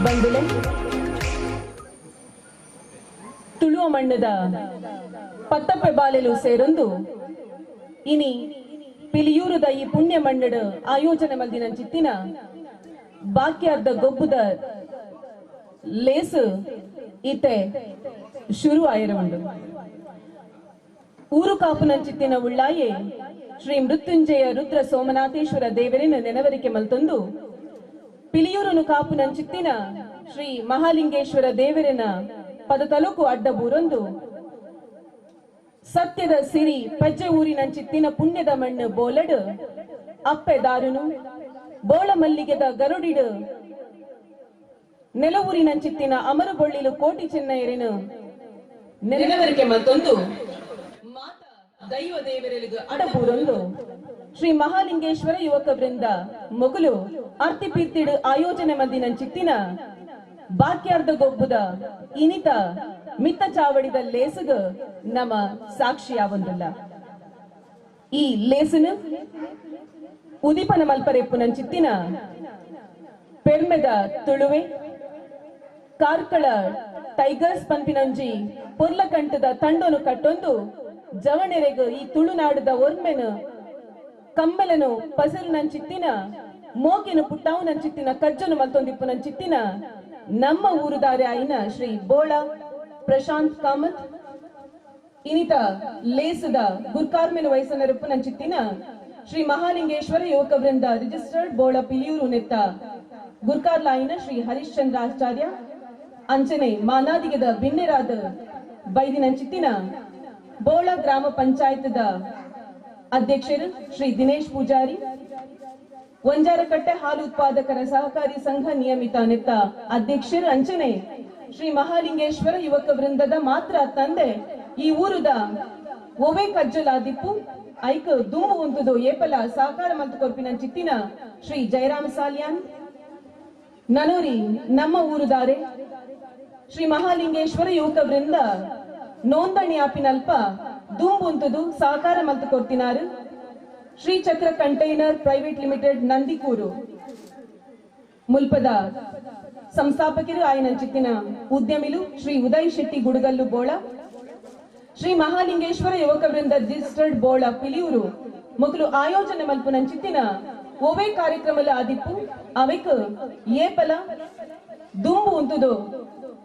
ಬಂದುಲೆ ತುಳುವ ಮಣ್ಣದ ಪತ್ತಪ್ಪೆ ಬಾಲೆಲು ಸೇರೊಂದು ಇನಿ ಪಿಲಿಯೂರುದ ಈ ಪುಣ್ಯ ಮಣ್ಣಡು ಆಯೋಜನೆ ಮಲ್ದಿನ ಚಿತ್ತಿನ ಬಾಕ್ಯಾರ್ದ ಗೊಬ್ಬುದ ಲೇಸು ಈತೆ ಶುರು ಆಯಿರವುಂಡು. ಊರು ಕಾಪುನಂಚಿತ್ತಿನ ಉಳ್ಳಾಯೆ ಶ್ರೀ ಮೃತ್ಯುಂಜಯ ರುದ್ರ ಸೋಮನಾಥೇಶ್ವರ ದೇವರಿನ ನೆನವರಿಕೆ ಮಲ್ತೊಂದು ಪಿಲಿಯೂರುನು ಕಾಪುನಂಚಿತ್ತಿನ ಶ್ರೀ ಮಹಾಲಿಂಗೇಶ್ವರ ದೇವರಿನ ಪದ ತಲುಕು ಅಡ್ಡಬೂರೊಂದು ಸತ್ಯದ ಸಿರಿ ಪಜ್ಜೆ ಊರಿನಂಚಿತ್ತಿನ ಪುಣ್ಯದ ಮಣ್ಣು ಬೋಲಡು ಅಪ್ಪೆ ದಾರುನು ಬೋಳ ಮಲ್ಲಿಗೆದ ಗರುಡಿಡು ನೆಲವೂರಿನಂಚಿತ್ತಿನ ಅಮರು ಬೊಳ್ಳಿಲು ಕೋಟಿ ಚೆನ್ನಯರಿನ ನೆನವರಿಕೆ ಮತ್ತೊಂದು ಮಾತಾ ದೈವ ದೇವರಲಿಗೆ ಅಡಬೂರೊಂದು ಶ್ರೀ ಮಹಾಲಿಂಗೇಶ್ವರ ಯುವಕ ವೃಂದ ಮೊಗಲು ಅರ್ತಿಪೀರ್ತಿಡು ಆಯೋಜನೆ ಮಂದಿನಂಚಿತ್ತಿನ ಬಾಕ್ಯಾರ್ದ ಗೊಬ್ಬುದ ಇನಿತ ಮಿತ್ತ ಚಾವಡಿದ ಲೇಸುಗ ನಮ್ಮ ಸಾಕ್ಷಿಯಾವೊಂದಿಲ್ಲ. ಈ ಲೇಸುನು ಉದಿಪನ ಮಲ್ಪರೆಪ್ಪುನಂಚಿತ್ತಿನ ಪೆರ್ಮೆದ ತುಳುವೆ ಕಾರ್ಕಳ ಟೈಗರ್ಸ್ ಪನ್ಪಿನಂಜಿ ಪೊರ್ಲಕಂಟದ ತಂಡೋನು ಕಟ್ಟೊಂದು ಜವಣೆರೆಗು ಈ ತುಳುನಾಡುದ ಒರ್ಮೆನು ಕಮ್ಮೆಲನು ಪಸರು ನಂಚಿತ್ತಿನ ಮೋಕೆನು ಪುಟ್ಟಾವು ನಂಚಿತ್ತಿನ ಕಜ್ಜನು ಮಲ್ತೊಂದಿಪ್ಪು ನಂಚಿತ್ತಿನ ನಮ್ಮ ಊರುದಾರೆ ಆಯಿನ ಶ್ರೀ ಬೋಳ ಪ್ರಶಾಂತ್ ಕಾಮತ್ ಇನಿತ ಲೇಸದ ಗುರ್ಕಾರ್ಮೆನು ವಯಸ್ಸನರಪ್ಪು ನಂಚಿತ್ತಿನ ಶ್ರೀ ಮಹಾಲಿಂಗೇಶ್ವರ ಯುವಕ ವೃಂದ ರಿಜಿಸ್ಟರ್ಡ್ ಬೋಳ ಪಿಲಿಯೂರು ನೆತ್ತ ಗುರ್ಕಾರ್ಲಾಯಿನ ಶ್ರೀ ಹರಿಶ್ಚಂದ್ರ ಆಚಾರ್ಯ ಅಂಚನೆ ಮಾನಾದಿಗದ ಬಿನ್ನೆರಾದ ಬೈದಿನಂಚಿತ್ತಿನ ಬೋಳ ಗ್ರಾಮ ಪಂಚಾಯತ್ದ ಅಧ್ಯಕ್ಷರು ಶ್ರೀ ದಿನೇಶ್ ಪೂಜಾರಿ, ಒಂಜಾರಕಟ್ಟೆ ಹಾಲು ಉತ್ಪಾದಕರ ಸಹಕಾರಿ ಸಂಘ ನಿಯಮಿತ ನೆತ್ತ ಅಧ್ಯಕ್ಷರು ಅಂಚನೆ ಶ್ರೀ ಮಹಾಲಿಂಗೇಶ್ವರ ಯುವಕ ವೃಂದದ ಮಾತ್ರ ತಂದೆ ಈ ಊರುದ ಒವೆ ಕಜ್ಜಲಾದಿಪ್ಪು ಐಕ್ ದುಂಬು ಉಂತುದು ಏಪಲ ಸಹಕಾರ ಮಂತು ಕೊರ್ಪಿನ ಚಿತ್ತಿನ ಶ್ರೀ ಜಯರಾಮ ಸಾಲ್ಯಾನ್ ನನೂರಿ ನಮ್ಮ ಊರುದಾರೆ ಶ್ರೀ ಮಹಾಲಿಂಗೇಶ್ವರ ಯುವಕ ವೃಂದ ನೋಂದಣಿ ಆಪಿನಲ್ಪ ದುಂಬುಂತುದು ಸಹಕಾರ ಮಂತು ಕೊರ್ತಿನಾರು Shri Chakra container private limited Nandikur ಮುಲ್ಪದ ಸಂಸ್ಥಾಪಕರು ಆಯನ ಚಿತ್ತಿನ ಉದ್ಯಮಿಲು ಶ್ರೀ ಉದಯ್ ಶೆಟ್ಟಿ ಗುಡುಗಲ್ಲು ಬೋಳ ಶ್ರೀ ಮಹಾಲಿಂಗೇಶ್ವರ ಯುವಕ ವೃಂದ ರಿಜಿಸ್ಟರ್ಡ್ ಬೋಳ ಪಿಲಿಯೂರು ಮೊದಲು ಆಯೋಜನೆ ಮಲ್ಪುನಂಚಿತ್ತಿನ ಒವೇ ಕಾರ್ಯಕ್ರಮಲ ಆದಿಪ್ಪು ಅವೆಕ್ ಏಪಲ ದುಂಬು ಉಂತುದು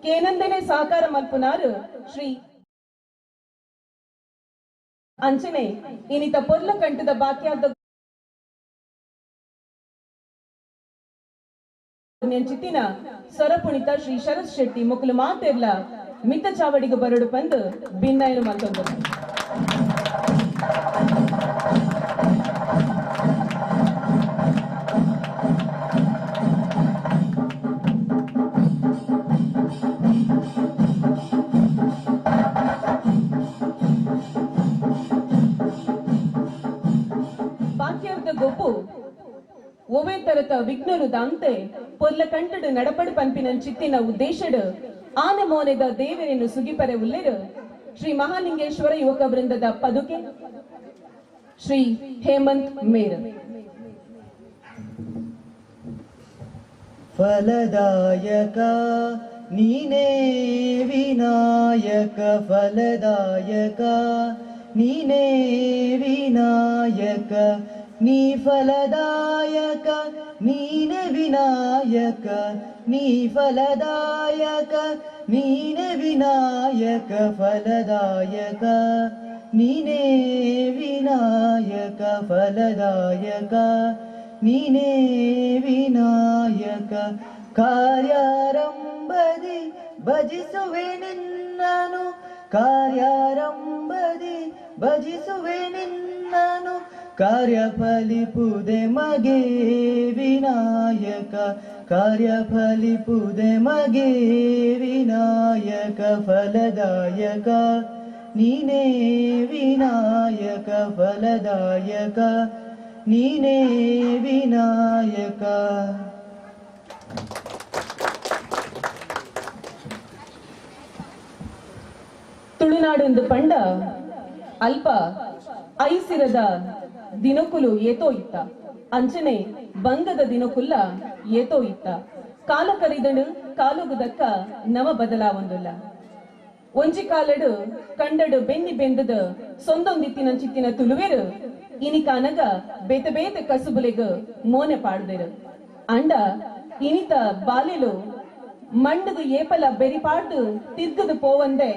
ಕೇನಂದನೆ ಸಹಕಾರ ಮಲ್ಪುನಾರು ಶ್ರೀ ಅಂಚನೆ ಇನಿತ ಪೊರ್ಲ ಕಂಠದ ಬಾಕ್ಯಾದ ಚಿತ್ತಿನ ಸೊರಪುಣಿತ ಶ್ರೀ ಶರತ್ ಶೆಟ್ಟಿ ಮೊಕಲು ಮಾತೆರ್ಲ ಮಿತ್ತ ಚಾವಡಿಗೆ ಬರಡು ಪಂದು ಬಿನ್ನಾಯನು ಮಲ್ತೊಂದು. ಬಾಕ್ಯಾರ್ದ ಗೊಬ್ಬು ಒವೇ ತರತ ವಿಘ್ನರು ದಾಂತೆ ಪೊರ್ಲ ಕಂಟಡು ನಡಪಡು ಪಂಪಿನ ಚಿತ್ತಿನ ಉದ್ದೇಶಡು ಆನೆ ಮೋನೆದ ದೇವರನ್ನು ಸುಗಿಪರೆ ಉಲ್ಲೆರು ಶ್ರೀ ಮಹಾಲಿಂಗೇಶ್ವರ ಯುವಕ ವೃಂದದ ಪದುಕೆ ಶ್ರೀ ಹೇಮಂತ್ ಮೇರ್. ಫಲದಾಯಕ ನೀನೇ ವಿನಾಯಕ, ಫಲದಾಯಕ ನೀನೇ ವಿನಾಯಕ, ನೀ ಫಲದಾಯಕ ನೀನೆ ವಿನಾಯಕ, ನೀ ಫಲದಾಯಕ ನೀನೆ ವಿನಾಯಕ, ಫಲದಾಯಕ ನೀನೇ ವಿನಾಯಕ, ಫಲದಾಯಕ ನೀನೇ ವಿನಾಯಕ. ಕಾರ್ಯಾರಂಭದಿ ಭಜಿಸುವೆ ನಿನ್ನನು, ಕಾರ್ಯಾರಂಭದಿ ಭಜಿಸುವೆ ನಿನ್ನನು, ಕಾರ್ಯ ಫಲಿಪುದೆ ಮಗೆ ವಿನಾಯಕ, ಕಾರ್ಯ ಫಲಿಪುದೆ ಮಗೆ ವಿನಾಯಕ, ಫಲದಾಯಕ ನೀನೇ ವಿನಾಯಕ, ಫಲದಾಯಕ ನೀನೇ ವಿನಾಯಕ. ತುಳುನಾಡೊಂದು ಪಂಡ ಅಲ್ಪ ಐಸಿರದ ದಿನಕುಲು ಏತೋ ಇತ್ತ, ಅಂಚನೆ ಬಂಗದ ದಿನಕುಲ್ಲ ಏತೋ ಇತ್ತ. ಕಾಲ ಕರಿದಳು ಕಾಲುಗುದಕ್ಕ ನವ ಬದಲಾವೊಂದುಲ್ಲ. ಒಂಜಿ ಕಾಲಡು ಕಂಡಡು ಬೆನ್ನಿ ಬೆಂದದ ಸೊಂದೊಂದಿತ್ತಿನ ಚಿತ್ತಿನ ತುಳುವೆರು ಇನಿಕಾನಗ ಬೇತೆ ಬೇತೆ ಕಸುಬುಲೆಗ್ ಮೋನೆ ಪಾಡ್ದೆರು. ಅಂಡ ಇನಿತ ಬಾಲೆಲು ಮಣ್ಣುಗು ಏಪಲ ಬೆರಿಪಾಡ್ದು ತಿರ್ಗದು ಪೋವಂದೆ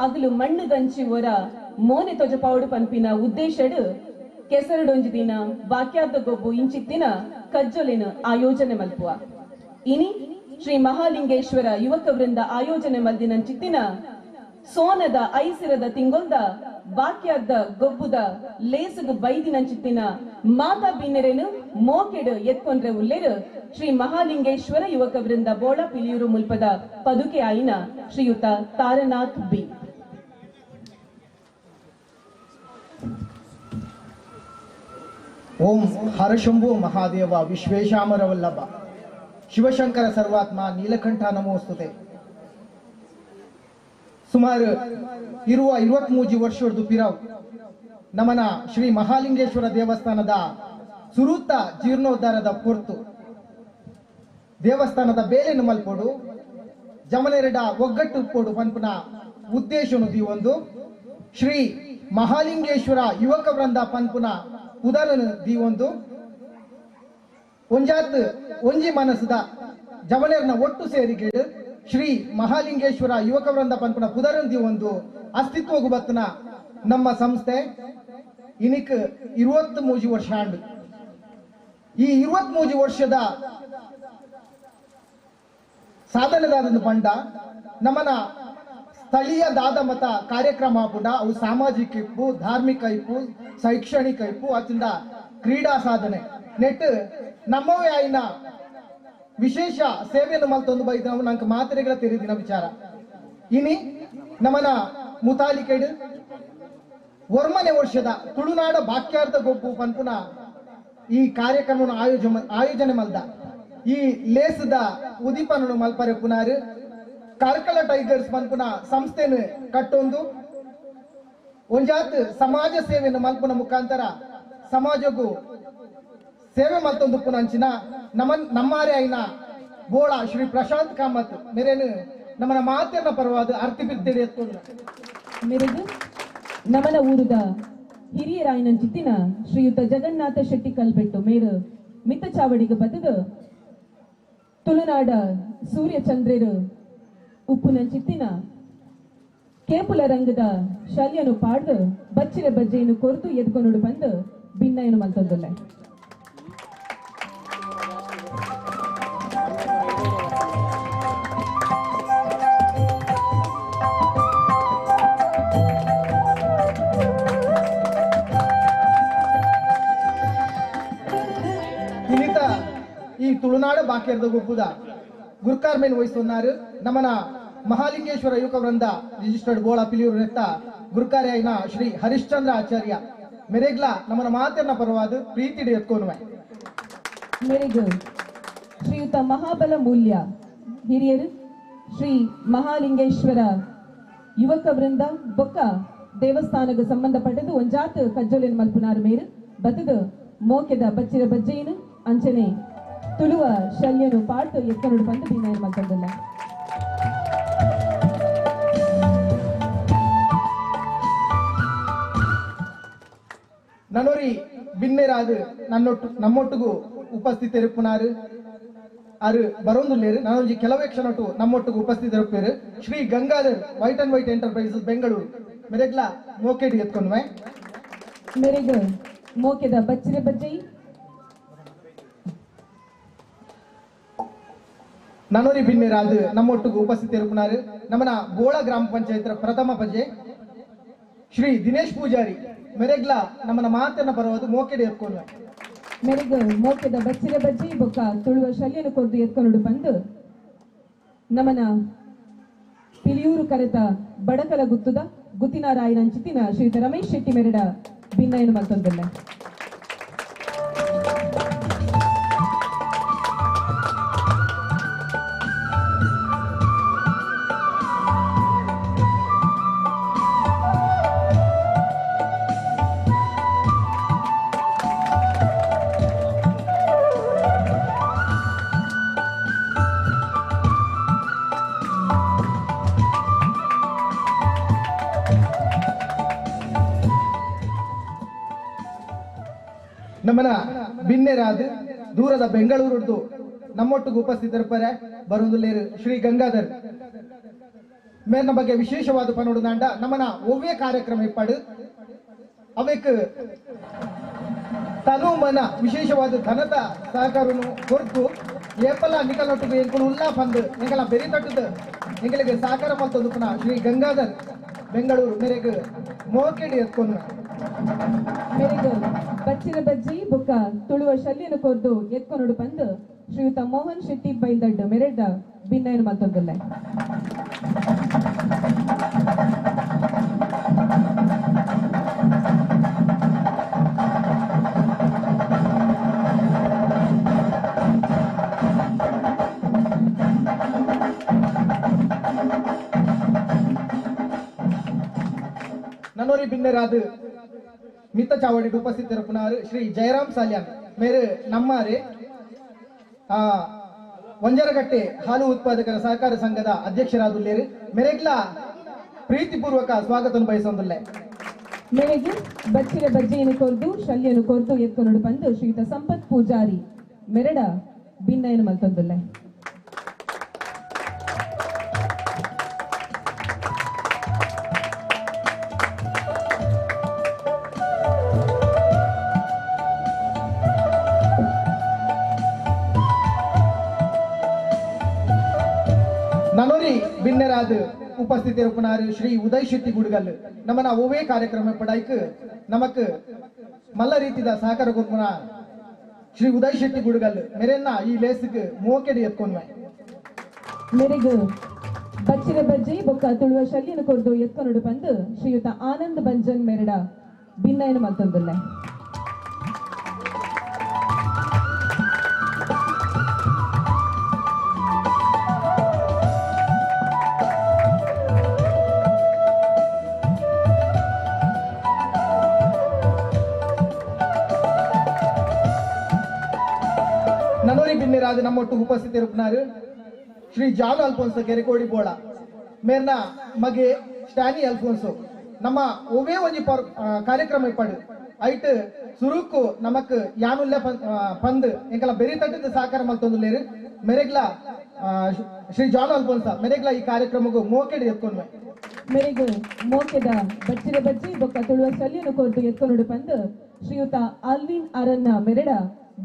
ಅಗಲು ಮಣ್ಣುದಂಚಿ ಒರ ಮೋನೆ ತೊಜಪಾవుಡು ಪನ್ಪಿನ ಉದ್ದೇಶಡು ಕೆಸರುಡೊಂಜಿ ದಿನ ವಾಕ್ಯಾರ್ಧ ಗೊಬ್ಬು ಇಂಚಿತ್ತಿನ ಕಜ್ಜೊಲೆನು ಆಯೋಜನೆ ಮಲ್ಪುವ. ಇನಿ ಶ್ರೀ ಮಹಾಲಿಂಗೇಶ್ವರ ಯುವಕ ವೃಂದ ಆಯೋಜನೆ ಮಲ್ದಿನಂಚಿತ್ತಿನ ಸೋನದ ಐಸಿರದ ತಿಂಗೊಲ್ದ ವಾಕ್ಯಾರ್ಧ ಗೊಬ್ಬುದ ಲೇಸುಗು ಬೈದಿನಂಚಿತ್ತಿನ ಮಾತಾ ಬಿನ್ನೆರೆನು ಮೋಕೆಡು ಎತ್ಕೊಂಡ್ರೆ ಉಲ್ಲೇರು ಶ್ರೀ ಮಹಾಲಿಂಗೇಶ್ವರ ಯುವಕ ವೃಂದ ಬೋಳ ಪಿಲಿಯೂರು ಮುಲ್ಪದ ಪದುಕೆ ಆಯಿನ ಶ್ರೀಯುತ ತಾರನಾಥ್ ಬಿ. ಓಂ ಹರಶಂಭು ಮಹಾದೇವ ವಿಶ್ವೇಶಾಮರ ವಲ್ಲಭ ಶಿವಶಂಕರ ಸರ್ವಾತ್ಮ ನೀಲಕಂಠ ನಮೋಸ್ತುತೆ. ಸುಮಾರು ಇರುವ 23 ವರ್ಷದ ಪಿರವ್ ನಮನ ಶ್ರೀ ಮಹಾಲಿಂಗೇಶ್ವರ ದೇವಸ್ಥಾನದ ಸುರೂತ ಜೀರ್ಣೋದ್ಧಾರದ ಪೊರ್ತು ದೇವಸ್ಥಾನದ ಬೇಲೆನು ಮಲ್ಪೊಡು ಜಮನೆರಡ ಒಗ್ಗಟ್ಟು ಪೋಡು ಪನ್ಪುನ ಉದ್ದೇಶನು ದೀವೊಂದು ಶ್ರೀ ಮಹಾಲಿಂಗೇಶ್ವರ ಯುವಕ ವೃಂದ ಪನ್ಪುನ ಉದಾರನು ದೀವೊಂದು ಒಂಜಾತ್ ಒಂಜಿ ಮನಸ್ಸದ ಜವನೇರ್ನ ಒಟ್ಟು ಸೇರಿಗೆಡು ಶ್ರೀ ಮಹಾಲಿಂಗೇಶ್ವರ ಯುವಕ ವೃಂದ ಪನ್ಪುನ ಪುದರನ್ ದೀವೊಂದು ಅಸ್ತಿತ್ವಗು ಬತ್ತನ ನಮ್ಮ ಸಂಸ್ಥೆ ಇನಿಕ್ 23 ವರ್ಷ ಆಂಡು. ಈ 23 ವರ್ಷದ ಸಾಧನೆದಾದ ಪಂಡ ನಮ್ಮನ ಸ್ಥಳೀಯ ದಾದ ಮತ ಕಾರ್ಯಕ್ರಮ ಪುಂಡ ಅವು ಸಾಮಾಜಿಕ ಇಪ್ಪು, ಧಾರ್ಮಿಕ ಇಪ್ಪು, ಶೈಕ್ಷಣಿಕ ಇಪ್ಪು, ಅತ್ತಿಂದ ಕ್ರೀಡಾ ಸಾಧನೆ ನೆಟ್ ನಮ್ಮವೇ ಆಯ್ನ ವಿಶೇಷ ಸೇವೆಯನ್ನು ಮಲ್ತೊಂದು ಬೈದ ನಂಗೆ ಮಾತ್ರೆಗಳ ತೆರೆದಿನ ವಿಚಾರ. ಇನಿ ನಮ್ಮನ ಮುತಾಲಿಕೆಡು 1ನೇ ವರ್ಷದ ತುಳುನಾಡ ವಾಕ್ಯಾರ್ಥ ಗೊಬ್ಬು ಪನ್ಪುನ ಈ ಕಾರ್ಯಕ್ರಮವನ್ನು ಆಯೋಜನೆ ಮಲ್ದ ಈ ಲೇಸದ ಉದೀಪನನ್ನು ಮಲ್ಪರೆ ಪುನಾರು ಕಾರ್ಕಳ ಟೈಗರ್ಸ್ ಪನ್ಪುನ ಸಂಸ್ಥೆಯನ್ನು ಕಟ್ಟೊಂದು ಒಂಜಾತ್ ಸಮಾಜ ಸೇವೆಯನ್ನು ಮಲ್ಪುನ ಮುಖಾಂತರ ಸಮಾಜಕ್ಕೂ ಸೇವೆ ಮಲ್ತೊಂದು ಪುನಂಚಿನ ನಮ್ಮಾರೆ ಐನ ಬೋಳ ಶ್ರೀ ಪ್ರಶಾಂತ್ ಕಾಮತ್ ಮೇರೇನು ನಮ್ಮನ ಮಾತನ್ನ ಪರವಾದ ಅರ್ತಿ ಬಿರ್ತಿಡಿ ಎತ್ಕೊಂಡು ಮೇರೆದು ನಮನ ಊರುದ ಹಿರಿಯರಾಯನಂಚಿತ್ತಿನ ಶ್ರೀಯುತ ಜಗನ್ನಾಥ ಶೆಟ್ಟಿ ಕಲ್ಬೆಟ್ಟು ಮೇರು ಮಿತ್ತ ಚಾವಡಿಗೆ ಬದದು ತುಳುನಾಡ ಸೂರ್ಯಚಂದ್ರರು ಉಪ್ಪುನಂಚಿತ್ತಿನ ಕೇಪುಲ ರಂಗದ ಶಲ್ಯನು ಪಾಡ್ದು ಬಚ್ಚಿರ ಬಜ್ಜೆಯನ್ನು ಕೊರತು ಎದ್ಕೊನುಡು ಬಂದು ಭಿನ್ನಯನು ಮಲ್ತೊಂದುಲ್ಲ. ಇನ್ನಿತ ಈ ತುಳುನಾಡ ಬಾಕ್ಯರ್ದ ಗೊಬ್ಬುದ ಗುರ್ಕಾರ್ಮೇನ್ ವಹಿಸುన్నారు ನಮನ ಮಹಾಲಿಂಗೇಶ್ವರ ಯುವಕ ವೃಂದ ರಿಜಿಸ್ಟರ್ಡ್ ಬೋಳ ಪಿಲಿಯೂರು ನೆತ್ತ ಗುರುಕಾರ್ಯ ಶ್ರೀ ಹರಿಶ್ಚಂದ್ರ ಆಚಾರ್ಯ ಮೆರೆಗ್ಲ ನಮ್ಮನ ಮಾತನ್ನ ಪರವಾದ ಪ್ರೀತಿ ಎತ್ಕೊನುವೆ. ಮೆರೆಗು ಶ್ರೀಯುತ ಮಹಾಬಲ ಮೂಲ್ಯ ಹಿರಿಯರು ಶ್ರೀ ಮಹಾಲಿಂಗೇಶ್ವರ ಯುವಕ ವೃಂದ ಬೊಕ್ಕ ದೇವಸ್ಥಾನಕ್ಕೆ ಸಂಬಂಧಪಟ್ಟದು ಒಂಜಾತ್ ಕಜ್ಜೊಲೆನ್ ಮಲ್ಪುನಾರು ಮೇರು ಬತ್ತದು ಮೋಕೆದ ಬಚ್ಚಿರ ಬಜ್ಜೆಯನ್ನು ಅಂಚನೆ ತುಳುವ ಶಲ್ಯನು ಪಾಡ್ದು ಎತ್ತನುಡು ಬಂದು ಭಿನ್ನಯನ ಮಲ್ತೊಂದುಲ್ಲ. ನನೊರಿ ಬಿನ್ನೆರಾದು ನನ್ನೊಟ್ಟು ನಮ್ಮೊಟ್ಟಿಗೂ ಉಪಸ್ಥಿತರಿಪ್ಪುನಾರು ಅರು ಬರೋಂದುಲ್ಲೇರು ನಾನೊಂಜಿ ಕೆಲವೇ ಕ್ಷಣಟು ನಮ್ಮೊಟ್ಟಿಗೂ ಉಪಸ್ಥಿತರಿಪ್ಪೇರು Shri Gangadhar white and white enterprises Bengaluru ಮೆರೆಗ್ಲ ಮೋಕೆಡಿ ಎತ್ಕೊಂಡ್ವೆ. ಮೆರೆಗ್ ಮೋಕೆದ ಬಚ್ಚಿರ ಬಜ್ಜೈ. ನನೊರಿ ಬಿನ್ನೆರಾದು ನಮ್ಮೊಟ್ಟಿಗೂ ಉಪಸ್ಥಿತರಿಪ್ಪುನಾರು ನಮ್ಮನ ಬೋಳ ಗ್ರಾಮ ಪಂಚಾಯತ್ ಪ್ರಥಮ ಪಜೆ ಶ್ರೀ ದಿನೇಶ್ ಪೂಜಾರಿ ಮೆರೆಗ್ಲ ನಮ್ಮನ ಮಾತನ್ನ ಪರವಾದ ಮೋಕೆಡಿ ಎತ್ಕೊಂಡು. ಮೆರೆಗ್ ಮೋಕೆದ ಬಚ್ಚಿರ ಬಜ್ಜಿ ಬೊಕ್ಕ ತುಳುವ ಶಲ್ಯನು ಕೊರ್ದು ಎತ್ಕೊಂಡು ಬಂದು ನಮನ ಪಿಲಿಯೂರು ಕರೆತ ಬಡಕಲ ಗುತ್ತುದ ಗುತ್ತಿನಾರಾಯನಂಚಿತ್ತಿನ ಶ್ರೀಯುತ ರಮೇಶ್ ಶೆಟ್ಟಿ ಮೆರಡ ಭಿನ್ನಯನು ಮಲ್ತೊಂದುಲ್ಲ. ನಮ್ಮನ ಬಿನ್ನೆರಾದ ದೂರದ ಬೆಂಗಳೂರುಡ್ದು ನಮ್ಮೊಟ್ಟಿಗೆ ಉಪಸ್ಥಿತರಿರ್ತಾರೆ ಬರುವುದಿಲ್ಲೇರು ಶ್ರೀ ಗಂಗಾಧರ್ ಮೇರ್ನ ಬಗ್ಗೆ ವಿಶೇಷವಾದ ಪನೋಡುದಾಂಡ ನಮ್ಮನ ಒವ್ವೇ ಕಾರ್ಯಕ್ರಮ ಇಪ್ಪಾಡು ಅವೆಕ್ ತನು ಮನ ವಿಶೇಷವಾದ ಧನದ ಸಹಕಾರನು ಕೊರ್ತು ಏಪಲ್ಲ ನಿಕಲೊಟ್ಟಿಗೆ ಎಂಕುಲು ಉಲ್ಲಾ ಪಂದು ಎಂಕಲ ಬೆರಿ ತಟ್ಟದ ಎಂಗಳಿಗೆ ಸಹಕಾರ ಮಲ್ತೊಂದು ಪುನಃ ಶ್ರೀ ಗಂಗಾಧರ್ ಬೆಂಗಳೂರು ಮೇರೆಗೆ ಮೋಕೆಡಿ ಎತ್ಕೊಂಡು ಮೇರೆಗೆ ಬಚ್ಚಿನ ಬಜ್ಜಿ ಬೊಕ್ಕ ತುಳುವ ಶಲ್ಯನ ಕೊರ್ದು ಎತ್ಕೊನೊಡು ಪಂದು ಶ್ರೀಯುತ ಮೋಹನ್ ಶೆಟ್ಟಿ ಬೈಲ್ದಡ್ಡು ಮೆರೆದ ಬಿನ್ನಯನ ಮಲ್ತೊಂದುಲ್ಲೆ. ನನೋರಿ ಬಿನ್ನೆರಾದ ಮಿತ್ತ ಚಾವಡಿ ಉಪಸ್ಥಿತರಪ್ಪನಾರು ಶ್ರೀ ಜಯರಾಮ್ ಸಾಲ್ಯಾನ್ ಮೇರೆ ನಮ್ಮಾರೆ ವಂಜರಗಟ್ಟೆ ಹಾಲು ಉತ್ಪಾದಕರ ಸಹಕಾರ ಸಂಘದ ಅಧ್ಯಕ್ಷರಾದುಲ್ಲೇರು ಮೆರೆಗ್ಲಾ ಪ್ರೀತಿಪೂರ್ವಕ ಸ್ವಾಗತ ಬಯಸೊಂದುಲ್ಲೆ. ಮೇರೆಗೆ ಬಚ್ಚಿನ ಬಜ್ಜೆಯನ್ನು ಕೊರ್ದು ಶಲ್ಯನು ಕೊರ್ದು ಎತ್ಕೊನೊಡು ಬಂದು ಶ್ರೀಯುತ ಸಂಪತ್ ಪೂಜಾರಿ ಮೆರಡ ಬಿನ್ನಯನ ಮಲ್ತೊಂದುಲ್ಲೆ. ನನೋರಿ ಬಿನ್ನೆರಾದ ಉಪಸ್ಥಿತಿರುಪನಾರು ಶ್ರೀ ಉದಯ್ ಶೆಟ್ಟಿ ಗುಡ್ಗಲ್ ನಮ್ಮನ ಒವೇ ಕಾರ್ಯಕ್ರಮ ಪಡಾಯ್ಕ್ ನಮಕ್ ಮಲ್ಲ ರೀತಿದ ಸಹಕಾರ ಕೊರ್ಪುನ ಶ್ರೀ ಉದಯ್ ಶೆಟ್ಟಿ ಗುಡ್ಗಲ್ ಮೆರೆನ್ನ ಈ ಲೇಸ್ಗ್ ಮೋಕೆಡಿ ಎತ್ಕೊಂಡ್ವೆ. ಮೆರೆಗ್ ಬಚ್ಚಿನ ಬಜ್ಜಿ ಬೊಕ್ಕ ತುಳುವ ಶಲ್ಯನ ಕೊರ್ದು ಎತ್ಕೊನೊಡು ಬಂದು ಶ್ರೀಯುತ ಆನಂದ್ ಬಂಜನ್ ಮೆರಡ ಬಿನ್ನಯನ ಮಲ್ತೊಂದುಲ್ಲೆ. ನನೋರಿ ಬಿನ್ನೆರಾದ ನಮ್ಮೊಟ್ಟು ಉಪಸ್ಥಿತಿರುಪನಾರು ಶ್ರೀ ಜಾನು ಅಲ್ಫೋನ್ಸೋ ಕೆರೆಕೋಡಿ ಬೋಳ ಮೇರ್ನ ಮಗೆ ಸ್ಟ್ಯಾನಿ ಅಲ್ಫೋನ್ಸೋ ನಮ್ಮ ಒವೇ ಒಂಜಿ ಕಾರ್ಯಕ್ರಮ ಇಪ್ಪಾಡು ಐಟ್ ಸುರುಕು ನಮಕ್ ಯಾನುಲ್ಲೆ ಪಂದ್ ಎಂಕಲ ಬೆರಿ ತಟ್ಟದ ಸಹಕಾರ ಮಲ್ತೊಂದುಲ್ಲೇರು ಮೆರೆಗ್ಲಾ ಶ್ರೀ ಜಾನು ಅಲ್ಫೋನ್ಸಾ ಮೆರೆಗ್ಲಾ ಈ ಕಾರ್ಯಕ್ರಮಕ್ಕೂ ಮೋಕೆಡಿ ಎತ್ಕೊಂಡ್ವೆ. ಮೆರೆಗ್ ಮೋಕೆದ ಬಚ್ಚಿನ ಬಜ್ಜಿ ಬೊಕ್ಕ ತುಳುವ ಶಲ್ಯನು ಕೊರ್ದು ಎತ್ಕೊನೊಡು ಪಂದ್ ಶ್ರೀಯುತ ಆಲ್ವಿನ್ ಅರನ್ನ ಮೆರೆಡ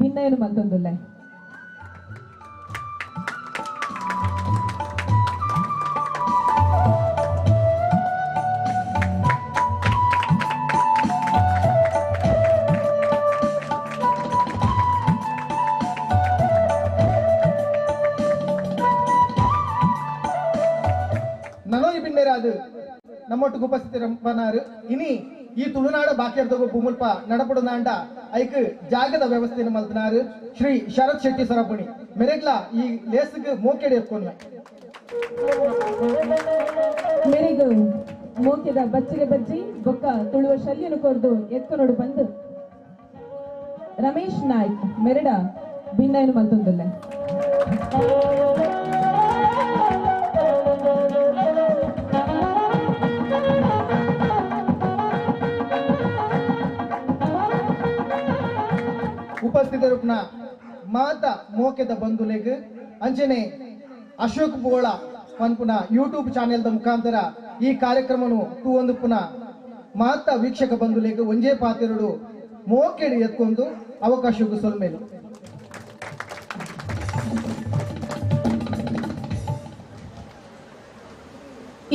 ಬಿನ್ನಯನು ಮಲ್ತೊಂದುಲ್ಲೆ. ನನೋರಿ ಬಿನ್ನೆರಾದ ನಮ್ಮೊಟ್ಟಿಗೆ ಉಪಸ್ಥಿತರಪ್ಪನಾರು ಇನಿ ಈ ತುಳುನಾಡ ಬಾಕಿಯರ್ದೊಬ್ಬ ಭೂಮುಲ್ಪ ನಡಪಡುನಾಂಡ ಐಕ್ ಜಾಗದ ವ್ಯವಸ್ಥೆಯನ್ನು ಮಲ್ತನಾರು ಶ್ರೀ ಶರತ್ ಶೆಟ್ಟಿ ಸರಪಣಿ ಮೆರೆಗ್ಲಾ ಈ ಲೇಸ್ಗ್ ಮೋಕೆಡಿ ಎತ್ಕೊಂಡ್ವೆ. ಮೆರೆಗ್ ಮೋಕೆದ ಬಚ್ಚಿನ ಬಜ್ಜಿ ಬೊಕ್ಕ ತುಳುವ ಶಲ್ಯನು ಕೊರ್ದು ಎತ್ಕೊನೊಡು ಬಂದು ರಮೇಶ್ ನಾಯ್ಕ್ ಮೆರಡ ಬಿನ್ನಯನು ಮಲ್ತೊಂದುಲ್ಲೆ. ಉಪಸ್ಥಿತರುಪ್ನ ಮಾತ ಮೋಕೆದ ಬಂಧುಲೆಗ್ ಅಂಚನೆ ಅಶೋಕ್ ಬೋಳ ಪನ್ಪುನ ಯೂಟ್ಯೂಬ್ ಚಾನೆಲ್ದ ಮುಖಾಂತರ ಈ ಕಾರ್ಯಕ್ರಮನು ತೂವೊಂದು ಪುನ ಮಾತ ವೀಕ್ಷಕ ಬಂಧುಲೆಗ್ ಒಂಜೇ ಪಾತೆರಡು ಮೋಕೆಡಿ ಎತ್ಕೊಂಡು ಅವಕಾಶಕ್ಕೂ ಸೊಲ್ಮೇಲು.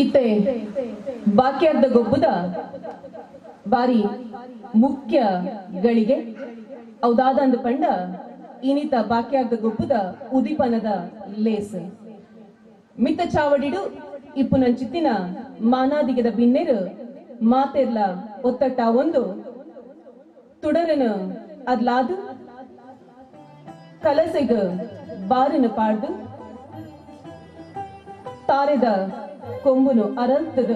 ಇತ್ತೆ ಬಾಕ್ಯಾರ್ದ ಗೊಬ್ಬುದ ಬಾರಿ ಮುಖ್ಯ ಗಳಿಗೆ ಔದಾದಂದ ಪಂಡ ಇನಿತ ಬಾಕ್ಯಾರ್ದ ಗೊಬ್ಬುದ ಉದಿಪನದ ಲೇಸ್ ಮಿತ್ತ ಚಾವಡಿಡು ಇಪ್ಪುನಂಚಿತ್ತಿನ ಮಾನಾದಿಗದ ಬಿನ್ನೆರು ಮಾತೆರ್ಲ ಒತ್ತಟ್ಟ ಒಂದು ತುಡರನು ಅದ್ಲಾದು ಕಲಸೆಗ ಬಾರನು ಪಾಡ್ದು ತಾರೆದ ಕೊಂಬುನು ಅರಲ್ತದ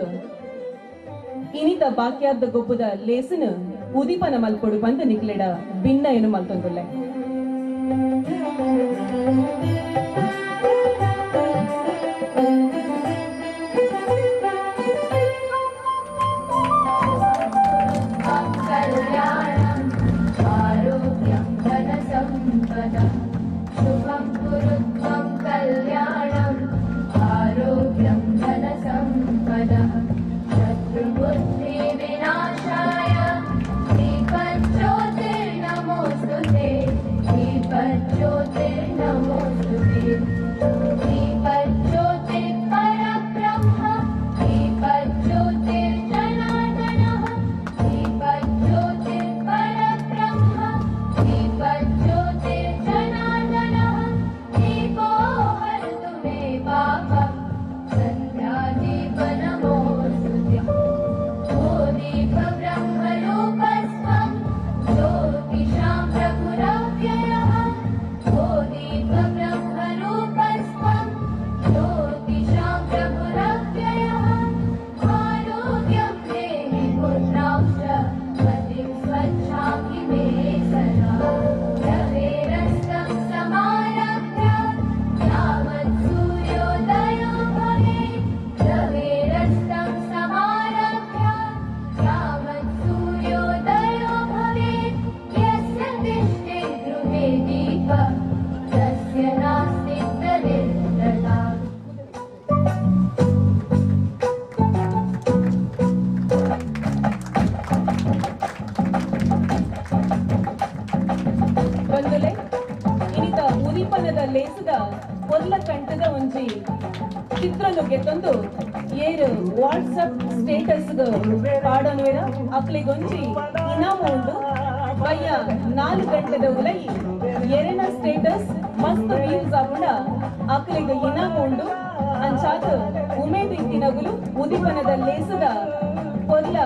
ಇನಿತ ಬಾಕ್ಯಾರ್ದ ಗೊಬ್ಬುದ ಲೇಸನು ಉದಿಪನ ಮಲ್ಪೊಡು ಬಂದ ನಿಕ್ಲೆಡ ಭಿನ್ನ ಏನು ಮಲ್ತೊಂದುಲ್ಲೆ. ಕಲ್ಯಾಣಂ ಆರೋಗ್ಯ ಪೊರ್ಲ ಕಂಠದ ಒಂಜಿ ಚಿತ್ರನುಗೆತ್ತೊಂದು ಏರು ವಾಟ್ಸಪ್ ಸ್ಟೇಟಸ್ ಪಾಡನುವೆರ ಅಕ್ಲಿಗೊಂಜಿ ಇನಾಮು ಉಂಡು. ಬಯ್ಯ 4 ಗಂಟೆದ ಉಲೈ ಎರೆನ ಸ್ಟೇಟಸ್ ಮಸ್ತ್ ವ್ಯೂಸ್ ಆಪುಂಡ ಅಕ್ಲಿಗ್ ಇನಾಮು ಉಂಡು. ಅಂಚಾದ ಉಮೇದ್ ಇತ್ತಿನಗುಲು ಉದಿಪನದ ಲೇಸದ ಪೊರ್ಲ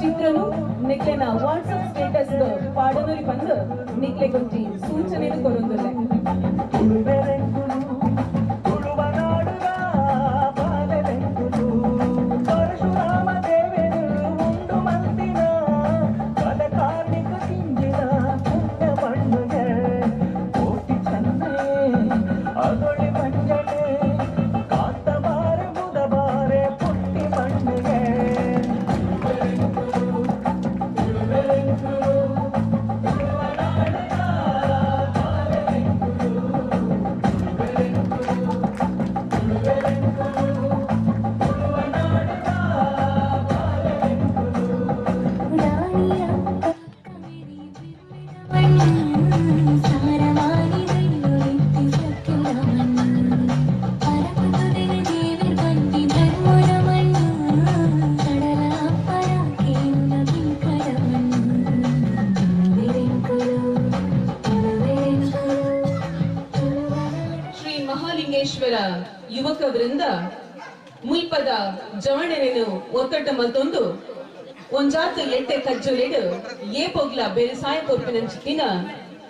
ಚಿತ್ರನು ನಿಕ್ಲೆನ ವಾಟ್ಸಪ್ ಸ್ಟೇಟಸ್ ಪಾಡನುರಿ ಬಂದು ನಿಕ್ಲೆಗೊಂಜಿ ಸೂಚನೆನು ಕೊರೊಂದುಲ್ಲೆ. ಯುವಕ ವೃಂದ ಮುಲ್ಪದ ಜವಣೆನೆನು ಒತ್ತಟ್ಟ ಮಲ್ತೊಂದು ಒಂಜಾತ್ ಎಟ್ಟೆ ಕಜ್ಜೊಲೆಡು ಏ ಪೊಗ್ಲ ಬೆರಿಸಾಯ ಕೊರ್ಪಿನಂಚಿತ್ತಿನ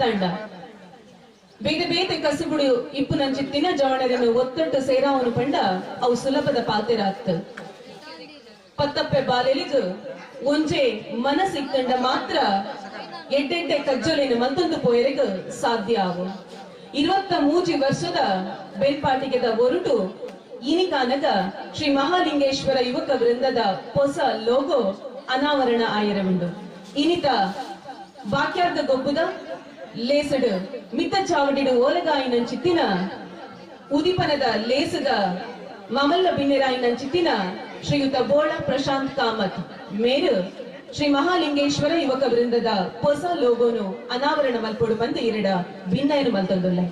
ತಂಡ ಬೇತೆ ಬೇತೆ ಕಸುಬುಡು ಇಪ್ಪುನಂಚಿತ್ತಿನ ಜವಣೆರೆನು ಒತ್ತಟ್ಟು ಸೇರಾವನು ಪಂಡ ಅವು ಸುಲಭದ ಪಾತೆರಾತ್. ಪತ್ತಪ್ಪೆ ಬಾಲೆಲಿಗು ಒಂಜೆ ಮನಸ್ಸಿಕ್ಕಂಡ ಮಾತ್ರ ಎಡ್ಡೆಡ್ಡೆ ಕಜ್ಜೊಲೆನು ಮಲ್ತೊಂದು ಪೋಯರೆಗು ಸಾಧ್ಯ ಆವು. 23 ವರ್ಷದ ಬೆನ್ಪಾಟಿಗೆದ ಒರುಟು ಇನಿಕಾನಗ ಶ್ರೀ ಮಹಾಲಿಂಗೇಶ್ವರ ಯುವಕ ವೃಂದದ ಹೊಸ ಲೋಗೋ ಅನಾವರಣ ಆಯರವುಂಡು. ಇನಿತ ಬಾಕ್ಯಾರ್ದ ಗೊಬ್ಬುದ ಲೇಸಡು ಮಿತ್ತ ಚಾವಡಿಡು ಓಲಗಾಯಿನಂಚಿತ್ತಿನ ಉದಿಪನದ ಲೇಸದ ಮಮಲ್ಲ ಬಿನ್ನೆರಾಯಿನಂಚಿತ್ತಿನ ಶ್ರೀಯುತ ಬೋಳ ಪ್ರಶಾಂತ್ ಕಾಮತ್ ಮೇರು ಶ್ರೀ ಮಹಾಲಿಂಗೇಶ್ವರ ಯುವಕ ವೃಂದದ ಹೊಸ ಲೋಗೋನು ಅನಾವರಣ ಮಲ್ಪೊಡು ಬಂದು ಇರಡ ಭಿನ್ನಯನು ಮಲ್ತೊಂದುಲ್ಲೆ.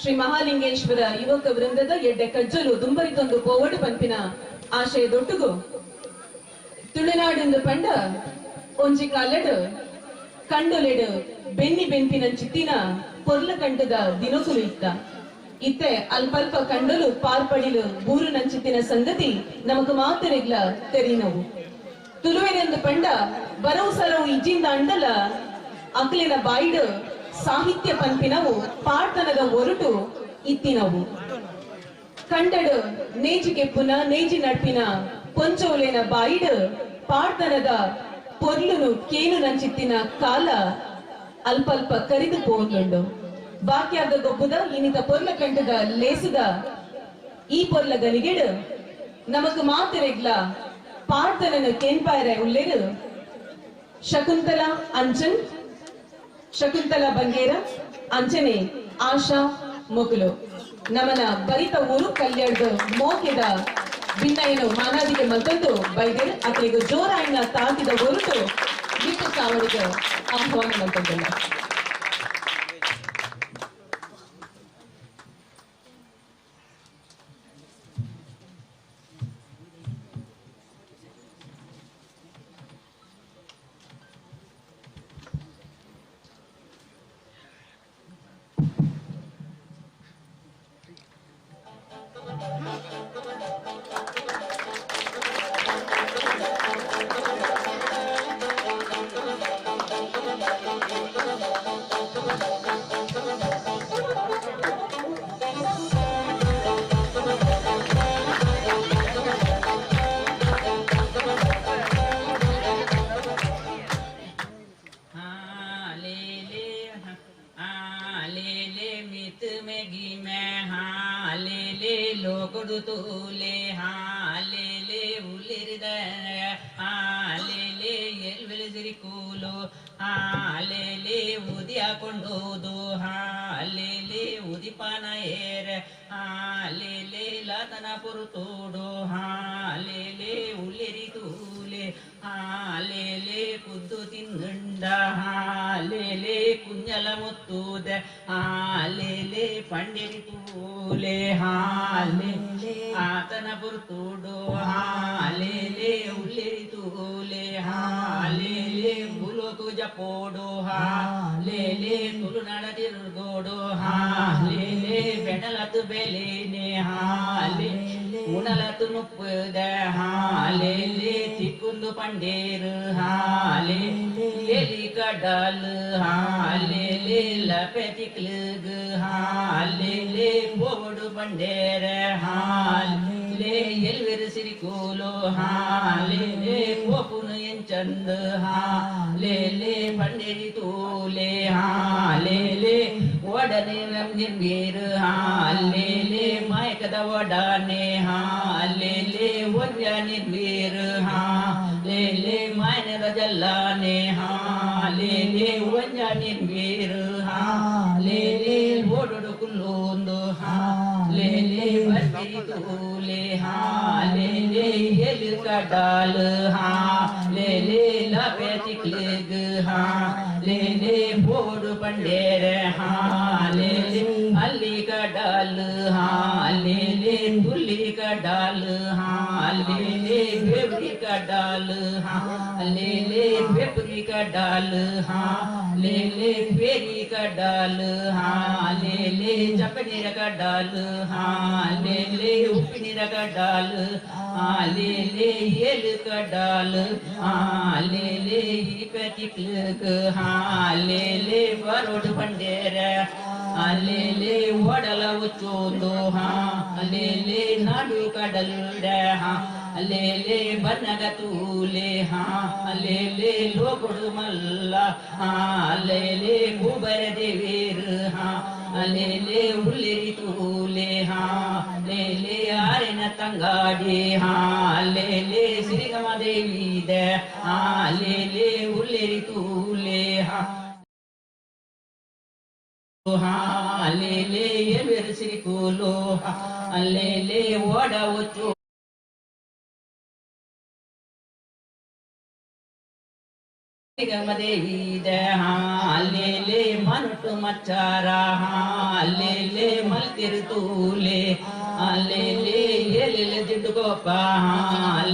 ಶ್ರೀ ಮಹಾಲಿಂಗೇಶ್ವರ ಯುವಕ ವೃಂದದ ಎಡ್ಡೆ ಕಜ್ಜಲು ದುಂಬರಿತೊಂದು ಪೋವಡು ಪನ್ಪಿನ ಆಶಯ ದೊಟ್ಟುಗು ತುಳುನಾಡಿಂದು ಪಂಡ ಒಂಜಿ ಕಾಲಡ್ ಕಂಡುಲೆಡು ಬೆನ್ನಿ ಬೆನ್ಪಿನ ಚಿತ್ತಿನ ಪೊರ್ಲ ಕಂಟದ ದಿನಕುಲು ಇತ್ತ. ಇತ್ತೆ ಅಲ್ಪಲ್ಪ ಕಂಡಲು ಪಾರ್ಪಡಿಲು ಬೂರು ನಂಚಿತ್ತಿನ ಸಂಗತಿ ನಮಕ್ ಮಾತೆರೆಗ್ಲ ತೆರಿನವು. ತುಳುವೆರೆಂದು ಪಂಡ ಬರವು ಸರವು ಇಜ್ಜಿಂದ ಅಂಡಲ ಅಕ್ಲಿನ ಬಾಯಿಡು ಸಾಹಿತ್ಯ ಪನ್ಪಿನವು ಪಾಡ್ತನದ ಒರಟು ಇತ್ತಿನವು. ಕಂಡಡು ನೇಜಿ ಕೆಪ್ಪುನ ನೇಜಿ ನಡ್ಪಿನ ಪೊಂಚೋಲೆನ ಬಾಯಿಡು ಪಾಡ್ತನದ ಪೊರ್ಲುನು ಕೇನು ನಂಚಿತ್ತಿನ ಕಾಲ ಅಲ್ಪಲ್ಪ ಕರಿದು ಪೋಂದುಂಡು. ಬಾಕ್ಯಾದ ಗೊಬ್ಬುದ ಇನಿತ ಪೊರ್ಲ ಕಂಟದ ಲೇಸುದ ಈ ಪೊರ್ಲ ಗಲಿಗೆಡು ನಮಕ್ ಮಾತೆರೆಗ್ಲ ಪಾಡ್ತನನ ಕೇನ್ಪಾಯರೆ ಉಲ್ಲೇರು ಶಕುಂತಲಾ ಅಂಚನ್, ಶಕುಂತಲಾ ಬಂಗೇರ, ಅಂಚನೆ ಆಶಾ ಮೊಗಲು. ನಮನ ಬರಿತ ಊರು ಕಲ್ಯಾಣದ ಮೋಕೆದ ಭಿನ್ನಯನು ಮಾನಾದಿಗೆ ಮಲ್ತೊಂದು ಬೈದೇರು ಅಕ್ಲಿಗೆ ಜೋರಾಯಿನ ತಾಕಿದ ಹೊರಟು ಬಿಟ್ಟು ಸಾವಡಿಗೆ ಆಹ್ವಾನ ಮಲ್ತೊಂದಿಲ್ಲ. ले मनुटु मच्चारा ले ले मल्तिर तूले ले ले एले जिड्डु गोपा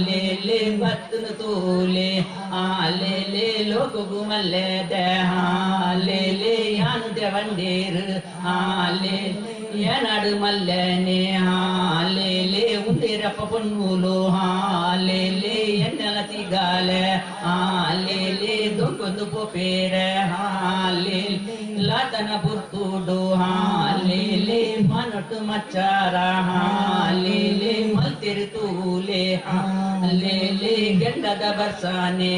ले ले बत्तनु तूले ले ले लोकगु मल्लेदे ले ले यानु देवंडीर ले ಏನಾಡು ಮಲ್ಲೇನೆ ಲೇ ಲೇ ಉಂದಿರಪ್ಪ ಪೊನ್ನೂಲು ಲೇ ಲೇ ಎಣ್ಣೆಲ ತಿಗಾಲೆ ಲೇ ಲೇ ದೊಂಕೊಂದು ಪೋಪೇರೆ ಲೇ ಲಾತನ ಪುರ್ತೂಡು ಲೇ ಲೇ ಮನೊಟ್ಟು ಮಚ್ಚಾರ ಲೇ ಲೇ ಮಲ್ತಿರು ತೂಲೆ ಲೇ ಲೇ ಗೆಂಡದ ಬರ್ಸಾನೆ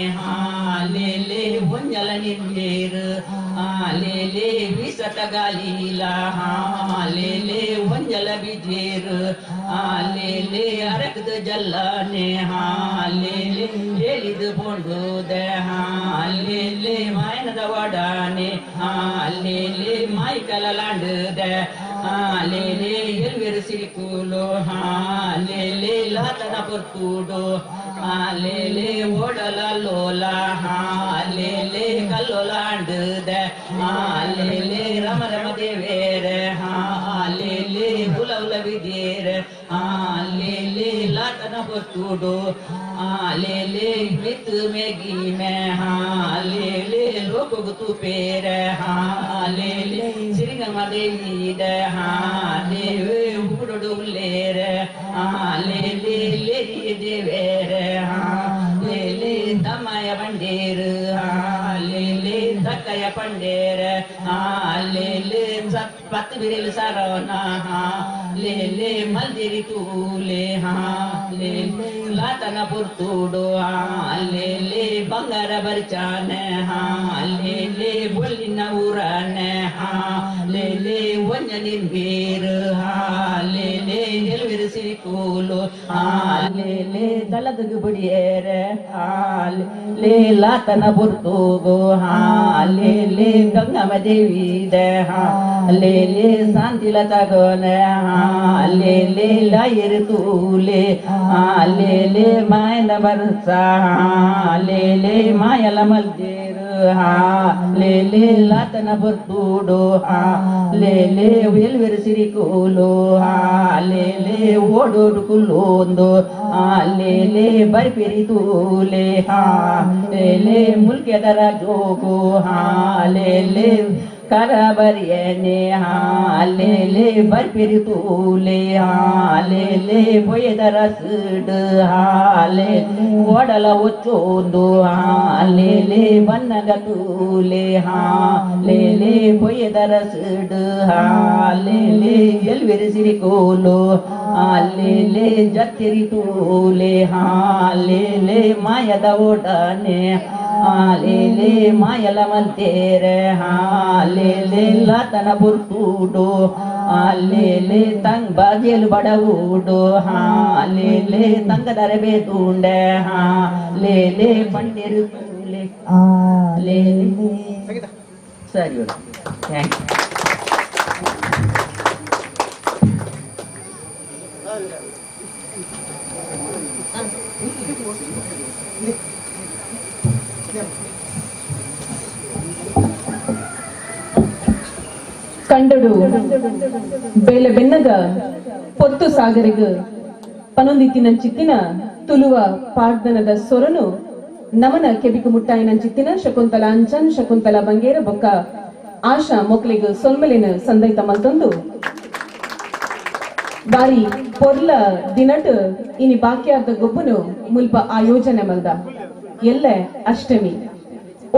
ಲೇ ಲೇ ಒಂಜಲ ನಿಂದೇರು ಲೇ ಲೇ ವಿಸತ ಗಾಲೀಲ ಲೇ ಲೇ ಒಂಜಲ ಬಿಜೇರು ಲೇ ಲೇ ಅರಕದ ಜಲ್ಲನೆ ಲೇ ಲೇ ಹೇಳಿದು ಬೋಂಡುದೆ ಲೇ ಲೇ ಮಾಯನದ ಒಡಾನೆ ಲೇ ಲೇ ಮಾಯ್ಕಲಾಂಡುದೆ ಲೇ ಲೇ ಎಲ್ವೆರು ಸಿರಿಕೂಲು ಲೇ ಲೇ ಲಾತನ ಪೊರ್ತೂಡು ಲೇ ಲೇ ಓಡಲ ಲೋಲ ಲೇ ಲೇ ಕಲ್ಲೋಲಾಂಡುದೆ ಲೇ ಲೇ ರಮ ರಮ ದೇವೇರೆ ಲೇ ಲೇ ಹುಲ ಹುಲ ವಿದೇರೆ ಲೇ ಲೇ ಲಾತನ ಪೊರ್ತೂಡು ಲೇ ಲೇ ಮಿತ್ ಮೇಗಿ ಮೇ ಲೇ ಲೇ ಲೋಕಗು ತೂಪೇರೆ ಲೇ ಲೇ ಸಿರಿಗಮ್ಮ ದೇವಿದೆ ದೇವೆ ಉಗುಡು ಉಲ್ಲೇರೆ ಲೇ ಲೇ ಲೇರಿಯ ದೇವೇರೆ ಲೇ ಲೇ ತಮ್ಮಯ ಬಂಡೇರು ಲೇ ಲೇ ತಕ್ಕಯ ಪಂಡೇರೆ ಲೇ ಲೇ ಪತ್ತು ಬಿರಿಲು ಸರೋನ ಲೇ ಲೇ ಮಲ್ದಿರಿ ತೂಲೆ ಲೇ ಲಾತನ ಪುರ್ತೂಡು ಲೇ ಲೇ ಬಂಗಾರ ಬರ್ಚಾನೆ ಲೇ ಲೇ ಬೊಲ್ಲಿನ ಊರನೆ ಲೇ ಲೇ ಒಂಜ ನಿನ್ಬೇರು ಲೇ ಲೇ ಎಲ್ವಿರು ಸಿರಿಕೂಲು ಲೇ ಲೇ ತಲದಗು ಬುಡಿಯೇರೆ ಲೇ ಲಾತನ ಪುರ್ತೂಗು ಲೇ ಲೇ ಗಂಗಮ್ಮ ದೇವಿದೆ ಲೇ ಲೇ ಶಾಂತಿಲ ತಗೋನೆ ಲೇ ಲೇ ಲಾಯಿರು ತೂಲೆ ಲೇ ಲೇ ಮಾಯನ ಬರ್ಸ ಲೇ ಲೇ ಮಾಯಲ ಮಲ್ದೇರು ಲೇ ಲೇ ಲಾತನ ಬರ್ತೂಡು ಲೇ ಲೇ ಎಲ್ವೆರು ಸಿರಿಕೂಲು ಲೇ ಲೇ ಓಡೋಡು ಕುಲ್ಲೊಂದು ಲೇ ಲೇ ಬರ್ಪಿರಿ ತೂಲೆ ಲೇ ಲೇ ಮುಲ್ಕೆದರ ಜೋಗು ಲೇ ಲೇ ಕರಬರಿಯನೆ ಲೇ ಲೇ ಬರ್ಪಿರಿ ತೂಲೆ ಲೇ ಲೇ ಪೊಯ್ಯದರ ಸಿಡು ಲೇ ಓಡಲ ಒಚ್ಚೊಂದು ಲೇ ಲೇ ಬನ್ನಗ ತೂಲೆ ಲೇ ಲೇ ಪೊಯ್ಯದರ ಸಿಡು ಲೇ ಲೇ ಎಲ್ವೆರು ಸಿರಿಕೋಲು ಲೇ ಲೇ ಜತ್ತಿರಿ ತೂಲೆ ಲೇ ಲೇ ಮಾಯದ ಓಡನೆ ಲೇ ಲೇ ಮಾಯಲ ಮಲ್ತೇರೆ ಲೇ ಲೇ ಲಾತನ ಬುರ್ತೂಡು ಲೇ ಲೇ ತಂಗ್ ಬಾಜೇಲು ಬಡವೂಡು ಲೇ ಲೇ ತಂಗದರ ಬೇತೂಂಡೆ ಲೇ ಲೇ ಪಂಡಿರು ತೂಲೆ ಲೇ ಸರಿ, thank you. ಕಂಡಡು ಬೇಲೆ ಬೆನ್ನಗ ಪೊತ್ತು ಸಾಗರಿಗ ಪನೊಂದಿತ್ತಿನಂಚಿತ್ತಿನ ತುಲುವ ಪಾಡ್ದನದ ಸೊರನು ನಮನ ಕೆಬಿಕು ಮುಟ್ಟಾಯಿನಂಚಿತ್ತಿನ ಶಕುಂತಲ ಅಂಚನ್, ಶಕುಂತಲ ಬಂಗೇರ ಬೊಕ್ಕ ಆಶಾ ಮೊಕ್ಲಿಗ್ ಸೊಲ್ಮೆಲಿನ ಸಂದೈತ ಮಲ್ತೊಂದು ಬಾರಿ ಪೊರ್ಲ ದಿನಟ್ ಇನಿ ಬಾಕಿಯಾದ ಗೊಬ್ಬನು ಮುಲ್ಪ ಆಯೋಜನೆ ಮಲ್ದ. ಎಲ್ಲೆ ಅಷ್ಟಮಿ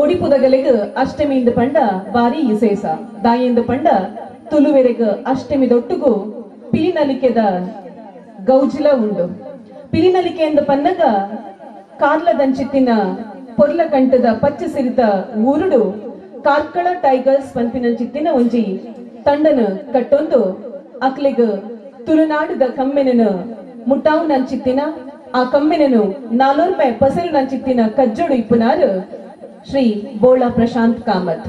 ಒಡಿಪುದಗಲಿಗ್ ಅಷ್ಟಮಿಯಿಂದ ಪಂಡ ಬಾರಿ ಇಸೇಸ ದಾಯಿಂದ ಪಂಡ ತುಲುವೆರೆಗ್ ಅಷ್ಟಮಿ ದೊಟ್ಟುಗು ಪಿಲಿನಲಿಕೆದ ಗೌಜಿಲ ಉಂಡು. ಪಿಲಿನಲಿಕೆಯಿಂದ ಪನ್ನಗ ಕಾರ್ಲದಂಚಿತ್ತಿನ ಪೊರ್ಲ ಕಂಠದ ಪಚ್ಚ ಸಿರಿತ ಊರುಡು ಕಾರ್ಕಳ ಟೈಗರ್ಸ್ ಪಂಪಿನಂಚಿತ್ತಿನ ಒಂಜಿ ತಂಡನ ಕಟ್ಟೊಂದು ಅಕ್ಲಿಗ್ ತುಳುನಾಡುದ ಕಮ್ಮೆನನು ಮುಟ್ಟಾವು ನಂಚಿತ್ತಿನ ಆ ಕಮ್ಮೆನನು ನಾಲೋರ್ಮೆ ಪಸರು ನಂಚಿತ್ತಿನ ಕಜ್ಜೋಡು ಇಪ್ಪುನಾರು ಶ್ರೀ ಬೋಳ ಪ್ರಶಾಂತ್ ಕಾಮತ್.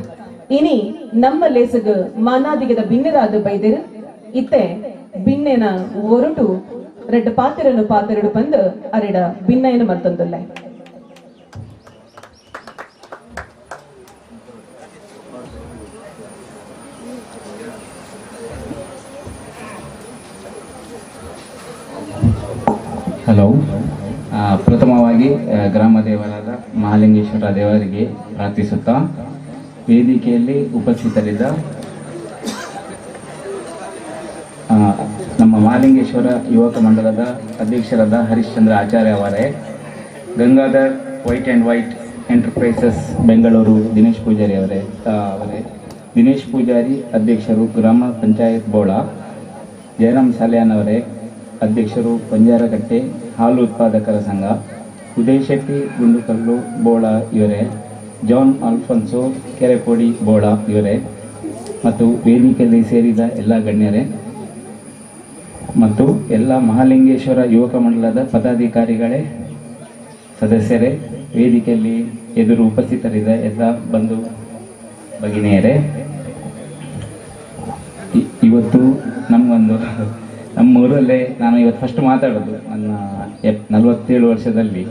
ಇನಿ ನಮ್ಮ ಲೇಸಗ್ ಮಾನಾದಿಗದ ಬಿನ್ನೆರಾದ ಬೈದೆರು ಇತ್ತೆ ಬಿನ್ನೆನ ಒರಟು ರೆಡ್ ಪಾತಿರನು ಪಾತಿರಡು ಪಂದು ಅರೆಡ ಬಿನ್ನಯನ ಮತ್ತೊಂದುಲ್ಲೆ. Hello. ಪ್ರಥಮವಾಗಿ ಗ್ರಾಮ ದೇವರಾದ ಮಹಾಲಿಂಗೇಶ್ವರ ದೇವರಿಗೆ ಪ್ರಾರ್ಥಿಸುತ್ತಾ, ವೇದಿಕೆಯಲ್ಲಿ ಉಪಸ್ಥಿತರಿದ್ದ ನಮ್ಮ ಮಹಾಲಿಂಗೇಶ್ವರ ಯುವಕ ಮಂಡಲದ ಅಧ್ಯಕ್ಷರಾದ ಹರಿಶ್ಚಂದ್ರ ಆಚಾರ್ಯ ಅವರೇ, Gangadhar white and white enterprises Bengaluru Dinesh Poojary ಅವರೇ, ದಿನೇಶ್ ಪೂಜಾರಿ ಅಧ್ಯಕ್ಷರು ಗ್ರಾಮ ಪಂಚಾಯತ್ ಬೋಳ, ಜಯರಾಮ್ ಸಾಲ್ಯಾನ್ ಅವರೇ ಅಧ್ಯಕ್ಷರು ಪಂಜಾರಕಟ್ಟೆ ಹಾಲು ಉತ್ಪಾದಕರ ಸಂಘ, ಉದಯ್ ಶೆಟ್ಟಿ ಗುಂಡುಕಲ್ಲು ಬೋಳ ಇವರೇ, ಜಾನ್ ಆಲ್ಫನ್ಸೋ ಕೆರೆಕೋಡಿ ಬೋಳ ಇವರೇ, ಮತ್ತು ವೇದಿಕೆಯಲ್ಲಿ ಸೇರಿದ ಎಲ್ಲ ಗಣ್ಯರೇ ಮತ್ತು ಎಲ್ಲ ಮಹಾಲಿಂಗೇಶ್ವರ ಯುವಕ ಮಂಡಲದ ಪದಾಧಿಕಾರಿಗಳೇ, ಸದಸ್ಯರೇ, ವೇದಿಕೆಯಲ್ಲಿ ಎದುರು ಉಪಸ್ಥಿತರಿದ್ದ ಎಲ್ಲ ಬಂಧು ಭಗಿನಿಯರೇ, ಇವತ್ತು ನಮಗೊಂದು ನಮ್ಮೂರಲ್ಲೇ ನಾನು ಇವತ್ತು ಫಸ್ಟ್ ಮಾತಾಡೋದು. ನನ್ನ 47 ವರ್ಷದಲ್ಲಿ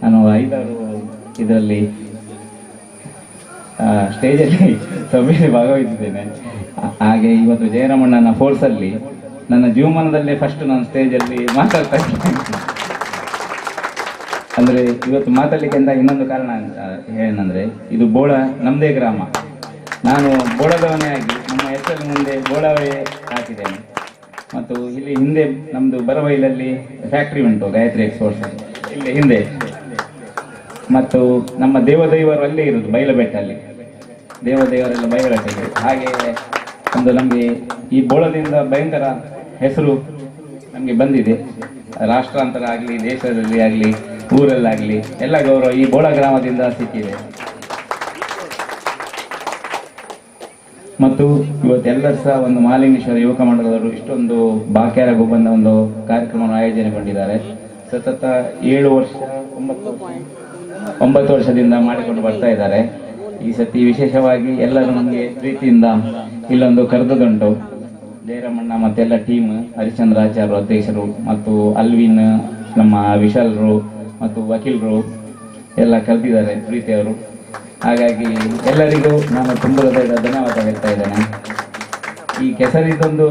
ನಾನು 5-6 ಇದರಲ್ಲಿ ಸ್ಟೇಜಲ್ಲಿ ಸಭೆಯಲ್ಲಿ ಭಾಗವಹಿಸಿದ್ದೇನೆ. ಹಾಗೆ ಇವತ್ತು ಜಯರಾಮಣ್ಣನ ಫೋರ್ಸಲ್ಲಿ ನನ್ನ ಜೀವಮಾನದಲ್ಲೇ ಫಸ್ಟ್ ನಾನು ಸ್ಟೇಜಲ್ಲಿ ಮಾತಾಡ್ತಾ ಇದ್ದೇನೆ. ಅಂದರೆ ಇವತ್ತು ಮಾತಾಡಲಿಕ್ಕೆ ಅಂತ ಇನ್ನೊಂದು ಕಾರಣ ಏನಂದರೆ, ಇದು ಬೋಳ ನಮ್ಮದೇ ಗ್ರಾಮ. ನಾನು ಬೋಳದವನೇ ಆಗಿ ನಮ್ಮ ಹೆಸರಿನ ಮುಂದೆ ಬೋಳವೇ ಹಾಕಿದ್ದೇನೆ. ಮತ್ತು ಇಲ್ಲಿ ಹಿಂದೆ ನಮ್ಮದು ಬರಬೈಲಲ್ಲಿ ಫ್ಯಾಕ್ಟ್ರಿ ಉಂಟು, ಗಾಯತ್ರಿ ಎಕ್ಸ್ಪೋರ್ಟ್ಸ್ ಇಲ್ಲಿ ಹಿಂದೆ. ಮತ್ತು ನಮ್ಮ ದೇವದೈವರು ಅಲ್ಲೇ ಇರೋದು, ಬೈಲಬೆಟ್ಟಲ್ಲಿ ದೇವದೇವರೆಲ್ಲ ಬೈಲಬೆಟ್ಟಲ್ಲಿ. ಹಾಗೆ ಒಂದು ನಮಗೆ ಈ ಬೋಳದಿಂದ ಭಯಂಕರ ಹೆಸರು ನಮಗೆ ಬಂದಿದೆ. ರಾಷ್ಟ್ರಾಂತರ ಆಗಲಿ, ದೇಶದಲ್ಲಿ ಆಗಲಿ, ಊರಲ್ಲಾಗಲಿ ಎಲ್ಲ ಗೌರವ ಈ ಬೋಳ ಗ್ರಾಮದಿಂದ ಸಿಕ್ಕಿದೆ. ಮತ್ತು ಇವತ್ತೆಲ್ಲರೂ ಸಹ ಒಂದು ಮಹಾಲಿಂಗೇಶ್ವರ ಯುವಕ ಮಂಡಲದವರು ಇಷ್ಟೊಂದು ಬಾಕ್ಯಾರ ಗೊಬ್ಬಂದ ಒಂದು ಕಾರ್ಯಕ್ರಮವನ್ನು ಆಯೋಜನೆಗೊಂಡಿದ್ದಾರೆ. ಸತತ 7 ವರ್ಷ 9 ವರ್ಷದಿಂದ ಮಾಡಿಕೊಂಡು ಬರ್ತಾ ಇದ್ದಾರೆ. ಈ ಸತಿ ವಿಶೇಷವಾಗಿ ಎಲ್ಲರೂ ನಮಗೆ ಪ್ರೀತಿಯಿಂದ ಇಲ್ಲೊಂದು ಕರೆದದುಂಟು. ಜಯರಾಮಣ್ಣ ಮತ್ತೆಲ್ಲ ಟೀಮ್, ಹರಿಶ್ಚಂದ್ರ ಆಚಾರ್ಯರು ಅಧ್ಯಕ್ಷರು, ಮತ್ತು ಅಲ್ವಿನ್, ನಮ್ಮ ವಿಶಾಲರು ಮತ್ತು ವಕೀಲರು ಎಲ್ಲ ಕರೆದಿದ್ದಾರೆ ಪ್ರೀತಿಯವರು. ಹಾಗಾಗಿ ಎಲ್ಲರಿಗೂ ನಾನು ತುಂಬ ಹೃದಯದ ಧನ್ಯವಾದ ಹೇಳ್ತಾ ಇದ್ದೇನೆ. ಈ ಕೆಸರಿದೊಂದು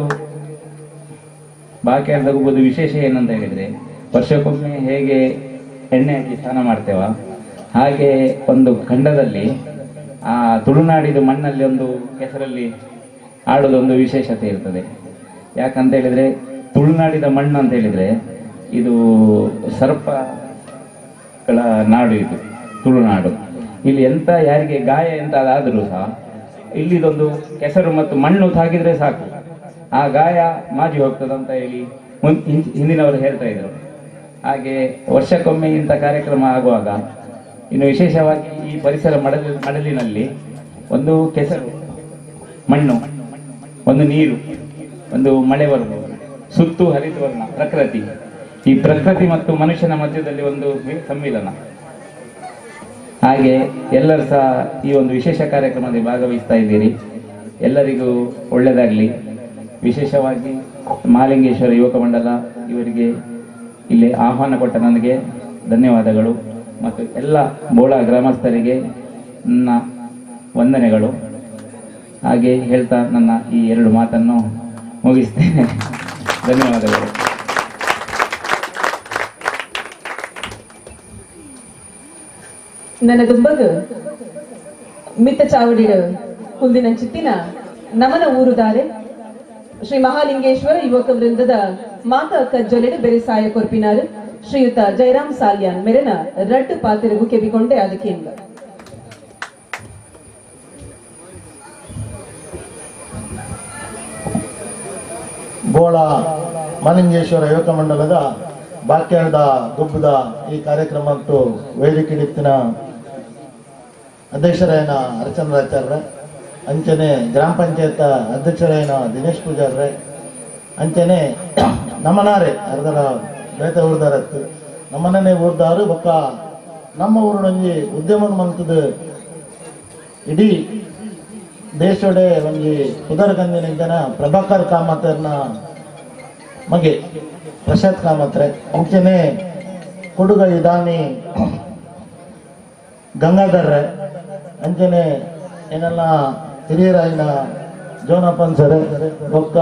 ಬಾಕ್ಯಾರದ ಗುಬ್ಬದ ವಿಶೇಷ ಏನಂತ ಹೇಳಿದರೆ, ವರ್ಷಕ್ಕೊಮ್ಮೆ ಹೇಗೆ ಎಣ್ಣೆ ಹಾಕಿ ಸ್ನಾನ ಮಾಡ್ತೇವ, ಹಾಗೆ ಒಂದು ಖಂಡದಲ್ಲಿ ಆ ತುಳುನಾಡಿದ ಮಣ್ಣಲ್ಲಿ ಒಂದು ಕೆಸರಲ್ಲಿ ಆಡೋದೊಂದು ವಿಶೇಷತೆ ಇರ್ತದೆ. ಯಾಕಂತ ಹೇಳಿದರೆ ತುಳುನಾಡಿದ ಮಣ್ಣು ಅಂತ ಹೇಳಿದರೆ ಇದು ಸರ್ಪಗಳ ನಾಡು, ಇದು ತುಳುನಾಡು. ಇಲ್ಲಿ ಎಂತ ಯಾರಿಗೆ ಗಾಯ ಎಂತ ಆದರೂ ಸಹ ಇಲ್ಲಿದೊಂದು ಕೆಸರು ಮತ್ತು ಮಣ್ಣು ತಾಗಿದ್ರೆ ಸಾಕು, ಆ ಗಾಯ ಮಾಜಿ ಹೋಗ್ತದಂತ ಹೇಳಿ ಹಿಂದಿನವರು ಹೇಳ್ತಾ ಇದ್ರು. ಹಾಗೆ ವರ್ಷಕ್ಕೊಮ್ಮೆ ಇಂಥ ಕಾರ್ಯಕ್ರಮ ಆಗುವಾಗ ಇನ್ನು ವಿಶೇಷವಾಗಿ ಈ ಪರಿಸರ ಮಡಲಿನಲ್ಲಿ ಒಂದು ಕೆಸರು, ಮಣ್ಣು, ಒಂದು ನೀರು, ಒಂದು ಮಳೆ ಬರ್ಬೋದು, ಸುತ್ತು ಹರಿತವರ್ಣ ಪ್ರಕೃತಿ. ಈ ಪ್ರಕೃತಿ ಮತ್ತು ಮನುಷ್ಯನ ಮಧ್ಯದಲ್ಲಿ ಒಂದು ಸಮ್ಮಿಲನ. ಹಾಗೆ ಎಲ್ಲರೂ ಸಹ ಈ ಒಂದು ವಿಶೇಷ ಕಾರ್ಯಕ್ರಮದಲ್ಲಿ ಭಾಗವಹಿಸ್ತಾ ಇದ್ದೀರಿ. ಎಲ್ಲರಿಗೂ ಒಳ್ಳೆಯದಾಗಲಿ. ವಿಶೇಷವಾಗಿ ಮಹಾಲಿಂಗೇಶ್ವರ ಯುವಕ ಮಂಡಲ ಇವರಿಗೆ ಇಲ್ಲಿ ಆಹ್ವಾನ ಕೊಟ್ಟ ನನಗೆ ಧನ್ಯವಾದಗಳು ಮತ್ತು ಎಲ್ಲ ಬೋಳ ಗ್ರಾಮಸ್ಥರಿಗೆ ನನ್ನ ವಂದನೆಗಳು. ಹಾಗೆ ಹೇಳ್ತಾ ನನ್ನ ಈ 2 ಮಾತನ್ನು ಮುಗಿಸ್ತೇನೆ. ಧನ್ಯವಾದಗಳು. ನನ್ನ ದುಂಬಗು ಮಿತ್ತ ಚಾವಡಿಡು ಕುಲ್ದಿನಂಚಿತ್ತಿನ ನಮನ ಊರುದಾರೆ ಶ್ರೀ ಮಹಾಲಿಂಗೇಶ್ವರ ಯುವಕ ವೃಂದದ ಮಾತ ಕಜ್ಜೊಲೆಡು ಬೆರೆಸಾಯ ಕೊರ್ಪಿನಾರು ಶ್ರೀಯುತ ಜಯರಾಮ್ ಸಾಲ್ಯಾನ್ ಮೆರೆನ ರಡ್ಡು ಪಾತಿರುಗು ಕೆಬಿಕೊಂಡೆ ಅದಕ್ಕೆ. ಬೋಳ ಮಹಾಲಿಂಗೇಶ್ವರ ಯುವಕ ಮಂಡಲದ ಬಾಕ್ಯಾರದ ಗುಬ್ಬದ ಈ ಕಾರ್ಯಕ್ರಮ ಮತ್ತು ವೇದಿಕೆ ಅಧ್ಯಕ್ಷರಾಯನ ಹರಿಚಂದ್ರಾಚಾರ್ಯ, ಅಂಚನೆ ಗ್ರಾಮ ಪಂಚಾಯತ್ ಅಧ್ಯಕ್ಷರಾಯನ ದಿನೇಶ್ ಪೂಜಾರ್ರೆ, ಅಂಚನೆ ನಮ್ಮನಾರೆ ಅರ್ಧರ ಬೇತ ಊರ್ದಾರತ್ತು ನಮ್ಮನೇ ಊರ್ದಾರು ಬೊಕ್ಕ ನಮ್ಮ ಊರುಡೊಂಜಿ ಉದ್ಯಮ ಮಂತದ ಇಡೀ ದೇಶೋಡೆ ಒಂಜಿ ಪುದರ್ ಕಂದಿನ ಜನ ಪ್ರಭಾಕರ್ ಕಾಮತ್ರನ ಮಗೆ ಪ್ರಸಾದ್ ಕಾಮತ್ರೆ, ಅಂಚನೆ ಕೊಡುಗೈ ದಾನಿ ಗಂಗಾಧರ್ರೆ, ಅಂಚನೆ ಏನೆಲ್ಲ ಹಿರಿಯರಾಯಿನ ಜೋನಪ್ಪನ್ ಸರ್, ಬೊಕ್ಕ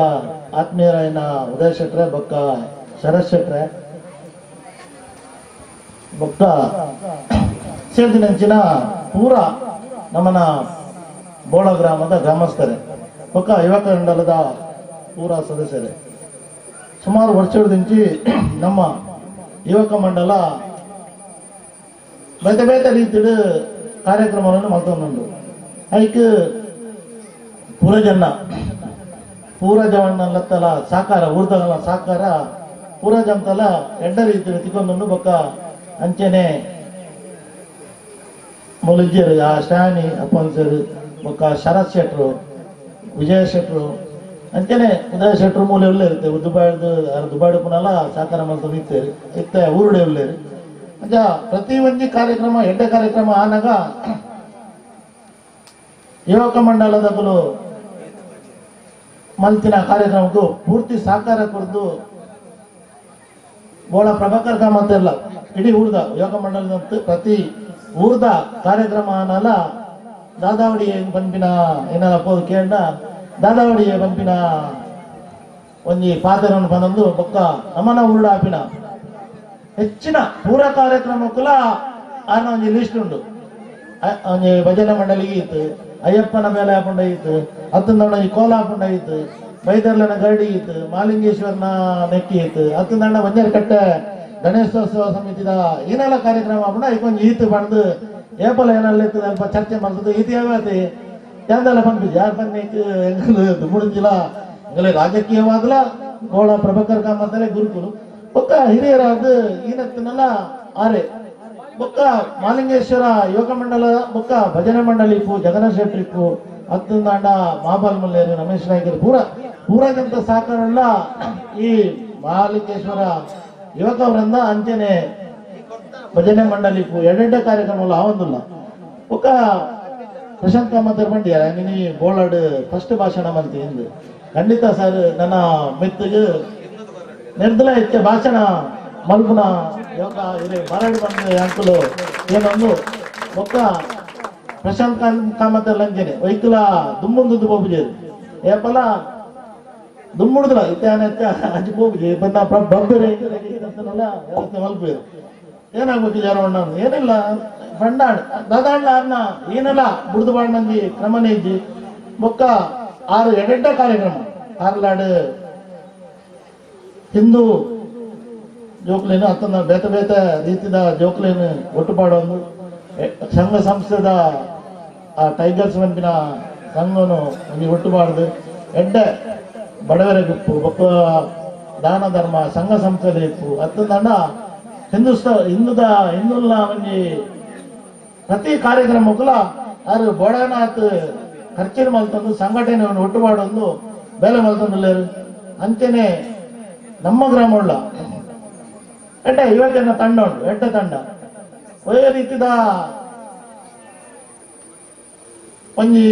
ಆತ್ಮೀಯರಾಯಿನ ಉದಯ ಶೆಟ್ರೆ, ಬೊಕ್ಕ Sharath ಶೆಟ್ರೆ ಬೊಕ್ಕ ಸೇರ್ದಿನಂಚಿನ ಪೂರ ನಮ್ಮನ ಬೋಳ ಗ್ರಾಮದ ಗ್ರಾಮಸ್ಥರೇ ಬೊಕ್ಕ ಯುವಕ ಮಂಡಲದ ಪೂರ ಸದಸ್ಯರೇ, ಸುಮಾರು ವರ್ಷದಿಂಚಿ ನಮ್ಮ ಯುವಕ ಮಂಡಲ ಬೇತೆ ಬೇತೆ ರೀತಿಯ ಕಾರ್ಯಕ್ರಮವನ್ನು ಮಲ್ತೊಂದುಂಡು. ಐಕ್ ಪೂರಜನಲತ್ತಲ ಸಾಕಾರ ಊರ್ದಗಲ ಸಾಕಾರ ಪೂರಜಂತಲ ಎಡ್ಡ ರೀತಿಯಲ್ಲಿ ತಿಕ್ಕೊಂದುಂಡು. ಬೊಕ್ಕ ಅಂಚೆನೆ ಮುಲಿಜರು ಆ ಶಾನಿ ಅಪ್ಪನ್ಸರು ಬೊಕ್ಕ ಶರತ್ ಶೆಟ್ರು ವಿಜಯ ಶೆಟ್ರು ಅಂಚೆನೆ ಉದಯ ಶೆಟ್ರು ಮೂಲೆ ಉಳ್ಳೇರು ದುಬಾಯ್ದು ದುಬಾಯ್ಡು ಪುನಲ ಸಾಕಾರ ಮಲ್ತೊಂದು ಇತ್ತೇರು ಇತ್ತೆ ಊರುಡೆ ಉಳ್ಳೇರು. ಅಂಚ ಪ್ರತಿ ಒಂಜಿ ಕಾರ್ಯಕ್ರಮ ಎಡ್ಡೆ ಕಾರ್ಯಕ್ರಮ ಆನಾಗ ಯುವಕ ಮಂಡಲದಕುಲು ಮಲ್ತಿನ ಕಾರ್ಯಕ್ರಮಕ್ಕೂ ಪೂರ್ತಿ ಸಹಕಾರ ಕೊಡ್ದು ಬೋಳ ಪ್ರಭಾಕರ್ ಕಾಮತ್ ಎಲ್ಲ ಇಡೀ ಊರ್ದ ಯುವಕ ಮಂಡಲದಂತ ಪ್ರತಿ ಊರ್ದ ಕಾರ್ಯಕ್ರಮ ಆನಲ ದಾದಾವಡಿ ಪನ್ಪಿನ ಏನಾರ ಪೋದು ಕೇಂಡ ದಾದಾವಡಿ ಪನ್ಪಿನ ಒಂಜಿ ಪಾತ್ರವನ್ನು ಬಂದೊಂದು ಬೊಕ್ಕ ನಮನ ಊರುಡ ಆಪಿನ ಹೆಚ್ಚಿನ ಪೂರ ಕಾರ್ಯಕ್ರಮಕ್ಕೂ ಆನ ಒಂಜಿ ಲಿಸ್ಟ್ ಉಂಡು. ಒಂಜಿ ಭಜನೆ ಮಂಡಳಿಗೆ ಇತ್ತು, ಅಯ್ಯಪ್ಪನ ಮೇಲೆ ಹಾಕೊಂಡ ಇತ್ತು, ಅತ್ತಂದಣ್ಣ ಈ ಕೋಲ ಹಾಕೊಂಡ ಇತ್ತು, ಬೈದರ್ಲನ ಗರಡಿ ಇತ್ತು, ಮಾಲಿಂಗೇಶ್ವರನ ನೆಕ್ಕಿ ಇತ್ತು, ಅತ್ತಂದಣ್ಣ ಬಂಜಾರಕಟ್ಟೆ ಗಣೇಶೋತ್ಸವ ಸಮಿತಿದ ಏನೆಲ್ಲ ಕಾರ್ಯಕ್ರಮ ಹಾಕೊಂಡ ಐಕೊಂಜಿ ಈತು ಬಂದು ಏಪಲ ಏನೆಲ್ಲ ಇತ್ತು ಅಲ್ಪ ಚರ್ಚೆ ಮಾಡ್ತದೆ. ಈತ ಯಾವತಿ ಎಂದೆಲ್ಲ ಪನ್ಪಿಜಿ ಯಾರು ಪನ್ನಿಕ್ ಎಂಗಲು ದುಮುಡಿಂಜಿಲ ಎಂಗಲ ರಾಜಕೀಯವಾದಲ ಗೋಳ ಪ್ರಭಾಕರ್ ಕಾಮತ್ತಲೆ ಗುರುಕುಲು ಬೊಕ್ಕ ಹಿರಿಯರಾದ ಈನತ್ತನೆಲ್ಲ ಆರೆ ಬೊಕ್ಕ ಮಾಲಿಂಗೇಶ್ವರ ಯುವಕ ಮಂಡಲ ಬೊಕ್ಕ ಭಜನೆ ಮಂಡಳಿಪು ಜಗನ್ನಾಥ ಶೆಟ್ಟಿಪ್ಪು ಅತ್ತಂದಾಂಡ ಮಾಬಲ್ ಮಲ್ಲೇರು ರಮೇಶ್ ನಾಯ್ಕರು ಪೂರ ಪೂರಗಂತ ಸಾಕಾರಲ್ಲ ಈ ಮಹಾಲಿಂಗೇಶ್ವರ ಯುವಕ ವೃಂದ ಅಂಚೆನೆ ಭಜನೆ ಮಂಡಳಿಪು ಎರಡೆರಡೆ ಕಾರ್ಯಕ್ರಮ ಆವೊಂದುಲ್ಲ. ಬೊಕ್ಕ ಪ್ರಶಾಂತ್ ಕಾಮತ್ ಬಂಡಿಯಾರ ನೀ ಬೋಳಾಡ್ ಫಸ್ಟ್ ಭಾಷಣ ಮಲ್ತಿ ಎಂದು ಖಂಡಿತ ಸರ್ ನನ್ನ ಮೆತ್ತಿಗೆ ನಿರ್ದಲ ಹೆಚ್ಚ ಭಾಷಣ ಮಲ್ಪುನ ಯೋಗ ಇರೆ ಬರಡು ಬಂದ ಅಂಕುಲು ಏನೊಂದು ಬೊಕ್ಕ ಪ್ರಶಾಂತ್ ಕಾಮತ್ ಲಂಚನೆ ವೈಕುಲ ದುಮ್ಮುಂದು ಬೋಬುಜೇರು ಏಪಲ ದುಮ್ಮುಡುದಿಲ್ಲ ಇತ್ತಾನೆ ಅಜ್ಜಿ ಬೋಬುಜಿ ಬಂದ ಬಬ್ಬೆರೆ ವ್ಯವಸ್ಥೆ ಮಲ್ಪೇರು ಏನಾಗ್ಬೇಕು ಯಾರೋ ಏನಿಲ್ಲ ಫಂಡಾಡ್ ದಾದಾಂಡ್ಲ ಅನ್ನ ಏನೆಲ್ಲ ಬುಡ್ದು ಬಾಂಡಂಜಿ ಕ್ರಮನೇ ಇಜ್ಜಿ. ಬೊಕ್ಕ ಆರು ಎಡೆಡ್ಡ ಕಾರ್ಯಕ್ರಮ ಕಾರ್ಲಾಡು ಹಿಂದೂ ಜೋಕ್ಲೇನು ಅತ್ತನ ಬೇತೆ ಬೇತೆ ರೀತಿದ ಜೋಕ್ಲೇನು ಒಟ್ಟು ಪಾಡೊಂದು ಸಂಘ ಸಂಸ್ಥೆದ ಆ ಟೈಗರ್ಸ್ ಮಂಪಿನ ಸಂಘನು ಒಂಜಿ ಒಟ್ಟು ಪಾಡ್ದು ಎಡ್ಡೆ ಬಡವರ ಗುಪ್ಪು ಬೊಕ್ಕ ದಾನ ಧರ್ಮ ಸಂಘ ಸಂಸ್ಥೆದ ಇಪ್ಪು ಅತ್ತಂದಣ್ಣ ಹಿಂದೂದ ಹಿಂದುಲ್ಲ ಒಂಜಿ ಪ್ರತಿ ಕಾರ್ಯಕ್ರಮಕ್ಕೂ ಆರು ಬೋಡನಾಥ್ ಖರ್ಚಿನ ಮಲ್ತಂದು ಸಂಘಟನೆ ಒಟ್ಟು ಮಾಡೋದು ಬೇಲೆ ಮಲ್ತಂದುಲ್ಲೇರು. ಅಂಚೆನೆ ನಮ್ಮ ಗ್ರಾಮ ಉಳ್ಳ ಎಡ್ಡೆ ಯುವಕನ ತಂಡ ಉಂಟು ಎಡ್ಡೆ ತಂಡ ಒಳ್ಳೆ ರೀತಿದ ಒಂಜಿ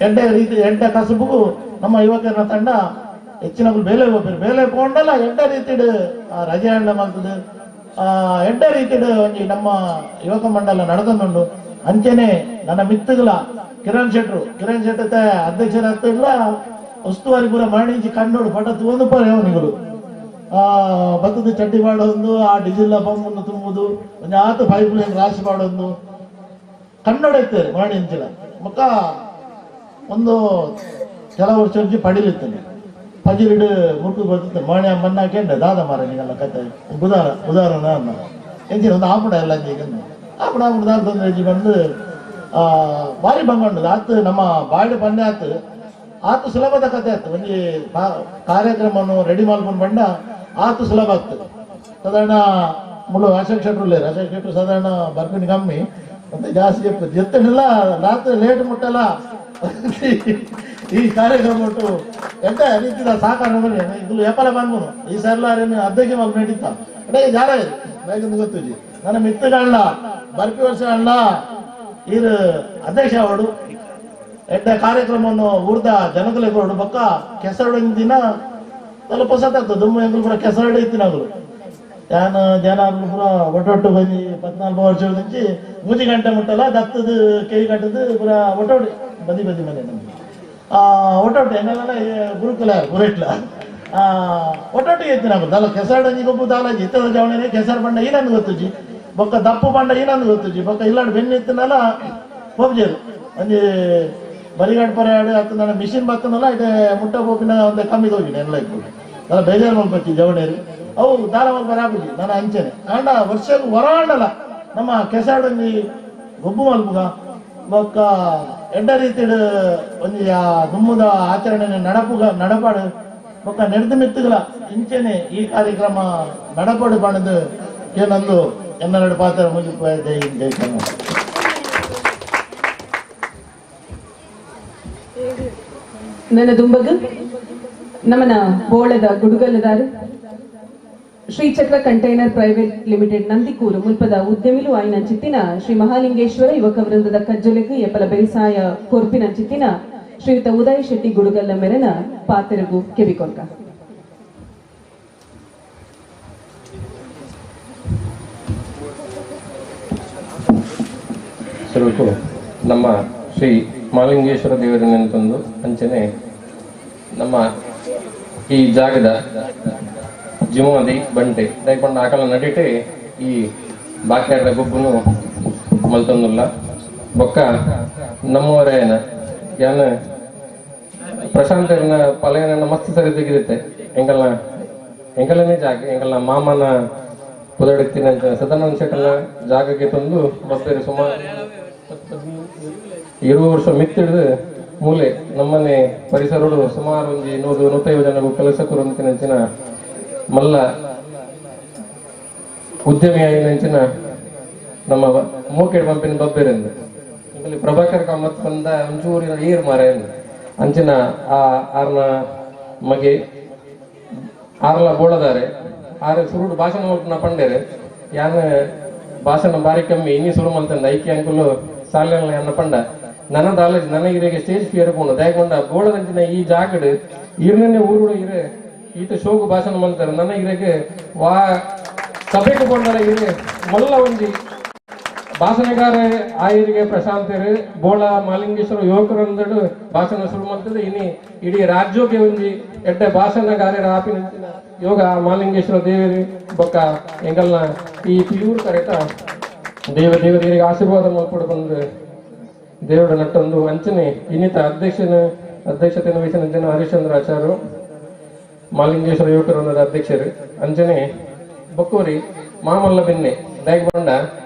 ಎಡ್ಡೆ ರೀತಿ ಎಡ್ಡೆ ಕಸುಬುಗು ನಮ್ಮ ಯುವಕನ ತಂಡ ಹೆಚ್ಚಿನ ಬೇಲೆ ಹೋಗ್ಬೇಕು ಬೇಲೆ ಪೋಂಡಲ್ಲ ಎಡ್ಡೆ ರೀತಿಡು ರಜೆ ಹಣ್ಣ ಮಲ್ತದೆ ಎಡ್ಡೆ ರೀತಿಡು ಒಂಜಿ ನಮ್ಮ ಯುವಕ ಮಂಡಲ ನಡೆದೊಂದುಂಡು. ಅಂಚೆನೆ ನನ್ನ ಮಿತ್ತುಗಳ ಕಿರಣ್ ಶೆಟ್ರು ಕಿರಣ್ ಶೆಟ್ಟತೆ ಅಧ್ಯಕ್ಷರ ಉಸ್ತುವಾರಿ ಪೂರ ಮಾಡಿಂಚಿ ಕಣ್ಣೋಡು ಪಟ ತೂವೊಂದು ಪೋರೆ ಅವನಿಗಳು ಭತ್ತದ ಚಡ್ಡಿ ಮಾಡೋದು ಆ ಡೀಸೆಲ್ ಪಂಪನ್ನು ತುಂಬುದು ಒಂಜಿ ಆತ ಪೈಪ್ ಲೈನ್ ರಾಶಿ ಮಾಡೋದು ಕನ್ನಡ ಇತ್ತೇವೆ ಮಾಡಿಂಚಿಲ ಬೊಕ್ಕ ಒಂದು ಕೆಲವು ವರ್ಷ ಒಂಜಿ ಪಡಿಲಿತ್ತೇನೆ ಪಜಿಲಿಡು ಮುರ್ಕು ಬರ್ತಿತ್ತು ಮಾಣಿ ಮಣ್ಣ ಹಾಕ್ಯಂಡೆ ದಾದ ಮಾರ ನೀಗೆಲ್ಲ ಕತೆ ಬುಧಾರ ಬುಧಾರನ ಅನ್ನ ಎಂಚಿನ ಒಂದು ಆಪುಡ ಎಲ್ಲ ಈಗ ಆಪುಡ ಆಪುಡ ದಾದ ತೊಂದರೆ ಬಂದು ಭಾರಿ ಬಂಗೊಂಡು ಆತು ನಮ್ಮ ಬಾಯ್ಡು ಪಂಡೆ ಆತು ಆತು ಸುಲಭದ ಕತೆ ಆಯ್ತು ಒಂಜಿ ಕಾರ್ಯಕ್ರಮವನ್ನು ರೆಡಿ ಮಾಡ್ಕೊಂಡು ಬಂಡ ಆತು ಸುಲಭ ಆಗ್ತದೆ. ಸಾಧಾರಣ ಮುಳು ಅಶೋಕ್ ಶೆಟ್ರು ಉಳ್ಳೇರು ಅಶೋಕ್ ಶೆಟ್ರು ಸಾಧಾರಣ ಬರ್ಪಿನ ಕಮ್ಮಿ ಮತ್ತೆ ಜಾಸ್ತಿ ಎತ್ತನಿಲ್ಲ ರಾತ್ರಿ ಲೇಟ್ ಮುಟ್ಟಲ್ಲ ಈ ಕಾರ್ಯಕ್ರಮ ಉಂಟು ಎಂತ ರೀತಿದ ಸಾಕಾರ ಇದು ವ್ಯಾಪಾರ ಬಂದ್ನು ಈ ಸರ್ಲ ಅಧ್ಯಕ್ಷ ಮಲ್ಪು ನಡೀತ ಅಡೇ ಜಾರ ಬೇಗಂದು ಗೊತ್ತಿಜಿ ನನ್ನ ಮಿತ್ತುಗಳನ್ನ ಬರ್ಪಿ ವರ್ಷ ಅಣ್ಣ ಈರು ಅಧ್ಯಕ್ಷ ಅವಡು ಎಡ್ಡೆ ಕಾರ್ಯಕ್ರಮವನ್ನು ಊರ್ದ ಜನಗಳಿಗೆ ಕೊಡು ಬೊಕ್ಕ ಕೆಸರಡು ದಿನ ಸ್ವಲ್ಪ ಸತ್ತಾಗ್ತದೆ ದುಮ್ಮು ಎಂಗ್ಲು ಪೂರ ಕೆಸರಡು ಇತ್ತಿನಗಳು ಯಾನ ಜನ ಪೂರ ಒಟ್ಟೊಟ್ಟು ಬಂದು 14 ವರ್ಷ నుంచి 3 ಗಂಟೆ ಮುಟ್ಟಲ್ಲ ದತ್ತದ ಕೈ ಗಂಟದ ಪೂರ ಒಟ್ಟೊಟ್ಟು ಬದಿ ಬದಿ ಮನೆ ನಮ್ಗೆ ಒಟ್ಟೊಟ್ಟು ಎನ್ನೆಲ್ಲ ಗುರುಕುಲ ಪೂರೆಟ್ಲ ಒಟ್ಟೊಟ್ಟಿಗೆ ಇತ್ತು ನಾವು ದಾಲ ಕೆಸರಡಂಜಿ ಗೊಬ್ಬು ದಾಲಾಜಿ ಇತ್ತದ ಜವಣೆ ಕೆಸರು ಬಂಡ ಏನಂದು ಗೊತ್ತುಜಿ ಬೊಕ್ಕ ದಪ್ಪು ಬಂಡ ಏನಂದು ಗೊತ್ತುಜಿ ಬೊಕ್ಕ ಇಲ್ಲಾಡು ಬೆನ್ನು ಇತ್ತನಲ್ಲ ಪೋಬ್ಜೇರು ಒಂಜಿ ಬರಿಗಾಡ್ ಪರಾಡು ಅತ್ತ ನನ್ನ ಮಿಷಿನ್ ಬತ್ತನಲ್ಲ ಇದೇ ಮುಟ್ಟ ಪೋಪಿನ ಒಂದು ಕಮ್ಮಿ ಹೋಗಿ ಎಲ್ಲ ಇಪ್ಪು ದಾಲ ಬೇಜಾರು ಮಲ್ಪಚ್ಚಿ ಜವಣೇರು ಅವು ದಾಲ ಮಲ್ಪರ ಆಪುಜಿ ನಾನು ಅಂಚನೆ ಆಂಡ ವರ್ಷ ಹೊರಾಂಡಲ ನಮ್ಮ ಕೆಸರಡಂಜಿ ಗೊಬ್ಬು ಮಲ್ಪುಗ ಬೊಕ್ಕ ಎಡ್ಡ ರೀತಿಡ್ ಒಂಜಿ ಆ ದುಮ್ಮುದ ಆಚರಣೆ ನಡಪುಗ ನಡಪಾಡು ಬೊಕ್ಕ ನೆಡ್ದು ಮಿತ್ತುಗಳ ಇಂಚನೆ ಈ ಕಾರ್ಯಕ್ರಮ ನಡಪಾಡು ಬಣ್ಣದು ಏನಂದು ಎನ್ನೆರಡು ಪಾತ್ರ ಮುಗಿಪ ಜೈ ಜೈ ಕನ್ನಡ. ನನ್ನ ದುಂಬಗು ನಮನ ಬೋಳದ ಗುಡುಗಲದಾರು Srichakra container private limited Nandikur ಮುಲ್ಪದ ಉದ್ಯಮಿಲು ಆಯ್ನ ಚಿತ್ತಿನ ಶ್ರೀ ಮಹಾಲಿಂಗೇಶ್ವರ ಯುವಕ ವೃಂದದ ಕಜ್ಜಲೆಗು ಎಪಲ ಬೆರಿಸಾಯ ಕೊರ್ಪಿನ ಚಿತ್ತಿನ ಶ್ರೀಯುತ ಉದಯ ಶೆಟ್ಟಿ ಗುಡುಗಲ್ಲ ಮೆರೆನ ಪಾತೆರಗು ಕೆವಿಕೊರ್ಕ. ಸುರುಕು ನಮ್ಮ ಶ್ರೀ ಮಹಾಲಿಂಗೇಶ್ವರ ದೇವರನೆಂತೊಂದು ಅಂಚನೆ ನಮ್ಮ ಈ ಜಾಗದ ಜಿಮೋದಿ ಬಂಟೆ ದಯಪಂಡ ಆಕಲ ನಡಿಟೆ ಈ ಬಾಕ್ಯಾರ್ದ ಗೊಬ್ಬುನು ಮಲ್ತೊಂದುಲ್ಲ ಬೊಕ್ಕ ನಮ್ಮವರೇನ ಯಾನ ಪ್ರಶಾಂತರನ ಪಲಯನ ಮಸ್ತ್ ಸರಿ ತೆಗೆದಿತ್ತೆ ಎಂಕಲ್ನ ಎಂಕಲನೇ ಜಾಗ ಎಂಕಲ್ನ ಮಾಮನ ಪುದಡಿತ್ತಿನ ಸದಾನಂದ ಶೆಟ್ಟನ ಜಾಗಕ್ಕೆ ತಂದು ಬಪ್ಪೇರು ಸುಮಾರು 20 ವರ್ಷ ಮಿತ್ತಿಡ್ದು ಮೂಲೆ ನಮ್ಮನೆ ಪರಿಸರಡು ಸುಮಾರು ಒಂಜಿ 100 150 ಜನಗೂ ಕೆಲಸ ಕೊರುವಂತಿನ ಮಲ್ಲ ಉದ್ಯಮಿಯಾಗಿನ ನಮ್ಮ ಮೂಕೆಡ್ ಪಂಪಿನ ಬಬ್ಬೇರೆಂದು ಇಲ್ಲಿ ಪ್ರಭಾಕರ್ ಕಾಮತ್ ಬಂದ ಒಂಚೂರಿನ ಏರ್ ಮಾರ ಅಂಚಿನ ಆ ಆರ್ನ ಮಗೆ ಆರ್ಲ ಬೋಳದಾರೆ ಆರೆ ಸುರುಡು ಭಾಷಣ ಮಲ್ಪುನ ಪಂಡೇರೆ ಯಾನ ಭಾಷಣ ಬಾರಿ ಕಮ್ಮಿ ಇನ್ನಿ ಸುರು ಮಲ್ತಂದ ಐಕೆ ಅಂಕುಲು ಸಾಲ ಅನ್ನ ಪಂಡ ನನ್ನ ದಾಲೇಜ್ ನನಗಿರಿಗೆ ಸ್ಟೇಜ್ ಫಿಯರ್ ಪೋಣ ದಯಕೊಂಡ ಬೋಳದಂಚಿನ ಈ ಜಾಗಡ್ ಇರ್ನೇ ಊರುಡು ಇರೆ ಈತ ಶೋಗು ಭಾಷಣ ಮಲ್ತಾರೆ ನನಗಿರಿಗೆ ವಾ ಸಭೆಗೆ ಕೊಂಡರ ಇರೆ ಮಲ್ಲ ಒಂಜಿ ಭಾಷಣಗಾರ ಆಯರಿಗೆ ಪ್ರಶಾಂತರು ಬೋಳ ಮಾಲಿಂಗೇಶ್ವರ ಯುವಕರೊಂದಡು ಭಾಷಣ ಶುರು ಮಾಡ್ತದೆ ಇನಿ ಇಡೀ ರಾಜ್ಯೋಗೆ ಒಂಜಿ ಎಡ್ಡೆ ಭಾಷಣಗಾರರ ಆಪಿನ ಯೋಗ ಮಾಲಿಂಗೇಶ್ವರ ದೇವರು ಬೊಕ್ಕ ಎಂಗಲ್ನ ಈ ಪಿಯೂರು ಕರೆತ ದೇವ ದೇವರಿಗೆ ಆಶೀರ್ವಾದ ಮಲ್ಪಡು ಬಂದು ದೇವರ ನಟ್ಟೊಂದು ಅಂಚನೆ ಇನ್ನಿತ ಅಧ್ಯಕ್ಷತೆಯನ್ನು ವಹಿಸಿದ ಜನ ಹರಿಶ್ಚಂದ್ರ ಆಚಾರ್ಯರು ಮಾಲಿಂಗೇಶ್ವರ ಯುವಕರ ಅಧ್ಯಕ್ಷರು ಅಂಚನೆ ಬೊಕ್ಕೋರಿ ಮಾಮಲ್ಲ ಬೆನ್ನೆ ದಯಗೊಂಡ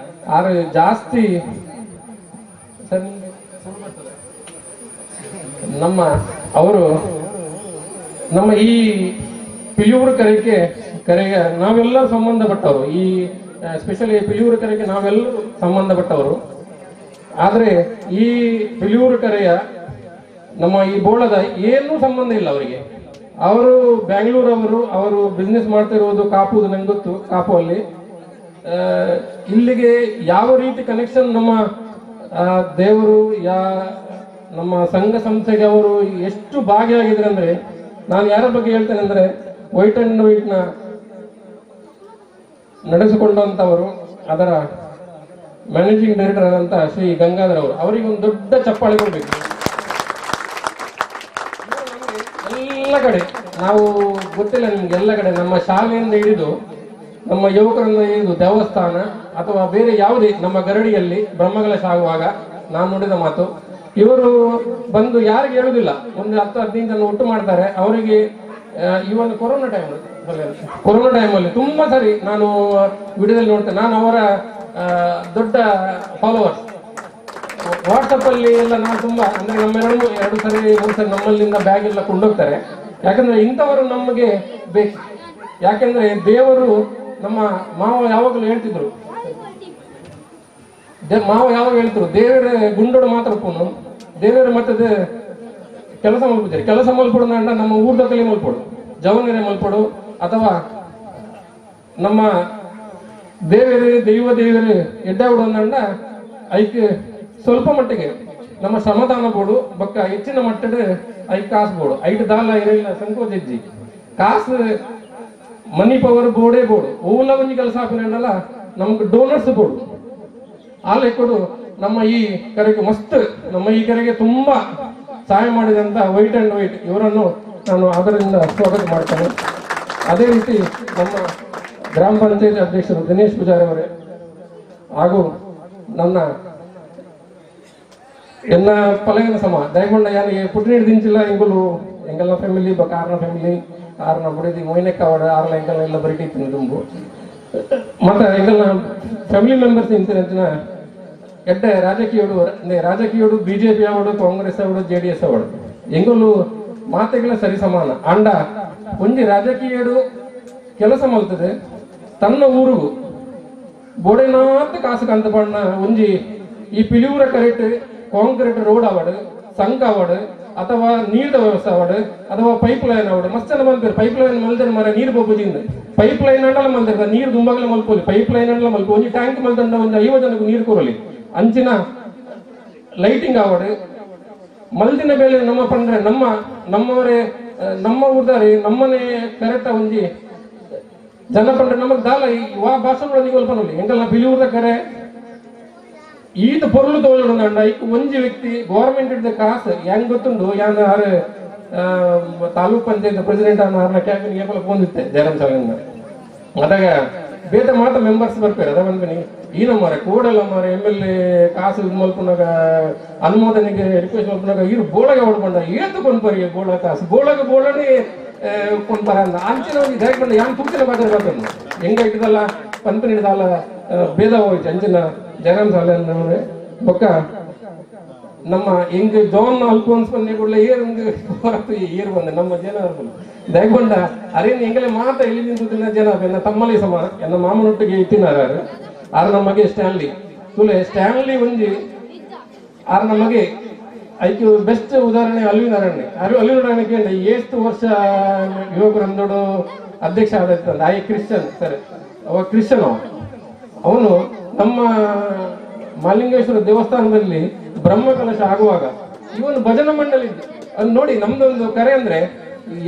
ಆರು ಜಾಸ್ತಿ ನಮ್ಮ ಅವರು ನಮ್ಮ ಈ ಪಿಲಿಯೂರು ಕರೆಗೆ ಕರೆಗೆ ನಾವೆಲ್ಲರೂ ಸಂಬಂಧಪಟ್ಟವರು, ಈ ಸ್ಪೆಷಲಿ ಪಿಲಿಯೂರು ಕರೆಗೆ ನಾವೆಲ್ಲರೂ ಸಂಬಂಧಪಟ್ಟವರು. ಆದರೆ ಈ ಪಿಲಿಯೂರು ಕರೆಯ ನಮ್ಮ ಈ ಬೋಳದ ಏನೂ ಸಂಬಂಧ ಇಲ್ಲ ಅವರಿಗೆ. ಅವರು ಬ್ಯಾಂಗ್ಳೂರವರು, ಅವರು ಬಿಸ್ನೆಸ್ ಮಾಡ್ತಿರುವುದು ಕಾಪುದು ನಂಗೆ ಗೊತ್ತು. ಕಾಪು ಅಲ್ಲಿ ಇಲ್ಲಿಗೆ ಯಾವ ರೀತಿ ಕನೆಕ್ಷನ್ ನಮ್ಮ ದೇವರು ನಮ್ಮ ಸಂಘ ಸಂಸ್ಥೆಗೆ ಅವರು ಎಷ್ಟು ಭಾಗಿಯಾಗಿದ್ರು ಅಂದ್ರೆ, ನಾನು ಯಾರ ಬಗ್ಗೆ ಹೇಳ್ತೇನೆ ಅಂದ್ರೆ ವೈಟ್ ಅಂಡ್ ವೈಟ್ನ ನಡೆಸಿಕೊಂಡಂತವರು, ಅದರ ಮ್ಯಾನೇಜಿಂಗ್ ಡೈರೆಕ್ಟರ್ ಆದಂತ ಶ್ರೀ ಗಂಗಾಧರ್ ಅವರು, ಅವರಿಗೆ ಒಂದು ದೊಡ್ಡ ಚಪ್ಪಾಳೆ ಕೊಡ್ಬೇಕು. ಎಲ್ಲ ಕಡೆ ನಾವು ಗೊತ್ತಿಲ್ಲ ನಿಮ್ಗೆ, ಎಲ್ಲ ಕಡೆ ನಮ್ಮ ಶಾಲೆಯಿಂದ ಹಿಡಿದು ನಮ್ಮ ಯುವಕರಿಂದ ಹಿಡಿದು ದೇವಸ್ಥಾನ ಅಥವಾ ಬೇರೆ ಯಾವುದೇ ನಮ್ಮ ಗರಡಿಯಲ್ಲಿ ಬ್ರಹ್ಮಕಲಶ ಆಗುವಾಗ ನಾನು ನೋಡಿದ ಮಾತು, ಇವರು ಬಂದು ಯಾರಿಗೆ ಹೇಳುದಿಲ್ಲ, ಒಂದು 10-15 ಜನ ಒಟ್ಟು ಮಾಡ್ತಾರೆ ಅವರಿಗೆ. ಈ ಒಂದು ಕೊರೋನಾ ಟೈಮಲ್ಲಿ ತುಂಬಾ ಸರಿ ನಾನು ವಿಡಿಯೋದಲ್ಲಿ ನೋಡ್ತೇನೆ, ನಾನು ಅವರ ದೊಡ್ಡ ಫಾಲೋವರ್ಸ್ ವಾಟ್ಸಪ್ ಅಲ್ಲಿ ಎಲ್ಲ ನಾನು ತುಂಬಾ ಅಂದ್ರೆ ನಮ್ಮ ಎರಡು ಸರಿ ಮೂರು ಸರಿ ನಮ್ಮಲ್ಲಿಂದ ಬ್ಯಾಗ್ ಎಲ್ಲ ಕೊಂಡೋಗ್ತಾರೆ. ಯಾಕಂದ್ರೆ ಇಂಥವರು ನಮಗೆ ಬೇಕು. ಯಾಕಂದ್ರೆ ದೇವರು ನಮ್ಮ ಮಾವ ಯಾವಾಗಲೂ ಹೇಳ್ತಿದ್ರು, ಮಾವ ಯಾವಾಗ ಹೇಳ್ತಿದ್ರು, ದೇವರ ಗುಂಡೋಡು ಮಾತ್ರ ಪೋನು, ದೇವರ ಮತ್ತೆ ಕೆಲಸ ಮಲ್ಪುತ್ತಾರೆ, ಕೆಲಸ ಮಲ್ಪಡು ನಮ್ಮ ಊರ್ದಕಲಿ ಮಲ್ಪಡು, ಜವನರೆ ಮಲ್ಪಡು, ಅಥವಾ ನಮ್ಮ ದೇವರೇ ದೈವ ದೇವರೇ ಎಡ್ಡ ಅಂದ ಐಕ್ ಸ್ವಲ್ಪ ಮಟ್ಟಿಗೆ ನಮ್ಮ ಶ್ರಮದಾನ ಬೋಡು, ಬಕ್ಕ ಹೆಚ್ಚಿನ ಮಟ್ಟದ ಐಕ್ ಕಾಸು ಬೋಡು, ಐಟ್ ದಾಲ ಇರಲಿಲ್ಲ ಸಂಕೋಚ ಇಜ್ಜಿ ಕಾಸು ಮನಿ ಪವರ್ ಬೋರ್ಡೇ ಬೋರ್ಡು ಓಲ ಒಂಜಿ ಕೆಲಸ ಹಾಕಿನಲ್ಲ ನಮ್ಗೆ ಡೋನರ್ಸ್ ಬೋರ್ಡು ಆ ಲೆಕ್ಕಡು ನಮ್ಮ ಈ ಕರೆಗೆ ಮಸ್ತ್ ನಮ್ಮ ಈ ಕರೆಗೆ ತುಂಬಾ ಸಹಾಯ ಮಾಡಿದಂತ white and white ಇವರನ್ನು ನಾನು ಆದರದಿಂದ ಸ್ವಾಗತ ಮಾಡ್ತೇನೆ. ಅದೇ ರೀತಿ ನಮ್ಮ ಗ್ರಾಮ ಪಂಚಾಯತ್ ಅಧ್ಯಕ್ಷರು ದಿನೇಶ್ ಪೂಜಾರಿ ಅವರೇ ಹಾಗೂ ನನ್ನ ಎನ್ನ ಪಲಯನ ಸಮ ದಯಗೊಂಡ ಯಾನಿಗೆ ಪುಟ್ಟಿನೀಡು ದಿಂಚಿಲ್ಲ ಎಂಗುಲು ಎಂಗೆಲ್ಲ ಫ್ಯಾಮಿಲಿ ಬಕ್ಕ ಆರ್ನ ಫ್ಯಾಮಿಲಿ ಆರ್ನ ಬುಡಿದಿ ಮೊಯ್ನೆಕ್ಕ ಅವಡ ಆರ್ನ ಎಂಗೆಲ್ಲ ಎಲ್ಲ ಬರಿಟಿ ದುಂಬು ಮತ್ತು ಎಂಗೆಲ್ಲ ಫ್ಯಾಮಿಲಿ ಮೆಂಬರ್ಸ್ ಇಂತಿನ ಎಡ್ಡೆ ರಾಜಕೀಯೋಡು ರಾಜಕೀಯೋಡು ಬಿಜೆಪಿ ಅವಡು ಕಾಂಗ್ರೆಸ್ ಅವಡು ಜೆಡಿಎಸ್ ಅವಡು ಎಂಗುಲು ಮಾತೆಗಳ ಸರಿ ಸಮಾನ ಅಂಡ ಒಂಜಿ ರಾಜಕೀಯಡು ಕೆಲಸ ಮಲ್ತದೆ ತನ್ನ ಊರುಗು ಬೋಡೆನಾತ್ ಕಾಸು ಕಂತ ಪಣ್ಣ ಒಂಜಿ ಈ ಪಿಲಿಯೂರ correct concrete road award ಸಂಕ award ಅಥವಾ ನೀರಿನ ವ್ಯವಸ್ಥೆ ಅವಾರ್ಡ್ ಅಥವಾ ಪೈಪ್ ಲೈನ್ ಅವಡು ಮಸ್ತ್ ಜನ ಮಲ್ಪೇರು ಪೈಪ್ ಲೈನ್ ಮಲ್ದರೆ ಮರ ನೀರು ಬೋಪುಜಿಂದ ಪೈಪ್ ಲೈನ್ ಅಂಡಲ ಮಲ್ದಿರ ನೀರು ದುಂಬಾಗಲ ಮಲ್ಪೋಲಿ ಪೈಪ್ ಲೈನ್ ಅಂಡಲ ಮಲ್ಪ ಒಂಜಿ ಟ್ಯಾಂಕ್ ಮಲ್ದಂಡ ಒಂದು 50 ಜನಕ್ಕೆ ನೀರು ಕೊರಲಿ ಅಂಚಿನ ಲೈಟಿಂಗ್ ಅವಾರ್ಡ್ ಮಲ್ದಿನ ಮೇಲೆ ನಮ್ಮ ಪಂಡ್ರೆ ನಮ್ಮ ನಮ್ಮವರೇ ನಮ್ಮ ಊರ್ದಾರಿ ನಮ್ಮನೆ ಕರೆತ ಒಂಜಿ ಜನ ಪಂಡ್ರೆ ನಮಗೆ ದಾಲ ವಾ ಭಾಷಣ ಪನೊಲಿ ಎಂಕಲ್ನ ಪಿಲಿಯೂರ್ದ ಕರೆ ಈತ ಪೊರುಳು ತೋಜುಂಡ ಒಂಜಿ ವ್ಯಕ್ತಿ ಗೌರ್ಮೆಂಟ್ ಹಿಡಿದ ಕಾಸು ಹೆಂಗ್ ಗೊತ್ತುಂಡು ಯಾನ್ ಆರು ತಾಲೂಕ್ ಪಂಚಾಯತ್ ಪ್ರೆಸಿಡೆಂಟ್ ಆರ್ನ ಕ್ಯಾಬಿನ್ ಏಪಲ ಪೋಂದಿತ್ತೆ ಜಯರಾಮ್ ಸಾಲಿಂದ ಅದಾಗ ಬೇತ ಮಾತ ಮೆಂಬರ್ಸ್ ಬರ್ಪೇರು ಅದ ಬಂದ್ಬಿನಿ ಈ ನಮ್ಮರೆ ಕೂಡಲ ಮಾರೆ M L A ಕಾಸು ಮಲ್ಪುನಾಗ ಅನುಮೋದನೆಗೆ ರಿಕ್ವೆಸ್ಟ್ ಮಲ್ಪುನಾಗ ಇರು ಬೋಳಗ ಹೊಡ್ಕೊಂಡ ಏತು ಕೊಂಡ್ಬರಿ ಬೋಳ ಕಾಸು ಬೋಳಗ ಬೋಳನೆ ಕೊಂಡ್ಬರ ಅಂದ ಅಂಚಿನ ಒಂಜಿ ದಯಕೊಂಡು ಯಾನ್ ತೂತಿನ ಬಾಜಾರ್ ಬರ್ತಾನೆ ಹೆಂಗ ಇಟ್ಟದಲ್ಲ ಪಂಪನಿ ಹಿಡ್ದಲ್ಲ ಭೇದ ಹೋಯ್ತು ಅಂಚಿನ ಜಯರಾಮ್ ಸಾಲೆ ಬೊಕ್ಕ ನಮ್ಮ ಹೆಂಗ್ ಜಾನ್ ಅಲ್ಫೋನ್ಸ್ ಬಂದೆ ಕೂಡಲೇ ಏರ್ ಹೊರತು ಏರ್ ಬಂದೆ ನಮ್ಮ ಜನ ದಯಗೊಂಡ ಅರೇನು ಎಂಗಲೇ ಮಾತ ಎಲ್ಲಿ ನಿಂತಿನ ಜನ ಎನ್ನ ತಮ್ಮಲಿ ಸಮ ಎನ್ನ ಮಾಮನೊಟ್ಟಿಗೆ ಇತ್ತಿನಾರ ಆರ್ ನಮಗೆ ಸ್ಟ್ಯಾನ್ಲಿ ತುಲೆ ಸ್ಟ್ಯಾನ್ಲಿ ಒಂಜಿ ಆರ್ ನಮಗೆ ಐಕ್ಯು ಬೆಸ್ಟ್ ಉದಾಹರಣೆ ಅಲ್ವಿನಾರಾಯಣ ಅಲ್ವಿನಾರಾಯಣ ಕೇಂದ್ರ ಎಷ್ಟು ವರ್ಷ ಯುವಕರಂದೋಡು ಅಧ್ಯಕ್ಷ ಆದ I Christian sir ಅವ ಕ್ರಿಶ್ಚಿಯನ್ ಅವನು ನಮ್ಮ ಮಾಲಿಂಗೇಶ್ವರ ದೇವಸ್ಥಾನದಲ್ಲಿ ಬ್ರಹ್ಮ ಕಲಶ ಆಗುವಾಗ ಇವನು ಭಜನಾ ಮಂಡಳಿ ಅದು ನೋಡಿ ನಮ್ದೊಂದು ಕರೆ ಅಂದ್ರೆ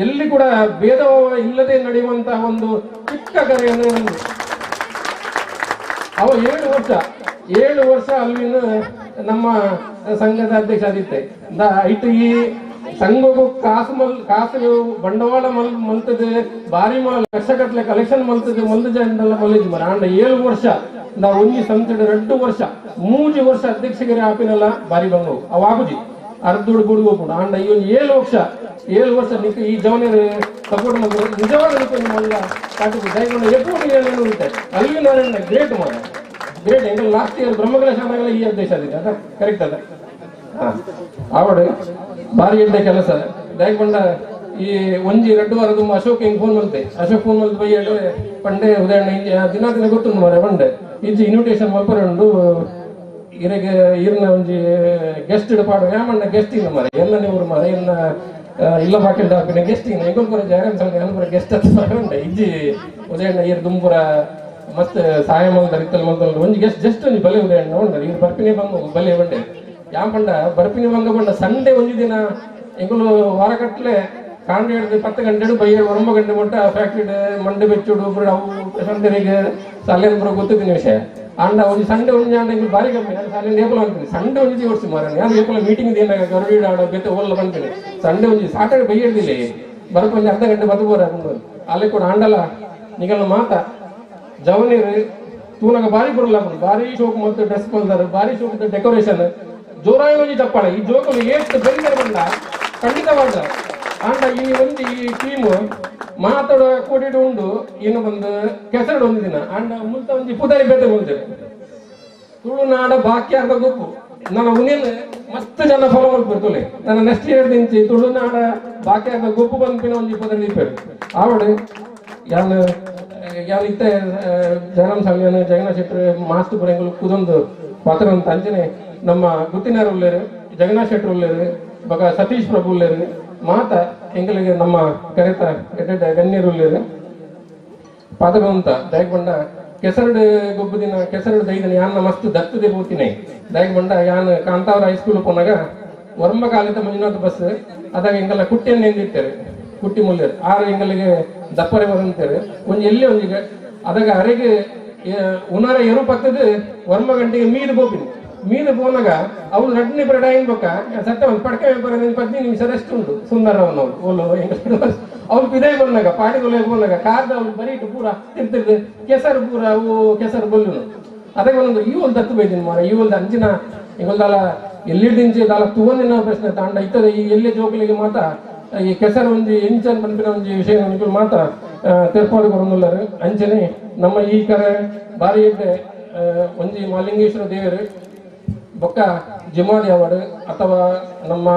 ಎಲ್ಲಿ ಕೂಡ ಭೇದ ಇಲ್ಲದೆ ನಡೆಯುವಂತಹ ಒಂದು ಚಿಕ್ಕ ಕರೆ ಅಂದ್ರೆ ನಮ್ದು. ಅವ 7 ವರ್ಷ ಅಲ್ಲಿನ ನಮ್ಮ ಸಂಘದ ಅಧ್ಯಕ್ಷ ಆದಿತ್ತೆ ಇಟ್ಟು ಈ ಸಂಘಕ್ಕೂ ಕಾಸು ಬಂಡವಾಳ ಮಲ್ತದೆ ಬಾರಿ ಲಕ್ಷ ಗಟ್ಟಲೆ ಕಲೆಕ್ಷನ್ ಮಲ್ತದೆ ಮಲ್ದ ಜನ ಮಲ್ಲಿದ್ ಮರ ಅಂಡ 7 ವರ್ಷ ನಾವು ಒಂಜಿ ಸಂಸ್ಥೆ 2 ವರ್ಷ 3 ವರ್ಷ ಅಧ್ಯಕ್ಷಗರೆ ಆಪಿನಲ್ಲ ಬಾರಿ ಬಂಗವು ಅವ ಆಗುಜಿ ಅರ್ಧುಡು ಬುಡುಗು ಹೋಗ್ಬಿಡು ಅಂಡ ಈ ಒಂದು 7 ವರ್ಷ 7 ವರ್ಷ ನಿಕ್ಕ ಈ ಜವನಿಯರು ಸಪೋರ್ಟ್ ಮಾಡಿದ್ರು ನಿಜವಾದ ಮಲ್ಲ ಕಾಟು ದಯಗೊಂಡು ಎಪ್ಪು ಏನು ಅಲ್ಲಿ ನಾರಾಯಣ ಗ್ರೇಟ್ ಮಾಡ ಗ್ರೇಟ್ ಎಂಗಲ್ ಲಾಸ್ಟ್ ಇಯರ್ ಬ್ರಹ್ಮಕಲಶ ಆದಾಗಲೇ ಈ ಅಧ್ಯಕ್ಷ ಆದಿದೆ ಅದ ಕರೆಕ್ಟ್ ಅದ ಆವಡು ಬಾರಿ ಎಡ್ಡೆ ಕೆಲಸ ದಯಗೊಂಡ ಈ ಒಂಜಿ 2 ವಾರದ ಅಶೋಕ್ ಹಿಂಗ್ ಫೋನ್ ಮಲ್ತೆ ಅಶೋಕ್ ಫೋನ್ ಮಲ್ತು ಬೈ ಹೇಳಿ ಪಂಡೆ ಉದಾಹರಣೆ ದಿನ ದಿನ ಗೊತ್ತುಂಡು ಮಾರೆ ಪಂಡೆ ಇಜ್ಜಿ ಇನ್ವಿಟೇಷನ್ ಮಲ್ಪರೆ ಉಂಡು ಇರಗೆ ಇರ್ನ ಒಂಜಿ ಗೆಸ್ಟ್ ಪಾಡು ಯಾಮಣ್ಣ ಗೆಸ್ಟ್ ಇಲ್ಲ ಮಾರೆ ಎಲ್ಲನೇ ಊರು ಮಾರೆ ಎಲ್ಲ ಇಲ್ಲ ಬಾಕಿಲ್ ಹಾಕಿನ ಗೆಸ್ಟ್ ಇಲ್ಲ ಎಂಗೊಲ್ಪುರ ಜಯರಾಮ್ ಸಂಘ ಅನ್ಪುರ ಗೆಸ್ಟ್ ಹತ್ರ ಉಂಡೆ ಇಜ್ಜಿ ಉದಯಣ್ಣ ಇರ್ ದುಂಪುರ ಮಸ್ತ್ ಸಹಾಯ ಮಲ್ದಾರ ಇತ್ತಲ್ ಮಲ್ದಲ್ ಒಂಜಿ ಗೆಸ್ಟ್ ಜಸ್ಟ್ ಒಂಜಿ ಬಲೆ ಉದಯಣ್ಣ ಉಂಡರು ಇವ್ರು ಬರ್ಪಿನಿ ಬಂಗ ಬಲೆ ಬಂಡೆ ಯಾಂ ಪಂಡ ಬರ್ಪಿನಿ ಬಂಗ ಬಂಡ ಸಂಡೆ ಒಂಜಿ ದಿನ ಎಂಗುಲು ವಾರಕಟ್ಲೆ ಕಾಂಡ ಹಿಡಿದು 10 ಗಂಟೆ ಬೈ 9 ಗಂಟೆ ಮಟ್ಟ ಫ್ಯಾಕ್ಟ್ರಿ ಮಂಡೆ ಬೆಚ್ಚುಡು ಅವು ಪ್ರಶಾಂತರಿಗೆ ಸಾಲೇನ ಬರೋ ಗೊತ್ತಿದ್ದೀನಿ ವಿಷಯ ಅಂಡ ಒಂಜಿ ಸಂಡೆ ಒಂಜಿ ಅಂಡ ಎಂಗುಲು ಬಾರಿ ಕಮ್ಮಿ ನಾನು ಸಾಲಿನ ಏಪಲ ಅಂತೀನಿ ಸಂಡೆ ಒಂಜಿ ಓಡಿಸಿ ಮಾರ ಯಾರು ಏಪಲ ಮೀಟಿಂಗ್ ಇದೆ ಗರುಡಿ ಆಡ ಬೇತೆ ಓಲ್ಲ ಬಂತೀನಿ ಸಂಡೆ ಒಂಜಿ ಸಾಟರ್ಡೆ ಬೈ ಹಿಡ್ದಿಲ್ಲ ಬರಪ ಒಂಜಿ ಅರ್ಧ ಗಂಟೆ ಬದುಕೋರ ಅಲ್ಲಿ ಕೂಡ ಆಂಡಲ ನಿಗಲ ಮಾತ ಜವನೀರು ತೂನಗ ಬಾರಿ ಬರಲ್ಲ ಬಾರಿ ಶೋಕ್ ಮತ್ತು ಡ್ರೆಸ್ ಮಲ್ದಾರೆ ಬಾರಿ ಶೋಕ್ ಡೆಕೋರೇಷನ್ ಜೋರಾಯಿ ಒಂಜಿ ಚಪ್ಪಾಳೆ ಈ ಜೋಕುಲು ಏತ್ ಬೆಂದರೆ ಬಂದ ಖಂಡಿತವಾದ ಆಂಡ ಈ ಒಂದು ಈ ಟೀಮ್ ಮಾತಾಡ ಕೂಡಿಡು ಉಂಡು ಏನು ಬಂದು ಕೆಸರಡು ಒಂದು ದಿನ ಆಂಡ ಮುಲ್ತ ಒಂಜಿ ಪುದಾರಿ ಬೇತೆ ಬಂದೆ ತುಳುನಾಡ ಬಾಕ್ಯಾರ್ದ ಗುಂಪು ನನ್ನ ಉನೇನು ಮಸ್ತ್ ಜನ ಫಾಲೋ ಮಲ್ಪಿರ್ತುಲೆ ನನ್ನ ನೆಕ್ಸ್ಟ್ ಇಯರ್ ದಿಂಚಿ ತುಳುನಾಡ ಬಾಕ್ಯಾರ್ದ ಗುಂಪು ಬಂದ್ಪಿನ ಒಂಜಿ ಪುದಾರಿ ದೀಪೇರು ಆವಡು ಯಾನ್ ಯಾನ್ ಇತ್ತೆ ಜಯರಾಮ್ ಸಾಲಿಯಾನ ಜಗನ್ನಾಥ ಶೆಟ್ಟರು ಮಾಸ್ತು ಪುರಂಗಳು ಕುದೊಂದು ಪಾತ್ರ ಅಂತ ಅಂಚನೆ ನಮ್ಮ ಗುತ್ತಿನಾರ್ ಉಳ್ಳೇರು ಜಗನ್ನಾಥ ಶೆಟ್ಟರು ಉಳ್ಳೇರು ಬಗ ಸತೀಶ್ ಪ್ರಭು ಉಳ್ಳೇರು ಮಾತ ಎಂಗಳಿಗೆ ನಮ್ಮ ಕರೆತ ಎಡ್ಡೆಡ್ಡ ಗಣ್ಯರು ಉಳ್ಳೇರು ಪಾತ್ರ ಅಂತ ದಯಗೊಂಡ ಕೆಸರಡು ಗೊಬ್ಬು ದಿನ ಕೆಸರಡು ದೈದಿನ ಯಾನ್ನ ಮಸ್ತ್ ದತ್ತದೆ ಪೋತಿನಿ ದಯಗೊಂಡ ಯಾನ್ ಕಾಂತಾವರ ಹೈಸ್ಕೂಲ್ ಪೋನಾಗ ಒರಂಬ ಕಾಲಿದ್ದ ಮಂಜುನಾಥ್ ಬಸ್ ಅದಾಗ ಎಂಗೆಲ್ಲ ಕುಟ್ಟಿಯನ್ನು ಎಂದಿರ್ತಾರೆ ಕುಟ್ಟಿ ಮುಲ್ಲೇರು ಆರು ಎಂಗಳಿಗೆ ದಪ್ಪರೆ ಬರಂತಾರೆ ಒಂಜಿ ಎಲ್ಲಿ ಒಂಜಿ ಅದಾಗ ಅರೆಗೆ ಉನಾರ ಎರು ಪಕ್ಕದ 9 ಗಂಟೆಗೆ ಮೀರು ಬೋಪಿನಿ ಮೀನು ಪೋನಾಗ ಅವಳು ರಡ್ನೇ ಪರಡ ಐನ್ ಬೊಕ್ಕ ಸತ್ಯ ಒಂದು ಪಡ್ಕೆ 15 ನಿಮಿಷ ರೆಸ್ಟ್ ಉಂಟು ಸುಂದರವನ್ನವಳು ಓಲು ಅವ್ಳು ಪಿದಾಯಿ ಬಂದಾಗ ಪಾಡಿಗೊಲೆ ಹೋನಾಗ ಕಾರ್ದ ಅವಳು ಬರೀಟು ಪೂರ ತಿರ್ತಿರ್ದು ಕೆಸರು ಪೂರ ಅವು ಕೆಸರು ಬೊಲ್ಲುನು. ಅದಕ್ಕೆ ಒಂದೊಂದು ಈ ಒಂದು ದತ್ತು ಬೈದಿನ ಮಾರ ಈ ಒಂದು ಅಂಚಿನ ಈಗೊಂದಲ್ಲ ಎಲ್ಲಿಡ್ದಿಂಚಿ ದಾಲ ತುವಂದಿನ ಪ್ರಶ್ನೆ ತಾಂಡ ಇತ್ತದ ಈ ಎಲ್ಲೇ ಜೋಕುಲಿಗೆ ಮಾತ ಈ ಕೆಸರು ಒಂಜಿ ಎಂಚನ್ ಪನ್ಪಿನ ಒಂಜಿ ವಿಷಯ ಮಾತ ತೆರ್ಪಾದು ಕೊರೊಂದುಲ್ಲರು. ಅಂಚನೆ ನಮ್ಮ ಈ ಕರೆ ಬಾರಿ ಎಡ್ಡೆ ಒಂಜಿ ಮಾಲಿಂಗೇಶ್ವರ ದೇವರು ಬೊಕ್ಕ ಜಿಮಾದಿ ಅವಾರ್ಡ್ ಅಥವಾ ನಮ್ಮ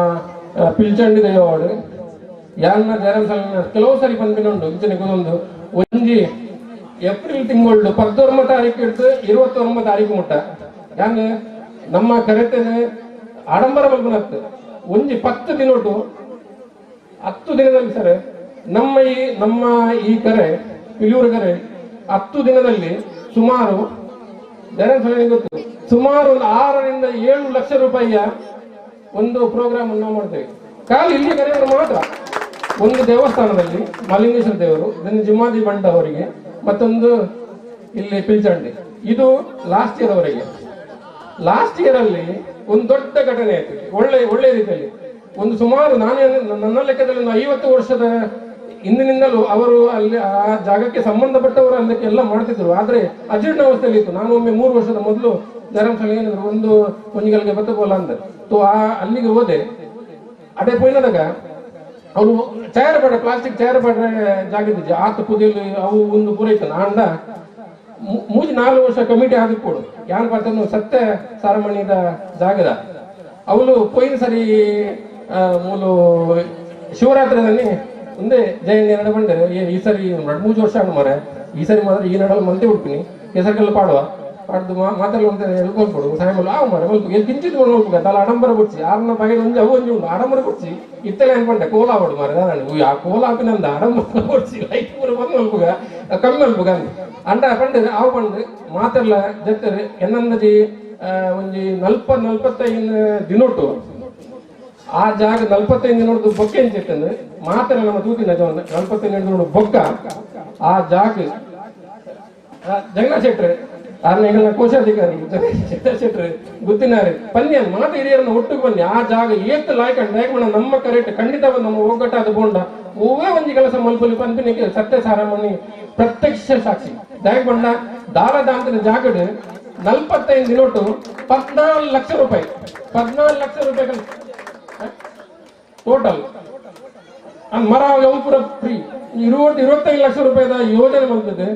ಪಿಲ್ಚಂಡಿ ದೇವ ಅವಾರ್ಡ್ ಯಾರನ್ನ ಜಯರಾಮ್ ಸಾಲಿನ ಕೆಲವು ಸರಿ ಪನ್ಪಿನ ಉಂಟು ಇಂಚನೆ ಗೊತ್ತೊಂದು ಒಂಜಿ ಏಪ್ರಿಲ್ ತಿಂಗಳು 19 ತಾರೀಕು ಹಿಡಿದು 29 ತಾರೀಕು ಮುಟ್ಟ ಯಾನ್ ನಮ್ಮ ಕರೆತೇನೆ ಆಡಂಬರ ಮಲ್ಪನತ್ತು ಒಂಜಿ 10 ದಿನೊಟು 10 ದಿನದಲ್ಲಿ ಸರ್ ನಮ್ಮ ಈ ಕರೆ ಪಿಲಿಯೂರು ಕರೆ 10 ದಿನದಲ್ಲಿ ಸುಮಾರು ಗೊತ್ತು ಸುಮಾರು ಒಂದು 6 ರಿಂದ 7 ಲಕ್ಷ ರೂಪಾಯಿಯ ಒಂದು ಪ್ರೋಗ್ರಾಮ್ ಅನ್ನು ನಾವು ಮಾಡ್ತೇವೆ. ಖಾಲಿ ಇಲ್ಲಿ ಕರೆಯವರು ಮಾತ್ರ ಒಂದು ದೇವಸ್ಥಾನದಲ್ಲಿ ಮಾಲಿಂಗೇಶ್ವರ ದೇವರು, ಜಿಮಾದಿ ಬಂಡ ಅವರಿಗೆ, ಮತ್ತೊಂದು ಇಲ್ಲಿ ಪಿಲ್ಚಂಡಿ. ಇದು ಲಾಸ್ಟ್ ಇಯರ್ ಅವರಿಗೆ. ಲಾಸ್ಟ್ ಇಯರ್ ಅಲ್ಲಿ ಒಂದು ದೊಡ್ಡ ಘಟನೆ ಆಯ್ತು, ಒಳ್ಳೆ ಒಳ್ಳೆ ರೀತಿಯಲ್ಲಿ. ಒಂದು ಸುಮಾರು ನಾನು ನನ್ನ ಲೆಕ್ಕದಲ್ಲಿ ಒಂದು 50 ವರ್ಷದ ಹಿಂದಿನಿಂದಲೂ ಅವರು ಅಲ್ಲಿ ಆ ಜಾಗಕ್ಕೆ ಸಂಬಂಧಪಟ್ಟವರು ಅದಕ್ಕೆ ಎಲ್ಲ ಮಾಡ್ತಿದ್ರು. ಆದ್ರೆ ಅಜೀರ್ಣ ಅವಸ್ಥೆಯಲ್ಲಿ ಇತ್ತು. ನಾನು ಒಮ್ಮೆ 3 ವರ್ಷದ ಮೊದಲು ಜಯರಾಮ್ ಸಾಲಿ ಏನಿದ್ರು ಒಂದು ಒಂಜಿಗಳಿಗೆ ಬತ್ತಬೋಲ ಅಂದ ತೋ ಆ ಅಲ್ಲಿಗೆ ಹೋದೆ. ಅದೇ ಪೋಯಿನದಾಗ ಅವರು ಚೇರ್ ಬೇಡ, ಪ್ಲಾಸ್ಟಿಕ್ ಚೇರ್ ಬೇಡ ಜಾಗ ಆತು ಕುದಿಲು ಅವು ಒಂದು ಪೂರೈತು. ನಾಂಡ 3-4 ವರ್ಷ ಕಮಿಟಿ ಹಾಕಿಕೊಡು ಯಾರು ಪಾತ್ರ ಸತ್ಯ ಸಾರಮಣಿದ ಜಾಗದ ಅವಳು ಪೋಯಿನ ಸರಿ ಮೂಲು ಶಿವರಾತ್ರಿದಲ್ಲಿ ಒಂದೇ ಜಯಂತಿ ನಡೆ ಬಂದರೆ ಈ ಸರಿ 2-3 ವರ್ಷ ಆಗ ಮಾರೆ ಈ ಸರಿ ಮಾತ್ರ ಈ ನಡಲ್ ಮಂತೆ ಹುಡ್ತೀನಿ ಹೆಸರುಗೆಲ್ಲ ಪಾಡುವ ಪಾಡ್ದು ಮಾತೆಲ್ಲ ಅಂತ ಹೇಳ್ಕೊಳ್ಕೊಡು ಸಾಯಂಕಾಲ ಆವು ಮಾರೆ ಮಲ್ಪ ಎಲ್ಲಿ ಕಿಂಚಿತ್ ಮಲ್ಪ ತಲ ಆಡಂಬರ ಕೊಡ್ಸಿ ಆರನ ಬಗೆ ಒಂಜಿ ಅವು ಒಂಜಿ ಉಂಟು ಆಡಂಬರ ಕೊಡ್ಸಿ ಇತ್ತಲೆ ಅನ್ಕೊಂಡೆ ಕೋಲ ಆವಡು ಮಾರೆ ನಾನು ಆ ಕೋಲ ಹಾಕಿನಂದ ಆಡಂಬರ ಕೊಡ್ಸಿ ಲೈಟ್ ಪೂರ ಬಂದು ಮಲ್ಪುಗ ಕಮ್ಮಿ ಮಲ್ಪುಗ ಅಂದ ಅಂಡ ಪಂಡು ಆವು ಪಂಡು ಮಾತೆಲ್ಲ ಜತ್ತರೆ ಎನ್ನಂದಜಿ ಒಂಜಿ 40-45 ದಿನೊಟ್ಟು ಆ ಜಾಗ 45 ದಿನದ ಬೊಕ್ಕೆ ಎಂಚಿತ್ತಂದ್ರೆ ಮಾತ್ರ ನಮ್ಮ ತೂತಿನ 45 ದಿನದ ಬೊಕ್ಕ ಆ ಜಾಗ ಜಗನ್ನಾಥ ಶೆಟ್ರೆ ಆರ್ನ ಕೋಶಾಧಿಕಾರಿ ಜಗನ್ನಾಥ ಶೆಟ್ರೆ ಗುತ್ತಿನಾರೆ ಪನ್ಯ ಮಾತ ಹಿರಿಯರನ್ನ ಒಟ್ಟಿಗೆ ಬನ್ನಿ ಆ ಜಾಗ ಏತ್ ಲಾಯ್ಕ ಲಾಯ್ಕ ನಮ್ಮ ಕರೆಕ್ಟ್ ಖಂಡಿತ ನಮ್ಮ ಒಗ್ಗಟ್ಟಾದ ಬೋಂಡ ಹೂವೇ ಒಂಜಿ ಕೆಲಸ ಮಲ್ಪಲಿ ಪನ್ಪಿನಿಗೆ ಸತ್ಯ ಸಾರಮಣಿ ಪ್ರತ್ಯಕ್ಷ ಸಾಕ್ಷಿ ದಾಯಕೊಂಡ ದಾರದಾಂತನ ಜಾಗಡ್ 45 ದಿನೊಟ್ಟು 14 ಲಕ್ಷ ರೂಪಾಯಿ 14 ಲಕ್ಷ ರೂಪಾಯಿ ಟೋಟಲ್ ಮರ ಪೂರ ಫ್ರೀ 25 ಲಕ್ಷ ರೂಪಾಯಿದ ಯೋಜನೆ ಬಂದಿದೆ.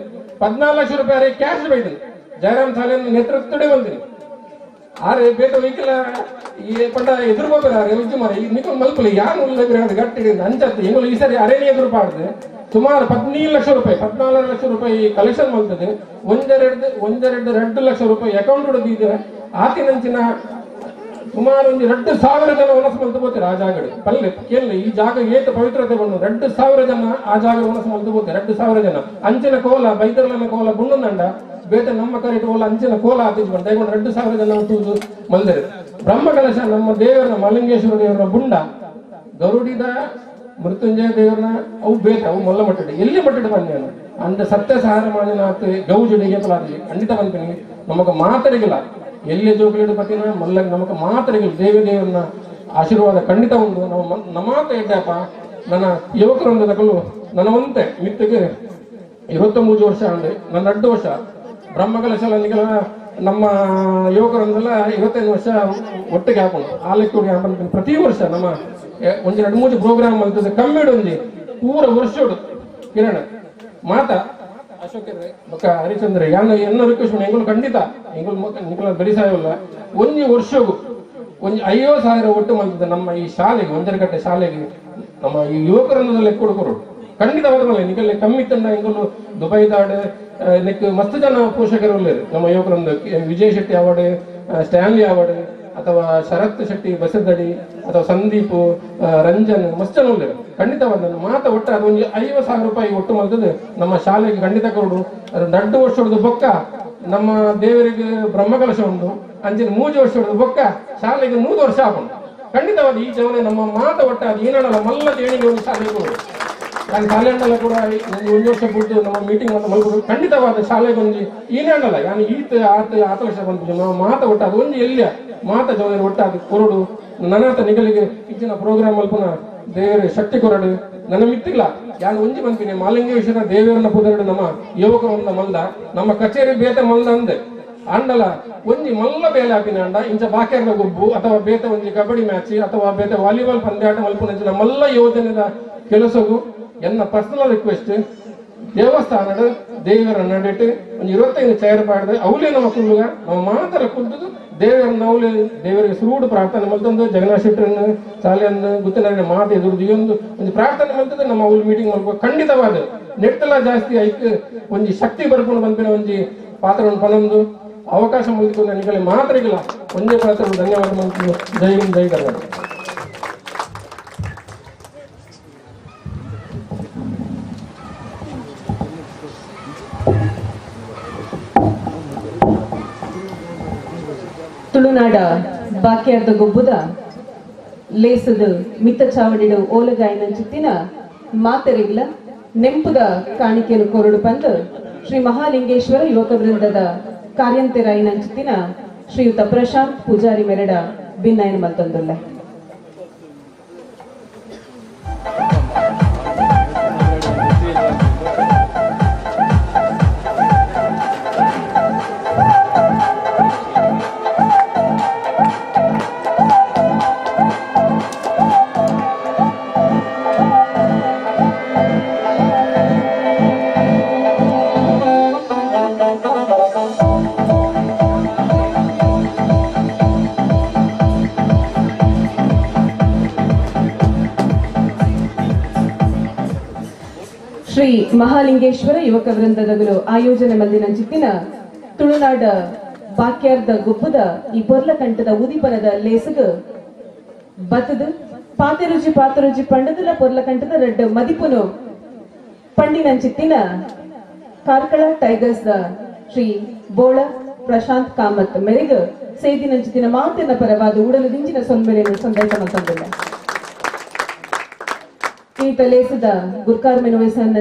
14 ಲಕ್ಷ ರೂಪಾಯಿ ಕ್ಯಾಶ್ ಬೈದಿನಿ ಜಯರಾಮ್ ಸಾಲಿನ ನೇತೃತ್ವದೇ ಬಂದಿನಿ. ಆರೆ ಬೇಟ ವೆಹಿಕಲ್ ಈ ಪಂಡ ಎದುರು ಹೋಗ್ತಾರೆ ಮರ ನಿಖಲ್ ಮಲ್ಪಲಿ ಯಾರು ಗಟ್ಟಿ ಅಂಚತ್ತು ಎಂಗಳು ಈ ಸರಿ ಅರೇನೆ ಎದುರು ಪಾಡ್ದು ಸುಮಾರು 15 ಲಕ್ಷ ರೂಪಾಯಿ 14 ಲಕ್ಷ ರೂಪಾಯಿ ಕಲೆಕ್ಷನ್ ಬಂತದೆ. 1.5 ಲಕ್ಷ ರೂಪಾಯಿ ಅಕೌಂಟ್ ಹೊಡೆದಿದೆ. ಆತಿನಂಚಿನ ಸುಮಾರು ಒಂದು 2,000 ಜನ ವನಸ್ ಮಲ್ತು ಬೋತಾರೆ ಆ ಜಾಗಡೆ ಪಲ್ಲೆ ಕೇಳಿ ಈ ಜಾಗ ಏತ ಪವಿತ್ರತೆ ಬಂದು 2,000 ಜನ ಆ ಜಾಗ ವನಸ್ ಮಲ್ತು ಬೋತಾರೆ 2,000 ಜನ ಅಂಚಿನ ಕೋಲ ಬೈದರ್ಲನ ಕೋಲ ಗುಂಡಂದಂಡ ಬೇಟ ನಮ್ಮ ಕರೆಟ್ ಕೋಲ ಅಂಚಿನ ಕೋಲ ಆತಿಜ್ ಬಂದ 2,000 ಜನ ತೂದು ಮಲ್ದರೆ ಬ್ರಹ್ಮಕಲಶ ನಮ್ಮ ದೇವರ ಮಲಿಂಗೇಶ್ವರ ದೇವರ ಗುಂಡ ಗರುಡಿದ ಮೃತ್ಯುಂಜಯ ದೇವರನ್ನ ಅವು ಬೇಟ ಅವು ಮೊಲ್ಲ ಮಟ್ಟಡೆ ಎಲ್ಲಿ ಮಟ್ಟಡೆ ಬಂದೇನು ಅಂದ ಸತ್ಯ ಸಹಾರ ಮಾಡಿನಾತ್ ಗೌಜುಡಿಗೆ ಪಲಾದಿ ಖಂಡಿತ ಬಂತೀನಿ ನಮಗ ಮಾತರಿಗಿಲ್ಲ ಎಲ್ಲಿ ಜೋಗಲಿಡು ಪತಿನ ಮಲ್ಲ ನಮಗ ಮಾತರಿಗಿಲ್ಲ ದೇವಿ ದೇವರನ್ನ ಆಶೀರ್ವಾದ ಖಂಡಿತ ಉಂಟು. ನಮ್ಮ ನಮಾತ ಇದ್ದಪ್ಪ ನನ್ನ ಯುವಕರೊಂದಗಳು ನನ್ನ ಒಂತೆ ಮಿತ್ತಿಗೆ 23 ವರ್ಷ ಅಂದೆ ನನ್ನ 2 ವರ್ಷ ಬ್ರಹ್ಮಕಲಶ ನಮ್ಮ ಯುವಕರೊಂದೆಲ್ಲ 25 ವರ್ಷ ಒಟ್ಟಿಗೆ ಹಾಕೊಂಡು ಆಲಕ್ಕೆ ಪ್ರತಿ ವರ್ಷ ನಮ್ಮ ಒಂಜಿ 2-3 ಪ್ರೋಗ್ರಾಮ್ ಅಂತದೆ ಕಮ್ಮಿಡು ಒಂಜಿ ಪೂರ ವರ್ಷೋಡು ಕಿರಣ ಮಾತಾ ಅಶೋಕ್ ಬೊಕ್ಕ ಹರಿಚಂದ್ರ ಯಾನ ಎನ್ನ ರಿಕ್ವೆಸ್ಟ್ ಎಂಗುಲು ಖಂಡಿತ ಎಂಗುಲು ನಿಕಲ ಬರಿಸಾಯವಲ್ಲ ಒಂಜಿ ವರ್ಷಗೂ ಒಂಜಿ 50,000 ಒಟ್ಟು ಮಂತದ ನಮ್ಮ ಈ ಶಾಲೆಗೆ ಒಂಜರಕಟ್ಟೆ ಶಾಲೆಗೆ ನಮ್ಮ ಈ ಯುವಕರನ್ನು ಲೆಕ್ಕ ಕೊಡೋರು ಖಂಡಿತವಾದ ಮೇಲೆ ನಿಕಲ್ಲಿ ಕಮ್ಮಿ ತಂಡ ಎಂಗುಲು ದುಬೈದಾಡು ನೆಕ್ ಮಸ್ತ್ ಜನ ಪೋಷಕರು ನಮ್ಮ ಯುವಕರೊಂದು Vijay Shetty award, Stanley award ಅಥವಾ ಶರತ್ ಶೆಟ್ಟಿ ಬಸದಡಿ ಅಥವಾ ಸಂದೀಪ್ ರಂಜನ್ ಮಸ್ತ್ ಜನ ಉಳ್ಳೇರು ಖಂಡಿತವಾದ ಮಾತ ಒಟ್ಟು ಅದು ಒಂದು 50,000 ರೂಪಾಯಿ ಒಟ್ಟು ಮಲ್ತದೆ ನಮ್ಮ ಶಾಲೆಗೆ ಖಂಡಿತ ಕೊಡು. ಅದು 2 ವರ್ಷದ ಬೊಕ್ಕ ನಮ್ಮ ದೇವರಿಗೆ ಬ್ರಹ್ಮಕಲಶ ಉಂಟು ಅಂಚಿನ 3 ವರ್ಷದ ಬೊಕ್ಕ ಶಾಲೆಗೆ 100 ವರ್ಷ ಆಪುಂಡು ಖಂಡಿತವಾದ ಈ ಜವನೆ ನಮ್ಮ ಮಾತ ಒಟ್ಟ ಅದು ಏನಲ್ಲ ಮಲ್ಲ ದೇಣಿಗೆ ಒಂದು ಶಾಲೆಗೆ ಕೊಡು. ನಾನು ಶಾಲೆ ಕೂಡ ಒಂದು ವರ್ಷ ಬಿಟ್ಟು ನಮ್ಮ ಮೀಟಿಂಗ್ ಅಂತ ಮಲ್ಕೊಂಡು ಖಂಡಿತವಾದ ಶಾಲೆಗೆ ಒಂಜಿ ಏನೇ ಯಾನು ಈತ ಆತ ಆತ ಲಕ್ಷ ಬಂದು ನಾವು ಮಾತ ಒಟ್ಟಾದ ಒಂಜಿ ಎಲ್ಲಿಯ ಮಾತ ಜವನ ಒಟ್ಟಾದ ಕೊರಡು ನನಾತ ನಿಗಲಿಗೆ ಇಂಚಿನ ಪ್ರೋಗ್ರಾಮ್ ಅಲ್ಪನ ದೇವರ ಶಕ್ತಿ ಕೊರಡು ನನ್ನ ಮಿತ್ತಿಲ್ಲ ಯಾನು ಒಂಜಿ ಬಂತೀನಿ ಮಾಲಿಂಗೇಶ್ವರ ದೇವರನ್ನ ಪುದರಡು ನಮ್ಮ ಯುವಕರನ್ನ ಮಲ್ದ ನಮ್ಮ ಕಚೇರಿ ಬೇತ ಮಲ್ದ ಅಂದೆ ಅಂಡಲ ಒಂಜಿ ಮಲ್ಲ ಬೇಲೆ ಹಾಕಿನ ಅಂಡ ಇಂಚ ಬಾಕ್ಯಾರ್ದ ಗೊಬ್ಬು ಅಥವಾ ಬೇತ ಒಂಜಿ ಕಬಡ್ಡಿ ಮ್ಯಾಚ್ ಅಥವಾ ಬೇತ ವಾಲಿಬಾಲ್ ಪಂದ್ಯಾಟ ಮಲ್ಪುನಂಚಿನ ಮಲ್ಲ ಯೋಜನೆದ ಕೆಲಸಗೂ ಎನ್ನ ಪರ್ಸನಲ್ ರಿಕ್ವೆಸ್ಟ್ ದೇವಸ್ಥಾನದ ದೇವರ ನಡಿಟ್ಟು ಒಂದು 25 ಚೇರ್ ಪಾಡ್ದು ಅವಲೇ ನಮ್ಮ ಕುಳ್ಳುಗ ನಮ್ಮ ಮಾತ್ರ ಕುಲ್ದು ದೇವರನ್ನ ಅವಲೇ ದೇವರಿಗೆ ಸುರುಡು ಪ್ರಾರ್ಥನೆ ಮಲ್ತಂದು ಜಗನ್ನಾಥ ಶೆಟ್ಟರನ್ನು ಶಾಲೆಯನ್ನು ಗುತ್ತನಾರಾಯಣ ಮಾತು ಎದುರುದು ಒಂದು ಒಂದು ಪ್ರಾರ್ಥನೆ ಮಲ್ತದ್ದು ನಮ್ಮ ಅವಳು ಮೀಟಿಂಗ್ ಮಲ್ಪ ಖಂಡಿತವಾದ ನೆಡ್ತಲ ಜಾಸ್ತಿ ಐಕ್ ಒಂಜಿ ಶಕ್ತಿ ಬರ್ಕೊಂಡು ಬಂದ್ಬಿನ ಒಂಜಿ ಪಾತ್ರವನ್ನು ಪನೊಂದು ಅವಕಾಶ ಮುಗಿದುಕೊಂಡು ನಿಗಲಿ ಮಾತ್ರ ಇಲ್ಲ ಒಂದೇ ಪಾತ್ರ ಧನ್ಯವಾದ ಮಲ್ತು. ಜೈ ಹಿಂದ್, ಜೈ ಕರ್ನಾಟಕ. ತುಳುನಾಡ ಬಾಕ್ಯಾರ್ದ ಗೊಬ್ಬುದ ಲೇಸದು ಮಿತ್ತ ಚಾವಡಿಡು ಓಲಗಾಯಿನಂಚಿತ್ತಿನ ಮಾತೆರೆಗಿಲ ನೆಂಪುದ ಕಾಣಿಕೆಯನ್ನು ಕೊರಡು ಬಂದು ಶ್ರೀ ಮಹಾಲಿಂಗೇಶ್ವರ ಯುವಕ ವೃಂದದ ಕಾರ್ಯಂತೆರಾಯಿನಂಚಿತ್ತಿನ ಶ್ರೀಯುತ ಪ್ರಶಾಂತ್ ಪೂಜಾರಿ ಮೆರಡ ಬಿನ್ನಾಯನ ಮಲ್ತೊಂದುಲ್ಲ. ಶ್ರೀ ಮಹಾಲಿಂಗೇಶ್ವರ ಯುವಕ ವೃಂದದಗಳು ಆಯೋಜನೆ ಮಲ್ದಿನಂಚಿತ್ತಿನ ತುಳುನಾಡ ಬಾಕ್ಯಾರ್ದ ಗೊಬ್ಬುದ ಈ ಪೊರ್ಲಕಂಠದ ಉದಿಪನದ ಲೇಸಗ ಬತ್ತದ ಪಾತೆರುಜಿ ಪಾತೆರುಜಿ ಪಂಡದಲ ಪೊರ್ಲಕಂಠದ ರಡ್ಡ ಮದಿಪುನು ಪಂಡಿನಂಚಿತ್ತಿನ Karkala tigers the Shri Bola Prashant Kamath ಮೆರೆಗ ಸೇದಿನಂಚಿತ್ತಿನ ಮಾತಿನ ಪರವಾದ ಉಡಲು ದಿಂಜಿನ ಸೊನ್ಮೆಲೆಯನ್ನು ಸಂದರ್ಶ ಮಲ್ತೊಂದುಲ್ಲ. ಈ ಲೇಸದ ಗುರ್ಕಾರ್ ಮೆನುವೇಸನ್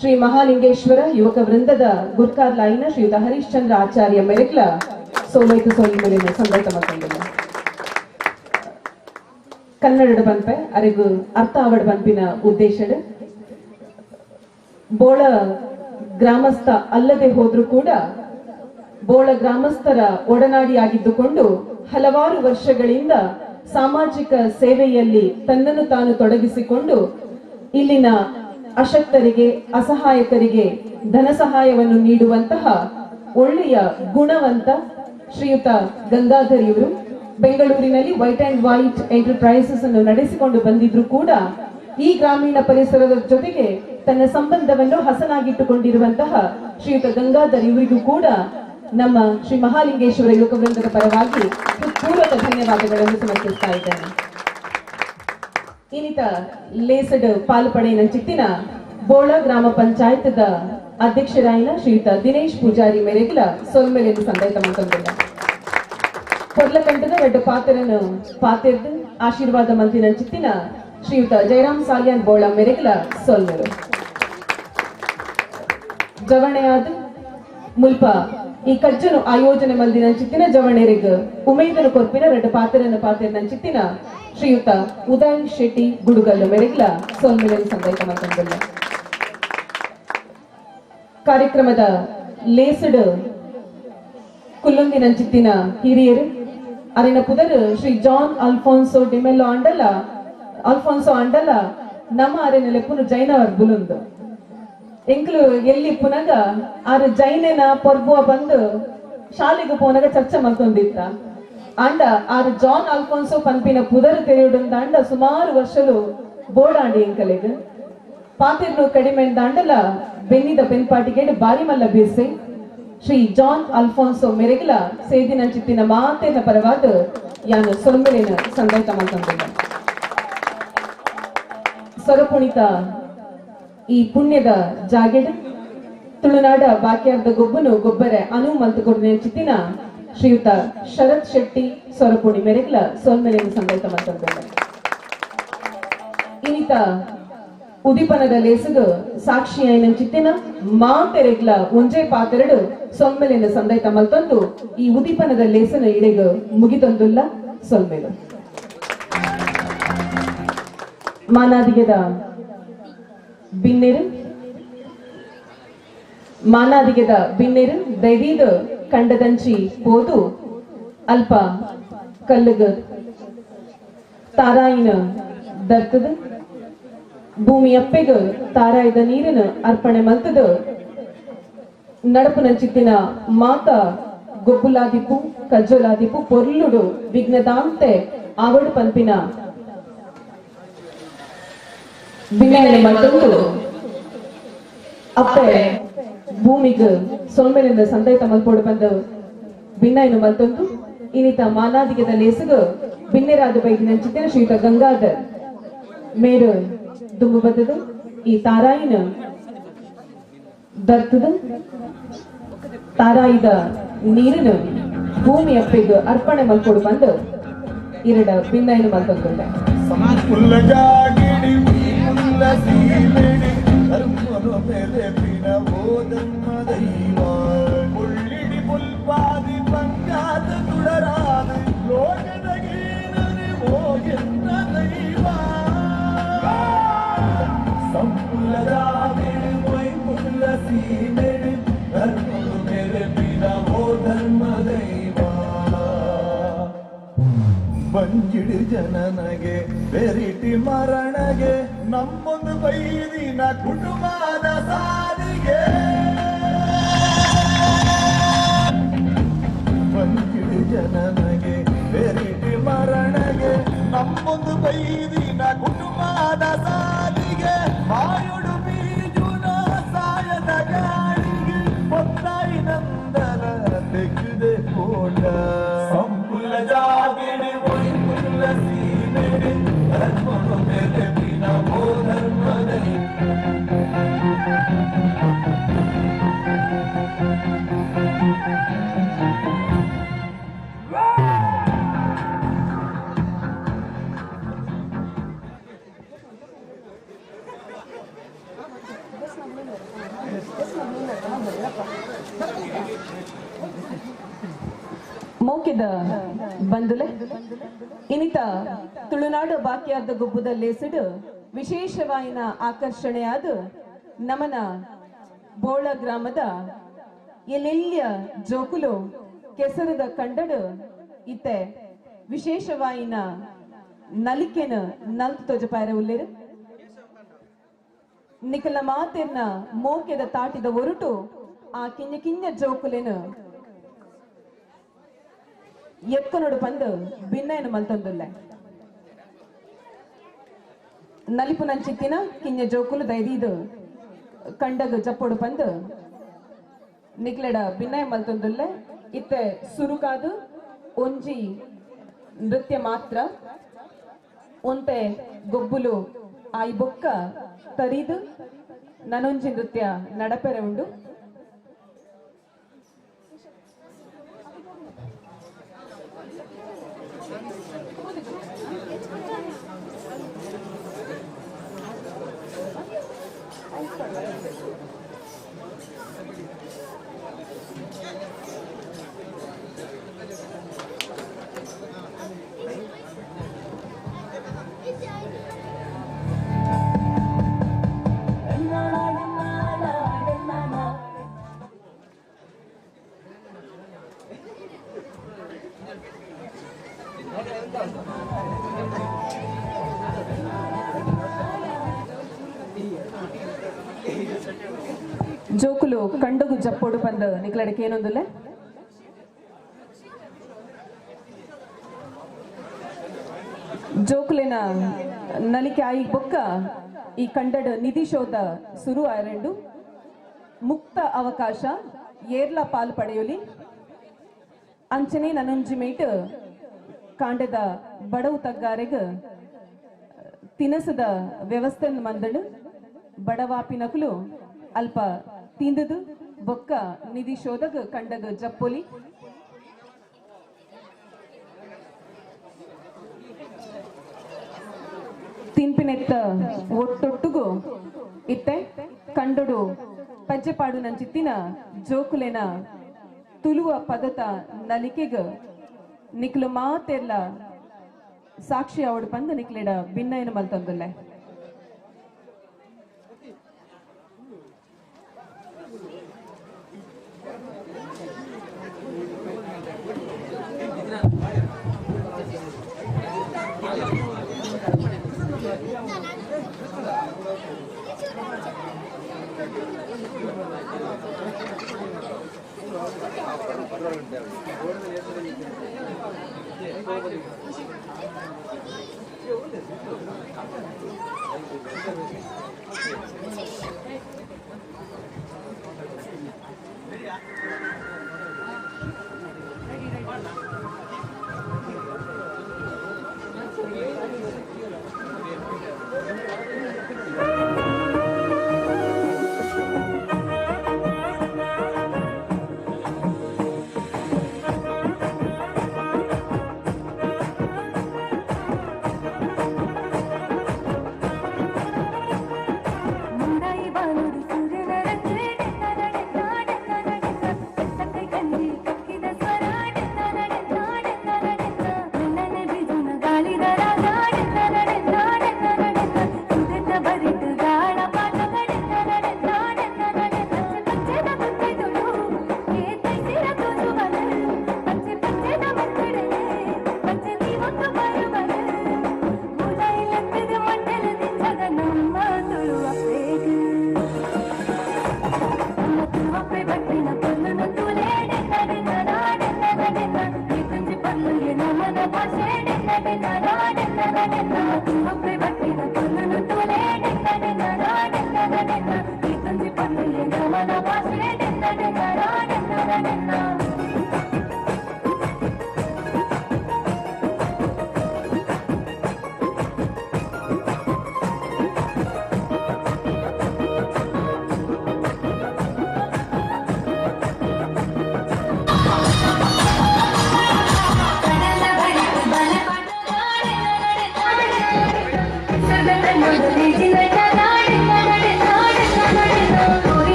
ಶ್ರೀ ಮಹಾಲಿಂಗೇಶ್ವರ ಯುವಕ ವೃಂದದ ಗುರ್ಕಾರ್ ಲಾಯಿನ ಶ್ರೀಯುತ ಹರಿಶ್ಚಂದ್ರ ಆಚಾರ್ಯ ಮೆರೆಗ್ಲ ಸೋಲೈತು ಸೋಲ್ಮೆಲೆಯನ್ನು ಸಂದರ್ಶ ಮಲ್ತೊಂದುಲ್ಲ. ಕನ್ನಡದ ಪನ್ಪೆ ಅರೆಗು ಅರ್ಥ ಆವಡ್ ಪನ್ಪಿನ ಉದ್ದೇಶಡ್ ಬೋಳ ಗ್ರಾಮಸ್ಥ ಅಲ್ಲದೆ ಹೋದ್ರೂ ಕೂಡ ಬೋಳ ಗ್ರಾಮಸ್ಥರ ಒಡನಾಡಿಯಾಗಿದ್ದುಕೊಂಡು ಹಲವಾರು ವರ್ಷಗಳಿಂದ ಸಾಮಾಜಿಕ ಸೇವೆಯಲ್ಲಿ ತನ್ನನ್ನು ತಾನು ತೊಡಗಿಸಿಕೊಂಡು ಇಲ್ಲಿನ ಅಶಕ್ತರಿಗೆ ಅಸಹಾಯಕರಿಗೆ ಧನ ಸಹಾಯವನ್ನು ನೀಡುವಂತಹ ಒಳ್ಳೆಯ ಗುಣವಂತ ಶ್ರೀಯುತ ಗಂಗಾಧರ್ ಇವರು ಬೆಂಗಳೂರಿನಲ್ಲಿ ವೈಟ್ ಅಂಡ್ ವೈಟ್ ಎಂಟರ್ಪ್ರೈಸಸ್ ಅನ್ನು ನಡೆಸಿಕೊಂಡು ಬಂದಿದ್ರು ಕೂಡ ಈ ಗ್ರಾಮೀಣ ಪರಿಸರದ ಜೊತೆಗೆ ತನ್ನ ಸಂಬಂಧವನ್ನು ಹಸನಾಗಿಟ್ಟುಕೊಂಡಿರುವಂತಹ ಶ್ರೀಯುತ ಗಂಗಾಧರ್ ಇವರಿಗೂ ಕೂಡ ನಮ್ಮ ಶ್ರೀ ಮಹಾಲಿಂಗೇಶ್ವರ ಯುವಕ ವೃಂದದ ಪರವಾಗಿ ಪೂರ್ವಕ ಧನ್ಯವಾದಗಳನ್ನು ಸಮರ್ಪಿಸ್ತಾ ಇದ್ದೇನೆ. ಇನ್ನಿತ ಲೇಸಡ್ ಪಾಲ್ಪಡೆಯ ಚಿತ್ತಿನ ಬೋಳ ಗ್ರಾಮ ಪಂಚಾಯತ್ದ ಅಧ್ಯಕ್ಷರಾಯಿನ ಶ್ರೀಯುತ ದಿನೇಶ್ ಪೂಜಾರಿ ಮೇರೆಗಿಲ ಸೊಲ್ಮೆಲೆಯನ್ನು ಸಂದೈತ ಮಲ್ತೊಂದುಲ್ಲ. ಕೊರ್ಲಕಂಠದ ರಡ್ಡು ಪಾತೆರನ್ನು ಪಾತೆರ್ದು ಆಶೀರ್ವಾದ ಮಲ್ತಿನ ಚಿತ್ತಿನ ಶ್ರೀಯುತ ಜಯರಾಮ್ ಸಾಲಿಯಾನ್ ಬೋಳ ಮೇರೆಗಿಲ ಸೊಲ್ಮೆಲು. ಜವಣೆಯಾದ ಮುಲ್ಪ ಈ ಕಜ್ಜನು ಆಯೋಜನೆ ಮಲ್ದಿನ ಚಿತ್ತಿನ ಜವಣೆರಿಗ್ ಉಮೇದನು ಕೊರ್ಪಿನ ರಡ್ಡು ಪಾತೆರನ್ನು ಪಾತೆರ್ನ ಚಿತ್ತಿನ ಶ್ರೀಯುತ ಉದಯ್ ಶೆಟ್ಟಿ ಗುಡುಗಲ್ಲು ಮೆರೆಗ್ಲ ಸೊಲ್ಮೆಲೆಯನ್ನು ಸಂದೈತ ಮಲ್ತೊಂದುಲ್ಲ. ಕಾರ್ಯಕ್ರಮದ ಲೇಸಡ್ ಕುಲ್ಲೊಂದಿನಂಚಿತ್ತಿನ ಹಿರಿಯರು ಅರಿನ ಪುದರ್ ಶ್ರೀ ಜಾನ್ ಅಲ್ಫೋನ್ಸೋ ಡಿಮೆಲ್ಲೋ ಅಂಡಲ ಅಲ್ಫೋನ್ಸೋ ಅಂಡಲ ನಮ್ಮ ಅರೆನ ಲೆಪ್ಪುನು ಜೈನವರ್ ಬುಲುಂದು ಎಂಕ್ಲು ಎಲ್ಲಿ ಪುನಗ ಆರು ಜೈನನ ಪೊರ್ಬುವ ಬಂದು ಶಾಲೆಗೆ ಪೋನಗ ಚರ್ಚೆ ಮಲ್ತೊಂದಿತ್ತ ಅಂಡ ಆರು ಜಾನ್ ಅಲ್ಫೋನ್ಸೋ ಪನ್ಪಿನ ಪುದರ್ ತೆರೆಯುಡಂದ ಸುಮಾರು ವರ್ಷಲು ಬೋಡಾಂಡಿ ಎಂಕಲೆಗ್ ಪಾತಿರ್ನು ಕಡಿಮೆ ದಾಂಡಲ ಬೆನ್ನಿದ ಬೆನ್ಪಾಟಿಗೆ ಬಾರಿ ಮಲ್ಲ ಬೀರ್ಸೆ ಶ್ರೀ ಜಾನ್ ಅಲ್ಫೋನ್ಸೋ ಮೆರೆಗಿಲ ಸೇದಿನಂಚಿತ್ತಿನ ಮಾತೇನ ಪರವಾದ ಯಾನು ಸೊಲ್ಮೆಲೆನ ಸಂದೈತ ಮಲ್ತೊಂದುಲ್ಲ. ಸೊರಪುಣಿತ ಈ ಪುಣ್ಯದ ಜಾಗೆಡ್ ತುಳುನಾಡ ಬಾಕ್ಯಾರ್ದ ಗೊಬ್ಬನು ಗೊಬ್ಬರೆ ಅನು ಮಲ್ತುಕೊಡ್ನ ಚಿತ್ತಿನ ಶ್ರೀಯುತ ಶರತ್ ಶೆಟ್ಟಿ ಸೊರಪುಣಿ ಮೆರೆಗ್ಲ ಸೊಲ್ಮೆಲೆನ ಸಂದೈತ ಮಲ್ತೊಂದುಲ್ಲ. ಇನ್ನಿತ ಉದಿಪನದ ಲೇಸುಗು ಸಾಕ್ಷಿಯಾಯಿನ ಚಿತ್ತಿನ ಮಾತೆರೆಗ್ಲ ಒಂಜೇ ಪಾತೆರಡು ಸೊಲ್ಮೆಲಿನ ಸಂದೈತ ಮಲ್ತೊಂದು ಈ ಉದಿಪನದ ಲೇಸನ ಇಡೆಗ್ ಮುಗಿತೊಂದುಲ್ಲ ಸೊಲ್ಮೆಲು. ಮಾನಾದಿಗೆದ ಬಿನ್ನೆರು ಮಾನಾದಿಗೆದ ಬಿನ್ನೆರು ದೈದೀದ ಕಂಡದಂಚಿ ಪೋದು ಅಲ್ಪ ಕಲ್ಲುಗ ತಾರಾಯಿನ ದರ್ತದ ಭೂಮಿಯಪ್ಪೆಗ್ ತಾರಾಯಿದ ನೀರನ್ನು ಅರ್ಪಣೆ ಮಲ್ತದ ನಡಪುನಂಚಿತ್ತಿನ ಮಾತ ಗೊಬ್ಬುಲಾದಿಪ್ಪು ಕಜ್ಜೊಲಾದಿಪ್ಪು ಪೊರ್ಲುಡು ವಿಘ್ನದಾಂತೆ ಆವಡು ಪನ್ಪಿನ ಬಿನ್ನನೆ ಮಲ್ತೊಂದು ಅಪ್ಪೆ ಭೂಮಿಗ್ ಸೊಲ್ಮೆಲಿಂದ ಸಂದೈತ ಮಲ್ಪೋಡು ಬಂದು ಬಿನ್ನಯನ್ನು ಮಲ್ತೊಂದು ಇನ್ನಿತ ಮಾನಾದಿಗೆದ ಲೇಸುಗು ಬಿನ್ನೆರಾದ ಬೈದಿನಂಚಿತ್ತಿನ ಶ್ರೀಯುತ ಗಂಗಾಧರ್ ಮೇರು ದುಂಬು ಬತ್ತದು ಈ ತಾರಾಯಿನ ದರ್ತದ ತಾರಾಯಿದ ನೀರನ್ನು ಭೂಮಿ ಅಪ್ಪೆಗ್ ಅರ್ಪಣೆ ಮಲ್ಪೋಡು ಬಂದು ಇರಡ ಬಿನ್ನಯನ್ನು ಮಲ್ತೊಂದುಂಡೆ. ಬಂಜಿಡು ಜನನಗೆ ಬೆರಿಟಿ ಮರಣಗೆ ನಮ್ಮೊಂದು ಬೈದಿನ ಕುಟುಂಬದ ಸಾಲಿಗೆ ಬಂಜಿಡು ಜನನಗೆ ಬೆರಿಟಿ ಮರಣಗೆ ನಮ್ಮೊಂದು ಬೈದಿನ ಕುಟುಂಬದ ಸಾಲಿಗೆ ಮಾಯುಡು ಬೀಜುನ ಸಾಯದ ಗಾಳಿಗೆ பொத்தாய் நந்தன தெக்குதே போல சம்புல ஜாகிடு பொய்ப்புல சீனடு தர்மம் மேலே ஓ தர்மதை. ಮೋಕೆದ ಬಂದುಲೆ ಇನಿತ ತುಳುನಾಡು ಬಾಕಿಯಾದ ಗೊಬ್ಬುದ ಲೇಸಿಡು ವಿಶೇಷವಾಯಿನ ಆಕರ್ಷಣೆಯಾದ ನಮನ ಬೋಳ ಗ್ರಾಮದ ಎಲ್ಲೆಲ್ಲಿಯ ಜೋಕುಲು ಕೆಸರದ ಕಂಡಡು ಇತ್ತೆ ವಿಶೇಷವಾಯಿನ ನಲಿಕೆನ ನಲ್ತು ತೊಜಪಾಯರ ಉಲ್ಲೇರು. ನಿಕಲ ಮಾತೆರ್ನ ಮೋಕೆದ ತಾಟಿದ ಒರುಟು ಆ ಕಿಂಜ ಕಿಂಜ ಜೋಕುಲೆನು ಎತ್ಕೊನೋಡು ಪಂದು ಬಿನ್ನಯನು ಮಲ್ತೊಂದುಲ್ಲೆ. ನಲಿಪು ನಂಚಿತ್ತಿನ ಕಿಂಜ ಜೋಕುಲು ದೈದೀದು ಕಂಡಗ ಜಪ್ಪೊಡು ಪಂದು ನಿಕ್ಲೆಡ ಬಿನ್ನಯ ಮಲ್ತೊಂದುಲ್ಲೆ. ಇತ್ತೆ ಸುರುಕಾದು ಒಂಜಿ ನೃತ್ಯ ಮಾತ್ರ ಒಂತೆ ಗೊಬ್ಬುಲು ಆಯಿ ಬೊಕ್ಕ ತರಿದು ನನೊಂಜಿ ನೃತ್ಯ ನಡಪೆರೆ ಉಂಡು. ಜೋಕುಲು ಕಂಡಗು ಜಪ್ಪೋಡು ಬಂದು ನಿಕ್ಲಡಕ್ಕೆ ಏನೊಂದುಲ್ಲೆ. ಜೋಕುಲಿನ ನಲಿಕೆ ಆಯಿ ಬೊಕ್ಕ ಈ ಕಂಡಡ ನಿಧಿ ಶೋಧ ಸುರು ಆರೆಂಡು ಮುಕ್ತ ಅವಕಾಶ ಏರ್ಲ ಪಾಲು ಪಡೆಯಲಿ. ಅಂಚನೆ ನನೊಂಜಿ ಮೇಟ್ ಕಾಂಡದ ಬಡವು ತಗ್ಗಾರೆಗ್ ತಿನಸದ ವ್ಯವಸ್ಥೆ ಮಂದಡು ಬಡವಾಪಿನಕುಲು ಅಲ್ಪ ತಿಂದದು ಬೊಕ್ಕ ನಿಧಿ ಶೋಧಗ ಕಂಡಗ ಜಪ್ಪೊಲಿ. ತಿನ್ಪಿನ ಪನ್ಪಿನೆತ್ತ ಒಟ್ಟೊಟ್ಟುಗು ಇತ್ತೆ ಕಂಡೊಡು ಪಜ್ಜೆಪಾಡು ನಂಚಿತ್ತಿನ ಜೋಕುಲೆನ ತುಲುವ ಪದತ ನಲಿಕೆಗ್ ನಿಕ್ಲು ಮಾತೆರ್ಲ ಸಾಕ್ಷಿ ಅವಡು ಪಂದ ನಿಕ್ಲೆಡ ಭಿನ್ನಯನ ಮಲ್ತಂದುಲ್ಲೆ.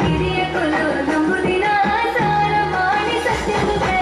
ಹಿರಿಯ ಕುಲ ನಂಬುದಿನ ಸಾರ ಮಾಡಿ ಸತ್ಯದುವೆ.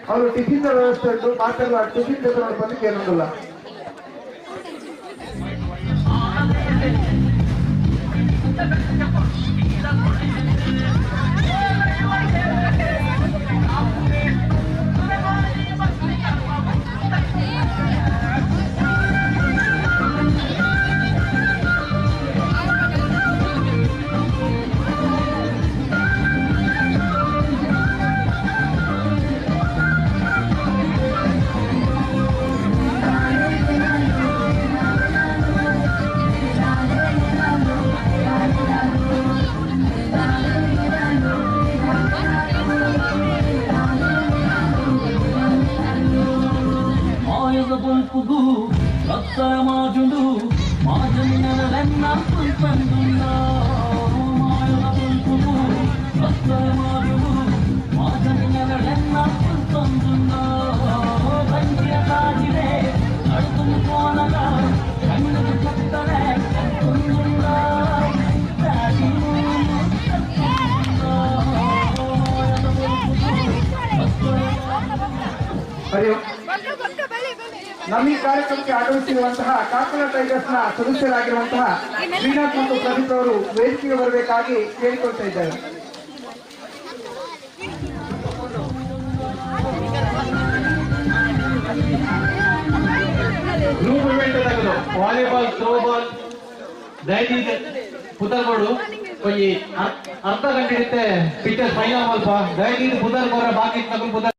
ಅವರು ಟಿಫಿನ್ ವ್ಯವಸ್ಥೆ ಉಂಟು, ಮಾತೆಲ್ಲ ಟಿಫಿನ್ ಬಂದು ಕೇಳೋದಿಲ್ಲ. ನಮ್ಮ ಈ ಕಾರ್ಯಕ್ರಮಕ್ಕೆ ಆಗಮಿಸಿರುವಂತಹ ಕಾರ್ಕಳ ಟೈಗರ್ಸ್ ನ ಸದಸ್ಯರಾಗಿರುವಂತಹ ಶ್ರೀನಾಥ್ ಮತ್ತು ಪ್ರದೀಪ್ ಅವರು ವೇದಿಕೆಗೆ ಬರಬೇಕಾಗಿ ಕೇಳಿಕೊಳ್ತಾ ಇದ್ದಾರೆ. ಗ್ರೂಪ್ ಇವೆಂಟ್ ತಗದು ವಾಲಿಬಾಲ್, ಥ್ರೋಬಾಲ್, ದಯವಿಟ್ಟು ಪುದರ್ಗೋಡು ಒಂಜಿ ಅರ್ಧ ಗಂಟೆ ಇರುತ್ತೆ ಪಿಕ್ಚರ್ ಫೈನಲ್ ಮಲ್ಪ. ದಯವಿಟ್ಟು ಪುದರ್ ಕೊರ ಬಾಕಿ ತಗೊಂಡು ಪುದರ್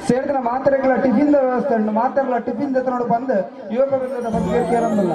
ಸೇರ್ದಿನ ಮಾತ್ರೆಗಳ ಟಿಫಿನ್ ವ್ಯವಸ್ಥೆ ಉಂಟು, ಮಾತ್ರೆಗಳ ಟಿಫಿನ್ ಜೊತೆ ಬಂದು ಯುವಕ ವೃಂದದ ಬಗ್ಗೆ ಕೇಳಂದಿಲ್ಲ.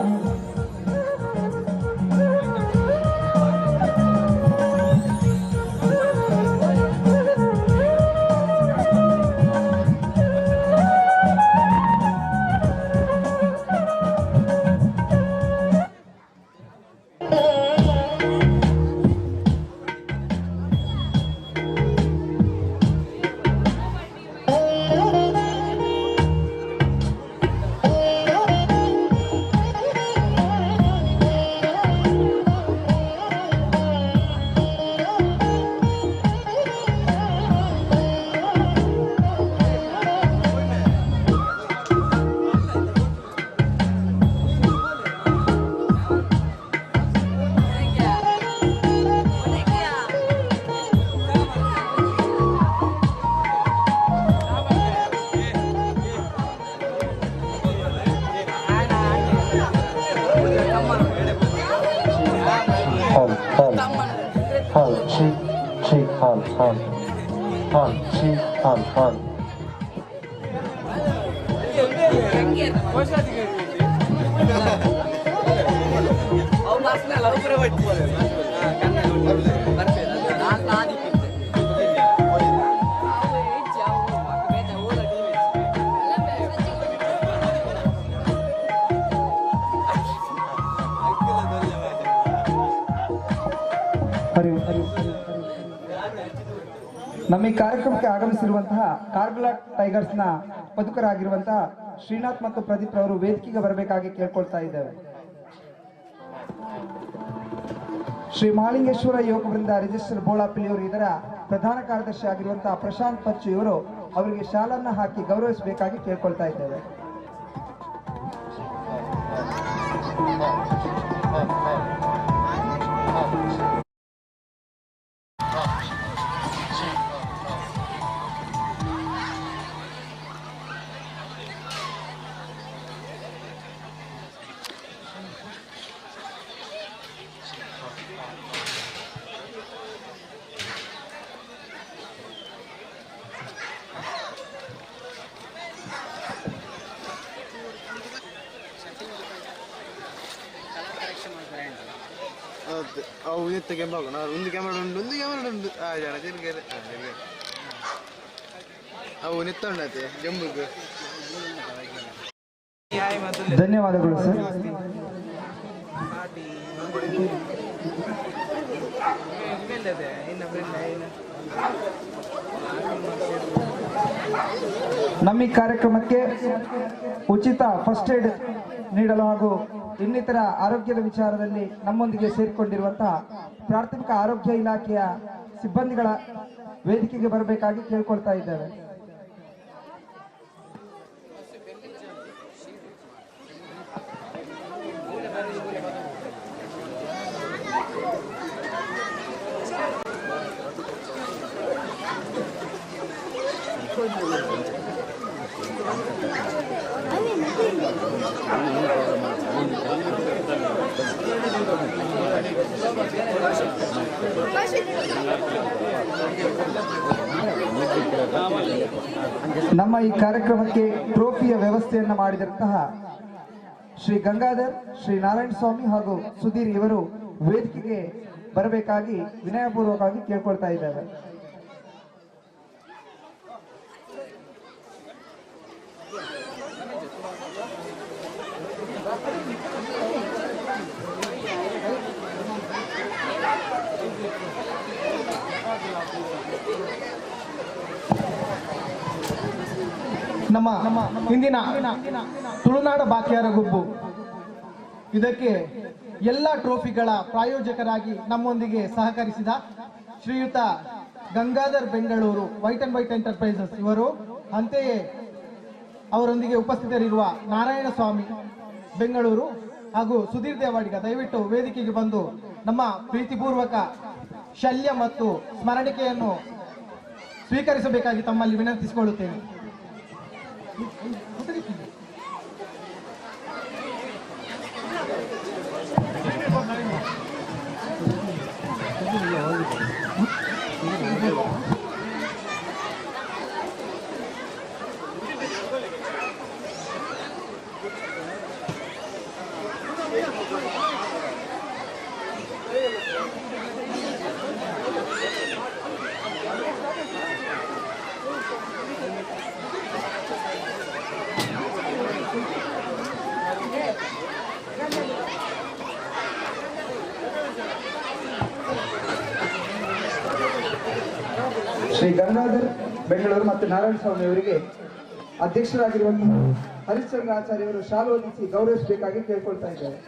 ನಮ್ಮ ಈ ಕಾರ್ಯಕ್ರಮಕ್ಕೆ ಆಗಮಿಸಿರುವಂತಹ ಕಾರ್ಕಳ ಟೈಗರ್ಸ್ ನ ಪದುಕರಾಗಿರುವಂತಹ ಶ್ರೀನಾಥ್ ಮತ್ತು ಪ್ರದೀಪ್ ಅವರು ವೇದಿಕೆಗೆ ಬರಬೇಕಾಗಿ ಕೇಳ್ಕೊಳ್ತಾ ಇದ್ದೇವೆ. ಶ್ರೀ ಮಹಾಲಿಂಗೇಶ್ವರ ಯುವಕ ವೃಂದ ರಿಜಿಸ್ಟರ್ ಬೋಳಾ ಪಿಲಿಯವರು ಇದರ ಪ್ರಧಾನ ಕಾರ್ಯದರ್ಶಿ ಆಗಿರುವಂತಹ ಪ್ರಶಾಂತ್ ಪಚ್ಚು ಇವರು ಅವರಿಗೆ ಶಾಲನ್ನು ಹಾಕಿ ಗೌರವಿಸಬೇಕಾಗಿ ಕೇಳ್ಕೊಳ್ತಾ ಇದ್ದೇವೆ. ಅವು ಇತ್ತ ಕ್ಯಾಮ್ರಾ ಒಂದು ಕ್ಯಾಮ್ರಾ ಉಂಟು, ಒಂದು ಕ್ಯಾಮ್ರಾ ಉಂಟು. ಆ ಜನ ತಿರ್ಗರೆ ಅವು ನೆತ್ತ ಉಂಡತೆ ಜಂಬುಗ್. ಧನ್ಯವಾದಗಳು ಸರ್. ನಮ್ಮ ಈ ಕಾರ್ಯಕ್ರಮಕ್ಕೆ ಉಚಿತ ಫಸ್ಟ್ ಏಡ್ ನೀಡಲು ಹಾಗೂ ಇನ್ನಿತರ ಆರೋಗ್ಯದ ವಿಚಾರದಲ್ಲಿ ನಮ್ಮೊಂದಿಗೆ ಸೇರಿಕೊಂಡಿರುವಂತಹ ಪ್ರಾಥಮಿಕ ಆರೋಗ್ಯ ಇಲಾಖೆಯ ಸಿಬ್ಬಂದಿಗಳ ವೇದಿಕೆಗೆ ಬರಬೇಕಾಗಿ ಕೇಳಿಕೊಳ್ತಾ ಇದ್ದೇವೆ. ನಮ್ಮ ಈ ಕಾರ್ಯಕ್ರಮಕ್ಕೆ ಟ್ರೋಫಿಯ ವ್ಯವಸ್ಥೆಯನ್ನು ಮಾಡಿದಂತಹ ಶ್ರೀ ಗಂಗಾಧರ್, ಶ್ರೀ ನಾರಾಯಣ ಸ್ವಾಮಿ ಹಾಗೂ ಸುಧೀರ್ ಇವರು ವೇದಿಕೆಗೆ ಬರಬೇಕಾಗಿ ವಿನಯಪೂರ್ವಕವಾಗಿ ಕೇಳ್ಕೊಳ್ತಾ ಇದ್ದೇವೆ. ನಮ್ಮ ಇಂದಿನ ತುಳುನಾಡ ಬಾಕ್ಯಾರ ಗುಬ್ಬು ಇದಕ್ಕೆ ಎಲ್ಲ ಟ್ರೋಫಿಗಳ ಪ್ರಾಯೋಜಕರಾಗಿ ನಮ್ಮೊಂದಿಗೆ ಸಹಕರಿಸಿದ ಶ್ರೀಯುತ Gangadhar Bengaluru, white and white enterprises ಇವರು, ಅಂತೆಯೇ ಅವರೊಂದಿಗೆ ಉಪಸ್ಥಿತರಿರುವ ನಾರಾಯಣ ಸ್ವಾಮಿ ಬೆಂಗಳೂರು ಹಾಗೂ ಸುಧೀರ್ ದೇವಾಡಿಗ ದಯವಿಟ್ಟು ವೇದಿಕೆಗೆ ಬಂದು ನಮ್ಮ ಪ್ರೀತಿಪೂರ್ವಕ ಶಲ್ಯ ಮತ್ತು ಸ್ಮರಣಿಕೆಯನ್ನು ಸ್ವೀಕರಿಸಬೇಕಾಗಿ ತಮ್ಮಲ್ಲಿ ವಿನಂತಿಸಿಕೊಳ್ಳುತ್ತೇನೆ. ಶ್ರೀ ಗಂಗಾಧರ್ ಬೆಂಗಳೂರು ಮತ್ತು ನಾರಾಯಣ ಸ್ವಾಮಿ ಅವರಿಗೆ ಅಧ್ಯಕ್ಷರಾಗಿರುವಂತಹ ಹರಿಶ್ಚಂದ್ರ ಆಚಾರ್ಯವರು ಶಾಲು ಹೊದಿಸಿ ಗೌರವಿಸಬೇಕಾಗಿ ಕೇಳಿಕೊಳ್ತಾ ಇದ್ದಾರೆ.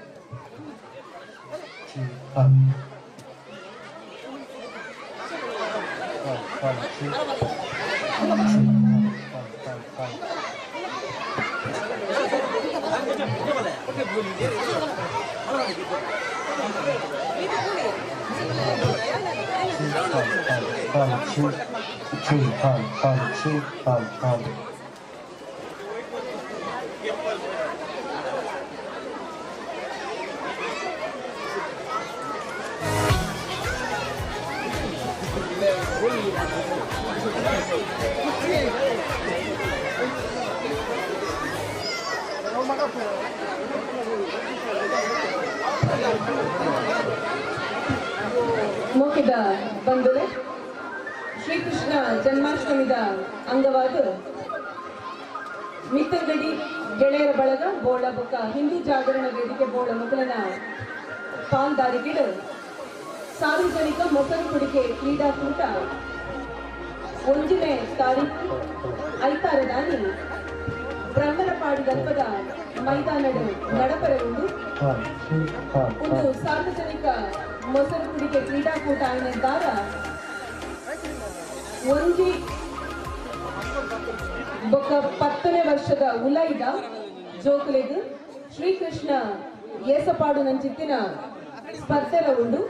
ಮೋಕಿದ ಬಂಧುವೆ, ಶ್ರೀಕೃಷ್ಣ ಜನ್ಮಾಷ್ಟಮಿದ ಅಂಗವಾದ ಮಿತ್ತಗಡಿ ಗೆಳೆಯರ ಬಳಗ ಬೋಳ ಬೊಕ್ಕ ಹಿಂದೂ ಜಾಗರಣ ವೇದಿಕೆ ಬೋಳ ಮೊದಲನ ಪಾಲ್ದಾರಿಗಿಡು ಸಾರ್ವಜನಿಕ ಮೊಸರು ಕುಡಿಕೆ ಕ್ರೀಡಾಕೂಟ 1ನೇ ತಾರೀಕು ಐತಾರದಾನಿ ಬ್ರಹ್ಮರಪಾಡಿ ಗಲ್ಪದ ಮೈದಾನದ ನಡಪರವುಂಡು. ಒಂದು ಸಾರ್ವಜನಿಕ ಮೊಸರು ಕುಡಿಕೆ ಕ್ರೀಡಾಕೂಟ ಆಯ್ನಂತಾರ 1 ಬೊಕ್ಕ 10ನೇ ವರ್ಷದ ಉಲೈದ ಜೋಕುಲೆಗ್ ಶ್ರೀಕೃಷ್ಣ ಏಸಪಾಡು ನಂಚಿತ್ತಿನ ಸ್ಪರ್ಧೆಲ ಉಂಡು.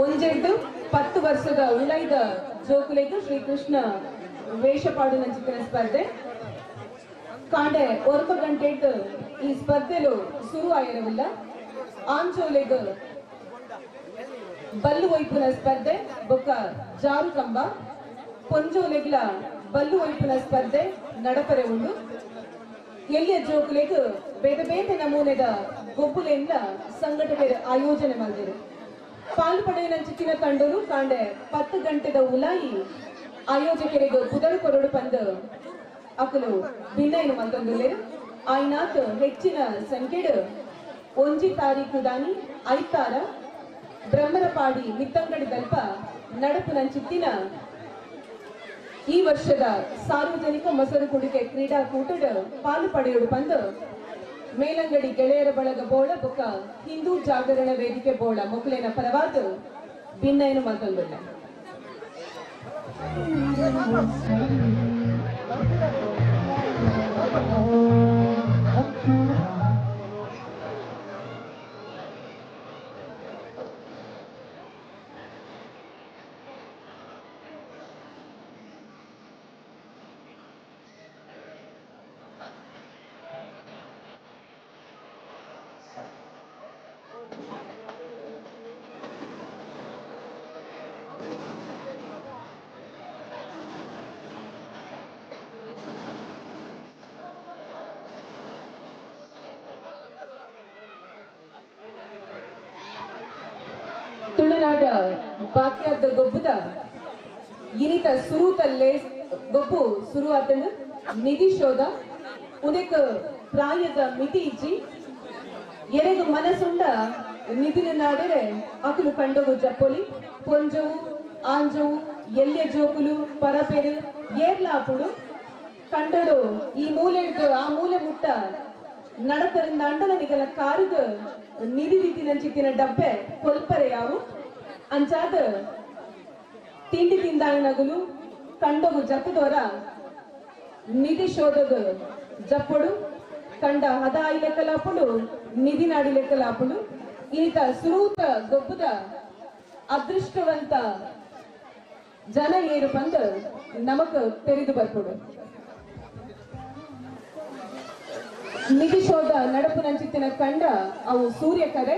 1 10 ವರ್ಷದ ಉಲೈದ ಜೋಕುಲೆಗ್ ಶ್ರೀಕೃಷ್ಣ ವೇಷಪಾಡು ನಂಚಿತ್ತಿನ ಸ್ಪರ್ಧೆ ಕಾಂಡೆ 9 ಗಂಟೆಡ್ ಈ ಸ್ಪರ್ಧೆಲು ಶುರು ಆಗಿರವಿಲ್ಲ. ಆಂಜೋಲೆಗ್ ಬಲ್ಲು ಒಯ್ಪುನ ಸ್ಪರ್ಧೆ ಬೊಕ್ಕ ಜಾರು ಕಂಬ, ಪೊಂಜೋಲೆಗ್ಲ ಬಲ್ಲು ಒಯ್ಪುನ ಸ್ಪರ್ಧೆ ನಡಪರೆ ಉಂಡು. ಎಲ್ಲಿಯ ಜೋಕುಲೆಗ್ ಬೇತೆ ಬೇತೆ ನಮೂನೆದ ಗೊಬ್ಬುಲೆಂದ ಸಂಘಟಕರು ಆಯೋಜನೆ ಮಲ್ದಿರು. ಪಾಲ್ ಪಡೆಯಿನಂಚಿತ್ತಿನ ತಂಡಲು ಕಾಂಡೆ 10 ಗಂಟೆದ ಉಲಾಯಿ ಆಯೋಜಕರಿಗೆ ಪುದರ್ ಕೊರಡು ಪಂದು ಅಕುಲು ಭಿನ್ನೈನು ಮಲ್ತೊಂದುಲ್ಲೆರ್. ಆಯ್ನಾತ್ ಹೆಚ್ಚಿನ ಸಂಖ್ಯೆಡ್ 1 ತಾರೀಕು ದಾನಿ ಐತಾರ ಬ್ರಹ್ಮರಪಾಡಿ ಮಿತ್ತಂಗಡಿ ದಲ್ಪ ನಡಪುನಂಚಿತ್ತಿನ ಈ ವರ್ಷದ ಸಾರ್ವಜನಿಕ ಮೊಸರು ಕುಡಿಕೆ ಕ್ರೀಡಾಕೂಟದ ಪಾಲು ಪಡೆಯೋಡು ಪಂದು ಮೇಲಂಗಡಿ ಗೆಳೆಯರ ಬಳಗ ಬೋಳ ಬೊಕ್ಕ ಹಿಂದೂ ಜಾಗರಣ ವೇದಿಕೆ ಬೋಳ ಮೊಕುಲೇನ ಪರವಾದ ಭಿನ್ನೈನು ಮಲ್ತೊಂದುಲ್ಲ. ತುಳುನಾಡ ಬಾಕ್ಯಾದ ಗೊಬ್ಬುದ ಇನಿತ ಸುರುತಲ್ಲೇ ಗೊಬ್ಬು ಸುರು ಆತಂಡು ನಿಧಿ ಶೋಧ ಉದೆಕ್ ಪ್ರಾಯದ ಮಿತಿ ಇಜ್ಜಿ ಎರೆಗು ಮನಸುಂಡ ನಿಧಿನ ನಾಡೆರೆ ಅಕುಲು ಕಂಡೋಗು ಜಪ್ಪೊಲಿ ಪೊಂಜವು ಆಂಜವು ಎಲ್ಯ ಜೋಕುಲು ಪರಪೆರು ಏರ್ಲಾಪುಡು ಕಂಡಡು ಈ ಮೂಲೆ ಆ ಮೂಲೆ ಮುಟ್ಟ ನಡತರಿಂದ ಅಂಡಲ ನಿಗಲ ಕಾರುಗ ನಿಧಿ ರೀತಿನಂಚಿತ್ತಿನ ಡಬ್ಬೆ ಕೊಲ್ಪರೆ ಯಾವು ಅಂಚಾದ ತಿಂಡಿ ತಿಂದಾಯಿನಗುಲು ಕಂಡಗು ಜಪ್ಪದವರ ನಿಧಿ ಶೋಧಗ ಜಪ್ಪಡು ಕಂಡ ಹದ ಆಯಿ ಲೆಕ್ಕಲಾಪುಡು ನಿಧಿ ನಾಡಿ ಲೆಕ್ಕಲಾಪುಡು. ಈತ ಸುರೂತ ಗೊಬ್ಬುದ ಅದೃಷ್ಟವಂತ ಜನ ಏರು ಬಂದು ನಮಕ್ ತೆರೆದು ಬರ್ಪುಡು. ನಿಧಿ ಶೋಧ ನಡಪುನಂಚಿತ್ತಿನ ಕಂಡ ಅವು ಸೂರ್ಯ ಕರೆ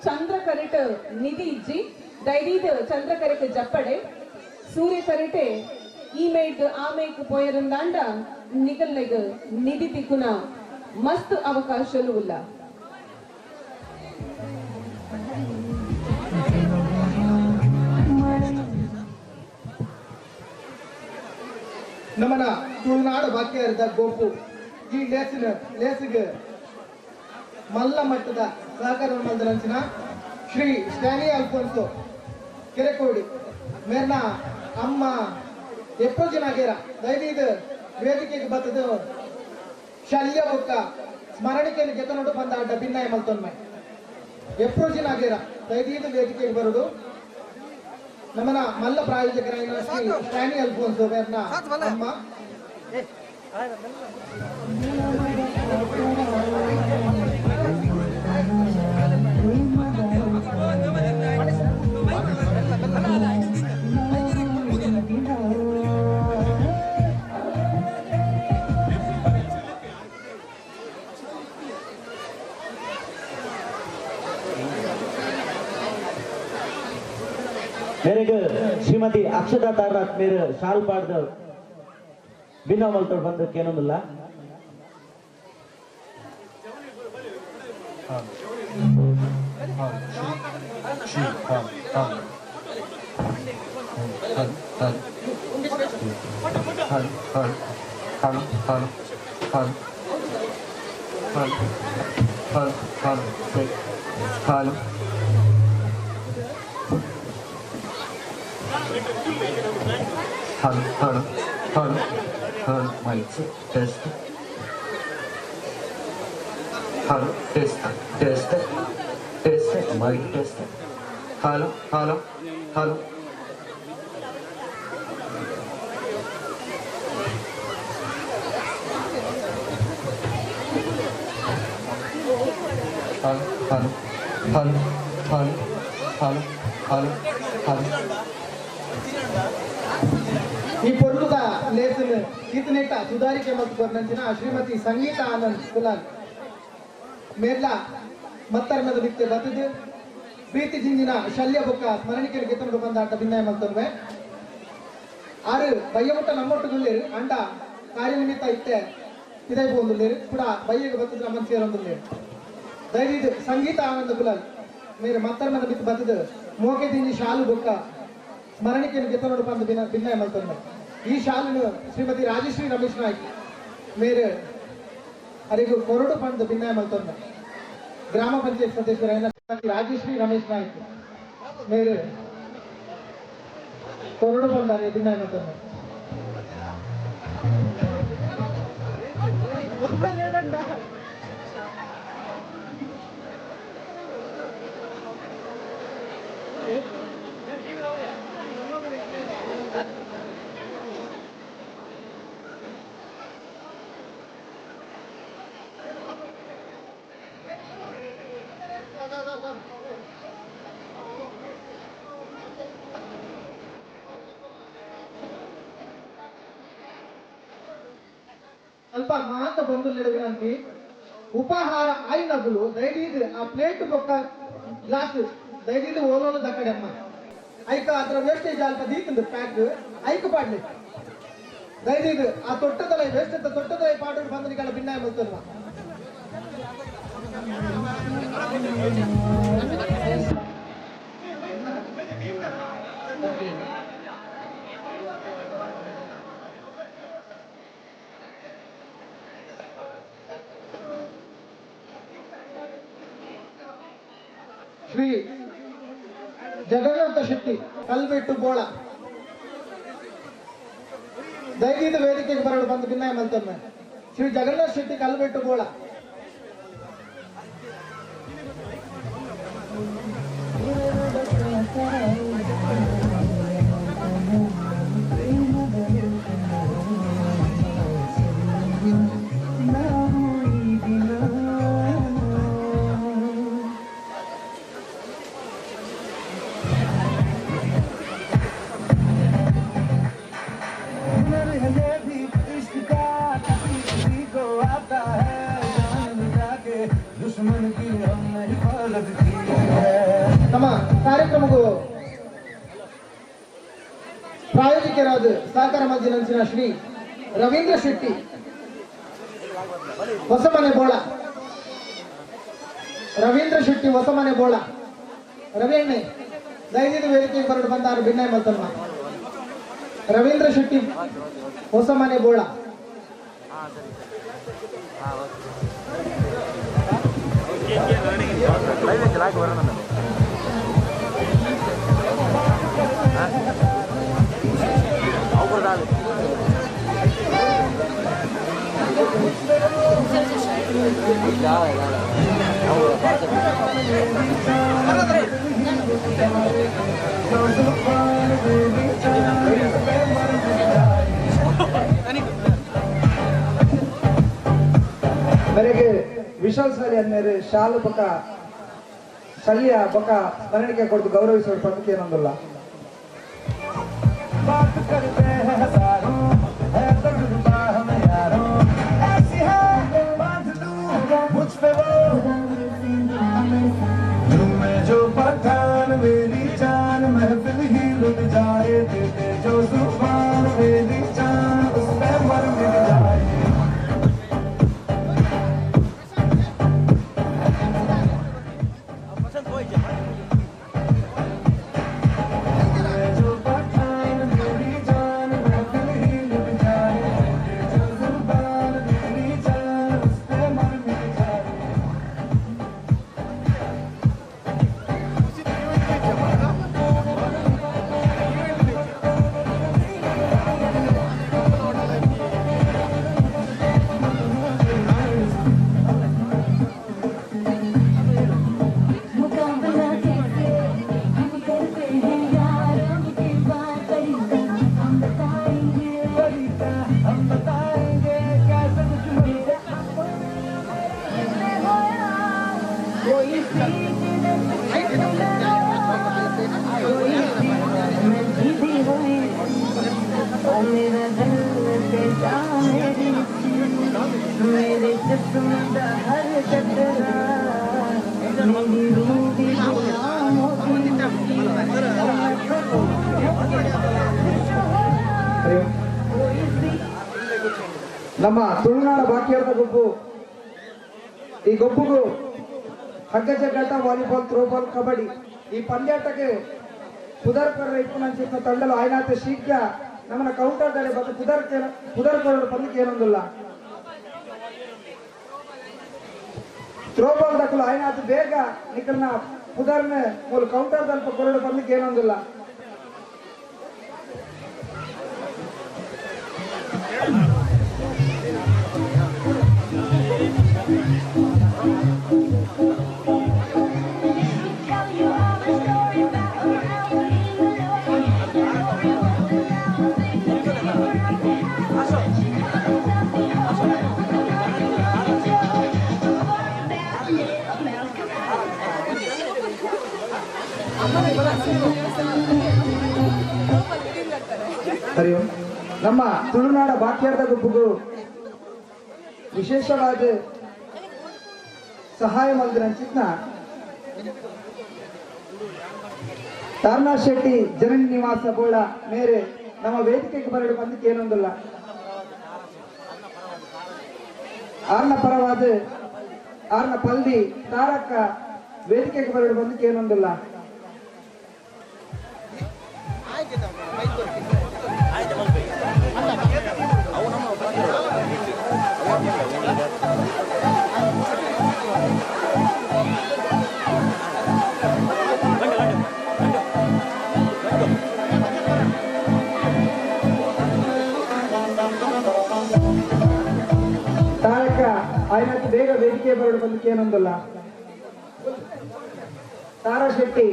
ಚಂದ್ರ ಕರೆಟ್ ನಿಧಿ ಇಜ್ಜಿ ದೈರೀದ ಚಂದ್ರ ಕರೆಟ್ ಜಪ್ಪಡೆ ಸೂರ್ಯ ಕರೆಟೆ ಈ ಮೇಗ್ ಆ ಮೇಗ್ ಪೋಯರಂದಾಂಡ ನಿಗಲ್ಲೆಗ್ ನಿಧಿ ತಿಕ್ಕುನ ಮಸ್ತ್ ಅವಕಾಶಲು ಉಲ್ಲ. ನಮ್ಮನ ತುಳುನಾಡು ಬಾಕ್ಯಾರದ ಗೋಪು ಈ ಲೇಸಿನ ಲೇಸಿಗೆ ಮಲ್ಲ ಮಟ್ಟದ ಸಹಕಾರ ಮಲ್ದರಂಚಿನ ಶ್ರೀ ಸ್ಟ್ಯಾನಿ ಅಲ್ಫೋನ್ಸೋ ಕೆರೆಕೋಡಿ ಮೇರ್ನ ಅಮ್ಮ ಎಪ್ಪೋ ಜನ ಆಗ್ಯಾರ ದಯದೀದ ವೇದಿಕೆಗೆ ಬತ್ತದ ಶಲ್ಯ ಬೊಕ್ಕ ಸ್ಮರಣಿಕೆಯನ್ನು ಗೆತನೋಡು ಬಂದ ಅಡ್ಡ ಭಿನ್ನಾಯ ಮಲ್ತೊನ್ಮೆ ಎಪ್ಪೋ ಜನ ಆಗ್ಯಾರ ದಯದೀದ ವೇದಿಕೆಗೆ ಬರೋದು. ನಮ್ಮನ ಮಲ್ಲ ಪ್ರಾಯೋಜಕರಾದ ಶ್ರೀ ಸ್ಟ್ಯಾನಿ ಅಲ್ಫೋನ್ಸೋ ಮೇರ್ನ ಅಮ್ಮ. ಮೇರೆಗೆ ಶ್ರೀಮತಿ ಅಕ್ಷತಾ ತಾರನಾಥ್ ಮೇರೆ ಶಾಲ್ ಪಾಡ್ದ ಬಿನ್ನಾ ಮಲ್ತೋಡ್ ಬಂದಕ್ಕೆ ಏನೊಂದಿಲ್ಲ. Hello, hello, hello, hello, mic test. Hello, test, test, test, mic test. Hello, hello, hello. Hello, hello, hello, hello, hello, hello, hello. ಈ ಪೊರ್ಲುದ ಲೇಸನ್ ಈತನೇಟ ಸುಧಾರಿಕೆ ಮತ್ತು ಕೊರ್ನಂಚಿನ ಶ್ರೀಮತಿ ಸಂಗೀತ ಆನಂದ್ ಕುಲಾಲ್ ಮೇರ್ಲ ಮತ್ತರ್ಮದ ಬಿತ್ತೆ ಬತ್ತದು ಪ್ರೀತಿ ಜಿಂಜಿನ ಶಲ್ಯ ಬೊಕ್ಕ ಸ್ಮರಣಿಕೆಯಲ್ಲಿ ಗೆತ್ತುಂಡು ಬಂದ ಆಟ ಭಿನ್ನಾಯ ಮಲ್ತೊನ್ವೆ ಆರು ಬಯ್ಯಮುಟ್ಟ ನಮ್ಮೊಟ್ಟುಗುಲ್ಲೇರು ಅಂಡ ಕಾರ್ಯನಿಮಿತ್ತ ಇತ್ತೆ ಇದೇ ಪೋಂದುಲ್ಲೇರು ಕೂಡ ಬಯ್ಯಗೆ ಬತ್ತದ ನಮ್ಮನ್ ಸೇರೊಂದುಲ್ಲೇರು. ದಯವಿಟ್ಟು ಸಂಗೀತ ಆನಂದ ಕುಲಾಲ್ ಮೇರೆ ಮತ್ತರ್ಮನ ಬಿತ್ತು ಬತ್ತದ ಮೋಕೆ ದಿಂಜಿ ಶಾಲು ಬೊಕ್ಕ ಸ್ಮರಣಿಕೆಯನ್ನು ಗೆತ್ತನೋಡು ಪಂದು ಬಿನ್ನ ಭಿನ್ನ ಮಲ್ತೊಂದ ಈ ಶಾಲುನು ಶ್ರೀಮತಿ ರಾಜಶ್ರೀ ರಮೇಶ್ ನಾಯ್ಕ್ ಮೇರೆ ಅರಿಗು ಕೊರಡು ಪಂದು ಭಿನ್ನ ಮಲ್ತೊಂದ ಗ್ರಾಮ ಪಂಚಾಯತ್ ಸದಸ್ಯರಾದ ಶ್ರೀಮತಿ ರಾಜಶ್ರೀ ರಮೇಶ್ ನಾಯ್ಕ್ ಮೇರೆ ಕೊರಡು ಪಂದು ಅರೆ ಭಿನ್ನ ಮಲ್ತೊಂದ. ಅಲ್ಪ ಮಾತ ಬಂದು ವಿನಂತಿ ಉಪಹಾರ ಆಯ್ನಗುಲು ದಯದೀದ್ ಆ ಪ್ಲೇಟ್ ಬೊಕ್ಕ ಗ್ಲಾಸ್ ದಯದೀದ್ ಓಲೋಲು ದಕ್ಕಡೆ ಅಮ್ಮ ಐಕ ಅದರ ವೇಸ್ಟೇಜ್ ಅಲ್ಪ ದೀತಂದು ಪ್ಯಾಕ್ ಐಕ ಪಾಡ್ಲಿ ದಯದೀದ್ ಆ ತೊಟ್ಟದಲೈ ವೇಸ್ಟ್ ಅಂತ ತೊಟ್ಟದಲೈ ಪಾಡು ಬಂದನಿಗಳ ಭಿನ್ನಾಯ ಮಲ್ತಲ್ವ. ಶ್ರೀ ಜಗನ್ನಾಥ ಶೆಟ್ಟಿ ಕಲ್ಬೆಟ್ಟು ಬೋಳ ದಯದೀದ ವೇದಿಕೆಗೆ ಬರಲು ಬಂದು ಭಿನ್ನಾಯ ಮಲ್ತೊಮ್ಮೆ ಶ್ರೀ ಜಗನ್ನಾಥ ಶೆಟ್ಟಿ ಕಲ್ಬೆಟ್ಟು ಬೋಳ. ನಮ್ಮ ಕಾರ್ಯಕ್ರಮಕ್ಕೂ ಪ್ರಾಯೋಜಕರಾದ ಸಹಕಾರ ಮಧ್ಯನಂಚಿನ ಶ್ರೀ ರವೀಂದ್ರ ಶೆಟ್ಟಿ ಹೊಸಮನೆ ಬೋಳ, ರವೀಂದ್ರ ಶೆಟ್ಟಿ ಹೊಸಮನೆ ಬೋಳ ರವಿ ಅಣ್ಣೆ ದಯವಿಟ್ಟು ವೇದಿಕೆಗೆ ಬರಲು ಬಂದಾರು ಭಿನ್ನಾಯ ಮಲ್ತಮ್ಮ. ರವೀಂದ್ರ ಶೆಟ್ಟಿ ಹೊಸಮನೆ ಬೋಳ. ಮೇರೆಗೆ ವಿಶಾಲ್ ಸಾಲಿ ಅಂದ್ಮೇಲೆ ಶಾಲು ಬೊಕ್ಕ ಶಲ್ಯ ಬೊಕ್ಕ ಸ್ಮರಣಿಕೆ ಕೊಡ್ದು ಗೌರವಿಸುವ ಪಂಕ್ತಿ ಏನೊಂದಲ್ಲ. बात करते हैं हजारों है तजुर्बा हम यारों ऐसी है बांध लूं मुझ पे वो झूमे जो पठान मेरी जान महफिल ही लुट जाए देते जो जुबान मेरी जान उस पे मर मिल जाए. ನಮ್ಮ ತುಳುನಾಡ ಬಾಕಿಯರ್ದ ಗೊಬ್ಬು, ಈ ಗೊಬ್ಬುಗು ಹಗ್ಗ ಜಗ್ಗಾಟ, ವಾಲಿಬಾಲ್, ಥ್ರೋಬಾಲ್, ಕಬಡ್ಡಿ ಈ ಪಂದ್ಯಾಟಕ್ಕೆ ಪುದರ್ ಕೊರ ಇಪ್ಪು ತಂಡಲು ಆಯ್ನಾತ ಶೀಘ್ರ ನಮ್ಮನ್ನ ಕೌಂಟರ್ ದಾಳಿ ಬಂದು ಪುದರ್ ಪುದರ್ ಕೊರಡು ಪಂದಕ್ಕೆ ಏನೊಂದಿಲ್ಲ. ಥ್ರೋಬಾಲ್ ದಕ್ಕಲು ಆಯ್ನಾತ ಬೇಗ ನಿಕಲ್ನ ಪುದರ್ನ ಮೂಲ ಕೌಂಟರ್ ದಲ್ಪ ಕೊರಡು ಪಂದಕ್ಕೆ ಏನೊಂದಿಲ್ಲ. ಹರಿ ಓಂ. ನಮ್ಮ ತುಳುನಾಡ ಬಾಕ್ಯಾರ್ದ ಗುಂಪುಗಳು ವಿಶೇಷವಾದ ಸಹಾಯ ಮಂದಿರಂಚಿತ್ನ ತಾರನಾ ಶೆಟ್ಟಿ ಜನನಿ ನಿವಾಸ ಬೋಳ ಮೇರೆ ನಮ್ಮ ವೇದಿಕೆಗೆ ಬರಡು ಬಂದಕ್ಕೆ ಏನೊಂದಿಲ್ಲ. ಆರ್ನ ಪರವಾದ ಆರ್ನ ಪಲ್ದಿ ತಾರಕ್ಕ ವೇದಿಕೆಗೆ ಬರಡು ಬಂದಕ್ಕೆ ಏನೊಂದಿಲ್ಲ. ತಾರಕ ಆಯ್ನಕ್ಕೆ ಬೇಗ ವೇದಿಕೆ ಬರಡು ಬಂದಕ್ಕೆ ಏನೊಂದಿಲ್ಲ. ತಾರಾ ಶೆಟ್ಟಿ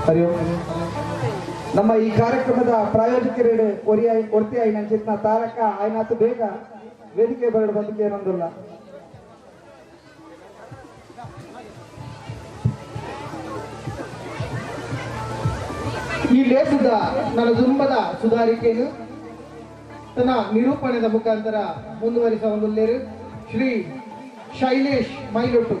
ಹರಿ ಓಂ. ನಮ್ಮ ಈ ಕಾರ್ಯಕ್ರಮದ ಪ್ರಾಯೋಜಕರೇಡು ಒರ್ತಿಯಾಯಿ ನಂಚಿತ್ನ ತಾರಕ ಆಯ್ನಾತು ಬೇಗ ವೇದಿಕೆ ಬರಡು ಬಂದಕ್ಕೆ ಏನೊಂದಿಲ್ಲ. ಈ ಲೇಸದ ನನ್ನ ದುಂಬದ ಸುಧಾರಿಕೆಯನ್ನು ತನ್ನ ನಿರೂಪಣೆದ ಮುಖಾಂತರ ಮುಂದುವರಿಸ ಒಂದು ಶ್ರೀ ಶೈಲೇಶ್ ಮೈಲೊಟ್ಟು.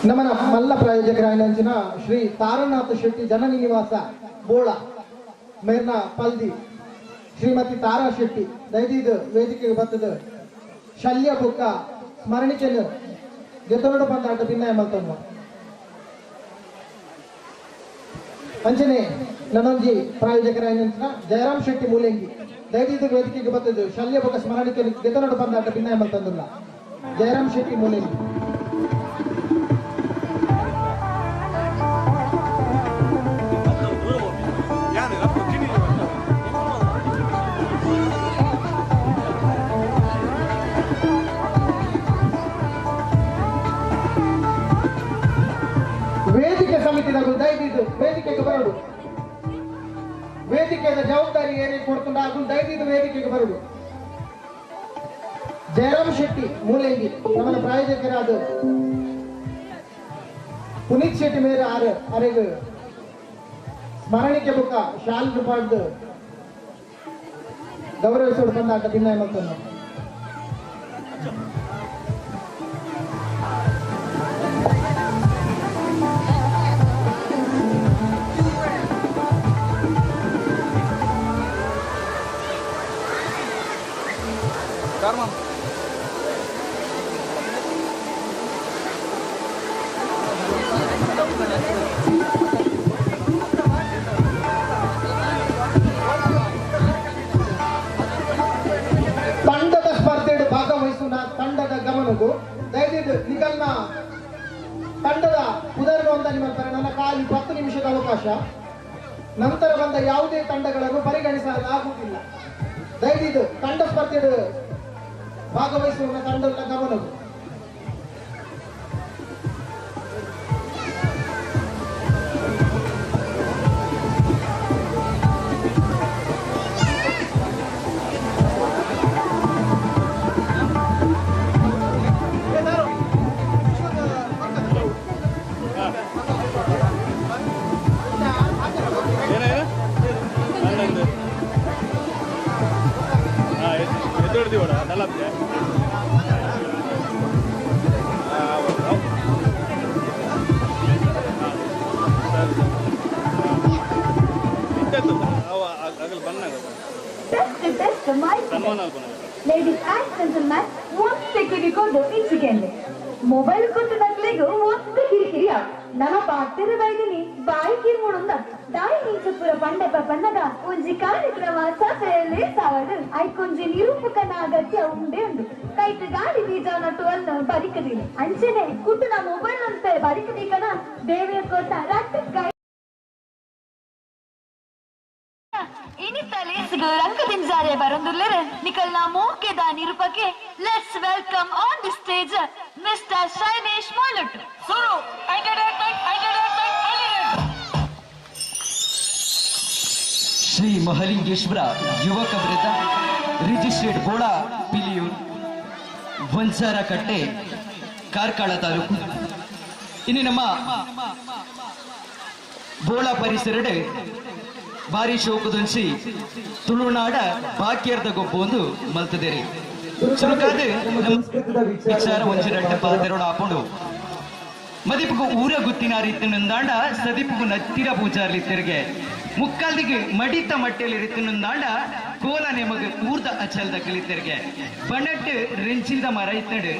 ನಮ್ಮನ ಮಲ್ಲ ಪ್ರಾಯೋಜಕರಾಗಿನ ಶ್ರೀ ತಾರನಾಥ ಶೆಟ್ಟಿ ಜನನಿ ನಿವಾಸ ಬೋಳ ಮೇರ್ನ ಪಲ್ದಿ ಶ್ರೀಮತಿ ತಾರಾ ಶೆಟ್ಟಿ ದಯದೀದು ವೇದಿಕೆಗೆ ಬರ್ತದ ಶಲ್ಯ ಬುಕ್ಕ ಸ್ಮರಣಿಕೆಯನ್ನು ಗೆತನೋಡು ಬಂದಾಟ ಭಿನ್ನಾಯ ಮಲ್ತಮ್ಮ. ಅಂಚನೆ ನನೊಂಜಿ ಪ್ರಾಯೋಜಕರಾಗಿನ ಜಯರಾಮ್ ಶೆಟ್ಟಿ ಮೂಲೆಂಗಿ ದಯದೀದು ವೇದಿಕೆಗೆ ಬರ್ತದ್ದು ಶಲ್ಯ ಬುಕ್ಕ ಸ್ಮರಣಿಕೆಯನ್ನು ಗೆತನೋಡು ಬಂದಾಟ ಭಿನ್ನಾಯ ಮಲ್ತಂದಿಲ್ಲ ಜಯರಾಮ್ ಶೆಟ್ಟಿ ಮೂಲೆಂಗಿ. ವೇದಿಕೆ ಸಮಿತಿದಾಗ ದಯವಿಟ್ಟು ವೇದಿಕೆಗೆ ಬರಡು. ವೇದಿಕೆಯ ಜವಾಬ್ದಾರಿ ಏನೇ ಕೊಡ್ತುಂಡ ಅದು ದಯವಿಟ್ಟು ವೇದಿಕೆಗೆ ಬರಡು. ಜಯರಾಮ್ ಶೆಟ್ಟಿ ಮೂಲೆಂಗಿ ನಮ್ಮನ ಪ್ರಾಯೋಜಕರಾದ ಪುನೀತ್ ಶೆಟ್ಟಿ ಮೇರೆ ಆರು ಅರೆಗು ಸ್ಮರಣಿಕೆ ಬುಕ್ಕ ಶಾಲ್ ಪಾಡ್ದು ಗೌರವಿಸೋಡು ಬಂದಾಟ ಭಿನ್ನಾಯ ಮಲ್ತನ್ನು. ತಂಡದ ಸ್ಪರ್ಧೆ ಭಾಗವಹಿಸುವ ತಂಡದ ಗಮನಗೂ ದಯವಿಟ್ಟು ನಿಗಲ್ನ ತಂಡದ ಉದಾಹರಣೆ ಅಂತ ನಿಮ್ಮ ನನ್ನ ಖಾಲಿ 10 ನಿಮಿಷದ ಅವಕಾಶ. ನಂತರ ಬಂದ ಯಾವುದೇ ತಂಡಗಳನ್ನು ಪರಿಗಣಿಸಲಾಗುವುದಿಲ್ಲ. ದಯವಿಟ್ಟು ತಂಡ ಸ್ಪರ್ಧೆ ಭಾಗವಹಿಸುವ ತಂಡದ ಗಮನವು. Ladies and gentlemen, one security code inchikende. Mobile ಕೊಟ್ಟದಾಗ್ಲಿಗೂ ಒಂದು ಕಿರಿಕಿರಿಯ ನನ್ನ ಪಾತಿರ ಬೈದಿನಿ ಬಾಯಿ ಕಿರ್ಮುಡುಂದ ದಾಯಿ ಇಂಚಪುರ ಪಂಡಪ ಪನ್ನಗ ಒಂಜಿ ಕಾರ್ಯಕ್ರಮ ಸಭೆಯಲ್ಲಿ ಸಾವಡು ಐಕೊಂಜಿ ನಿರೂಪಕನ ಅಗತ್ಯ ಉಂಡೆ ಉಂಡು ಕೈಟ್ ಗಾಡಿ ಬೀಜ ನಟ್ಟು ಅಲ್ಲ ಬರಿಕದಿನಿ ಅಂಚೆನೆ ಕುಟ್ಟುನ ಮೊಬೈಲ್ ಅಂತೆ ಬರಿಕದಿಕನ ದೇವಿಯ ಕೊಟ್ಟ ರಟ್ಟ ಕೈ ರಂಗದಿಂಜಾರೆ ಬರಂದುಲ್ಲೆರೆ ನಿಕಲ್ನ ಮೋಕೆದ ನಿರೂಪಕೆ. Let's welcome on the stage mister Shailesh Molottu. Suru entertainment entertainment entertainment. Shri Mahalingeshwara Yuvaka Vrinda registered Bola Piliyur Vanjarakatte Karkala taluk. ಇನ್ನು ನಮ್ಮ ಬೋಳ ಪರಿಸರಡೆ ಬಾರಿ ಶೋಕದೊಂಚಿ ತುಳುನಾಡ ಬಾಕಿಯರ್ದ ಗೊಬ್ಬ ಒಂದು ಮಲ್ತದೇರಿ. ಸುರುಕಾದ ವಿಚಾರ ಒಂಜಿ ರಡ್ಡ ಪಾತೆರೋಡ ಹಾಕೊಂಡು ಮದಿಪುಗು ಊರ ಗುತ್ತಿನ ರೀತಿನೊಂದಾಂಡ ಸದಿಪುಗು ನತ್ತಿರ ಪೂಜಾರ್ಲಿ ತೆರಿಗೆ ಮುಕ್ಕಾಲ್ದಿಗೆ ಮಡಿತ ಮಟ್ಟೆಯಲ್ಲಿ ರೀತಿನೊಂದಾಂಡ ಕೋಲ ನೇಮಗ ಊರ್ದ ಅಚಲ್ದ ಕಲಿತೆರಿಗೆ ಬಣಟ್ಟು ರೆಂಚಿಲ್ದ ಮರ ಇತ್ತಂಡು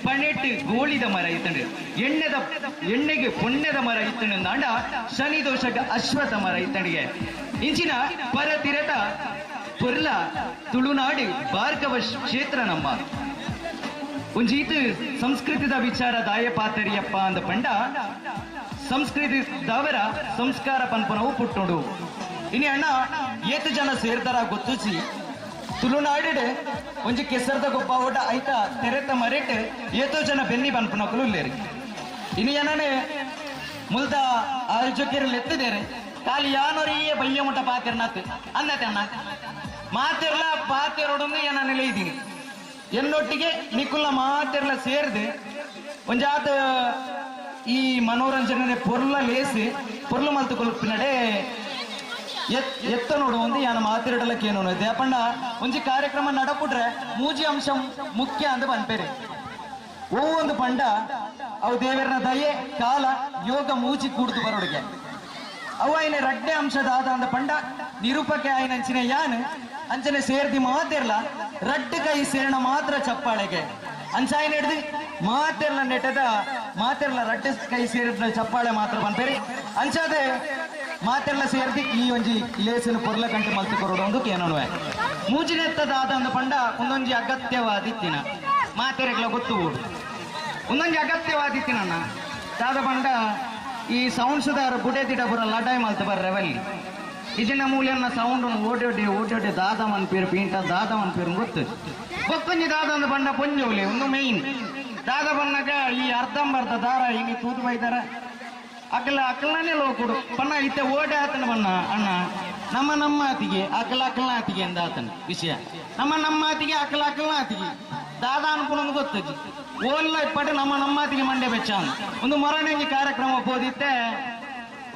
ಪಣೆಟ್ಟು ಗೋಳಿದ ಮರ ಇತ್ತಂಡು ಎಣ್ಣೆದ ಎಣ್ಣೆಗೆ ಪುಣ್ಯದ ಮರ ಇತ್ತಂಡು ಶನಿ ದೋಷಕ್ಕೆ ಅಶ್ವಥ ಮರ ಇತ್ತಂಡಿಗೆ ಇಂಚಿನ ಪರತಿರತ ಪೊರ್ಲ ತುಳುನಾಡು ಭಾರ್ಗವ ಕ್ಷೇತ್ರ ನಮ್ಮ ಒಂಜೀತು ಸಂಸ್ಕೃತಿದ ವಿಚಾರ ದಾಯಪಾತರಿಯಪ್ಪ ಅಂದ ಪಂಡ ಸಂಸ್ಕೃತಿ ದಾವರ ಸಂಸ್ಕಾರ ಪನ್ಪನವು ಪುಟ್ಟುಂಡು. ಇನಿ ಅಣ್ಣ ಏತು ಜನ ಸೇರ್ತಾರ ಗೊತ್ತುಚಿ ತುಳುನಾಡು ಒಂಜಿ ಕೆಸರದ ಗೊಬ್ಬ ಓಟ ಐತ ತೆರೆತ ಮರೆಟ್ ಏತೋ ಜನ ಬೆನ್ನಿ ಪನ್ಪನಕಲು ಇಲ್ಲೇರಿ. ಇನಿ ಏನನೆ ಮುಲ್ದ ಆಯೋಜಕರು ಎತ್ತಿದ್ದೇರೆ ಖಾಲಿ ಯಾನೊರಿಯೇ ಬಯ್ಯ ಮುಟ್ಟ ಪಾತಿರ್ನಾತ್ ಅಂದತೆ ಅಣ್ಣ ಮಾತಿರ್ಲ ಪಾತಿರೋಡೊಂದು ಏನ ಇದ್ದೀನಿ ಎನ್ನೊಟ್ಟಿಗೆ ನಿಕುಲ್ಲ ಮಾತಿರ್ಲ ಸೇರಿದೆ ಒಂಜಾತ ಈ ಮನೋರಂಜನೆ ಪೊರ್ಲ ಲೇಸಿ ಪೊರ್ಲು ಮಲ್ತು ಕೊಲ್ಪಿನಡೆ ಎತ್ತ ನೋಡು ಒಂದು ಯಾನ ಮಾತಿರಡಲಕ್ಕೆ ಏನು ದೇಪಣ್ಣ ಒಂಜಿ ಕಾರ್ಯಕ್ರಮ ನಡಪುಟ್ರೆ ಮೂಜಿ ಅಂಶ ಮುಖ್ಯ ಅಂತ ಪನ್ಪೇರೆ. ಓ ಒಂದು ಪಂಡ ಅವು ದೇವರನ ದಯೆ ಕಾಲ ಯೋಗ ಮೂಜಿ ಕೂಡ್ದು ಬರೋಡಿಗೆ ಅವು ಆಯ್ನ ರಡ್ಡೆ ಅಂಶದ ಆದ ಅಂದ ಪಂಡ ನಿರೂಪಕ್ಕೆ ಆಯ್ನ ಅಂಚಿನ ಯಾನ್ ಅಂಚನೆ ಸೇರ್ದಿ ಮಾತಿರ್ಲ ರಡ್ಡು ಕೈ ಸೇರಣ ಮಾತ್ರ ಚಪ್ಪಾಳೆಗೆ ಅಂಚಾಯ್ನ ಹಿಡ್ದು ಮಾತಿರ್ಲ ನೆಟ್ಟದ ಮಾತಿರ್ಲ ರಡ್ಡು ಕೈ ಸೇರಿದ ಚಪ್ಪಾಳೆ ಮಾತ್ರ ಪನ್ಪೇರಿ. ಅಂಚಾದೆ ಮಾತೆಲ್ಲ ಸೇರ್ದಿ ಈ ಒಂಜಿ ಲೇಸಿನ ಪೊರ್ಲ ಕಂಟೆ ಮಲ್ತು ಕೊರೋಡು ಒಂದು ಕೇನೋನುವೆ ಮೂಜಿನೆತ್ತದಾದ ಒಂದು ಪಂಡ ಒಂದೊಂಜಿ ಅಗತ್ಯವಾದಿತ್ತಿನ ಮಾತೆರೆಗ್ಲ ಗೊತ್ತು ಓಡು ಒಂದೊಂಜಿ ಅಗತ್ಯವಾದಿತ್ತಿನಣ್ಣ ದಾದ ಪಂಡ ಈ ಸೌಂಡ್ಸ್ದಾರ ಬುಡೆ ದಿಡ ಪುರ ಲಡಾಯಿ ಮಲ್ತು ಬರ್ರೆ ವಲ್ಲಿ ಇಜಿನ ಮೂಲ್ಯನ್ನ ಸೌಂಡ್ ಓಡಿ ಓಡಿ ಓಡಿ ಓಡಿ ದಾದ ಮನ್ಪೇರು ಪೀಂಟ ದಾದ ಮನ್ಪೇರು ಗೊತ್ತು ಗೊತ್ತೊಂಜಿ ದಾದ ಒಂದು ಪಂಡ ಪೊಂಜೋಲಿ ಒಂದು ಮೇಯ್ನ್ ದಾದ ಬಣ್ಣಗ ಈ ಅರ್ಧಂಬರ್ಧ ದಾರ ಹಿಂಗೆ ತೂತು ಬೈದಾರ ಅಕಲ ಅಕಲನೇ ಲೋಕುಡು ಬಣ್ಣ ಇತ್ತೆ ಓಡೆ ಆತನ ಬಣ್ಣ ಅಣ್ಣ ನಮ್ಮ ನಮ್ಮ ಆತಿಗೆ ಅಕಲ ಅಕಲ ಆತಿಗೆ ಅಂದ ಆತನ ವಿಷಯ ನಮ್ಮ ನಮ್ಮ ಆತಿಗೆ ಅಕಲ ಅಕಲ ಆತಿಗೆ ದಾದ ಅನ್ಪುನೊಂದು ಗೊತ್ತಜ್ಜಿ ಓಲ್ಲ ಇಪ್ಪಟ್ಟು ನಮ್ಮ ನಮ್ಮ ಆತಿಗೆ ಮಂಡೆ ಬೆಚ್ಚ ಒಂದು ಮೊರಣಂಗಿ ಕಾರ್ಯಕ್ರಮ ಪೋದಿತ್ತೆ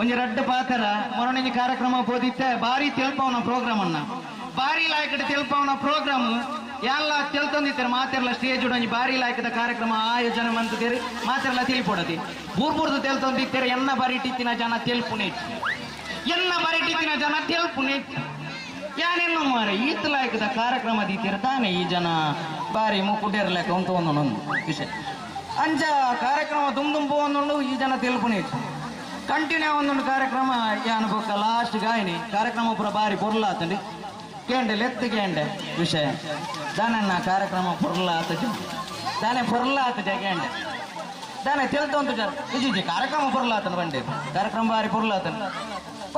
ಒಂಜಿ ರಡ್ಡು ಪಾತರ ಮೊರಣಂಗಿ ಕಾರ್ಯಕ್ರಮ ಪೋದಿತ್ತೆ ಬಾರಿ ತೆಲ್ಪವನ ಪ್ರೋಗ್ರಾಮ್ ಅನ್ನ ಬಾರಿ ಲಾಯಕಡೆ ತೆಲ್ಪವನ ಪ್ರೋಗ್ರಾಮ್ ಎಲ್ಲ ತೆಲ್ತೊಂದಿತ್ತಾರೆ ಮಾತೆಲ್ಲ ಸ್ಟೇಜ್ ಒಂಜಿ ಬಾರಿ ಲಾಯಕದ ಕಾರ್ಯಕ್ರಮ ಆಯೋಜನೆ ಮಂತಿದ್ದೀರಿ ಮಾತೆಲ್ಲ ತಿಳಿಪೊಡತಿ ಬೂರ್ಬೂರ್ದು ತೆಲ್ತೊಂದಿತ್ತಾರೆ ಎನ್ನ ಬರಿಟಿತ್ತಿನ ಜನ ತೆಲ್ಪುನೆ ಎನ್ನ ಬರಿಟಿತ್ತಿನ ಜನ ತೆಲ್ಪುನೆ ಯಾನೇನು ಮಾರೆ ಈತ ಲಾಯಕದ ಕಾರ್ಯಕ್ರಮ ದೀತಿರ ತಾನೆ ಈ ಜನ ಬಾರಿ ಮುಕ್ಕುಡೇರ್ಲೆಕ್ಕ ಉಂಟು ಒಂದೊಂದು ವಿಷಯ ಅಂಚ ಕಾರ್ಯಕ್ರಮ ದುಮ್ ದುಂಬು ಒಂದುಂಡು ಈ ಜನ ತೆಲ್ಪುನೆ ಕಂಟಿನ್ಯೂ ಒಂದೊಂದು ಕಾರ್ಯಕ್ರಮ ಯಾನು ಬೊಕ್ಕ ಲಾಸ್ಟ್ ಗಾಯನಿ ಕಾರ್ಯಕ್ರಮ ಪೂರ ಬಾರಿ ಪೊರ್ಲಾತಂಡಿ ಕೇಂಡೆ ಲೆತ್ತು ಕೇಂಡೆ ವಿಷಯ ದಾನಣ್ಣ ಕಾರ್ಯಕ್ರಮ ಪೊರ್ಲ ಆತ ದಾನೆ ಪೊರ್ಲ ಆತ ಕೇಂಡೆ ದಾನೆ ತೆಲ್ತೊಂತು ಜನ ಇಜ್ಜಿ ಕಾರ್ಯಕ್ರಮ ಪೊರ್ಲಾತನ ಬಂಡೆ ಕಾರ್ಯಕ್ರಮ ಬಾರಿ ಪೊರ್ಲಾತನ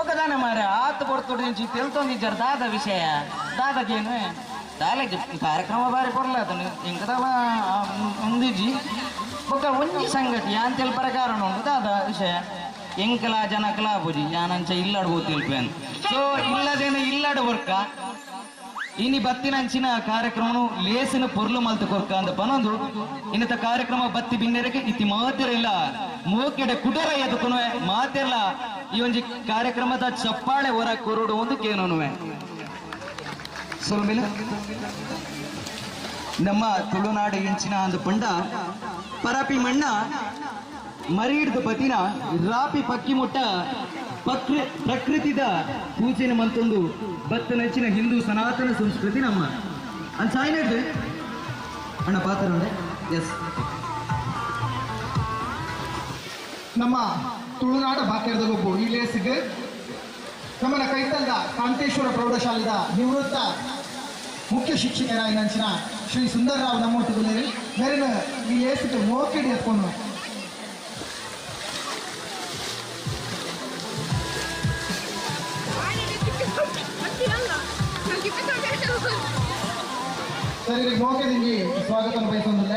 ಒಕ್ಕದಾನೆ ಮಾರ ಆತ ಪೊರ್ತುಡು ತೆಲ್ತೊಂದಿಜ್ಜಾರ ದಾದ ವಿಷಯ ದಾದಗೇನು ದಾಲೆ ಕಾರ್ಯಕ್ರಮ ಬಾರಿ ಕೊರ್ಲ ಅದನ್ನು ಎಂಕದವ ಒಂದಿಜ್ಜಿ ಬೊಕ್ಕ ಒಂಜಿ ಸಂಗತಿ ಯಾನ್ ತೆಲ್ಪರ ಕಾರಣ ಉಂಡು ದಾದ ವಿಷಯ ಎಂಕಲ ಜನಕಲ ಬುಜಿ ಯಾನಂಚ ಇಲ್ಲಾಡು ಗೊತ್ತಿಲ್ಪೇನು ಸೊ ಇಲ್ಲದೇನು ಇಲ್ಲಾಡು ವರ್ಕ ಇನಿ ಬತ್ತಿನಂಚಿನ ಕಾರ್ಯಕ್ರಮನು ಲೇಸಿನ ಪೊರ್ಲು ಮಲ್ತು ಕೊರ್ಕ ಅಂತ ಪನೊಂದು ಇನ್ನತ ಕಾರ್ಯಕ್ರಮ ಬತ್ತಿ ಬಿನ್ನೆರಗೆ ಇತಿ ಮಾತಿರಲ್ಲ ಮೂಕೆಡೆ ಕುಡರ ಎದುಕುನುವೆ ಮಾತಿರಲ್ಲ ಈ ಒಂಜಿ ಕಾರ್ಯಕ್ರಮದ ಚಪ್ಪಾಳೆ ಹೊರ ಕೊರುಡು ಒಂದು ಕೇನೋನುವೆ ಸೊಲ್ಮೇಲೆ ನಮ್ಮ ತುಳುನಾಡು ಇಂಚಿನ ಅಂದು ಪಂಡ ಪರಪಿ ಮಣ್ಣ ಮರೀಡ್ದ ಬತಿನ ರಾಪಿ ಪಕ್ಕಿ ಮುಟ್ಟ ಪ್ರಕೃತಿದ ಪೂಜೆನ ಮಂತೊಂದು ಬತ್ತನಂಚಿನ ಹಿಂದೂ ಸನಾತನ ಸಂಸ್ಕೃತಿ ನಮ್ಮ ಅಂಚಾಯ್ನದ್ದು ಅಣ್ಣ ಪಾತ್ರ ಎಸ್ ನಮ್ಮ ತುಳುನಾಡ ಬಾಕ್ಯದ ಗೊಬ್ಬು ಈ ಲೇಸಿಗೆ ನಮ್ಮನ ಕೈತಲ್ದ ಕಾಂತೇಶ್ವರ ಪ್ರೌಢಶಾಲೆದ ನಿವೃತ್ತ ಮುಖ್ಯ ಶಿಕ್ಷಕರಾಗಿ ನಂಚಿನ ಶ್ರೀ ಸುಂದರರಾವ್ ನಮ್ಮೊಟ್ಟಿಗೆ ಮೇರಿನ ಈ ಲೇಸಿಗೆ ಮೋಕಿಡಿ ಎತ್ಕೊಂಡು ಸರಿ ಮೋಕೆದಿಂಗಿ ಸ್ವಾಗತ ಬಯಸೊಂದಿಲ್ಲ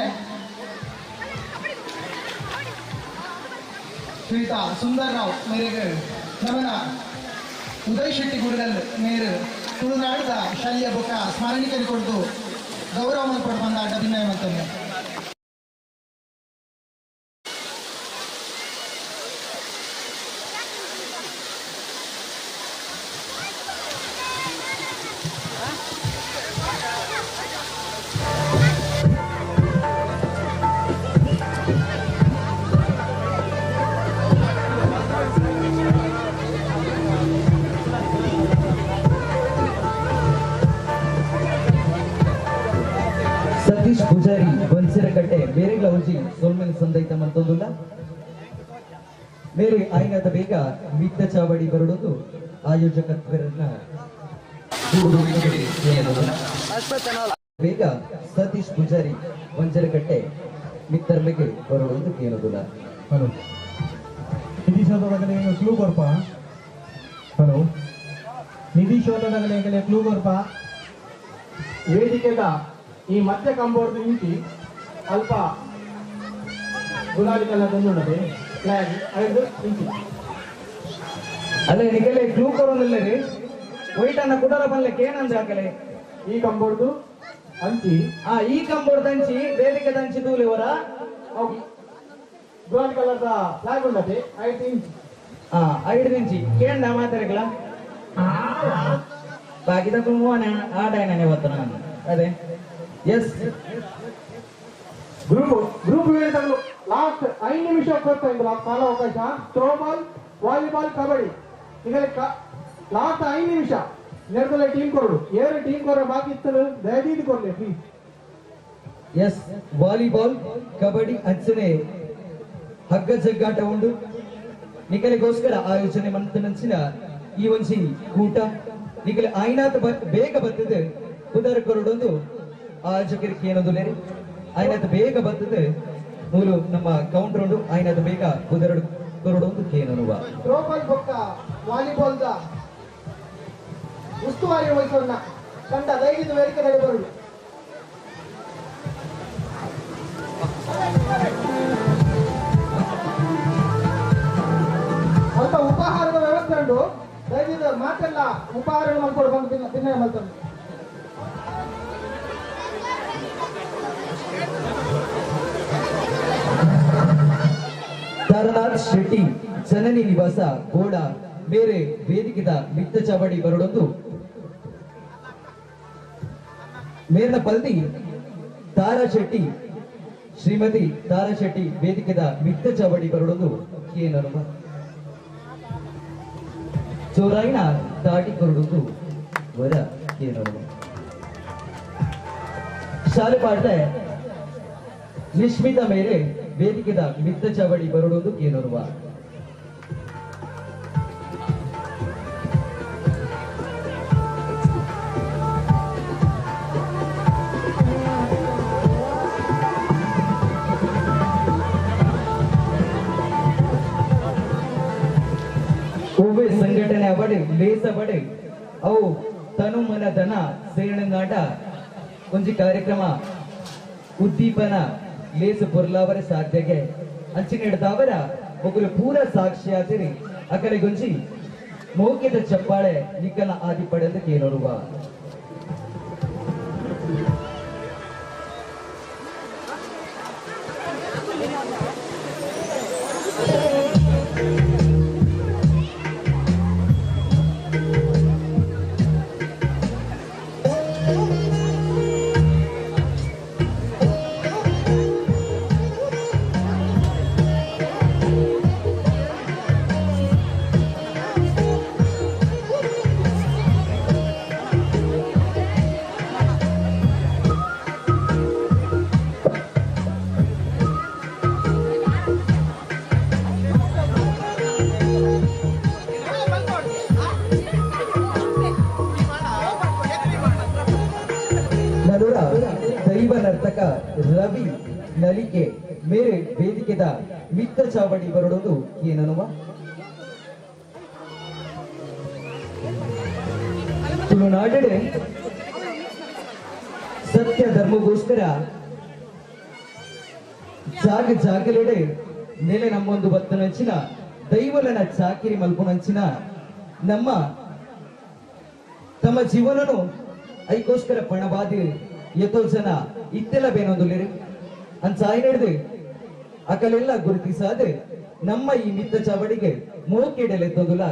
ಶ್ರೀಯುತ ಸುಂದರರಾವ್ ಮೇರೆಗೆ ನಮನ ಉದಯ್ ಶೆಟ್ಟಿ ಗುರುಗಲ್ ಮೇರು ತುಳುನಾಡದ ಶಲ್ಯ ಬೊಕ್ಕ ಸ್ಮರಣಿಕೆ ಕೊಡ್ದು ಗೌರವ ಕೊಟ್ಟು ಬಂದ ಅಭಿನಯ ಮಂತನೆ. ಸತೀಶ್ ಪೂಜಾರಿ ಬನ್ಸಿರಕಟ್ಟೆ ಬೇರೆಗಳ ಒಂಜಿ ಸೊಲ್ಮೆಲ್ ಸಂದೈತ ಮಂತೊಂದುಲ್ಲ ಬೇರೆ ಆಯ್ನಾದ ಬೇಗ ಮಿತ್ತ ಚಾವಡಿ ಬರಡೊಂದು ಆಯೋಜಕತ್ವರನ್ನ ಬೇಗ ಸತೀಶ್ ಪೂಜಾರಿ ವಂಜರಕಟ್ಟೆ ಮಿತ್ತರ್ಮೆಗೆ ಬರಡೊಂದು ಕೇಳೋದಿಲ್ಲ. ಹಲೋ ನಿಧೀಶ್ ಕ್ಲೂ ಕೊರ್ಪ. ಹಲೋ ನಿಧೀಶ್ ಕ್ಲೂ ಕೊರ್ಪ. ವೇದಿಕೆದ ಈ ಮಧ್ಯ ಕಂಬೋರ್ದು ಇಂಚಿ ಅಲ್ಪ ಗುಲಾಬಿ ಕಲರ್ ತಂದುಂಡದೆ ಫ್ಲಾಗ್ ಐದು ಇಂಚಿ ಅಲ್ಲ ನಿಗಲೆ ಕ್ಲೂ ಕೊರೊಂದಿಲ್ಲ ರೀ ವೈಟ್ ಅನ್ನ ಕುಡರ ಬಲ್ಲೆ ಕೇನಂದ ಹಾಕಲೆ ಈ ಕಂಬೋರ್ದು ಅಂಚಿ ಆ ಈ ಕಂಬೋರ್ದು ಅಂಚಿ ವೇದಿಕೆ ಅಂಚಿ ತೂಲಿವರ ಗುಲಾಬಿ ಕಲರ್ ಫ್ಲಾಗ್ ಉಂಡದೆ 5 ಇಂಚ್. ಆ 5 ಇಂಚಿ ಕೇಂಡ ಮಾತಾಡಕಲ ಬಾಕಿದ ಕುಂಭವನ ಆಟ ಏನೇ ಗೊತ್ತ ನಾನು ಅದೇ ಎಸ್ ಗ್ರೂಪ್ ಗ್ರೂಪ್ ವೇದಿಕೆಗಳು ಲಾಸ್ಟ್ 5 ನಿಮಿಷ ಕೊಡ್ತಾ ಇದ್ರು ಕಾಲಾವಕಾಶ. ಥ್ರೋಬಾಲ್, ವಾಲಿಬಾಲ್, ಕಬಡ್ಡಿ ಇದಕ್ಕೆ ಲಾಸ್ಟ್ 5 ನಿಮಿಷ ನೆರದಲ್ಲ ಟೀಮ್ ಕೊರಡು ಏರು ಟೀಮ್ ಕೊರ ಬಾಕಿ ಇತ್ತು ದಯದೀದಿ ಕೊರಲಿ please. S volleyball kabaddi ಅಂಚನೆ ಹಗ್ಗ ಜಗ್ಗಾಟ ಉಂಡು ನಿಕಲಿಗೋಸ್ಕರ ಆಯೋಜನೆ ಮಂತನಂಚಿನ ಈ ಒಂಜಿ ಕೂಟ ನಿಕಲೆ ಆಯ್ನಾತ್ ಬೇಗ ಬರ್ತದೆ ಉದರ ಕೊರಡೊಂದು ಆಯೋಜಕರಿಗೆ ಏನೊಂದು ಲೇರಿ ಆಯ್ನಾತ್ ಬೇಗ ಬರ್ತದೆ ಮೂಲು ನಮ್ಮ ಕೌಂಟರ್ ಉಂಡು ಆಯ್ನಾತ್ ಬೇಗ ಉದರ ಕೊರಡೊಂದು ಕೇನನುವ. ಥ್ರೋಬಾಲ್ ಬೊಕ್ಕ ವಾಲಿಬಾಲ್ the ಉಸ್ತುವಾರಿ ವಹಿಸೋಣ ತಂಡ ದಯವಿಟ್ಟು ವೇದಿಕೆ ಬರಲು. ಸ್ವಲ್ಪ ಉಪಹಾರದ ವ್ಯವಸ್ಥೆ ಉಂಟು, ದಯವಿಟ್ಟು ಮಾತೆಲ್ಲ ಉಪಹಾರ ಮಾಡ್ಕೊಂಡು ಬಂದು ತಿನ್ನ ಮಾಡ್ತಾರೆ. ತಾರನಾಥ್ ಶೆಟ್ಟಿ ಜನನಿ ನಿವಾಸ ಗೋಡ ಬೇರೆ ವೇದಿಕೆದ ಮಿತ್ತ ಚಾವಡಿ ಬರಡೊಂದು ಮೇರ್ನ ಪಲ್ದಿ ತಾರಾ ಶೆಟ್ಟಿ ಶ್ರೀಮತಿ ತಾರಾ ಶೆಟ್ಟಿ ವೇದಿಕೆದ ಮಿತ್ತ ಚಾವಡಿ ಬರಡೊಂದು ಕೇನನುವ ಚೋರಾಯಿನ ತಾಟಿ ಕೊರಡೊಂದು ವರ ಕೇನನುವ ಶಾಲೆ ಪಾಡ್ದೆ ನಿಶ್ಮಿತ ಮೇರೆ ವೇದಿಕೆದ ಮಿತ್ತ ಚಾವಡಿ ಬರಡೊಂದು ಕೇನೋರ್ವ. ಒವ್ವೆ ಸಂಘಟನೆ ಲೇಸಬಡೆ ಅವು ತನು ಮನ ಧನ ಸೇರಣಾಟ ಒಂಜಿ ಕಾರ್ಯಕ್ರಮ ಉದ್ದೀಪನ ಲೇಸು ಪೊರ್ಲಾವರ ಸಾಧ್ಯಗೆ ಅಂಚಿನ ಹಿಡ್ದಾವರ ಒಬ್ಬರು ಪೂರ ಸಾಕ್ಷಿಯಾದಿರಿ ಅಕಲೆಗೊಂಜಿ ಮೌಖಿಕ ಚಪ್ಪಾಳೆ ನಿಕ್ಕಲ ಆದಿ ಪಡೆದ ಕೇಳೋರುವ ದೈವ ನರ್ತಕ ರವಿ ನಲಿಕೆ ಮೇರೆ ವೇದಿಕೆದ ಮಿತ್ತ ಚಾವಡಿ ಬರಡೋದು ಏನನ್ನುವ ತುಳುನಾಡಡೆ ಸತ್ಯ ಧರ್ಮಗೋಸ್ಕರ ಜಾಗ ಜಾಗಲೆಡೆ ನೆಲೆ ನಮ್ಮೊಂದು ಬತ್ತನಂಚಿನ ದೈವಲನ ಚಾಕಿರಿ ಮಲ್ಪುನಂಚಿನ ನಮ್ಮ ತಮ್ಮ ಜೀವನನು ಐಕೋಸ್ಕರ ಪಣವಾದಿ ಎತೋ ಜನ ಇತ್ತೆಲ್ಲ ಬೇನೊಂದುಲೇರಿ ಅಂಚಾಯಿ ನಡೆದು ಅಕಲೆಲ್ಲ ಗುರುತಿಸಾದೆ ನಮ್ಮ ಈ ಮಿತ್ತ ಚಾವಡಿಗೆ ಮೋಕೆಡಲೆತ್ತೊಂದುಲ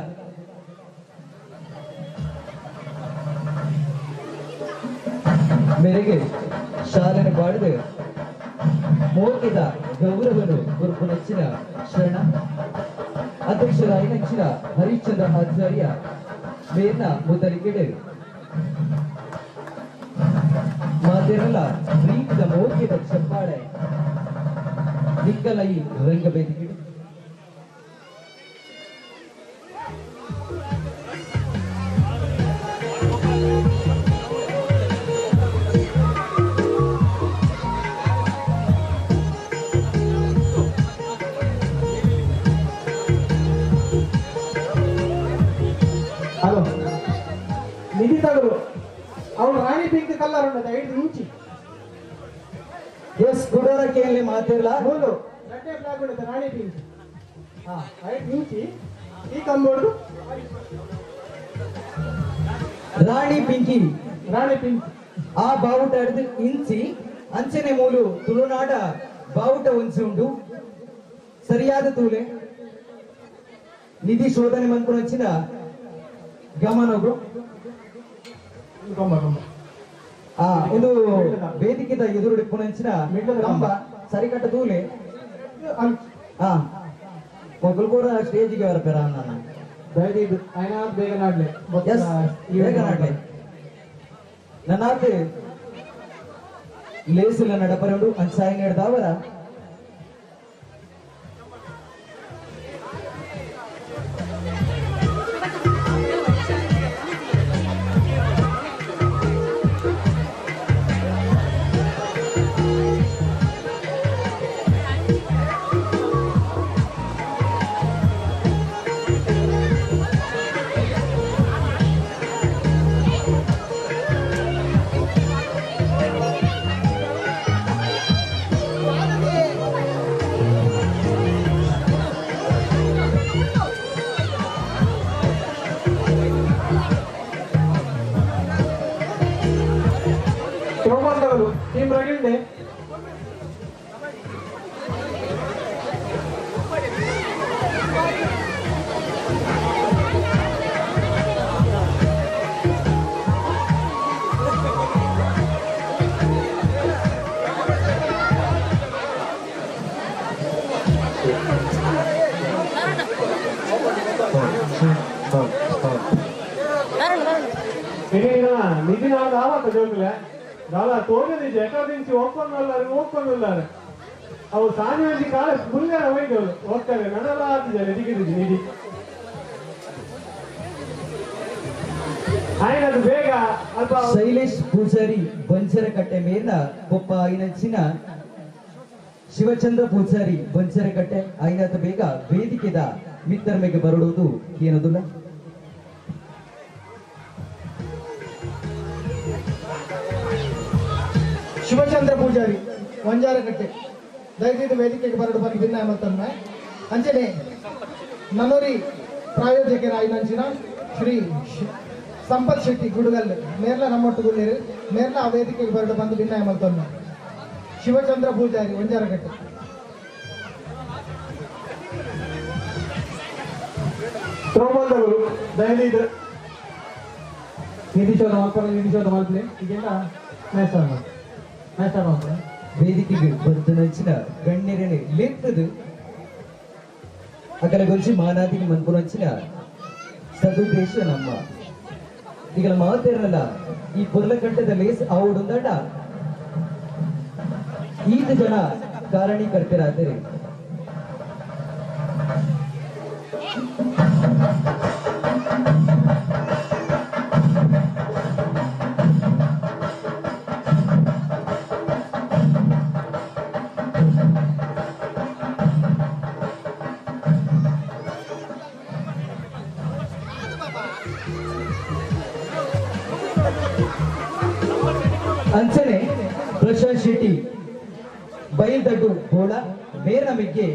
ಮೇರೆಗೆ ಶಾಲೆನ ಬಾಡದೆ ಮೋಕೆದ ಗೌರವನು ಗುರುಪುನಚ್ಚಿನ ಶರಣ ಅಧ್ಯಕ್ಷರಾಯಿನಚ್ಚಿನ ಹರಿಶ್ಚಂದ್ರ ಆಚಾರ್ಯ ಮೇರ್ನ ಮುದಲಿಗೆಡೆ ಮಾತೆರಲ್ಲ ಪ್ರೀತಿದ ಮೋಕೆದ ಚಪ್ಪಾಳೆ ನಿಕ್ಕಲ ಈ ರಂಗವೇದಿಕೆ ಹಲೋ ನಿಧಿ ತಗರು ಅವಳು ರಾಣಿ ಪಿಂಕ್ ಕಲರ್ ಉಂಟು 5 ಇಂಚಿ ಎಸ್ ಗುಡೋರ ಕೇಳಿ ಮಾತಿರಲ್ಲ ಮೂಲು ರೆಡ್ ಬ್ಲಾಕ್ ಉಂಟು ರಾಣಿ ಪಿಂಕ್ ಹಾ 5 ಇಂಚಿ ಈ ಕಂಬೋರ್ಡ್ ರಾಣಿ ಪಿಂಕಿ ರಾಣಿ ಪಿಂಕ್ ಆ ಬಾವುಟ ಹಿಡಿದು ಇಂಚಿ ಅಂಚನೆ ಮೂಲು ತುಳುನಾಡ ಬಾವುಟ ಒಂಚಿ ಉಂಟು ಸರಿಯಾದ ತೂಲೆ ನಿಧಿ ಶೋಧನೆ ಮನ್ಪುನಂಚಿನ ಗಮನಗು ಆ ಒಂದು ವೇದಿಕೆದ ಎದುರುಡಿ ಪುನಂಚಿನ ಕಂಬ ಸರಿಕಟ್ಟ ತೂಲೆ ಆ ಮೊಗಲು ಕೂಡ ಸ್ಟೇಜಿಗೆ ಬರ್ಪೇರ ಅನ್ನ ದಯವಿಟ್ಟು ಬೇಗ ನಾಡ್ಲೆ ಬೇಗ ನಾಡ್ಲೆ ನನ್ನಾತೆ ಲೇಸುಲ ನಡಪರುಡು ಅಂಚಾಯಿ ನೀಡ್ದಾವರ ಟೀಮ್ ರಗಿಲ್ಡೆ ನಿಧಿ ನಾವು ಆವತ್ತ ಜೋಕುಲೆ ದಾಲ ತೋಜದಿ ಎಕರ್ ದಿಂಚಿ ಒಕ್ಕೊಂದುಲ್ಲಾರೆ ಒಕ್ಕೊಂದುಲ್ಲಾರೆ ಅವು ಸಾನಿ ಕಾಲ ಮುಲ್ಲೆರ ಒಯ್ದವು ಹೋಗ್ತಾರೆ ನನಲ ಆತಿದ್ದಾರೆ ದಿಗಿದಿಜಿ ನಿಧಿ ಆಯ್ನದು ಬೇಗ ಅಲ್ಪ ಶೈಲೇಶ್ ಪೂಜಾರಿ ಬಂಜರಕಟ್ಟೆ ಮೇರ್ನ ಬೊಪ್ಪ ಐನಂಚಿನ ಶಿವಚಂದ್ರ ಪೂಜಾರಿ ಬಂಜರಕಟ್ಟೆ ಐನಾತ ಬೇಗ ವೇದಿಕೆದ ಮಿತ್ತರ್ಮೆಗೆ ಬರಡುವುದು ಏನದುಲ್ಲ. ಶಿವಚಂದ್ರ ಪೂಜಾರಿ ವಂಜಾರಕಟ್ಟೆ ದಯವಿಟ್ಟು ವೇದಿಕೆಗೆ ಬರಡು ಬಂದು ಭಿನ್ನ ಮತ್ತೊಮ್ಮೆ ಅಂಚನೆ ನನೋರಿ ಪ್ರಾಯೋಜಕರಾಯಿನಂಚಿನ ಶ್ರೀ ಸಂಪತ್ ಶೆಟ್ಟಿ ಗುಡುಗಲ್ ಮೇರ್ಲ ನಮ್ಮೊಟ್ಟುಗುಳ್ಳೇರು ಮೇರ್ಲ ಆ ವೇದಿಕೆಗೆ ಬರಡು ಬಂದು ಭಿನ್ನ ಮತ್ತೊಮ್ಮೆ ಶಿವಚಂದ್ರ ಪೂಜಾರಿ ವಂಜಾರಕಟ್ಟೆ. ಥ್ರೋಬಾಲ್ದವರು ದಯವಿಟ್ಟು ನಿಧಿಶೋಧ ಮಲ್ಪನೆ ನಿಧಿಶೋಧ ಮಲ್ಪನೆ ಈಗೆಲ್ಲ ಮ್ಯಾಚ್ ಸ್ಟಾರ್ಟ್ ಮಾಡ್ತಾರೆ. ವೇದಿಕೆಗೆ ಬರ್ತನಂಚಿನ ಗಣ್ಯರನೆ ಲೆತ್ತದು ಅಕಲ ಗುಂಚಿ ಮಾನಾದಿಗೆ ಮನ್ಪುನಂಚಿನ ಸದುದ್ದೇಶ ನಮ್ಮ ಈಗ ಮಾತೇರಲ್ಲ ಈ ಪುರ್ಲಕಟ್ಟದ ಲೇಸ್ ಆವುಡುಂದಾಟ ಈತ ಜನ ಕಾರಣೀಕರ್ತರಾದರೆ ಅಂಚನೆ ಪ್ರಶಾಂತ್ ಶೆಟ್ಟಿ ಬೈಲ್ದಡ್ಡು ಬೋಳ ಮೇರಮಿಗೆ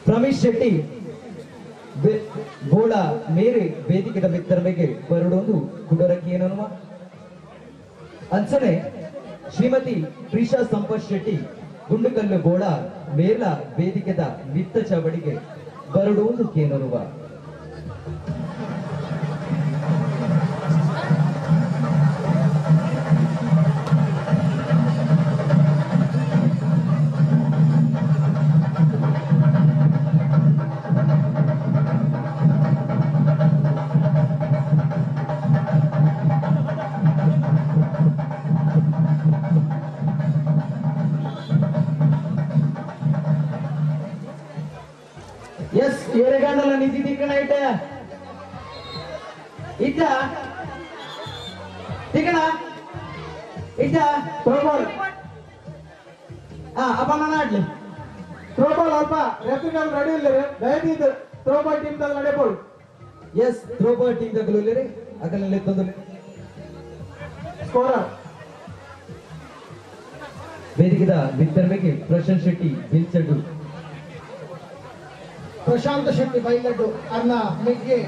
ಪ್ರಮೇಶ್ ಶೆಟ್ಟಿ ಬೋಳ ಮೇರೆ ವೇದಿಕೆದ ಮಿತ್ರಮಿಗೆ ಬರಡೊಂದು ಕುಡರಕ್ಕೇನನ್ನುವ ಅಂಚನೆ ಶ್ರೀಮತಿ ಪ್ರೀಶಾ ಸಂಪತ್ ಶೆಟ್ಟಿ ಗುಂಡುಕಲ್ಲು ಬೋಳ ಮೇರ್ಲ ವೇದಿಕೆದ ಮಿತ್ತ ಚಾವಡಿಗೆ ಬರಡೊಂದು ಕೇನನುವ. ಎಸ್ ಏರೆಗಾಂಡಲ ನಿಧಿ ತಿಕ್ಕಣ ಇಟ್ಟ ಇದ್ದ ತಿಕ್ಕಣ ಇದ್ದ ಥ್ರೋಬಾಲ್ ಅಪ್ಪ ನಾನು ಆಡ್ಲಿ ಥ್ರೋಬಾಲ್ ಅಲ್ಪ ರೆಫ್ರಿಗಳು ರೆಡಿ ಇಲ್ಲ ದಯವಿಟ್ಟು ಥ್ರೋಬಾಲ್ ಟೀಮ್ ತಗ ನಡೆಬೋದು. ಎಸ್ ಥ್ರೋಬಾಲ್ ಟೀಮ್ ತಗಲುಲ್ಲೇರಿ ಅಗಲಲ್ಲಿ ತಂದು ಸ್ಕೋರರ್ ವೇದಿಕೆದ ಮಿತ್ರರಿಗೆ ಪ್ರಶಾಂತ್ ಶೆಟ್ಟಿ ಬಿಲ್ಚಡ್ಡು ಪ್ರಶಾಂತ್ ಶೆಟ್ಟಿ ಬೈಲಡ್ಡು ಅನ್ನ ಮೆಗ್ಗೆ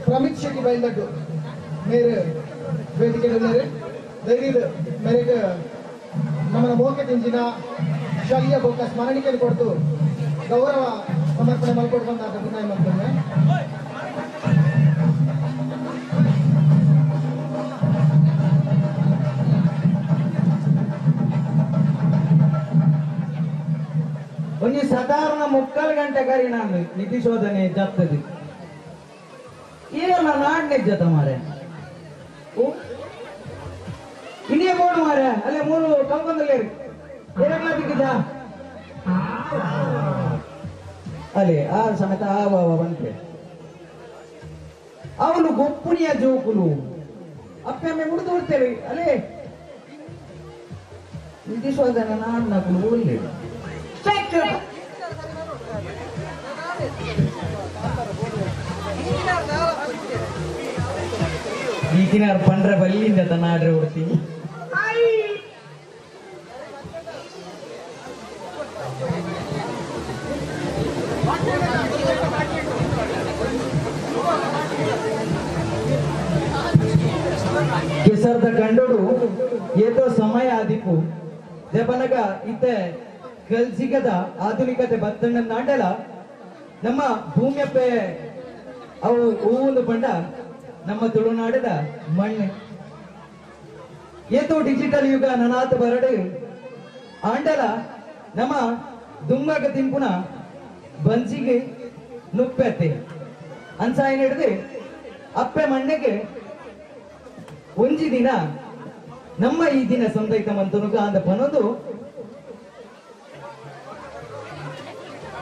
ಪ್ರಮಿತ್ ಶೆಟ್ಟಿ ಬೈಲಡ್ಡು ಮೇರೆ ವೇದಿಕೆ ಧೈರ್ಯದ ಮೇರೆಗೆ ನಮ್ಮನ ಮೋಕೆ ತಿಂಜಿನ ಶಲ್ಯ ಬೊಕ್ಕ ಸ್ಮರಣಿಕೆಯನ್ನು ಕೊಡ್ತು ಗೌರವ ಸಮರ್ಪಣೆ ಮಲ್ಕೊಟ್ಟು ಬಂದ ಅಭಿನಯ ಮಾಡ್ತೇನೆ. ಒಂಜಿ ಸಾಧಾರಣ ಮುಕ್ಕಾಲು ಗಂಟೆ ಕರಿ ನಾನು ನಿಧಿ ಶೋಧನೆ ಜಪ್ತದೆ ಏನ ನಾಡ್ನೆ ಜತ ಮಾರೆ ಇನ್ನೇ ಬೋರ್ಡ್ ಮಾರೆ ಅಲ್ಲೇ ಮೂರು ಕಲ್ಕೊಂದಲ್ಲೇರಿ ಏನಾಗ್ಲಾದಿಕ್ಕಿದ್ದ ಅಲ್ಲೇ ಆ ಸಮೇತ ಆ ಬಾಬಾ ಬಂತೆ ಅವನು ಗೊಪ್ಪುನಿಯ ಜೋಕುಲು ಅಪ್ಪೆ ಮುಡಿದು ಹೋಗ್ತೇವೆ ಅಲ್ಲೇ ನಿಧಿ ಶೋಧನೆ ನಾಡ್ನಕುಲು ಒಳ್ಳೆ ಈಗಿನ ಪಂಡ್ರ ಬಲ್ಲಿಂದ ತನ್ನ ಆರ್ಡರ್ ಕೊಡ್ತೀನಿ. ಕೆಸರ್ದ ಕಂಡೋಡು ಏತೋ ಸಮಯ ಆದಿಪ್ಪು ದೇಪನಗ ಇತ್ತೆ ಕಲ್ಸಿಗದ ಆಧುನಿಕತೆ ಬತ್ತಣ್ಣ ನಾಟಲ ನಮ್ಮ ಭೂಮಿಯಪ್ಪೆ ಅವು ಹೂವೊಂದು ಪಂಡ ನಮ್ಮ ತುಳುನಾಡದ ಮಣ್ಣು ಏತೋ ಡಿಜಿಟಲ್ ಯುಗ ನನಾತ ಬರಡು ಆಂಡಲ ನಮ್ಮ ದುಂಗಗ ತಿಂಪುನ ಬಂಜಿಗೆ ನುಪ್ಪೆತ್ತೆ ಅನ್ಸಾಯಿ ಹಿಡಿದು ಅಪ್ಪೆ ಮಣ್ಣಿಗೆ ಒಂಜಿ ದಿನ ನಮ್ಮ ಈ ದಿನ ಸಂದೈತ ಮಂತನುಗ ಅಂದ ಪನೋದು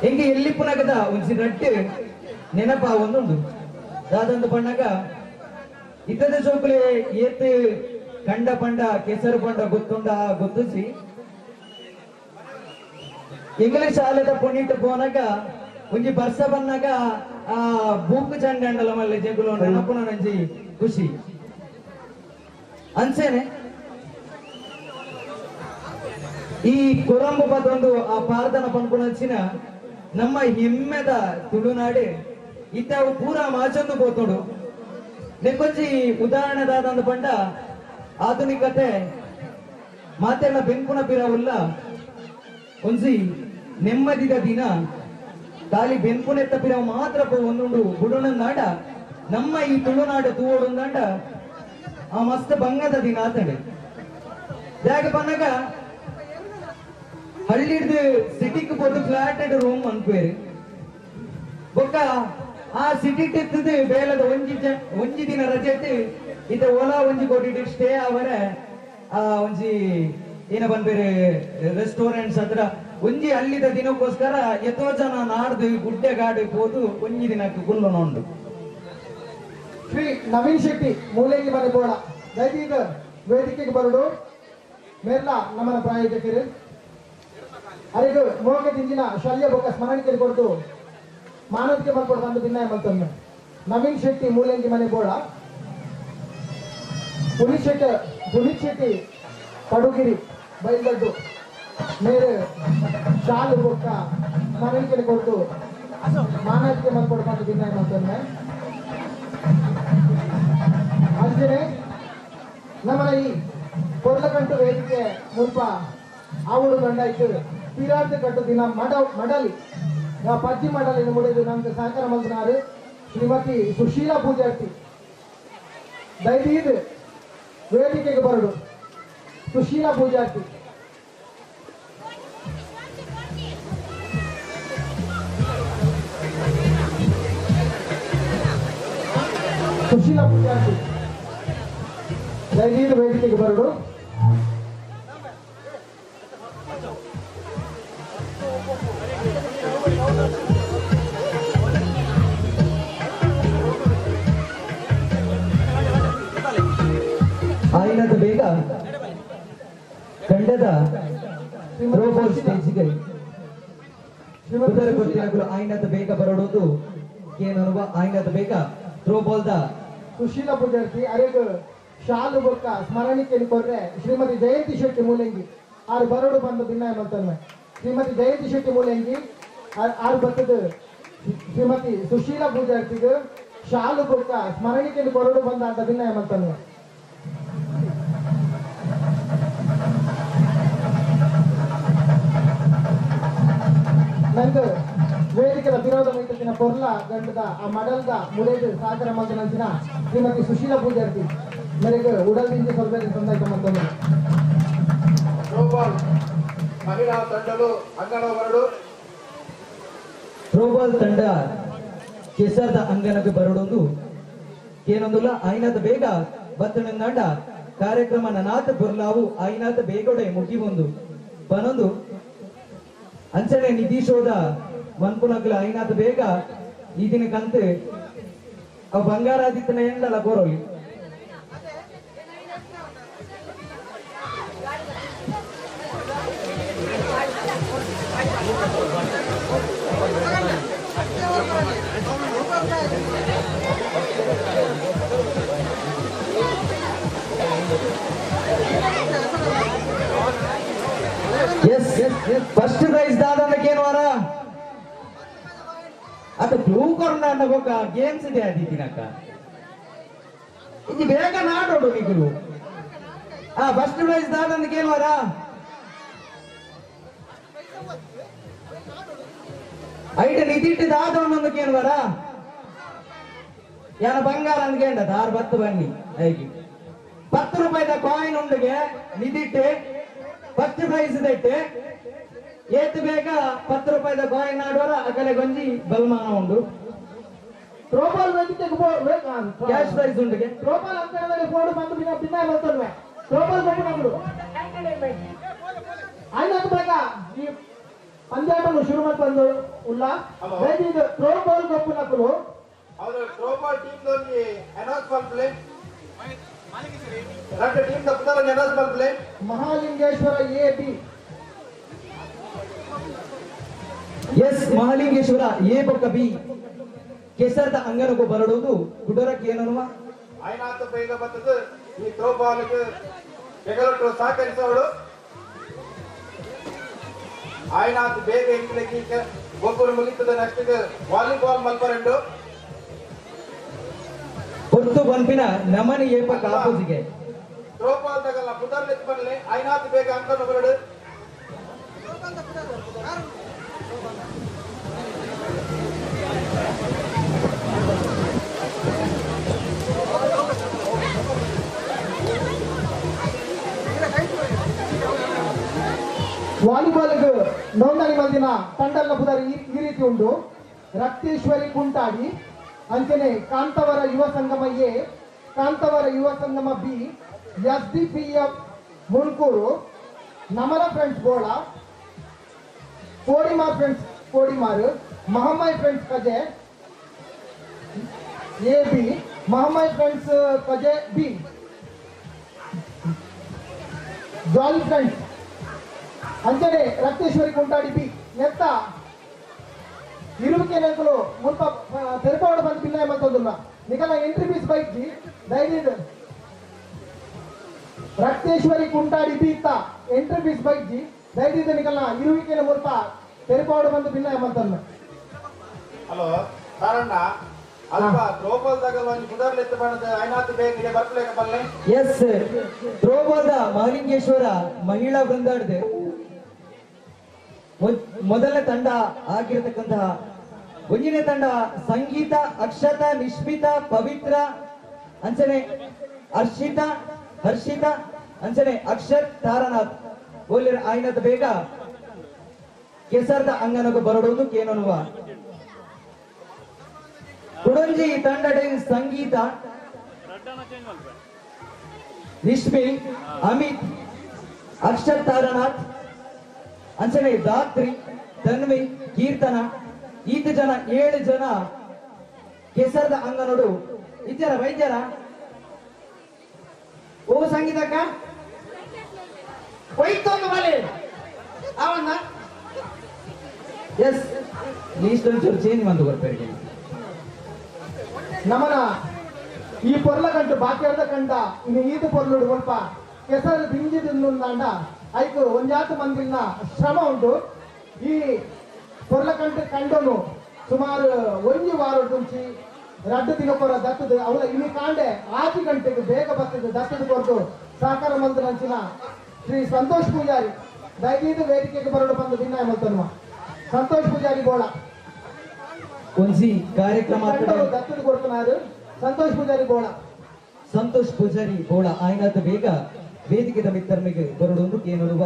ಹೆಂಗೆ ಎಲ್ಲಿ ಪುನಗದ ಒಂಜಿ ನಟ್ಟು ನೆನಪ ಒಂದುಂಡು ದಾದಂದು ಪಣ್ಣಗ ಇತ್ತದ ಚೋಕುಲೆ ಏತ್ ಕಂಡ ಪಂಡ ಕೆಸರು ಪಂಡ ಗೊತ್ತುಂಡ ಗೊತ್ತಿಸಿ ಇಂಗ್ಲಿಷ್ ಶಾಲೆದ ಪೊನ್ನಿಟ್ಟು ಪೋನಾಗ ಒಂಜಿ ಬರ್ಸ ಬನ್ನಾಗ ಆ ಬೂಕು ಚಂಡಂಡಲ ಮಲ್ಲೆ ಜಗುಲು ನೆನಪುನ ನಂಜಿ ಖುಷಿ. ಅಂಚೆನೆ ಈ ಕೊರಂಬು ಪದೊಂದು ಆ ಪಾರ್ದನ ಪನ್ಪುನಂಚಿನ ನಮ್ಮ ಹಿಮ್ಮೆದ ತುಳುನಾಡು ಇತ್ತ ಅವು ಪೂರಾ ಮಾಚೊಂದು ಪೋತುಂಡು. ನೆಕ್ಕೊಂಜಿ ಉದಾಹರಣೆ ದಾದಂದು ಪಂಡ ಆಧುನಿಕತೆ ಮಾತೆಲ್ಲ ಬೆಂಕುನ ಪಿರವುಲ್ಲ ಒಂಜಿ ನೆಮ್ಮದಿದ ದಿನ ಖಾಲಿ ಬೆನ್ಪುನೆತ್ತ ಪಿರವು ಮಾತ್ರ ಒಂದುಂಡು ಬುಡುನಂದಾಂಡ ನಮ್ಮ ಈ ತುಳುನಾಡು ತೂವೊಡುಂದಾಂಡ ಆ ಮಸ್ತ್ ಬಂಗದ ದಿನ ಆತಂಡೆ. ದಾಗೆ ಪನ್ನಗ ಹಳ್ಳಿಡ್ದು ಸಿಟಿಗೆ ಪೋದು ಫ್ಲಾಟ್ ರೂಮ್ ಅನ್ಪೇರು ಬೊಕ್ಕ ಆ ಸಿಟಿ ಇತ್ತದು ಬೇಲದ ಒಂಜಿ ಒಂಜಿ ದಿನ ರಜೆ ಇತ್ತ ಓಲಾ ಒಂಜಿ ಕೋಟಿ ಸ್ಟೇ ಅವರೆ ಆ ಒಂಜಿ ಏನ ಬಂದ್ಬೇರೆ ರೆಸ್ಟೋರೆಂಟ್ಸ್ ಹತ್ರ ಒಂಜಿ ಹಳ್ಳಿದ ದಿನಕ್ಕೋಸ್ಕರ ಎತ್ತೋ ಜನ ನಾಡ್ದು ಗುಡ್ಡೆ ಗಾಡಿ ಹೋದು ಒಂಜಿ ದಿನಕ್ಕೆ ಗುಲ್ಲು ನೋಂಡು. ಶ್ರೀ ನವೀನ್ ಶೆಟ್ಟಿ ಮೂಲೆಗೆ ಮನೆ ಬೋಳ ದಯದೀಗ ವೇದಿಕೆಗೆ ಬರಡು ಮೇರ್ಲ ನಮ್ಮನ ಪ್ರಾಯೋಜಕರು ಅರಿಗು ಮೋಗ ದಿಂಜಿನ ಶಲ್ಯ ಬೊಕ್ಕ ಸ್ಮರಣಿಕೆ ಕೊಡ್ದು ಮಾನವಿಕೆ ಮಲ್ಕೊಡು ಬಂದು ಭಿನ್ನಾಯ ಮಲ್ತೊಂದು. ನವೀನ್ ಶೆಟ್ಟಿ ಮೂಲೆಂಗಿ ಮನೆ ಬೋಳ, ಪುನೀತ್ ಶೆಟ್ಟಿ ಪುನೀತ್ ಶೆಟ್ಟಿ ಪಡುಗಿರಿ ಬೈಲ್ದಡ್ಡು ಮೇರೆ ಶಾಲು ಬೊಕ್ಕ ಸ್ಮರಣಿಕೆ ಕೊಡ್ದು ಮಾನವಿಕೆ ಮಲ್ಕೊಡು ಬಂದು ಭಿನ್ನಾಯ ಮಲ್ತೊಂದು. ಅಂಜನೆ ನಮ್ಮನ ಈ ಕೊರ್ಲಕಂಟು ವೇದಿಕೆ ಮುಲ್ಪ ಆವುಡು ಗಂಡಾಯ್ತು ಪಿರಾರ್ಥ ಕಟ್ಟು ದಿನ ಮಡಲಿ ಪಜ್ಜಿ ಮಡಲಿ ಮುಡಿದು ನಮ್ಗೆ ಸಹಕಾರ ಮಲ್ತನಾರು ಶ್ರೀಮತಿ ಸುಶೀಲಾ ಪೂಜಾರ್ತಿ ದಯದೀದು ವೇದಿಕೆಗೆ ಬರಡು. ಸುಶೀಲಾ ಪೂಜಾರ್ತಿ ಸುಶೀಲಾ ಪೂಜಾರ್ತಿ ದಯದೀದು ವೇದಿಕೆಗೆ ಬರಡು. ಆಯ್ನದ ಬೇಗ ಗಂಡದ ಥ್ರೋಬಾಲ್ ಸ್ಟೇಜ್ಗೆ ಗೊತ್ತಿರಲು ಆಯ್ನದ ಬೇಗ ಬರಡೋದು ಏನನ್ನುವ ಆಯ್ನದ ಬೇಗ ಥ್ರೋಬಾಲ್ the Sushila Pujarthi ಅರೆಗ್ ಶಾಲು ಬೊಕ್ಕ ಸ್ಮರಣಿಕೆ ಕೊರ್ರೆ ಶ್ರೀಮತಿ ಜಯಂತಿ ಶೆಟ್ಟಿ ಮೂಲೆಂಗಿ ಆರು ಬರಡು ಬಂದು ಭಿನ್ನಾಯ ಮಲ್ತನ್ವೆ. ಶ್ರೀಮತಿ ಜಯಂತಿ ಶೆಟ್ಟಿ ಮೂಲೆಂಗಿ ಆರು ಬತ್ತದ ಶ್ರೀಮತಿ ಸುಶೀಲಾ ಪೂಜಾರ್ತಿಗೆ ಶಾಲು ಬೊಕ್ಕ ಸ್ಮರಣಿಕೆ ಕೊರಡು ಬಂದ ಅಂತ ಭಿನ್ನಾಯ ಮಲ್ತನ್ವೆ. ನಂದು ವೇದಿಕೆದ ವಿರೋಧ ಮೈತಕ್ಕಿನ ಪೊರ್ಲ ಗಂಡದ ಆ ಮಡಲ್ದ ಮುಲೇದು ಸಾಗರ ಮಲ್ತನಂಚಿನ ಶ್ರೀಮತಿ ಸುಶೀಲಾ ಪೂಜಾರ್ತಿ ಮೇರೆಗೆ ಉಡಲ್ದಿಂದ ಸ್ವಲ್ಪ ಸಂದಾಯ್ತ ಮತ್ತೊಂದು. ಥ್ರೋಬಾಲ್ ಮಹಿಳಾ ತಂಡಲು ಅಂಗಣ ಬರಡು. ಥ್ರೋಬಾಲ್ ತಂಡ ಕೆಸರದ ಅಂಗನಕ್ಕೆ ಬರಡೊಂದು ಏನೊಂದುಲ್ಲ ಆಯ್ನಾಥ ಬೇಗ ಬತ್ತಣಂದಾಂಡ ಕಾರ್ಯಕ್ರಮ ನನಾಥ ಬುರ್ಲಾವು ಆಯ್ನಾಥ ಬೇಗೊಡೆ ಮುಗಿಬಂದು ಬನೊಂದು ಅಂಚನೆ ನಿಧೀಶೋದ ಮನ್ಪುನಗ್ಲ ಐನಾಥ ಬೇಗ ಈ ದಿನಕ್ಕಂತೆ ಅವು ಬಂಗಾರಾದಿತ್ತನ ಎಂಡಲ ಕೋರೋಲಿ. ಎಸ್ ಫಸ್ಟ್ ಪ್ರೈಸ್ ದಾದನಕ್ಕೇನು ವಾರ ಅದು ಬ್ಲೂ ಕಾರ್ನ ಬೊಕ್ಕ ಗೇಮ್ಸ್ ಇದೆ ಅದಿತ್ತಿನಕ್ಕ ಇದು ಬೇಗ ನಾಡೋಡು ನಿಗುಲು. ಆ ಫಸ್ಟ್ ಪ್ರೈಸ್ ದಾದನಕ್ಕೇನು ವಾರ ಐಟ ನಿಧಿಟ್ಟು ದಾದವನ್ನೊಂದಕ್ಕೇನು ವಾರ ಯಾನ ಬಂಗಾರ ಅಂದ್ಕೇಂಡ ದಾರ್ ಬತ್ತು ಬನ್ನಿ ಐಗಿ 10 ರೂಪಾಯಿದ ಕಾಯಿನ್ ಉಂಡಿಗೆ ನಿಧಿಟ್ಟು ಫಸ್ಟ್ ಪ್ರೈಸ್ ದೆಟ್ಟೆ ಏತು ಬೇಗ 10 ರೂಪಾಯಿದ ಕಾಯಿನ್ ಆಡುವರ ಅಕಲೆ ಗೊಂಜಿ ಬಲ್ಮಾನ ಉಂಡು. ಥ್ರೋಬಾಲ್ ವೇದಿಕೆಗೆ ಕ್ಯಾಶ್ ಪ್ರೈಸ್ ಉಂಡಿಗೆ ಥ್ರೋಬಾಲ್ ಅಂಕಣದಲ್ಲಿ ಫೋಡು ಬಂದು ಬಿನ್ನ ಭಿನ್ನಾಯ ಮಲ್ತೊಂದ್ವೆ. ಥ್ರೋಬಾಲ್ ಗೊಪ್ಪುನಗುಲು ಆಯ್ನಾಥ ಬೇಗ ಈ ಪಂದ್ಯಾಟನು ಶುರು ಮಲ್ಪಂದು ಉಲ್ಲ ದಯದೀದು ಥ್ರೋಬಾಲ್ ಗೊಪ್ಪುನಕುಲು. ಹೌದು ಥ್ರೋಬಾಲ್ ಟೀಮ್ ದೊಂಜಿ ಅನೌನ್ಸ್ ಮಲ್ಪಲೆ ರಡ್ಡ್ ಟೀಮ್ the ಪುದರ್ ಅನೌನ್ಸ್ ಮಲ್ಪಲೆ. Mahalingeshwara A B. S Mahalingeshwara A ಬೊಕ್ಕ ಬಿ ಕೆಸರದ ಅಂಗನಕ್ಕೂ ಬರಡೋದು ಗುಡರಕ್ಕೆ ಏನನ್ನುವ ಐನಾಥ ಬೇಗ ಬತ್ತದು ಈ ಥ್ರೋಬಾಲ್ಗೆ ಬೆಗಲೊಟ್ಟು ಸಹಕರಿಸೋಡು ಆಯ್ನಾಥ್ ಬೇಗ ಎಂಕ್ಲೆಗ್ ಗೊಬ್ಬರ ಮುಗಿತದ ನೆಕ್ಸ್ಟ್ ವಾಲಿಬಾಲ್ ಮಲ್ಪರೆಂಡು ಪೊರ್ತು ಪನ್ಪಿನ ನಮನ ಏಪ ಕಾಪುಜಿಗೆ ಥ್ರೋಬಾಲ್ ತಗಲ್ಲ ಪುದರ್ಲೆತ್ ಬರಲಿ ಐನಾಥ್ ಬೇಗ ಅಂಕನ ಬರಡು ವಾಲಿಬಾಲ್ ನೋಂದಣಿ ಮಲ್ದಿನ ತಂಡಲ್ನ ಪುದರ್ ಈ ರೀತಿ ಉಂಟು. ರಕ್ತೇಶ್ವರಿ ಕುಂಟಾಡಿ, ಅಂಚನೆ Kantavara Yuva Sangama A, Kantavara Yuva Sangama B, S D P F Mundkur, Namana friends Bola, Kodimar friends Kodimar, Mahamai friends Kaje A B, Mahamai friends Kaje B, jolly friends ಅಂಚನೆ Rakteshwari ಕುಂಟಾಡಿ B. ನೆತ್ತ ಇರುವಿಕೆನಂಕಲು ಮುಲ್ಪ ತೆರಪಾವಡ ಬಂದು ಭಿನ್ನಾಯ ಮಲ್ತೊಂದುಲ್ಲ ನಿಕಲ entry fees bike G ದಯವಿಟ್ಟು Rakteshwari ಕುಂಟಾಡಿ B ಇತ್ತ entry fees bike G ದಯವಿಟ್ಟು ನಿಕಲ್ನ ಇರುವಿಕೆನ ಮುಲ್ಪ ತೆರಪಾವಡ ಬಂದು ಭಿನ್ನಾಯ ಮಲ್ತೊಂದು. ಹಲೋ ಸಾರಣ್ಣ ಅಲ್ಪ ಥ್ರೋಬಾಲ್ ತಗಲ್ ಒಂಜಿ ಪುದರ್ಲೆತ್ತ ಬಣ್ಣದ ಐನಾಥ್ ಬೇಗ ಇಡೆ ಬರ್ಪಲೇಕ ಬಲ್ಲೆ. ಎಸ್ ಥ್ರೋಬಾಲ್ the Mahalingeshwara ಮಹಿಳಾ ವೃಂದಾಡ್ದೆ ಮೊದಲನೇ ತಂಡ ಆಗಿರತಕ್ಕಂತಹ ಒಂದನೇ ತಂಡ ಸಂಗೀತ, ಅಕ್ಷತಾ, ನಿಶ್ಮಿತಾ, ಪವಿತ್ರ, ಅಂಚನೆ ಹರ್ಷಿತಾ, ಹರ್ಷಿತಾ, ಅಂಚನೆ ಅಕ್ಷತ್, ತಾರನಾಥ್ ಒಳ್ಳೆ ಆಯ್ನದ ಬೇಗ ಕೆಸರ್ದ ಅಂಗನಗು ಬರಡುವುದು ಕೇನನುವ. ಕುಡಂಜಿ ತಂಡಡೆ ಸಂಗೀತ, ನಿಶ್ಮಿ, ಅಮಿತ್, ಅಕ್ಷತ್, ತಾರನಾಥ್, ಅಂಚನೆ ದಾತ್ರಿ, ತನ್ವಿ, ಕೀರ್ತನ, ಈತ ಜನ 7 ಜನ ಕೆಸರದ ಅಂಗನೋಡು ಇದ್ದಾರ ವೈದ್ಯರ. ಓ ಸಂಗೀತಕ್ಕ ಹೋಯ್ತೊಂದು ಬಲೆ ಅವನ್ನ. ಎಸ್ ಲೀಸ್ಟ್ ಒಂಚೂರು ಚೇಂಜ್ ಬಂದು ಬರ್ತಾರೆ. ನಮನ ಈ ಪೊರ್ಲ ಗಂಟು ಬಾಕಿ ಅರ್ಧ ಕಂಡ ಇನ್ನು ಈತ ಪೊರ್ಲುಡು ಸ್ವಲ್ಪ ಕೆಸರು ದಿಂಜಿದ ಐಕು ಒಂಜಾತ ಮಂದಿನ ಶ್ರಮ ಉಂಟು. ಈ ಪೊರ್ಲಕಂಟು ಕಂಡನು ಸುಮಾರು ಒಂಜಿ ವಾರ ತುಂಚಿ ರಡ್ಡು ದಿನಕೊರ ದತ್ತದ ಅವಳ ಇನ್ನು ಕಾಂಡೆ 6 ಗಂಟೆಗೆ ಬೇಗ ಬರ್ತದೆ ದತ್ತದ ಕೊರತು ಸಹಕಾರ ಮಂತ್ರಿ ಶ್ರೀ ಸಂತೋಷ್ ಪೂಜಾರಿ ದಯವಿಟ್ಟು ವೇದಿಕೆಗೆ ಬರಲು ಬಂದು ಭಿನ್ನಾಯ ಮಲ್ತನ್ವ. ಸಂತೋಷ್ ಪೂಜಾರಿ ಬೋಳ ಒಂಜಿ ಕಾರ್ಯಕ್ರಮ ದತ್ತದ ಕೊಡ್ತನಾರು ಸಂತೋಷ್ ಪೂಜಾರಿ ಬೋಳ. ಸಂತೋಷ್ ಪೂಜಾರಿ ಬೋಳ ಆಯ್ನಾಥ ಬೇಗ ವೇದಿಕೆದ ಮಿತ್ತರ್ಮಿಗೆ ಬರಡೊಂದು ಕೇನೊರುವ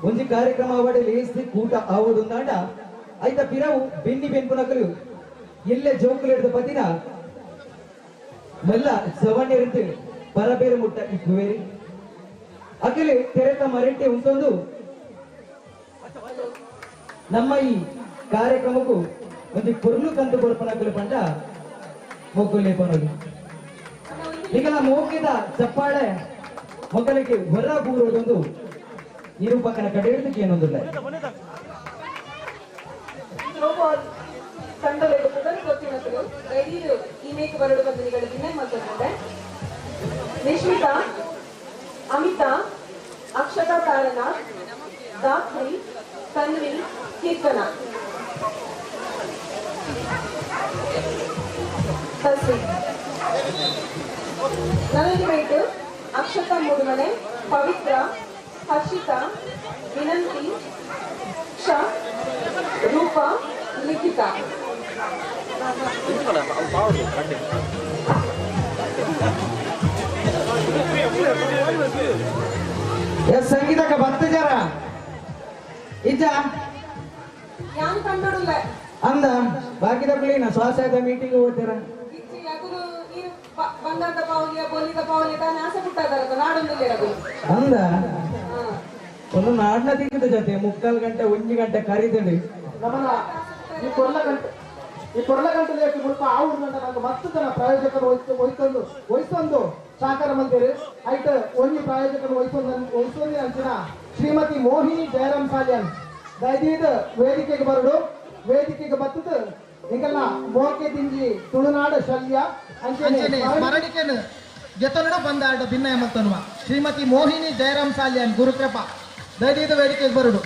ಒಂಜಿ ಕಾರ್ಯಕ್ರಮ ಅವಡೆ ಲೇಸಿ ಕೂಟ ಆವಡುಂದಾಂಡ ಐತ ಪಿರವು ಬೆನ್ನಿ ಬೆನ್ಪುನಕಲು ಎಲ್ಲೆ ಜೋಕುಲು ಹಿಡಿದ ಪತಿನ ಮಲ್ಲ ಜವಣ್ಯರಂತೆ ಪರಬೇರು ಮುಟ್ಟ ಇಪ್ಪುವೇರಿ ಅಖಿಲೆ ತೆರೆತ ಮರೆಟೆ ಉಂಟೊಂದು ನಮ್ಮ ಈ ಕಾರ್ಯಕ್ರಮಕ್ಕೂ ಒಂದು ಪೊರ್ಲು ಕಂತು ಕೊರ್ಪನಕಲು ಪಂಡ ಮೊಗ್ಗುಲೆ ಪನೋಲಿ ಈಗಲ ಮೋಕಿದ ಚಪ್ಪಾಳೆ ಮೊದಲಿಗೆ ಹೊರ ಬೂರೋದೊಂದು ನಿರೂಪಕನ ಕಡೆ ಹಿಡಿದಕ್ಕೆ ಏನೊಂದಿಲ್ಲ. ನಿಶ್ಮಿತಾ, ಅಮಿತಾ, ಅಕ್ಷತಾ ತಾರನಾಥ್, ದಾತ್ರಿ, ತನ್ವಿ, ಕೀರ್ತನ, ತಸ್ವಿ. ನನಗೆ ಅಕ್ಷತಾ ಮೂಡುಮನೆ, ಪವಿತ್ರ, ಹರ್ಷಿತಾ, ವಿನಂತಿ, ಕ್ಷ, ರೂಪ, ಲಿಖಿತಾ. ಸಂಗೀತಕ್ಕ ಬತ್ತ ಜರ ಇಜ್ಜ ಯಾನ್ ಕಂಡೋಡುಲ್ಲ ಅಂದ ಬಾಕಿದ ಪ್ಲೇನ ಸ್ವಾಸದ ಮೀಟಿಂಗ್ ಹೋಗ್ತೀರಾ ಬಂಗಾರದ ಪಾವಲಿಯ ಬೋಲಿದ ಪಾವಲಿಯ ತಾನೆ ಆಸೆ ಪುಟ್ಟಾದಾರ ನಾಡೊಂದು ಅಂದ ಒಂದು ನಾಡಿನ ತಿಂದ ಜೊತೆ 3/4 ಗಂಟೆ 1 ಗಂಟೆ ಕರೀತೇಳಿ ನಮನ ಈ ಕೊರ್ಲಗಂಟೆ ಈ ಕೊರ್ಲಗಂಟೆ ಲೇಖ ಮುಲ್ಪ ಆ ಊರಿನ ನಂಗೆ ಮಸ್ತ್ ಜನ ಪ್ರಾಯೋಜಕರು ವಹಿಸೊಂದು ವಹಿಸೊಂದು ಸಹಕಾರ ಮಂದಿರಿ ಐಟ್ ಒಂಜಿ ಪ್ರಾಯೋಜಕರು ವಹಿಸೊಂದು ವಹಿಸೊಂದು ಅಂಚಿನ ಶ್ರೀಮತಿ ಮೋಹಿನಿ ಜಯರಾಮ್ ಸಾಲ್ಯಾನ್ ದಯದೀದ ವೇದಿಕೆಗೆ ಬರಡು ವೇದಿಕೆಗೆ ಬತ್ತದ ನಿಕಲ್ನ ಮೋಕೆ ದಿಂಜಿ ತುಳುನಾಡ ಶಲ್ಯ ಅಂಚನೆ ಸ್ಮರಣಿಕೆನು ಗೆತನುಡು ಬಂದಾಡ ಭಿನ್ನಯ ಮಲ್ತನುವ ಶ್ರೀಮತಿ ಮೋಹಿನಿ ಜಯರಾಮ್ ಸಾಲ್ಯಾನ್ ಗುರುಕೃಪಾ ದಯದೀದ ವೇದಿಕೆಗೆ ಬರುಡು.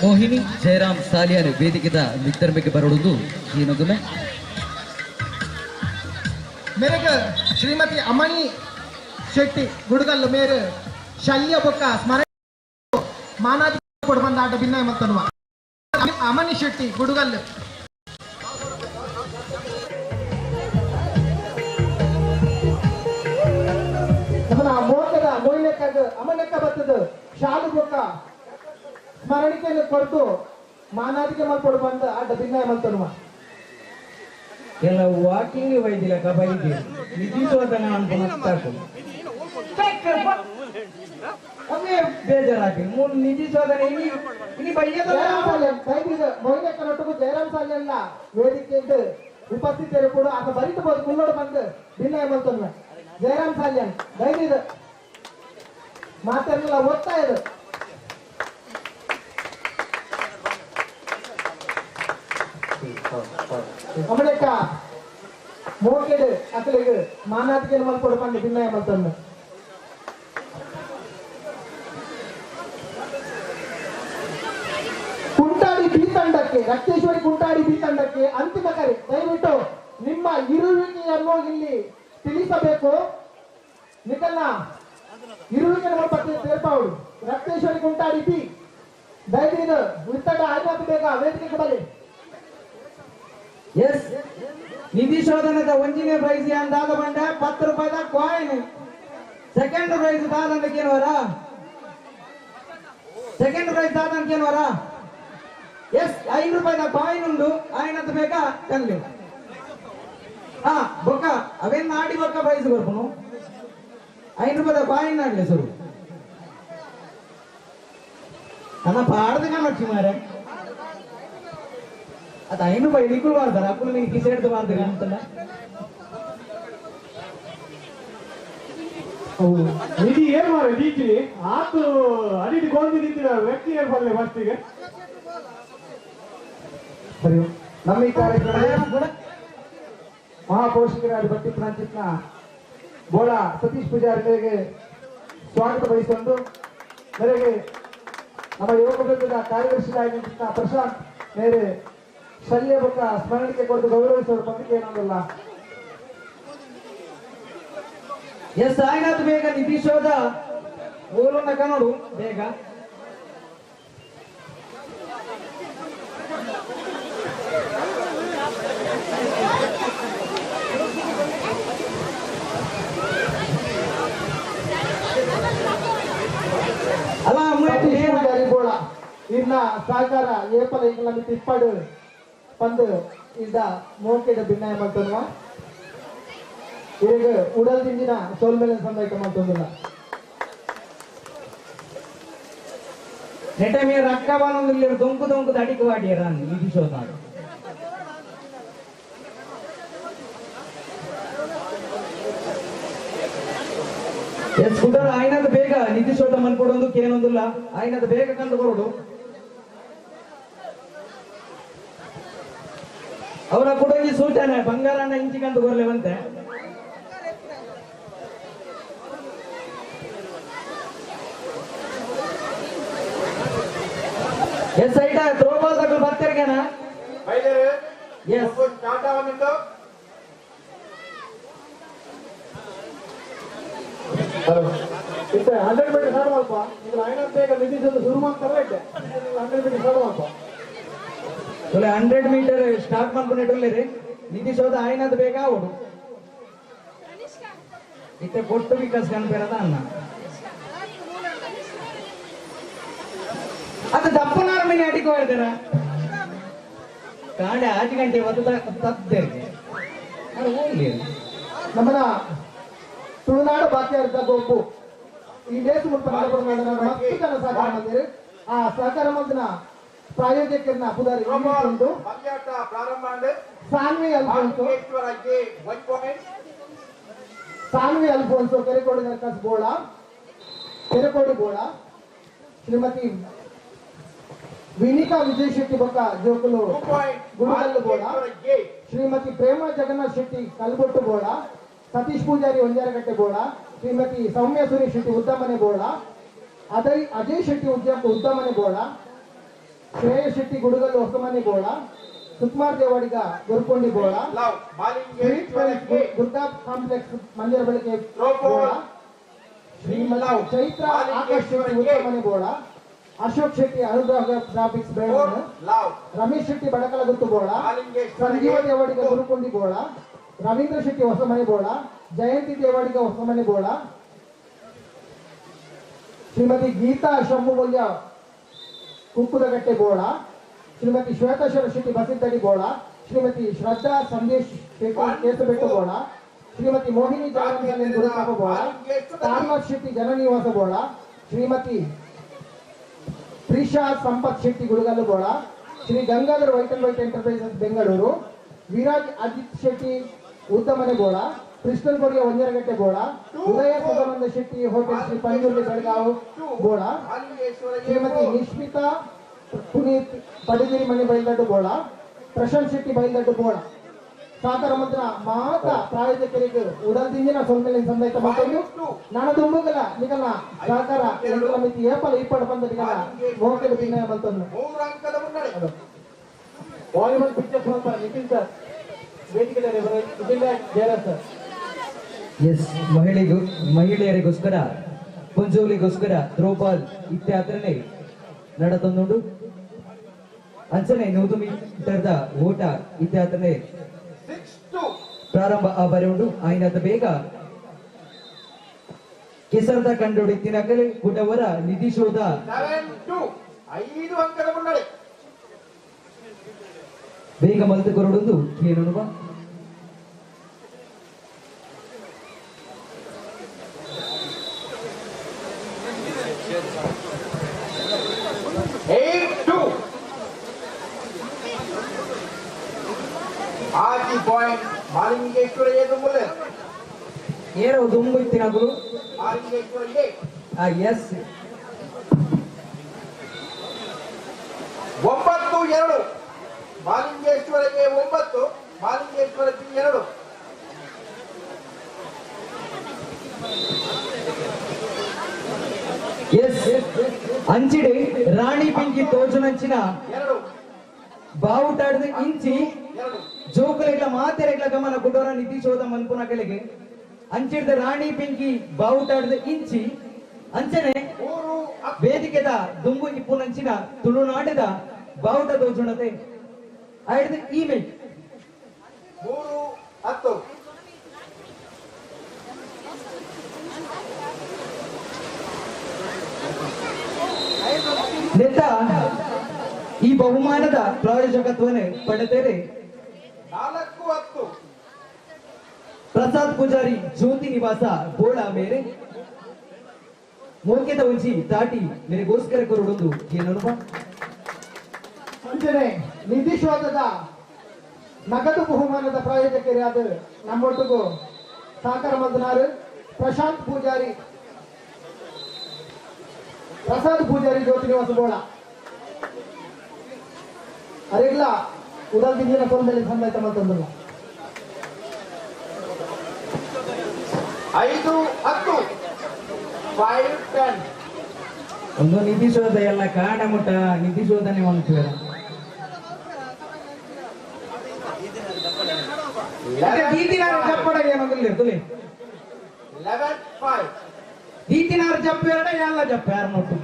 ಮೋಹಿನಿ ಜಯರಾಮ್ ಸಾಲಿಯಾನ್ ವೇದಿಕೆದ ಮಿತ್ತರ್ಮೆಗೆ ಬರುಡುದು ಏನೊಂದುಮೆ. ಮೇರೆಗೆ ಶ್ರೀಮತಿ ಅಮಣಿ ಶೆಟ್ಟಿ ಗುಡುಗಲ್ಲು ಮೇರೆ ಶಲ್ಯ ಬೊಕ್ಕ ಸ್ಮರಣ ಮಾನಾದಿ ಕೊಡು ಬಂದಾಟ ಭಿನ್ನಯ ಮಲ್ತನುವ ಅಮಣಿ ಶೆಟ್ಟಿ ಗುಡುಗಲ್ಲು. ನಮ್ಮ ಮೋಕದ ಮೊಯ್ಲೆಕ್ಕದ ಅಮನೆಕ್ಕ ಬತ್ತದ ಶಾಲು ಬೊಕ್ಕ ಸ್ಮರಣಿಕೆಯನ್ನು ಕೊಟ್ಟು ಮಾನಾದಿಗೆ ಮಲ್ಪೊಡು ಬಂದ ಅಡ್ಡ ಭಿನ್ನಯ ಮಲ್ತನುವ. ಎಲ್ಲ ವಾಕಿಂಗ್ ವೈದ್ಯಲ ಕಬೈದಿ ನಿಧಿ ಶೋಧನ ಅನ್ಕೊಂಡು ಅವೇ ಬೇಜಾರಾಗಿ ಮೂರು ನಿಧಿ ಶೋಧನೆ ಇನಿ ಇನಿ ಬಯ್ಯದ ಮೊಯ್ಲೆಕ್ಕ ನೊಟ್ಟುಗು ಜಯರಾಮ್ ಸಾಲ್ಯಲ್ಲ ವೇದಿಕೆಯಿಂದ ಉಪಸ್ಥಿತರು ಕೂಡ ಆತ ಬರಿತು ಬೋದು ಕುಲ್ಲೋಡು ಬಂದು ಭಿನ್ನಯ ಮಲ್ತನುವ. ಜಯರಾಮ್ ಸಾಲ್ಯನ್ ದಯವಿದ ಮಾತಾಡಲ್ಲ ಓದ್ತಾ ಇದೆ. ಅಮಲೆಕ್ಕ ಮೋಕೆಡು ಅಕಲಿಗೆ ಮಾನಾದಿಗೆ ಮಲ್ಪೊಡು ಪಂಡ ಭಿನ್ನಯ ಮಲ್ತನ್ನು. ಕುಂಟಾಡಿ ಬಿ ತಂಡಕ್ಕೆ ರಕ್ತೇಶ್ವರಿ ಕುಂಟಾಡಿ ಬಿ ತಂಡಕ್ಕೆ ಅಂತಿಮ ಕರೆ. ದಯವಿಟ್ಟು ನಿಮ್ಮ ಇರುವಿಕೆಯನ್ನು ಇಲ್ಲಿ ತಿಳಿಸಬೇಕು. ನಿಕಲ್ನ ಇರುವಿಕೆ ನಮ್ಮ ತೇರ್ಪಾವಳು ರಕ್ತೇಶ್ವರಿ ಕುಂಟಾಡಿ ಬಿ ದಯವಿಟ್ಟು ವಿತ್ತಡ ಆಯ್ತು ಬೇಗ ವೇದಿಕೆಗೆ ಬರಲಿ. ಎಸ್ ನಿಧಿ ಶೋಧನದ ಒಂಜಿನೇ ಪ್ರೈಸ್ ಅಂದಾದ ಬಂಡ 10 ರೂಪಾಯಿದ ಕಾಯಿನ್. ಸೆಕೆಂಡ್ ಪ್ರೈಸ್ ದಾದಂತಕ್ಕೇನವರ? ಸೆಕೆಂಡ್ ಪ್ರೈಸ್ ದಾದಂತಕ್ಕೇನವರ? ಎಸ್ 5 ರೂಪಾಯಿದ ಕಾಯಿನ್ ಉಂಡು ಆಯ್ನಂತ ಬೇಕಾ ಕಲ್ಲಿ. ಹಾ ಬೊಕ್ಕ ಅವೇನ್ ನಾಡಿ ಬೊಕ್ಕ ಪ್ರೈಸ್ ಕೊರ್ಪುನು 5 ರೂಪಾಯಿದ ಕಾಯಿನ್ ನಾಡ್ಲೆ ಸುರು ಅನ್ನ ಪಾಡ್ದ ಕಾಣೊಚ್ಚಿ ಮಾರೆ. ಅದು 5 ರೂಪಾಯಿ ನಿಕ್ಕುಲು ಮಾಡ್ತಾರೆ ಅಕ್ಕುಲು ನೀನು ಕಿಸೆ ಹಿಡಿದು ಮಾಡ್ತಾರೆ ಅಂತಲ್ಲ. ನಿಧಿ ಏನ್ ಮಾರ ದೀಚಿ ಆತು ಅಡಿಟ್ ಗೊಂದು ನಿಂತಿದ ವ್ಯಕ್ತಿ ಏನ್ ಬರ್ಲಿ ಫಸ್ಟಿಗೆ. ಸರಿ, ನಮ್ಮ ಈ ಕಾರ್ಯಕ್ರಮದ ಮಹಾಪೋಷಕರಾದ ಭಕ್ತಿ ಪ್ರಾಂಚಿತ್ನ ಬೋಳ ಸತೀಶ್ ಪೂಜಾರಿ ಮೇರೆಗೆ ಸ್ವಾಗತ ಬಯಸಿಕೊಂಡು ಮೇರೆಗೆ ನಮ್ಮ ಯುವಕ ವೃಂದದ ಕಾರ್ಯದರ್ಶಿಯಾಗಿದ್ದ ಪ್ರಶಾಂತ್ ಮೇರೆ ಶಲ್ಯ ಬೊಕ್ಕ ಸ್ಮರಣಿಕೆ ಕೊಟ್ಟು ಗೌರವಿಸುವ ಪತ್ರಿಕೆ ಏನೊಂದಲ್ಲ. ಎಸ್ ಆಯ್ನಾಥ್ ಬೇಗ ನಿತೀಶೋದ ಓಲನ್ನ ಕನ್ನಡು ಬೇಗ. ಅಲ್ಲ ಪೂಜಾರಿ ಬೋಳ ಇನ್ನ ಸಹಕಾರ ಏಪಲ ಇಂಗ್ಲ ತಿಪ್ಪಾಡು ಪಂದು ಇದ್ದ ಮೋಕೆಡ ಭಿನ್ನಯ ಮಲ್ತನುವ ಈಗ ಉಡಲ್ ದಿಂಜಿನ ಸೋಲ್ಮೇಲೆ ಸಂದಾಯ್ತ ಮಲ್ತೊಂದಿಲ್ಲ. ನೆಟ ಮೇ ರಕ್ಕ ಬಾನೊಂದಿಲ್ಲ ದೊಂಕು ದೊಂಕು ಅಡಿಕೆ ವಾಡಿಯರ ನಿಧಿ ಶೋಧ. ಎಸ್ ಕುದರ ಆಯ್ನದ ಬೇಗ ನಿಧಿ ಶೋಧ ಮನ್ಕೊಡೊಂದು ಕೇನೊಂದಿಲ್ಲ ಆಯ್ನದ ಬೇಗ ಕಂಡು ಬರೋಡು. ಅವರ ಕುಡಂಗಿ ಸೂಚನೆ ಬಂಗಾರನ ಇಂಚಿಕಂದು ಕೊರ್ಲೆವಂತೆ. ಎಸ್ ಐಟ ಥ್ರೋಬಾಲ್ ತಗಲು ಬರ್ತಿರ್ಗೇನ? ಎಸ್ ಟಾಟಾ ಬಂದಿತ್ತು. ಹಲೋ ಇತ್ತೆ 100 ಮೀಟರ್ ಸ್ಟಾರ್ಟ್ ಮಾಡ್ಪ. ಈಗ ಐನಾ ಬೇಗ ನಿಧಿ ಶುರು ಮಾಡ್ತಾರೆ 100 ಮೀಟರ್ ಸ್ಟಾರ್ಟ್ ಮಾಡ್ಪ. 100 ಮೀಟರ್ ಸ್ಟಾರ್ಟ್ ಮಾಡ್ಕೊಂಡಿಟ್ಟಿರ್ಲಿ ನಿಧಿ ಶೋಧ ಆಯ್ನದ ಬೇಗ ಅವಡು ಇತ್ತೆ ಕೊಟ್ಟು ವಿಕಾಸ್ ಕನ್ಪೇರದ ಅನ್ನ ಅದು ದಪ್ಪನಾರ ಮನೆ ಅಡಿಗೆ ಹೋಗ್ತಾರ ಕಾಂಡೆ 5 ಗಂಟೆ ಒತ್ತು ತದ್ದೇರಿಗೆ ಹೋಗ್ಲಿ. ನಮ್ಮನ ತುಳುನಾಡು ಬಾಕಿಯಾರ್ದ ಗೊಬ್ಬು ಈ ದೇಶ ಮುಲ್ಪ ಮಸ್ತ್ ಜನ ಸಹಕಾರ ಮಂದಿರು. ಆ ಸಹಕಾರ ಮಂದಿನ ಪ್ರಾಯೋಜಕರನ್ನ ಪುದಾರಿ ಉಂಟು. ಸಾನ್ವಿ ಅಲ್ಫೋನ್ಸೋ, ಸಾನ್ವಿ ಅಲ್ಫೋನ್ಸೋ ಕೆರೆಕೋಡಿ ನರ್ಕಸ್ ಬೋಳ, ಕೆರೆಕೋಡಿ ಬೋಳ, ಶ್ರೀಮತಿ ವಿನಿಕಾ ವಿಜಯ್ ಶೆಟ್ಟಿ ಬೊಕ್ಕ ಜೋಕುಲು ಗುರುಗಲ್ಲು ಬೋಳ, ಶ್ರೀಮತಿ ಪ್ರೇಮ ಜಗನ್ನಾಥ್ ಶೆಟ್ಟಿ ಕಲ್ಬೊಟ್ಟು ಬೋಳ, ಸತೀಶ್ ಪೂಜಾರಿ ಒಂಜಾರಗಟ್ಟೆ ಬೋಳ, ಶ್ರೀಮತಿ ಸೌಮ್ಯ ಸುರೇಶ್ ಶೆಟ್ಟಿ ಉದ್ದಮನೆ ಬೋಳ, ಅಜಯ್ ಶೆಟ್ಟಿ ಉದ್ದಮನೆ ಬೋಳ, ಶ್ರೇಯ ಶೆಟ್ಟಿ ಗುಡುಗಲ್ಲು ಹೊಸಮನೆ ಬೋಳ, ಸುಕುಮಾರ್ ದೇವಾಡಿಗ ಗುರುಕೊಂಡಿ ಬೋಳ, ದುರ್ಗಾ ಕಾಂಪ್ಲೆಕ್ಸ್ ಮಂದಿರ ಬೆಳಕೆ ಬೋಳ, ಶ್ರೀಮತಿ ಚೈತ್ರ ಆಕಾಶ್ ಶೆಟ್ಟಿ ಉದ್ದಮನೆ ಬೋಳ, ಅಶೋಕ್ ಶೆಟ್ಟಿ ಅನುಗ್ರಹ ಗ್ರಾಫಿಕ್ಸ್ ಬೇಳೂರು, ರಮೇಶ್ ಶೆಟ್ಟಿ ಬಡಕಲಗುತ್ತು ಬೋಳ, ಸಂಜೀವ ದೇವಾಡಿಗ ಗುರುಕೊಂಡಿ ಬೋಳ, ರವೀಂದ್ರ ಶೆಟ್ಟಿ ಹೊಸಮನೆ ಬೋಳ, ಜಯಂತಿ ದೇವಾಡಿಗ ಹೊಸಮನೆ ಬೋಳ, ಶ್ರೀಮತಿ ಗೀತಾ ಶಂಭುಮಲ್ಯ ಕುಂಕುದಗಟ್ಟೆ ಬೋಳ, ಶ್ರೀಮತಿ ಶ್ವೇತಾಶ್ವರ ಶೆಟ್ಟಿ ಬಸಿದ್ದಡಿ ಬೋಳ, ಶ್ರೀಮತಿ ಶ್ರದ್ಧಾ ಸಂದೇಶ್ ಶೆಟ್ಟಿ ಕೇಸಬೆಟ್ಟು ಬೋಳ, ಶ್ರೀಮತಿ ಮೋಹಿನಿ ಜಾಗರಣ ಗುರುತಾಪ ಬೋಳ, ತಾರನಾಥ್ ಶೆಟ್ಟಿ ಜನನಿವಾಸ ಬೋಳ, ಶ್ರೀಮತಿ Prisha Sampath Shetty Gudugallu Bola, Shri Gangadhar white and white enterprises Bengaluru, Viraj Ajit Shetty Uddamane Bola, Krishnan Koriya Vanjaragatte Bola, Udaya Sadananda Shetty hotel Shri Panjurli Belgaum Bola, Shrimati Nishmita Puneeth Padidiri Mane Baildaddu Bola, Prashanth Shetty Baildaddu Bola. ಸಹಕಾರ ಮಂತ್ರ ಮಾತ ಪ್ರಾಯೋಜಕರಿಗೆ ಉಡಲ್ದಿಂಜಿನ ಸೊಲ್ಮೆಲೆ ಸಂದಾಯ್ತ ಮತ್ತೊಂದು ನಾನು ದುಂಬುಗಲ ನಿಗಲ ಸಹಕಾರ ಎಂಕಲ ಮಿತಿ ಏಪಲ ಇಪ್ಪಡ ಬಂದ ನಿಗಲ ಮೋಕೆದ ಭಿನ್ನಯ ಮಲ್ತೊಂದು. ವಾಲಿಬಾಲ್ ಪಿಕ್ಚರ್ಸ್ ಮಲ್ಪ ನಿಖಿಲ್ ಸರ್ ವೇದಿಕೆ ನಿಖಿಲ್ ಜಯರಾಜ್ ಸರ್. ಎಸ್, ಮಹಿಳೆಯರಿಗೋಸ್ಕರ ಪುಂಜೋಲಿಗೋಸ್ಕರ ಥ್ರೋಬಾಲ್ ಇತ್ಯಾದರನೇ ನಡತೊಂದುಂಡು. ಅಂಚನೆ 100 ಮೀಟರ್ದ ಓಟ ಇತ್ಯಾದರನೇ ಪ್ರಾರಂಭ ಆ ಬರೆ ಉಂಡು. ಆಯ್ನದ ಬೇಗ ಕೆಸರದ ಕಂಡೋಡಿ ತಿನಕಲೆ ಗುಡವರ ನಿಧಿಶೋಧ 5 ಅಂಕದ ಮುನ್ನಡೆ ಬೇಗ ಮಲ್ತು ಕೊರಡೊಂದು ಕೇಳುವ. ಆಜಿ ಪಾಯಿಂಟ್ ಮಾಲಿಂಗೇಶ್ವರ ದುಂಬುಲೆ ಏರೋ ದುಂಬು ಇತ್ತಿನಗುಲು ಮಾಲಿಂಗೇಶ್ವರ ಎಸ್ 9-2 ಮಾಲಿಂಗೇಶ್ವರಗೆ 9, ಮಾಲಿಂಗೇಶ್ವರ 2. ಎಸ್, ಅಂಚಿಡೆ ರಾಣಿ ಪಿಂಕಿ ತೋಜುನಂಚಿನ ಬಾವುಟಾಡದ ಇಂಚಿ ಜೋಕುಲೆಗ್ಲ ಮಾತೆರೆಗ್ಲ ಗಮನ ಕುಟೋರ ನಿಧಿ ಶೋಧ ಮನ್ಪುನ ಕಲೆಗೆ ಅಂಚಿಡ್ದ ರಾಣಿ ಪಿಂಕಿ ಬಾವುಟಾಡದ ಇಂಚಿ ಅಂಚನೆ ವೇದಿಕೆದ ದುಂಬು ಇಪ್ಪುನಂಚಿನ ತುಳುನಾಡದ ಬಾವುಟ ತೋಜುಣತೆ ಆಯ್ದ ಇಮೇಜ್ 3-10. ನೆತ್ತ ಈ ಬಹುಮಾನದ ಪ್ರಾಯೋಜಕತ್ವನೆ ಪಡೆದರೆ 4-10. ಪ್ರಸಾದ್ ಪೂಜಾರಿ ಜ್ಯೋತಿ ನಿವಾಸ ಬೋಳ ಮೇರೆ ಮೋಕೆದ ಒಂಜಿ ತಾಟಿ ಮೇರೆಗೋಸ್ಕರ ಕೊರಡೊಂದು ಏನನುಭವ. ಅಂಚನೆ ನಿಧಿ ಶೋಧದ ನಗದು ಬಹುಮಾನದ ಪ್ರಾಯೋಜಕರಾದ ನಮ್ಮೊಟ್ಟಿಗೂ ಸಹಕಾರ ಮಲ್ದನಾರು ಪ್ರಶಾಂತ್ ಪೂಜಾರಿ, ಪ್ರಸಾದ್ ಪೂಜಾರಿ ಜ್ಯೋತಿ ನಿವಾಸ ಬೋಳ ಅರೆಗ್ಲ ಉಡಲ್ ದಿಂಜಿನ ಸೊಲ್ಮೆಲೆ ಸಂದಾಯ್ತ ಮಲ್ತೊಂದುಲ್ಲ. 5-10 5-10. ಒಂದು ನಿಧಿ ಶೋಧ ಎಲ್ಲ ಕಾಡ ಮುಟ್ಟ ನಿಧಿ ಶೋಧನೆ ಮಾಡ್ತೀವಿ. ದೀತಿನಾರು ಜಪ್ಪಡ ಏನೊಂದಿಲ್ಲ ತುಲಿ 11-5. ದೀತಿನಾರು ಜಪ್ಪು ಎರಡ ಎಲ್ಲ ಜಪ್ಪು ಯಾರು ನೋಟು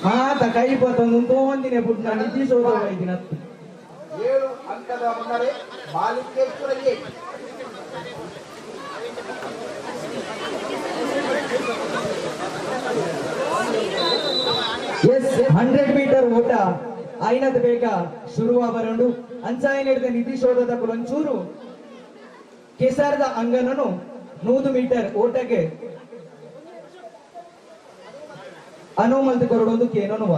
ಮಾತ ಕೈ ಪತ್ತೊಂದು ತೋಂದಿನ ಪುಟ್ಟ ನಿಧಿ ಶೋಧ ವೈದಿನ 7 ಅಂಕದ ಮುನ್ನಡೆ ಮಾಲಿಂಗೇಶ್ವರ ಎಸ್, 100 ಮೀಟರ್ ಓಟ ಆಯ್ನದ ಬೇಗ ಶುರುವಾಬರಂಡು. ಅಂಚಾಯ ಹಿಡಿದ ನಿಧಿ ಶೋಧದ ಕುಲಂಚೂರು ಕೆಸರದ ಅಂಗನನು 100 ಮೀಟರ್ ಓಟಕ್ಕೆ ಅನುಮಲ್ದು ಕೊರಡೊಂದು ಕೇನೋನುವ.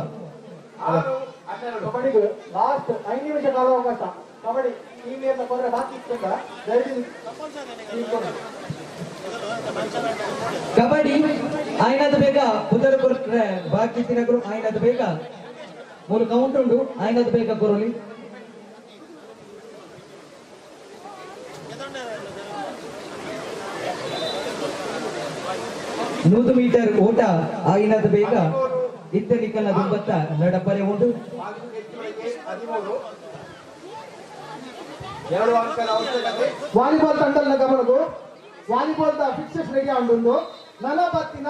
ಕಬಡ್ಡಿಗೆ ಲಾಸ್ಟ್ 5 ನಿಮಿಷ ಕಾಲಾವಕಾಶ. ಕಬಡ್ಡಿ ಟೀಮ್ ಕೊಡ್ರೆ ಬಾಕಿ ಇತ್ತು. ಕಬಡ್ಡಿ ಆಯ್ನದ ಬೇಗ ಪುದರ್ ಕೊರ್ರೆ ಬಾಕಿ ತಿನಕರು ಆಯ್ನದ ಬೇಗ ಮೂರು ಕೌಂಟ್ ಉಂಡು ಆಯ್ನದ ಬೇಗ ಕೊರಲಿ. ನೂರು ಮೀಟರ್ ಓಟ ಆಯ್ನದ ಬೇಗ ಇತ್ತ ನಿಕಲ ದುಂಬತ್ತ ನಡಪರೆ ಉಂಡು. ವಾಲಿಬಾಲ್ ತಂಡದ ಗಮನಗೂ ವಾಲಿಬಾಲ್ the fixes ready ಉಂಡು. ನಲಬತ್ತಿನ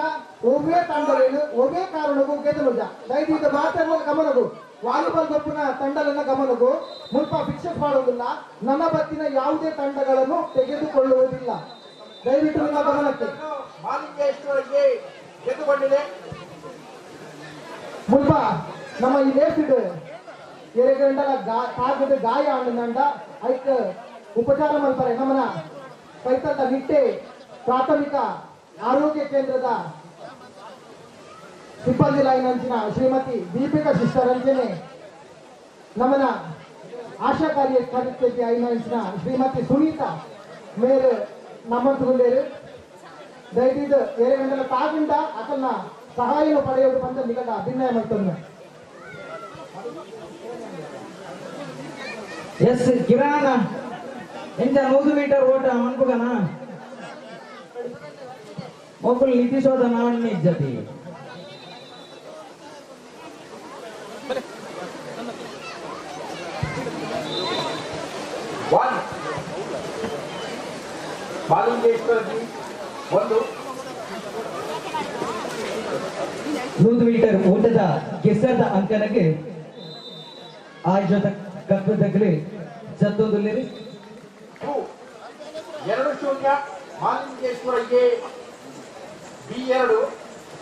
ಒವ್ವೇ ತಂಡಲೇನು ಒವ್ವೇ ಕಾರಣಕ್ಕೂ ಗೆದ್ದಲುಜ. ದಯವಿಟ್ಟು ಮಾತಾಡುವ ಗಮನಗೂ ವಾಲಿಬಾಲ್ ಗೊಪ್ಪುನ ತಂಡಲನ್ನ ಗಮನಗೂ ಮುಲ್ಪ ಫಿಕ್ಸಸ್ ಮಾಡುವುದಿಲ್ಲ. ನಲಬತ್ತಿನ ಯಾವುದೇ ತಂಡಗಳನ್ನು ತೆಗೆದುಕೊಳ್ಳುವುದಿಲ್ಲ. ದಯವಿಟ್ಟು ನಿಮ್ಮ ಗಮನಕ್ಕೆ. ಮಾಲಿಂಗೇಶ್ವರಿಗೆ ಗೆದ್ದುಕೊಂಡಿದೆ. ಮುಲ್ಪ ನಮ್ಮ ಈ ಲೇಸಿಡ್ ಎರಗಂಡಲ ಕಾಗದ ಗಾಯ ಆಂಡ ಐಕ್ ಉಪಚಾರ ಮಲ್ಪರೆ ನಮ್ಮನ ಕೈತದ ನಿಟ್ಟೆ ಪ್ರಾಥಮಿಕ ಆರೋಗ್ಯ ಕೇಂದ್ರದ ಸಿಬ್ಬಂದಿ ಲೈನ್ ಶ್ರೀಮತಿ ದೀಪಿಕಾ ಸಿಸ್ಟರ್ ಅಂಚನೆ ನಮ್ಮನ ಆಶಾ ಕಾರ್ಯಕರ್ತೆ ಐನಂಚಿನ ಶ್ರೀಮತಿ ಸುನೀತಾ ಮೇರು ನಮ್ಮಂತುಗುಲ್ಲೇರು. ದಯವಿಟ್ಟು ಏರೆಗಂಡಲ ತಾಗಿಂದ ಅಕಲ್ನ ಸಹಾಯ ಪಡೆಯೋದು ಅಂತ ನಿಗಡ ಅಭಿನಯ ಮಾಡ್ತಂದ್ರೆ. ಎಸ್ ಕಿರಣ ಎಂಚ 100 ಮೀಟರ್ ಓಟ ಮನ್ಪುಗನ ಮೊಕ್ಕಲು ನಿತೀಶೋದ ನಾವನ್ನೇ ಇಜ್ಜತಿ. ಒನ್ ಮಾಲಿಂಗೇಶ್ವರ ಒಂದು 100 ಮೀಟರ್ ಓಟದ ಕೆಸರದ ಅಂಕನಕ್ಕೆ ಆಯೋಜಿತ ಕಪ್ಪದಗಲಿ ಜತ್ತೊಂದುಲ್ಲೇರಿ. 2-0 ಮಾಲಿಂಗೇಶ್ವರ ಎ ಬಿ 2.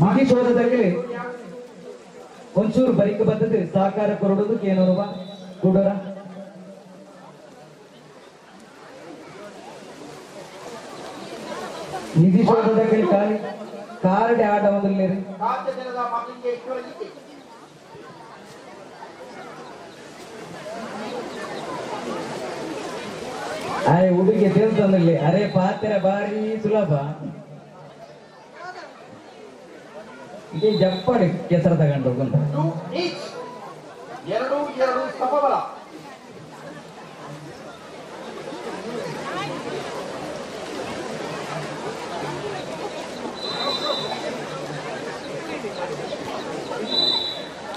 ನಿತೀಶೋದಗಲಿ ಒಂಚೂರು ಬರಿಕ ಬರ್ತದೆ ಸಹಕಾರ ಕೊರಡುದು ಕೇನೋರುವ ಕೂಡೋರ. ನಿತೀಶೋದಗಲಿ ಖಾಲಿ ಕಾರ್ಡ್ ಆಟ ಒಂದುಲ್ಲೇರಿ. ಮಾಲಿಂಗೇಶ್ವರ ಅರೆ ಹುಡುಗಿ ದೇವಸ್ಥಾನದಲ್ಲಿ ಅರೆ ಪಾತ್ರೆ ಬಾರಿ ಸುಲಭ. ಇದೇ ಜಪ್ಪಾಡಿ ಕೆಸರ ತಗೊಂಡು ಹೋಗುಂತ. 2-2 ಸಮಬಲ.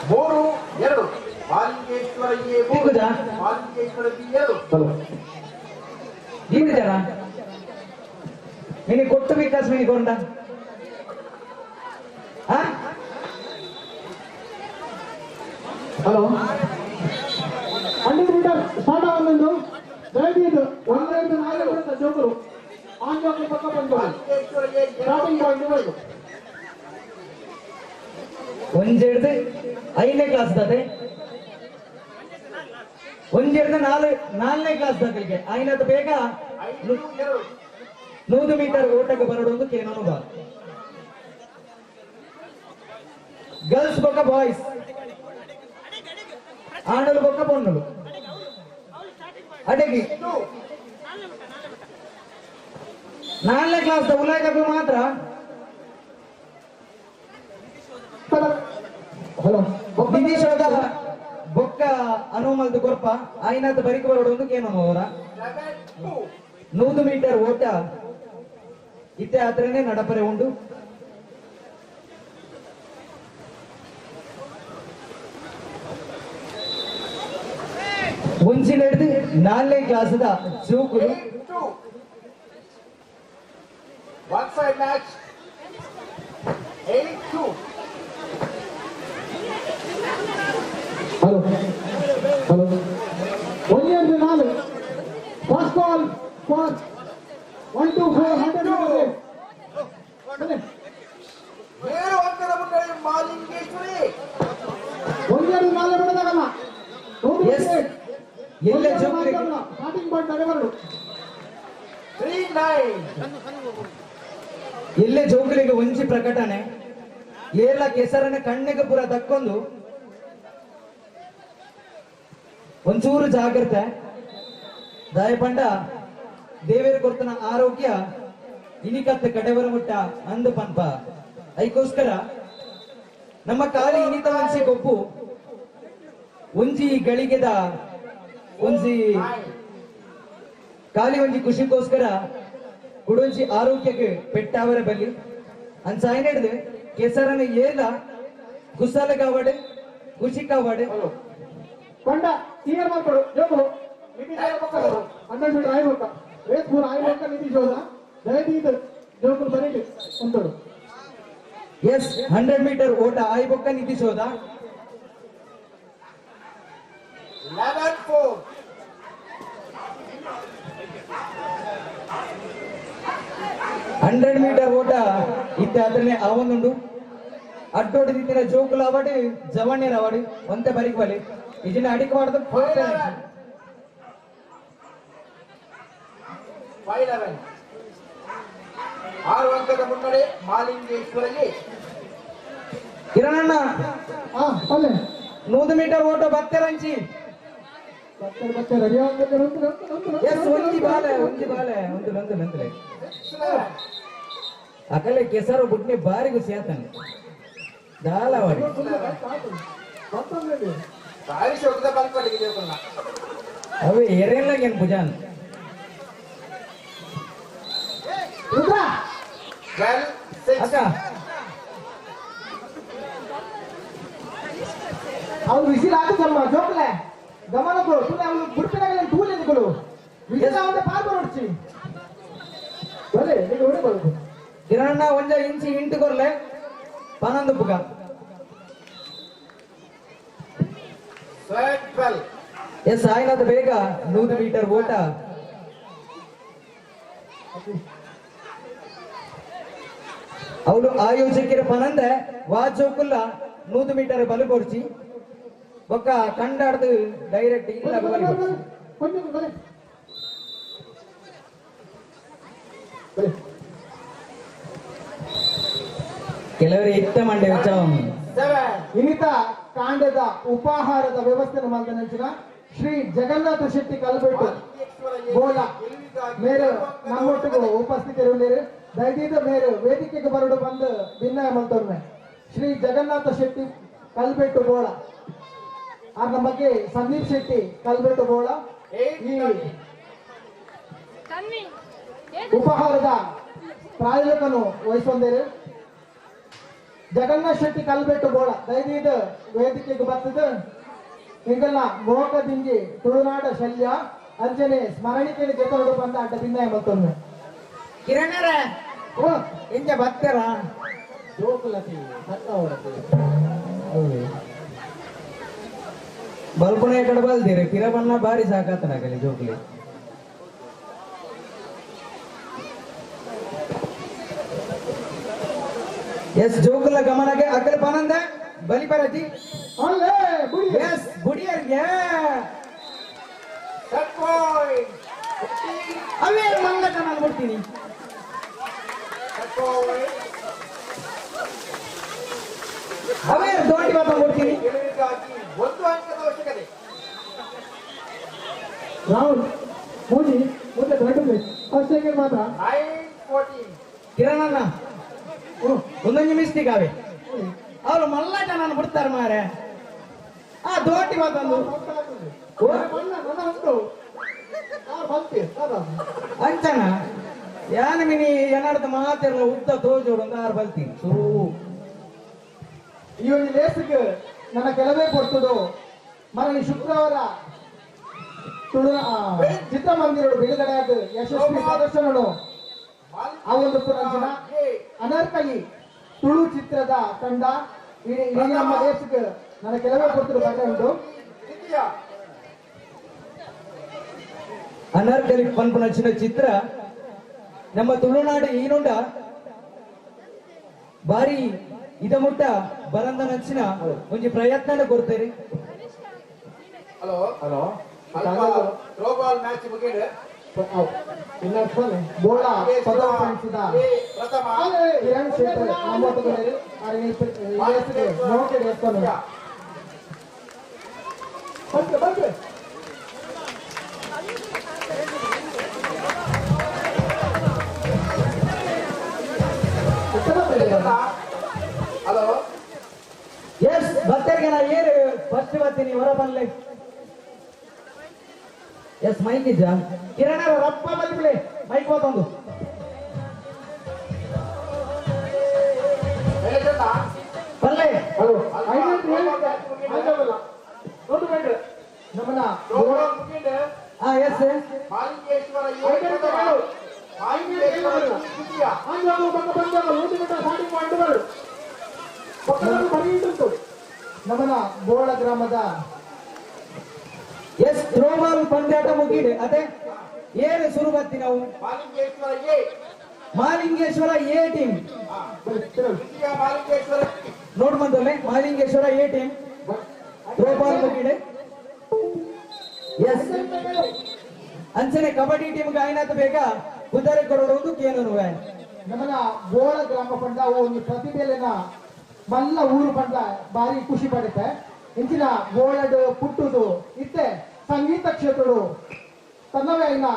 3-2 ಮಾಲಿಂಗೇಶ್ವರ ಎ 3 ಮಾಲಿಂಗೇಶ್ವರ ಬಿ 2. ಜನ ನಿನಗೆ ಕೊಟ್ಟು ವಿಕಾಸ್ ಮಿನಿ ಕೊಂಡ ಹಲೋ 100 ಮೀಟರ್ ಸ್ಟಾರ್ಟ್ ಆಗೊಂದು. ದಯವಿಟ್ಟು 1 4 ಜೋಕರು ಆನ್ ಜೋಕರು ಪಕ್ಕ ಬಂದು ಸ್ಟಾರ್ಟಿಂಗ್ ಪಾಯಿಂಟ್ ಬರಬೇಕು. ಒಂಜೆಡ್ದು 5ನೇ ಕ್ಲಾಸ್ ದಾದೆ ಒಂಜೆಡ್ದು 4ನೇ ಕ್ಲಾಸ್ ದಾಖಲಿಗೆ ಆಯ್ನದ ಬೇಗ 100 ಮೀಟರ್ ಓಟಕ್ಕೆ ಬರಡೊಂದು ಕೇನೋನು ಬಾ. ಗರ್ಲ್ಸ್ ಬೊಕ್ಕ ಬಾಯ್ಸ್ ಆಣಲು ಬೊಕ್ಕ ಪೊಣ್ಣಲು ಅಡಗಿ 4ನೇ ಕ್ಲಾಸ್ ಉಲಾಯಕಕ್ಕೆ ಮಾತ್ರ. ಹಲೋ ನಿತೀಶೋದ ಬೊಕ್ಕ ಅನುಮಲ್ದು ಕೊರ್ಪ ಆಯ್ನಾಥ ಬರಿಕ ಬರೋಡೊಂದು ಕೇನೋ ಅವರ 100 ಮೀಟರ್ ಓಟ ಇತ್ತೆ ಆತ್ರನೇ ನಡಪರೆ ಉಂಡು. ಒಂಜಿನೆಡ್ದು 4ನೇ ಕ್ಲಾಸ್ದ ಜೋಕುಲು. One side match 8-2. Hello hello 1 2 4 first call for 1 2 4 100 metre. 7 ಅಂಕದ ಮುನ್ನಡೆ ಮಾಲಿಂಗೇಶ್ವರಿ. 1 2 4 ಬಿಡದಾಗಲ್ಲ. ಎಲ್ಲ ಜೋಕುಲಿಗೆ ಸ್ಟಾರ್ಟಿಂಗ್ ಪಾಯಿಂಟ್ ನಡೆಬರಡು. 3-9 ಎಲ್ಲೇ ಜೋಕುಲಿಗೆ ಒಂಜಿ ಪ್ರಕಟಣೆ ಏಲ ಕೆಸರನ್ನ ಕಣ್ಣಿಗೆ ಪೂರ ದಕ್ಕೊಂದು ಒಂಚೂರು ಜಾಗ್ರತೆ. ದಯಪಂಡ ದೇವೇರ ಕೊರ್ತನ ಆರೋಗ್ಯ ಇನಿಕತ್ತ ಕಡೆವರ ಮುಟ್ಟ ಅಂದು ಪನ್ಪ ಐಕೋಸ್ಕರ ನಮ್ಮ ಕಾಲಿ ಇನಿತ ಒಂಜಿ ಗೊಬ್ಬು ಒಂಜಿ ಗಳಿಗೆದ ಒಂಜಿ ಖಾಲಿ ಒಂಜಿ ಖುಷಿಗೋಸ್ಕರ ಕುಡೊಂಜಿ ಆರೋಗ್ಯಕ್ಕೆ ಪೆಟ್ಟಾವರ ಬಲ್ಲಿ ಅಂಚಾಯ್ ನಡೆದು ಕೆಸರನ ಏಲ ಕುಸಲ ಕಾವಡು ಖುಷಿ ಕಾವಡು ಕೊಂಡ ಕ್ಲಿಯರ್ ಮಾಡ್ಕೊಡು ಜೋಗುಲು ಹನ್ನೆರಡು ಮೀಟರ್ ಆಯ್ಬೇಕ ರೇಸ್ ಪೂರ ಆಯ್ಬೇಕ ನಿತೀಶ್ ಹೋದ ದಯದೀದ್ ಜೋಗುಲು ಬರೀಲಿ ಒಂದೋಡು ಎಸ್ 100 ಮೀಟರ್ ಓಟ ಆಯ್ಬೊಕ್ಕ ನಿತೀಶ್ ಹೋದ 11-4 100 ಮೀಟರ್ ಓಟ ಇತ್ತ ಅದನ್ನೇ ಆವೊಂದುಂಡು ಅಡ್ಡೋಡು ದಿತ್ತಿನ ಜೋಕುಲು ಅವಡು ಜವಣ್ಯರ ಅವಡು ಒಂತೆ ಬರಿಕ್ ಬಲಿ ಇಜಿನ ಅಡಿಕ್ ಮಾಡುದು 5-11 6 ಅಂಕದ ಮುನ್ನಡೆ ಮಾಲಿಂಗೇಶ್ವರಲ್ಲಿ ಕಿರಣಣ್ಣ 100 ಮೀಟರ್ ಓಟ ಬತ್ತೆರಂಚಿ ಎಸ್ ಒಂಜಿ ಬಾಲೆ ಒಂಜಿ ಬಾಲೆ ಒಂದು ಒಂದು ನಂತಲೆ ಅಕಲೆ ಕೆಸರು ಬುಟ್ನೆ ಬಾರಿ ಖುಷಿ ಆತನೆ ದಾಲವಾಡಿ ಬಾರಿ ಶೋಕದ ಬಲ್ಪಡಿಗೆ ಜೋಕುಲ್ನ ಅವೇ ಎರೆಲ್ಲ ಏನ್ ಪುಜಾನ್ ರುದ್ರ 12-6 ಅಕ್ಕ ಅವ್ರು ವಿಸಿಲ್ ಹಾಕುದಮ್ಮ ಜೋಕ್ಲೆ ಗಮನ ಕೊಡು ತುಲೆ ಅವ್ರು ಬುಡ್ಪಿನಗಲೆ ತೂಲೆ ನಿಕುಲು ವಿಸಿಲ್ ಆವಂದೆ ಪಾರ್ ಬರೋಡ್ಚಿ ಬಲೆ ನೀನು ಹೊಡೆ ಬರಬೇಕು ಕಿರಣ್ಣ ಒಂಜ ಇಂಚಿ ಇಂಟು ಕೊರ್ಲೆ ಪನ್ನೊಂದು ಪುಗ 12-12 ಎಸ್ ಆಯ್ನದ ಬೇಗ 100 ಮೀಟರ್ ಓಟ ಅವಳು ಆಯೋಜಕರ ಪನಂದೆ ವಾಜೋಕುಲ್ಲ 100 ಮೀಟರ್ ಬಲು ಕೊಡ್ಚಿ ಬೊಕ್ಕ ಕಂಡಾಡ್ದು ಡೈರೆಕ್ಟ್ ಇಲ್ಲ ಬಲಿ ಕೊಡ್ಚಿ. ಕೆಲವರು ಇತ್ತ ಮಂಡೆ ಉತ್ಸವ ಇನ್ನಿತ ಕಾಂಡದ ಉಪಾಹಾರದ ವ್ಯವಸ್ಥೆ ಮಲ್ದ ಶ್ರೀ ಜಗನ್ನಾಥ ಶೆಟ್ಟಿ ಕಲ್ಬೆಟ್ಟು ಬೋಲ ಮೇರು ನಮ್ಮೊಟ್ಟಿಗೆ ಉಪಸ್ಥಿತರುಳ್ಳೇರು ದಯದೀದ ಮೇರು ವೇದಿಕೆಗೆ ಬರಡು ಬಂದು ಭಿನ್ನಾಯ ಮಲ್ತೊರ್ಮೆ ಶ್ರೀ ಜಗನ್ನಾಥ ಶೆಟ್ಟಿ ಕಲ್ಬೆಟ್ಟು ಬೋಳ ಆ ನಮ್ಮ ಬಗ್ಗೆ ಸಂದೀಪ್ ಶೆಟ್ಟಿ ಕಲ್ಬೆಟ್ಟು ಬೋಳ ಈ ಉಪಹಾರದ ಪ್ರಾಯೋಜಕನು ವಹಿಸೊಂದೇರು ಜಗನ್ನಾಥ ಶೆಟ್ಟಿ ಕಲ್ಬೆಟ್ಟು ಬೋಳ ದಯದೀದ ವೇದಿಕೆಗೆ ಬರ್ತದೆ ಎಂಗಲ್ಲ ಮೋಕದಿಂಗಿ ತುಳುನಾಡ ಶಲ್ಯ ಅಂಜನೆ ಸ್ಮರಣಿಕೆಯ ಜೊತೆ ಬಂದ ಅಡ್ಡ ಭಿನ್ನಾಯ ಮತ್ತೊಮ್ಮೆ ಕಿರಣರ ಎಂಜ ಬತ್ತರ ಬಲ್ಪುಣ ಕಡೆ ಬಲ್ದಿರಿ ಪಿರಬಣ್ಣ ಬಾರಿ ಸಾಕಾತನಾಗಲಿ ಜೋಕುಲಿ ಎಸ್ ಜೋಕುಲ ಗಮನಕ್ಕೆ ಅಕಲ್ ಪನಂದ ಬಲಿ ಪರಜಿ ಅಲ್ಲೇ ಬುಡಿ ಎಸ್ ಬುಡಿಯರ್ಗೆ ಸೆಟ್ ಪಾಯಿಂಟ್ ಅವೇ ಮಂಗಟ ನಾನು ಬಿಡ್ತೀನಿ ಸೆಟ್ ಪಾಯಿಂಟ್ ಅವೇ ದೋಂಟಿ ಬಾಪ ಕೊಡ್ತೀನಿ ಗೆಲುವಿಗಾಗಿ 1 ಅಂಕದ ಅವಶ್ಯಕತೆ ರಾಹುಲ್ ಮೋದಿ ಮೊದಲೇ ದೊಡ್ಡ ಫಸ್ಟ್ ಸೆಕೆಂಡ್ ಮಾತ್ರ 9-14 ಕಿರಣಣ್ಣ ಒಂದೊಂದು ಮಿಸ್ಟೇಕ್ ಅವೆ ಅವರು ಮಲ್ಲಾಟ ನಾನು ಬಿಡ್ತಾರೆ ಮಾರೆ ಆ ದೋಟಿ ಮಾತಂದು ಅಂಚನ ಯಾನ ಮಿನಿ ಏನಾಡ್ದ ಮಾತಿರಲ್ಲ ಉದ್ದ ತೋಜೋಡು ಅಂತ ಆರು ಬಲ್ತೀನಿ ಶುರು ಈ ಒಂದು ಲೇಸಿಗೆ ನನ್ನ ಕೆಲವೇ ಕೊಡ್ತದು ಮರಳಿ ಶುಕ್ರವಾರ ತುಳು ಚಿತ್ರಮಂದಿರ ಬಿಡುಗಡೆಯಾದ ಯಶಸ್ವಿ ಪ್ರದರ್ಶನನು ಆ ಒಂದು ಪುರಂಜನ ಅನರ್ಕಲಿ ತುಳು ಚಿತ್ರದ ತಂಡ ಇಡೀ ನಮ್ಮ ದೇಶಕ್ಕೆ ನನ್ನ ಕೆಲವೇ ಕೊಡ್ತರು ಬಂದ ಉಂಟು ಅನರ್ಕಲಿ ಪನ್ಪುನಚ್ಚಿನ ಚಿತ್ರ ನಮ್ಮ ತುಳುನಾಡು ಈನುಂಡ ಬಾರಿ ಇದ ಮುಟ್ಟ ಬರಂದ ನಚ್ಚಿನ ಒಂಜಿ ಪ್ರಯತ್ನ ಕೊಡ್ತೇರಿ. ಹಲೋ ಹಲೋ ಥ್ರೋಬಾಲ್ ಮ್ಯಾಚ್ ಮುಗಿದು ಬೋಳ ಪದಾರ್ಪಣಿಸಿದ ಕಿರಣ್ ಶೆಟ್ಟರ್ ಪನ್ಲೆ ಎಸ್ ಮೈಕ್ ಇಜ್ಜ ಕಿರಣ ರಪ್ಪ ಬಲ್ಪಿಲೆ ಮೈಕ್ ಹೋತೊಂದು ಪಲ್ಲೆ ಹಲೋ ನಮ್ಮನ್ನ ಎಸ್ ನಮ್ಮನ ಬೋಳ ಗ್ರಾಮದ ಎಸ್ ಥ್ರೋಬಾಲ್ ಪಂದ್ಯಾಟ ಮುಗಿದೆ ಅದೇ ಏನು ಶುರು ಬರ್ತಿ ನಾವು ಮಾಲಿಂಗೇಶ್ವರ ಎ ಟೀಮ್ ನೋಡ್ ಬಂದೊಮ್ಮೆ ಮಾಲಿಂಗೇಶ್ವರ ಎ ಟೀಮ್ ಥ್ರೋಬಾಲ್ ಮುಗಿದೆ ಎಸ್ ಅಂಚನೆ ಕಬಡ್ಡಿ ಟೀಮ್ ಗಾಯನಾಥ ಬೇಗ ಉದರ ಕೊರಡುವುದು ಕೇನನು ನಮ್ಮನ ಬೋಳ ಗ್ರಾಮ ಪಂಡ ಒಂದು ಪ್ರತಿಭೆಲೆನ ಮಲ್ಲ ಊರು ಪಂಡ ಭಾರಿ ಖುಷಿ ಪಡುತ್ತೆ ಇಂಚಿನ ಬೋಳಡು ಪುಟ್ಟುದು ಇತ್ತೆ ಸಂಗೀತ ಕ್ಷೇತ್ರಡು ತನ್ನವೇ అయిన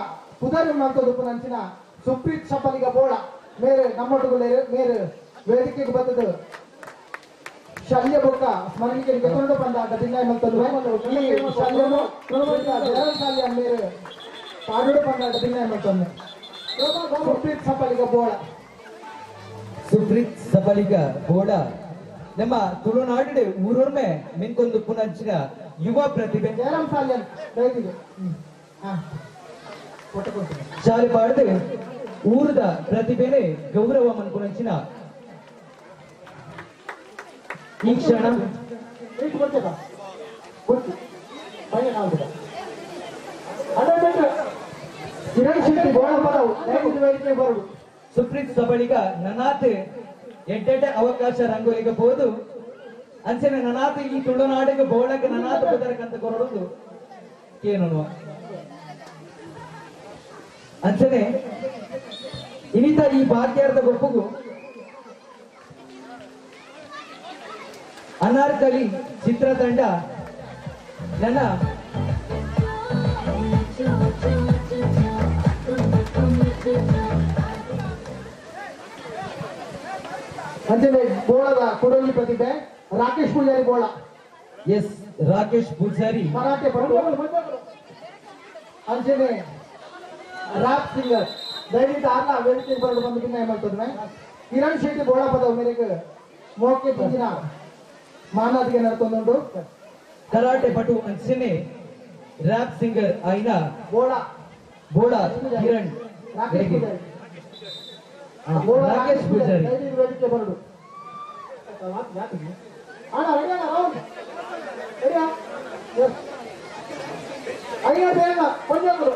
ಪುದರ್ ಮಂತದು ಪುನಂಚಿನ ಸುಪ್ರೀತ್ ಸಪಲಿಗ ಬೋಳ ಮೇರೆ ನಮ್ಮೊಟ್ಟುಗುಲೇರು ಮೇರೆ ವೇದಿಕೆಗೆ ಬಂದದ್ದು ಶಲ್ಯ ಬೊಕ್ಕ ಸ್ಮರಣಿಕೆ ಗೆತ್ತೊಂಡು ಬಂದ ಅಂತ ಭಿನ್ನಾಯ ಮಂತದು ಈ ಶಲ್ಯನು ಶಾಲ್ಯ ಮೇರೆ ಪಾಡುಡು ಬಂದ ಅಂತ ಭಿನ್ನಾಯ ಮಂತನ್ನು ಸುಪ್ರೀತ್ ಸಪಲಿಗ ಬೋಳ ಸುಪ್ರೀತ್ ಸಬಲಿಗ ಬೋಳ ನಮ್ಮ ತುಳುನಾಡು ಊರೊಮ್ಮೆ ಮಿನ್ಕೊಂದು ಪುನಂಚಿನ ಯುವ ಪ್ರತಿಭೆ ಜಯರಾಮ್ ಸಾಲ್ಯನ್ ದಯವಿಟ್ಟು ಶಾಲೆ ಪಾಡದೆ ಊರದ ಪ್ರತಿಭೆನೆ ಗೌರವ ಮನ್ಪುನಂಚಿನ ಈ ಕ್ಷಣ ಸುಪ್ರೀತ್ ಸಬಳಿಗ ನನಾತ್ ಎಡ್ಡೆಡ್ಡೆ ಅವಕಾಶ ರಂಗೋಲಿಗೆ ಬೋದು ಅಂಚನೆ ನನಾತ್ ಈ ತುಳುನಾಡಿಗೆ ಬೋಳಕ್ಕೆ ನನಾತ್ ಬದರಕಂತ ಕೊರಡುದು ಕೇನನು ಅಂಚನೆ ಇನಿತ ಈ ಭಾಗ್ಯಾರ್ಥ ಗೊಪ್ಪುಗು ಅನಾರ್ಕಲಿ ಚಿತ್ರತಂಡ ನನ್ನ ಅಂಚನೆ ಬೋಳದ ಕೊಡಲಿ ಪ್ರತಿಭೆ ರಾಕೇಶ್ ಪೂಜಾರಿ ಬೋಳ ಎಸ್ ರಾಕೇಶ್ ಪೂಜಾರಿ ಕರಾಟೆ ಪಟು ಅಂಚನೆ ರಾಪ್ ಸಿಂಗರ್ ದಯವಿಟ್ಟು ಆರ್ಲ ವೇದಿಕೆ ಬರಲು ಬಂದು ಭಿನ್ನಾಯ ಮಾಡ್ತದೆ ಕಿರಣ್ ಶೆಟ್ಟಿ ಬೋಳ ಪದವು ಮೇರೆಗೆ ಮೋಕೆ ಪೂಜಿನ ಮಾನಾದಿಗೆ ನಡ್ಕೊಂಡುಂಟು ಕರಾಟೆ ಪಟು ಅಂಚನೆ ರ್ಯಾಪ್ ಸಿಂಗರ್ ಆಯ್ನ ಬೋಳ ಬೋಳ ಕಿರಣ್ ರಾಕೇಶ್ ಪೂಜಾರಿ ರಾಕೇಶ್ ಪೂಜಾರಿ ದಯವಿಟ್ಟು ವೇದಿಕೆ ಬರಡು ಅಣ್ಣ ರೆಡಿ ಅಣ್ಣ ರೌಂಡ್ ರೆಡಿಯಾ ಎಸ್ ಐವತ್ತು ಏನ ಕೊಂಜಂದ್ರು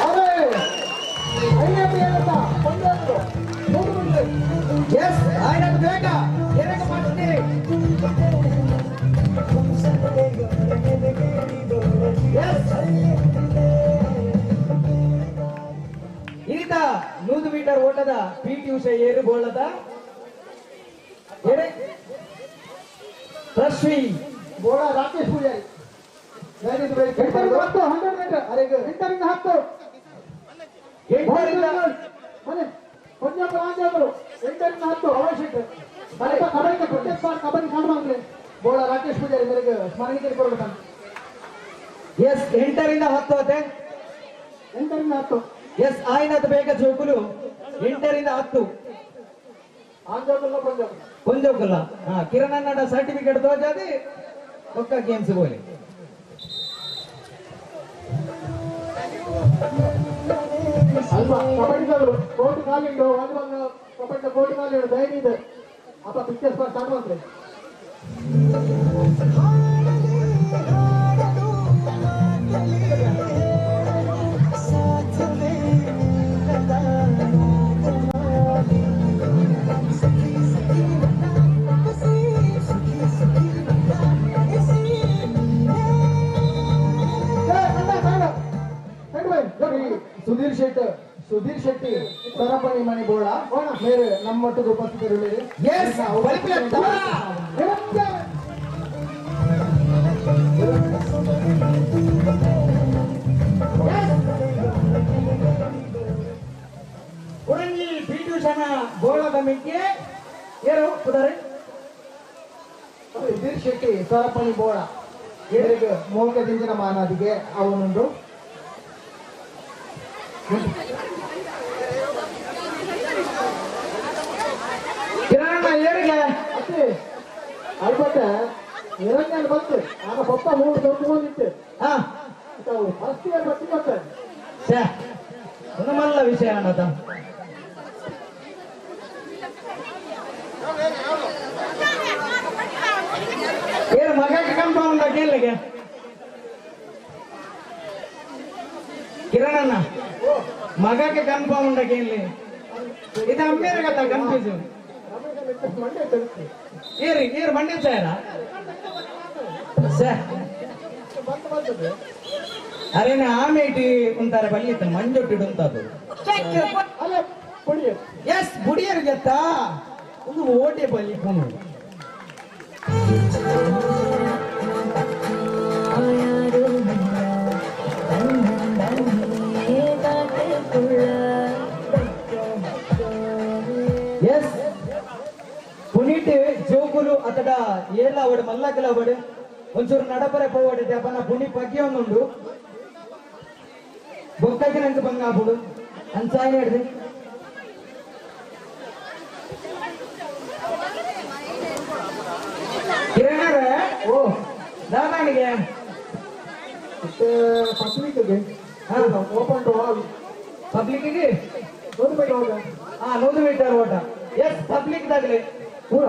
ಅರೆ ಐವತ್ತು ಏನಂತ ಕೊಂಜಂದ್ರು ಎಸ್ ಆಯ್ತು ಬೇಗ ಎರಗ ಮಾಡ್ತೀರಿ ಎಸ್ ಇನಿತ 100 ಮೀಟರ್ ಓಟದ ಪಿ ಟಿ ಉಷಾ ಏರು ಬೋಳದ ರಶ್ಮಿ ಬೋಳ ರಾಕೇಶ್ ಪೂಜಾರಿ ದಯವಿಟ್ಟು ವೇದಿಕೆ ಎಂಟರಿಂದ ಹತ್ತು 100 ಮೀಟರ್ ಅರೆಗೆ 8ರಿಂದ 10 8ರಿಂದ ಮನೆ ಕೊಂಜಂಬರು ಆಂಜಂಬರು 8ರಿಂದ 10 ಅವಶ್ಯಕ ಕಬಡ್ಡಿ ಕಬಡ್ಡಿ ಕಾಣುವಂದ್ರೆ ಬೋಳ ರಾಕೇಶ್ ಪೂಜಾರಿ ಮೇರೆಗೆ ಸ್ಮರಣಿಕೆ ಕೊರಡು ಎಸ್ 8ರಿಂದ 10 ಅತೆ 8ರಿಂದ 10 ಎಸ್ ಆಯ್ನದ ಬೇಗ ಜೋಕುಲು 8ರಿಂದ 10 ಆಂಜಂಬಲ್ಲ ಕೊಂಜೋಕುಲ್ಲ ಹಾ ಕಿರಣ ನಡ ಸರ್ಟಿಫಿಕೇಟ್ ತೋಜಾದಿ ಪಕ್ಕ ಗೇಮ್ಸ್ ಬೋಲಿ ಅಲ್ಪ ಕಬಡ್ಡಿದವರು ಕೋಟಿ ಕಾಲಿಂಡು ವಾಲಿಬಾಲ್ ಕಬಡ್ಡಿ ಕೋಟಿ ಕಾಲಿಂಡು ದಯವಿಟ್ಟು ಅಪ್ಪ ಪಿಕ್ಚರ್ಸ್ ಸ್ಟಾರ್ಟ್ ಮಾಡ್ತಾರೆ ಸುಧೀರ್ ಶೆಟ್ಟಿ ಸರಪಣಿ ಮಣಿ ಬೋಳ ಮೇರೆ ನಮ್ಮೊಟ್ಟಿಗೆ ಉಪಸ್ಥಿತರುಳ್ಳೇರಿ. ಉರಂಗಿ ಪಿ ಟಿ ಉಷಾನ ಬೋಳದ ಮಿಕ್ಕೆ ಏರು ಪುದಾರೆ ಸುಧೀರ್ ಶೆಟ್ಟಿ ಸರಪಣಿ ಬೋಳ ಏರಿಗೆ ಮೋಕ ದಿಂಜಿನ ಮಾನಾದಿಗೆ ಅವನುಂಡು. ಕಿರಣ ಏರಿಗೆ ಅತ್ತೆ ಅಲ್ಪತ್ತೆ ನಿರಂಜನ ಬಂತು ಆಗ ಪಪ್ಪ ಮೂರು ದೊಡ್ಡ ಬಂದಿತ್ತು. ಹಾ ಫಸ್ಟ್ ಇಯರ್ ಬತ್ತಿ ಬರ್ತಾರೆ. ಛೇ ಮಲ್ಲ ವಿಷಯ ಅನ್ನದ. ಏನು ಮಗಕ್ಕೆ ಕಂಪೌಂಡ್ ಕೇಳಿಗೆ ಕಿರಣಣ್ಣ ಮಗಕ್ಕೆ ಕನ್ಫರ್ಮ್ ಕೇಳಿ ಇದು ಅಮ್ಮೇರ ಕಥ ಕನ್ಫ್ಯೂಸ್. ಏರಿ ಏರು ಮಂಡ್ಯ ಸಾಯರ ಅರೇನೆ ಆಮೇಟಿ ಉಂತಾರೆ ಬಲ್ಲಿತ್ತ ಮಂಜೊಟ್ಟಿ ಉಂತದು. ಎಸ್ ಬುಡಿಯರು ಗೆತ್ತಾ ಒಂದು ಓಟೆ ಬಲ್ಲಿ ಪುನು. ಎಸ್ ಪುನೀಟ್ ಜೋಕುಲು ಅತಡ ಏಲ ಅವಡು ಮಲ್ಲಕಲ ಅವಡು ಒಂಚೂರು ನಡಪರೆ ಪೋವಡೆ ಅಪನ ಪುಣಿ ಪಗ್ಗೆ ಒಂದುಂಡು ಬೊಕ್ಕಕ್ಕೆ ನಂಗೆ ಬಂಗಾಪುಡು ಅಂಚಾಯಿ ಹಿಡ್ದು ಕಿರಣರ ಓ ದಾದಾನಿಗೆ ಪಬ್ಲಿಕ್ಗೆ ಓಪನ್ ಟು ಆಲ್ ಪಬ್ಲಿಕ್ಗೆ 100 ಮೀಟರ್ ಓಟ. ಹಾ 100 ಮೀಟರ್ ಓಟ. ಎಸ್ ಪಬ್ಲಿಕ್ ದಾಗಲೆ ಪೂರ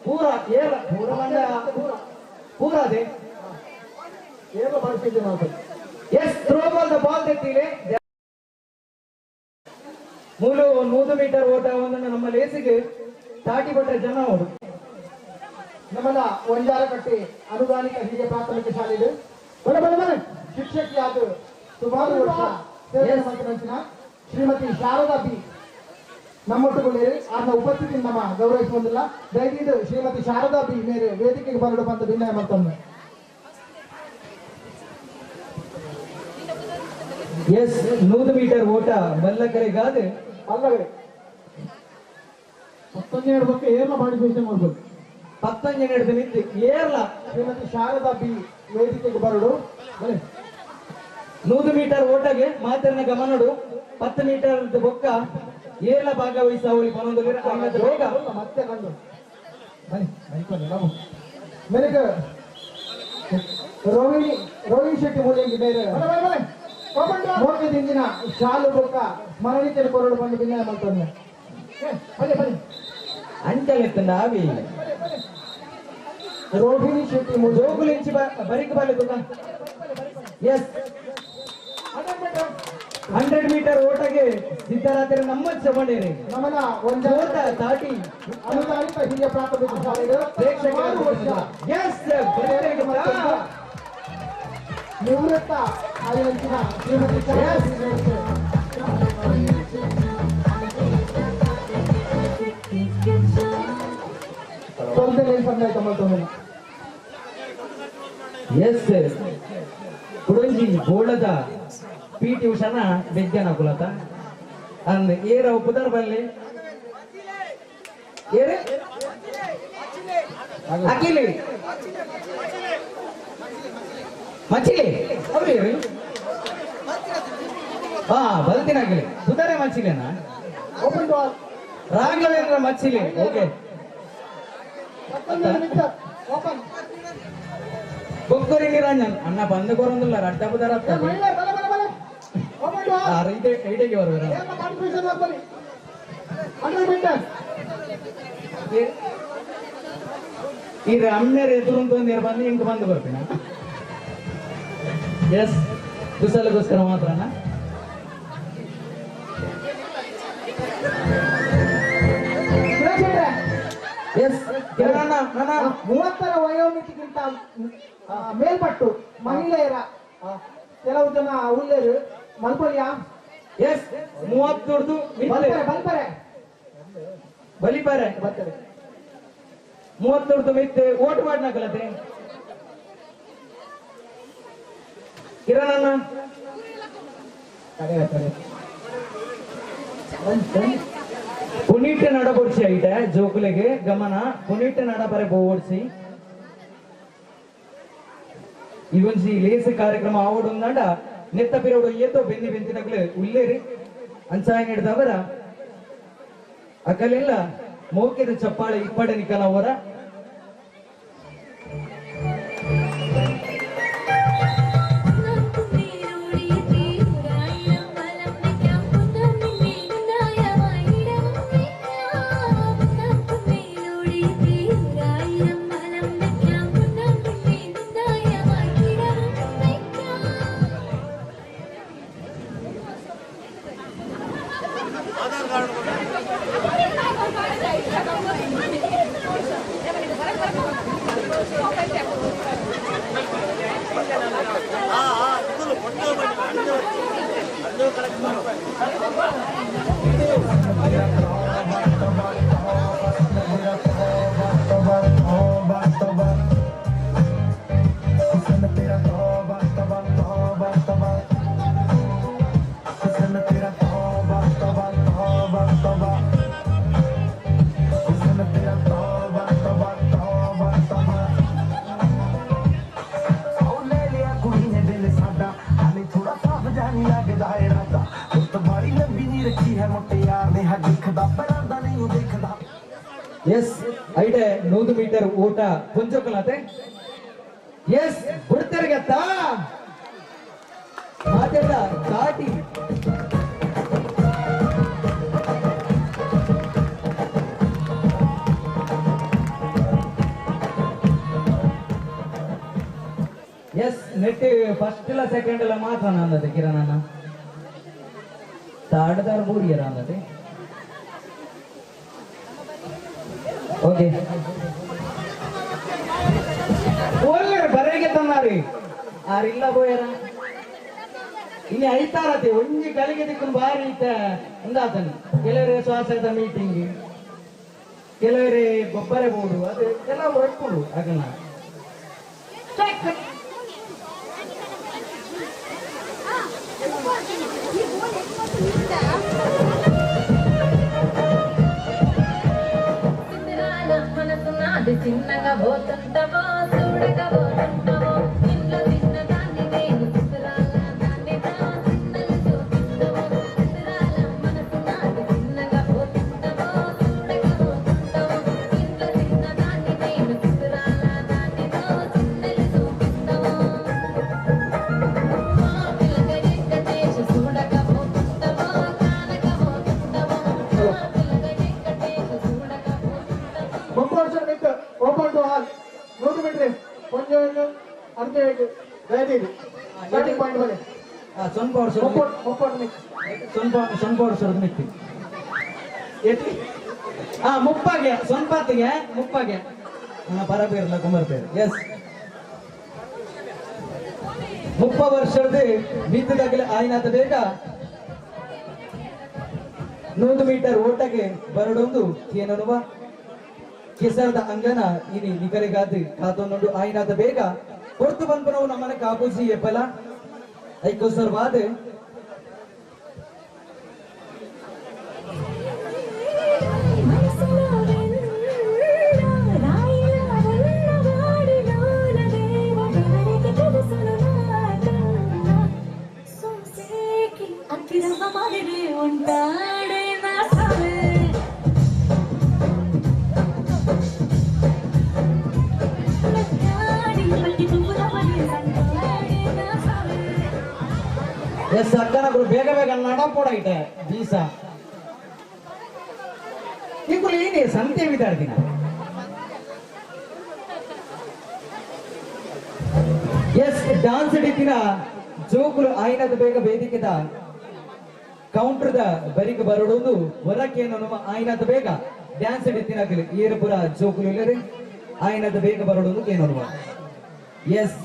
ಪೂರ ಏರ ಪೂರ ಬಂದ ಪೂರ ಪೂರ ಅದೇ ಏರ ಮಾಡಿಸಿದ್ದೆ ನಾವು. Yes throw ball the ball ತೆತ್ತಿಲೆ ಮೂಲು 100 ಮೀಟರ್ ಓಟ ಒಂದು ನಮ್ಮ ಲೇಸಿಗೆ ತಾಟಿ ಬಟ್ಟೆ ಜನ ಅವರು. ನಮ್ಮನ್ನ ಒಂಜಾರಕಟ್ಟಿ ಅನುದಾನಿತ ಹಿರಿಯ ಪ್ರಾಥಮಿಕ ಶಾಲೆಗೆ ಬಲೆ ಬಲೆ ಬಲೆ ಶಿಕ್ಷಕಿಯಾದ ಸುಮಾರು ವರ್ಷ ಸೇವೆ ಮಾಡಿದ ಶ್ರೀಮತಿ ಶಾರದಾ ಬಿ ನಮ್ಮೊಟ್ಟುಗೊಳ್ಳೇರಿ ಆರ್ನ ಉಪಸ್ಥಿತಿ ನಮ್ಮ ಗೌರವಿಸುವುದಿಲ್ಲ. ದಯವಿಟ್ಟು ಶ್ರೀಮತಿ ಶಾರದಾ ಬಿ ಮೇರೆ ವೇದಿಕೆಗೆ ಬರಡು ಅಂತ ವಿನಯ ಮತ್ತೊಮ್ಮೆ. ಎಸ್ 100 ಮೀಟರ್ ಓಟ ಮಲ್ಲಕರಿಗಾದ ಮಲ್ಲಕರಿ 12 ಬಗ್ಗೆ ಏರ್ಲ ಪಾರ್ಟಿಸಿಪೇಷನ್ ಮಾಡ್ಬೋದು. 19 ನಿಂತು ಏರ್ಲ ಶ್ರೀಮತಿ ಶಾರದಾ ಬಿ ವೇದಿಕೆಗೆ ಬರಡು. 100 ಮೀಟರ್ ಓಟಗೆ ಮಾತನ್ನ ಗಮನಡು 10 ಮೀಟರ್ ಬೊಕ್ಕ ಏರ್ಲ ಭಾಗವಹಿಸವಳಿ ಪನೊಂದು ಬೇಗ ಮತ್ತೆ ಕಂಡು ಮೇರೆಗೆ ರೋಹಿಣಿ ರೋಹಿಣಿ ಶೆಟ್ಟಿ ಮೂಲೆಗೆ ಬೇರೆ ಮೋಕದಿಂದಿನ ಶಾಲು ಬೊಕ್ಕ ಸ್ಮರಣಿಕೆಯ ಕೊರಡು ಬಂದು ವಿನಯ ಮಾಡ್ತಾನೆ. ಅಂಚಲೆತ್ತಂಡ ಆವಿ ರೋಹಿಣಿ ಶೆಟ್ಟಿ ಜೋಗುಲಿಂಚಿ ಬರಿಕ್ ಬರಲಿ ಎಸ್ 100 ಮೀಟರ್ ಓಟಗೆ ಸಿದ್ಧರಾತ್ರಿ ನಮ್ಮ ಚಮಣೇರಿ ನಮ್ಮನ ಒಂಜೋಟ ತಾಟಿ ಅನುದಾನಿತ ಹಿರಿಯ ಪ್ರಾಥಮಿಕ ಶಾಲೆಗೆ ಸುಮಾರು ವರ್ಷ ಎಸ್ ನಿವೃತ್ತ ಆಯಂಚಿನ ಶ್ರೀಮತಿ ಎಸ್ ಕುಡಂಜಿ ಬೋಳದ ಪಿ ಟಿ ಉಷಾನ ಬೆಜ್ಜನ ಕುಲತ ಅಂದ್ ಏರ ಪುದರ್ ಬಲ್ಲಿ ಏರೆ ಅಖಿಲಿ ಮಚಿಲಿ ಅವ್ರು ಏರಿ ಹಾ ಬಲ್ತಿನ ಅಖಿಲಿ ಪುದರೆ ಮಚಿಲೆನಾ ರಾಘವೇಂದ್ರ ಮಚಿಲಿ ಓಕೆ ಬೊಕ್ಕರಿ ನಿರಂಜನ್ ಅಣ್ಣ ಬಂದು ಕೊರೊಂದಿಲ್ಲ ರಡ್ಡ ಪುದರ ಐಡೆಗೆ ಬರುವರ ಈ ಅಮ್ಮೇರು ಎದುರುಂತ ನೀರು ಬಂದು ಇಂಕ್ ಬಂದು ಬರ್ತೀನ. ಎಸ್ ಕುಸಲಗೋಸ್ಕರ ಮಾತ್ರನಾ? ಎಸ್ 30 ವಯೋಮಿತಿಗಿಂತ ಮೇಲ್ಪಟ್ಟು ಮಹಿಳೆಯರ ಕೆಲವು ಜನ ಉಳ್ಳೇರು ಮಲ್ಪೊಲಿಯ. ಎಸ್ 30 ಬಲ್ಪರೆ ಬಲಿಪರೆ ಬರ್ತಾರೆ 30 ಮಿತ್ತೆ ಓಟ್ ಮಾಡ್ನಾಕಲತೆ ಕಿರಣ್ ಅಣ್ಣ ಪುನೀಟ್ ನಡಬೊಡ್ಸಿ ಐತೆ ಜೋಕುಲೆಗೆ ಗಮನ ಪುನೀಟ್ ನಡಬರೆ ಬೋಡ್ಸಿ ಇವೊಂಜಿ ಲೇಸ್ ಕಾರ್ಯಕ್ರಮ ಆವಡುಂದಾಂಡ ನೆತ್ತ ಪಿರೋಡು ಏತೋ ಬೆನ್ನಿ ಬೆಂತಿನಕ್ಲು ಉಲ್ಲೇರಿ ಅಂಚಾಯ ನೀಡಿದವರ ಅಕಲೆಲ್ಲ ಮೋಕೆದ ಚಪ್ಪಾಳೆ ಇಪ್ಪಡೆ ನಿಕಲ ಅವರ ಎಸ್ ಐಡೆ 100 ಮೀಟರ್ ಓಟ ಪುಂಜಕಲಾತೆ ಎಸ್ ಬಿಡ್ತಾರಗತ್ತ ಮಾತೆಲ್ಲ ದಾಟಿ ಎಸ್ ನೆಟ್ ಫಸ್ಟ್ ಇಲ್ಲ ಸೆಕೆಂಡ್ ಇಲ್ಲ ಮಾತ್ರ ಅಂದತೆ ಕಿರಣಣ್ಣ ತಾಡ್ದಾರ ಬೂರಿಯರ ಅಂದತೆ ಓಕೆ ಒಳ್ಳೆ ಬರೆಗೆ ತಂದಾರಿ ಆರಿಲ್ಲ ಬೋಯರ ಇನ್ನು ಐತಾರತಿ ಒಂಜಿ ಗಳಿಗೆ ದಿಕ್ಕು ಬಾರಿ ಇತ್ತ ಒಂದಾತನು ಕೆಲವರೇ ಸ್ವಾಸದ ಮೀಟಿಂಗ್ ಕೆಲವರೇ ಗೊಬ್ಬರ ಬೋಡು ಅದು ಎಲ್ಲ ಹೊರಟ್ಕೊಂಡು ಆಗಲ್ಲ చిన్నగా పోతుంటావో చూడగా పోతుంటావో ఇంట్లో తిన్నదాన్ని నేను చిత్రాల దాన్ని చిన్నలు చూపిస్తావో చిత్రాల మనసు నాది చిన్నగా పోతుంటావో చూడగా పోతుంటావో ఇంట్లో తిన్నదాన్ని నేను చిత్రాల దాన్ని చిన్నలు చూపిస్తావో పిల్లగా వెంకటేశ చూడగా పోతుంటావో కానక పోతుంటావో పిల్లగా వెంకటేశ చూడగా పోతుంటావో open to all 100 metre కొంచెం అంతే ದಯದೀರಿ ಸ್ಟಾರ್ಟಿಂಗ್ ಪಾಯಿಂಟ್ ಬನ್ನಿ ಸೊನ್ಪ ವರ್ಷ ಮುಪ್ಪತ್ತು ಸೊನ್ಪ ವರ್ಷದ ಮಿತ್ತಿ ಎತ್ತಿ ಆ ಮುಪ್ಪಾಗೆ ಸೊನ್ಪಾತಿಗೆ ಮುಪ್ಪಾಗೆ ಪರಬೇರ್ಲ ಕುಮಾರ್ ಎಸ್ 30 ವರ್ಷದ ಮಿತ್ತದಾಗಲೇ ಆಯ್ನಾತ ಬೇಗ 100 ಮೀಟರ್ ಓಟಕ್ಕೆ ಬರಡೊಂದು ಕೇನನುವ ಕೆಸರದ ಅಂಗನ ಇನಿ ನಿಕಲೆಗಾದ್ ಕಾತೊಂದುಂಡು ಆಯ್ನಾತ ಬೇಗ ಕೊರ್ತು ಬಂದ್ಪನವು ನಮ್ಮನೆ ಕಾಪೂಸಿ ಎಪ್ಪಲ ಐಕೋಸರ್ ವಾದ ಎಸ್ ಅಕ್ಕನಗುರು ಬೇಗ ಬೇಗ ನಡಪೋಡೈತೆ ಬೀಸ ಇಂಕುಲು ಏನೇ ಸಂತೆ ವಿದಾಡ್ದಿನ ಎಸ್ ಡಾನ್ಸ್ ಹಿಡಿತಿನ ಜೋಕುಲು ಆಯ್ನದ ಬೇಗ ವೇದಿಕೆದ ಕೌಂಟರ್ದ ಬರಿಗೆ ಬರೋಡೊಂದು ಹೊರಕೇನು ಆಯ್ನದ ಬೇಗ ಡ್ಯಾನ್ಸ್ ಹಿಡಿತಿನ ಏರಪುರ ಜೋಕುಲು ಇಲ್ಲರೆ ಆಯ್ನದ ಬೇಗ ಬರೋಡೊಂದು ಕೇನೋನುವ S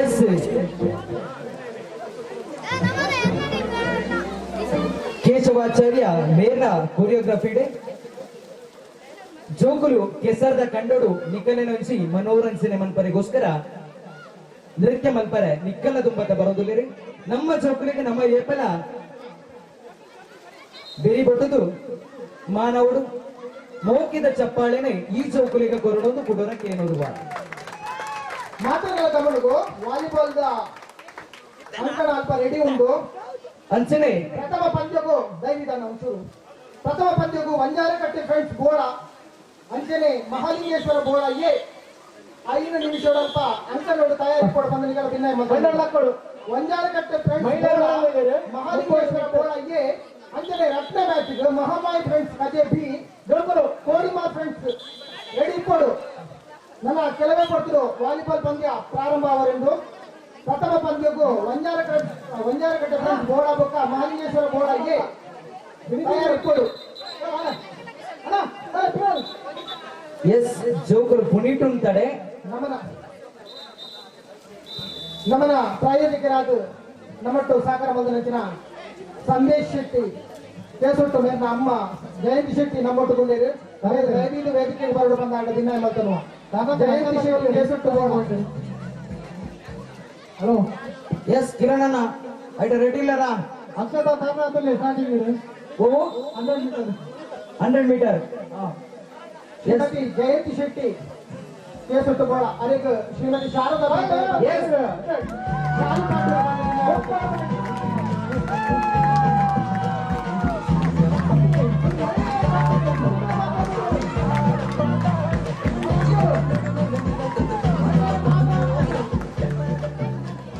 S Keshavacharya ಮೇರ್ನ choreography day. ಜೋಕುಲು ಕೆಸರ್ದ ಕಂಡೋಡು ನಿಕಲೆನೊಂಜಿ ಮನೋರಂಜನೆ ಮನ್ಪರೆಗೋಸ್ಕರ ನೃತ್ಯ ಮನ್ಪರೆ ನಿಕ್ಕಲ ತುಂಬತ ಬರೋದಿಲ್ಲ. ನಮ್ಮ ಜೋಕುಲಿಗೆ ನಮ್ಮ ಏಪಲ ಬೆರಿ ಬೊಟ್ಟದು ಮಾನವುಡು ಮೌಖಿಕ ಚಪ್ಪಾಳೆನೆ ಈ ಜೋಕುಲಿಗೆ ಕೊರಡೊಂದು ಕುಡೋರ ಕೇನೋದುವ ಮಾತನಾಡ ಗಮನಗು ವಾಲಿಬಾಲ್ the ಅಂಕಣ ಅಲ್ಪ ರೆಡಿ ಉಂಡು ಅಂಚನೆ ಪ್ರಥಮ ಪಂದ್ಯಗೂ ದಯವಿಟ್ಟು ಒಂಚೂರು ಪ್ರಥಮ ಪಂದ್ಯಗೂ ವಂಜಾರಕಟ್ಟೆ ಫ್ರೆಂಡ್ಸ್ ಬೋಳ ಅಂಚನೆ ಮಹಾಲಿಂಗೇಶ್ವರ ಬೋಳ ಎ 5 ನಿಮಿಷದಲ್ಪ ಅಂಕಣೋಡು ತಯಾರಿ ಕೊಡು ಬಂದನಿಗಳ ಭಿನ್ನ ವಂಜಾರಕಟ್ಟೆ ಫ್ರೆಂಡ್ಸ್ ಮಹಾಲಿಂಗೇಶ್ವರ ಬೋಳ ಎ ಅಂಚನೆ ರತ್ನ ಮ್ಯಾಚ್ ಮಹಾಮಾಯಿ ಫ್ರೆಂಡ್ಸ್ ಕಜೆ ಬಿ ದೊಡ್ಡರು ಕೋಡಿಮಾ ಫ್ರೆಂಡ್ಸ್ ರೆಡಿ ಕೊಡು. ನನ್ನ ಕೆಲವೇ ಕೊಡ್ತಿರು ವಾಲಿಬಾಲ್ ಪಂದ್ಯ ಪ್ರಾರಂಭ ಅವರೆಂದು ಪ್ರಥಮ ಪಂದ್ಯಕ್ಕೂ ವಂಜಾರಕಟ್ಟೆ ಫ್ರೆಂಡ್ಸ್ ಬೋಳ ಬೊಕ್ಕ ಮಹಾಲಿಂಗೇಶ್ವರ ಬೋಳ ಎ ತಯಾರಿ ಕೊಡು. ಎಸ್ ಜೋಕರು ಪುನೀಟುಂತಡೆ ನಮನ ನಮನ ಪ್ರಾಯೋಜಕರಾದ ನಮ್ಮಟ್ಟು ಸಾಕರ ಮೊದಲಿನ ಸಂದೇಶ್ ಶೆಟ್ಟಿ ಕೇಸೊಟ್ಟು ಮೇರ್ನ ಅಮ್ಮ ಜಯಂತಿ ಶೆಟ್ಟಿ ನಮ್ಮೊಟ್ಟುಕೊಂಡಿರು ದಯವಿಟ್ಟು ವೇದಿಕೆಗೆ ಬರಡು ಬಂದ ದಿನ ಮಲ್ತನು ಜಯಂತಿ ಶೆಟ್ಟಿ ಕೇಸೊಟ್ಟು. ಹಲೋ ಎಸ್ ಕಿರಣಣ್ಣ ಐಟ ರೆಡಿ ಇಲ್ಲರಾ? ಅಕ್ಷತಾ ತಾರನಾಥಲ್ಲಿ ಸ್ಟಾರ್ಟಿಂಗ್ ಓ 100 ಮೀಟರ್ 100 ಮೀಟರ್ ಶ್ರೀಮತಿ ಜಯಂತಿ ಶೆಟ್ಟಿ ಕೇಸೊಟ್ಟು ಬೋಳ ಅರೇಕ್ ಶ್ರೀಮತಿ ಶಾರದಾ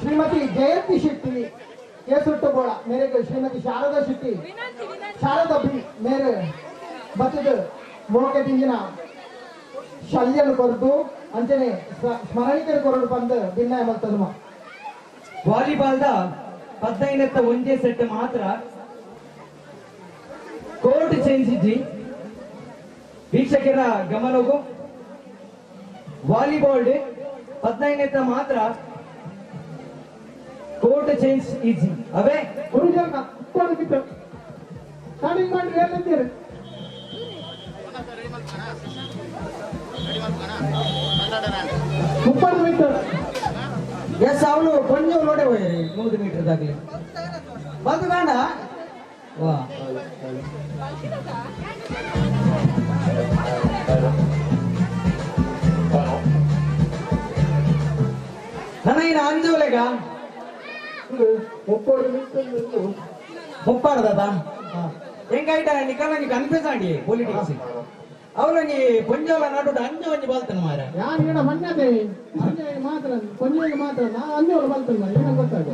ಶ್ರೀಮತಿ ಜಯಂತಿ ಶೆಟ್ಟಿ ಕೇಸೊಟ್ಟು ಬೋಳ ಮೇರೆಗೆ ಶ್ರೀಮತಿ ಶಾರದಾ ಶೆಟ್ಟಿ ಶಾರದಾ ಬಿ ಮೇರೆ ಬತ್ತದ ಮೋಕೆ ದಿಂಜಿನ ಶಲ್ಯನು ಕೊರದು ಅಂಚನೆ ಸ್ಮರಣಿಕರು ಕೊರಡು ಬಂದು ಭಿನ್ನಾಯ ಮಲ್ತದುಮ. ವಾಲಿಬಾಲ್ದ 15 ಒಂಜೇ ಸೆಟ್ ಮಾತ್ರ ಕೋರ್ಟ್ ಚೇಂಜ್ ಇಜ್ಜಿ. ವೀಕ್ಷಕರ ಗಮನಗೂ ವಾಲಿಬಾಲ್ 15 ಮಾತ್ರ ಕೋರ್ಟ್ ಚೇಂಜ್ ಇಜ್ಜಿ. ಅವೇ ಗುರುಜನ ಸ್ಟಾರ್ಟಿಂಗ್ ಮಾಡಿ ಹೇಳ್ತಿದ್ದೀರಿ. 30 ಮೀಟರ್ ಎಸ್ ಅವಳು ಕೊಂಚ ಲೋಡೆ ಹೋಯ್ರಿ 100 ಮೀಟರ್ ದಾಗಲಿ ಬಂದು ಬೇಡ ವಾ. ನನ್ನ ಇನ್ನು ಅಂಜೋಲೆಗ ಮುಪ್ಪಾಡ್ದದ ಹೆಂಗಾಯ್ತ ನಿಕಲ ನೀ ಕನ್ಫ್ಯೂಸ್ ಆಡಿ ಪೊಲಿಟಿಕ್ಸ್ ಅವಳು ನೀ ಪೊಂಜೋಲ ನಡು ಅಂಜು ಒಂಜಿ ಬಲ್ತನ ಮಾರ ಯಾರು ಈಡ ಮಣ್ಣದೆ ಮಾತ್ರ ಪೊಂಜೋಲ ಮಾತ್ರ ನಾ ಅಂಜೋಲ ಬಲ್ತನ ಏನ ಗೊತ್ತಾಗ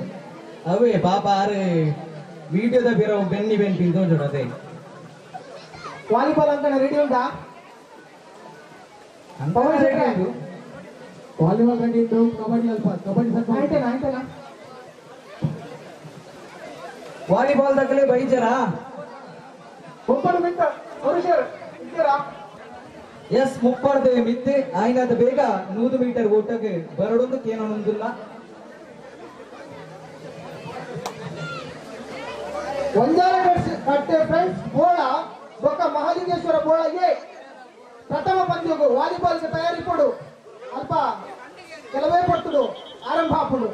ಅವೇ ಪಾಪ ಆರು ವಿಡಿಯೋದ ಬೇರೆ ಬೆನ್ನಿ ಬೆನ್ ಪಿಂತೋಜೋಡ ಅದೇ ವಾಲಿಬಾಲ್ ಅಂಕಣ ರೆಡಿ ಉಂಟಾ? ವಾಲಿಬಾಲ್ ರೆಡಿ ಇತ್ತು, ಕಬಡ್ಡಿ ಅಲ್ಪ ಕಬಡ್ಡಿ ಸ್ವಲ್ಪ ಆಯ್ತೇನಾ ಆಯ್ತೇನಾ ವಾಲಿಬಾಲ್ ದಕ್ಕಲೆ ಬೈಜರಾ 30 ಮೀಟರ್ ಪುರುಷರು ಇದ್ದೀರಾ? ಎಸ್ ಮುಪ್ಪಾರ್ದ ಮಿತ್ತೆ ಆಯ್ನಾದ ಬೇಗ 100 ಮೀಟರ್ ಓಟಗೆ ಬರಡೊಂದು ಕೇನೊಂದಿಲ್ಲ. ವಂಜಾರಕಟ್ಟೆ ಫ್ರೆಂಡ್ಸ್ ಬೋಳ ಬೊಕ್ಕ ಮಹಾಲಿಂಗೇಶ್ವರ ಬೋಳ ಎ ಪ್ರಥಮ ಪಂದ್ಯಗೂ ವಾಲಿಬಾಲ್ಗೆ ತಯಾರಿ ಕೊಡು ಅಲ್ಪ ಕೆಲವೇ ಪಟ್ಟುದು ಆರಂಭ ಆಪುಡು.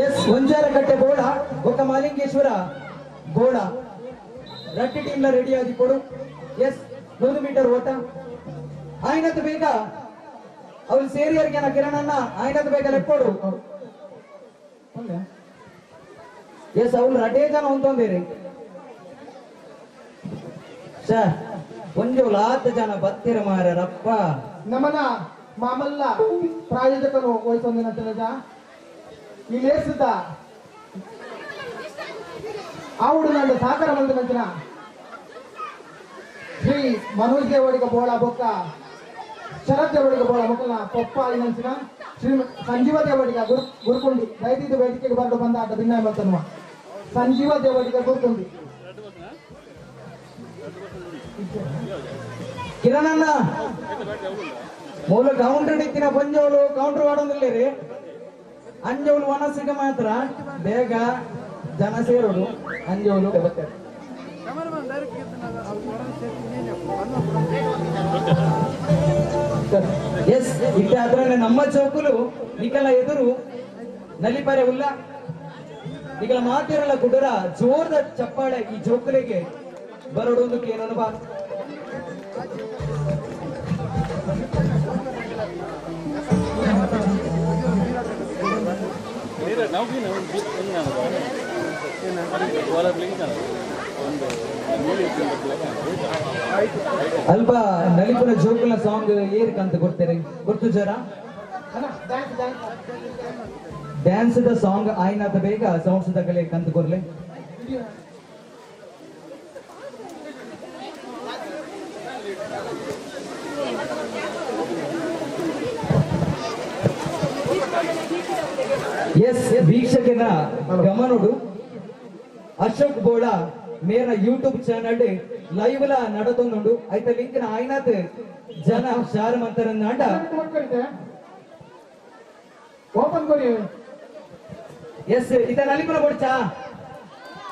ಎಸ್ ವಂಜಾರಕಟ್ಟೆ ಬೋಳ ಬೊಕ್ಕ ಮಹಾಲಿಂಗೇಶ್ವರ ಬೋಳ ರಟ್ಟಿ ಟೀಮ್ ಲ ರೆಡಿ ಆಗಿ ಕೊಡು. ಎಸ್ 100 ಮೀಟರ್ ಓಟ ಆಯ್ನದ ಬೇಗ ಅವ್ರು ಸೇರಿಯರ್ಗೆ ಕಿರಣನ್ನ ಆಯ್ನದ ಬೇಗ ಲೆಕ್ಕೊಡು. ಎಸ್ ಅವ್ರು ರಟೇ ಜನ ಹೊಂದೊಂದಿರಿ ಸರ್ ಒಂಜು ಲಾತ ಜನ ಬತ್ತಿರ ಮಾರಪ್ಪ. ನಮನ ಮಾಮಲ್ಲ ಪ್ರಾಯೋಜಕರು ವಹಿಸೊಂದಿನ ತಿಳಿದ ಈ ಲೇಸಿದ್ದ ಆವುಡು ನನ್ನ ಸಾಕರ ಬಂದ ಮಂಚಿನ ಶ್ರೀ ಮನೋಜ್ ದೇವಡಿಗ ಬೋಳ ಬೊಕ್ಕ ಶರತ್ ದೇವಡಿಗ ಬೋಳ ಮೊಕ್ಕಲ್ನ ಪಪ್ಪ ನಂಚಿನ ಶ್ರೀ ಸಂಜೀವ ದೇವಡಿಗ ಗುರುಕುಂಡಿ ದಯದಿದ್ದು ವೇದಿಕೆಗೆ ಬರಲು ಬಂದ ಆಟ ಭಿನ್ನಾಯ ಮಲ್ತನ್ನುವ ಸಂಜೀವ ದೇವಡಿಗ ಗುರುಕುಂಡಿ. ಕಿರಣಣ್ಣ ಮೂಲ ಕೌಂಟರ್ ಇತ್ತಿನ ಪಂಜೋಳು ಕೌಂಟರ್ ಮಾಡೋದಿಲ್ಲ ರೀ ಅಂಜೋಳು ವನಸಿಗೆ ಮಾತ್ರ ಬೇಗ ಜನ ಸೇರೋಡು ಅಂಜೋಲು ಬರ್ತಾರೆ. ಎಸ್ ಇಟ್ಟ ಅದ್ರಲ್ಲಿ ನಮ್ಮ ಚೌಕುಲು ನಿಕಲ ಎದುರು ನಲಿಪರೆ ಉಲ್ಲ ನಿಕಲ ಮಾತಿರಲ್ಲ ಕುಡರ ಜೋರದ ಚಪ್ಪಾಳೆ ಈ ಜೋಕುಲಿಗೆ ಬರೋಡೊಂದಕ್ಕೆ ಏನನ್ನು ಬಾ. ಅಲ್ಪ ನಲಿಪುರ ಜೋಕುಲ ಸಾಂಗ್ ಏರ್ಕಂತ ಕೊಡ್ತೇನೆ ಗೊತ್ತು ಜರ ಡ್ಯಾನ್ಸ್ the song ಆಯ್ನಾತ ಬೇಗ ಸೌಂಡ್ಸ್ ದಗಲೆ ಕಂತ ಕೊರ್ಲೆ. ಎಸ್ ವೀಕ್ಷಕನ ಗಮನೋಡು ಅಶೋಕ್ ಬೋಳ ಮೇರ ಯೂಟ್ಯೂಬ್ ಚಾನಲ್ ಲೈವ್ ಲ ನಡತೊಂದುಂಡು ಐತ ಲಿಂಕ್ ನ ಆಯ್ನಾತ್ ಜನ ಶಾರ್ ಮಂತರನ್ನಾಂಡ ಓಪನ್ ಕೊರಿ. ಎಸ್ ಇತ ನಲಿಪುರ ಬೊಡ್ಚಾ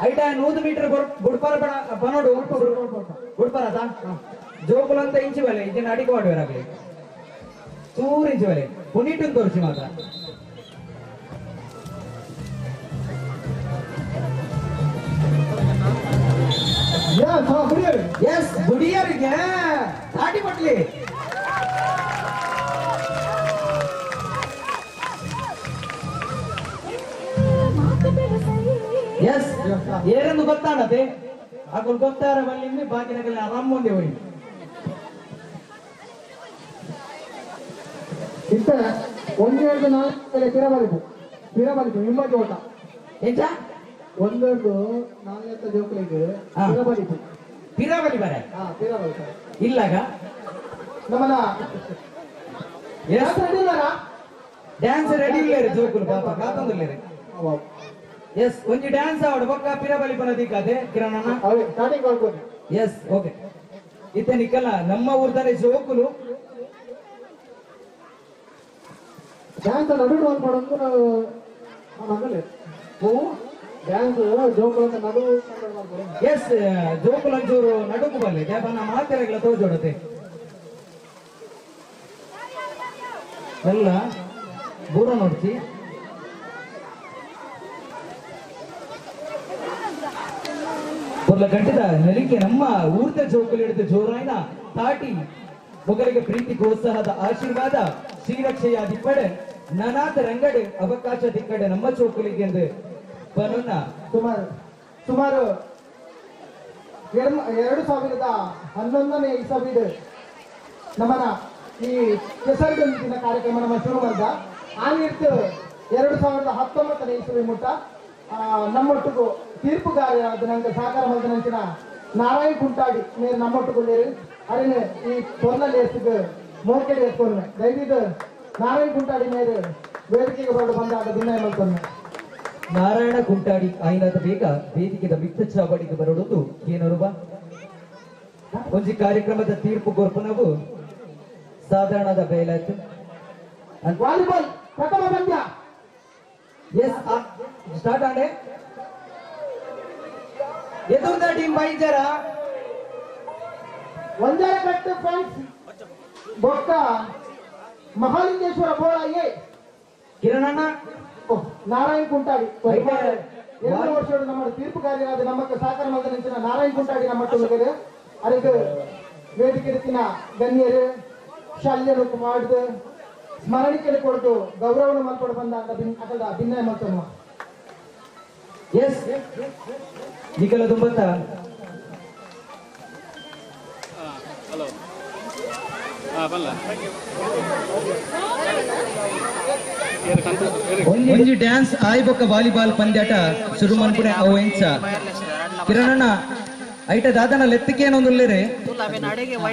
ಐಟ 100 ಮೀಟರ್ ಗುಡ್ಪರ ಬನೋಡು ಗುಡ್ಪರ ಜೋಕುಲಂತ ಇಂಚಿ ಬಲೆ ಇದನ್ನ ಅಡಿಗೆ ಮಾಡುವರಾಗ್ಲಿ ಚೂರು ಇಂಚಿ ಬಲೆ ಪುನೀಟು ತೋರಿಸಿ ಮಾತ್ರ. ಎಸ್ ಗುಡಿಯರಿಗೆ ತಾಟಿ ಪಟ್ಲಿ. ಎಸ್ ಏರನ್ನು ಗೊತ್ತಾಣತೆ ಅಕುಲ್ ಗೊತ್ತಾರ ಬಲ್ಲಿಂದ ಬಾಕಿನಕಲ್ಲಿ ಆರಾಮ್ ಮುಂದೆ ಹೋಗಿ ಇತ್ತ 1 2 4 ಪಿರಬಲಿಪು ಪಿರಬಲಿಪು ನಿಮ್ಮ ಜೋಟ ಎಂಚ 1 2 4 ಜೋಕುಲಿಗೆ ಪಿರಬಲಿಪು ಪಿರಬಲಿ ಬರ ಪಿರಬಲಿ ಇಲ್ಲಾಗ ನಮ್ಮನ ಡ್ಯಾನ್ಸ್ ರೆಡಿ ಇಲ್ಲೇರಿ ಜೋಕುಲು ಪಾಪ ಕಾತೊಂದಿಲ್ಲೇರಿ. ಎಸ್ ಒಂಜಿ ಡ್ಯಾನ್ಸ್ ಆವಡು ಬೊಕ್ಕ ಪಿರಬಲಿ ಪನದಿಕಾದೆ ಕಿರಣಣ್ಣ. ಸ್ಟಾರ್ಟಿಂಗ್ ಮಾಡ್ಬೋದು. ಎಸ್ ಓಕೆ ಇತ್ತೆ ನಿಕಲ ನಮ್ಮ ಊರ್ದಾನೆ ಜೋಕುಲು ಡ್ಯಾನ್ಸ್ ನಡು ಮಾಡ್ಕೊಂಡು ನಾವು ಹಂಗಲ್ಲ ಓ ಡ್ಯಾನ್ಸ್ ಜೋಕುಲು ಅಂತ ನಡು. ಎಸ್ ಜೋಕುಲು ಒಂಚೂರು ನಡುಕು ಬಲ್ಲೆ ದೇಪನ್ನ ಮಾತೆರೆಗಳ ತೋಜೋಡತೆ ಎಲ್ಲ ಬೂರ ನೋಡ್ತಿ. ಗಂಟದ ನಲಿಕೆ ನಮ್ಮ ಊರ್ದ ಜೋಕುಲು ಹಿಡಿದು ಜೋರಾಯ್ನ ತಾಟಿ ಮೊಗಲಿಗೆ ಪ್ರೀತಿ ಪ್ರೋತ್ಸಾಹದ ಆಶೀರ್ವಾದ ಶ್ರೀರಕ್ಷೆಯಾದಿಪ್ಪಡೆ ನನಾಥ ರಂಗಡೆ ಅವಕಾಶ ದಿಕ್ಕಡೆ ನಮ್ಮ ಚೌಕುಲಿಗೆ ಎಂದು ಬನನ್ನ ಸುಮಾರು ಸುಮಾರು 2011ನೇ ಇಸವಿಡು ನಮ್ಮನ ಈ ಕೆಸರುಗಂಜಿನ ಕಾರ್ಯಕ್ರಮ ನಮ್ಮ ಶುರು ಮಾಡಿದ ಆನಿರ್ತು 2019ನೇ ಇಸವಿ ಮುಟ್ಟ ನಮ್ಮೊಟ್ಟಿಗೂ ತೀರ್ಪುಗಾರ ನಂಗೆ ಸಹಕಾರ ಮಲ್ದ ನಾರಾಯಣ ಕುಂಟಾಡಿ ಮೇರೆ ನಮ್ಮೊಟ್ಟುಕೊಳ್ಳೇರು ಅರಿನ ಈ ಪೊರ್ಲಲ್ಲಿ ಎಸ್ತಿದ್ದು ಮೋಕೆಡೆ ಎತ್ಕೊಂಡ್ಮೆ ದಯವಿಟ್ಟು ನಾರಾಯಣ ಕುಂಟಾಡಿ ಮೇರೆ ವೇದಿಕೆಗೆ ಬರಲು ಬಂದಾಗ ಭಿನ್ನಯ ಮಲ್ಕೊಂಡ್ಮೆ. ನಾರಾಯಣ ಕುಂಟಾಡಿ ಆಯ್ನಾದ ಬೇಗ ವೇದಿಕೆದ ಮಿತ್ತ ಚಾವಡಿಗೆ ಬರಡುದು ಏನರುವ ಒಂಜಿ ಕಾರ್ಯಕ್ರಮದ ತೀರ್ಪು ಗೊರ್ಪುನವು ಸಾಧಾರಣದ ಬೇಲಾಯ್ತು. ವಾಲಿಬಾಲ್ ಪ್ರಥಮ ಪಂದ್ಯ. ಎಸ್ ಸ್ಟಾರ್ಟ್ ಆಂಡೆ ಎದುರ್ದ ಟೀಮ್ ಬೈಜರ ಒಂಜಾರ ಕಟ್ಟು ಫ್ರೆಂಡ್ಸ್ ಬೊಕ್ಕ ಮಹಾಲಿಂಗೇಶ್ವರ ಬೋಳ ಎ ಕಿರಣಣ್ಣ ನಾರಾಯಣ ಕುಂಟಾಡಿ 2 ವರ್ಷಗಳು ನಮ್ಮ ತೀರ್ಪುಗಾರರಾದ ನಮ್ಮಕ್ಕೆ ಸಹಕಾರ ಮಲ್ದ ನಂಚಿನ ನಾರಾಯಣ ಕುಂಟಾಡಿ ನಮ್ಮ ಟುಲಗರು ಅದಕ್ಕೆ ವೇದಿಕೆ ಇರ್ತಿನ ಗಣ್ಯರು ಶಲ್ಯನು ಮಾಡಿದ ಸ್ಮರಣಿಕೆಯನ್ನು ಕೊಡ್ತು ಗೌರವನ ಮಲ್ಕೊಡು ಬಂದ ಅಕಲ್ದ ಭಿನ್ನಯ ಮಲ್ತನು. ಎಸ್ ನಿಕಲ ತುಂಬತ್ತ ಹಲೋ ಬಲ್ಲ ಒಂಜಿ ಡ್ಯಾನ್ಸ್ ಆಯ್ ಬೊಕ್ಕ ವಾಲಿಬಾಲ್ ಪಂದ್ಯಾಟ ಶುರು ಮನ್ಪುನೆ ಅವು ಎಂಚ ಕಿರಣಣ್ಣ ಐಟ ದಾದನ ಲೆತ್ತಿಕೇನೊಂದುಲ್ಲೇರೆ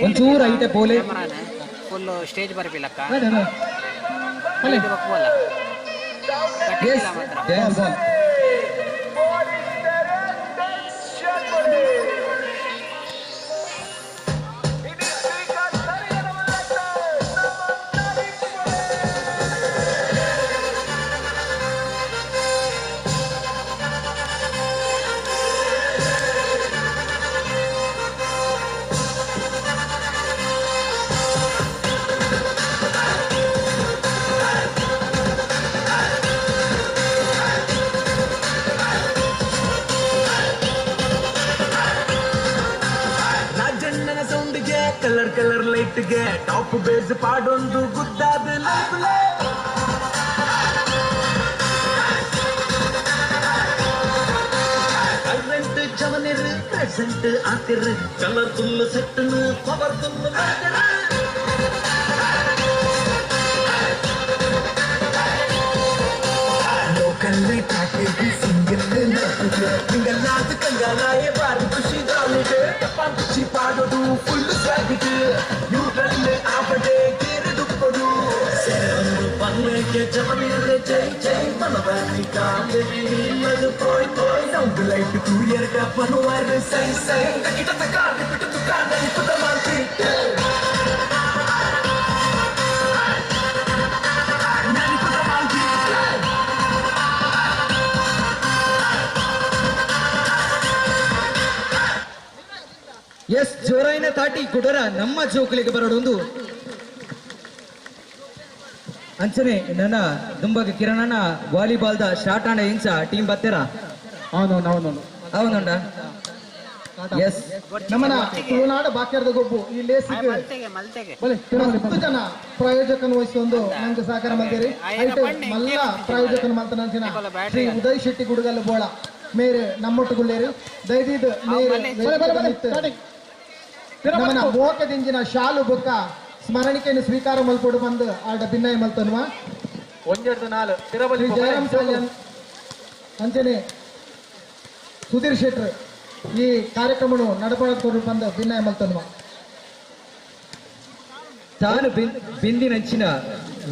ಒಂಚೂರು ಐಟ ಪೋಲೆ ಫುಲ್ ಸ್ಟೇಜ್ ಬರ್ಬಿಲ್ಲಕ್ಕ. ಎಸ್ ಡ್ಯಾನ್ಸ್ ಹಾಪ್ ಬೇಸ್ ಪಾಡೊಂದು ಗುದ್ದಾದ ಲೈಫ್ಲೆ ಕರೆಂಟ್ ಜವನಿರು ಪ್ರೆಸೆಂಟ್ ಆತಿರು ಕಲರ್ಫುಲ್ ಸೆಟ್ನು ಪವರ್ಫುಲ್ ಲೋಕಲ್ ಪ್ಯಾಕೇಜ್ ಸಿಂಗಲ್ ನಿಂಗಲ್ಲಾದ ಕಂಗಾಲಾಯ ಬಾರಿ ಖುಷಿ ಜಾಲಿಡ್ ಟಪಾಂಚಿ ಪಾಡೋದು ಫುಲ್ ಸ್ವಾಗಿಟ್ ನ್ಯೂಟ್ರಲ್ ಆಪಡೆ ಕೇರದುಪ್ಪಡು ಸೇರೊಂದು ಪನ್ನೆಗೆ ಜವನಿರೆ ಜೈ ಜೈ ಮನವಾರಿ ಕಾಂದೆರಿ ಪೋಯ್ ಪೋಯ್ ನೌದು ಲೈಟ್ ತೂಯರ್ಗ ಪನುವಾರು ಸೈ ಸೈ ಕಿಟತ ಕಾರ್ ಬಿಟ್ಟು ಕಾಂದರಿ ಪುದ ಮಾಲ್ಪಿಟ್ ಎಸ್ ಜೋರಾಯಿನ ತಾಟಿ ಕುಡರ ನಮ್ಮ ಜೋಕುಲಿಗೆ ಬರೋಡೊಂದು ಅಂಚನೆ ನನ್ನ ದುಂಬಗ ಕಿರಣನ ವಾಲಿಬಾಲ್ the short and ಇಂಚ ಟೀಮ್ ಬತ್ತೆರ ಅವನುಂಡ ಎಸ್ ನಮ್ಮನ ತುಳುನಾಡ ಬಾಕ್ಯರದ ಗೊಬ್ಬು ಈ ಲೇಸಿಗೆ ಮಸ್ತ್ ಜನ ಪ್ರಾಯೋಜಕನ ವಹಿಸಿಕೊಂಡು ನಂಗೆ ಸಹಕಾರ ಮಂದಿರಿ ಐಟ್ ಮಲ್ಲ ಪ್ರಾಯೋಜಕನ ಮಂತನಂಚಿನ ಶ್ರೀ ಉದಯ್ ಶೆಟ್ಟಿ ಗುಡುಗಲ್ ಬೋಳ ಮೇರೆ ನಮ್ಮೊಟ್ಟುಗುಳ್ಳೇರು ದಯದೀದ್ ಮೇರೆ ನಮ್ಮನ ಮೋಕದಿಂಜಿನ ಶಾಲು ಬೊಕ್ಕ ಸ್ಮರಣಿಕೆಯನ್ನು ಸ್ವೀಕಾರ ಮಲ್ಪೊಡು ಬಂದು ಆಡ ಭಿನ್ನಯ ಮಲ್ತನ್ವ ಶ್ರೀ ಜಯರಾಮ್ ಸಾಲ್ಯಾನ್ ಅಂಚನೆ ಸುಧೀರ್ ಶೆಟ್ರ್ ಈ ಕಾರ್ಯಕ್ರಮನು ನಡಪಡ ಬಂದು ಭಿನ್ನಯ ಮಲ್ತನ್ವ ತಾನು ಬಿಂದಿನಂಚಿನ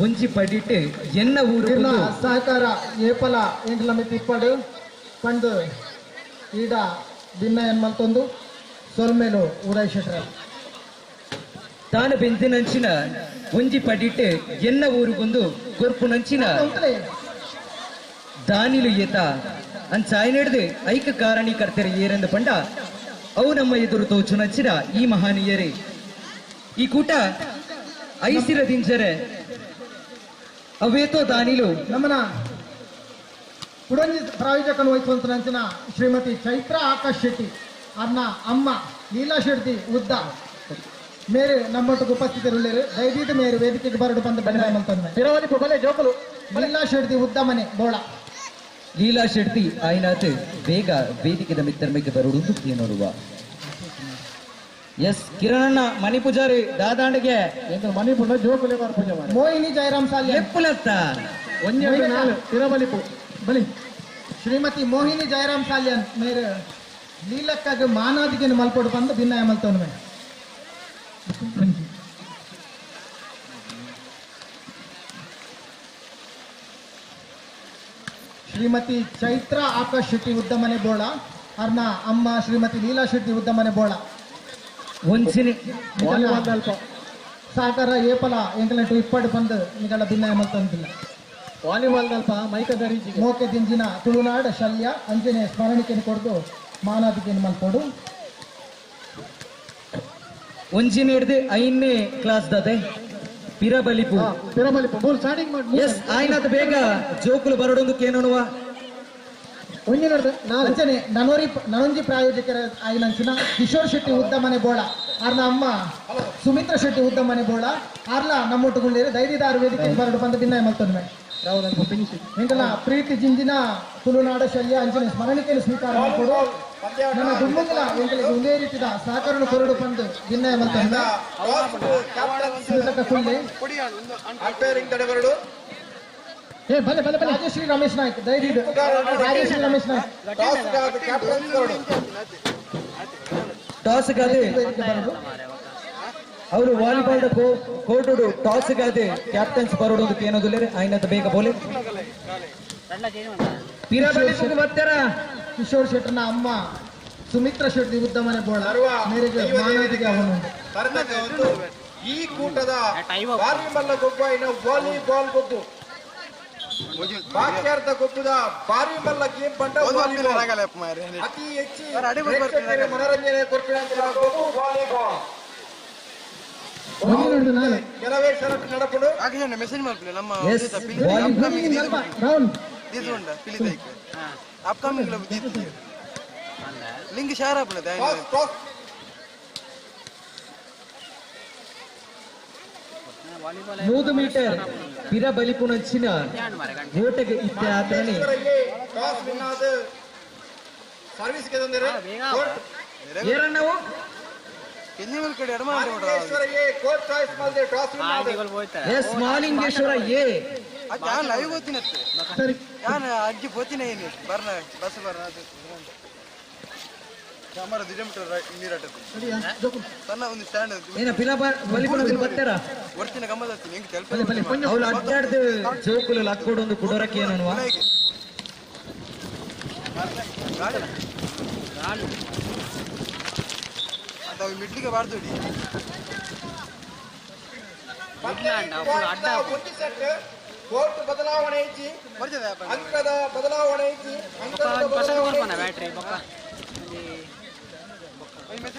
ಒಂಜಿ ಪಡಿಟ್ಟು ಎನ್ನ ಊರು ಸಹಕಾರ ಏಪಲ ಎಂಟ್ಲ ಮಿತಿ ಇಪ್ಪಡು ಪಂಡು ಈಡ ಭಿನ್ನಯನ್ ಮಲ್ತೊಂದು ಸೊಲ್ಮೇಲು ಉದಯ್ ಶೆಟ್ರ ತಾನು ಬೆಂದಿನಂಚಿನ ಒಂಜಿ ಪಡಿಟ್ಟು ಎನ್ನ ಊರುಗೊಂದು ಕೊರ್ಪುನಂಚಿನ ದಾನಿಲು ಏತ ಅಂಚಾಯನೆಡ್ದು ಐಕ ಕಾರಣೀಕರ್ತರ ಏರೆಂದು ಪಂಡ ಅವು ನಮ್ಮ ಎದುರು ತೋಚುನಂಚಿನ ಈ ಮಹಾನೀಯರೇ ಈ ಕೂಟ ಐಸಿರ ದಿಂಜರೆ ಅವೇತೋ ದಾನಿಲು ನಮ್ಮನ ಕುಡಂಜಿ ಪ್ರಾಯೋಜಕನ ವಹಿಸುವಂತ ಶ್ರೀಮತಿ ಚೈತ್ರ ಆಕಾಶ್ ಶೆಟ್ಟಿ ಅನ್ನ ಅಮ್ಮ ಲೀಲಾ ಶೆಟ್ಟಿ ಉದ್ದ ಮೇರೆ ನಮ್ಮೊಟ್ಟಿಗೆ ಉಪಸ್ಥಿತರುಳ್ಳೇರು ದಯದೀದ ಮೇರೆ ವೇದಿಕೆಗೆ ಬರಡು ಬಂದ ಬಂದ ಜೋಕಲು ಲೀಲಾ ಶೆಟ್ಟಿ ಉದ್ದ ಮನೆ ಬೋಳ ಲೀಲಾ ಶೆಟ್ಟಿ ಆಯ್ನಾತ್ ಬೇಗ ವೇದಿಕೆದ ಮಿತ್ತರ್ಮೆಗೆ ಬರುವುದು ನೋಡುವ ಎಸ್ ಕಿರಣಣ್ಣ ಮಣಿ ಪೂಜಾರಿ ದಾದಾಂಡಿಗೆ ಮಣಿ ಪೂಜೆ ಜೋಕುಲೆ ಪೂಜೆ ಮಾಡಿ ಮೋಹಿನಿ ಜಯರಾಮ್ ಸಾಲ್ಯ ಎಪ್ಪುಲತ್ತ ಒಂಜೆರಡು ನಾಲ್ ತಿರಬಲಿಪು ಬಲಿ ಶ್ರೀಮತಿ ಮೋಹಿನಿ ಜಯರಾಮ್ ಸಾಲ್ಯನ್ ಮೇರೆ ಲೀಲಕ್ಕಾಗ ಮಾನಾದಿಗೆ ಮಲ್ಪೊಡು ಬಂದು ಭಿನ್ನಯ ಮಲ್ತವನು ಶ್ರೀಮತಿ ಚೈತ್ರ ಆಕಾಶ್ ಶೆಟ್ಟಿ ಉದ್ದಮನೆ ಬೋಳ ಅರ್ನ ಅಮ್ಮ ಶ್ರೀಮತಿ ಲೀಲಾ ಶೆಟ್ಟಿ ಉದ್ದಮನೆ ಬೋಳ ಸಹಕಾರ ಏಪಲ ಎಂಕಲೆಂಟು ಇಪ್ಪಡು ಬಂದು ನಿಗಳ ಭಿನ್ನಯ ಮಲ್ತಂತಿಲ್ಲ ವಾಲಿಬಾಲ್ ದಲ್ಪ ಮೈಕ ಧರಿಸಿ ಮೋಕೆ ದಿಂಜಿನ ತುಳುನಾಡ ಶಲ್ಯ ಅಂಜನೆ ಸ್ಮರಣಿಕೆಯನ್ನು ಕೊಡ್ದು ಮಾನಾದಿಕೆಯನ್ನು ಮಲ್ಪೋಡು ಒಂಜಿನ ಹಿಡ್ದು ಐದನೇ ಕ್ಲಾಸ್ ದಾದೆ ಪಿರಬಲಿಪು ಪಿರಬಲಿಪು ಬೋಲ್ ಸ್ಟಾರ್ಟಿಂಗ್ ಮಾಡಿ ಎಸ್ ಆಯ್ನಾತ್ ಬೇಗ ಜೋಕುಲು ಬರಡೊಂದು ಕೇನೋನುವ ಒಂಜಿನ ಅಂಚನೆ ನನೋರಿ ನನೊಂಜಿ ಪ್ರಾಯೋಜಕರ ಆಯ್ನಂಚಿನ ಕಿಶೋರ್ ಶೆಟ್ಟಿ ಉದ್ದಮನೆ ಬೋಳ ಆರ್ನ ಅಮ್ಮ ಸುಮಿತ್ರ ಶೆಟ್ಟಿ ಉದ್ದಮನೆ ಬೋಳ ಆರ್ಲ ನಮ್ಮೊಟ್ಟುಗುಳ್ಳೇರು ಧೈರ್ಯದಾರು ವೇದಿಕೆ ಬರಡು ಬಂದು ಭಿನ್ನಯ ಮಲ್ತೊಂದ್ಮೆ ಎಂಕಲ ಪ್ರೀತಿ ಜಿಂಜಿನ ತುಳುನಾಡ ಶಲ್ಯ ಅಂಚನೆ ಸ್ಮರಣಿಕೆಯನ್ನು ಸ್ವೀಕಾರ ಮಾಡಿಕೊಡು ನನ್ನ ದುಮ್ಮಂಗಲ ಎಂಕಲಿಗೆ ಒಂದೇ ರೀತಿಯ ಸಹಕಾರನು ಕೊರಡು ಬಂದು ಭಿನ್ನಯ ಮಲ್ತೊಂದ್ಮೆ ರಾಜಶ್ರೀ ರಮೇಶ್ ನಾಯ್ಕ್ ಧೈರ್ಯ ರಾಜಶ್ರೀ ರಮೇಶ್ ನಾಯ್ಕ್ ಟಾಸ್ ಗಾದೆ ಅವರು ವಾಲಿಬಾಲ್ ಕೋರ್ಟುಡು ಟಾಸ್ ಗಾದೆ ಕ್ಯಾಪ್ಟನ್ಸ್ ಬರೋಡು ಏನೋದಿಲ್ಲ ಆಯ್ನತ ಬೇಗ ಬೋಲೆ ಕಿಶೋರ್ ಶೆಟ್ಟರ್ನ ಅಮ್ಮ ಸುಮಿತ್ರ ಶೆಟ್ಟಿ ಉದ್ದಮನೆ ಬೋಳ ಮೇರೆಗೆ ಮಾನವತೆಗೆ ಅವನು ಈ ಕೂಟದ ಬಾರಿ ಮಲ್ಲ ಗೊಬ್ಬ ಇನ್ನು ವಾಲಿಬಾಲ್ ಗೊಬ್ಬು ಬಾಕ್ಯಾರ್ದ ಗೊಬ್ಬದ ಬಾರಿ ಮಲ್ಲ ಗೇಮ್ ಬಂಡ ವಾಲಿಬಾಲ್ ಅತಿ ಹೆಚ್ಚು ಪ್ರೇಕ್ಷಕರಿಗೆ ಮನರಂಜನೆ ಕೊಡ್ತೀವಿ ಗೊಬ್ಬು ವಾಲಿಬಾಲ್ ಕೆಲವೇ ಷರತ್ತು ನಡಪಡು ಮೆಸೇಜ್ ಮಾಡ್ಲಿ ನಮ್ಮ Yes, upcoming link share ಆಪುಂಡು ಟಾಸ್ ಟಾಸ್ 100 ಮೀಟರ್ ಪಿರ ಬಲಿಪುನಂಚಿನ ಓಟಗೆ ಇತ್ತೆ ಆತನೆ ಟಾಸ್ ವಿನ್ ಆದ ಸರ್ವಿಸ್ ಗೆ ತಂದಿರು ಏರಣ್ಣವು ಕೆನ್ನಿಮಲ್ ಕಡೆ ಎಡಮ ಮಹಾಲಿಂಗೇಶ್ವರ ಎ ಕೋರ್ಟ್ ಚಾಯ್ಸ್ ಮಲ್ದೆ ಟಾಸ್ ವಿನ್ ಆದ ಎಸ್ ಮಹಾಲಿಂಗೇಶ್ವರ ಎ ಅದು ನಾನು ಲೈವ್ ಗೊತ್ತಿನತ್ತೆ ನಾನು ಅಜ್ಜಿ ಪೋತಿನ ಏನು ಬರ್ನ ಬಸ್ ಬರ್ನ ಅದು ಕ್ಯಾಮರಾ ದಿಜಮೀಟರ್ ನೀರಾಟದ್ದು ಸಣ್ಣ ಒಂದು ಸ್ಟ್ಯಾಂಡ್ ಏನ ಪಿರ ಬಲಿಪುನಂಚಿನ ಬತ್ತೆರ ಒರ್ತಿನ ಗಮ್ಮದ ಹೆಂಗೆ ತೆಲ್ಪ ಅವಳು ಅಡ್ಡಾಡ್ದು ಜೋಕುಲು ಲಕ್ಕೊಡೊಂದು ಕುಡೋರಕ್ಕೆ ಏನನ್ನುವ ಅದು ಮಿಡ್ಲಿಗೆ ಬಾರ್ದು ಒಂದು ಸೆಟ್ ಕೋರ್ಟ್ ಬದಲಾವಣೆ ಐತಿ ಅಂಕದ ಬದಲಾವಣೆ ಐತಿ ಅಂಕದ ಬದಲಾವಣೆ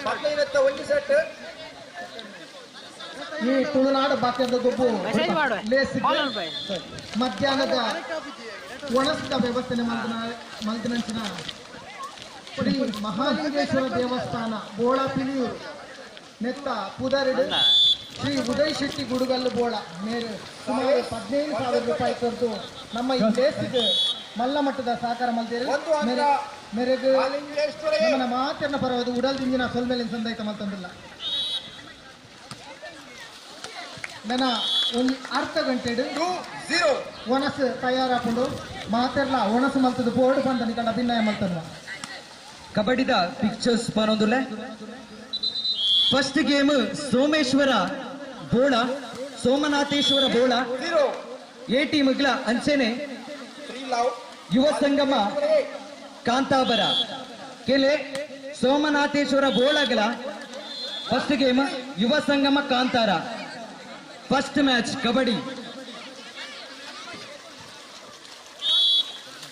ಹದಿನೈದತ್ತ ಒಂದು ಸೆಟ್ ಈ ತುಳುನಾಡು ಬಾಕ್ಯದ ಗೊಬ್ಬು ಮಧ್ಯಾಹ್ನದ ಒಣಸಿದ ವ್ಯವಸ್ಥೆ ಮಲ್ದಿನಂಚಿನ ಶ್ರೀ ಮಹಾಲಿಂಗೇಶ್ವರ ದೇವಸ್ಥಾನ ಬೋಳ ಪಿಲಿಯೂರು ನೆತ್ತ ಪುದರಿಡು ಶ್ರೀ ಉದಯ್ ಶೆಟ್ಟಿ ಗುಡುಗಲ್ಲು ಬೋಳ ಮೇರೆ ಸುಮಾರು 15,000 ರೂಪಾಯಿ ಕೊಟ್ಟು ನಮ್ಮ ಈ ದೇಶಕ್ಕೆ ಮಲ್ಲ ಮಟ್ಟದ ಸಹಕಾರ ಮಲ್ತೇರು ಮೇರೆಗೆ ನಮ್ಮ ಮಾತಿನ ಪರವಾದ ಉಡಲ್ ದಿಂಜಿನ ಸೊಲ್ಮೇಲಿನ ಸಂದಾಯಿತ ಮಲ್ತಂದಿಲ್ಲ. ನನ್ನ ಒಂದು ಅರ್ಧ ಗಂಟೆ 2-0 ಒಣಸು ತಯಾರಾಕೊಂಡು ಮಾತೆರ್ಲ ಒಣಸು ಮಲ್ತದ ಬೋರ್ಡ್ ಬಂದ ನಿಕಂಡ ಭಿನ್ನಾಯ ಮಲ್ತದ ಕಬಡ್ಡಿದ ಪಿಕ್ಚರ್ಸ್ ಪನೊಂದುಲ್ಲೆ first game Someshwara Bola Somanatheshwara Bola A ಟೀಮ್ಗಳ ಅಂಚೆನೆ ಯುವ ಸಂಗಮ ಕಾಂತಾಬರ ಕೆಲೆ Somanatheshwara ಬೋಳಗಳ first game Yuva Sangama Kantara first match kabaddi.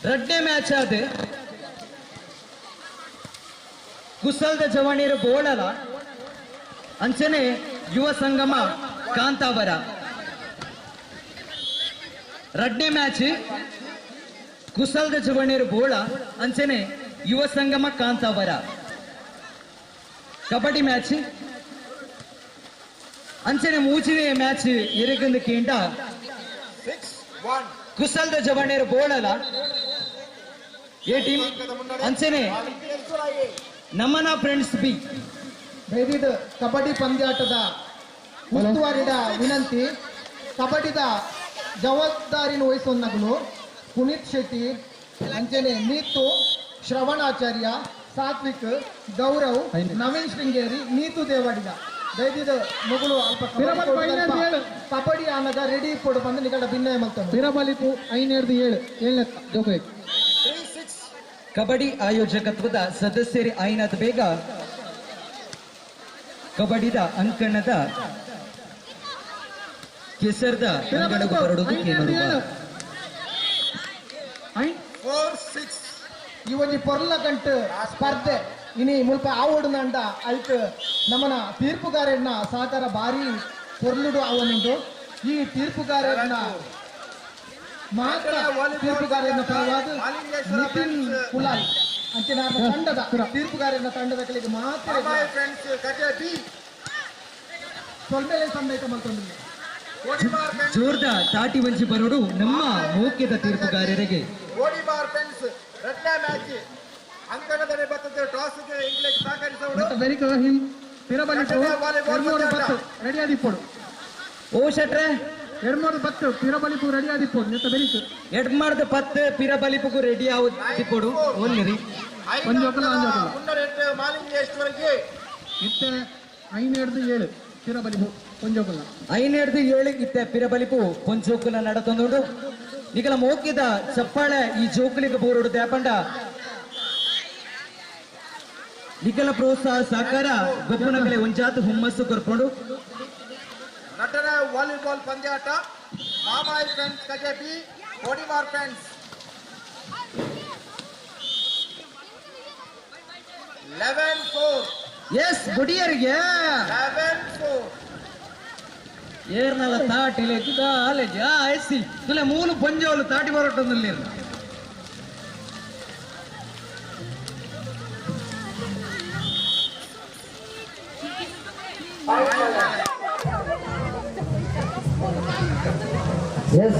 ರಡ್ಡನೇ match ಆದ ಕುಸಲ್ದ ಜವಣಿಯರು ಬೋಳಲ ಅಂಚನೆ ಯುವ ಸಂಗಮ ಕಾಂತಾವರ ರಡ್ಡನೇ ಮ್ಯಾಚ್ ಕುಸಲ್ದ ಜವಣಿಯರು ಬೋಳ ಅಂಚನೆ ಯುವ ಸಂಗಮ ಕಾಂತಾವರ ಕಬಡ್ಡಿ ಮ್ಯಾಚ್ ಅಂಚನೆ ಮೂಚಿನೇ ಮ್ಯಾಚ್ ಎರಗಂದು ಕೇಂಡ 6-1 ಕುಸಲ್ದ ಜವಣಿಯರು ಬೋಳಲ ಎ ಟೀಮ್ ಅಂಚನೆ ನಮನ ಫ್ರೆಂಡ್ಸ್ ಬಿ. ಬೇದಿದ ಕಬಡ್ಡಿ ಪಂದ್ಯಾಟದ ಉಸ್ತುವಾರಿದ ವಿನಂತಿ ಕಬಡ್ಡಿದ ಜವಾಬ್ದಾರಿನ ವಹಿಸೋನಗಲು ಪುನೀತ್ ಶೆಟ್ಟಿ ಅಂಚನೆ ನೀತು ಶ್ರವಣಾಚಾರ್ಯ ಸಾತ್ವಿಕ್ ಗೌರವ್ ನವೀನ್ ಶೃಂಗೇರಿ ನೀತು ದೇವಾಡಿಗ ದಯದಿದ ಮಗಳು ಅಲ್ಪ ಕಬಡ್ಡಿ ಆನಗ ರೆಡಿ ಕೊಡು ಬಂದು ನಿಗಡ ಭಿನ್ನಾಯ ಮಲ್ತಾನೆ. ಪಿರಬಲಿಪು 5-7 7 ಜೋಕಬೇಕು. ಕಬಡ್ಡಿ ಆಯೋಜಕತ್ವದ ಸದಸ್ಯರೇ ಐನಾದ ಬೇಗ ಕಬಡ್ಡಿದ ಅಂಕಣದ ಕೆಸರ್ದ ಅಂಗಣಗೂ ಬರಡುವುದು ಕೇನರುವ. 4-6 ಈ ಒಂಜಿ ಪೊರ್ಲ ಗಂಟು ಸ್ಪರ್ಧೆ ಇನಿ ಮುಲ್ಪ ಆವೋಡು ನಂಡ ಐಟ್ ನಮ್ಮನ ತೀರ್ಪುಗಾರನ ಸಹಕಾರ ಭಾರಿ ಪೊರ್ಲುಡು ಅವನುಂಟು. ಈ ತೀರ್ಪುಗಾರನ ಮಾತ್ರ ತೀರ್ಪುಗಾರನ ಪರವಾದ ನಿತಿನ್ ಕುಲಾಲ್ ಅಂಚಿನ ತಂಡದ ತೀರ್ಪುಗಾರನ ತಂಡದ ಕಡೆಗೆ ಮಾತ್ರ ಸೊಲ್ಮೇಲೆ ಸಂದೈತ ಮಲ್ತೊಂದಿಲ್ಲ. ಜೋರ್ದ ತಾಟಿ ವಂಚಿ ಬರೋಡು ನಮ್ಮ ಮೋಕ್ಯದ ತೀರ್ಪುಗಾರರಿಗೆ. ರಡ್ಡನೇ ಮ್ಯಾಚ್ ಅಂಕಣದಲ್ಲಿ ಬರ್ತದೆ ಟಾಸ್ಗೆ ಇಂಗ್ಲೆಂಡ್ ಸಹಕರಿಸುವುದು. ರೆಡಿ ಆದಿಪ್ಪೋಡು ಓ ಶೆಟ್ರೆ 2-10 ಪಿರಬಲಿಪು ರೆಡಿ ಆದಿಪ್ಪೋಡು ನೆತ್ತ ಬೆರಿಕು 2-10 ಪಿರಬಲಿಪುಗು ರೆಡಿ ಆದಿಪ್ಪೋಡು ಒಲ್ಲಿರಿ ಒಂಜಿ ಒಕ್ಕಲ ಒಂಜಿ ಒಕ್ಕಲ ಮುನ್ನಡೆಟ್ಟು ಮಾಲಿಂಗೇಶ್ವರಿಗೆ ಇತ್ತೆ 5-7 ಪಿರಬಲಿಪು ಒಂಜೋಕುಲ 5-7 ಇತ್ತೆ ಪಿರಬಲಿಪು ಪೊಂಚೋಕುಲ ನಡತೊಂದುಂಡು. ನಿಕಲ ಮೋಕಿದ ಚಪ್ಪಾಳೆ ಈ ಜೋಕುಲಿಗೆ ಬೋರುಡು ದ್ಯಾಪಂಡ ನಿಕಲ ಪ್ರೋತ್ಸಾಹ ಸಹಕಾರ ಗೊಬ್ಬನಗಲೆ ಒಂಜಾತು ಹುಮ್ಮಸ್ಸು ಕೊರ್ಕೊಂಡು. ನಟನ ವಾಲಿಬಾಲ್ ಪಂದ್ಯಾಟ Mamayi friends Kajepi Kodimar friends 11-4. Yes ಬುಡಿಯರಿಗೆ 11-4 ಏರ್ನಲ ತಾಟಿಲೆ ಆಲೇಜ್ ಆ ಎಸ್ಸಿ ತುಲೆ ಮೂಲು ಪಂಜೋಲು ತಾಟಿ ಬರೋಟೊಂದುಲ್ಲೇರು. ಎಸ್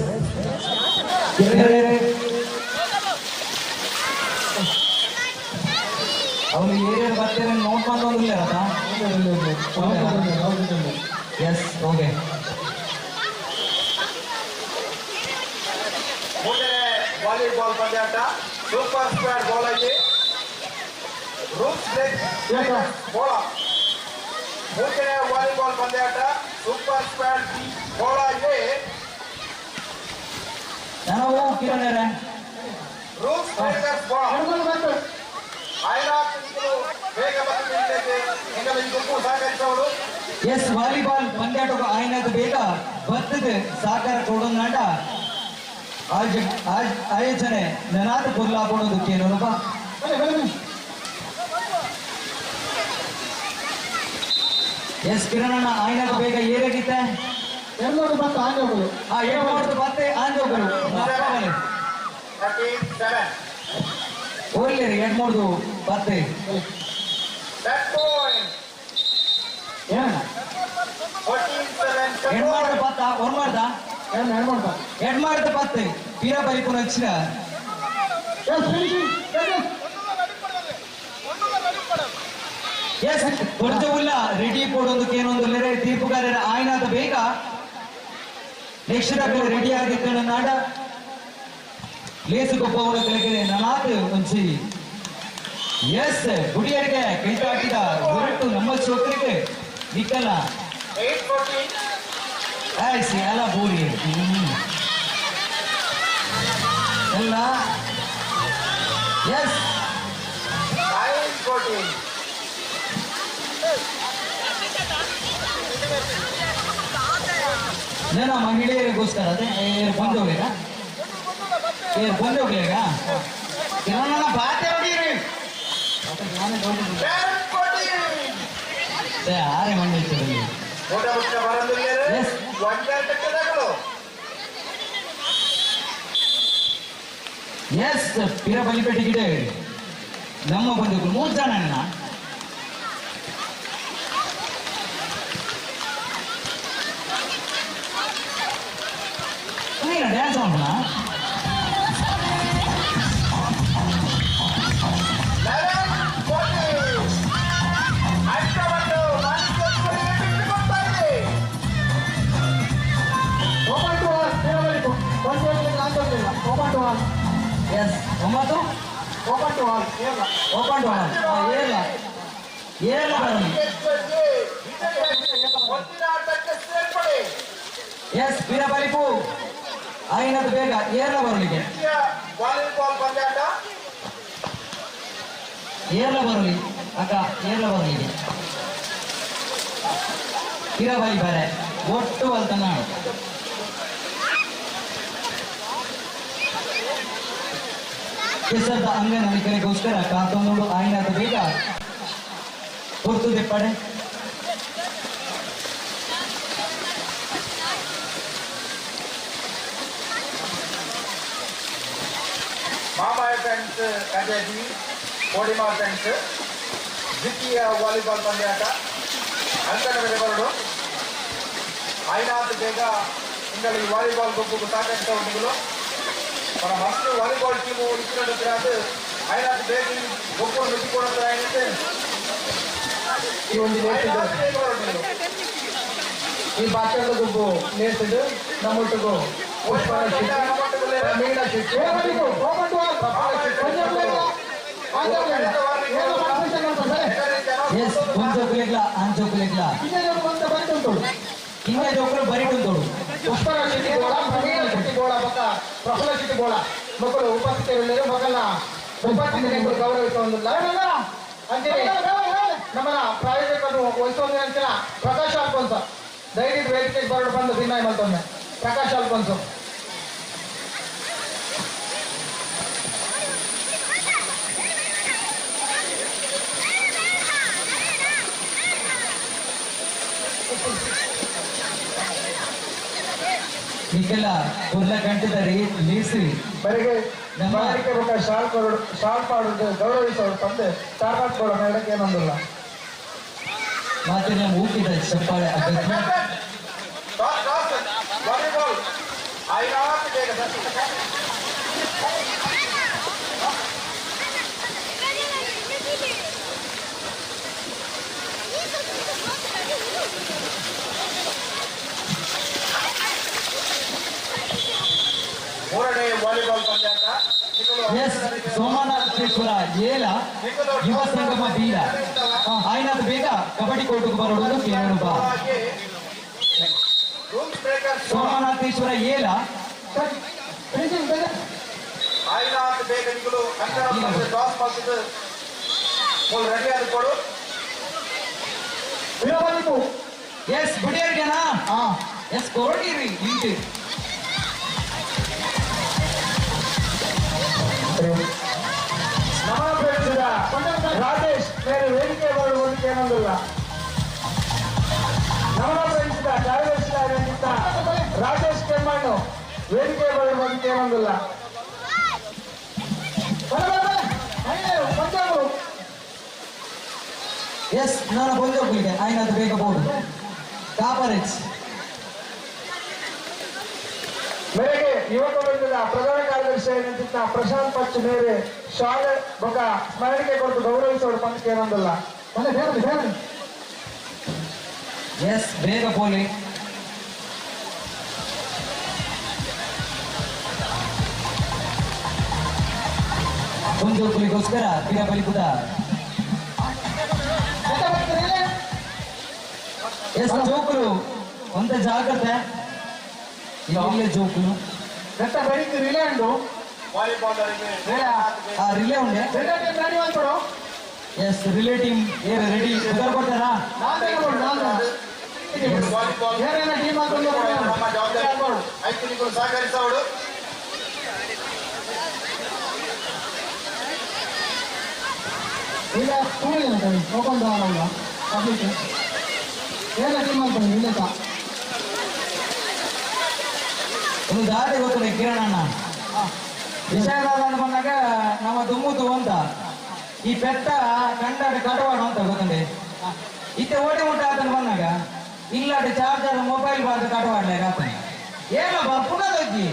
ಅವನು ಏರಿಯಾ ಬರ್ತಾರೆ ನೋಟ್ ಮಾಡ್ಕೊಂಡಿಲ್ಲ ಎಸ್ ಓಕೆ. ಮೂರನೇ ವಾಲಿಬಾಲ್ ಪಂದ್ಯಾಟ ಸೂಪರ್ ಸ್ಕ್ವಾಡ್ ಬಾಲ್ ಆಗಿ ರೂಪ್ಸ್ ಬೋಳ. ಮೂರನೇ ವಾಲಿಬಾಲ್ ಪಂದ್ಯಾಟ ಸೂಪರ್ ಸ್ಕ್ವಾಡ್ ಬೋಳ ಎ ರೂಪ್ಸ್ ಬ್ರೇಕರ್ಸ್ ಬೋಳ. ಎಸ್ ವಾಲಿಬಾಲ್ ಪಂದ್ಯಾಟకు ಆಯ್ನದ ಬೇಗ ಬತ್ತದ ಸಹಕಾರ ಕೊಡೋನಾಟ ಆಯೋಜನೆ ನನಾದ ಪೊರ್ಲಾ ಕೊಡೋದಕ್ಕೆ ನೋಡಪ್ಪ. ಎಸ್ ಕಿರಣಣ್ಣ ಆಯ್ನದ ಬೇಗ ಏರಾಗಿತ್ತೆ ಎಲ್ಲರೂ ಮತ್ತೆ ಆಂಜೋಗಳು. ಏಳು ಮತ್ತೆ ಆಂಜೋಗಳು ಓರ್ಲಿ ಎರಡು ಮೂರ್ದು ಪತ್ತೆ. ಎರಡು ಮಾಡ್ದ ಪತ್ತ ಒನ್ ಮಾಡ್ದ ಎರಡು ಮಾಡ್ದ ಪತ್ತೆ ಪೀರ ಬರಿಪುನ వచ్చిన ಎಸ್ ಕೊಡ್ಜವುಲ್ಲ ರೆಡಿ ಕೊಡೋದಕ್ಕೆ ಏನೊಂದು ನೆರೆ ತೀರ್ಪುಗಾರರ ಆಯ್ನಾದ ಬೇಗ ನೆಕ್ಸ್ಟ್ ರೆಡಿ ಆಗಿದ್ದಣ ನಾಡ ಲೇಸು ಗೊಬ್ಬವನ ಕಲೆಗೆ ನನಾತ್ ಒಂಚಿ. ಎಸ್ ಗುಡಿಯರಿಗೆ ಕೈತಾಟಿದ ಹೊರಟು ನಮ್ಮ ಚೋಕರಿಗೆ ನಿಕ್ಕಲ್ಲ ಆಯ್ಸಿ ಎಲ್ಲ ಬೂರಿ ಎಲ್ಲ. ಎಸ್ ನೇನ ಮಹಿಳೆಯರಿಗೋಸ್ಕರ ಅದೇ ಬಂದೋಗ್ಲೇಗ ಬಂದೋಗ್ಲೇಗ ಕಿರಣ ಬಾತೆ ಹೊಡೀರಿ ಆರೆ ಮಂಡಿ ಎಸ್ ಪಿರ ಬಲಿಪೇಟೆಗಿದೆ ನಮ್ಮ ಬಂಧುಗಳು ಮೂರು ಜನ ಅಣ್ಣ. ಡ್ಯಾನ್ಸ್ ಮಾಡೋಣ. ಎಸ್ ಒಂಬತ್ತು ಓಪನ್ ಟು ಆಲ್ ಓಪನ್ ಟು ಆಲ್ ಏರ್ಲ ಏರ್ಲ ಎಸ್ ವೀರಬಲಿಪು ಆಯ್ನದು ಬೇಗ ಏರ್ಲ ಬರಲಿಗೆ ವಾಲಿಬಾಲ್ ಪಂದ್ಯಾಟ ಏರ್ಲ ಬರಲಿ ಅಕ್ಕ ಏರ್ಲ ಬರಲಿಗೆ ಕಿರಬಲಿ ಬರೆ ಒಟ್ಟು ಅಲ್ತನ. ಕೆಸರದ ಅಂಗ ನಲಿಕರಿಗೋಸ್ಕರ ಕಾತೊಂದು ಆಯ್ನಾದ ಬೇಗ ಹೊರ್ತದೆ ಪಡೆ. ಮಾಮಾಯ ಫ್ರೆಂಡ್ಸ್ ಕಜಾಜಿ ಕೋಡಿಮಾ ಫ್ರೆಂಡ್ಸ್ ದ್ವಿತೀಯ ವಾಲಿಬಾಲ್ ಪಂದ್ಯಾಟ ಅಂಕಣದ ಬರಡು ಐನಾಥ್ ಬೇಗ ಇಂಗಳಿ ವಾಲಿಬಾಲ್ ಗೊಬ್ಬು ಸಾಕಷ್ಟು మన ఫస్ట్ వాలీబాల్ టీము ఇచ్చినట్టు ఐనాథ్ ಬೇಗ ಗೊಬ್ಬು ಮೆಚ್ಚಿಕೊಳ್ಳುತ್ತಾರೆ. ಈ ಒಂದು ಈ ಬಾಕ್ಯದ ಗುಂಪು ನೇಸಿದ್ದು ನಮ್ಮೊಟ್ಟಿಗೂ ಪುಷ್ಪ ಮೀನಾ ಶೆಟ್ಟಿ ಎಸ್ ಒಂಜೋಕುಲೆಗ್ಲ ಆಂಜೋಕುಲೆಗ್ಲ ಕಿಂಗ ಜೋಕುಲು ಬರಿಟುಂತೋಡು. ಪುಷ್ಪರ ಶೆಟ್ಟಿ ಗೋಳ, ಪ್ರವೀಣ ಶೆಟ್ಟಿ ಗೋಳ ಪಕ್ಕ ಪ್ರಫುಲ್ಲ ಶೆಟ್ಟಿ ಗೋಳ ಮಕ್ಕಳು ಉಪಸ್ಥಿತರಿಲ್ಲದೆ ಮಕ್ಕಳ ಉಪಸ್ಥಿತರಿಗೆ ಗೌರವಿಸುವುದಿಲ್ಲ. ಅಂಚನೆ ನಮ್ಮನ್ನ ಪ್ರಾಯೋಜಕರು ವಹಿಸೋದು ಅಂಚಿನ ಪ್ರಕಾಶ್ ಅಲ್ಫೋನ್ಸ ದಯವಿಟ್ಟು ವೇದಿಕೆಗೆ ಬರಡು ಬಂದು ಭಿನ್ನಾಯ ಮತ್ತೊಮ್ಮೆ ಪ್ರಕಾಶ್ ಅಲ್ಫೋನ್ಸು. ನಿಕ್ಕೆಲ್ಲ ಕುರ್ಲ ಗಂಟದ ಲೀಸಿ ಬರಿಗೆ ಬಾರಿಕೆ ಬೊಕ್ಕ ಶಾಲ್ ಕೊರಡು ಶಾಲ್ ಪಾಡುದು ಗೌರವಿಸೋರು ತಂದೆ ಚಾರ್ಪಾಟ್ ಕೊಡ ಮೇಡಕ್ಕೆ ಏನೊಂದಿಲ್ಲ. ಮಾತಿನ ಊಕಿದ ಚಪ್ಪಾಳೆ ಅಗತ್ಯ. ವಾಲಿಬಾಲ್ ಆಯ್ನಾತ್ ಬೇಗ ಮೂರನೇ ವಾಲಿಬಾಲ್ ಪಂದ್ಯಾಟ. ಎಸ್ ಸೋಮನಾಥೇಶ್ವರ ಏಲ ಯುವ ಸಂಗಮ ಬೀರ ಆಯ್ನಾಥ್ ಬೇಗ ಕಬಡ್ಡಿ ಕೋರ್ಟ್ಗೆ ಬರೋದು ಕೇಳೋಣ. ಸೋಮನಾಥೇಶ್ವರ ಏಲ ಆಯ್ನಾಥ್ ಬೇಗ ನಿಗಳು ಕಂಕಣ ಟಾಸ್ ಮಾಡ್ತಿದ್ದು ರೆಡಿ ಆದ್ಕೊಡು. ಎಸ್ ಬುಡಿಯರ್ಗೆನಾ ಎಸ್ ಕೊರಡಿರಿ ಇಂಟು ನಮನ ರಾಜೇಶ್ ಬೇರೆ ವೇದಿಕೆ ಬರುವುದಕ್ಕೆ ಏನೊಂದಿಲ್ಲ. ನಮನ ಪ್ರವೇಶಿಸಿದ ಕಾರ್ಯದರ್ಶಿಯಾಗಿದ್ದ ರಾಜೇಶ್ ಕೆಮ್ಮಣ್ಣು ವೇದಿಕೆ ಬರುವುದಕ್ಕೆ ಏನೊಂದಿಲ್ಲ. ಎಸ್ ನಾನು ಕೊಂಜೋಪುಲಿಗೆ ಆಯ್ನಾಥ್ ಬೇಗ ಬೋರ್ಡ್ ಕಾಪರೇಜ್ ಮೇರೆಗೆ ಯುವಕ ವೃಂದದ ಪ್ರಧಾನ ಕಾರ್ಯದರ್ಶಿಯಾಗಿದ್ದ ಪ್ರಶಾಂತ್ ಪಚ್ಚು ಮೇರೆ ಶಾಲೆ ಬೊಕ ಸ್ಮರಣಿಕೆ ಕೊಟ್ಟು ಗೌರವಿಸೋಡು ಪಂಚಕ್ಕೆ ಏನೊಂದಿಲ್ಲ. ಎಸ್ ಬೇಗ ಪೋಲಿ. ಕೊಂಜೋಪುಲಿಗೋಸ್ಕರ ಬೀರಬಲಿ ಕೂಡ. ಎಸ್ ಜೋಕುಲು ಒಂದ ಜಾಗ್ರತೆ ಇಲ್ಲೇ ಜೋಕುಲು ಬೆಟ್ಟ ಬಡಿக்கு ರಿಲೇ ಉಂಡು ವಾಲಿಬಾಲ್ ಆ ರಿಲೇ ಉಂಡೆ ರಿಲೇ ಟೀಮ್ ರೆಡಿ ಮಾಡ್ಕೊಡು. ಎಸ್ ರಿಲೇ ಟೀಮ್ ಏರ್ ರೆಡಿ ಉತ್ತರ ಕೊಡ್ತಾರಾ? ವಾಲಿಬಾಲ್ ಏನೇನ ಟೀಮ್ ಹಾಕೊಂಡು ನಮ್ಮ ಜವಾಬ್ದಾರಿ ಐದು ನಿಗಳು ಸಹಕರಿಸೋಡು. ಈಗ ಓಪನ್ ಪಬ್ಲಿಕ್ ಏನ ಟೀಮ್ ಹಾಕೊಂಡು ಇಲ್ಲಕ್ಕ ಒಂದು ದಾರಿ ಗೊತ್ತಿಲ್ಲ ಕಿರಣ್ ಅಣ್ಣ ವಿಷಯ ಬಂದಾಗ ನಮ್ಮ ದುಮ್ಮುತು ಅಂತ ಈ ಪೆತ್ತ ಕಂಡಾಟ ಕಟವಾಡ ಅಂತ ಗೊತ್ತಂಡೆ ಇತ್ತೆ ಓಡಿ ಉಂಟ ಆತನ ಬಂದಾಗ ಇಲ್ಲಾಟ ಚಾರ್ಜರ್ ಮೊಬೈಲ್ ಬಾರ್ದು ಕಟವಾಡ್ಲಾಗ ಆತನ ಏನ ಬರ್ಪುನದಜ್ಜಿ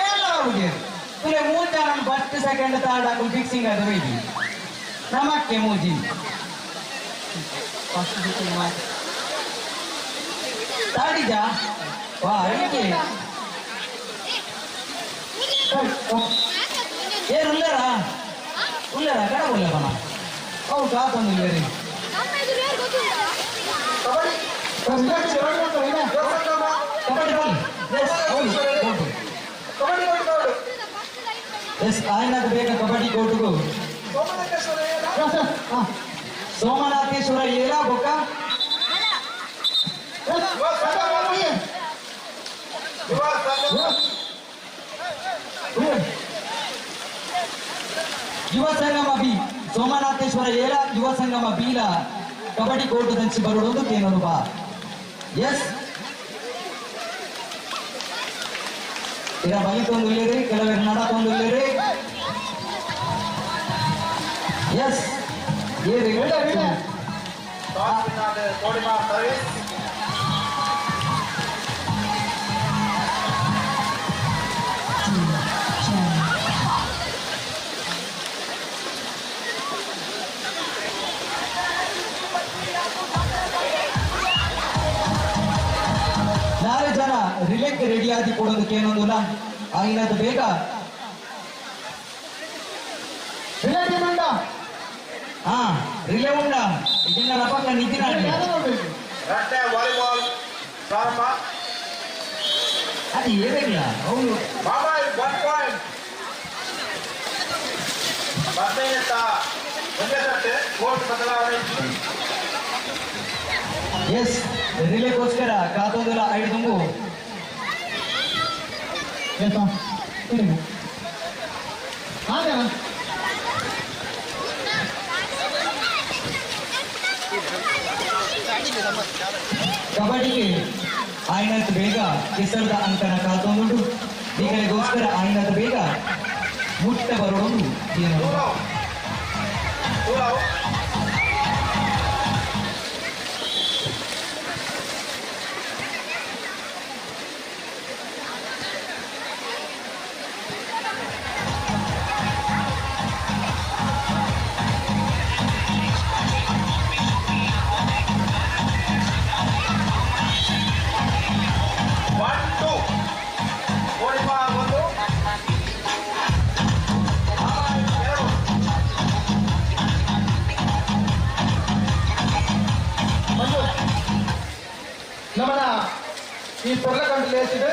ಏನ ಅವ್ರಿಗೆ ತುಲೆ ಮೂರು ಜನ ಫಸ್ಟ್ ಸೆಕೆಂಡ್ ಥರ್ಡ್ ಹಾಕು ಫಿಕ್ಸಿಂಗ್ ಅದು ಬೈದಿ ನಮಕ್ಕೆ ಮೂಜಿ ತಾಡಿಜಾ ವಾ ಅದಕ್ಕೆ ಏನು ಉಳ್ಳಾರಾ ಉಳ್ಳಾರ ಕಡ ಉಳ್ಳವನ ಅವು ಕಾತೊಂದು ಇಲ್ಲರಿ. ಕಬಡ್ಡಿ ಕಬಡ್ಡಿ ಹೌದು. ಎಸ್ ಆಯ್ನಾಥ್ ಬೇಗ ಕಬಡ್ಡಿ ಕೋರ್ಟ್ಗೂ. ಸೋಮನಾಥೇಶ್ವರ ಏಲ ಬೊಕ್ಕ ಯುವ ಸಂಗಮ ಬಿ ಸೋಮನಾಥೇಶ್ವರ ಏಲ ಯುವ ಸಂಗಮ ಬೀಲ ಕಬಡ್ಡಿ ಕೋರ್ಟ್ ದಂಚಿ ಬರೋದು ಕೇನೋರು ಬಾ. ಎಸ್ ಇರ ಬಲಿತೊಂದುಲ್ಲೇರಿ ಕೆಲವರು ನಡತೊಂದುಲ್ಲೇರಿ. ಎಸ್ ಏರಿ ಸರ್ವಿಸ್ ನಾಲ್ಕು ಜನ ರಿಲೆಕ್ ರೆಡಿ ಆದಿ ಕೊಡೋದಕ್ಕೆ ಏನೊಂದಿಲ್ಲ ಆಗಿನದು ಬೇಗ ರಿಲೇ ಟೀಮ್ ಉಂಡ ಹಾ ರಿಲೇ ಉಂಡ ಇದನ್ನ ರಪಕ್ಕ ನಿದ್ದಿನ ರಟ್ಟೆ ವಾಲಿಬಾಲ್ ಪ್ರಾರಂಭ. ಅದು ಏನಿಲ್ಲ ಹೌದು ಬಾಬಾ 1 ಪಾಯಿಂಟ್ 15 ಒಂದೇ ತಟ್ಟೆ ಕೋರ್ಟ್ ಬದಲಾವಣೆ. ಎಸ್ ರಿಲೇಗೋಸ್ಕರ ಕಾತೋದಲ್ಲ ಐದು ತುಂಬು ಕಬಡ್ಡಿಗೆ ಆಯ್ನತ್ ಬೇಗ ಕೆಸರದ ಅಂಕನ ಕಾತೊಂದುಂಟು. ಈಗಲಿಗೋಸ್ಕರ ಆಯ್ನತ್ ಬೇಗ ಮುಟ್ಟ ಬರೋದು ಏನು ಲೇಸಿಡ್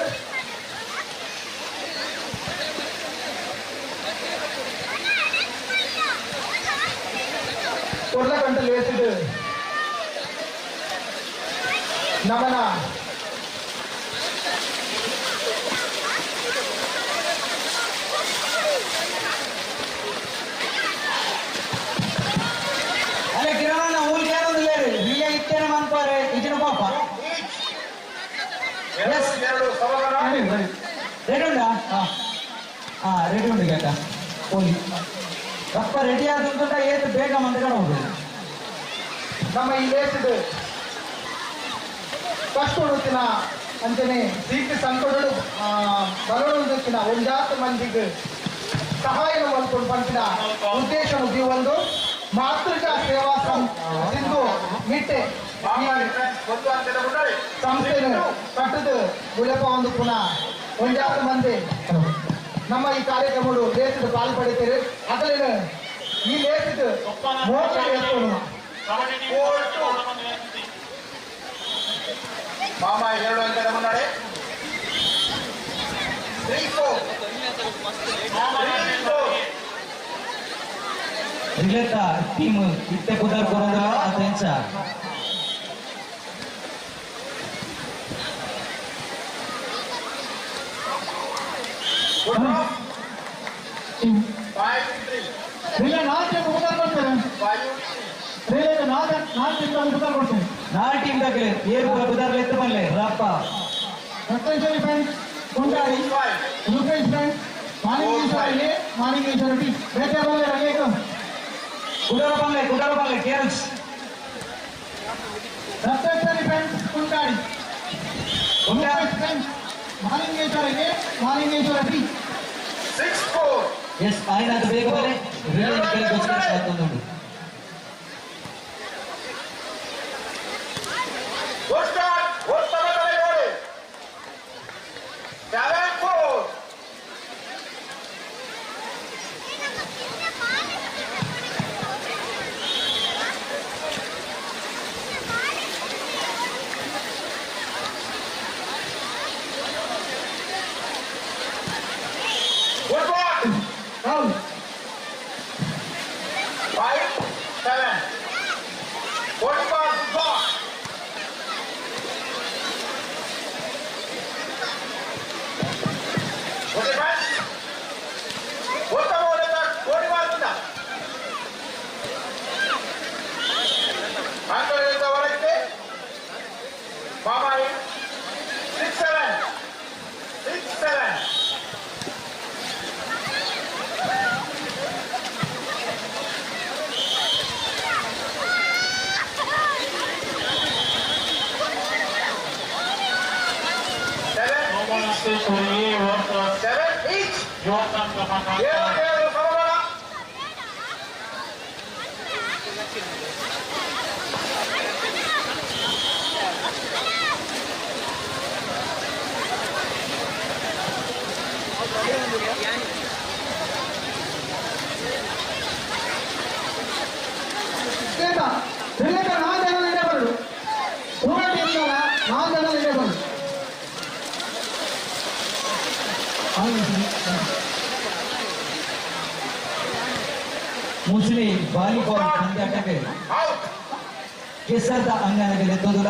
ಕೊರ್ಲಕಂಟ ಲೇಸಿಡ್ ನಮನ ಅಲ್ಲ ಕಿರಣ ಊರಿಗೆ ಏನೊಂದು ಲೇರು ಇಲ್ಲ ಇತ್ತೇನೆ ಮನ್ಪಾರೆ ಇಜಿನ ಪಾಪ. ರೆಡಿ ಉಂಡಾ? ಹಾ ರೆಡಿ ಉಂಡು ಕೇಟ ಹೋಗಿ ರಪ್ಪ ರೆಡಿ ಆದಂತ ಏತು ಬೇಗ ಮಂದಗಡ ಹೋಗುದು. ನಮ್ಮ ಈ ಲೇಸಿಡ್ ಕಷ್ಟೊಡುತ್ತಿನ ಅಂಚನೆ ಸೀಟ್ ಸಂಕಟಡು ಬಲೊಡುತ್ತಿನ ಒಂಜಾತ ಮಂದಿಗೆ ಸಹಾಯ ಮಲ್ಕೊಂಡು ಪಂಪಿನ ಉದ್ದೇಶ ಒಂದು ಮಾತೃಕ ಸೇವಾ ಸಿಂಧು ಮಿಟ್ಟೆ ಸಂಸ್ಥೆಯನ್ನು ಕಟ್ಟದು ಬುಲೆಪ ಒಂದು ಪುನಃ ಒಂಜಾತ ಮಂದಿ ನಮ್ಮ ಈ ಕಾರ್ಯಕ್ರಮಗಳು ಲೇಸಿದ ಪಾಲು ಪಡಿತೀರಿ. ಅದರಲ್ಲಿ ಈ ಲೇಸಿದ ಮೋಸ ಮಾಮ 2 ಅಂಕದ ಮುನ್ನಡೆ. 3-4 ರಿಲೇತ ಟೀಮ್ ಇತ್ತೆ ಪುದರ್ ಕೊರೋದಿಲ್ಲ ಅತೆಂಚ ರಿಲೇ 4 ಟೀಮ್ ಉಪಕಾರ ಕೊಡ್ತೇನೆ. ರಿಲೇ 4 ಟೀಮ್ ಉಪಕಾರ ಕೊಡ್ತೇನೆ. 4 ಟೀಮ್ ದಾಖಲೆ ಏರು ಪುದರ್ ಲೆತ್ತ ಬಲ್ಲೆ ರಪ್ಪ Ratneshwari friends Kondadi Rupesh friends Mahalingeshwara A Mahalingeshwara B ಬೇತೆ ಬಲ್ಲೆ ರಲೇಕ ಕುಡರ ಬಲ್ಲೆ ಕುಡರ ಬಲ್ಲೆ ಕೇರಸ್ Ratneshwari friends Kondadi Rupesh friends Mahalingeshwara A Mahalingeshwara B 6-4. S ಆಯ್ನಾದ ಬೇಗ ಬಲ್ಲೆ ರಿಲೇ ಗೋಸ್ಕರ ಸಾತೊಂದುಂಡು. 7-4. Good block. 5-7. 45 block. Mamayi 6-7 6-7. 7 each. 7 ಸಮಬಲ. ರಿಲೇಕ 4 ಜನ ಇಡೇ ಬರಡು. ಪೂರ ಟೀಮ್ 4 ಜನ ಇಡೇ ಬರಡು. ಮುಸ್ಲಿ ವಾಲಿಬಾಲ್ ಪಂದ್ಯಾಟಕ್ಕೆ ಕೆಸರ್ದ ಅಂಗನಗೆ ಲೆತ್ತೊಂದುಲ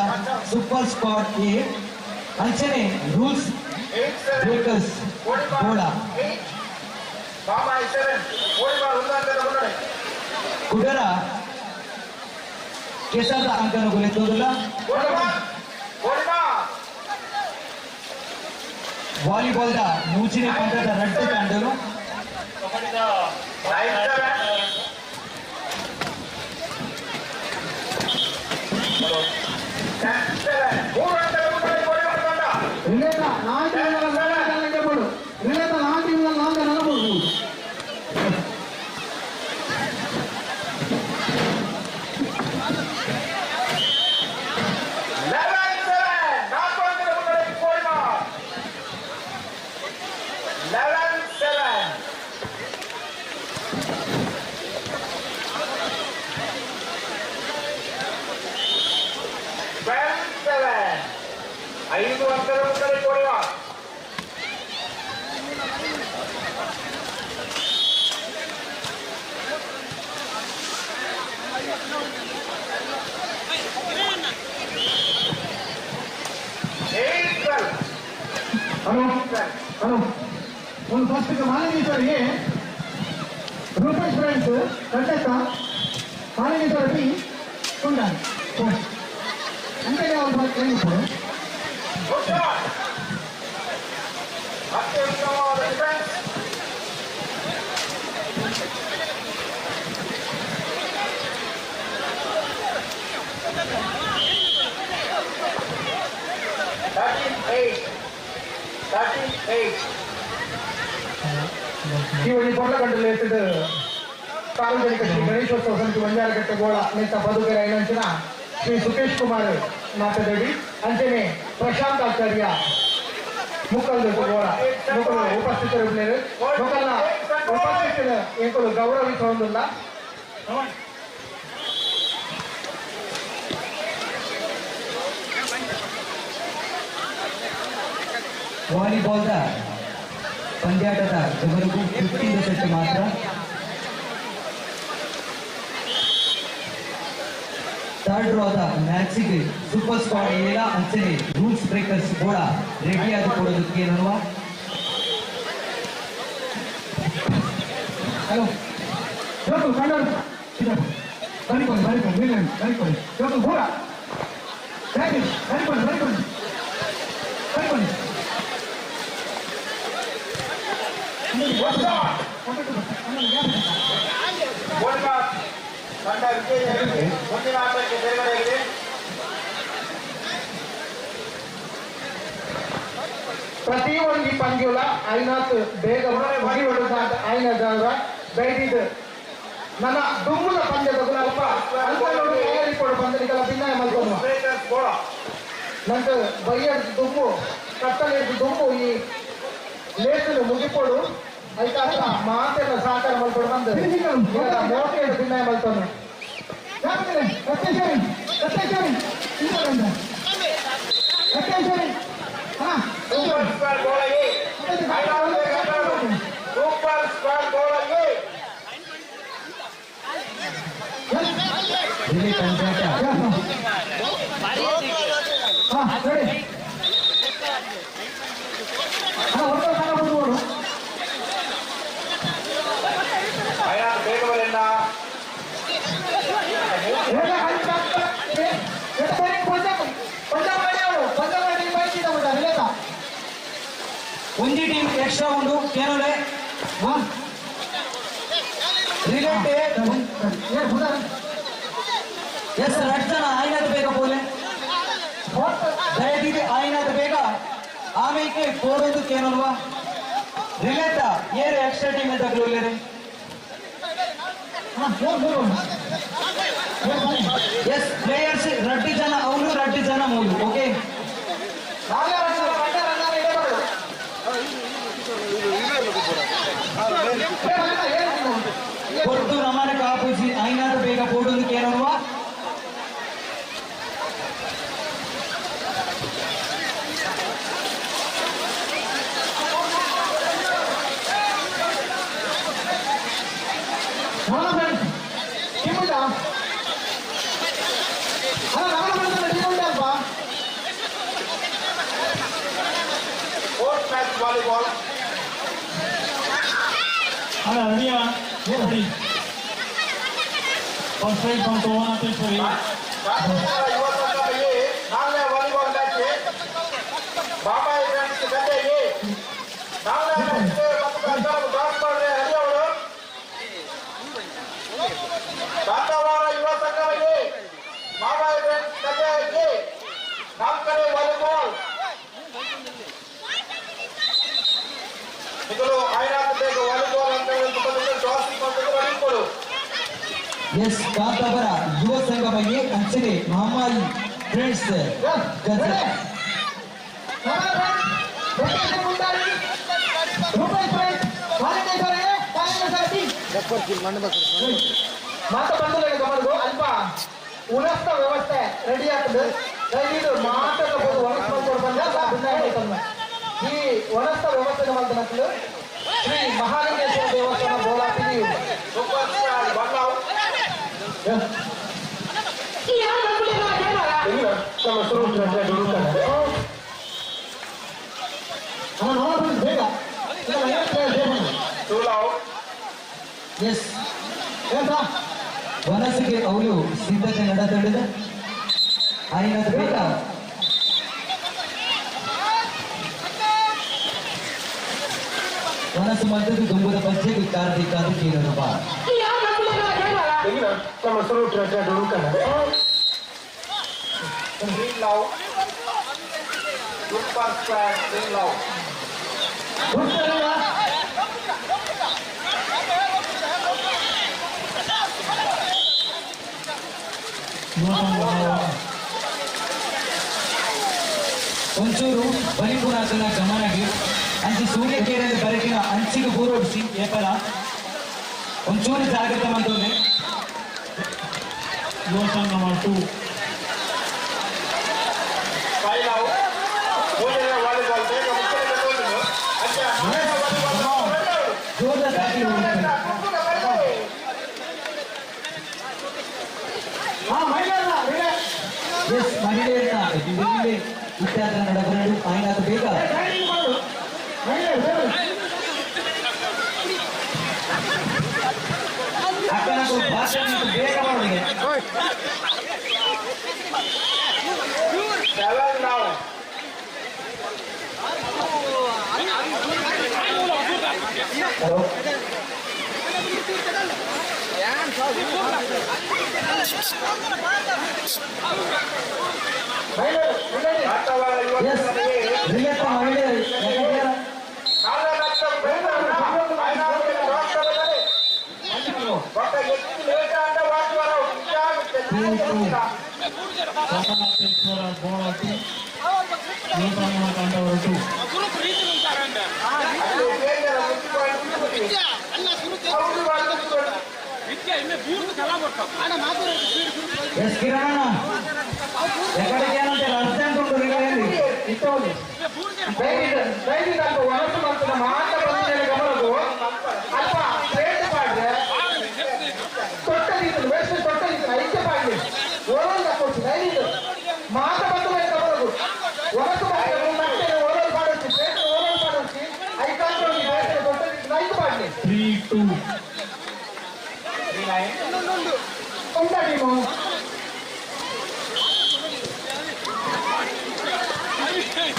ಸೂಪರ್ ಸ್ಕ್ವಾಡ್ ಎ ಅಂಚನೆ ರೂಲ್ಸ್ ಬ್ರೇಕರ್ಸ್ ಗೋಳ ಕುಡರ ಕೆಸರ್ದ ಅಂಕನಗು ಲೆತ್ತೊಂದುಲ ವಾಲಿಬಾಲ್ the ಮೂಚಿನ ಪಂದ್ಯದ ರಡ್ಡು ತಂಡರು ರಿಲೇತ 4 ಟೀಮ್ 4 ಜನ ಇಡೇ ಬರಡು. ರಿಲೇತ 4 ಟೀಮ್ 4 ಜನ ಬರಡು. 11-7. 4 ಅಂಕದ ಮುನ್ನಡೆ ಕೋಡಿಮಾರ್. 11-7. 12-7. 5 ಅಂಕದ ಮುನ್ನಡೆ ಕೋಡಿಮಾರ್. ಹಲೋ ಒಂದು first Mahalingeshwara A Rupesh friends Kaddetta Mahalingeshwara B Kundal ಅಂಚನೆ ಒಂದು ಅತ್ಯುತ್ತಮವಾದ ಡಿಫೆನ್ಸ್. 13-8. 13-8. ಈ ಒಂದು ಕೊಡ್ಲಗಂಟು ಲೇಸಿದ ಸಾರ್ವಜನಿಕ ಶ್ರೀ ಗಣೇಶೋತ್ಸವ ಸಮಿತಿ ಬಂಜಾರಕಟ್ಟೆ ಗೋಳ ನಿಂತ ಬದುಕರ ಐನಂಚಿನ ಶ್ರೀ ಸುಕೇಶ್ ಕುಮಾರ್ ಮಾತನಾಡಿ ಅಂಚನೆ ಪ್ರಶಾಂತ್ ಆಚಾರ್ಯ ಮುಕ್ಕಲ್ದು ಗೋಳ ಮುಕ್ಕಲು ಉಪಸ್ಥಿತರಿದ್ದಾರೆ. ಮುಕ್ಕಲ್ನ ಉಪಸ್ಥಿತರ ಎಂಕುಲು ಗೌರವಿಸುವುದಿಲ್ಲ. ವಾಲಿಬಾಲ್ದ ಪಂದ್ಯಾಟದ ಗಮನಕ್ಕೂ 15 ಸೆಟ್ ಮಾತ್ರ. ಥರ್ಡ್ ಡ್ರಾದ ಮ್ಯಾಚಿಗೆ ಸೂಪರ್ ಸ್ಕ್ವಾಡ್ ಏಲ ಅಂಚನೆ ರೂಲ್ಸ್ ಬ್ರೇಕರ್ಸ್ ಕೂಡ ರೆಡಿಯಾಗಿ ಕೊಡೋದಕ್ಕೆ ಅನ್ನುವ. ಹಲೋ ಜೋಕು ಕನ್ನಡ ಬರಿಕೊಳ್ಳಿ ಬರಿಕೊಳ್ಳಿ ಬರಿಕೊಳ್ಳಿ ಜೋಕು ಗೋಳ ಬರಿಕೊಳ್ಳಿ ಬರಿಕೊಳ್ಳಿ ಬರಿಕೊಳ್ಳಿ. ತಂಡ ವಿಜಯ ಮುಂದಿನ ಆಟಕ್ಕೆ ತೇರ್ಗಡೆಯಾಗಿದೆ. ಪ್ರತಿ ಒಂದು ಪಂದ್ಯುಲ ಐನಾತ್ ಬೇಗ ಐನ ಬೈದಿದ್ದು ನನ್ನ ದುಮ್ಮುಲ ಪಂದ್ಯದ ಅಲ್ಪ ಅಲ್ಪ ನೋಡಿ ತಯಾರಿ ಕೊಡು ಪಂದ್ಯನಿಗೆಲ್ಲ ಭಿನ್ನಾಯ ಮಲ್ಕೊಂಡು ನಂತರ ಬೈಯಡ್ ದುಮ್ಮು ಕತ್ತಲೆ ದುಮ್ಮು ಈ ಲೇಸಲು ಮುಗಿಪೋಡು ಐತಾತ ಮಾತೆಲ್ಲ ಸಹಕಾರ ಮಲ್ಕೊಡು ಬಂದು ಮೋಟೆ ಭಿನ್ನಾಯ ಮಲ್ಕೊಂಡು ಸೂಪರ್ ಸ್ಕ್ವಾಡ್ ಗೋಳಗೆ ಸೂಪರ್ ಸ್ಕ್ವಾಡ್ ಗೋಳಗೆ ಬೇಗ ಬರಣ್ಣ. ಒಂಜಿ ಟೀಮ್ ಎಕ್ಸ್ಟ್ರಾ ಉಂಡು ಕೇನೋಲೆ ರಿಲೇಟ್ ಎಸ್ ರಡ್ ಜನ ಆಯ್ನಾದ ಬೇಗ ಪೋಲೆ ದಯದೀದಿ ಆಯ್ನಾದ ಬೇಗ ಆಮೇಲೆ ಪೋಡೊಂದು ಕೇನೋಲ್ವಾ ರಿಲೇಟ ಏರು ಎಕ್ಸ್ಟ್ರಾ ಟೀಮ್ ಅಂತ ಗ್ಲೋಲೇರೆ ಎಸ್ ಪ್ಲೇಯರ್ಸ್ ರಡ್ಡು ಜನ ಅವನು ರಡ್ಡು ಜನ ಮೂಲು ಓಕೆ. ಕೊಟ್ಟು ರಮಾನ ಕಾಪುಜಿ ಐನಾದ ಬೇಗ ಪೋಡೊಂದು ಕೇನೋಲ್ವಾ. Fourth match volleyball. ಅಣ್ಣ ರೆಡಿಯಾ? Ready. First prize ಬಂತು ಓನಾಥೇಶ್ವರಿ. ಯುವ ಸಂಘ ಎ ನಾಲ್ಕನೇ ವಾಲಿಬಾಲ್ ಮ್ಯಾಚ್ ಬಾಬಾ ಇಬ್ರಾಹಿಂ ಗದ್ದೆ ಎ ನಾಲ್ಕನೇ ಮ್ಯಾಚ್ ಡ್ರಾಪ್ ಮಾಡಿದ್ರೆ ಹರಿಯವಳು. ಕಾಂತಾವಾರ ಯುವ ಸಂಘ ಎ ಬಾಬಾ ಇಬ್ರಾಹಿಂ ಗದ್ದೆ ಎ ನಾಲ್ಕನೇ ವಾಲಿಬಾಲ್ ಇದನ್ನು ಐನಾಥ್ ವಾಲಿಬಾಲ್ ಅಂತ ಟಾಸ್ ಮಾಡಿಕೊಡು. ಎಸ್ ಕಾಂತಾಪುರ ಯುವ ಸಂಘ ಬಗ್ಗೆ ಅಂಚನೆ ಮಹಮ್ಮಾಯಿ ಫ್ರೆಂಡ್ಸ್ ಮಾತ ಬಂಧುಗಳಿಗೆ ಗಮನದು ಅಲ್ಪ ಉನಸ್ತ ವ್ಯವಸ್ಥೆ ರೆಡಿ ಆಗ್ತದೆ. ದಯವಿಟ್ಟು ಮಾತಾಡಬಹುದು ಒಣಸ್ ಬಂದ ಈ ಒಣಸ್ತ ವ್ಯವಸ್ಥೆ ಮಾಡ್ದ ಶ್ರೀ ಮಹಾಲಿಂಗೇಶ್ವರ ದೇವಸ್ಥಾನ ಬೋಲಾಪಿನಿ. ಸೂಪರ್ ಸ್ಟಾರ್ ಬನ್ನಾವ್ ನಮ್ಮ ಬೇಗ ಎಸ್ ವನಸ್ಸಿಗೆ ಅವರು ಸಿದ್ಧತೆ ನಡೆದಳಿದ ಆಯ್ನದ ಬೇಗ ವನಸ್ಸು ಮದ್ದದು ದುಂಬುದ ಪಜ್ಜೆಗೆ ಕಾರ್ತಿಕ್ ಅದು ಕೇಳೋಣ ನಮ್ಮ Green love. Super square green love. ಒಂಚೂರು ಬಲಿಪುರಾತನ ಗಮನಗೆ ಅಂಚೆ ಸೂರ್ಯಕೇರದ ಬರಕಿನ ಅಂಚಿಗೆ ಬೂರೋಡಿಸಿ ಏಪಲ ಒಂಚೂರು ಜಾಗ್ರತೆ ಮಂತೊಂದೆ ಯುವ ಸಂಗಮ 2 ಫೈವ್ ಲವ್. ಮೂರನೇ ವಾಲಿಬಾಲ್ ಬೇಗ ಮುಖ್ಯ ಎಸ್ ಮಹಿಳೆಯರ ಮಹಿಳೆ ಇತ್ಯಾದಿ ನಡಬರಲು ಆಯ್ನಾದ ಬೇಗ ಅಕ್ಕನ ಭಾಷಣ ಬೇಗ ಮಾಡೋದಿಗೆ 7 love. Hello S ರಿಯಪ್ಪ ಮಹಿಳೆಯರು ಸೋಮನಾಥೇಶ್ವರ ಬೋಳ 2 ಯುವ ಸಂಗಮ ಕಾಂಡವರು 2 ಎಸ್ ಕಿರಣ ಎಕಡೆಗೆ ಏನಂತ ಅರ್ಜೆಂಟ್ ಉಂಟು ರಿಲೇಯಲ್ಲಿ ದಯವಿಟ್ಟು ವನಸು ಮಂತನ ಮಾತ ಬಂದ ಗಮನದು ಅಲ್ಪ ಪ್ಲೇಟ್ ಪಾಡ್ರೆ ತೊಟ್ಟದಿತ್ತು ವೇಸ್ಟ್ ತೊಟ್ಟದಿತ್ತು ಐತೆ ಪಾಡ್ಲಿ ಓರಲ್ ಕೊಟ್ಟು ದಯವಿಟ್ಟು ಮಾತ ಬಂದ ಗಮನದು ವನಸು ಮತ್ತೆ ಓರಲ್ ಪಾಡೊಚ್ಚಿ ಪ್ಲೇಟ್ ಓರಲ್ ಪಾಡೊಚ್ಚಿ ಐಕಾಂತ ವೇಸ್ಟ್ ತೊಟ್ಟದಿತ್ತು ಐದು ಪಾಡ್ಲಿ 3 2 ಉಂಟಾ ಟೀಮು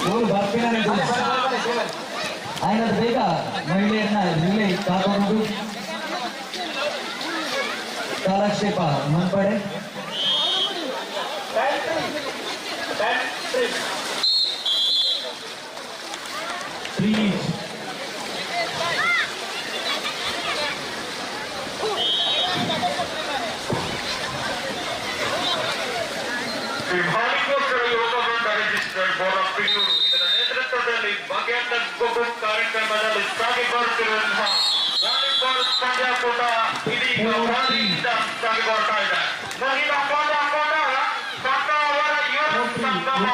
ಗೋಲ್ ಬರ್ಪಿನ ఆయన ಬೇಗ ಮಹಿಳೆಯನ್ನ ರಿಲೇ ಕಾಕೊಂಡು ಕಾಲಕ್ಷೇಪ ಮನ್ಪಡೆ 10 3 3 ಶ್ರೀ ಮಹಾಲಿಂಗೇಶ್ವರ ಯುವಕ ವೃಂದ ರಿಜಿಸ್ಟರ್ಡ್ ಬೋರ್ಡ್ ಆಫ್ ಪಿರಿಯೂರು ಇದರ ನೇತೃತ್ವದಲ್ಲಿ ಬಗೆಯಂತ ಗೊಬ್ಬರ ಕಾರ್ಯಕ್ರಮದಲ್ಲಿ ಸಾಗಿ ಬರುತ್ತಿರುವಂತಹ ವಾಲಿಬಾಲ್ ಪಂದ್ಯಾಕೂಟ ಇದೀಗ ಭಾರಿಯಿಂದ ಸಾಗಿ ಬರ್ತಾ ಇದೆ. ಮಹಿಳಾ ಪಂದ್ಯಾಕೂಟ ಸಕಾವರ ಯುವ ಸಂಗಮ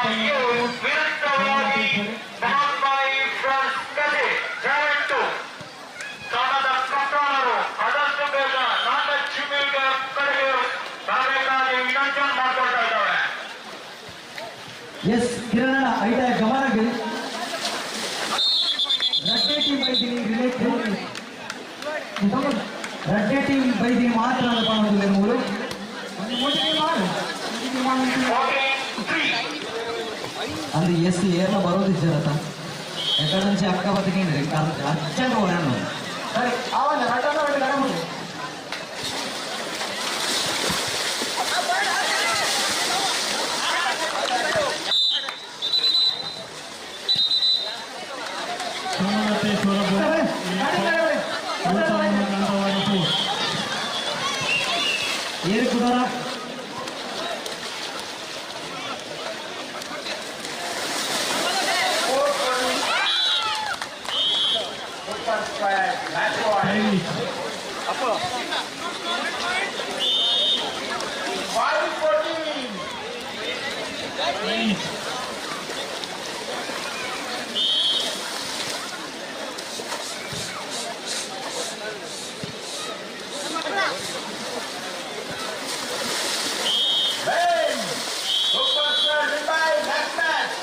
ವಿರುದ್ಧವಾಗಿ ಮಹಾತ್ಮಾಯಿ ಫ್ರಾನ್ಸ್ ಕಲೆ 7 ತಂಡದ ಕಪ್ತಾನರು ಆದಷ್ಟು ಬೇಗ ನಾಗಲಕ್ಷ್ಮಿಗೆ ಕಡೆಗೆ ಬರಬೇಕಾಗಿ ವಿನಂತಿ ಮಾಡಿಕೊಳ್ತಾ ಇದ್ದಾರೆ. ಎಸ್ ಕಿರಣ ಐಟ ಗಮನಗೆ ರಡ್ಡೆ ಟೀಮ್ ಬೈದಿನಿ ರಿಲೇ ರಡ್ಡೆ ಟೀಮ್ ಬೈದಿನಿ ಮಾತ್ರ ಕಾಣುವುದಿಲ್ಲ ಮೂರು ಅಂದ್ರೆ ಎಸ್ ಏರ್ಲ ಬರೋದಿಜ್ಜರತ ಎಕಡೆ ಅಕ್ಕ ಬತ್ತಿಗೆ ಅರ್ಜೆಂಟ್ ಹೋಗೋಣ. ಸರಿ ಆವನ್ನ ರಟನ ನಡಮುಡಿ ಸೋಮನಾಥೇಶ್ವರ ಬೋಳ ಯುವ ಸಂಗಮ ಕಾಂಡವರು 2 ಏರು ಕುಡೋರ Super square match point. 5-14. 8 Ben. Super square win by next match.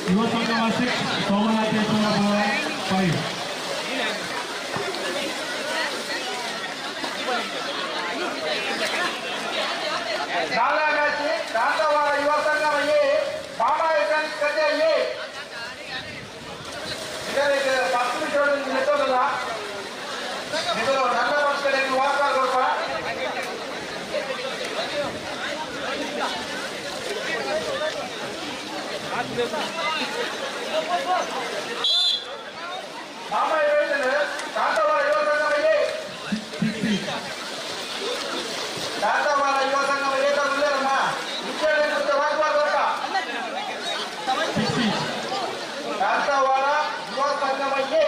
Yuva Sangama 6, Somanatheshwara Bola 5. ನಾಲ್ಕನೇ ಮ್ಯಾಚ್ ಕಾಂತಾವಾರ ಯುವ ಸಂಗಮ ಎ, ಮಾಮಾಯ ಕಜೆ ಎ. ಇದರಿಗೆ 10 ನಿಮಿಷ ನಿಂತೋದಲ್ಲ, ನಿಂತೋ ನನ್ನ ಪಕ್ಷದಲ್ಲಿ ವಾಸ ಕೊಡ್ಪ. ಮಾಮಾಯ ಕಾಂತಾವಾರ ಯುವ ಸಂಗಮ ಎ, ಕಾಂತಾವಾರ ಯುವ ಸಂಗಮ ಎ ಉಳ್ಳೇರಮ್ಮ ಕಾಂತಾವಾರ ಯುವ ಸಂಗಮ ಎ.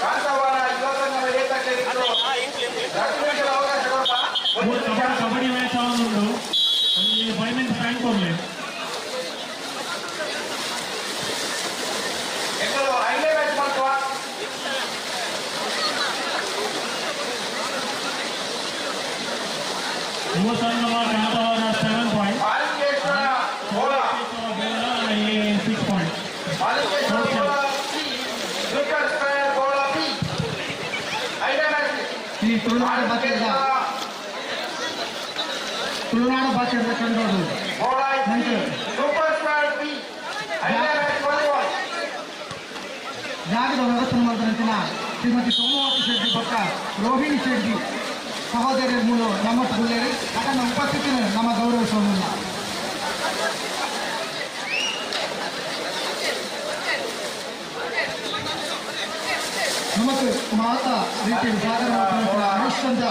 ಕಾಂತಾವಾರ ಯುವ ಸಂಗಮ ಎ ಅವಕಾಶ ಕೊಡ್ತಾ. ಕಬಡ್ಡಿ ಮ್ಯಾಚ್ ಆವೊಂದುಂಡು, ಅಲ್ಲಿ 5 ಮಿನಿಟ್ಸ್ ಟೈಮ್ ಕೊಡ್ಲಿ. ಐದನೇ ಮ್ಯಾಚ್ ಮಾಡ್ತವ. Yuva Sangama Kantavara 7 point, Mahalingeshwara Bola 6 point. Mahalingeshwara Bola C, super square Bola B. ಐದನೇ ಮ್ಯಾಚ್. ಈ ತುಳುನಾಡು ಭಾಷೆಯ ತುಳುನಾಡು ಭಾಷೆಯ ಕಂಡೋದು ಬೋಳ ಸೂಪರ್ ಸ್ಕ್ವೇರ್ ಬಿ. ಐದನೇ ಮ್ಯಾಚ್ ವಾಲಿಬಾಲ್. ಜಾಗದ ವ್ಯವಸ್ಥೆ ಮಂತ್ರಂತಿನ ಶ್ರೀಮತಿ ಸೋಮವತಿ ಶೆಟ್ಟಿ ಪಕ್ಕ ರೋಹಿಣಿ ಶೆಟ್ಟಿ ಸಹೋದರಿಯರ ಮೂಲ ನಮ್ಮ ಗುಲ್ಲೇರಿ ಅದನ್ನು ಉಪಸ್ಥಿತಿ ನಮ್ಮ ಗೌರವಿಸೋದಿಲ್ಲ. ನಮಕ್ ಮಾತಾ ರೀತಿಯಲ್ಲಿ ಸಾಗರ ಹರಿಶ್ಚಂದ್ರ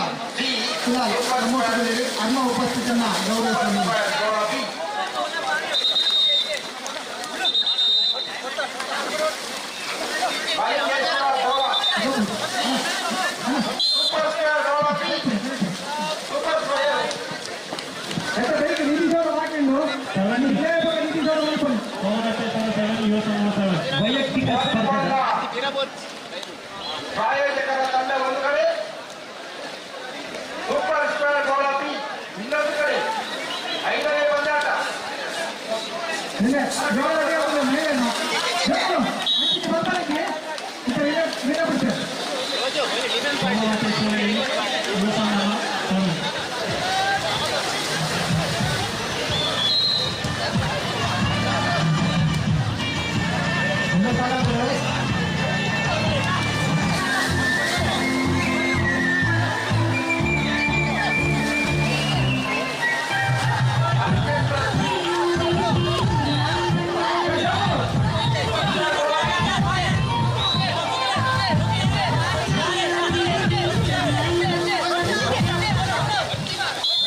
ಕುಲಾಲ್ ನಮ್ಮ ಅನ್ನ ಉಪಸ್ಥಿತಿಯನ್ನು ಗೌರವಿಸೋದಿಲ್ಲ. ವೈಯಕ್ತಿಕ ಸ್ಪರ್ಧೆ ಪ್ರಾಯೋಜಕರ ತಂಡ ಒಂದು ಕಡೆ, ಸೂಪರ್ ಸ್ಕ್ವೇರ್ ಬೋಳ ಬಿ ಇನ್ನೊಂದು ಕಡೆ. ಐದನೇ ಪಂದ್ಯಾಟ. ಯುವ ಸಂಗಮ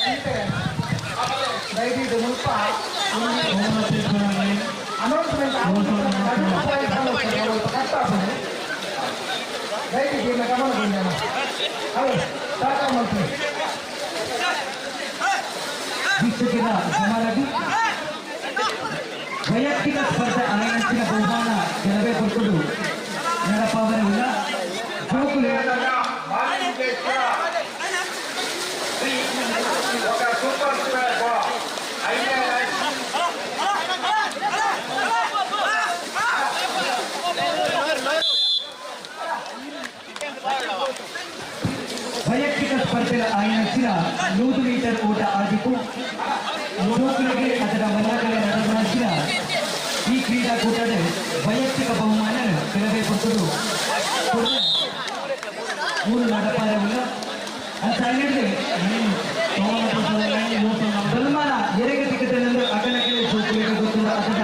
7. ದಯವಿಟ್ಟು ಮುಲ್ಪ ಅನೌನ್ಸ್ಮೆಂಟ್ ಕಷ್ಟ ಆಗ್ತದೆ. ದಯವಿಟ್ಟು ಇನ್ನು ಗಮನ ಬಂದೇನ ಹೌದು ಸಹಕಾರ ಮಾಡ್ತೀನಿ. ವೀಕ್ಷಕರ ಗಮನಕ್ಕೆ ವೈಯಕ್ತಿಕ ಸ್ಪರ್ಧೆ ಆಯೋಜಿಸಿದ ಬಹುಮಾನ ಕೆಲವೇ ಕೊಟ್ಟುದು ನಡಪಾವರವಿಲ್ಲ. ಜೋಕುಲೆ ಸೂಪರ್ ಸ್ಕ್ವೇರ್ ಬೋಳ ಐದನೇ ಮ್ಯಾಚ್. ವೈಯಕ್ತಿಕ ಸ್ಪರ್ಧೆಯ ಆಯೋಜಿಸಿದ 100 ಮೀಟರ್ ಓಟ ಆಗಿತ್ತು. ಜೋಕುಲೆಗೆ ಅದರ ಮನ್ನಣೆ ನಡೆದ ಈ ಕ್ರೀಡಾಕೂಟದ ವೈಯಕ್ತಿಕ ಬಹುಮಾನ ಕೆಲವೇ ಕೊಟ್ಟುದು ಮೂರು ನಡಪಾರವಿಲ್ಲ. ಅಂತ ಹೇಳಿದ್ರೆ ಸಲ್ಮಾನ ಎರಗತಿಕದಲ್ಲಿ ಅಗಲಕ್ಕೆ ಜೋಕುಲೆಗೆ ಗೊತ್ತಿಲ್ಲ. ಅದರ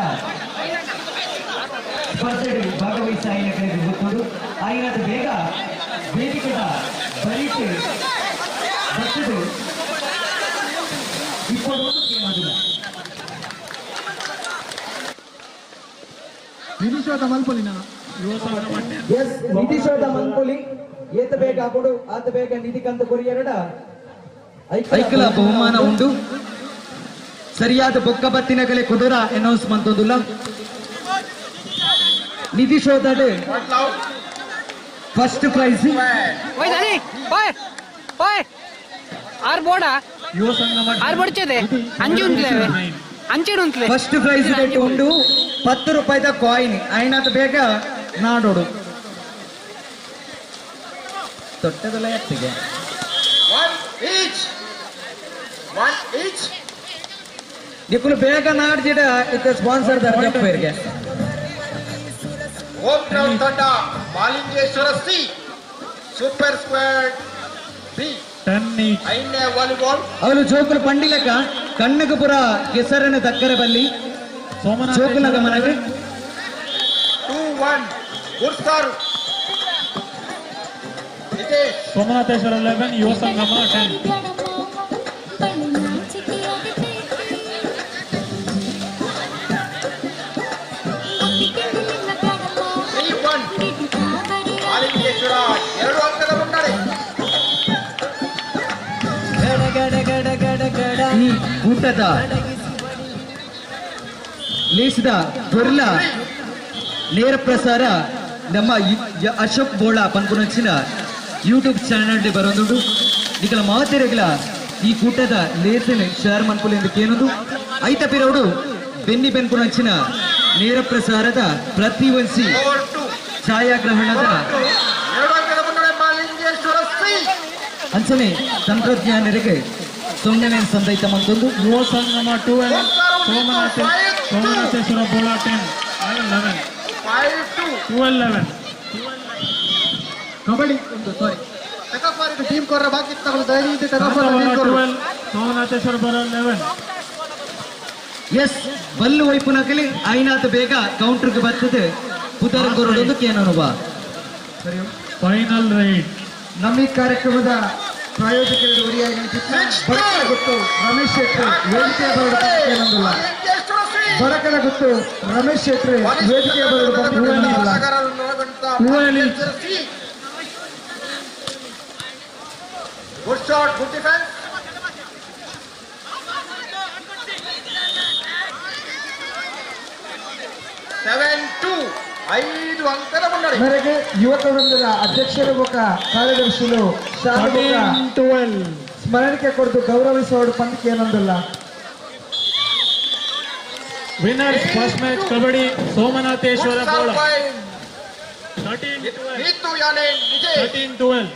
ಸ್ಪರ್ಧೆಗೆ ಭಾಗವಹಿಸ ಆಯನಗಳಿಗೆ ಗೊತ್ತುಂಟು. ಆಯನದ ಬೇಗ ವೇದಿಕೆದ ಬರೀಕೆ ಬರ್ತದೆ. 21 ಕೇಳೋದಿಲ್ಲ. ನಿರೀಕ್ಷಾದ ಮಲ್ಪಲಿ ನಾನು. ಎಸ್ ನಿಧಿಶೋಧ ಮನ್ಪೊಲಿ ಏತ ಬೇಗ ಆಪುಡು ಆತ ಬೇಗ ನಿಧಿ ಕಂತ ಕೊರಿಯರಡ ಐಕಲ ಬಹುಮಾನ ಉಂಡು. ಸರಿಯಾದ ಬೊಕ್ಕ ಬತ್ತಿನಗಲೆ ಕುದುರ ಅನೌನ್ಸ್ ಮಂತೊಂದುಲ್ಲ. ನಿಧಿ ಶೋಧಡ್ ಫಸ್ಟ್ ಪ್ರೈಸ್. ಫಸ್ಟ್ ಪ್ರೈಸ್ ಉಂಡು 10 ರೂಪಾಯಿದ ಕಾಯಿನ್. ಐನಾತ ಬೇಗ ನಾಡೋಡು ತೊಟ್ಟದಲ್ಲ ಎತ್ತಿಗೆ. ನಿಕುಲು ಬೇಗ ನಾಡ್ಜಿಡ ಇತ್ತ ಸ್ಪಾನ್ಸರ್ ದರ್ಜಪ್ಪ. ಓಪನರ್ ತಂಡ Mahalingeshwara C, super squad B. ಐದನೇ ವಾಲಿಬಾಲ್. ಅವನು ಜೋಕುಲು ಪಂಡಿಲಕ ಕಣ್ಣಗುಪುರ ಕೆಸರನ ದಕ್ಕರೆ ಬಲ್ಲಿ ಜೋಕುಲ ಗಮನಗೆ. 2-1 ಗುರ್ಸಾರ್ ನಿತೇಶ್. ಸೋಮನಾಥೇಶ್ವರ 11, ಯುವ ಸಂಗಮ 10. 3-1 ಮಹಾಲಿಂಗೇಶ್ವರ 2 ಅಂಕದ ಮುನ್ನಡೆ. ಈ ಕೂಟದ ಲೇಸದ ದೊರ್ಲ ನೇರ ಪ್ರಸಾರ ನಮ್ಮ ಅಶೋಕ್ ಬೋಳ ಪನ್ಪುನಂಚಿನ ಯೂಟ್ಯೂಬ್ ಚಾನಲ್ ಬರೋದುಂಡು. ನಿಕಲ ಮಾತೆರೆಗಳ ಈ ಕೂಟದ ಲೇಸನ್ ಶೇರ್ ಮನ್ಪುಲೆಂದು ಕೇನೊಂದು. ಐತ ಪಿರೌಡು ಬೆನ್ನಿ ಬೆನ್ಪುನಂಚಿನ ನೇರ ಪ್ರಸಾರದ ಪ್ರತಿ ಒಂಜಿ ಛಾಯಾಗ್ರಹಣದ ಅಂಚನೆ ತಂತ್ರಜ್ಞಾನರಿಗೆ ಸೊನ್ನೆ ಸಂದೈತ ಮಂತೊಂದು. ಯುವ ಸಂಗಮ 12, ಸೋಮನಾಥೇಶ್ವರ ಬೋಳ 10, 11, 12 11. ಕಬಡ್ಡಿ ಒಂದು ಸಾರಿ ಟೀಮ್ ಕೊರ್ರ ಬಾಕಿ ದಯವಿಟ್ಟು ಸೋಮನಾಥೇಶ್ವರ ಬೋಳ 11. ಎಸ್ ಬಲ್ಲು ವೈಪುನಕಲಿ ಐನಾಥ ಬೇಗ ಕೌಂಟರ್ಗೆ ಬರ್ತದೆ. ಪುದರ್ ಕೊರಡೊಂದು ಕೇನನುಬ. Final ride. ನಮ್ಮ ಈ ಕಾರ್ಯಕ್ರಮದ ಪ್ರಾಯೋಜಕರು ಬಡಕಲ ಗುತ್ತು ರಮೇಶ್ ಶೆಟ್ಟಿ ವೇದಿಕೆಯ ಬರಡು ಕೇಳೊಂದಿಲ್ಲ. ಬಡಕಲ ಗುತ್ತು ರಮೇಶ್ ಶೆಟ್ಟಿ ವೇದಿಕೆಯ ಬರಡು ಕೇಳೊಂದಿಲ್ಲ. Good shot, good defence. 7-2 5 ಅಂಕದ ಮುನ್ನಡೆ. ಮೇರೆಗೆ ಯುವಕ ವೃಂದದ ಅಧ್ಯಕ್ಷರು ಬೊಕ ಕಾರ್ಯದರ್ಶಿಲು ಸ್ಮರಣಿಕೆ ಕೊಡ್ದು ಗೌರವಿಸುವವರು ಪಂದ್ಯ ಏನೊಂದಿಲ್ಲ. Winners first match kabaddi Somanatheshwara Bola 13-12.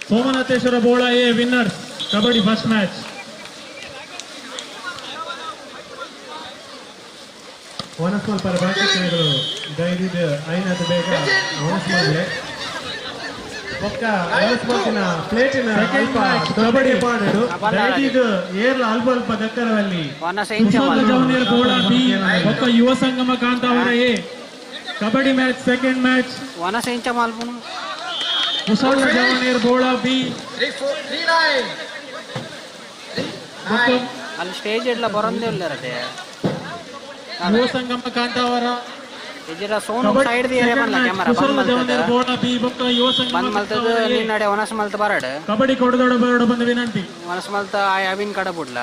Somanatheshwara Bola A winners kabaddi first match. ವನಸ್ವಲ್ಪರ ಬಾಕಿಗಳು ದಯವಿಟ್ಟು ಐನಾಥ ಬೇಗ ವನಸ್ಮಲ್ಲೆ ಬೊಕ್ಕ ವನಸ್ಮಲ್ತಿನ ಪ್ಲೇಟಿನ ಅಲ್ಪ ಕಬಡ್ಡಿ ಪಾಡಡು ದಯವಿಟ್ಟು ಏರ್ಲ ಅಲ್ಪ ಅಲ್ಪ ದಕ್ಕರವಲ್ಲಿ. ಜವನಿಯರ್ ಬೋಳ ಬಿ ಬೊಕ್ಕ Yuva Sangama Kantavara A kabaddi match second match. Kusala ಜವನಿಯರ್ Bola B 3-4 3-9. ಅಲ್ಲಿ ಸ್ಟೇಜ್ ಇಡ್ಲ ಬರೋದೇ ಇಲ್ಲ ರತೆ. ಯುವ ಸಂಗಮ ಕಾಂತಾವರ ಇಜರ ಸೋನು ಸೈಡ್ the area ಬಂದ ಕ್ಯಾಮೆರಾ ಬಂದ್ ಮಲ್ತದ ಬೋಳ ಬಿ ಬೊಕ್ಕ ಯುವ ಸಂಗಮ ಬಂದ್ ಮಲ್ತದ ನಿನ್ನಡೆ ವನಸ್ ಮಲ್ತ ಬರಡ ಕಬಡ್ಡಿ ಕೊಡದೊಡ ಬರಡ ಬಂದ ವಿನಂತಿ. ವನಸ್ ಮಲ್ತ ಆ ಅವಿನ್ ಕಡ ಬುಡ್ಲ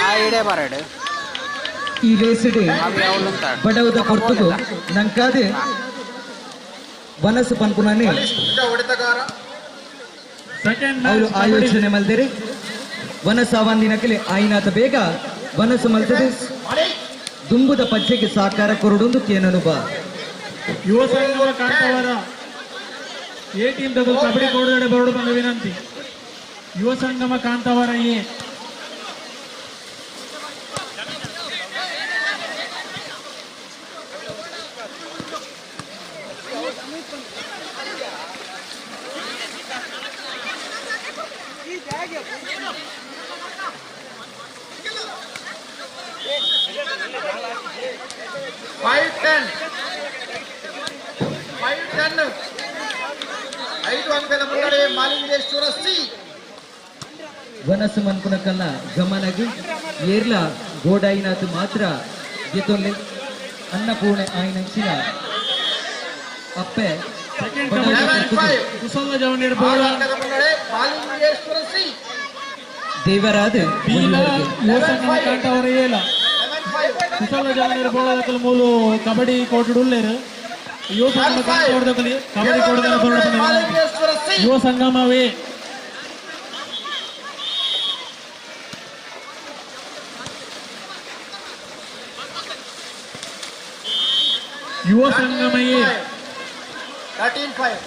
ಆ ಇಡೆ ಬರಡ. ಈ ರೇಸಿಡೆ ಬಡವದ ಕೊರ್ತುಗು ನಂಕಾದೆ ವನಸು ಪನ್ಪುನನೆ ಅವರು ಆಯೋಜನೆ ಮಲ್ದೇರಿ. ವನಸಾವಂದಿನಕಲೆ ಆಯಿನಾಥ ಬೇಗ ವನಸು ಮಲ್ತದೆ ದುಂಬುದ ಪಜ್ಜೆಗೆ ಸಾಕಾರ ಕೊರಡೊಂದು ಕೇನನು ಬಾ. ಯುವ ಸಂಗಮ ಕಾಂತಾವರ ಎ ಟೀಮ್ ದಗಲು ಕಬಡ್ಡಿ ಕೊಡದೊಡೆ ಬರಡು ಬಂದ ವಿನಂತಿ. Yuva Sangama Kantavara A. 5-10 5-10 5 ಅಂಕದ ಮುನ್ನಡೆ ಮಾಲಿಂಗೇಶ್ವರ ಸಿ. ವನಸು ಮನ್ಪುನಕಲ್ಲ ಗಮನಗಿ ಏರ್ಲ ಗೋಡಾಯಿನಾಥ್ ಮಾತ್ರ ಗೆತೊಲ್ಲೆ. ಅನ್ನಪೂರ್ಣೆ ಆಯಿನಂಚಿನ ಅಪ್ಪೆ ಕುಸಲ್ದ ಜವನಿಯರು ಬೋಳ ಮಹಾಲಿಂಗೇಶ್ವರ ಸಿ ದೇವರಾದ ಬೀಲ ಯುವ ಸಂಗಮ ಕಾಂತಾವರ ಏಲ. ಕುಸಲ್ದ ಜವನಿಯರು ಬೋಳದಕಲು ಮೂಲು ಕಬಡ್ಡಿ ಕೋಟುಡು ಉಲ್ಲೇರು. ಯುವ ಸಂಗಮ ಕಾಂತಾವರದಕಲಿ ಕಬಡ್ಡಿ ಕೋಟುದಲ್ಲ ಬರೋಣ. ಮಹಾಲಿಂಗೇಶ್ವರ ಸಿ. ಯುವ ಸಂಗಮವೇ ಯುವ ಸಂಗಮಯೇ. 13-5.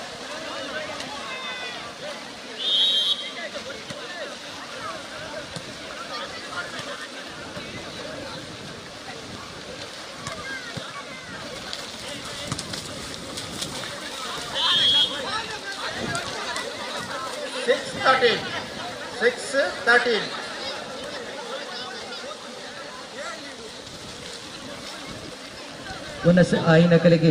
6-13. 6-13. ಒನಸ್ ಆಯಿನ ಕಲೆಗೆ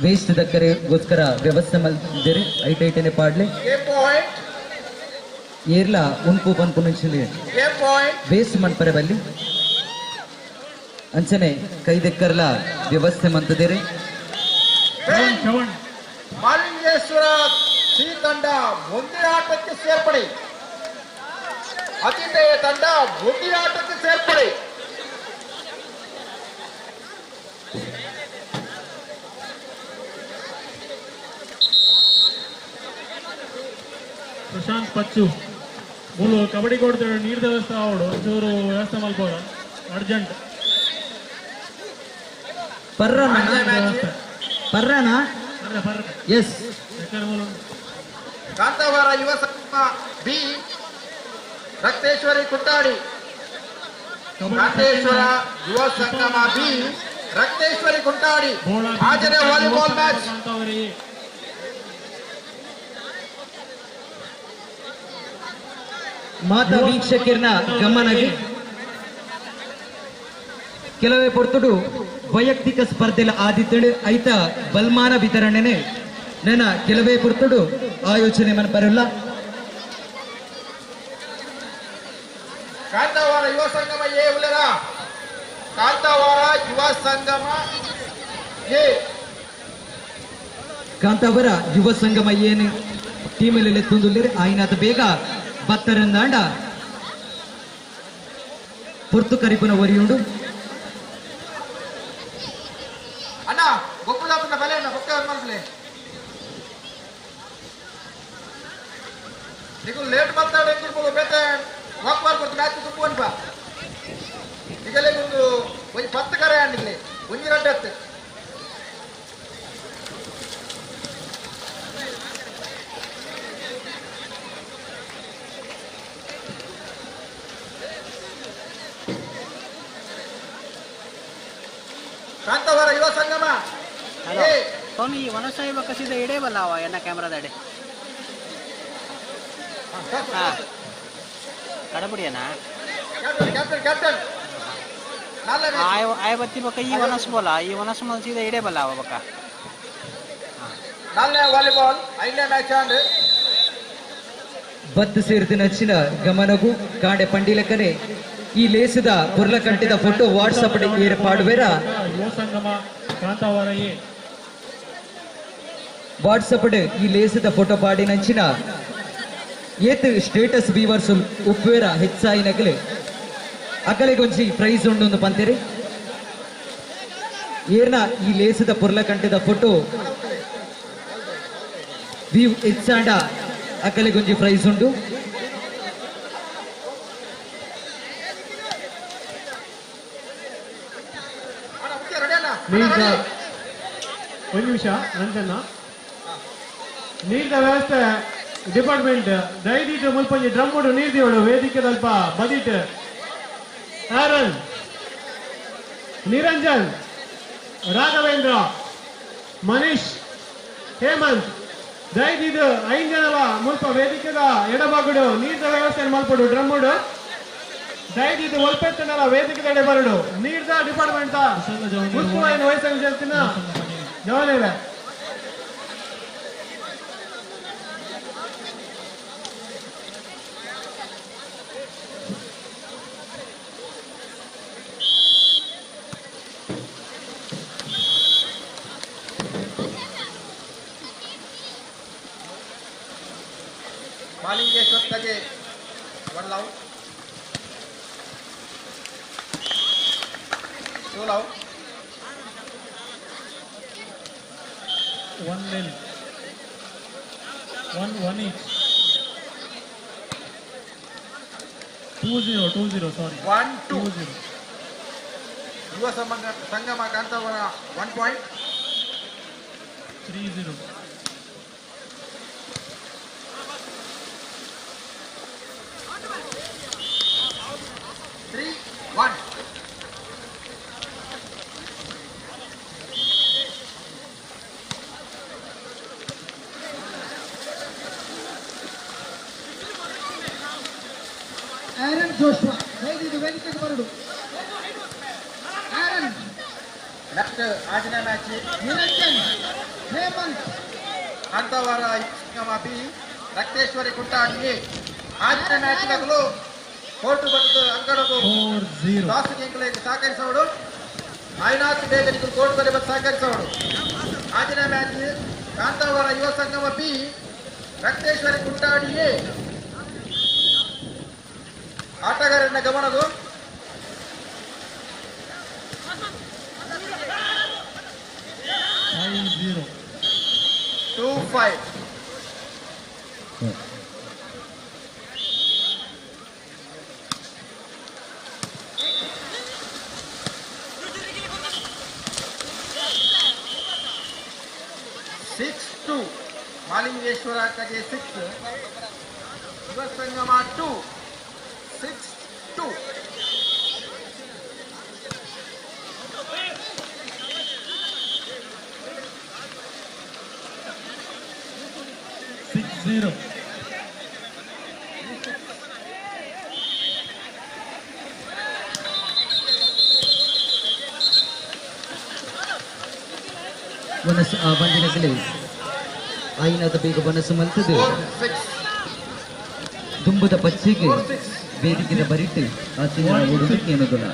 ವೇಸ್ಟ್ ದಕ್ಕರೆಗೋಸ್ಕರ ವ್ಯವಸ್ಥೆ ಮಲ್ದಿರಿ ಐಟ್ ಐಟನೆ ಪಾಡ್ಲೆ. ಎ ಪಾಯಿಂಟ್. ಏರ್ಲ ಉನ್ಪು ಪನ್ಪು నుంచింది ಎ ಪಾಯಿಂಟ್. ವೇಸ್ಟ್ ಮನ್ಪರೆ ಬಲ್ಲಿ ಅಂಚನೆ ಕೈ ದಕ್ಕರ್ಲ ವ್ಯವಸ್ಥೆ ಮಂತದಿರಿ. ಮಹಾಲಿಂಗೇಶ್ವರ ಸಿ ತಂಡ ಮುಂದಿನ ಆಟಕ್ಕೆ ಸೇರ್ಪಡೆ. ಆತಿಥೇಯ ತಂಡ ಮುಂದಿನ ಆಟಕ್ಕೆ ಸೇರ್ಪಡೆ. ಪ್ರಶಾಂತ್ ಪಚ್ಚು ಮೂಲು ಕಬಡ್ಡಿ ಕೊಡ್ತಾರೆ. ನೀರ್ದ ವ್ಯವಸ್ಥೆ ಅವಡು ಒಂಚೂರು ವ್ಯವಸ್ಥೆ ಮಲ್ಪೋದ ಅರ್ಜೆಂಟ್. ಪರ್ರನ ಪರ್ರನ ಎಸ್. ಕಾಂತಾವರ ಯುವ ಸಂಗಮ ಬಿ ರಕ್ತೇಶ್ವರಿ ಕುಟ್ಟಾಡಿ. ಕಾಂತೇಶ್ವರ ಯುವ ಸಂಗಮ ಬಿ ರಕ್ತೇಶ್ವರಿ ಕುಟ್ಟಾಡಿ ಆಜನೆ ವಾಲಿಬಾಲ್ ಮ್ಯಾಚ್. ಮಾತಾ ವೀಕ್ಷಕರ್ನ ಗಮನಗೆ ಕೆಲವೇ ಪೊರ್ತುಡು ವೈಯಕ್ತಿಕ ಸ್ಪರ್ಧೆಲ ಆದಿತ್ತಡು ಐತ ಬಲ್ಮಾನ ವಿತರಣೆನೆ ನನ್ನ ಕೆಲವೇ ಪೊರ್ತುಡು ಆಯೋಜನೆ ಮನ ಬರಲ್ಲ. ಕಾಂತಾವಾರ ಯುವ ಸಂಗಮ ಎ ಉಲ್ಲರ. ಕಾಂತಾವಾರ ಯುವ ಸಂಗಮ ಎ. ಕಾಂತಾವರ ಯುವ ಸಂಗಮ ಏನು ಟೀಮಲ್ಲಿ ತುಂದುಲ್ಲೇರಿ ಆಯ್ನಾತ ಬೇಗ ಬತ್ತರಂದಾಂಡ ಪೊರ್ತು ಕರಿಪುನ ಒರಿಯುಂಡು. ಅಣ್ಣ ಗೊಪ್ಪುದಾಪುನ ಬಲೆ ಅಣ್ಣ ಬೊಕ್ಕ ಮಲ್ಪಲೆ నీకు లేట్ మల్తాడు ఎక్కువ ಬೇತೆ ವಾಕ್ ಕೊಡ್ತು ಮ್ಯಾಚ್ ತುಪ್ಪು ಅನ್ಪ ಈಗಲೇ ಒಂದು ಒಂಜಿ 10 ಕರೆ ಅಂಡಿಗ್ಲೆ ಒಂಜಿ ರಡ್ಡು ಹತ್ತು. ಕಾಂತಾವರ ಯುವ ಸಂಗಮ. ಹಲೋ ಸ್ವಾಮಿ, ಈ ವನಸಾಯಿ ಬಕ್ಕಸಿದ ಇಡೇ ಬಲ್ಲ ಅವ ಎನ್ನ ಕ್ಯಾಮ್ರಾದಡೆ ಕಡಬಡಿಯನಾ ಕ್ಯಾಪ್ಟನ್ ಕ್ಯಾಪ್ಟನ್ ಆಯ ಆಯ ಬತ್ತಿ ಬಕ್ಕ ಈ ವನಸ್ ಬೋಲ ಈ ವನಸ್ ಮಲ್ಸಿದ ಇಡೇ ಬಲ್ಲ ಅವ ಬಕ್ಕ. ನಾಲ್ನೇ ವಾಲಿಬಾಲ್ ಐದನೇ ಮ್ಯಾಚ್ ಆಂಡ್ ಬತ್ತು ಸೇರಿದ ನಚ್ಚಿನ ಗಮನಗೂ ಕಾಡೆ ಪಂಡಿಲಕನೆ ಈ ಲೇಸದ ಪುರ್ಲಕಂಟಿದ ಫೋಟೋ ವಾಟ್ಸಪ್ ಏರ್ಪಾಡುವೆರ. ಯುವ ಸಂಗಮ ಕಾಂತಾವರ ಎ. ವಾಟ್ಸಪ್ ಈ ಲೇಸದ ಫೋಟೋ ಪಾಡಿ ನಂಚಿನ ಏತ್ ಸ್ಟೇಟಸ್ ವೀವರ್ಸ್ ಉಪ್ಪೇರ ಹೆಚ್ಚಾಯಿ ನಗಲೆ ಅಕಲೆಗೊಂಜಿ ಪ್ರೈಸ್ ಉಂಡು ಪಂತೇರಿ. ಏರ್ನ ಈ ಲೇಸದ ಪುರ್ಲಕಂಟಿದ ಫೋಟೋ ವೀವ್ ಹೆಚ್ಚಾಂಡ ಅಕಲೆಗೊಂಜಿ ಪ್ರೈಸ್ ಉಂಡು. ಒಂದು ನಿಮಿಷ ನಂಜನ್ನ ನೀರಿನ ವ್ಯವಸ್ಥೆ ಡಿಪಾರ್ಟ್ಮೆಂಟ್ ದಯದೀಟ್ ಮುಲ್ಪಂಜಿ ಡ್ರಮ್ ಉಂಡು ನೀರ್ ದಿವಡು ವೇದಿಕೆ ಅಲ್ಪ ಬದಿಟ್ ಆರನ್ ನಿರಂಜನ್ ರಾಘವೇಂದ್ರ ಮನೀಶ್ ಹೇಮಂತ್ ದಯದೀದ್ ಐದು ಜನಲ ಮುಲ್ಪ ವೇದಿಕೆದ ಎಡಬಾಗುಡು ನೀರ್ದ ವ್ಯವಸ್ಥೆ ಮಲ್ಪಡು ಡ್ರಮ್ ಉಂಡು ದಯದೀದ್ ಒಲ್ಪೆತ್ತನಲ ವೇದಿಕೆ ಎಡೆ ಬರಡು ನೀರ್ದ ಡಿಪಾರ್ಟ್ಮೆಂಟ್ ಮುಲ್ಪು ವಯಸ್ಸನ್ನು ಸೇರ್ತಿನ ಜವನೇವೆ. Mahalingeshwar Kaje 1 love 2 love 1 nil 1 1 each 2-0 2-0 sorry 1 2 2-0 Yuva Sangama Kantavara 1 point 3-0 3 1 Aaron Joshua ದಯವಿಟ್ಟು ವೇದಿಕೆಗೆ ಬರಡು. ಆರನ್ ನೆಕ್ಸ್ಟ್ ಆಜನೇ match Niranjan Hemanth Kantavara Sangama B Rakteshwari Kuttadi A ಆಜನೇ ಮ್ಯಾಚ್ ನಗಲು ಕೋರ್ಟು ಬರ್ತದೆ ಅಂಗಡಗು 4-0 ದಾಸಗಿಂಕಲಿಗೆ ಸಹಕರಿಸೋಡು ಆಯ್ನಾಥ್ ಬೇಗನಿಗೆ ಕೋರ್ಟ್ ಬರೆ ಬಂದು ಸಹಕರಿಸೋಡು. ಆಜನೇ ಮ್ಯಾಚ್ ಕಾಂತಾವರ ಯುವ ಸಂಗಮ ಬಿ ರಕ್ತೇಶ್ವರಿ ಕುಟ್ಟಾಡಿ ಎ ಆಟಗಾರನ ಗಮನದು 5-0 2 5 6 2 Mahalingeshwara Kaje 6 Yuva Sangama 2 6 2 6 0 ವನಸ್ ಆ ಬಂದಿನಗಲು ಆಯಿನಾದ ಬೇಗ ವನಸು ಮಲ್ತದು ದುಂಬುದ ಪಚ್ಚಿಗೆ ವೇದಿಕೆದ ಬರಿಟ್ಟು ಆ ಚಿನ್ನ ಓಡುವುದಕ್ಕೆ ಏನದಲ್ಲ.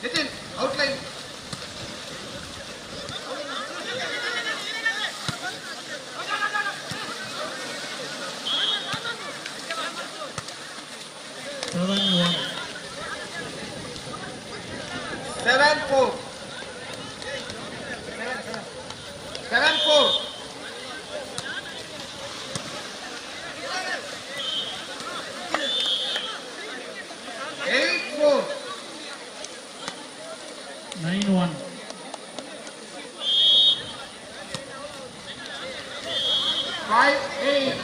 Nitin outline 7 1 7 4 7 4 8 4 9 1 5 8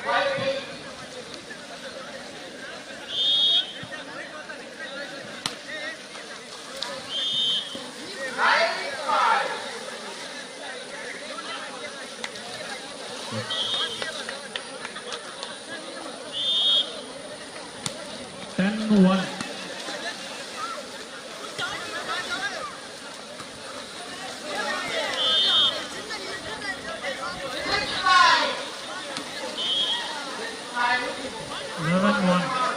5 8 9 5 10 1 11 1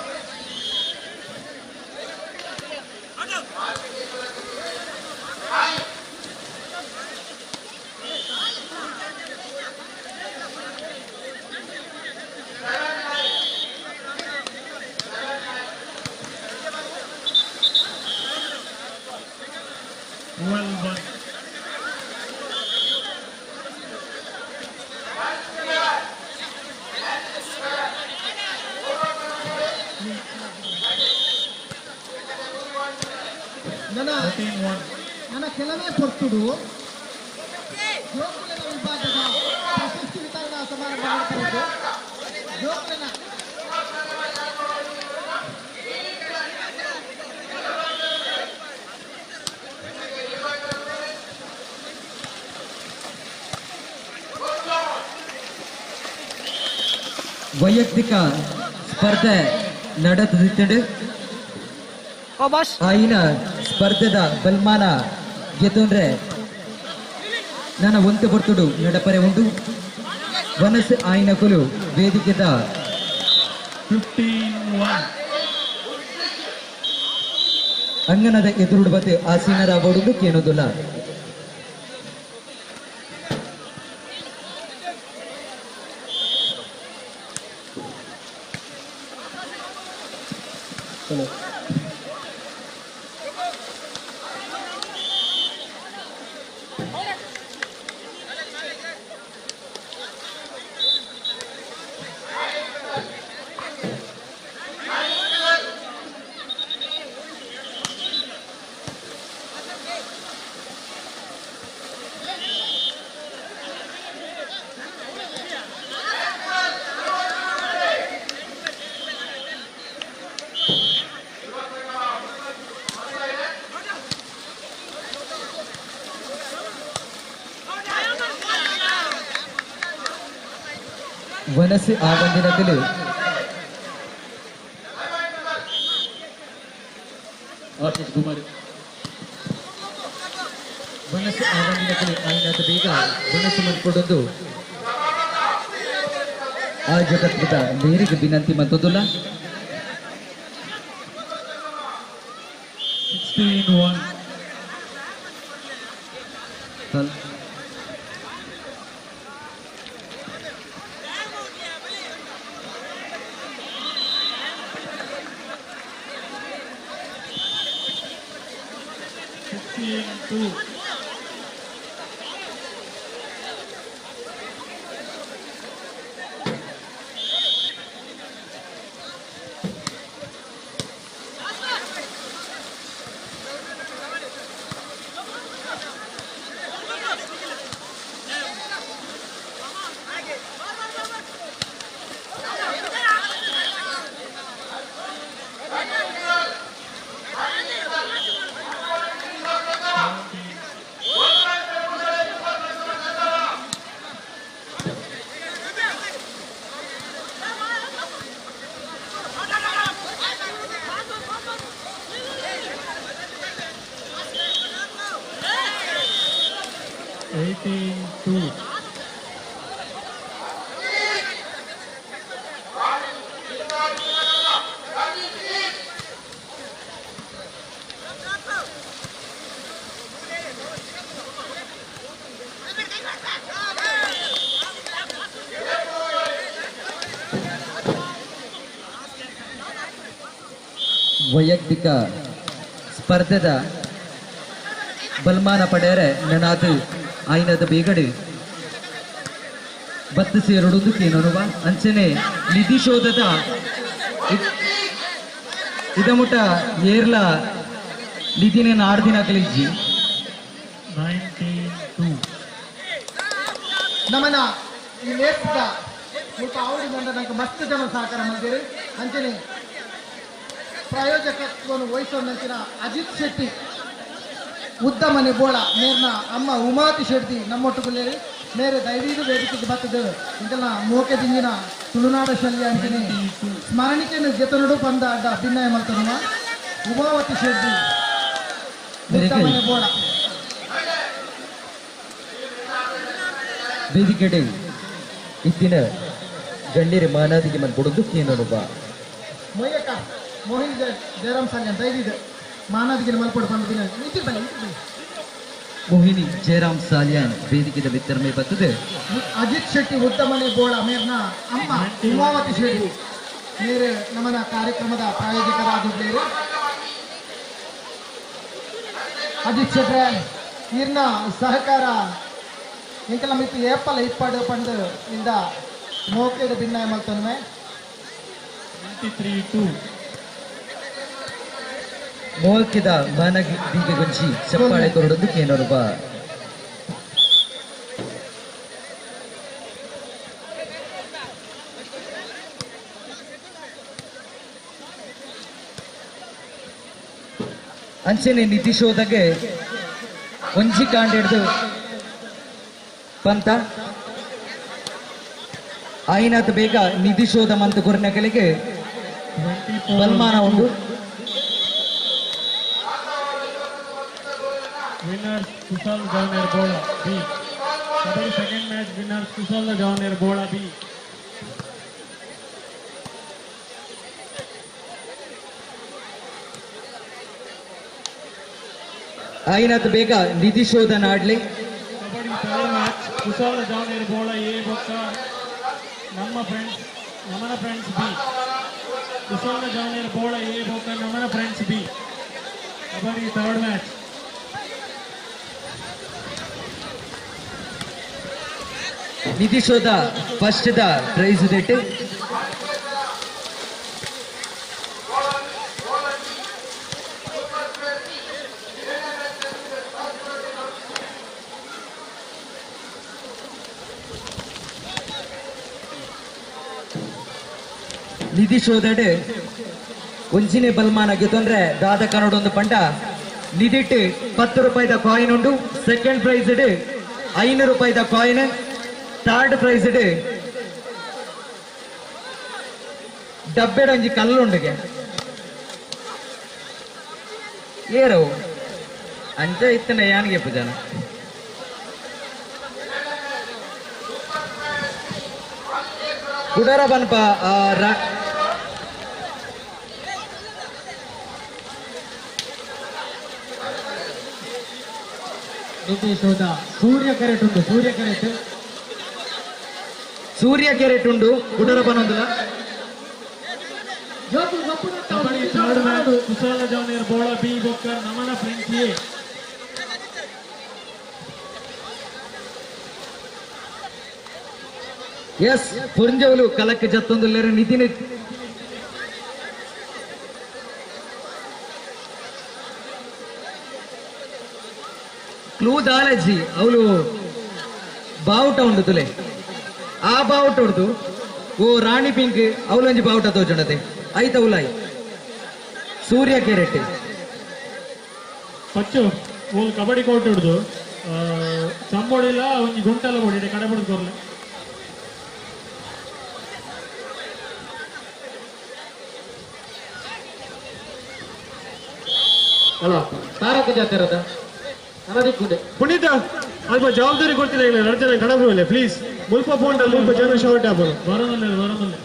12 1 ನನ್ನ ಕೆಲವೇ ಪೊರ್ತುಡು ಜೋಕುಲೆನ ವಿಭಾಗದ ಪ್ರಶಸ್ತಿ ವಿತರಣಾ ಸಮಾರಂಭ ನಡೆಸಲಿದ್ದು ಜೋಕುಲೆನ ವೈಯಕ್ತಿಕ ಸ್ಪರ್ಧೆ ನಡೆದಿತ್ತು. ಆಯಿನ ಸ್ಪರ್ಧೆದ ಬಲ್ಮಾನ ಗೆತೊಂಡ್ರೆ ನನ್ನ ಒಂತೆ ಬರ್ತುಡು ನಡಪರೆ ಉಂಟು. ವನಸ್ ಆಯಿನಕುಲು ವೇದಿಕೆದ 15-1 ಅಂಗನದ ಎದುರುಡು ಬತ್ತೆ ಆಸೀನರ ಬೊಡುದು ಕೇನುದುಲ್ಲ. ವನಸು ಆವಂದಿನಕಲು ವನಸು ಆವಂದಿನಕಲು ಆಯಿನಾಥ ಬೇಗ ವನಸು ಮನ್ಕೊಡೊಂದು ಆ ಜಗತ್ಕೃತ ಮೇರೆಗೆ ವಿನಂತಿ ಮತ್ತೊಂದುಲ್ಲ. 16-1 16-2 18-2 ವೈಯಕ್ತಿಕ ಸ್ಪರ್ಧೆದ ಬಲ್ಮಾನ ಪಡೆಯರೆ ನನಾದು ಆಯ್ನದ ಬೇಗಡೆ ಬತ್ತು ಸೇರುಡುದು ಕೇನೋನುವ ಅಂಚನೆ ನಿಧಿ ಶೋಧದ ಇದಮುಟ ಏರ್ಲ ನಿಧಿನ ಆರ್ದಿನ ಕಲಿಜಿ 19-2 ನಮನ ಈ ಲೇಖದ ಮುಲ್ಪ ಆವಡಿ ಬಂದ ನಂಗೆ ಮಸ್ತ್ ಜನ ಸಹಕಾರ ಮಂದಿರಿ ಅಂಚನೆ ಪ್ರಾಯೋಜಕತ್ವವನ್ನು ವಹಿಸುವಂತಿನ ಅಜಿತ್ ಶೆಟ್ಟಿ ಉದ್ದಮನೆ ಬೋಳ ಮೇರ್ನ ಅಮ್ಮ ಉಮಾತಿ ಶೆಟ್ಟಿ ನಮ್ಮೊಟ್ಟುಗುಲ್ಲೇರಿ ಮೇರೆ ದೈವೀದು ವೇದಿಕೆಗೆ ಬರ್ತದೆ ಇಂಕಲ್ನ ಮೋಕೆ ದಿಂಗಿನ ತುಳುನಾಡ ಶಲ್ಯ ಅಂಚನೆ ಸ್ಮರಣಿಕೆಯನ್ನು ಜೆತನುಡು ಪಂದ ಅಡ್ಡ ಭಿನ್ನಯ ಮಲ್ತನುವ ಉಮಾವತಿ ಶೆಟ್ಟಿ ಉದ್ದಮನೆ ಬೋಳ ವೇದಿಕೆಡೆ ಇತ್ತಿನ ಗಣ್ಯರ ಮಾನಾದಿಗೆ ಮನ್ ಕೊಡೋದು ಕೇನೋನುವ ಮೊಯ್ಯಕ್ಕ ಮೋಹಿನಿ ಜಯರಾಮ್ ಸಾಲ್ಯಾನ್ ದಯವಿದು ಮಾನಾದಿಗೆ ಮಲ್ಪಡು ಬಂದಿನ ಮೋಹಿನಿ ಜಯರಾಮ್ ಸಾಲ್ಯಾನ್ ವೇದಿಕೆದ ವಿತರಣೆ ಬರ್ತದೆ. ಅಜಿತ್ ಶೆಟ್ಟಿ ಉದ್ದಮನೆ ಬೋಳ ಮೇರ್ನ ಅಮ್ಮ ಉಮಾವತಿ ಶೆಟ್ಟಿ ಮೇರೆ ನಮ್ಮನ ಕಾರ್ಯಕ್ರಮದ ಪ್ರಾಯೋಜಕರಾಗಿದ್ದಾರೆ. ಅಜಿತ್ ಶೆಟ್ರೆ ಈರ್ನ ಸಹಕಾರ ಎಂಕಲ ಮಿತ್ತು ಏಪಲ ಇಪ್ಪಡು ಪಂಡು ಇಂದ ಮೋಕೆಡು ಭಿನ್ನಾಯ ಮಲ್ತನ್ಮೆ 23-2 ಮೋಲ್ಕಿದ ಮಾನದಿಗೆ ಗುಂಜಿ ಚಪ್ಪಾಳೆ ಕೊರಡೊಂದು ಕೇನೋನುವ. ಅಂಚನೆ ನಿಧಿಶೋಧಗೆ ಒಂಜಿ ಕಾಂಡ ಹಿಡಿದು ಪಂತ ಆಯಿನಾಥ ಬೇಗ ನಿಧಿಶೋಧ ಮಂತ ಕೊರನಕಲಿಗೆ ಬಲ್ಮಾನ ಉಂಡು. Winners Kushal Governor Bola B. Kabaddi second match winner ಕುಶಾಲದ ಜವಾನಿಯರ್ ಬೋಳ ಬಿ. ಆಯಿನಾತ್ ಬೇಗ ನಿಧಿ ಶೋಧನ ಆಡ್ಲಿ. ಕಬಡ್ಡಿ ಥರ್ಡ್ ಮ್ಯಾಚ್ ಕುಶಾಲದ ಜವಾನಿಯರ್ ಬೋಳ ಎ ಬೊಕ್ಕ ನಮ್ಮ ಫ್ರೆಂಡ್ಸ್ ನಮನ ಫ್ರೆಂಡ್ಸ್ ಬಿ. ಕುಶಾಲದ ಜವಾನಿಯರ್ ಬೋಳ ಎ ಬೊಕ್ಕ ನಮನ friends B. Kabaddi third match. ನಿಧಿಶೋಧ first the prize ದೆಟ್. ನಿಧಿಶೋಧಡ್ ಒಂಜಿನೆ ಬಲ್ಮಾನ ಗೆತ್ತೊಂದ್ರೆ ದಾದ ಕನ್ನಡೊಂದು ಪಂಡ ನಿಧಿಟ್ 10 ರೂಪಾಯಿದ ಕಾಯಿನ್ ಉಂಡು. ಸೆಕೆಂಡ್ ಪ್ರೈಸ್ 500 ರೂಪಾಯಿದ ಕಾಯಿನ್. ಥರ್ಡ್ ಪ್ರೈಸ್ ಡಬ್ಬೆಡೊಂಜಿ ಕಲ್ಲುಂಡುಗೆ ಏರವು ಅಂಚ ಇತ್ತನ ಯಾನಿಗೆ ಜನ. ಕುಡರ ಬನ್ಪ ನಿತೀಶೋಧ ಸೂರ್ಯ ಕೆರೆಟ್ ಉಂಡು. ಸೂರ್ಯ ಕೆರೆಟ್ ಸೂರ್ಯ ಕೆರೆಟ್ ಉಂಡು ಕುಡರ ಬನೊಂದುಲ. ಕಬಡ್ಡಿ ಥರ್ಡ್ ಮ್ಯಾಚ್ ಕುಶಾಲ ಜವಾನಿಯರ್ ಬೋಳ ಬಿ ಬೊಕ್ಕ ನಮನ ಫ್ರೆಂಡ್ಸ್ ಎ. ಎಸ್ ಪುರಂಜವಲು ಕಲಕ್ಕೆ ಜತ್ತೊಂದುಲ್ಲೇರು ನಿತಿನ್ ಕ್ಲೂ ದಾಲಜಿ ಅವಳು ಬಾವುಟ ಉಂಡು ತುಲೆ ಆ ಬಾವುಟ ಉಂಡು ಓ ರಾಣಿ ಪಿಂಕ್ ಅವಳೊಂಜಿ ಬಾವುಟ ತೋಜುಂಡತೆ ಐತ ಉಲಾಯ್ ಸೂರ್ಯ ಕೆರೆಟ್ ಪಚ್ಚು ಓಲ್ ಕಬಡ್ಡಿ ಕೋರ್ಟ್ ಹಿಡ್ದು ಚಂಬೋಡಿಲ್ಲ ಒಂಜಿ ಗುಂಟೆಲ್ಲ ಕೊಡಿ ಕಡೆ ಬಿಡ್ದು ಕೊರ್ಲೆ. ಅಲ್ಲ ತಾರಕ ಜಾತಿರದ ಪುನೀತ ಅಲ್ಪ ಜವಾಬ್ದಾರಿ ಕೊಡ್ತೀನಿ ಇಲ್ಲ ಎರಡು ಜನ ಕಡಬ ಪ್ಲೀಸ್ ಮುಲ್ಪ ಪೋಂಡ ಮುಲ್ಪ ಜನ ಶಾರ್ಟ್ ಆಪರು ಬರೋದಿಲ್ಲ ಬರೋದಿಲ್ಲ.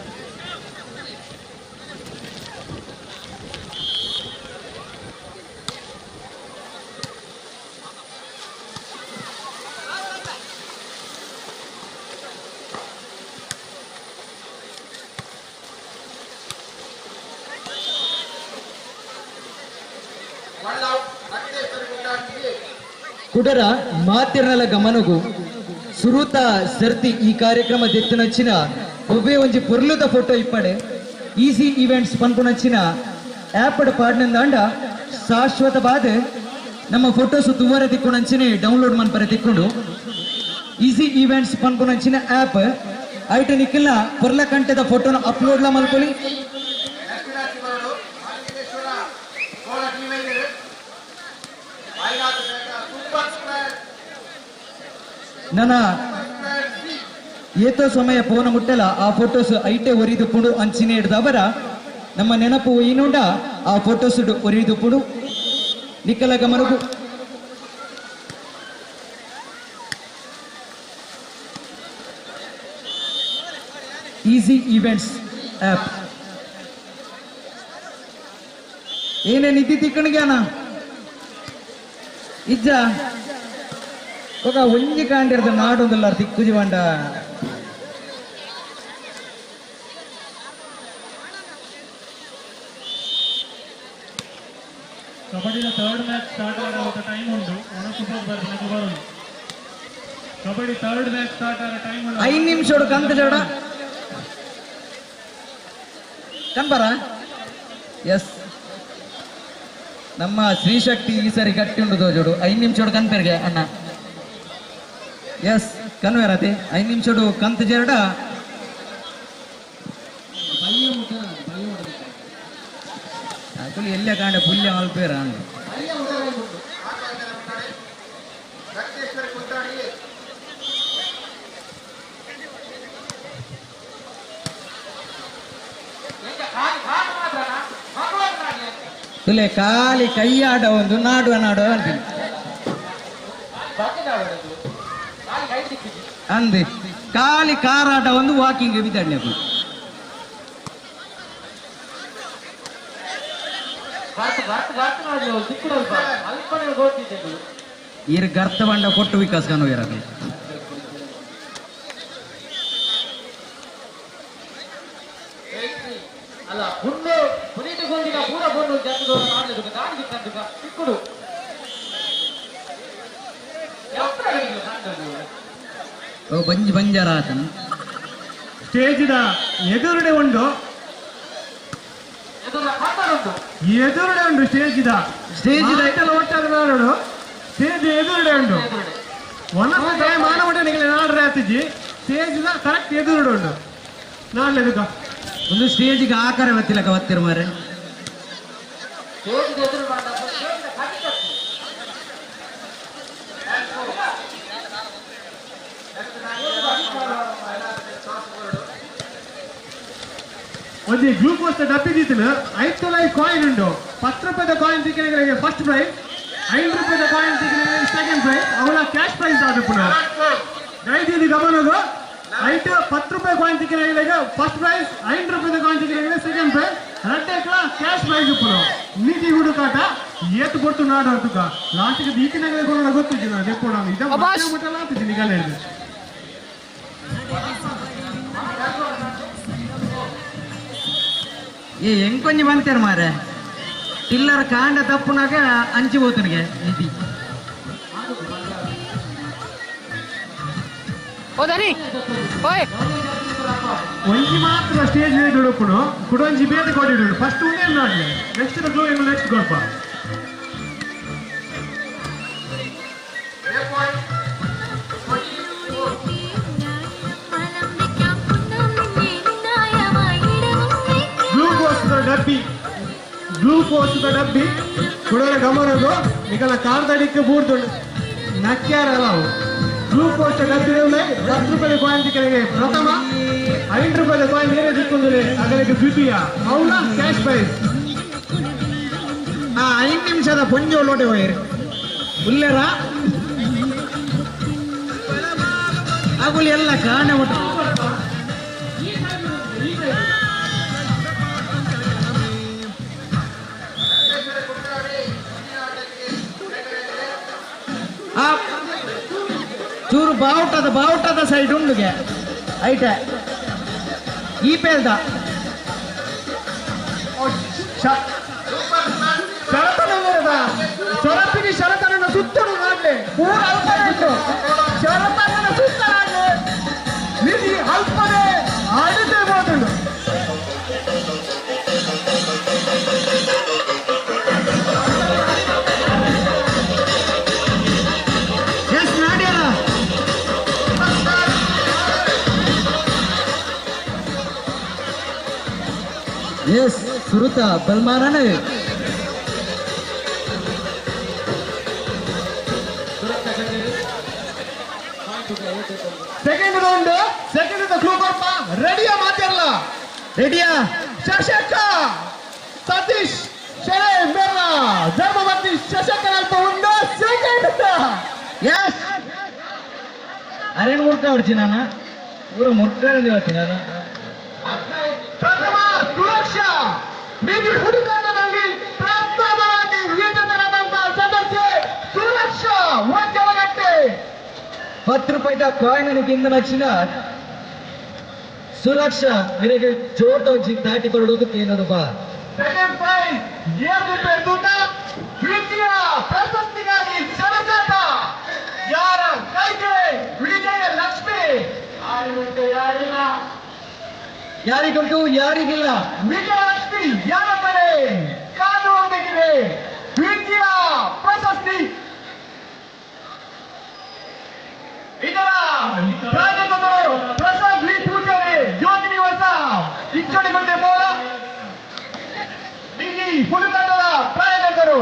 ಕುಡರ ಮಾತಿರ್ನಲ ಗಮನಗು ಸುರೂತ ಸರ್ತಿ ಈ ಕಾರ್ಯಕ್ರಮ ದೆತ್ತುನಚ್ಚಿನ ಒವ್ವೇ ಒಂಜಿ ಪೊರ್ಲುದ ಫೋಟೋ ಇಪ್ಪಡೆ ಈಸಿ ಈವೆಂಟ್ಸ್ ಪನ್ಪುನಚ್ಚಿನ ಆ್ಯಪ್ ಪಾಡ್ನಂದಾಂಡ ಶಾಶ್ವತ ಬಾದ ನಮ್ಮ ಫೋಟೋಸ್ ತುವರೆ ತಿಕ್ಕೊಂಡಂಚಿನ ಡೌನ್ಲೋಡ್ ಮನ್ಪರೆ ತಿಕ್ಕೊಂಡು ಈಸಿ ಈವೆಂಟ್ಸ್ ಪನ್ಪುನಂಚಿನ ಆ್ಯಪ್ ಐಟ ನಿಕ್ಕಿಲ್ಲ ಪೊರ್ಲ ಕಂಟೆದ ಫೋಟೋನ ಅಪ್ಲೋಡ್ಲ ಮಲ್ಕೊಲಿ. ನನ್ನ ಏತೋ ಸಮಯ ಪೋನ ಮುಟ್ಟಲ ಆ ಫೋಟೋಸ್ ಐಟೆ ಒರಿದುಪುಡು ಅಂಚಿನ ಹಿಡ್ದವರ ನಮ್ಮ ನೆನಪು ಒಯ್ಯಿನುಂಡ ಆ ಫೋಟೋಸ್ ಒರಿದುಪುಡು ನಿಕ್ಕಲ ಗಮನಗು. ಈಸಿ ಈವೆಂಟ್ಸ್ ಆ್ಯಪ್ ಏನೇ ನಿಧಿ ತಿಕ್ಕಣಿಗ್ಯಾನ ಇಜ್ಜ ఒక ಒಂಜಿ ಕಾಂಡಿರ್ದ ನಾಡೊಂದುಲ್ಲ ತಿಕ್ಕುಜಿ ಬಂಡ. ಕಬಡ್ಡಿದ ಥರ್ಡ್ ಮ್ಯಾಚ್ ಸ್ಟಾರ್ಟ್ ಆಗುವ ಟೈಮ್ ಉಂಟು ಒಣಸು ಬರೋದು. ಕಬಡ್ಡಿ ಥರ್ಡ್ ಮ್ಯಾಚ್ ಸ್ಟಾರ್ಟ್ ಆಗ ಟೈಮ್ ಉಂಟು. 5 ನಿಮಿಷ ಕಂತ ಜೋಡ ಕನ್ಬರ. ಎಸ್ ನಮ್ಮ ಶ್ರೀಶಕ್ತಿ ಈ ಸರಿ ಗಟ್ಟಿ ಉಂಡು ತೋಜೋಡು 5 ನಿಮಿಷ ಕನ್ಪೆರ್ಗೆ ಅಣ್ಣ. ಎಸ್ ಕನ್ವೇರತೆ 5 ನಿಮಿಷಡು ಕಂತ ಜರಡ ಎಲ್ಲ ಕಾಂಡ ಪುಲ್ಯ ಮಲ್ಪೇರ ತುಲೆ ಖಾಲಿ ಕೈಯಾಡ ಒಂದು ನಾಡುವ ನಾಡುವ ಅಂತೀನಿ. ಅಂದೆ ಖಾಲಿ ಕಾರಾಟ ಒಂದು ವಾಕಿಂಗ್ ಬಿದ್ದಾಡ್ಲೆ ಈರ್ ಗರ್ತ ಬಂಡ ಕೊಟ್ಟು ವಿಕಾಸ್ ಕನು ಇರಬೇಕು. ಅಲ್ಲ ಪುಣ್ಣು ಪುನೀತ ಗೋಲ್ಡಿನ ಪೂರ ಪೊಣ್ಣು ಜತ್ತದ ನಾಡ್ಲೆದುಕ ದಾಡಿ ತಂದುಕ ಸಿಕ್ಕುಡು ಓ ಬಂಜಿ ಬಂಜಾರಾತನ ಸ್ಟೇಜಿದ ಎದುರುಡೆ ಉಂಡು ಎದುರುಡೆ ಉಂಡು ಸ್ಟೇಜಿದ ಸ್ಟೇಜಿದ ಒಟ್ಟಾದ ನಾಡು ಸ್ಟೇಜ್ ಎದುರುಡೆ ಉಂಡು ಒಂದೊಂದು ಟೈಮ್ ಮಾನವಟೆ ನಿಗಲೆ ನಾಡ್ರೆ ಆತಿಜಿ ಸ್ಟೇಜಿದ ಕರೆಕ್ಟ್ ಎದುರುಡೆ ಉಂಡು ನಾಡ್ಲೆದುಕ ಒಂದು ಸ್ಟೇಜಿಗೆ ಆಕಾರ ಬತ್ತಿಲಕ ಬತ್ತಿರ ಮಾರೆ ಒಂದು ಗ್ಲೂಕೋಸ್ ಡಬ್ಬಿ ದೀತಿನ ಐದು ಕಾಯಿನ್ ಉಂಡು 10 ರೂಪಾಯಿದ ಕಾಯಿನ್ ಸಿಕ್ಕಿನ ಫಸ್ಟ್ ಪ್ರೈಸ್, 5 ರೂಪಾಯಿದ ಕಾಯಿನ್ ಸಿಕ್ಕಿನ ಸೆಕೆಂಡ್ ಪ್ರೈಸ್, ಅವಳ ಕ್ಯಾಶ್ ಪ್ರೈಸ್ ಆದ ಪುನಃ ದಯದೀದಿ ಗಮನದು ಐಟು 10 ರೂಪಾಯಿ ಕಾಯಿನ್ ಸಿಕ್ಕಿನ ಫಸ್ಟ್ ಪ್ರೈಸ್, 5 ರೂಪಾಯಿದ ಕಾಯಿನ್ ಸಿಕ್ಕಿನ ಸೆಕೆಂಡ್ ಪ್ರೈಸ್, ರಡ್ಡೆಕ್ಲ ಕ್ಯಾಶ್ ಪ್ರೈಸ್ ಪುನಃ ನೀತಿ ಹುಡುಕಾಟ ಏತು ಕೊಟ್ಟು ನಾಡು ಅರ್ತುಕ ಲಾಸ್ಟ್ಗೆ ದೀಕಿನ ಕೊಡೋಣ ಗೊತ್ತಿದ್ದೆ ನಾನು ದೆಪ್ಪೋಣ ಇದು ಮಟ್ಟಲ್ಲ ಅಂತಿದ್ದೀನಿ ಈಗ ಹೇಳಿದೆ. ಏ ಹೆಂಗ್ ಕೊಂಚ ಬಂತೇರು ಮಾರೆ ಟಿಲ್ಲರ್ ಕಾಂಡ ತಪ್ಪುನಾಗ ಅಂಚಿ ಹೋತನಿಗೆ ನಿಧಿ ಒಂಜಿ ಮಾತ್ರ ಸ್ಟೇಜ್ ಹುಡುಕುನು ಕುಡೊಂಜಿ ಬೇರೆ ಕೊಟ್ಟಿಡು ಫಸ್ಟ್ ಒಂದೇ ನಾಡ್ಲೆ ನೆಕ್ಸ್ಟ್ ಕ್ಲೂ ನೆಕ್ಸ್ಟ್ ಕೊಡ್ಪ ಡಬ್ಬಿ ಗ್ಲೂಕೋಸ್ ಡಬ್ಬಿ ಕುಡೋರ ಗಮನದು ನಿಗಲ ಕಾರ್ದಡಿಕ್ಕೆ ಬೂರ್ದುಂಡು ನಕ್ಕ್ಯಾರಲ್ಲ ಅವು ಗ್ಲೂಕೋಸ್ ಡಬ್ಬಿ 10 ರೂಪಾಯಿ ಕಾಯಿನ್ ಸಿಕ್ಕಲಿಗೆ ಪ್ರಥಮ, 5 ರೂಪಾಯಿ ಕಾಯಿನ್ ಬೇರೆ ಸಿಕ್ಕೊಂದಿಲ್ಲ ಅದಕ್ಕೆ ದ್ವಿತೀಯ, ಅವಳ ಕ್ಯಾಶ್ ಪ್ರೈಸ್. 5 ನಿಮಿಷದ ಪೊಂಜೋ ಲೋಟೆ ಹೋಯಿರಿ ಉಲ್ಲೇರ ಅಗುಲಿ ಎಲ್ಲ ಕಾಣೆ ಉಂಟು. ಚೂರು ಬಾವುಟದ ಬಾವುಟದ ಸೈಡ್ ಉಂಡುಗೆ ಐಟ ಈ ಪೇಲ್ದ ಶರತ್ತಿಗೆ ಶರತನನ್ನು ಸುತ್ತಲು ನಾಡ್ಲೆ ಪೂರ ಅಲ್ಪನೆ ಉಂಟು ಶರತನನ್ನು ಸುತ್ತ ನಾಡ್ಲೆ ನಿಧಿ ಅಲ್ಪನೆ ಆಡಿದ್ದೇ ಬೋದುಂಡು. ಎಸ್ ಸುರುತ ಬಲ್ಮಾನನೆ ಸೆಕೆಂಡ್ ರೌಂಡ್ ಸೆಕೆಂಡ್ ಕ್ಲೂ ಕೊರ್ಪ ರೆಡಿಯಾ ಮಾತಿರಲ್ಲ ರೆಡಿಯಾ ಶಶಕ ಸತೀಶ್ ಶೆರೆ ಮೇರ್ನ ಧರ್ಮಪತ್ನಿ ಶಶಕನಲ್ಪ ಉಂಡು ಸೆಕೆಂಡ್. ಎಸ್ ಅರೇನು ಮುರ್ಕ ಹೊಡ್ಚಿ ನಾನು ಊರ ಮುರ್ಕ ನಾನು ಪ್ರಥಮ ಸುರಕ್ಷಾ ನಿಧಿ ಹುಡುಕಾಟದಲ್ಲಿ ಪ್ರಥಮವಾಗಿ ವಿಜೇತರಾದಂತಹ ಸದಸ್ಯೆ ಸುರಕ್ಷಾ ಒಂಜಲಗಟ್ಟೆ. 10 ರೂಪಾಯಿದ ಕಾಯಿನ್ కింద నచ్చిన ಸುರಕ್ಷಾ ವಿರಗೆ ಜೋರ್ದ ಒಂಜಿ ದಾಟಿ ಕೊರಡುದು ಕೇನದು ಬಾ. ಸೆಕೆಂಡ್ ಪ್ರೈಸ್ 7 ರೂಪಾಯಿ ತೂಟ ದ್ವಿತೀಯ ಪ್ರಶಸ್ತಿಗಾಗಿ ಸೆಣಸಾಟ ಯಾರ ಕೈಗೆ ವಿಜಯ ಲಕ್ಷ್ಮಿ ಆರುಂಟು ಯಾರಿಲ್ಲ ಯಾರಿಗುಂಟು ಯಾರಿಗಿಲ್ಲ ವಿಜಯಲಕ್ಷ್ಮಿ ಯಾರ ಕಡೆ ಕಾದು ಒಂದಿಗಿದೆ ದ್ವಿತೀಯ ಪ್ರಶಸ್ತಿ. ಇದರ ಪ್ರಾಯೋಜಕರು ಪ್ರಸಾದ್ ವಿ ಪೂಜಾರಿ ಜ್ಯೋತಿ ನಿವಾಸ ಇಚ್ಚಡಿಗುಂಡೆ ಮೂಲ ನಿಧಿ ಹುಡುಕಾಟದ ಪ್ರಾಯೋಜಕರು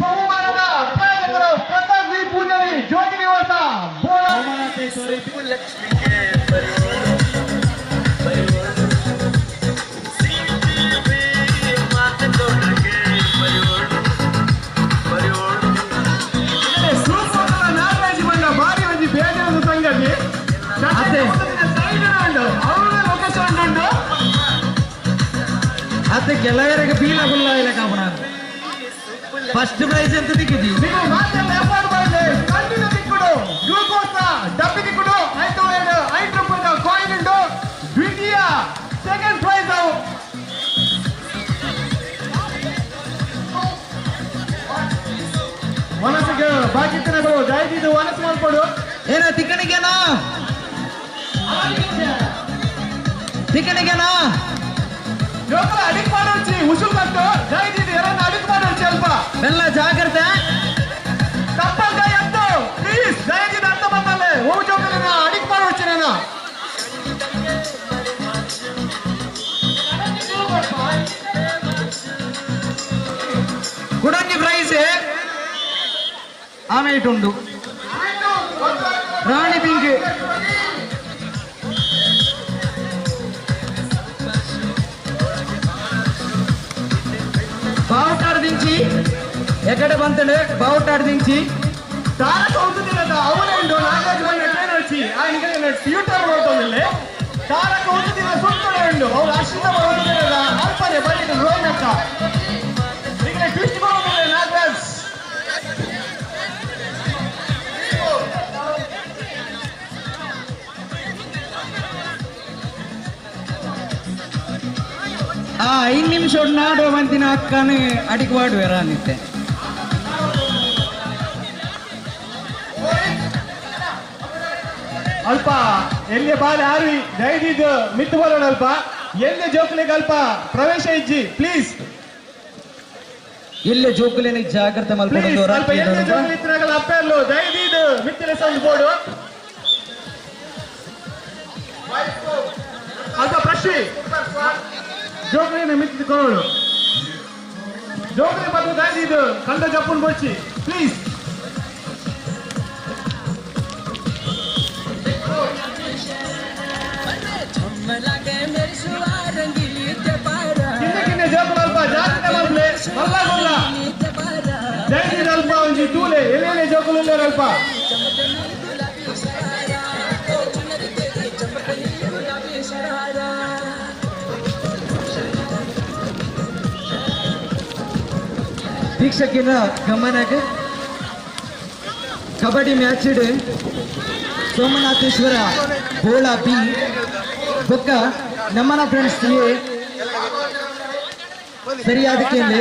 ಬಹುಮಾನದ ಪ್ರಾಯೋಜಕರು ಪ್ರಸಾದ್ ವಿ ಪೂಜಾರಿ ಜ್ಯೋತಿ ನಿವಾಸ ಬೋಳ. ಕೆಲವರಿಗೆ ಬೀಲ ಗುಲ್ಲ ಇಲ್ಲ ಕಾಪಣ ಫಸ್ಟ್ ಪ್ರೈಸ್ ಅಂತ ದಿಕ್ಕಿದ್ದಿ ನೀವು ಮಾತೆಲ್ಲ ಎಫರ್ಟ್ ಮಾಡಲಿ ಕಣ್ಣಿನ ದಿಕ್ಕುಡು ಗ್ಲೂಕೋಸ್ ಡಬ್ಬಿ ದಿಕ್ಕುಡು ಆಯ್ತು 5 ರೂಪಾಯಿದ ಕಾಯಿನ್ ಉಂಡು ದ್ವಿತೀಯ ಸೆಕೆಂಡ್ ಪ್ರೈಸ್ ಅವು ಮನಸ್ಸಿಗೆ ಬಾಕಿ ತಿನ್ನದು ದಯವಿಟ್ಟು ಮನಸ್ಸು ಮಾಡ್ಕೊಡು ಏನ ತಿಕ್ಕಣಿಗೆನಾ ತಿಕ್ಕಣಿಗೆನಾ ಜೋಕುಲ ಅಡಿಕ್ ಮಾಡೋಚಿ ಉಸುಲ್ ಕಟ್ಟು ದಯವಿಟ್ಟು ಎರನ್ನ ಅಡಿಕ್ ಮಾಡೋಚಿ ಅಲ್ಪ ಬೆಲ್ಲ ಜಾಗ್ರತೆ ತಪ್ಪಲ್ ದಯ ಅಂತ ಪ್ಲೀಸ್ ದಯವಿಟ್ಟು ಅರ್ಥ ಬಂದಲ್ಲೇ ಹೋಗು ಜೋಕುಲನ ಅಡಿಕ್ ಮಾಡೋಚಿ ನಾನು ಕುಡಂಜಿ ಪ್ರೈಸ್ ಆಮೇಲೆ ಉಂಡು ರಾಣಿ ಪಿಂಕ್ ಬಾವುಟಾಡ್ ದಿಂಚಿ ಎಕಡೆ ಬಂತಂಡೆ ಬಾವುಟಾಡ್ ದಿಂಚಿ ತಾರಕ ಉಂಟುದಿಲ್ಲದ ಅವನೇ ಉಂಡು ನಾಗರಾಜ್ ಬಂದ ಟ್ರೈನ್ వచ్చి ఆయన ಟ್ಯೂಟರ್ ಮಾಡ್ತೊಂದಿಲ್ಲ ತಾರಕ ಉಂಟುದಿಲ್ಲ ಸುತ್ತಲೇ ಉಂಡು ಅವ್ರು ಅಶ್ವಿತ ಬರೋದಿಲ್ಲದ ಅಲ್ಪನೆ ಬರೀ ರೋಹಿಣಕ್ಕ ಈಗ ಟ್ವಿಸ್ಟ್ ಬರೋದಿಲ್ಲ ನಾಗರಾಜ್ ಆ 5 ನಿಮಿಷ ನಾಡು ಮಂತಿನ ಅಕ್ಕನ ಅಡಿಗೆ ಮಾಡುವೆರ ಅಂದಿತ್ತೆ ಅಲ್ಪ ಎಲ್ಲಿ ಬಾಲ ಆರ್ವಿ ದಯದಿದ್ದು ಮಿತ್ತು ಬರೋಣ ಅಲ್ಪ ಎಲ್ಲಿ ಜೋಕುಲಿಗೆ ಅಲ್ಪ ಪ್ರವೇಶ ಇಜ್ಜಿ ಪ್ಲೀಸ್ ಎಲ್ಲೆ ಜೋಕುಲೇನೆ ಜಾಗ್ರತೆ ಪ್ಲೀಸ್ ಅಲ್ಪ ಎಲ್ಲಿ ಜೋಕುಲಿ ಇತ್ತಿನಾಗಲ್ಲ ಅಪ್ಪೆಲ್ಲು ದಯದಿದ್ದು ಮಿತ್ತಿನ ಸೌಂಡ್ ಬೋರ್ಡು ಅಲ್ಪ ಪ್ರಶ್ನೆ ಜೋಕುಲಿನ ಮಿತ್ತು ಕೊರೋಡು ಜೋಕುಲಿ ಬಂದು ದಯದಿದ್ದು ಕಂದ ಜಪ್ಪುನ್ ಬೊಚ್ಚಿ ಪ್ಲೀಸ್ ಕಿನ್ನ ಕಿನ್ನ ಜೋಕುಲು ಅಲ್ಪ ಜಾಗ್ರತೆ ಮಲ್ಪಲೆ ಮಲ್ಲ ಗೊಲ್ಲ ದಯದಿದ್ದು ಅಲ್ಪ ಒಂಜಿ ತೂಲೆ ಎಲ್ಲೆಲ್ಲೆ ಜೋಕುಲು ಉಲ್ಲೇರು ಅಲ್ಪ ವೀಕ್ಷಕಿನ ಗಮನಕ್ಕೆ ಕಬಡ್ಡಿ ಮ್ಯಾಚ್ ಸೋಮನಾಥೇಶ್ವರ ಬೋಳ ಬಿ ಬೊಕ್ಕ ನಮ್ಮನ ಫ್ರೆಂಡ್ಸ್ ಎ ಸರಿಯಾದ ಕೇಳಿ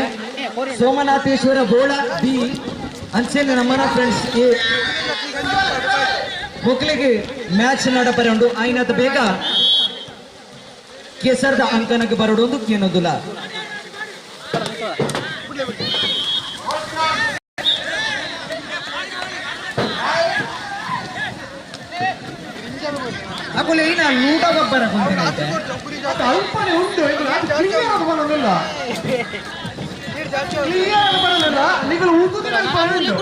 ಸೋಮನಾಥೇಶ್ವರ ಬೋಳ ಬಿ ಅಂಚೆನೆ ನಮ್ಮನ ಫ್ರೆಂಡ್ಸ್ ಎ ಮೊಕ್ಕಳಿಗೆ ಮ್ಯಾಚ್ ನಡಪರೆ ಉಂಡು ಆಯ್ನತ ಬೇಗ ಕೇಸರ್ದ ಅಂಕನಕ್ಕೆ ಬರೋಡೊಂದು ಕೇನೊಂದುಲ ಅಕುಲೆ ಏನ ಲೂಟ ಗೊಬ್ಬರ ಕುಂತಿನೈತೆ ಅಲ್ಪನೆ ಉಂಟು ಇದು ಕ್ಲಿಯರ್ ಆಗಿ ಬರೋದಿಲ್ಲ ಕ್ಲಿಯರ್ ಆಗಿ ಬರೋದಿಲ್ಲ ನೀವು ಉಂಟುದಿಲ್ಲ ಅಲ್ಪ ಉಂಟು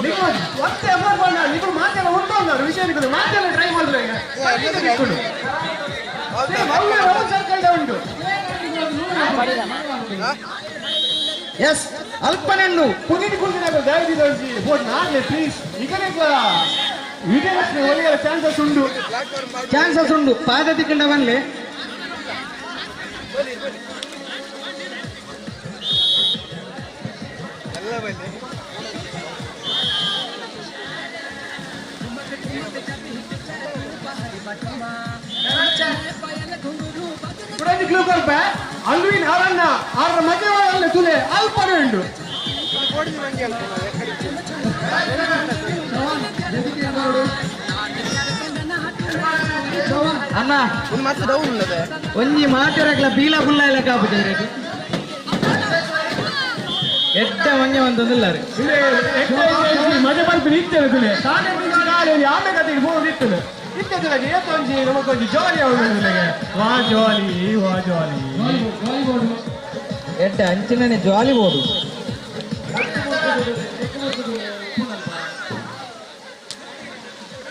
ನೀವು ಮತ್ತೆ ಎಫರ್ಟ್ ಮಾಡ ನೀವು ಮಾತೆಲ್ಲ ಉಂಟು ಅಂದರು ವಿಷಯ ನಿಮಗೆ ಮಾತೆಲ್ಲ ಟ್ರೈ ಮಾಡಿದ್ರೆ ರೌಂಡ್ ಸರ್ಕಲ್ ಉಂಟು ಎಸ್ ಅಲ್ಪನೆಂಡು ಪುದಿನ ಕುಂದಿನ ದಯವಿಟ್ಟು ಬೋಟ್ ನಾಳೆ ಪ್ಲೀಸ್ ಈಗಲೇ ವಿಜಯಲಕ್ಷ್ಮಿ ಒಳ್ಳೆಯ ಚಾನ್ಸಸ್ ಉಂಟು ಚಾನ್ಸಸ್ ಉಂಟು ಪಾದ ತಿಕ್ಕಂಡ ಬನ್ಲೆ ಕುಡಂಜಿ ಗ್ಲೂಕೋಸ್ ಅಲ್ವಿನ್ ಅವರನ್ನ ಅವರ ಮಧ್ಯೆ ತುಲೆ ಅಲ್ಪನೆ ಉಂಟು ಅಣ್ಣ ಒಂಜಿ ಮಾತೆರಗ್ಲ ಬೀಲ ಬುಲ್ಲ ಇಲ್ಲ ಕಾಪುಜಾರಿಗೆ ಎಟ್ಟ ಮಂಜೆ ಒಂದೊಂದಿಲ್ಲ ರೀ ಮಜೆ ಪಲ್ಪಿ ನಿತ್ಯದ ತುಲೆ ತಾನೇ ಆಮೆ ಕತೆಗೆ ಬೋರ್ಡ್ ಇತ್ತದು ಇತ್ತದಿಲ್ಲಗೆ ಏತ ಒಂಜಿ ನಮಕೊಂಜಿ ಜಾಲಿ ಆവുದಿಲ್ಲಗೆ ವಾ ಜಾಲಿ ವಾ ಜಾಲಿ ಎಟ್ಟ ಅಂಚಿನನೆ ಜಾಲಿ ಬೋರ್ಡು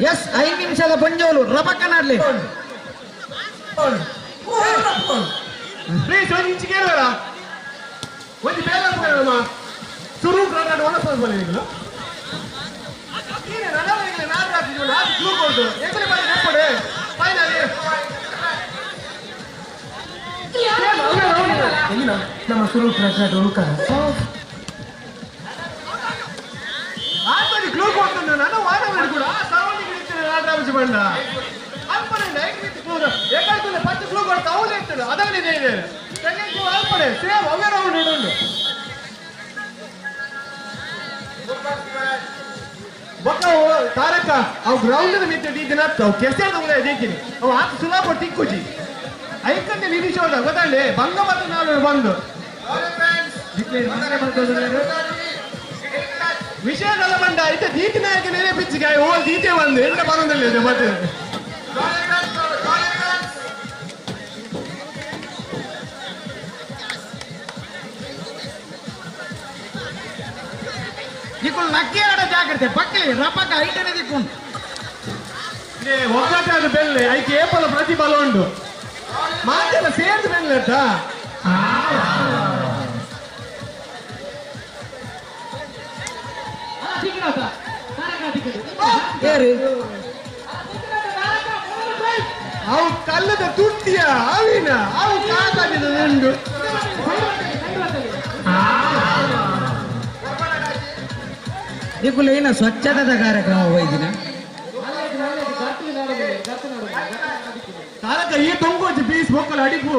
ಎಸ್ 5 ನಿಮಿಷದ ಪಂಜೋಲು ರಬಕ್ಕನಾಡ್ಲಿ ಪ್ಲೀಸ್ ಒಂಜಿ ಇಂಚಿ ಕೇಳುವರ ಒಂಜಿ ಬೇಗ ಕೇಳುವಮ್ಮ ಸುರು ಕರ್ನಾಟಕ ಒಣಸೋದು ಬನ್ನಿ ನೀವು ನೀನೆ ನನ್ನ ನಾನು ಹಾಕಿದ್ದು ನಾನು ಕ್ಲೂ ಕೊಡ್ದು ಎಂತಲೇ ಬನ್ನಿ ನೆಪ್ಪಡೆ ಫೈನಲಿ ನಮ್ಮ ಸುರೂಪ್ ರಜಾ ಡೊಳ್ಕರ ಆತನಿ ಕ್ಲೂ ಕೊಡ್ತಾನೆ ನಾನು ವಾರ ಮಾಡಿ ಕೂಡ ಆ ಸರೌಂಡಿಂಗ್ ಇಡ್ತೀನಿ ಆಟ ಬಂದ ಅಲ್ಪನೆ ನೈಟ್ ವಿತ್ ಕ್ಲೂ ಏಕಾಯ್ತು ಫಸ್ಟ್ ಕ್ಲೂ ಕೊಡ್ತಾ ಅವಳು ಇರ್ತಾನೆ ಅದರಲ್ಲಿ ಇದೆ ಇದೆ ಸೆಕೆಂಡ್ ಕ್ಲೂ ಅಲ್ಪನೆ ಸೇಮ್ ಅವೇ ರೌಂಡ್ ಇಡುಂಡು ಬೊಕ್ಕ ತಾರಕ ಅವು ಗ್ರೌಂಡ್ ಮಿತ್ತ ದೀದಿನ ಅವು ಕೆಸೆ ತಗೊಂಡೆ ದೀಕಿನಿ ಅವು ಆತ ಸುಲಭ ತಿಕ್ಕುಜಿ ಐಕಂತೆ ನಿರೀಶೋದ ಗೊತ್ತಾಂಡೆ ಬಂಗ ಮತ್ತು ನಾನು ಬಂದು ವಿಷಯಗಳ ಬಂದ ಐತೆ ದೀತಿ ನಾಯಕ ನೆನೆ ಪಿಚ್ಚಿಗಾಯ ಓ ದೀತೆ ಬಂದು ಎಂತ ಬರೋದಿಲ್ಲ ಇದೆ ಮತ್ತೆ ನಿಕುಲ್ ನಕ್ಕಿ ಆಡ ಜಾಗ್ರತೆ ಪಕ್ಕಲಿ ರಪಕ ಐಟನೆ ದಿಕ್ಕೊಂಡು ಒಗ್ಗಟ್ಟಾದ ಬೆಲ್ಲೆ ಐಕೆ ಏಪಲ ಪ್ರತಿಫಲ ಉಂಟು ಮಾತೆಲ್ಲ ಸೇರ್ದು ಬೆಲ್ಲೆ ಆಯ್ತಾ ಅವು ಕಲ್ಲದ ತುರ್ತಿಯ ಅವಿನ ಅವು ಕಾಕಾಜಿದ ಉಂಡು ನಿಕುಲ್ ಏನ ಸ್ವಚ್ಛತಾದ ಕಾರ್ಯಕ್ರಮ ಹೋಯ್ದಿನ ತಾರಕ ಈ ತೊಂಗೋಜಿ ಪೀಸ್ ಮೊಕ್ಕಲು ಅಡಿಪು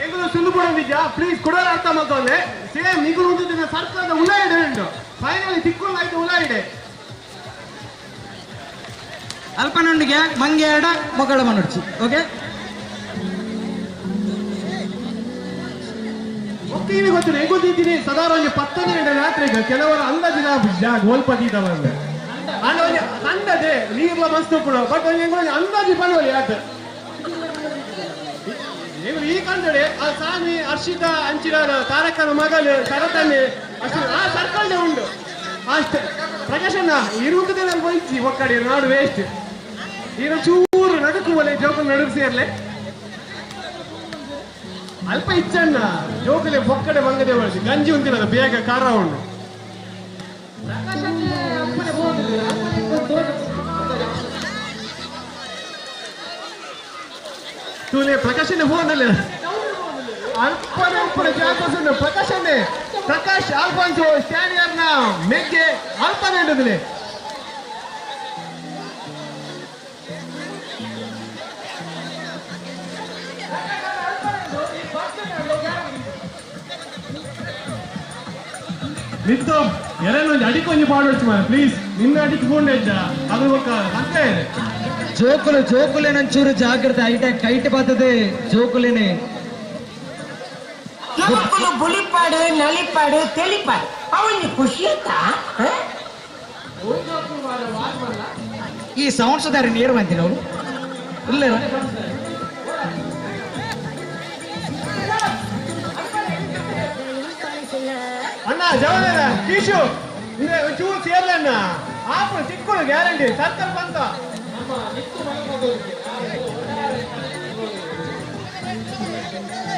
ಎಂಗುಲು ಸುಳ್ಳು ನಿಜ ಪ್ಲೀಸ್ ಕೊಡೋಲ್ಲ ಅರ್ಥ ಮಾಡ್ಕೊಂಡೆ ಸೇಮ್ ನಿಗುಲು ಒಂದು ದಿನ ಸರ್ಕಾರದ ಉಲ ಇಡೆ ಉಂಟು ಫೈನಲಿ ತಿಕ್ಕೊಂಡು ಆಯ್ತು ಉಲ ಇಡೆ ಅಲ್ಪನೊಂಡಿಗೆ ಮಂಗೆ ಎರಡ ಮೊಗಳ ಮನುಡ್ಚಿ ಓಕೆ ಓಕೆ ಈಗ ಗೊತ್ತಿಲ್ಲ ಹೆಂಗ್ ಗೊತ್ತಿದ್ದೀನಿ ಸದಾರ ಒಂದು ಪತ್ತನೇ ರಾತ್ರಿ ಈಗ ಕೆಲವರು ಅಂದಾಜಿನ ಜಾಗ ಹೋಲ್ಪದೀತ ಬಂದೆ ಅಂಡ ಒಂಜಿ ಅಂದದೆ ನೀರ್ಲ ಮಸ್ತ್ ಉಪ್ಪುಡು ಬಟ್ ಒಂಜಿ ಎಂಗುಲು ಒಂಜಿ ಅಂದಾಜಿ ಪನ್ವಲಿ ಆತ ಎಂಗುಲು ಈ ಕಂದಡೆ ಆ ಸಾಮಿ ಹರ್ಷಿತಾ ಅಂಚಿನ ತಾರಕನ ಮಗಲು ಶರತನ್ನೆ ಅಷ್ಟು ಆ ಸರ್ಕಲ್ಡೆ ಉಂಡು ಅಷ್ಟೇ ಪ್ರಕಾಶಣ್ಣ ಇರುವುದೇ ನಾನು ಹೋಯ್ತಿ ಒಕ್ಕಡಿ ನಾಡು ವೇಸ್ಟ್ ಈಗ ಚೂರು ನಡುಕು ಒಲೆ ಜೋಕುಲು ನಡುಕು ಸೇರ್ಲೆ ಅಲ್ಪ ಇಚ್ಚಣ್ಣ ಜೋಕುಲೆ ಬೊಕ್ಕಡೆ ಬಂಗದೆ ಬಳಸಿ ಗಂಜಿ ಉಂತಿನದು ಬೇಗ ಖಾರ ಉಂಡು ತೂಲೆ ಪ್ರಕಾಶನೇ ಫೋನ್ ಅಲ್ಲ ಅಲ್ಪನೆ ಉಪ್ಪನೆ ಜಾಕೋಸುಂಡು ಪ್ರಕಾಶನೇ ಪ್ರಕಾಶ್ ಆಲ್ಫಾನ್ಸೋ ಸ್ಟ್ಯಾನಿಯರ್ನ ಮೆಗ್ಗೆ ಅಲ್ಪನೆ ಉಂಡುದಿಲೆ ನಿಂತು ಎರಡೊಂದು ಅಡಿಕೊಂಜಿ ಪಾಡೊಡ್ಚು ಮಾರ್ರೆ ಪ್ಲೀಸ್ ನಿನ್ನ ಅಡಿಕ್ ಫೋನ್ ಇದ್ದ ಅದು ಬೊಕ್ಕ ಅಂತೆ ಜೋಕುಲು ಜೋಕುಲೇನಂಚೂರು ಜಾಗ್ರತೆ ಐಟ ಕೈಟ್ ಬರ್ತದೆ ಜೋಕುಲೇನೆ ಜೋಕುಲು ಬುಳಿಪಾಡು ನಲಿಪಾಡು ತೆಲಿಪಾಡು ಅವನಿಗೆ ಖುಷಿ ಆಯ್ತಾ ಈ ಸೌಂಡ್ಸ್ ದಾರಿ ನೀರು ಬಂದಿನ ಅವರು ಇಲ್ಲ ಅಣ್ಣ ಜವನ ಕೀಶು ಇದೆ ಒಂಚೂರು ಸೇರ್ಲಣ್ಣ ಆಪು ಸಿಕ್ಕೊಡು ಗ್ಯಾರಂಟಿ ಸರ್ಕಲ್ ಬಂತ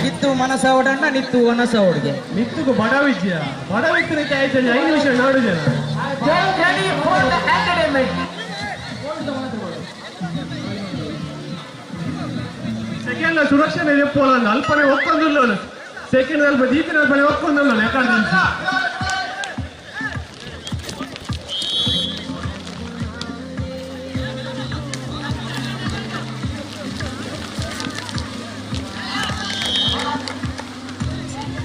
ನಿತ್ತು ಮನಸ ಓಡಣ್ಣ ನಿತ್ತು ಒನಸ ಓಡಿಗೆ ನಿತ್ತುಗು ಬಡವಿದ್ಯ ಬಡವಿತ್ತು ನಿತ್ತ ಆಯ್ತು 5 ನಿಮಿಷ ನಾಡು ಜನ ಸೆಕೆಂಡ್ ಸುರಕ್ಷಣೆ ಎಪ್ಪೋಲ ಅಲ್ಪನೆ ಒಕ್ಕೊಂದಿಲ್ಲ ಸೆಕೆಂಡ್ ಅಲ್ಪ ದೀಪಿನ ಅಲ್ಪನೆ ಒಕ್ಕೊಂದಿಲ್ಲ ಯಾಕಂದ್ರೆ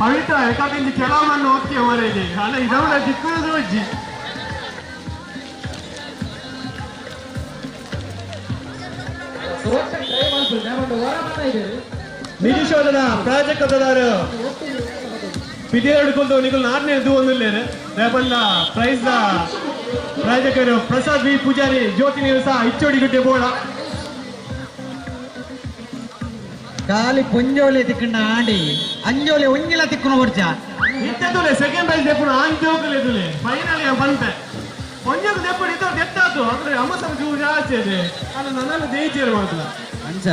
ಪವಿತ್ರ ಯಾಕಂದ್ರೆ ಕೆಲವನ್ನ ಓದ್ತೀಯ ಮರೆಗೆ ಅಲ್ಲ ಇದವಳ ಚಿಕ್ಕದು ಅಜ್ಜಿ ನಿಧಿ ಶೋಧನ ಪ್ರಾಜೆಕ್ಟ್ ಪಿದಿಯರ್ಡು ಕೊಂದು ನಿಗುಲ್ ನಾಟನೆ ದೂವೊಂದುಲ್ಲೇರು ರೇಪಂಡ ಪ್ರೈಸ್ the ಪ್ರಾಯೋಜಕರು ಪ್ರಸಾದ್ ವಿ ಪೂಜಾರಿ ಜ್ಯೋತಿ ನೀರು ಸಹ ಇಚ್ಚೋಡಿ ಗುಡ್ಡೆ ಬೋಳ ಖಾಲಿ ಪೊಂಜೋಲೆ ತಿಕ್ಕಂಡ ಆಂಡಿ ಅಂಜೋಲೆ ಒಂಜಿಲ ತಿಕ್ಕುನ ಹೊರ್ಚ ಇತ್ತದುಲೆ ಸೆಕೆಂಡ್ ಪ್ರೈಸ್ ದೆಪ್ಪುನ ಆಂಜೋಕಲೆ ತುಲೆ ಫೈನಲ್ ಬಂತೆ ಒಂಜೋಕು ದೆಪ್ಪುಡು ಇತ್ತು ದೆತ್ತಾತು ಅಂದ್ರೆ ಅಮ್ಮ ಸಮ ಜೂ ಜಾಸ್ತಿ ಇದೆ ಅಲ್ಲ ನನ್ನೆಲ್ಲ ದೇಚಿಯರು ಮಾತ್ರ ಅಂಚ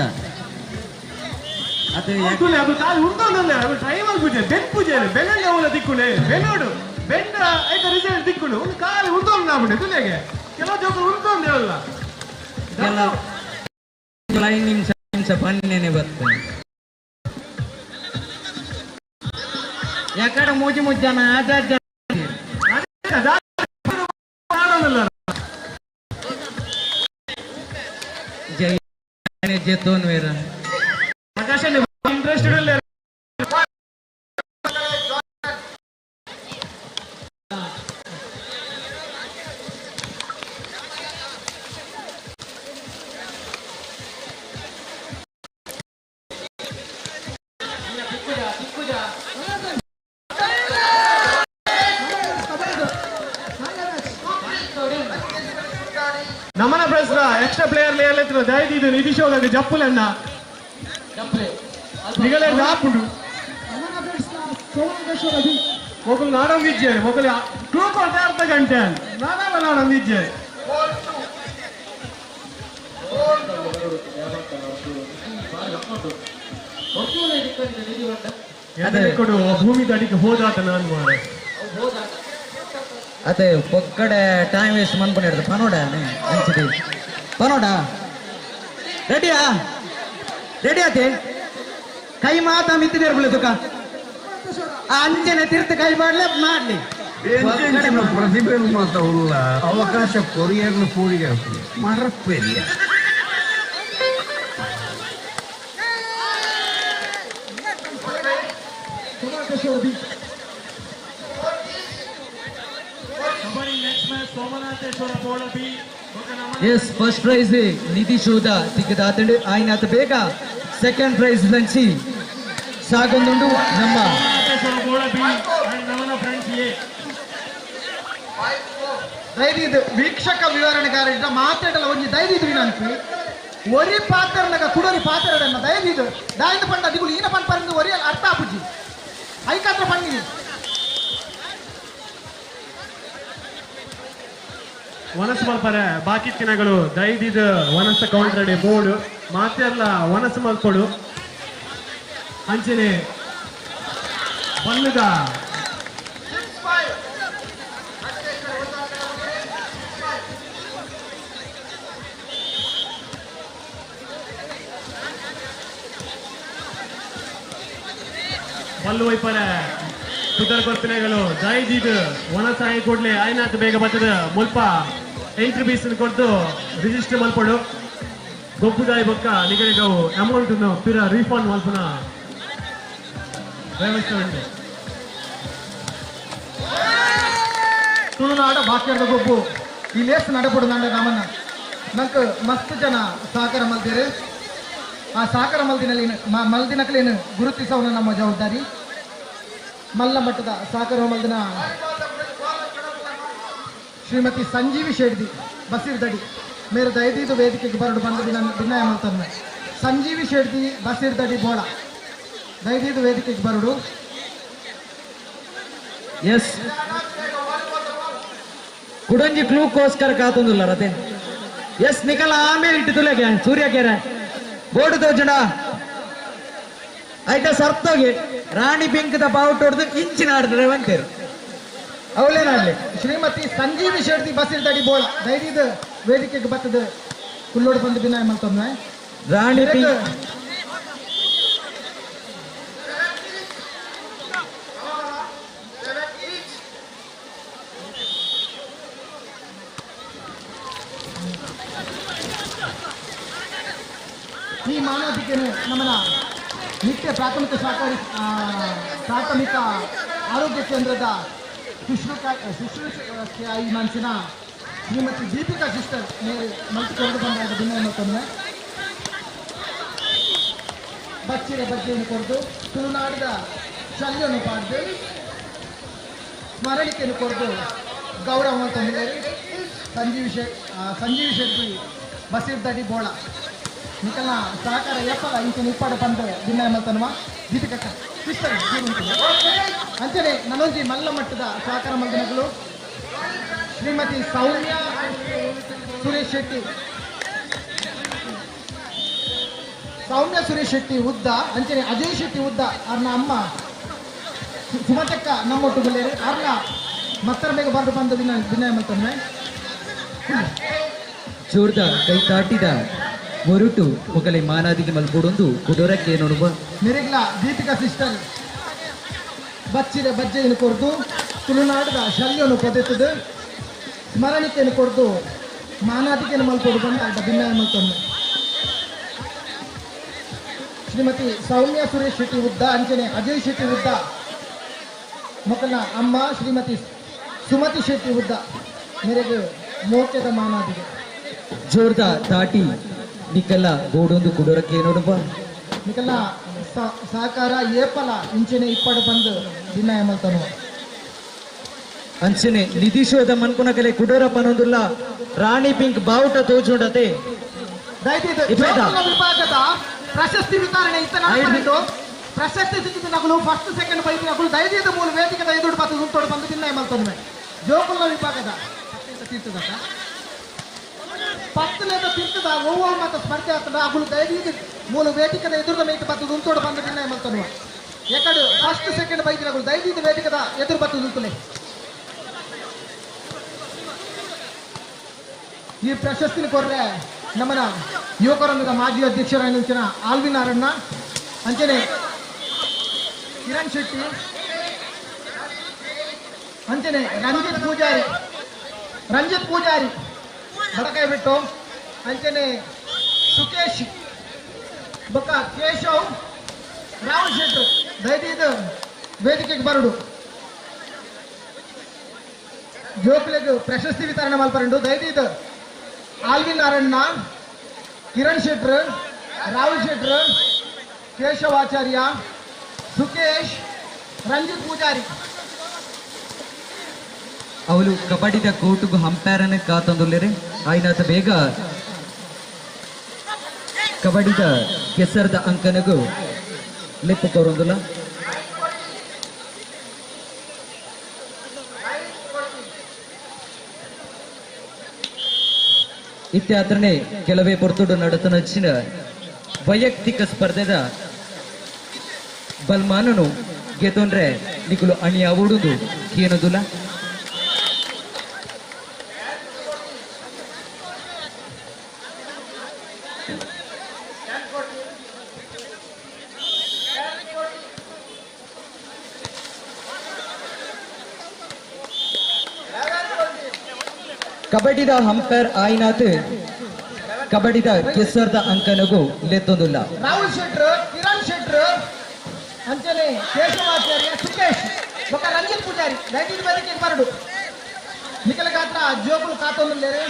ಅದು ತುಲೆ ಅದು ಕಾಲು ಉಂಟೊಂದಲ್ಲ ಅದು ಟ್ರೈವಲ್ ಪೂಜೆ ಬೆನ್ ಪೂಜೆ ಬೆನ್ನಲ್ಲಿ ಅವಳ ದಿಕ್ಕುನೆ ಬೆನ್ನೋಡು ಬೆಂಡ ಐತ ರಿಸಲ್ಟ್ ದಿಕ್ಕುಂಡು ಒಂದು ಕಾಲು ಉಂಟೊಂದು ನಾಮುಂಡೆ ತುಲೆಗೆ ಕೆಲವು ಜೋಕರು ಉಂಟೊಂದು ಹೇಳಲ್ಲ ಐದು ನಿಮಿಷ ನಿಮಿಷ ಪನ್ನೇನೆ ಬರ್ತೇನೆ. ಯಾಕಡೆ ಮೂಜಿ ಮುಜ್ಜನ ಆಜಾಜ ಜೈ ಜೆತ್ತೋನ್ ವೇರ ಆಕಾಶ ಇಂಟ್ರೆಸ್ಟೆಡ್ ಇಲ್ಲ. ನಮನ ಪ್ರಶ್ನ ಎಕ್ಸ್ಟ್ರಾ ಪ್ಲೇಯರ್ ಲೇಯರ್ ದಯದಿದ್ದು ನಿತೀಶ್ ಹೋಗಾಗ ಜಪ್ಪುಲನ್ನ ನಿಗಲೇ ಆಪುಂಡು ಮೊಗಲು ನಾಡೊಂದಿಜ್ಜೇರು ಮೊಗಲು ಟೂ ಕೊಡ್ತಾ ಅರ್ಧ ಗಂಟೆ ನಾನಲ್ಲ ನಾಡೊಂದಿಜ್ಜೆ. ಕೊಡು ಭೂಮಿ ದಡಿಗೆ ಹೋದಾತ ನಾನು ಮಾರೆ ಅದೇ ಪೊಕ್ಕಡೆ ಟೈಮ್ ವೇಸ್ಟ್ ಮನ್ಪುನ ಪನೋಡ ಅಂಚಿದೆ ಪನೋಡ ರೆಡಿಯಾ ರೆಡಿ ಆತೆ ಕೈ ಮಾತಾ ಮಿತ್ತಿದೇರ್ಬುಲೆ ತುಕ ಅಂಚನೆ ತೀರ್ಥ ಕೈ ಮಾಡ್ಲೆ ಮಾಡ್ಲಿ ಪ್ರತಿಭೆ ಮಾತ ಉಲ್ಲ ಅವಕಾಶ ಕೊರಿಯರ್ನ ಪೂರಿಗೆ ಮರಪ್ಪೆರಿಯ ಎಸ್ ಫಸ್ಟ್ ಪ್ರೈಸ್ ನಿತೀಶ್ ಹೋದ ತಿಕ್ಕದಾತಂಡು ಆಯ್ನಾತ ಬೇಗ ಸೆಕೆಂಡ್ ಪ್ರೈಸ್ ದಂಚಿ ಸಾಗೊಂದುಂಡು ನಮ್ಮ ದಯದಿದ್ದು ವೀಕ್ಷಕ ವಿವರಣೆಗಾರರ ಮಾತಾಡಲ್ಲ ಒಂಜಿ ದಯದಿದ್ದು ವಿನಂತಿ ಒರಿ ಪಾತ್ರನಗ ಕುಡೋರಿ ಪಾತ್ರರನ್ನ ದಯದಿದ್ದು ದಾಯಿಂದ ಪಂಡ ದಿಗುಲು ಈನ ಪಂಪರಂದು ಒರಿ ಅರ್ಥ ಆಪುಜಿ ಐಕಾತ್ರ ಪಂಡಿನಿ ವನಸ್ ಮಲ್ಪರೆ ಬಾಕಿ ದಿನಗಳು ದಯದಿದ್ದು ವನಸ ಕೌಂಟರ್ ಬೋರ್ಡ್ ಮಾತೆಲ್ಲ ವನಸ್ ಮಲ್ಪಡು ಅಂಚನೆ ಬಲ್ಲುದ ಬಲ್ಲು ವೈಪರೆ ಪುದರ್ ಕೊರ್ಪಿನಗಳು ದಯದಿದ್ದು ವನಸಾಯಿ ಕೂಡ್ಲೆ ಆಯ್ನಾತ್ ಬೇಗ ಬರ್ತದ ಮುಲ್ಪ ಎಂಟ್ರಿ ಫೀಸ್ ಕೊಡ್ದು ರಿಜಿಸ್ಟರ್ ಮಲ್ಪಡು ಗೊಬ್ಬುದಾಯಿ ಬೊಕ್ಕ ನಿಗಡಿಗವು ಅಮೌಂಟ್ ಪಿರ ರೀಫಂಡ್ ಮಲ್ಪುನ ವ್ಯವಸ್ಥೆ ಉಂಟು. ತುಳುನಾಡ ಬಾಕ್ಯದ ಗೊಬ್ಬು ಈ ಲೇಸ್ ನಡಪಡು ನಂಡ ನಮನ್ನ ನಂಗೆ ಮಸ್ತ್ ಜನ ಸಹಕಾರ ಮಲ್ದಿರು. ಆ ಸಹಕಾರ ಮಲ್ದಿನಲ್ಲಿ ಮಲ್ದಿನಕ್ಲೇನು ಗುರುತಿಸೋಣ ನಮ್ಮ ಜವಾಬ್ದಾರಿ. ಮಲ್ಲ ಮಟ್ಟದ ಸಹಕಾರ ಮಲ್ದಿನ ಶ್ರೀಮತಿ ಸಂಜೀವಿ ಶೆಡ್ದಿ ಬಸೀರ್ದಡಿ ಮೇರೆ ದಯದೀದು ವೇದಿಕೆಗೆ ಬರಡು ಬಂದು ಭಿನ್ನಾಯ ಮಲ್ತಂದೆ. ಸಂಜೀವಿ ಶೆಡ್ದಿ ಬಸೀರ್ದಡಿ ಬೋಳ ದಯದೀದು ವೇದಿಕೆಗೆ ಬರಡು. ಎಸ್ ಕುಡಂಜಿ ಕ್ಲೂಕೋಸ್ಕರ ಕಾತೊಂದುಲ್ಲ ರತೆ ಎಸ್ ನಿಕಲ ಆಮೇಲೆ ಇಟ್ಟು ತುಲೆಗೆ ಸೂರ್ಯಕೆರೆ ಬೋರ್ಡ್ ತೋಜಣ ಆಯ್ತಾ ಸರ್ತೋಗಿ ರಾಣಿ ಪಿಂಕ್ದ ಬಾವುಟ ಹೊಡೆದು ಇಂಚಿನ ಆಡಿದ್ರೆ ಅಂತೀರು ಅವಳೇನಾಗ್ಲಿ ಶ್ರೀಮತಿ ಸಂಜೀವಿ ಶೆಡ್ದಿ ಬಸೀರ್ದಡಿ ಬೋಳ ದಯದೀದು ವೇದಿಕೆಗೆ ಬರ್ತದೆ ಕುಲ್ಲೋಡು ಬಂದು ಭಿನ್ನಾಯ ಮಲ್ತೊಂದೆ. ರಾಣಿ ಪಿಂಕ್ ಈ ಮಾನವತೆಯನ್ನು ನಮ್ಮನ್ನ ನಿತ್ಯ ಪ್ರಾಥಮಿಕ ಸಹಕಾರಿ ಪ್ರಾಥಮಿಕ ಆರೋಗ್ಯ ಕೇಂದ್ರದ ಶುಶ್ರೂಷೆಯಾಯಿ ಮನಸ್ಸಿನ ಶ್ರೀಮತಿ ದೀಪಿಕಾ ಸಿಸ್ಟರ್ ಮೇರೆ ಮಲ್ತಿಕೊಂಡು ಬಂದಾಗ ದಿನ ಮತ್ತೊಮ್ಮೆ ಬಚ್ಚಿರ ಬಜ್ಜೆಯನ್ನು ಕೊರದು ತುಳುನಾಡಿದ ಶಲ್ಯವನ್ನು ಪಾಡ್ದು ಸ್ಮರಣಿಕೆಯನ್ನು ಕೊರದು ಗೌರವ ತಂದಿದ್ದಾರೆ. ಸಂಜೀವಿ ಶೆಟ್ಟಿ ಬಸೀರ್ದಡಿ ಬೋಳ ನಿಕಲ್ನ ಸಹಕಾರ ಎಪ್ಪಲ ಇಂಚಿನ ಇಪ್ಪಾಡು ಬಂದು ದಿನ ಮಲ್ತನ್ವ ದೀಪಿಕಕ್ಕ ಸಿಸ್ಟರ್ ಅಂಚನೆ ನನ್ನೊಂಜಿ ಮಲ್ಲ ಮಟ್ಟದ ಸಹಕಾರ ಮಲ್ದಿನಗಳು ಶ್ರೀಮತಿ ಸೌಮ್ಯ ಸುರೇಶ್ ಶೆಟ್ಟಿ ಸೌಮ್ಯ ಸುರೇಶ್ ಶೆಟ್ಟಿ ಉದ್ದ ಅಂಚನೆ ಅಜಯ್ ಶೆಟ್ಟಿ ಉದ್ದ ಅರ್ನ ಅಮ್ಮ ಸುಮತಕ್ಕ ನಮ್ಮೊಟ್ಟು ಗುಲ್ಲೇರಿ ಅರ್ನ ಮತ್ತರ ಬೇಗ ಬರೆದು ಬಂದು ದಿನ ದಿನ ಮಲ್ತನ್ವೆ. ಜೋರ್ದ ಕೈ ತಾಟಿದ ಒರುಟು ಮೊಗಲೆ ಮಾನಾದಿಗೆ ಮಲ್ಪೊಡೊಂದು ಕುಡೊರಕ್ಕೆ ನೋಡುವ ಮೆರೆಗ್ಲ ದೀಪಿಕಾ ಸಿಸ್ಟರ್ ಬಚ್ಚಿದ ಬಜ್ಜೆಯನ್ನು ಕೊರ್ದು ತುಳುನಾಡದ ಶಲ್ಯವನ್ನು ಪದೆತದು ಸ್ಮರಣಿಕೆಯನ್ನು ಕೊರ್ದು ಮಾನಾದಿಕೆಯನ್ನು ಮಲ್ಪೊಡು ಬಂದ ಅಡ್ಡ ಭಿನ್ನಾಯ ಮಲ್ತೊಂದು ಶ್ರೀಮತಿ ಸೌಮ್ಯ ಸುರೇಶ್ ಶೆಟ್ಟಿ ಉದ್ದ ಅಂಚನೆ ಅಜಯ್ ಶೆಟ್ಟಿ ಉದ್ದ ಮೊಕಲ್ನ ಅಮ್ಮ ಶ್ರೀಮತಿ ಸುಮತಿ ಶೆಟ್ಟಿ ಉದ್ದ ಮೇರೆಗೆ ಮೋಕ್ಯದ ಮಾನಾದಿಗೆ ಜೋರ್ದ ತಾಟಿ ನಿಕಲ್ಲ ಗೋಡೊಂದು ಕುಡೊರಕ್ಕೆ ನೋಡುವ ನಿಕಲ್ಲ ಸಹಕಾರ ಏಪಲ ಇಂಚನೆ ಇಪ್ಪಡು ಬಂದು ದಿನ ಮಲ್ತನು ಅಂಚನೆ ನಿಧಿಶೋಧ ಮನ್ಕುನಕಲೆ ಕುಡೋರ ಪನೊಂದುಲ್ಲ ರಾಣಿ ಪಿಂಕ್ ಬಾವುಟ ತೋಜುಂಡತೆ ವಿಭಾಗದ ಪ್ರಶಸ್ತಿ ವಿತರಣೆ ಇತ್ತ ಪ್ರಶಸ್ತಿ ಸಿಕ್ಕಿದ ನಗಲು ಫಸ್ಟ್ ಸೆಕೆಂಡ್ ಬೈಕ್ ನಗಲು ದಯದೀದ ಮೂಲ ವೇದಿಕೆ ಎದುರು ಪತ್ತು ಸುತ್ತೋಡು ಬಂದು ದಿನ ಮಲ್ತೊಂದು ಜೋಕುಲ ವಿಭಾಗದ ತೀರ್ಥದ ಪತ್ತನೇದ ತೀರ್ಥದ ಒವ್ವ ಮತ್ತು ಸ್ಪರ್ಧೆ ಆಗ್ತದ ಅಗುಲು ದಯದೀದ ಮೂಲ ವೇದಿಕೆದ ಎದುರುದ ಮೇಟ್ ಪತ್ತು ದುಂತೋಡು ಬಂದು ದಿನ ಮಲ್ತೊಂದು ಎಕಡು ಫಸ್ಟ್ ಸೆಕೆಂಡ್ ಬೈಕ್ ನಗಲು ದಯದೀದ ವೇದಿಕೆದ ಎದುರು ಪತ್ತು ದುಂತುಲೆ. ಈ ಪ್ರಶಸ್ತಿನ ಕೊರ್ರೆ ನಮ್ಮನ ಯುವಕರೊಂದಿಗೆ ಮಾಜಿ ಅಧ್ಯಕ್ಷರಾದ ಆಲ್ವಿನ್ ಅರಣ್ಣ ಅಂಚನೆ ಕಿರಣ್ ಶೆಟ್ಟಿ ಅಂಚನೆ ರಂಜಿತ್ ಪೂಜಾರಿ ಬಡಕಾಯಿ ಬಿಟ್ಟು ಅಂಚನೆ ಸುಕೇಶ್ ಬೊಕ್ಕ ಕೇಶವ್ ರಾಹುಲ್ ಶೆಟ್ಟಿ ದಯದೀದು ವೇದಿಕೆಗೆ ಬರಡು ಜೋಕ್ಲೆಗ್ ಪ್ರಶಸ್ತಿ ವಿತರಣೆ ಮಲ್ಪರಂಡು ದಯದೀದು ಆಲ್ವಿನ್ ಅರಣ್ಣ ಕಿರಣ್ ಶೆಟ್ರು ರಾಹುಲ್ ಶೆಟ್ರು ಕೇಶವಾಚಾರ್ಯ ಸುಕೇಶ್ ರಂಜಿತ್ ಪೂಜಾರಿ ಅವಳು ಕಬಡ್ಡಿದ ಕೋಟುಗು ಹಂಪೇರನೆ ಕಾತಂದುಲ್ಲೇರೆ ಆಯ್ನಾತ ಬೇಗ ಕಬಡ್ಡಿದ ಕೆಸರದ ಅಂಕನಗು ಲೆಪ್ಪು ಕೊರೊಂದುಲ್ಲ. ಇತ್ಯಾತ್ರನೆ ಕೆಲವೇ ಪೊರ್ತುಡು ನಡತನಚ್ಚಿನ ವೈಯಕ್ತಿಕ ಸ್ಪರ್ಧೆದ ಬಲ್ಮಾನನು ಗೆತೊಂಡ್ರೆ ನಿಕುಲು ಅಣಿ ಅವಡುದು ಕೇನದುಲ. ಕಬಡ್ಡಿದ ಹಂಪೇರ್ ಆಯ್ನಾತ್ ಕಬಡ್ಡಿದ ಕೆಸರ್ದ ಅಂಕನಗು ಲೆತ್ತೊಂದುಲ್ಲ. ರಾಹುಲ್ ಶೆಟ್ರು ಕಿರಣ್ ಶೆಟ್ರು ಅಂಚನೆ ಕೇಶವಾಚಾರ್ಯ ಸುಕೇಶ್ ಬೊಕ್ಕ ರಂಜಿತ್ ಪೂಜಾರಿ ರಂಜಿತ್ ಬದಿಕೆ ಬರಡು ನಿಕಲ ಗಾತ್ರ ಜೋಕುಲು ಕಾತೊಂದುಲ್ಲೇರು.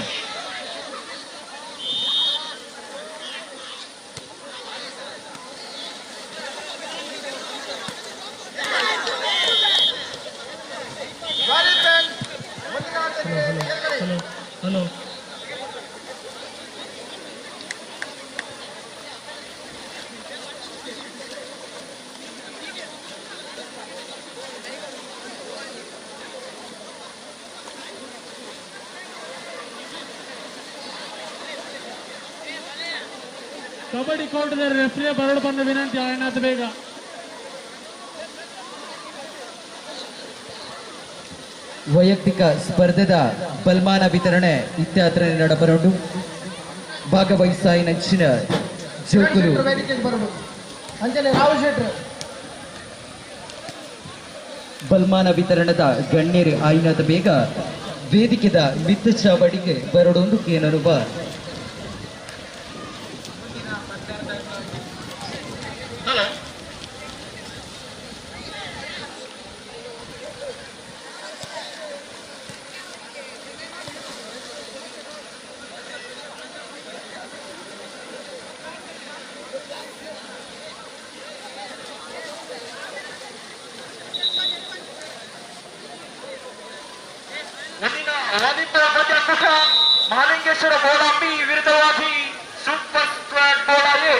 ಹಲೋ ಕಬಡ್ಡಿ ಕೋರ್ಟ್ ರೆಫ್ರಿಯ ಬರಡು ಬಂದ ವಿನಂತಿ ಆಯ್ನಾಥ ಬೇಗ. ವೈಯಕ್ತಿಕ ಸ್ಪರ್ಧೆದ ಬಲ್ಮಾನ ವಿತರಣೆ ಇತ್ಯಾತ್ರ ನಡಬರಡು ಭಾಗವಹಿಸಾಯಿನಂಚಿನ ಜೋಕುಲು ಬಲ್ಮಾನ ವಿತರಣದ ಗಣ್ಯರು ಆಯ್ನಾಥ ಬೇಗ ವೇದಿಕೆದ ಮಿತ್ತ ಚಾವಡಿಗೆ ಬರಡೊಂದು ಕೇನನುವ. ಮಹಾಲಿಂಗೇಶ್ವರ ಬೋಳಾಪಿ ವಿರುದ್ಧವಾಗಿ ಸೂಪರ್ ಸ್ಕ್ವಾಡ್ ಬೋಳಾಯಿ.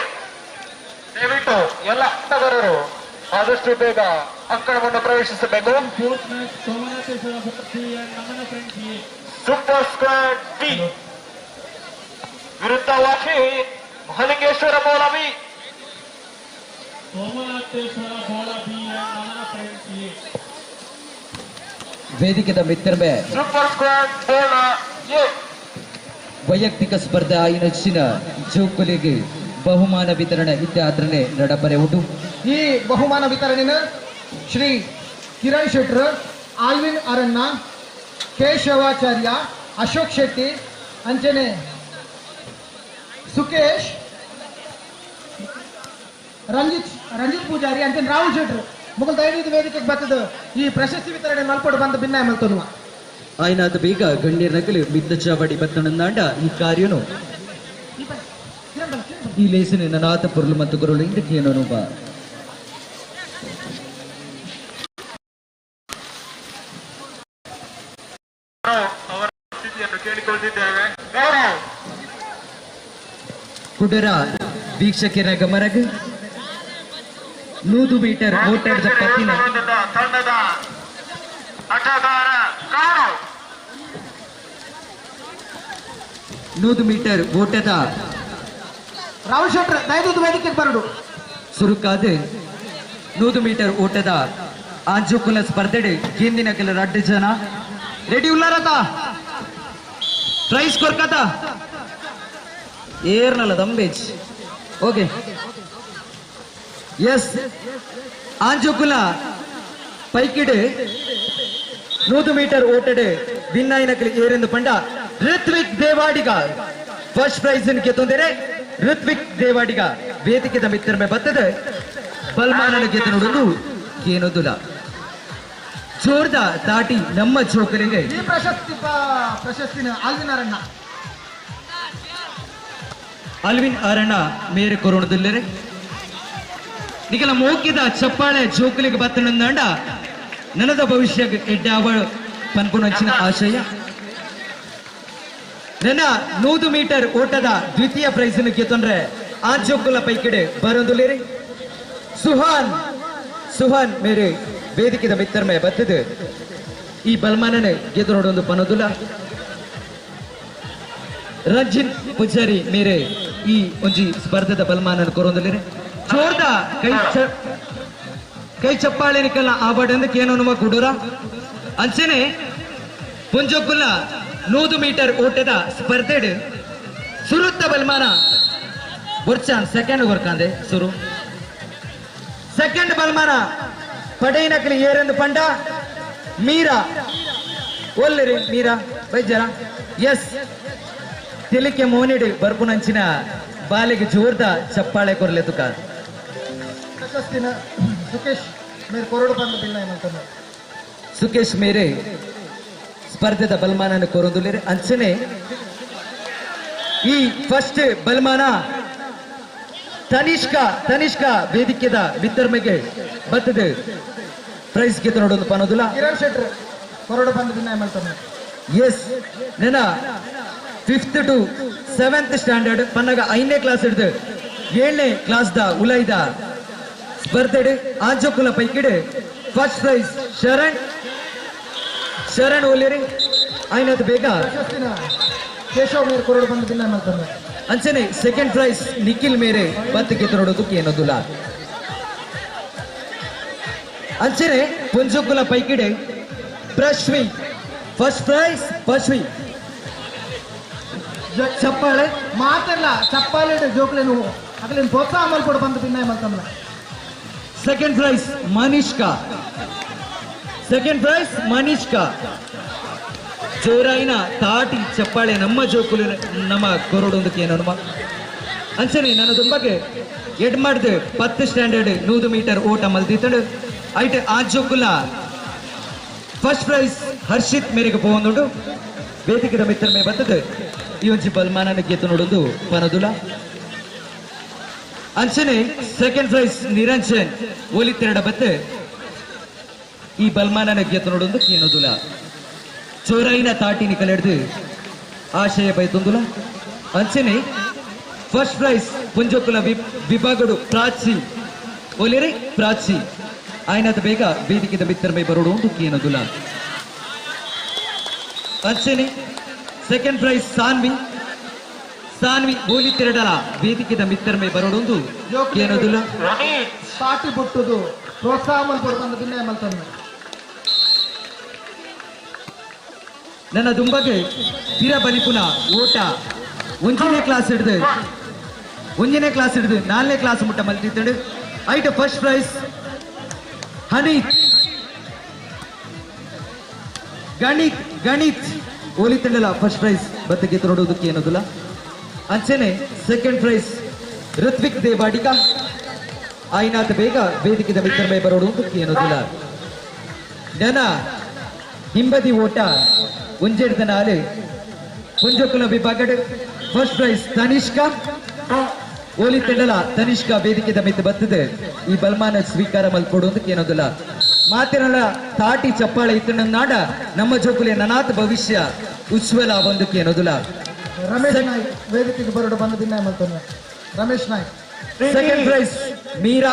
ದಯವಿಟ್ಟು ಎಲ್ಲ ಆಟಗಾರರು ಆದಷ್ಟು ಬೇಗ ಅಂಕಣವನ್ನು ಪ್ರವೇಶಿಸಬೇಕು. ಸೂಪರ್ ಸ್ಕ್ವಾಡ್ ಬಿ ವಿರುದ್ಧವಾಗಿ ಮಹಾಲಿಂಗೇಶ್ವರ ಬೋಳಾಬಿ. ವೇದಿಕೆದ ಮಿತ್ರಮೆ ಸೂಪರ್ ಸ್ಕ್ವಾಡ್ ಬೋಳ ಎ ವೈಯಕ್ತಿಕ ಸ್ಪರ್ಧೆ ಆಯಿನಚ್ಚಿನ ಜೋಕುಲಿಗೆ ಬಹುಮಾನ ವಿತರಣೆ ಇತ್ಯಾದ್ರನೆ ನಡಪರೆ ಉಂಟು. ಈ ಬಹುಮಾನ ವಿತರಣೆನ ಶ್ರೀ ಕಿರಣ್ ಶೆಟ್ರ್, ಆಲ್ವಿನ್ ಅರಣ್ಣ, ಕೇಶವಾಚಾರ್ಯ, ಅಶೋಕ್ ಶೆಟ್ಟಿ, ಅಂಚನೆ ಸುಕೇಶ್, ರಂಜಿತ್ ಪೂಜಾರಿ, ಅಂಚನೆ ರಾಹುಲ್ ಶೆಟ್ರು ಮುಗುಲ್ ದಯವಿಟ್ಟು ವೇದಿಕೆಗೆ ಬರ್ತದ ಈ ಪ್ರಶಸ್ತಿ ವಿತರಣೆ ಮಲ್ಪಡು ಬಂದು ಭಿನ್ನಾಯ ಮಲ್ತೊನುವ. ಆಯ್ನಾದ ಬೇಗ ಗಣ್ಯರ ನಕಲು ಮಿತ್ತ ಚಾವಡಿ ಬತ್ತಣಂದಾಂಡ ಈ ಕಾರ್ಯನು ಈ ಲೇಸನೆ ನನಾತ ಪೊರುಳು ಮತ್ತು ಗುರುಳು ಇಂದಕ್ಕೆ ಏನೋ ಬಾ. ಅವರ ಸ್ಥಿತಿಯನ್ನು ಕೇಳಿಕೊಳ್ಳುತ್ತಿದ್ದೇವೆ. ಗೌರವ್ ಕುಡರ ವೀಕ್ಷಕರ ಗಮನಕ್ಕೆ 100 ಮೀಟರ್ ಓಟದ ಪತ್ತಿನ ತಂಡದ ಆಟಗಾರ ಗೌರವ್ 100 ಮೀಟರ್ ಓಟದ ರಾಹುಲ್ ಶೆಟ್ರ್ ದಯವಿಟ್ಟು ವೇದಿಕೆಗೆ ಬರಡು. ಸುರುಕಾದ 100 ಮೀಟರ್ ಓಟದ ಆಂಜುಕುಲ ಸ್ಪರ್ಧೆ ಗೆಂದಿನ ಕೆಲ 2 ಜನ ರೆಡಿ ಉಲ್ಲಾರತ ಪ್ರೈಸ್ ಕೊರ್ಕತ ಏರ್ನಲ್ಲ ದಂಬೇಜ್. ಓಕೆ ಎಸ್ ಆಂಜುಕುಲ ಪೈಕಿಡೆ 100 ಮೀಟರ್ ಓಟಡೆ ವಿನ್ನಾಯಿನಕಲಿ ಏರೆಂದು ಪಂಡ ಋತ್ವಿಕ್ ದೇವಾಡಿಗ ಫಸ್ಟ್ ಪ್ರೈಸ್ ಗೆತ್ತೊಂದರೆ ಋತ್ವಿಕ್ ದೇವಾಡಿಗ ವೇದಿಕೆದ ಮಿತ್ರಮೆ ಬರ್ತದೆ ಬಲ್ಮಾನನ ಗೆದ್ದು ನೋಡುವುದು ಏನೊಂದುಲ ಜೋರ್ದ ದಾಟಿ ನಮ್ಮ ಜೋಕರಿಗೆ ಈ ಪ್ರಶಸ್ತಿ ಪ್ರಶಸ್ತಿನ ಆಲ್ವಿನ್ ಅರಣ್ಣ ಅಲ್ವಿನ್ ಅರಣ್ಣ ಮೇರೆ ಕೊರೋಣದಿಲ್ಲರೆ ನಿಗಲ ಮೋಕಿದ ಚಪ್ಪಾಳೆ ಜೋಕುಲಿಗೆ ಬತ್ತನಂದಾಂಡ ನನದ ಭವಿಷ್ಯ ಎಡ್ಡಾವ ಪನ್ಪುನಂಚಿನ ಆಶಯ. ನನ್ನ 100 ಮೀಟರ್ ಓಟದ ದ್ವಿತೀಯ ಪ್ರೈಸ್ ಗೆತ್ತೊಂಡ್ರೆ ಆ ಜೋಕುಲ ಪೈಕಿಡೆ ಬರೋದುಲೇರಿ ಸುಹಾನ್ ಸುಹಾನ್ ಮೇರೆ ವೇದಿಕೆದ ಮಿತ್ರಮೆ ಬರ್ತದೆ ಈ ಬಲ್ಮಾನನೆ ಗೆದ್ದು ನೋಡೊಂದು ಪನೋದುಲ. ರಂಜಿತ್ ಪೂಜಾರಿ ಮೇರೆ ಈ ಒಂಜಿ ಸ್ಪರ್ಧೆದ ಬಲ್ಮಾನನ ಕೊರೊಂದುಲೇರಿ ಜೋರ್ದ ಕೈ ಚಪ್ಪಾಳೆ ನಿಕಲ್ನ ಆಬಾಡಂದು ಕೇನೋನುಮ ಕುಡೂರ. ಅಂಚನೆ ಪುಂಜೋಕುಲ 100 ಮೀಟರ್ ಓಟದ ಸ್ಪರ್ಧೆಡ್ ಸುರುತ್ತ ಬಲ್ಮಾನ ಬೊರ್ಚಾನ್ ಸೆಕೆಂಡ್ ಗೊರ್ಕಾಂದೆ ಸುರು ಸೆಕೆಂಡ್ ಬಲ್ಮಾನ ಪಡೈನಕಲಿ ಏರೆಂದು ಪಂಡ ಮೀರಾ ಒಲ್ಲಿರಿ ಮೀರಾ ಬೈಜರ ಎಸ್ ತಿಳಿಕೆ ಮೋನಿಡಿ ಬರ್ಪುನಂಚಿನ ಬಾಲಿಗೆ ಜೋರ್ದ ಚಪ್ಪಾಳೆ ಕೊರಲೆ ತುಕ. ಪ್ರಶಸ್ತಿನ ಸುಕೇಶ್ ಮೇರೆ ಕೊರಡು ಬಂದು ಬಿಲ್ಲ ಸುಕೇಶ್ ಮೇರೆ ಸ್ಪರ್ಧೆದ ಬಲ್ಮಾನನ ಕೊರೊಂದುಲೇರಿ. ಅಂಚನೆ ಈ ಫಸ್ಟ್ ಬಲ್ಮಾನ ತನಿಷ್ಕಾ ತನಿಷ್ಕಾ ವೇದಿಕೆದ ವಿತರ್ಮೆಗೆ ಬರ್ತದೆ ಪ್ರೈಸ್ ಗೆದ್ದು ನೋಡೋದು ಪನೋದುಲ. ಕಿರಣ್ ಶೆಟ್ರ್ ಕೊರಡು ಬಂದು ಭಿನ್ನಾಯ ಮಾಡ್ತಾನೆ. ಎಸ್ ನನ್ನ 5th to 7th standard ಪನ್ನಗ 5ನೇ ಕ್ಲಾಸ್ ಹಿಡಿದು 7ನೇ ಕ್ಲಾಸ್ the ಉಲೈದ ಸ್ಪರ್ಧೆಡು ಆಂಜೋಕುಲ ಪೈಕಿಡು ಫಸ್ಟ್ ಪ್ರೈಸ್ ಶರಣ್ ಶರಣ್ ಒಲ್ಲೇರಿ ಆಯ್ನದು ಬೇಗ ಕೇಶವ್ ಮೇರೆ ಕೊರಡು ಬಂದು ಭಿನ್ನಾಯ ಮಾಡ್ತಾನೆ. ಅಂಚನೆ ಸೆಕೆಂಡ್ ಪ್ರೈಸ್ ನಿಖಿಲ್ ಮೇರೆ ಬತ್ತು ಗೆದ್ದು ನೋಡೋದಕ್ಕೆ ಏನೋದುಲ. ಅಂಚನೆ ಪುಂಜುಕುಲ ಪೈಕಿಡೆ ಪ್ರಶ್ವಿ ಫಸ್ಟ್ ಪ್ರೈಸ್ ಪಶ್ವಿ ಚಪ್ಪಾಳೆ ಮಾತೆಲ್ಲ ಚಪ್ಪಾಳೆ ಜೋಕ್ಲೇನು ಅಗಲೇನು ಪ್ರೋತ್ಸಾಹ ಮಲ್ಪಡು ಬಂದು ಭಿನ್ನಾಯ ಮಾಡ್ತಾನೆ. Second prize Manishka second prize Manishka ಜೋರಾಯಿನ ತಾಟಿ ಚಪ್ಪಾಳೆ ನಮ್ಮ ಜೋಕುಲು ನಮ್ಮ ಕೊರಡೊಂದಕ್ಕೆ ಏನೋ. ಅಂಚನೆ ನಾನು ದುಂಬಗೆ ಎಡ್ ಮಾಡಿದೆ 10 ಸ್ಟ್ಯಾಂಡರ್ಡ್ 100 ಮೀಟರ್ ಓಟ ಮಲ್ದಿತ್ತಡು ಐಟ್ ಆ ಜೋಕುಲ ಫಸ್ಟ್ ಪ್ರೈಸ್ ಹರ್ಷಿತ್ ಮೇರೆಗೆ ಪೋವೊಂದುಂಡು ವೇದಿಕೆದ ಮಿತ್ರಮೆ ಬರ್ತದೆ ಈ ಒಂಜಿ ಬಲ್ಮಾನನ ಗೆದ್ದು ನೋಡೋದು ಪನದುಲ. ಅಂಚನೆ ಸೆಕೆಂಡ್ ಪ್ರೈಸ್ ನಿರಂಜನ್ ಒಲಿತೆರಡ ಬತ್ತೆ ಈ ಬಲ್ಮಾನನ ಗೆದ್ದು ನೋಡೋದು ಕೇನೋದುಲ. ಚೋರೈನ ತಾಟಿನಿ ಕಲೆಡ್ದು ಆಶಯ ಬೈತೊಂದುಲ. ಅಂಚನೆ ಫಸ್ಟ್ ಪ್ರೈಸ್ ಪುಂಜೋಕುಲ ವಿಭಾಗಡು ಪ್ರಾಚಿ ಒಲಿರೆ ಪ್ರಾಚಿ ಆಯ್ನಾದ ಬೇಗ ವೇದಿಕೆದ ಮಿತ್ರಮೈ ಬರೋಡು ಒಂದು ಕೇನೋದುಲ. ಅಂಚನೆ ಸೆಕೆಂಡ್ ಪ್ರೈಸ್ ಸಾನ್ವಿ ಸಾನ್ವಿ ಬೋಲಿ ತಿರಡಲ ವೇದಿಕೆದ ಮಿತ್ರಮೈ ಬರೋಡೊಂದು ಕೇನೋದುಲ. ತಾಟಿ ಬೊಟ್ಟುದು ಪ್ರೋತ್ಸಾಹ ಮಲ್ಪಡು ಬಂದು ಭಿನ್ನಾಯ ಮಲ್ತಾನೆ. ನನ್ನ ದುಂಬಗೆ ಪಿರ ಬಲಿಪುನ ಓಟ ಒಂಜನೇ ಕ್ಲಾಸ್ ಹಿಡಿದು ಒಂಜನೇ ಕ್ಲಾಸ್ ಹಿಡಿದು ನಾಲ್ನೇ ಕ್ಲಾಸ್ ಮುಟ್ಟ ಮಲ್ತಿತ್ತಂಡು. ಐಟ first prize ಹನೀತ್ Ganit Ganit ಓಲಿತಂಡಲ first prize ಬತ್ತಗೆ ತೊಡೋದಕ್ಕೆ ಏನೋದಿಲ್ಲ. ಅಂಚನೆ ಸೆಕೆಂಡ್ ಪ್ರೈಸ್ ಋತ್ವಿಕ್ ದೇವಾಡಿಗ ಆಯ್ನಾಥ ಬೇಗ ವೇದಿಕೆದ ಮಿತ್ರಮೇ ಬರೋಡು ಏನೋದಿಲ್ಲ. ನನ ಹಿಂಬದಿ ಓಟ ಒಂಜೆಡ್ದ ನಾಲು ಪುಂಜಕುಲ ವಿಭಾಗಡ್ ಫಸ್ಟ್ ಪ್ರೈಸ್ ತನಿಷ್ಕಾ ಓಲಿತಂಡಲ ತನಿಷ್ಕಾ ವೇದಿಕೆದ ಮಿತ್ತ ಬತ್ತದೆ ಈ ಬಲ್ಮಾನ ಸ್ವೀಕಾರ ಮಲ್ಕೊಡು ಏನೋದಿಲ್ಲ. ಮಾತಿನಲ್ಲ ತಾಟಿ ಚಪ್ಪಾಳೆ ಇತ್ತು ನಾಡ ನಮ್ಮ ಜೋಕುಲೆ ನನಾಥ ಭವಿಷ್ಯ ಉಜ್ವಲ ಒಂದಕ್ಕೆ ಏನೋದಿಲ್ಲ. ರಮೇಶ್ ನಾಯ್ಕ್ ವೇದಿಕೆಗೆ ಬರೋಡು ಬಂದ ದಿನ ಮಲ್ತಾನೆ ರಮೇಶ್ ನಾಯ್ಕ್. ಸೆಕೆಂಡ್ ಪ್ರೈಸ್ ಮೀರಾ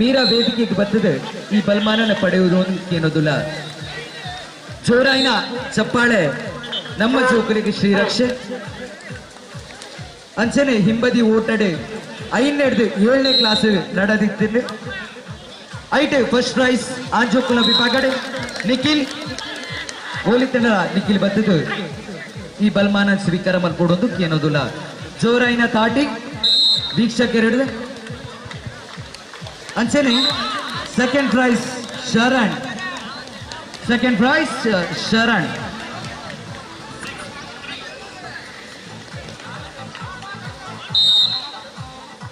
ಮೀರಾ ವೇದಿಕೆಗೆ ಬರ್ತದೆ ಈ ಬಲ್ಮಾನನ ಪಡೆಯುವುದು ಏನೋದಿಲ್ಲ. ಜೋರಾಯಿನ ಚಪ್ಪಾಳೆ ನಮ್ಮ ಜೋಕುಲಿಗೆ ಶ್ರೀರಕ್ಷೆ. ಅಂಚನೆ ಹಿಂಬದಿ ಓಟಡೆ 5ನೇ 7ನೇ ಕ್ಲಾಸ್ ನಡೆದಿತ್ತು. ಐಟೆ ಫಸ್ಟ್ ಪ್ರೈಸ್ ಆಂಜೋಕುಲ ವಿಭಾಗಡೆ ನಿಖಿಲ್ ಓಲಿತಂಡ ನಿಖಿಲ್ ಬರ್ತದೆ ಈ ಬಲ್ಮಾನ ಸ್ವೀಕಾರ ಮಲ್ಕೊಡೋದು ಏನೋದಿಲ್ಲ. ಜೋರಾಯಿನ ತಾಟಿ ವೀಕ್ಷಕರು. ಅಂಚನೆ second prize Sharan second prize Sharan.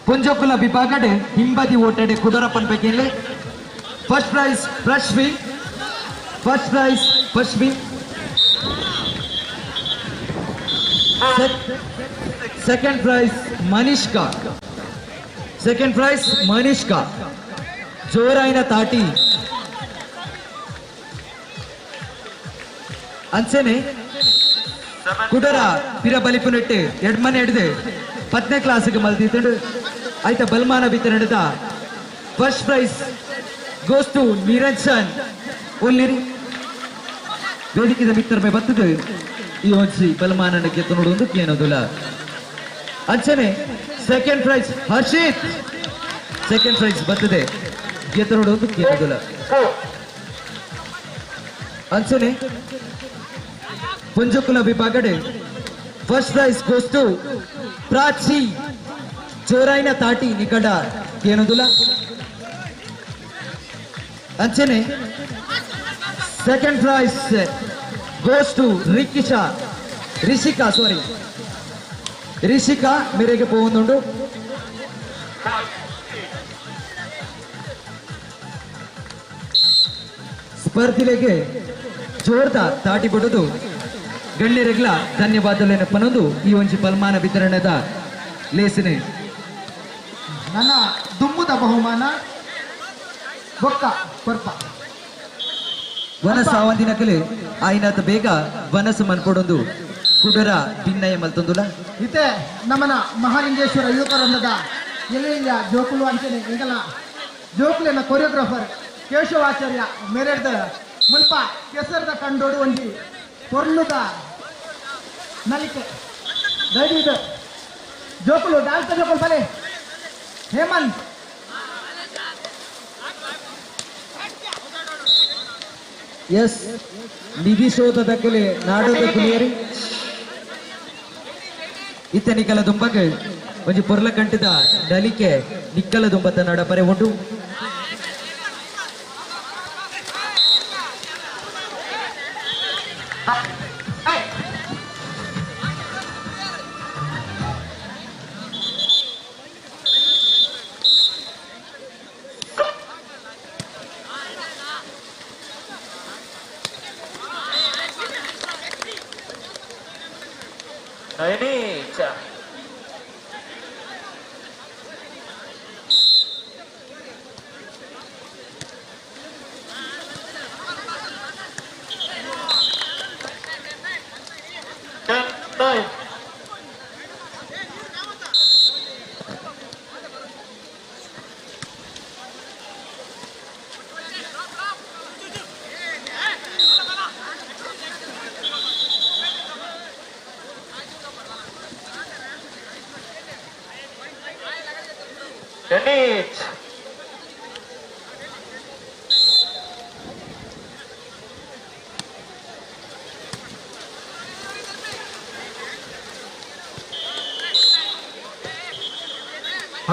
ಪುಂಜೋಕುಲ ವಿಭಾಗಡೆ ಹಿಂಬದಿ ಓಟಡೆ ಕುಡರಪ್ಪನ್ ಬೇಕಿಲ್ಲ. First prize Prashvi first prize Prashvi. Second prize Manishka second prize Manishka. ಜೋರಾಯಿನ ತಾಟಿ. ಅಂಚನೆ ಕುಡರ ಪಿರ ಬಲಿಪುನೆಟ್ಟು ಎಡ್ಮನೆ ಹಿಡಿದು 10ನೇ ಕ್ಲಾಸಿಗೆ ಮಲ್ತಿತ್ತು. ಆಯ್ತ ಬಲ್ಮಾನ ಬಿತ್ತನೆಡ್ದ first prize goes to Niranjan ಒಲ್ಲಿರಿ ವೇದಿಕೆದ ಮಿತ್ರಮೆ ಬರ್ತದೆ ಈ ಒಂಜಿ ಬಲ್ಮಾನನ ಗೆದ್ದು ನೋಡುವುದು ಏನೋದಿಲ್ಲ. ಅಂಚನೆ second prize Harshit second prize ಬರ್ತದೆ ಗೆದ್ದು ನೋಡುವುದು ಏನೋದಿಲ್ಲ. ಅಂಚನೆ ಪುಂಜಕುಲ ವಿಭಾಗಡೆ first prize goes to Prachi ಜೋರಾಯಿನ ತಾಟಿ ನಿಕಟ ಏನೋದಿಲ್ಲ. ಅಂಚನೆ second prize goes to Rikisha Rishika sorry Rishika ಮೇರೆಗೆ ಹೋಗುಂಡು. ಸ್ಪರ್ಧಿಲೆಗೆ ಜೋರ್ದ ತಾಟಿ ಬಿಡುದು ಗಣ್ಯರೆಗ್ಲ ಧನ್ಯವಾದಲೇನ ಪನೊಂದು ಈ ಒಂಜಿ ಬಲ್ಮಾನ ವಿತರಣೆದ ಲೇಸನೆ. ನನ್ನ ದುಮ್ಮುದ ಬಹುಮಾನ ಬೊಕ್ಕ ಕೊರ್ಪ ವನಸ ಆವಂದಿನ ಕಲೆ ಆಯ್ನಾಥ ಬೇಗ ವನಸ ಮನ್ಕೊಡೊಂದು ಕುಡರ ಭಿನ್ನಯ ಮಲ್ತೊಂದುಲ. ಇತ್ತೆ ನಮ್ಮನ ಮಹಾಲಿಂಗೇಶ್ವರ ಯುವಕರೊಂದದ ಎಲ್ಲ ಜೋಕುಲು ಅಂಚನೆ ಈಗಲ ಜೋಕುಲಿನ ಕೊರಿಯೋಗ್ರಾಫರ್ ಕೇಶವಾಚಾರ್ಯ ಮೇರೆಡ್ದ ಮುಲ್ಪ ಕೆಸರದ ಕಂಡೋಡು ಒಂಜಿ ಪೊರ್ಲುದ ನಲಿಕೆ ದಯವಿಟ್ಟು ಜೋಕುಲು ಡಾನ್ಸ್ ಜೋಕುಲು ಬಲೆ ಹೇಮಂತ್ ಎಸ್ ನಿಧಿ ಶೋಧದ ಕಲೆ ನಾಡೋದ ಕುಲಿಯರಿ ಇತ್ತ ನಿಕಲ ದುಂಬಗ್ ಒಂಜಿ ಪೊರ್ಲ ಕಂಟದ ನಲಿಕೆ ನಿಕ್ಕಲ ದುಂಬತ್ತ ನಾಡ ಪರೆ ಉಂಟು.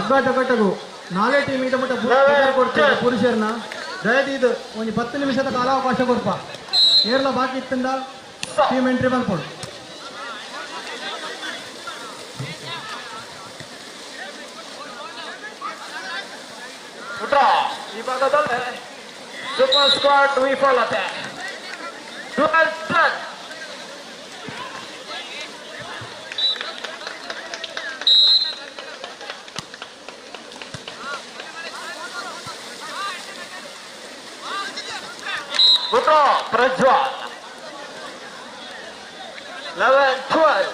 ಪಗ್ಗಾಟ ಕಟ್ಟಗು ನಾಳೆ ಟೀಮ್ ಇಟ ಮಟ್ಟ ಕೊಡ್ತಾರೆ ಪುರುಷರನ್ನ ದಯದೀದು ಒಂದು 10 ನಿಮಿಷದ ಕಾಲಾವಕಾಶ ಕೊಡ್ಪ ಏರ್ಲ ಬಾಕಿ ಇತ್ತಿಂದ ಟೀಮ್ ಎಂಟ್ರಿ ಮಾಡ್ಕೊಡು. ಈ ಭಾಗದಲ್ಲಿ ಸೂಪರ್ ಸ್ಕ್ವಾಡ್ ವಿಫಲತೆ. 12-10. Prajwal. 11-12.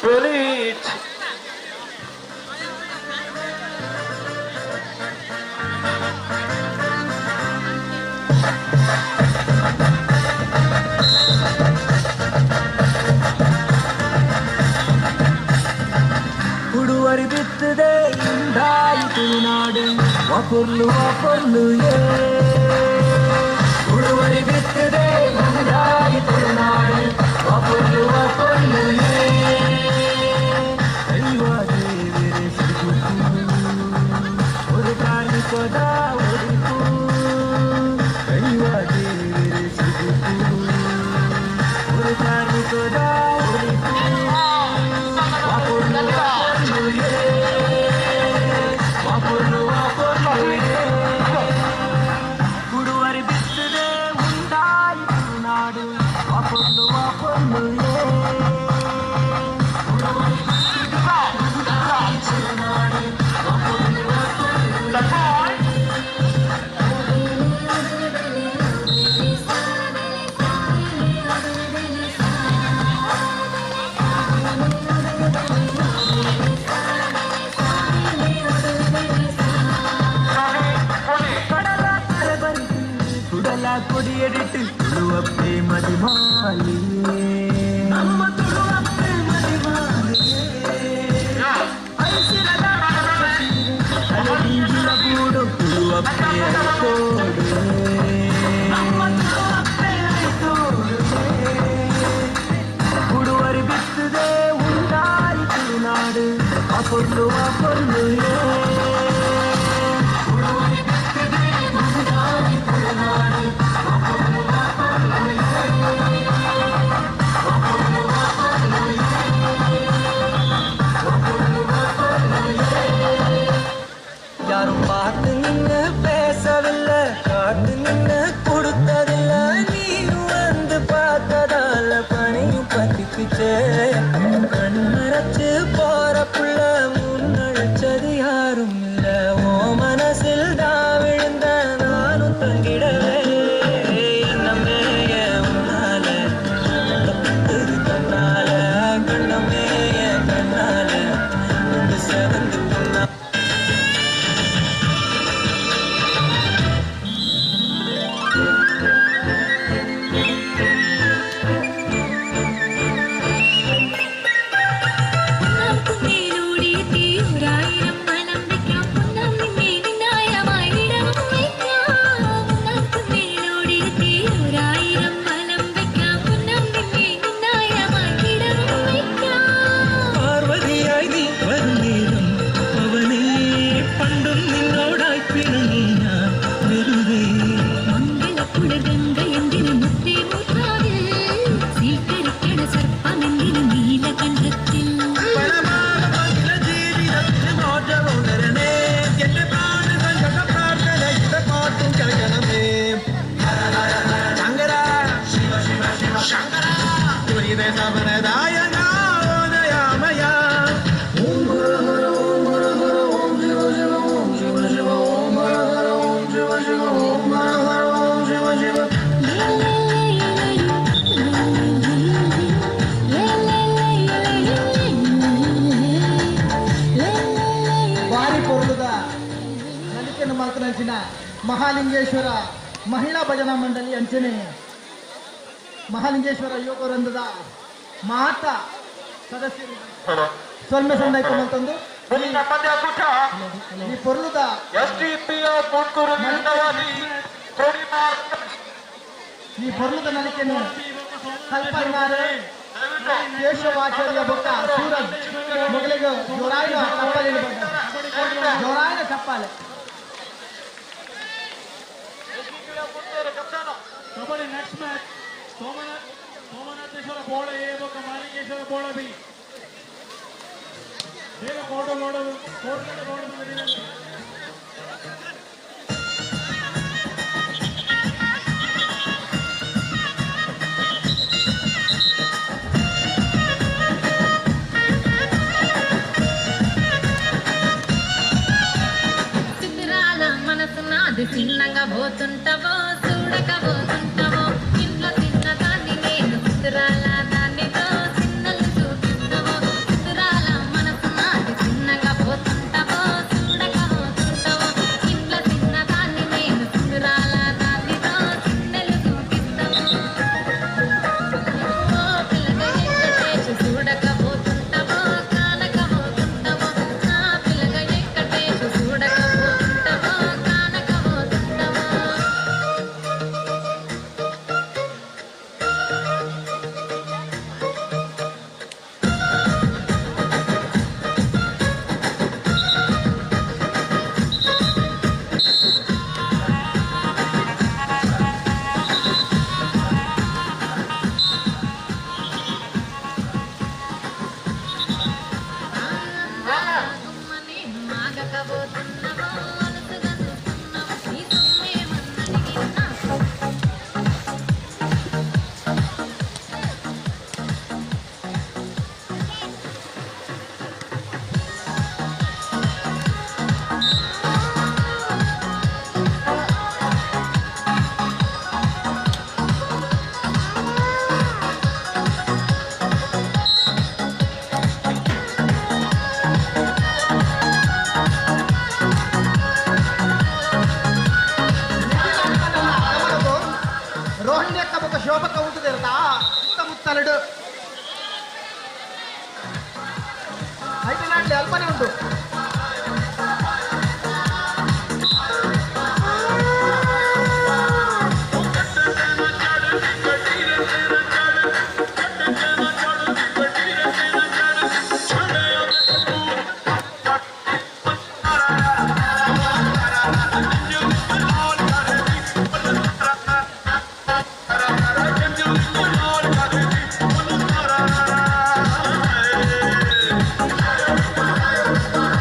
Each. ಉಡುವರಿ ಬಿತ್ತದೆ ಇಂದಾಯಿ ತುಳುನಾಡು ಒಪೊರ್ಲು ಒಪೊರ್ಲು ಏ ಉಡುವರಿ ಬಿತ್ತದೆ ಇಂದಾಯಿ ತುಳುನಾಡು ಒಪೊರ್ಲು ಒಪೊರ್ಲು ಏ ದೈವ ದೇವರೇ ಸಿಗುತ್ತು ஒரு ಕಾರ್ಮಿಕದ ಒಡಿಪು ದೈವ ದೇವರೇ ಸಿಗುತ್ತು ஒரு ಕಾರ್ಮಿಕದ ಒಡಿಪು ಒಪೊರ್ಲು ಗುಡುವರಿ ಬಿತ್ತದೆ ಉಂಡಾಯಿ ನಾಡು ವಾಪೊರ್ಲು ವಾಪೊರ್ಲು கொடியடிட்டு துளுவப்பே மதிமாலியே நம்ம துளுவப்பே மதிமாலியே கூடு துளுவப்பே கோடு நம்ம துளுவப்பே தோடு குடுவரி பித்துதே உண்டாய் திருநாடு அப்பொருளு அப்பொருளு குடுவரி பித்துதே உண்டாய் திருநாடு யாரும் பார்த்து நின்னு பேசவில்லை காத்து நின்னு கொடுத்ததில்லை நீயும் வந்து பார்த்ததால பணியும் பத்திக்குச்சே கண் மறைச்சு போற புள்ள முன்னழைச்சது யாரும் இல்ல ஓ மனசில் தான் விழுந்த நானும் தங்கிடவே என்னமே உன்னால கண்ணால கண்ணமே கண்ணால செவந்து பொண்ணா. பார்வதியாய் நீ வரும் நேரம் அவனே பண்டும் நின்னோடாய் பிணங்கி நான் வெறுதே ಬಾರಿ ಪೊರ್ಲುದ ನಲಿಕೆಯನ್ನು ಮಾತನಾಡಿನ ಮಹಾಲಿಂಗೇಶ್ವರ ಮಹಿಳಾ ಭಜನಾ ಮಂಡಳಿ ಅಂಚನೆ ಮಹಾಲಿಂಗೇಶ್ವರ ಯುವಕ ವೃಂದದ ಮಾತಾ ಸದಸ್ಯರು ಸೊಲ್ಮೆ ಸಂದಾಯ್ತು ಅಂತಂದು. ಮುಂದಿನ ಪಂದ್ಯಾಕೂಟ ಈ ಪೊರ್ಲುದ ಎಸ್ಡಿಪಿಒ ಮುಂದೂರು ವಿರುದ್ಧವಾಗಿ ಕೋಡಿಮಾರ್. ಈ ಪೊರ್ಲುದ ನಲಿಕೆನು ಕಲ್ಪನಾರೆ ಕೇಶವಾಚಾರ್ಯ ಬೊಕ್ಕ ಸೂರಜ್ ಮೊಗಲಿಗೆ ಜೋರಾಯಿನ ಚಪ್ಪಾಳೆ, ಜೋರಾಯಿನ ಚಪ್ಪಾಳೆ. Kabaddi next match Somanatheshwara Bola A ಬೊಕ್ಕ ಮಾಲಿಂಗೇಶ್ವರ ಬೋಳ ಬಿ. ಬೇಗ ಫೋಟೋ ನೋಡೋದು, ಫೋಟೋ ನೋಡೋದು. చిత్రాల మనసు నాది, చిన్నగా పోతుంటావో చూడక పోతుంటావో. ఇంట్లో చిన్న దాన్ని నేను, చిత్రాల దానితో చిన్నలు చూపిస్తావో. చిత్రాల మనసు నాది, చిన్నగా పోతుంటావో చూడక పోతుంటావో. ఇంట్లో చిన్న దాన్ని నేను, చిత్రాల దానితో చిన్నలు చూపిస్తావో. ఓ పిల్లగ ఎక్కటేసి చూడక పోతుంటావో కానక పోతుంటావో. నా పిల్లగ ఎక్కటేసి చూడక పోతుంటావో కానక పోతుంటావో. గుమ్మని మాగకపోతున్నావో అలసగా చూస్తున్నావో. నీ సొమ్మేమన్నడిగినా. ರೋಹಿಣಿ ಅಕ್ಕ ಬೊಕ್ಕ ಶೋಭಕ್ಕ ಉಂಟುದಿರದ ಸುತ್ತಮುತ್ತಲಡು ಐಟನಾಡ್ಲಿ ಅಲ್ಪನೆ ಉಂಟು. ఆ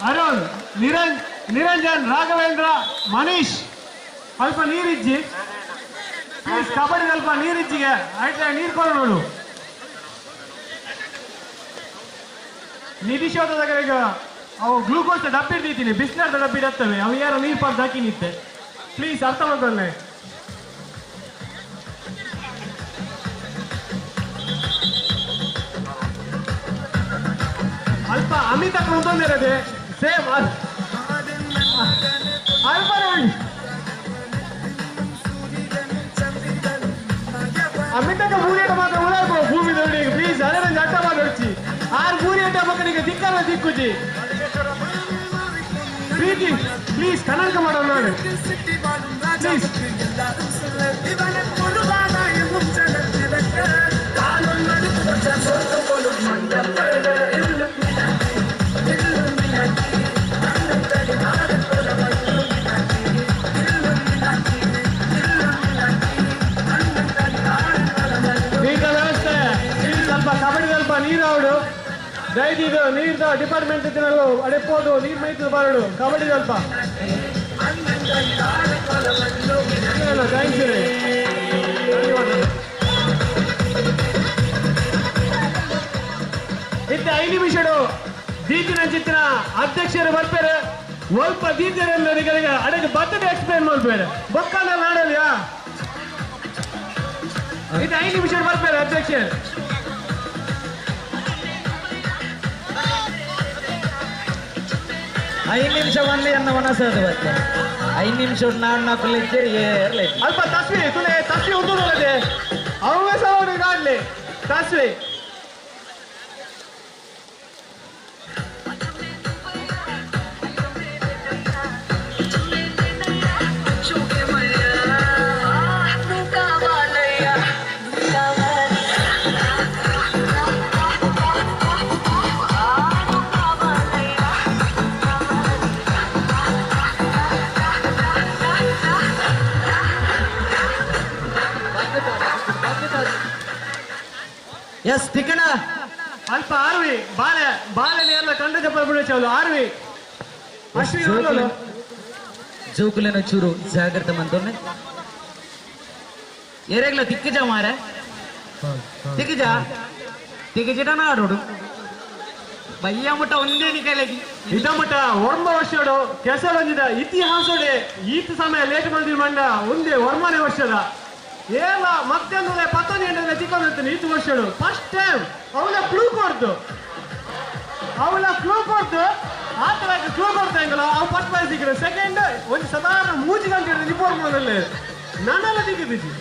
ಅರುಣ್, ನಿರಂಜನ್, ರಾಘವೇಂದ್ರ, ಮನೀಶ್ ಅಲ್ಪ ನೀರಿಜ್ಜಿ ಪ್ಲೀಸ್. ಕಬಡ್ಡಿ ಅಲ್ಪ ನೀರಿಜ್ಜಿಗೆ ಆಯ್ತಾ ನೀರು ಕೊಡು ನೋಡು. ನಿಧಿಶೋಧದಾಗ ಈಗ ಅವು ಗ್ಲೂಕೋಸ್ ಡಬ್ಬಿ ಇಡ್ತೀನಿ, ಬಿಸಿಲಾರ್ದ ಡಬ್ಬಿ ಇಡತ್ತವೆ, ಅವು ಯಾರು ನೀರು ಪಾರ್ದು ಹಾಕಿ ನಿತ್ತೆ. ಪ್ಲೀಸ್ ಅರ್ಥ ಮಾಡ್ಕೊಳ್ಳೆ. ಅಲ್ಪ ಅಮಿತ ಕುಂತೊಂದಿರದೆ ಸೇಮ್ ಅಲ್ಪ ನೋಡಿ. ಅಮಿತಕ್ಕೆ ಭೂರಿಯಟ ಮಾತ್ರ ಉಳಾಕೋ ಭೂಮಿ ನೋಡಿ ಪ್ಲೀಸ್. ಅದೇ ನಂಗೆ ಅಟ್ಟ ಮಾಡಿ ಆರು ಭೂರಿಯಟ ಮಕ್ಕಳಿಗೆ ದಿಕ್ಕಲ್ಲ ದಿಕ್ಕುಜಿ ಪ್ರೀತಿ ಪ್ಲೀಸ್ ಕನ್ನಡಕ ಮಾಡೋಣ ನೋಡಿ ಪ್ಲೀಸ್. ಸ್ವಲ್ಪ ಕಬಡ್ಡಿ ಸ್ವಲ್ಪ ನೀರು ಅವಡು ದಯದಿದ್ದು ನೀರ್ದ ಡಿಪಾರ್ಟ್ಮೆಂಟ್ ಅಡೆಪೋದು ನೀರು ಮೈತು ಬರಡು ಕಬಡ್ಡಿ ಸ್ವಲ್ಪ. Thank you ರೀ. ಇತ್ತ 5 ನಿಮಿಷಡು ದೀತಿನ ಚಿತ್ರ ಅಧ್ಯಕ್ಷರು ಬರ್ತಾರೆ. ಒಲ್ಪ ದೀತಿಯರೆಲ್ಲ ಅಡಗೆ ಬರ್ತದೆ ಎಕ್ಸ್ಪ್ಲೇನ್ ಮಾಡ್ಬೇಡ ಬೊಕ್ಕಲ್ಲ ನಾಡಲ್ಯಾ. ಇದು 5 ನಿಮಿಷ ಬರ್ತಾರೆ ಅಧ್ಯಕ್ಷರು. ಐದು ನಿಮಿಷ ಒಂದೇ ಅನ್ನ ಒಣಸೋದು ಬತ್ತೆ. 5 ನಿಮಿಷ ನಾಡು ನಾಲ್ಕು ಇರ್ಲಿ. ಅಲ್ಪ ತಸ್ವಿ ತುಲೆ ತಸ್ವಿ ಉಂಟು ಅವೇ ಸಹ ಕಾಡ್ಲಿ ತಸ್ವಿ. ಎಸ್ ತಿಕ್ಕಣ ಅಲ್ಪ ಆರ್ವಿ ಬಾಲೆ ಬಾಲೆ ಎಲ್ಲ ಕಂಡ ಚಪ್ಪಲ್ ಬಿಡು ಆರ್ವಿ ಅಶ್ವಿನ್ ಜೋಕುಲೆನ ಚೂರು ಜಾಗ್ರತೆ ಮಂತೊನ್ನೆ ಎರೆಗ್ಲ ತಿಕ್ಕಜ ಮಾರೆ ತಿಕ್ಕಜ ತಿಕ್ಕಜಿಟ ನಾಡೋಡು ಬಯ್ಯ ಮುಟ್ಟ ಒಂದೇ ನಿಕಲಗಿ ಇದಮಟ ಒರ್ಮ ವರ್ಷಡು ಕೆಸರೊಂದಿದ ಇತಿಹಾಸಡೆ ಈತ ಸಮಯ ಲೇಟ್ ಬಂದಿನ ಮಂಡ ಒಂದೇ ಒರ್ಮನೆ ವರ್ಷದ ಏಲ ಮತ್ತೊಂದು ಪತ್ತೊಂದು ಗಂಟೆ ತಿಕ್ಕೊಂಡಿರ್ತಾನೆ ಈತ ವರ್ಷಡು ಫಸ್ಟ್ ಟೈಮ್ ಅವಳ ಕ್ಲೂ ಕೊಡ್ತು ಅವಳ ಕ್ಲೂ ಕೊಡ್ತು ಆ ಥರ ಕ್ಲೂ ಕೊಡ್ತಾ ಹೆಂಗಲ್ಲ ಅವು ಫಸ್ಟ್ ಪ್ರೈಸ್ ಸಿಕ್ಕಿದ್ರು. ಸೆಕೆಂಡ್ ಒಂದು ಸಾಧಾರಣ 3 ಗಂಟೆ ರಿಪೋರ್ಟ್ ಮಾಡೋದ್ರಲ್ಲಿ ನಾನೆಲ್ಲ ತಿಕ್ಕಿದ್ದೀವಿ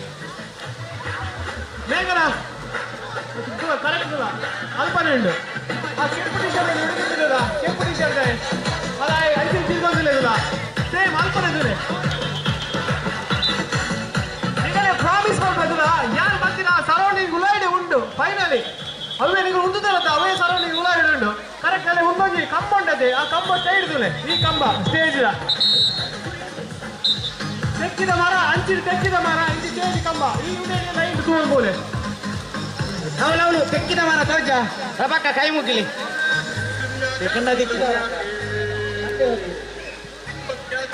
ಬೇಗನ ಕರೆಕ್ಟ್ ಅಲ್ಲ ಅಲ್ಪನೆ ಉಂಟು ಆ ಕೆಂಪು ಟಿ ಶರ್ಟ್ ಹುಡುಗಿದ್ದಿಲ್ಲ ಕೆಂಪು ಟಿ ಶರ್ಟ್ ಅಲ್ಲ ಐದು ತಿಳ್ಕೊಂಡಿಲ್ಲ ಸೇಮ್ ಅಲ್ಪನೆ ಇದ್ದಾರೆ. ಈಗಲೇ ಪ್ರಾಮಿಸ್ ಮಾಡ್ಬೇಕಲ್ಲ ಯಾರು ಬರ್ತೀರಾ ಸರೌಂಡಿಂಗ್ ಉಲಾಯಿಡೆ ಉಂಟು ಫೈನಲಿ ಅವೇ ನೀವು ಉಂಟುದಲ್ಲ ಅವೇ ಸರೌಂಡಿಂಗ್ ಉಲಾಯಿಡೆ ಉಂಟು ಕರೆಕ್ಟ್ ಅಲ್ಲಿ ಉಂಡೊಂಜಿ ಕಂಬ ಉಂಟದೆ ಆ ಕಂಬ ಸೈಡ್ ಈ ಕಂಬ ಸ್ಟೇಜ್ ತೆಕ್ಕಿದ ಮರ ಅಂಚಿನ ತೆಕ್ಕಿದ ಮರ ಇಂಚಿ ಸ್ಟೇಜ್ ಕಂಬ ಈ ಲೈನ್ ತೂರ್ಬೋಲೆ ಅವಳು ತೆಕ್ಕಿದ ಮರ ತೋಜ ರಬಕ್ಕ ಕೈ ಮುಗಿಲಿ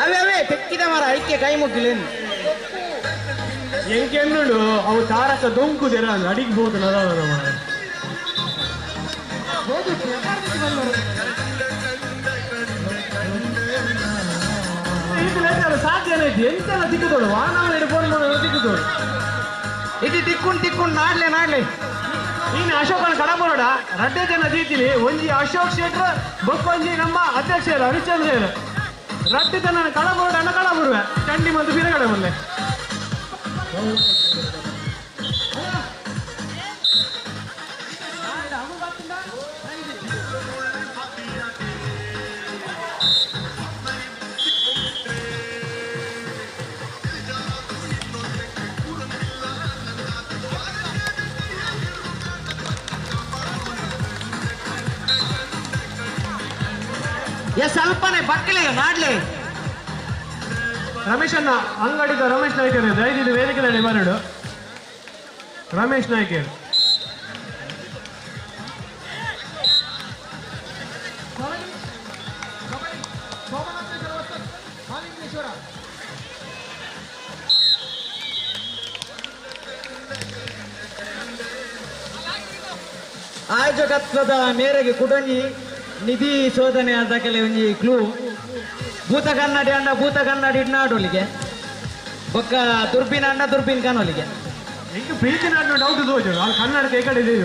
ಅವೇ ಅವೇ ತೆಕ್ಕಿದ ಮರ ಐಕೆ ಕೈ ಮುಗಿಲಿ ಎಂಕೆನ್ನುಡು ಅವು ತಾರಕ ದೊಂಕುದಿರ ಅಡಿಗೆ ಬೋದು ಸಾಧ್ಯನೇ ಐತಿ ಎಂತೆಲ್ಲ ತಿಕ್ಕುದೋಳು ವಾಹನ ಫೋನ್ ಮಾಡೋದು ತಿಕ್ಕುದೋಳು ಇದು ತಿಕ್ಕೊಂಡು ತಿಕ್ಕೊಂಡು ನಾಡ್ಲೆ ನಾಡ್ಲೆ. ಇನ್ನು ಅಶೋಕನ ಕಡಬರೋಡ ರಡ್ಡೆ ಜನ ದೀತಿಲಿ ಒಂಜಿ ಅಶೋಕ್ ಶೆಟ್ರ್ ಬೊಕ್ಕೊಂಜಿ ನಮ್ಮ ಅಧ್ಯಕ್ಷರು ಹರಿಶ್ಚಂದ್ರ ರಡ್ಡೆ ಜನ ಕಡಬರೋಡ ಅನ್ನ ಕಡಬರುವೆ ಚಂಡಿ ಮತ್ತು ಬಿರಗಡೆ ಬಂದೆ. ಸ್ವಲ್ಪನೇ ಬಕ್ಕಲೆ ನಾಡ್ಲೆ. ರಮೇಶ್ ಅಣ್ಣ ಅಂಗಡಿದ ರಮೇಶ್ ನಾಯ್ಕರ್ ದಯವಿಟ್ಟು ವೇದಿಕೆಯಲ್ಲಿ ಬರಡು. ರಮೇಶ್ ನಾಯ್ಕರ್ ಆಯೋಜಕತ್ವದ ಮೇರೆಗೆ ಕುಡೊಂಜಿ ನಿಧಿ ಶೋಧನೆ ಆದ ಒಂಜಿ ಕ್ಲೂ ಭೂತ ಕನ್ನಡಿ ಅಂಡ ಭೂತ ಕನ್ನಡಿ ನಾಡೊಲಿಗೆ ಬೊಕ್ಕ ದುರ್ಬಿನ್ ಅಂಡ ದುರ್ಬಿನ್ ಕಾನೊಲಿಗೆ ಎಂಕ್ ಪ್ರೀತಿ ನಾಡಿನ ಡೌಟ್ ತೋಜು ಅಲ್ಲಿ ಕನ್ನಡ ಕೈ ಕಡೆ ಇದೆ.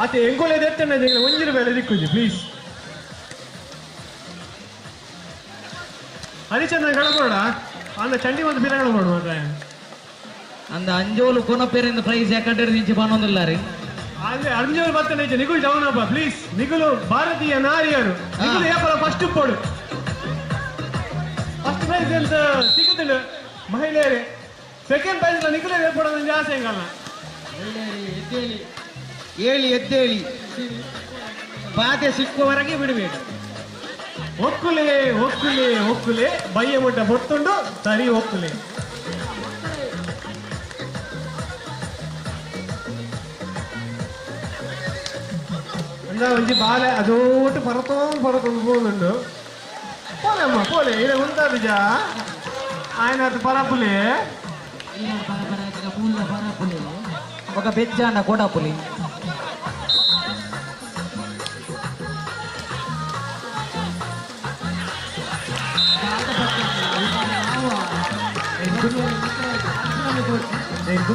ಅತ್ತೆ ಎಂಕೊಲೆ ದೆತ್ತಣ್ಣ ಒಂಜಿನ ಬೇಲೆ ದಿಕ್ಕುಜಿ ಪ್ಲೀಸ್. ಹರಿಚಂದ್ರ ಗಡಬೋಡ ಅಂದ ಚಂಡಿ ಒಂದು ಬಿರಗಳ ಮಾಡುವ ಅಂದ ಅಂಜೋಲು ಕೊನಪೇರಿಂದ ಪ್ರೈಸ್ ಯಾಕಂದ್ರೆ ನಿಂಚೆ ಬಾನೊಂದಿಲ್ಲ ರೀ. ಅಂದ್ರೆ ಅಂಜೋಲು ಬತ್ತನೆ ನಿಗುಲ್ ಡೌನ್ ಅಪ್ಪ ಪ್ಲೀಸ್. ನಿಗುಲು ಭಾರತೀಯ ನಾರಿಯರು ನಿಗುಲು ಏಪಲ ಫಸ್ಟ್ ಪೋಡು ಫಸ್ಟ್ ಪ್ರೈಸ್ ಅಂತ ಸಿಗುತ್ತಿಲ್ಲ ಮಹಿಳೆಯರೇ. ಸೆಕೆಂಡ್ ಪ್ರೈಸ್ ನಿಗುಲೇ ಏರ್ಪಡೋದು ಆಸೆ ಹೆಂಗಲ್ಲ. ಎದ್ದೇಳಿ ಏಳಿ ಎದ್ದೇಳಿ ಬಾಧೆ ಸಿಕ್ಕುವವರೆಗೆ ಬಿಡಬೇಡಿ. ಒಕ್ಕುಲೆ ಒಕ್ಕುಲೆ ಒಕ್ಕುಲೆ ಬಯ್ಯ ಮುಟ್ಟ ಹೊತ್ತುಂಡು ಸರಿ ಒಕ್ಕುಲೆ. ಅಂದ ಒಂಜಿ ಬಾಲೆ ಅದೋಟು ಪರತೋನ್ ಪರತೊಂದು ಪೋನುಂಡು. ಪೋಲೆ ಅಮ್ಮ ಪೋಲೆ ಇರೆ ಉಂತಾದಿಜ ಆಯನಾತ್ ಪರಪುಲೆ ఒక ಬೆಜ್ಜಾನ ಕೋಡಾಪುಲಿ.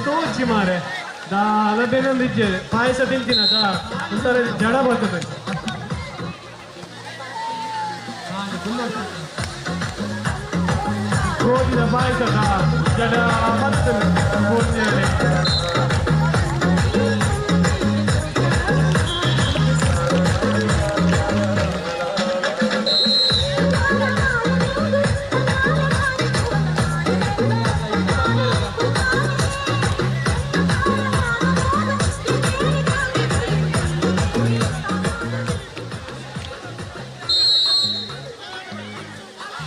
ತೋಚಿ ಮಾರೆ ದಾಲ ಬೇನೊಂದಿಜ್ಜೆ ಪಾಯಸ ತಿಂತೀನ ಒಂಥರ ಜಡ ಬರ್ತದೆ. ಗೋಧಿನ ಪಾಯಸ ಜಡ ಬರ್ತದೆ.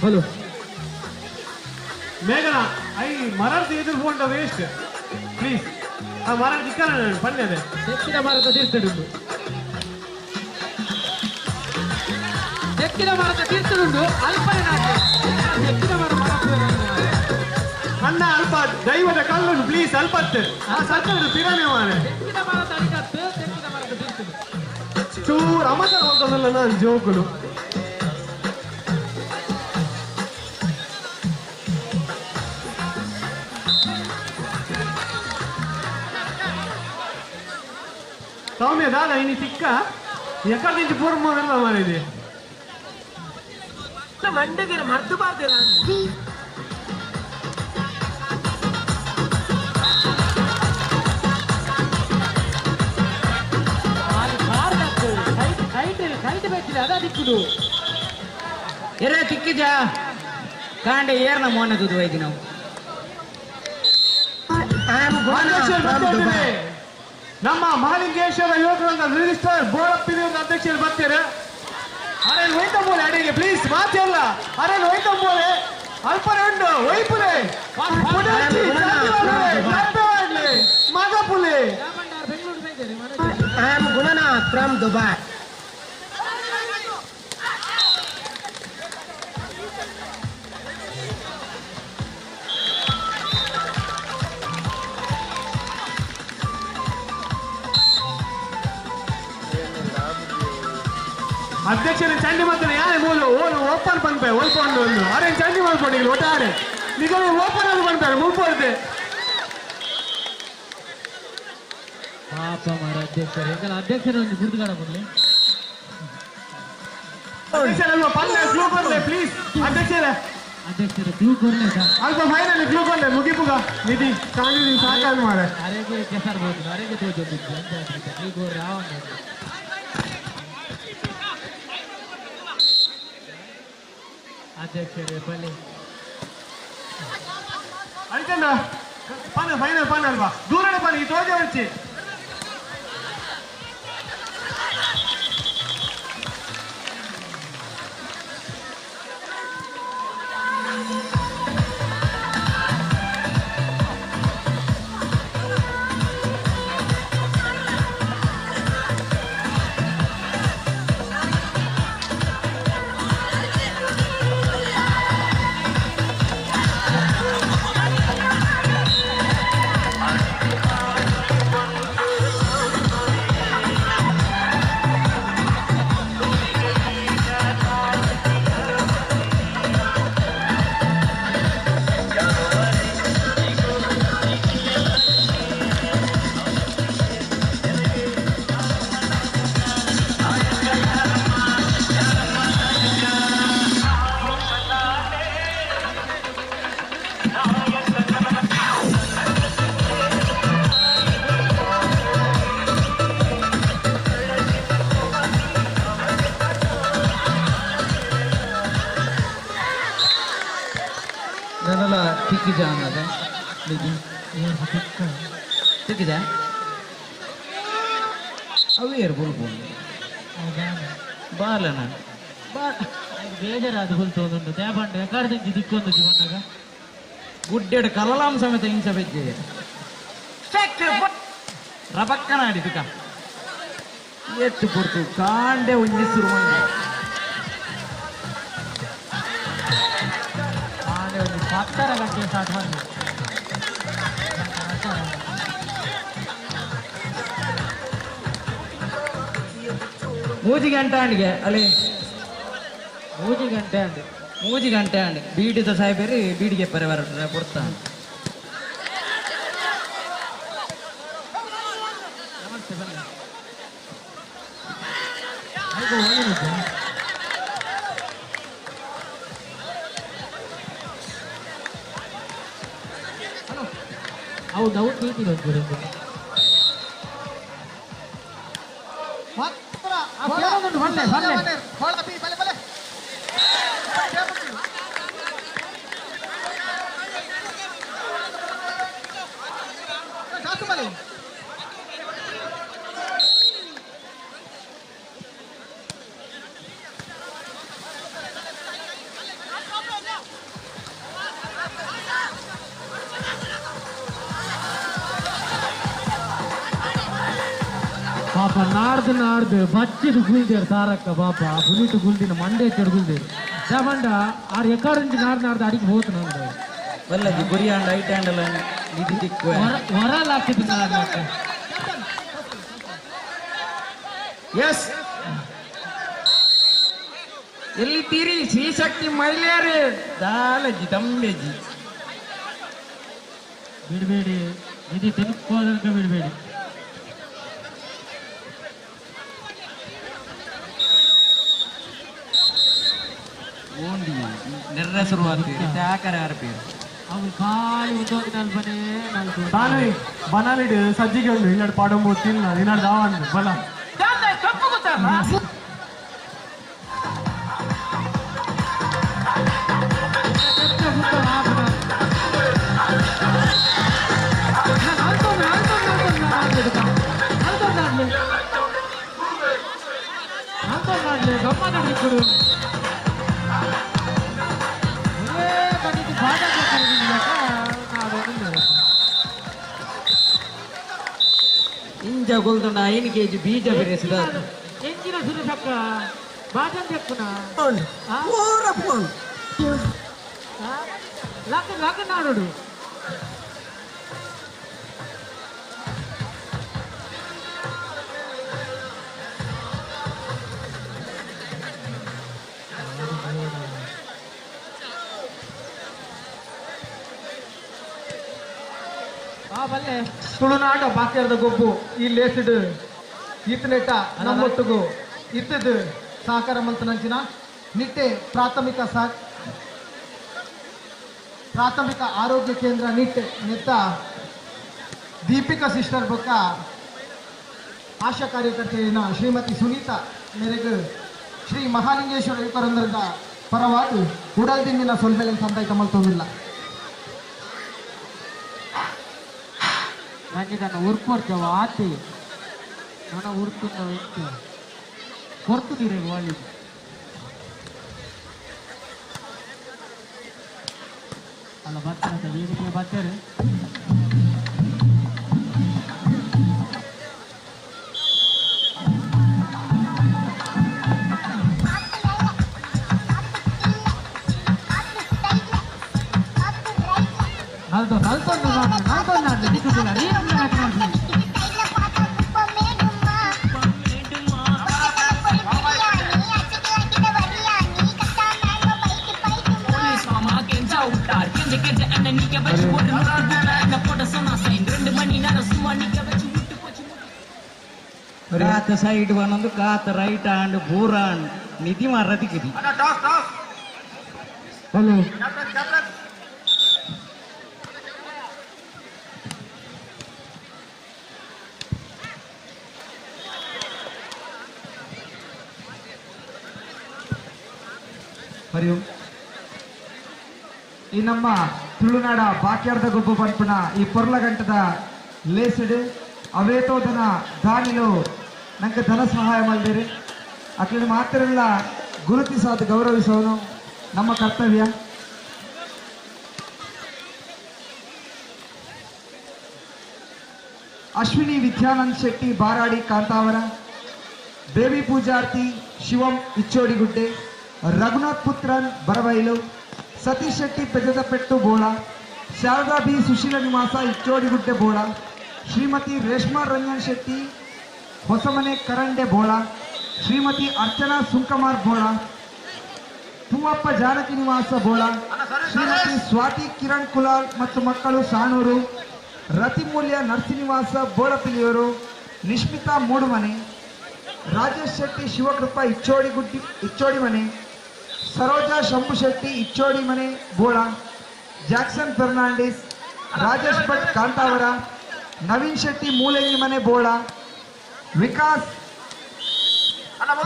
ಹಲೋ ಮೇಘನಾ I ಮರದ ಎದುರು ಫೋನ್ ವೇಸ್ಟ್ ಪ್ಲೀಸ್. ಆ ಮರ ದಿಕ್ಕನ ಪನ್ಯದೆ ತೆಕ್ಕಿನ ಮರದ ತೀರ್ಥಡುಂಡು ತೆಕ್ಕಿನ ಮರದ ತೀರ್ಥಡುಂಡು ಅಲ್ಪನೆ ತೆಕ್ಕಿನ ಮರ ಅಣ್ಣ ಅಲ್ಪ ದೈವದ ಕಲ್ಲುಂಡು ಪ್ಲೀಸ್ ಅಲ್ಪತ್ತೆ ಆ ಸತ್ತದು ಪಿರಾನೆ ಮಾರೆ ತೆಕ್ಕಿನ ಮರದ ಅಡಿಕತ್ತು ತೆಕ್ಕಿನ ಮರದ ತೀರ್ಥಡು ಚೂರು ಅಮಸರ ಹೋಗೋದಲ್ಲ ನಾನು ಜೋಕುಲು. ಸೌಮ್ಯ ದಾದ ಇನಿ ತಿಕ್ಕ ಎಕ್ಕಡ నుంచి పూర్వం మారేది ಮಂಡಗಿರ ಮರ್ದು ಬಾರ್ದಿರ. ಎರ ತಿಕ್ಕಿಜ ಕಾಂಡೆ ಏರ್ನ ಮೋನ ತುದು ವೈದಿ ನಾವು. ನಮ್ಮ ಮಹಾಲಿಂಗೇಶ್ವರ ಯುವಕರಂತ ರಿಜಿಸ್ಟರ್ ಬೋಳಪ್ಪಿನ ಅಧ್ಯಕ್ಷರು ಬರ್ತಾರೆ. ಅರೆ ಹೋಯ್ತಂಬೋಲೆ ಅಡಿಗೆ ಪ್ಲೀಸ್ ಮಾತಿಲ್ಲ. ಅರೆ ಹೋಯ್ತಂಬೋಲೆ ಅಲ್ಪನೆ ಉಂಡು ಒಯ್ಪುಲೆ ಮಗಪುಲೆ. I am Gunanath from Dubai. ಅಧ್ಯಕ್ಷರು ಚಂಡಿ ಮಾಡ್ತಾನೆ ಯಾರೇ ಮೂಲ ಓನು ಓಪನ್ ಪನ್ಪೆ ಓಲ್ಪೊಂಡು ಒಂದು ಅರೆ ಚಂಡಿ ಮಾಡ್ಕೊಂಡು ಈಗ ಒಟ್ಟಾರೆ ನಿಗಮ ಓಪನ್ ಆಗಿ ಪನ್ಪೆ ಮುಲ್ಪೊಡ್ದೆ ಪಾಪ ಮಾರ ಅಧ್ಯಕ್ಷರು ಎಂಕಲ ಅಧ್ಯಕ್ಷರು ಒಂದು ಗುರುತು ಕಾಣಬಹುದು. ಅಧ್ಯಕ್ಷರಲ್ವಾ ಪಲ್ಲೆ ಕ್ಲೂ ಕೊಡ್ಲೆ ಪ್ಲೀಸ್ ಅಧ್ಯಕ್ಷರೇ. ಅಧ್ಯಕ್ಷರು ಕ್ಲೂ ಕೊಡ್ಲೆ ಸರ್ ಅಲ್ಪ ಫೈನಲ್ ಕ್ಲೂ ಕೊಡ್ಲೆ ಮುಗಿಪುಗ ನಿಧಿ ಕಾಂಗಿ ಸಾಕಾಗಿ ಮಾರೆ ಅರೆಗೆ ಕೆಸರ್ ಬೋದು ಅರೆಗೆ ತೋಜೊಂದಿದ್ದು ಅಂತ ಕ್ಲೂ ಕೊಡ್ರೆ ಆವಂಗ. ಅಧ್ಯಕ್ಷರೇ ಬಲೆ ಅಳಿತಂದ ಪಾನ ಫೈನಲ್ ಪಾನ ಅಲ್ವಾ ದೂರನೇ ಪಾನ ಈ ತೋಜೆ వచ్చి ಜಾನದ ನಿಧಿ ತಿಕ್ಕಿದ ಅವೇರು ಬುಲ್ಬು ಬಾಲನ ಬೇಜಾರಾದ ಹುಲ್ ತೋದುಂಡು ದೇಪಂಡ ಎಕಾಡ್ದಂಚಿ ದಿಕ್ಕೊಂದು ಜೀವನಾಗ ಗುಡ್ಡೆಡ್ ಕಲಲಾಂ ಸಮೇತ ಇಂಚ ಬೆಜ್ಜೆ ರಬಕ್ಕನ ಅಡಿತಿಕ ಎತ್ತು ಪೊರ್ತು ಕಾಂಡೆ ಒಂಜಿ ಸುರುಮಂಗೆ ಕಾಂಡೆ ಒಂಜಿ ಪತ್ತರ ಗಂಟೆ ಸ್ಟಾರ್ಟ್ ಮಾಡಿ ಮೂಜಿ ಗಂಟೆ ಅಂಡಿಗೆ ಅಲ್ಲಿ ಮೂಜಿ ಗಂಟೆ ಅಂಡಿ ಮೂಜಿ ಗಂಟೆ ಅಂಡ್ ಬೀಡಿದ ಸಾಹೇಬರಿ ಬೀಡಿಗೆ ಪರಿವಾರ ಕೊಡ್ತಾ ನಮಸ್ತೆ ಬನ್ನಿ ಆಯ್ತು ಹೋಗಿರುತ್ತೆ ಹಲೋ ಹೌದು ಹೌದು ಪ್ರೀತಿ ಬಲ್ಲೆ ಬಲ್ಲೆ ಬಲ್ಲೆ ಪಾಪ ನಾಡ್ದು ನಾಡ್ದು ಬಚ್ಚಿದು ಗುಲ್ದೇರು ತಾರಕ್ಕ ಪಾಪ ಬುಲಿಟು ಗುಲ್ದಿನ ಮಂಡೆ ಚೆಡು ಗುಲ್ದೇರು ಚಾಮಂಡ ಆರು ಎಕಾಡು ನಾಡ್ದು ನಾಡ್ದು ಅಡಿಗೆ ಹೋತು ನಂದು ಬಲ್ಲಜಿ ಗುರಿ ಆಂಡ್ ಐಟ್ ಆಂಡಲ ನಿಧಿ ದಿಕ್ಕು ಹೊರಲ್ ಆಗ್ತಿತ್ತು ನಾಡ್ದು ಎಸ್ ಎಲ್ಲಿದ್ದೀರಿ ಶ್ರೀಶಕ್ತಿ ಮಹಿಳೆಯರು ದಾಲಜಿ ತಂಬೆಜಿ ಬಿಡಬೇಡಿ ನಿಧಿ ತಿನ್ಕೋದಕ್ಕೆ ಬಿಡಬೇಡಿ ಓಂಡಿ ನೆರ್ರ ಶುರುವಾಗ್ತೀರಿ ಚಾಕರ ಆರ್ಪೀರು ಅವ್ರು ಖಾಲಿ ಒಂದೊಂದು ನಲ್ಬನೇ ನಾಲ್ಕು ತಾನೇ ಬನಾಲಿಡ್ ಸಜ್ಜಿಗೆ ಉಂಡು ಇನ್ನಾಡು ಪಾಡಂಬು ತಿನ್ನ ಇನ್ನಾಡು ದಾವನ್ ಬಲ ಗಮ್ಮನ ಇಂಜ ಗೊಲ್ದುಂಡ ಐನು ಕೆಜಿ ಬೀಜ ಬೆರೆಸಿದ ಎಂಜಿನ ಸುರಸಕ್ಕ ಬಾಜನ್ ತೆಕ್ಕುನ ಲಕ್ಕ ಲಕ್ಕ ನಾಡುಡು ತುಳುನಾಡ ಬಾಕ್ಯರದ ಗೊಬ್ಬು ಈ ಲೇಸಿಡ್ ಈತನೆಟ್ಟ ನಮ್ಮೊಟ್ಟುಗು ಇತ್ತದು ಸಹಕಾರ ಮಂತನಂಚಿನ ನಿಟ್ಟೆ ಪ್ರಾಥಮಿಕ ಪ್ರಾಥಮಿಕ ಆರೋಗ್ಯ ಕೇಂದ್ರ ನಿಟ್ಟೆ ನೆತ್ತ ದೀಪಿಕಾ ಸಿಸ್ಟರ್ ಬೊಕ್ಕ ಆಶಾ ಕಾರ್ಯಕರ್ತೆಯ ಶ್ರೀಮತಿ ಸುನೀತಾ ಮೇರೆಗೆ ಶ್ರೀ ಮಹಾಲಿಂಗೇಶ್ವರ ಯುವಕರಂದ್ರದ ಪರವಾಗಿ ಉಡಲ್ದಿಂದಿನ ಸೊಲ್ಮೆಲೆ ಸಂತಾಯಿತ ಮಲ್ತೊಂದಿಲ್ಲ. ರಂಜಿತನ ಉರ್ಪೊರ್ಚವ ಆತಿ ನನ್ನ ಉರ್ತುಂದ ಎಂಚ ಕೊರ್ತು ನೀರೆ ವಾಲಿ ಅಲ್ಲ ಬರ್ತಾರೆ ವೇದಿಕೆ ಬರ್ತಾರೆ. ನಲ್ತೊ ನಲ್ತೊಂದು ನಲ್ತೊಂದು ನಾಡ್ಲಿ ದಿಕ್ಕುದಿಲ್ಲ ನೀರನ್ನು ಹಾಕಿ ಕಾತ ಸೈಡ್ ಒಂದೊಂದು ಕಾತ ರೈಟ್ ಹ್ಯಾಂಡ್ ಪೂರ ನಿಧಿ ಮಾರದಿಕ್ಕಿದಿ. ಹಲೋ ಹರಿಯು. ಈ ನಮ್ಮ ತುಳುನಾಡ ಬಾಕ್ಯಾರ್ದ ಗೊಬ್ಬು ಪನ್ಪುನ ಈ ಪೊರ್ಲಗಂಟದ ಲೇಸಡು ಅವೇತೋದನ ದಾನಿಲು ನಂಗೆ ಧನ ಸಹಾಯ ಮಲ್ದಿರಿ. ಅಕ್ಲಿನ ಮಾತ್ರಲ್ಲ ಗುರುತಿಸಾದ ಗೌರವಿಸೋನು ನಮ್ಮ ಕರ್ತವ್ಯ. ಅಶ್ವಿನಿ ವಿದ್ಯಾನಂದ್ ಶೆಟ್ಟಿ ಬಾರಾಡಿ ಕಾಂತಾವರ, ಬೇಬಿ ಪೂಜಾರ್ತಿ ಶಿವಂ ಇಚ್ಚೋಡಿಗುಡ್ಡೆ, ರಘುನಾಥ್ ಪುತ್ರನ್ ಬರಬೈಲು, ಸತೀಶ್ ಶೆಟ್ಟಿ ಪೆಜದಪೆಟ್ಟು ಬೋಳ, ಶಾರದಾ ಬಿ ಸುಶೀಲ ನಿವಾಸ ಇಚ್ಚೋಡಿಗುಡ್ಡೆ ಬೋಳ, ಶ್ರೀಮತಿ ರೇಷ್ಮಾ ರಂಜನ್ ಶೆಟ್ಟಿ ಹೊಸಮನೆ ಕರಂಡೆ ಬೋಳ, ಶ್ರೀಮತಿ ಅರ್ಚನಾ ಸುಂಕಮಾರ್ ಬೋಳ, ಪೂವಪ್ಪ ಜಾನಕಿ ನಿವಾಸ ಬೋಳ, ಶ್ರೀಮತಿ ಸ್ವಾತಿ ಕಿರಣ್ ಕುಲಾಲ್ ಮತ್ತು ಮಕ್ಕಳು ಸಾಣೂರು, ರತಿಮೂಲ್ಯ ನರ್ಸಿನಿವಾಸ ಬೋಳಪಿಲಿಯವರು, Nishmitha Moodumane, Rajesh Shetty Shivakripa Ichchodigudde Ichchodimane, Saroja Shambhu Shetty Ichchodimane Bola, Jackson Fernandes, Rajesh Bhat Kantavara, Naveen Shetty Moolangimane Bola, Vikas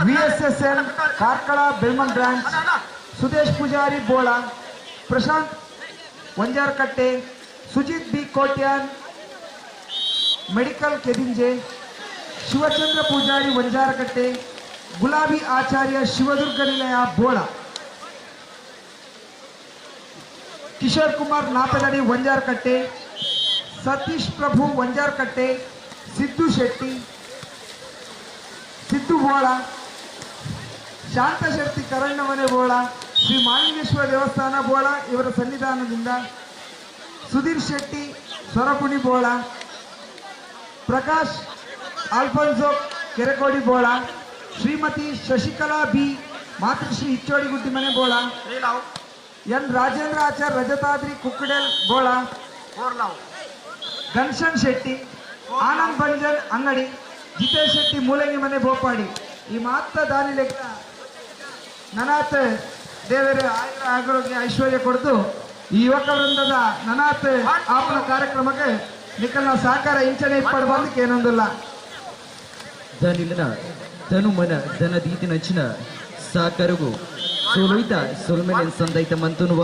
VSSN Karkala Belman branch, Sudesh Pujari Bola, Prashanth Vanjarakatte, Sujith B Kotian medical Kedinje, Shivachandra Pujari Vanjarakatte, Gulabi Acharya Shivadurga Nilaya Bola, Kishore Kumar Napeladi Vanjarakatte, Satish Prabhu Vanjarakatte, Siddu Shetty Siddu Bola, Shanta Shetty Karannamane Bola, Shri Mahalingeshwara ದೇವಸ್ಥಾನ ಬೋಳ ಇವರ ಸನ್ನಿಧಾನದಿಂದ, Sudhir Shetty ಸೊರಪುಣಿ ಬೋಳ, Prakash Alfonso Kerekodi ಬೋಳ, ಶ್ರೀಮತಿ Shashikala B ಮಾತೃಶ್ರೀ ಇಚ್ಚೋಡಿಗುಡ್ಡಿ ಮನೆ ಬೋಳ, ಎನ್ ರಾಜೇಂದ್ರ ಆಚಾರ್ ರಜತಾದ್ರಿ ಕುಕ್ಕಡೆಲ್ ಬೋಳ, ಘನ್ಶನ್ ಶೆಟ್ಟಿ ಆನಂದ್ ಬಂಜನ್ ಅಂಗಡಿ, ಜಿತೇಶ್ ಶೆಟ್ಟಿ ಮೂಲಂಗಿ ಮನೆ ಬೋಪಾಡಿ. ಈ ಮಾತ್ರ ದಾನಿ ಲೆಕ್ಕ ನನಾತ್ ದೇವರ ಆಯುರ ಆರೋಗ್ಯ ಐಶ್ವರ್ಯ ಕೊಡ್ತು ಈ ಯುವಕ ವೃಂದದ ನನಾತ್ ಆಪನ ಕಾರ್ಯಕ್ರಮಕ್ಕೆ ನಿಖಲ್ನ ಸಹಕಾರ ಇಂಚನೆ ಇಪ್ಪಡು ಬಂದಕ್ಕೆ ಏನೊಂದಿಲ್ಲ. ಧನಿಲನ ಧನುಮನ ಧನದೀತಿನಂಚಿನ ಸಹಕಾರಗೂ ಸೋಲೊಯ್ತ ಸೊಲ್ಮೆನೆ ಸಂದೈತ ಮಂತುನುವ.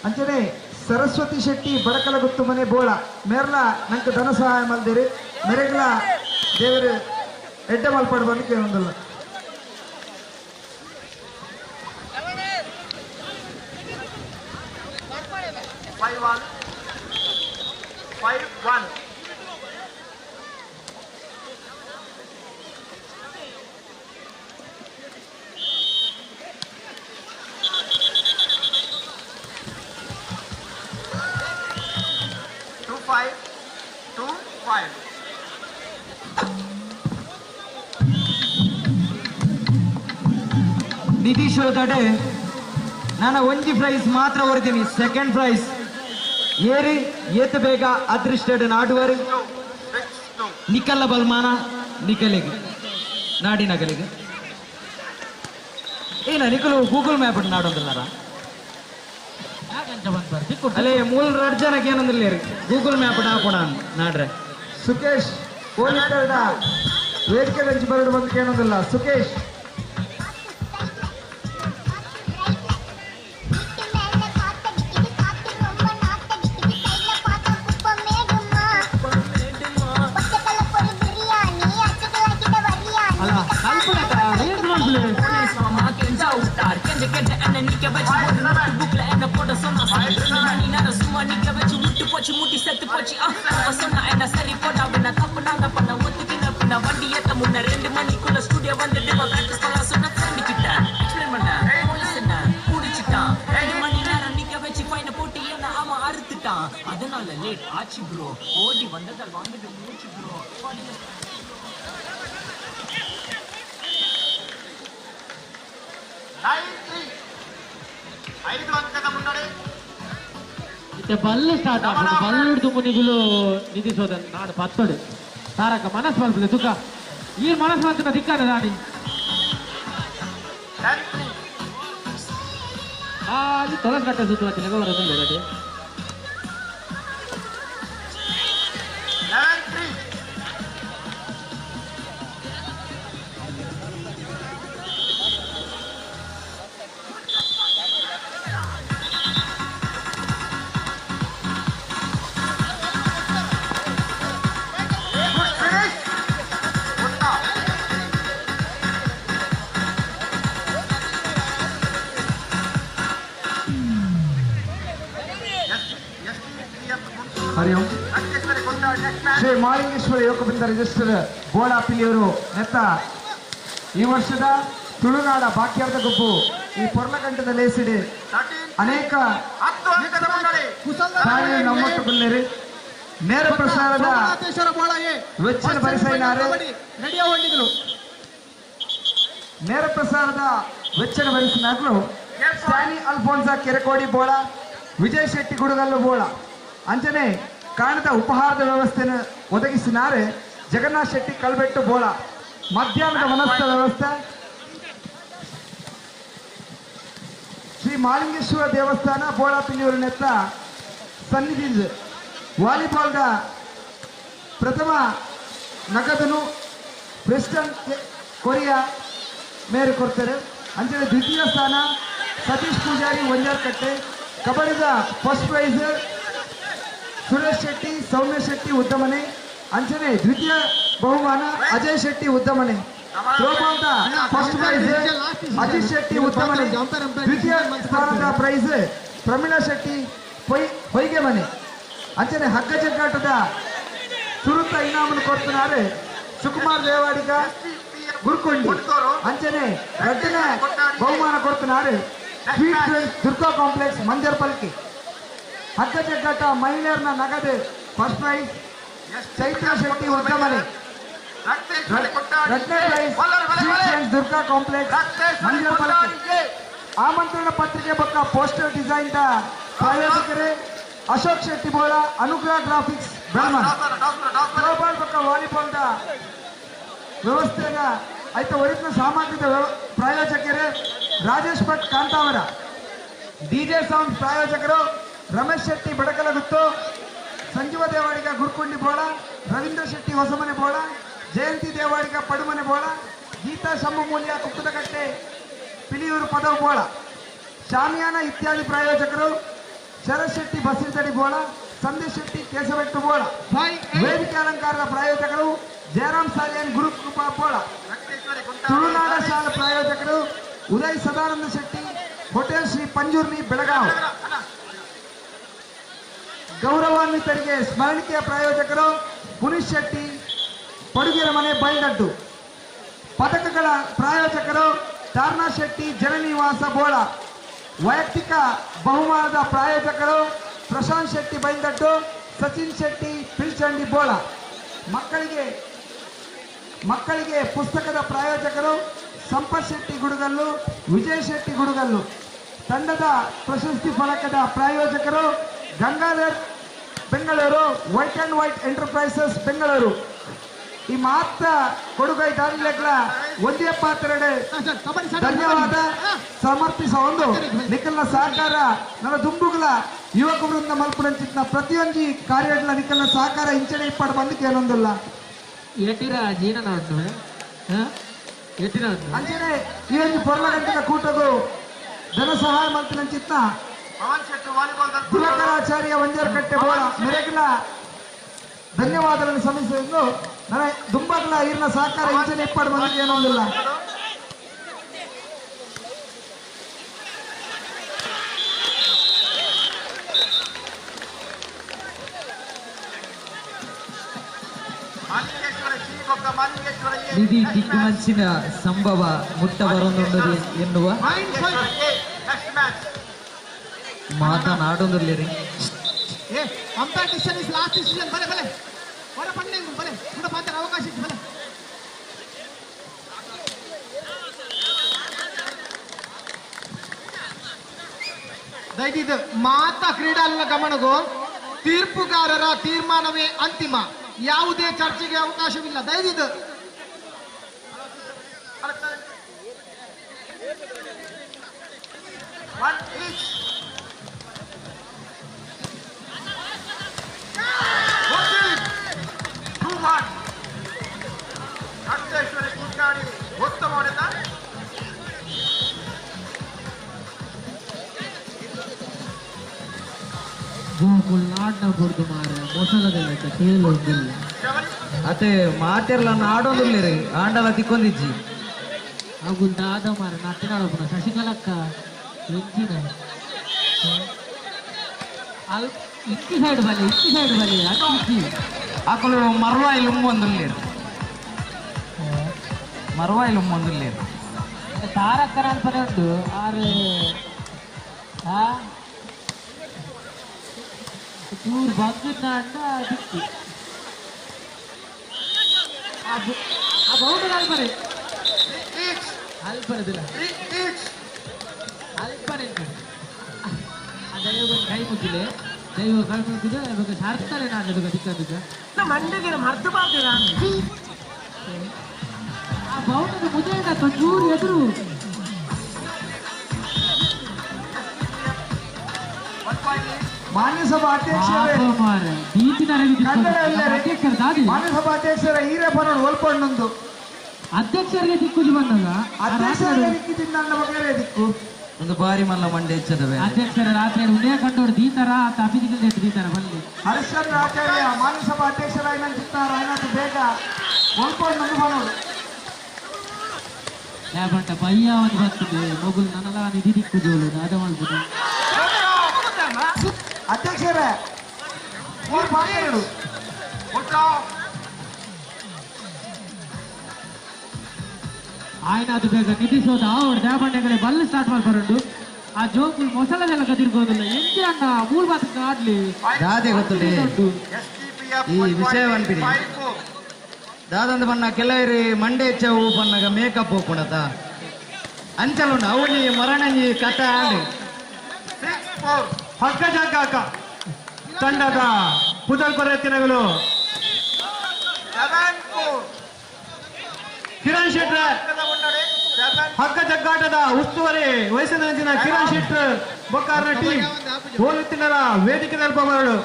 ಅಂಚನೆ ಸರಸ್ವತಿ ಶೆಟ್ಟಿ ಬಡಕಲಗುತ್ತು ಮನೆ ಬೋಳ ಮೇರ್ಲ ನಂಗೆ ಧನ ಸಹಾಯ ಮಲ್ದಿರಿ ಮೆರೆಗ್ಲ ದೇವರು ಎಡ್ಡೆ ಮಲ್ಪಾಡು ಬಂದಕ್ಕೆ ಏನೊಂದಿಲ್ಲ. 5-1 5-1 2-5 2-5. Nitish ತಡೆ ನಾನು ಒಂಜಿ ಪ್ರೈಸ್ ಮಾತ್ರ ಹೊರ್ತೀನಿ. ಸೆಕೆಂಡ್ ಪ್ರೈಸ್ ಏರಿ ಏತ ಬೇಗ ಅದೃಷ್ಟಡ್ ನಾಡುವರು ನಿಕಲ್ಲ ಬಲ್ಮಾನ ನಿಕಲಿಗೆ ನಾಡಿನಗಲಿಗೆ ಏನ ನಿಕಲು ಗೂಗಲ್ ಮ್ಯಾಪ್ ನಾಡೊಂದಿಲ್ಲಾರ ಅಲ್ಲೇ ಮೂಲ ರಡ್ ಜನಕ್ಕೆ ಏನಂದಿಲ್ಲ ಗೂಗಲ್ ಮ್ಯಾಪ್ ಹಾಕೋಣ ನಾಡ್ರೆ. ಸುಕೇಶ್ ಕೋಲಿಕರ್ಡ ವೇದಿಕೆ ಬೆಂಚ್ ಬರಡು ಬಂದಕ್ಕೆ ಏನೊಂದಿಲ್ಲ. ಸುಕೇಶ್ அதனால லேட் ஆச்சு ப்ரோ, ஓடி வந்ததால் வாங்கிட்டு மூச்சு ப்ரோ. ಬಲ್ಲು ಸ್ಟಾರ್ಟ್ ಆಗ್ತದೆ. ಬಲ್ಲು ಹಿಡಿದು ಮುನಿಗುಲು ನಿಧಿಸೋದನ್ ನಾಡು ಪತ್ತೋಡು ತಾರಕ ಮನಸ್ಸು ಮಲ್ಪಲೆ ತುಕ ಈ ಮನಸ್ಸು ಮಾತ್ರ ದಿಕ್ಕಾನ ದಾನಿ ಅಲ್ಲಿ ತೊಲಸ್ ಕಟ್ಟೆ ಸುತ್ತು వచ్చిన ಬರೋದಿಲ್ಲ. ಹರಿ ಓಂ. ಶ್ರೀ ಮಹಾಲಿಂಗೇಶ್ವರ ಯುವಕ ವೃಂದ ರಿಜಿಸ್ಟರ್ ಬೋಳ ಪಿಲಿಯೂರು ನೆತ್ತ ಈ ವರ್ಷದ ತುಳುನಾಡ ಬಾಕ್ಯಾರ್ದ ಗುಂಪು ಈ ಪೊರ್ಲಗಂಟದ ಲೇಸಿಡಿ ಅನೇಕ ನಮ್ಮೊಟ್ಟುಗುಲ್ಲೇರಿ ನೇರ ಪ್ರಸಾರದ ವೆಚ್ಚದ ಭರಿಸೈನಾರು ನೇರ ಪ್ರಸಾರದ ವೆಚ್ಚದ ಭರಿಸಿನಾಗಲು ಸ್ಟ್ಯಾನಿ ಅಲ್ಫೋನ್ಸಾ ಕೆರೆಕೋಡಿ ಬೋಳ, ವಿಜಯ್ ಶೆಟ್ಟಿ ಗುಡುಗಲ್ಲು ಬೋಳ ಅಂಚನೆ ಕಾಣದ ಉಪಹಾರದ ವ್ಯವಸ್ಥೆಯನ್ನು ಒದಗಿಸಿನಾರೆ ಜಗನ್ನಾಥ್ ಶೆಟ್ಟಿ ಕಲ್ಬೆಟ್ಟು ಬೋಳ. ಮಧ್ಯಾಹ್ನದ ವನಸ್ಥ ವ್ಯವಸ್ಥೆ ಶ್ರೀ ಮಹಾಲಿಂಗೇಶ್ವರ ದೇವಸ್ಥಾನ ಬೋಳ ಪಿಲಿಯೂರು ನೆತ್ತ ಸನ್ನಿಧಿ ವಾಲಿಬಾಲ್ದ ಪ್ರಥಮ ನಗದನು ಪ್ರೆಸಿಡೆಂಟ್ ಕೊರಿಯಾ ಮೇರೆ ಕೊಡ್ತಾರೆ. ಅಂಚನೆ ದ್ವಿತೀಯ ಸ್ಥಾನ ಸತೀಶ್ ಪೂಜಾರಿ ಒಂಜಾರ್ಕಟ್ಟೆ. ಕಬಡ್ಡಿದ ಫಸ್ಟ್ ಪ್ರೈಸ್ ಸುರೇಶ್ ಶೆಟ್ಟಿ ಸೌಮ್ಯ ಶೆಟ್ಟಿ ಉದ್ದಮನೆ. ಅಂಚನೆ ದ್ವಿತೀಯ ಬಹುಮಾನ ಅಜಯ್ ಶೆಟ್ಟಿ ಉದ್ದಮನೆ. ಥ್ರೋಬಾಲ್ದ ಫಸ್ಟ್ ಪ್ರೈಸ್ ಅಜಿತ್ ಶೆಟ್ಟಿ ಉದ್ದಮನೆ. ದ್ವಿತೀಯ ಸ್ಥಾನದ ಪ್ರೈಸ್ ಪ್ರಮೀಳಾ ಶೆಟ್ಟಿ ಹೊಯ್ಗೆ ಮನೆ. ಅಂಚನೆ ಹಗ್ಗ ಜಗ್ಗಾಟದ ಸುರುತ ಇನಾಮನ್ನು ಕೊಡ್ತಿದ್ದಾರೆ ಸುಕುಮಾರ್ ದೇವಾಡಿಗ ಗುರುಕೊಂಡಿ. ಅಂಚನೆ ಎರಡನೇ ಬಹುಮಾನ ಕೊಡ್ತಿದ್ದಾರೆ ಸ್ವೀಟ್ ದುರ್ಗಾ ಕಾಂಪ್ಲೆಕ್ಸ್ ಮಂಜರ್ ಪಲ್ಕಿ. ಹಗ್ಗ ಜಗ್ಗಾಟ ಮಹಿಳೆಯರನ್ನ ನಗದು ಫಸ್ಟ್ ಪ್ರೈಸ್ ಚೈತ್ರ ಶೆಟ್ಟಿ ಉದ್ದಮನೆ. ಎರಡನೇ prize sweet Durga complex Manjar Palki. ಆಮಂತ್ರಣ ಪತ್ರಿಕೆ ಪಕ್ಕ ಪೋಸ್ಟರ್ ಡಿಸೈನ್ the ಪ್ರಾಯೋಜಕರೇ ಅಶೋಕ್ ಶೆಟ್ಟಿ ಬೋಳ, ಅನುಗ್ರಹ ಗ್ರಾಫಿಕ್ಸ್ ಬ್ರಹ್ಮನ್. ಥ್ರೋಬಾಲ್ ಪಕ್ಕ ವಾಲಿಬಾಲ್ the ವ್ಯವಸ್ಥೆಯ ಆಯ್ತ ಒರಿಜಿನಲ್ ಸಾಮಗ್ರಿದ ಪ್ರಾಯೋಜಕರೇ ರಾಜೇಶ್ ಭಟ್ ಕಾಂತಾವರ. ಡಿಜೆ ಸೌಂಡ್ ಪ್ರಾಯೋಜಕರು ರಮೇಶ್ ಶೆಟ್ಟಿ ಬಡಕಲಗುತ್ತು, ಸಂಜೀವ ದೇವಾಡಿಗ ಗುರ್ಕೊಂಡಿ ಬೋಳ, ರವೀಂದ್ರ ಶೆಟ್ಟಿ ಹೊಸಮನೆ ಬೋಳ, ಜಯಂತಿ ದೇವಾಡಿಗ ಪಡುಮನೆ ಬೋಳ, ಗೀತಾ ಶಂಭುಮೂಲ್ಯ ಕುಕ್ಕದಕಟ್ಟೆ ಪಿಲಿಯೂರು ಪದವು ಬೋಳ, ಶಾಮಿಯಾನ ಇತ್ಯಾದಿ ಪ್ರಾಯೋಜಕರು ಶರತ್ ಶೆಟ್ಟಿ ಬಸಿರತಡಿ ಬೋಳ, ಸಂದೇಶ್ ಶೆಟ್ಟಿ ಕೇಶವೆಟ್ಟು ಬೋಳ. ವೇದಿಕೆ ಅಲಂಕಾರದ ಪ್ರಾಯೋಜಕರು ಜಯರಾಮ್ ಸಾಲಿಯನ್ ಗುರುಕೃಪಾ ಬೋಳ. ತುಳುನಾಡ ಶಾಲಾ ಪ್ರಾಯೋಜಕರು ಉದಯ್ ಸದಾನಂದ ಶೆಟ್ಟಿ, ಹೋಟೆಲ್ ಶ್ರೀ ಪಂಜುರ್ನಿ ಬೆಳಗಾವಿ. ಗೌರವಾನ್ವಿತರಿಗೆ ಸ್ಮರಣಿಕೆಯ ಪ್ರಾಯೋಜಕರು ಪುನೀಶ್ ಶೆಟ್ಟಿ ಪಡುಗೆರ ಮನೆ ಬೈಲ್ದಡ್ಡು. ಪದಕಗಳ ಪ್ರಾಯೋಜಕರು ತಾರ್ನಾ ಶೆಟ್ಟಿ ಜನನಿವಾಸ ಬೋಳ. ವೈಯಕ್ತಿಕ ಬಹುಮಾನದ ಪ್ರಾಯೋಜಕರು ಪ್ರಶಾಂತ್ ಶೆಟ್ಟಿ ಬೈಲ್ದಡ್ಡು, ಸಚಿನ್ ಶೆಟ್ಟಿ ಪಿಲ್ಚಂಡಿ ಬೋಳ. ಮಕ್ಕಳಿಗೆ ಪುಸ್ತಕದ ಪ್ರಾಯೋಜಕರು ಸಂಪತ್ ಶೆಟ್ಟಿ ಗುಡುಗಲ್ಲು, ವಿಜಯ್ ಶೆಟ್ಟಿ ಗುಡುಗಲ್ಲು. ತಂಡದ ಪ್ರಶಸ್ತಿ ಫಲಕದ ಪ್ರಾಯೋಜಕರು Gangadhar Bengaluru, white and white enterprises Bengaluru. ಈ ಮಾತ್ರ ಕೊಡುಗೈ ದಾನಿಲೆಗಳ ಒಂದೇ ಪಾತ್ರೆಡೆ ಧನ್ಯವಾದ ಸಮರ್ಪಿಸ ಒಂದು ನಿಖಲ್ನ ಸಹಕಾರ ನನ್ನ ದುಂಬುಗಳ ಯುವಕ ವೃಂದ ಮಲ್ಪುನಂಚಿತ್ನ ಪ್ರತಿಯೊಂದು ಕಾರ್ಯಗಳ ನಿಖಲ್ನ ಸಹಕಾರ ಇಂಚನೆ ಇಪ್ಪಾಡು ಬಂದಕ್ಕೆ ಏನೊಂದಿಲ್ಲ. ಅಂಚನೆ ಈ ಒಂದು ಪೊರ್ಲಗಂಟಿನ ಕೂಟಗೂ ಧನ ಸಹಾಯ ಮಲ್ಪಿನಂಚಿತ್ನ ದಿನಕರಾಚಾರ್ಯ ವಂಜರ್ಕಟ್ಟೆ ಬೋಳ ಮೆರೆಗಿನ ಧನ್ಯವಾದಗಳನ್ನು ಸಲ್ಲಿಸಿದ್ದು ನನ್ನ ದುಂಬಗ್ಲ ಇರ್ನ ಸಹಕಾರ ಇಂಚನೆ ಇಪ್ಪಾಡು ಬಂದಕ್ಕೆ ಏನೊಂದಿಲ್ಲ. ನಿಧಿ ದಿಗ್ಮಂಚಿನ ಸಂಭವ ಮುಟ್ಟ ಬರೊಂದುಂಡದು ಎನ್ನುವ ಮಾತನಾಡೊಂದಿರಲಿ. Umpire decision is last decision. ಬಲೆ ಬಲೆ ಹೊರ ಪಂಡೆ ಬಲೆ ಕೂಡ ಪಾತ್ರ ಅವಕಾಶ ಇತ್ತು ಬಲೆ. ದಯವಿಟ್ಟು ಮಾತಾ ಕ್ರೀಡಾಲುಗಳ ಗಮನಗೂ ತೀರ್ಪುಗಾರರ ತೀರ್ಮಾನವೇ ಅಂತಿಮ, ಯಾವುದೇ ಚರ್ಚೆಗೆ ಅವಕಾಶವಿಲ್ಲ. ದಯವಿಟ್ಟು One each. 14, 2-1. Rakteshwari Kuntadi ಉತ್ತಮ ಹೊಡೆತ. ಗೋಕುಲ್ ನಾಡ್ನ ಬುಡ್ದು ಮಾರ ಮೊಸಲದ ತೇಲೊಂದಿಲ್ಲ. ಅತೆ ಮಾತೆರ್ಲ ನಾಡೊಂದಿಲ್ಲ ಆಂಡಲ ತಿಕ್ಕೊಂದಿಜ್ಜಿ. ಅಗುಲ್ ದಾದ ಮಾರ ನತ್ತಿನಾಳೊಬ್ಬನ ಶಶಿಕಲಕ್ಕ ಎಂಚಿನ. ಇಕ್ಕಿ ಸೈಡ್ ಬಲಿ ಇಕ್ಕಿ ಸೈಡ್ ಬಲಿ ಅಕ್ಕಿ ಅಕಲು ಮರ್ವಾಯಿಲು ಉಮ್ಮೊಂದುಲ್ಲೇರು ಮರ್ವಾಯಿಲು ಉಮ್ಮೊಂದುಲ್ಲೇರು ತಾರಕ್ಕನ ಅಲ್ಪನೆ ಉಂಟು ಆರು ಆ ಚೂರು ಬಂದು ಅಂಡ ದಿಕ್ಕಿ ಆ ಬೌಂಡ್ ಅಲ್ಪನೆ ಅಲ್ಪನದಿಲ್ಲ ಅಲ್ಪನೆ ಆ ದೈವ ಕೈ ಮುಗಿಲೆ ದೈವ ಕೈ ಮುಗಿದ ಇವಾಗ ಸಾರ್ತಾರೆ ನಾನು ಇವಾಗ ದಿಕ್ಕದಿದ್ದ ಮಂಡಿಗೆ ಮರ್ತು ಬಾರ್ದಿರ ಆ ಬೌಂಡದ ಮುಜೆ ಚೂರು ಎದುರು ಮಾನ್ಯ ಸಭಾ ಅಧ್ಯಕ್ಷರೇ ಮಾನ್ಯ ಸಭಾ ಅಧ್ಯಕ್ಷರ ಈರಪ್ಪನೋಡು ಒಲ್ಪಣ್ಣೊಂದು ಅಧ್ಯಕ್ಷರಿಗೆ ದಿಕ್ಕುಜಿ ಬಂದಾಗ ಅಧ್ಯಕ್ಷರಿಗೆ ದಿಕ್ಕಿದ್ದ ನನ್ನ ಮಗನೇ ದಿಕ್ಕು ಒಂದು ಬಾರಿ ಮಲ್ಲ ಮಂಡೆ ಹೆಚ್ಚದವೆ ಅಧ್ಯಕ್ಷರ ರಾತ್ರಿ ಉದಯ ಕಂಡೋರು ದೀತಾರ ಅಭಿಜಿಗಳ ದೀತಾರ ಬಲ್ಲಿ ಹರಿಶ್ಚಂದ್ರ ಆಚಾರ್ಯ ಮಾನ್ಯ ಸಭಾ ಅಧ್ಯಕ್ಷರಾಗಿ ನನ್ನ ಚಿತ್ತಾರ ಏನಾದ್ರು ಬೇಗ ಒಲ್ಪಣ್ಣೊಂದು ಬನ್ನೋಡು ಯಾಬಂಟ ಬಯ್ಯ ಒಂದು ಬರ್ತದೆ ಮೊಗುಲು ನನ್ನಲ್ಲ ನಿಧಿ ದಿಕ್ಕುಜೋಳು ದಾದ ಮಾಡ್ಬೋದು ಅಧ್ಯಕ್ಷರೇ ಮೂರು ಪಾತ್ರೆಗಳು ఆయన ಅದು ಬೇಗ ನಿಧಿಸೋದು ಆವಡ್ ದೇವಣ್ಣಗಳೇ ಬಲ್ಲು ಸ್ಟಾರ್ಟ್ ಮಾಡ್ಬರಂಡು ಆ ಜೋಕುಲ್ ಮೊಸಳೆಲ್ಲ ಕದಿರ್ಗೋದಿಲ್ಲ ಎಂತ ಅಣ್ಣ ಮೂರು ಮಾತು ಆಡ್ಲಿ ದಾದೆ ಗೊತ್ತುಂಟು ಈ ವಿಷಯ ಅನ್ಪಿಡಿ ದಾದಂದ ಬಣ್ಣ ಕೆಲವರು ಮಂಡೆ ಹೆಚ್ಚ ಹೂ ಬಣ್ಣಗ ಮೇಕಪ್ ಹೋಗ್ಕೊಳತ ಅಂಚಲುಂಡು ಅವನಿ ಮರಣಂಜಿ ಕಥ ಆಡು ಹಗ್ಗ ಜಗ್ಗಾಕ ತಂಡದ ಪುದಲ್ ಕೊರೆತ್ತಿನಗಳು ಕಿರಣ್ ಶೆಟ್ರ ಹಗ್ಗ ಜಗ್ಗಾಟದ ಉಸ್ತುವಾರಿ ವಯಸ್ಸಿನ ಕಿರಣ್ ಶೆಟ್ರ್ ಬೊಕ್ಕಾರನ ಟೀಮ್ ಹೋಲುತ್ತಿನರ ವೇದಿಕೆ ತಲುಪಬರಳು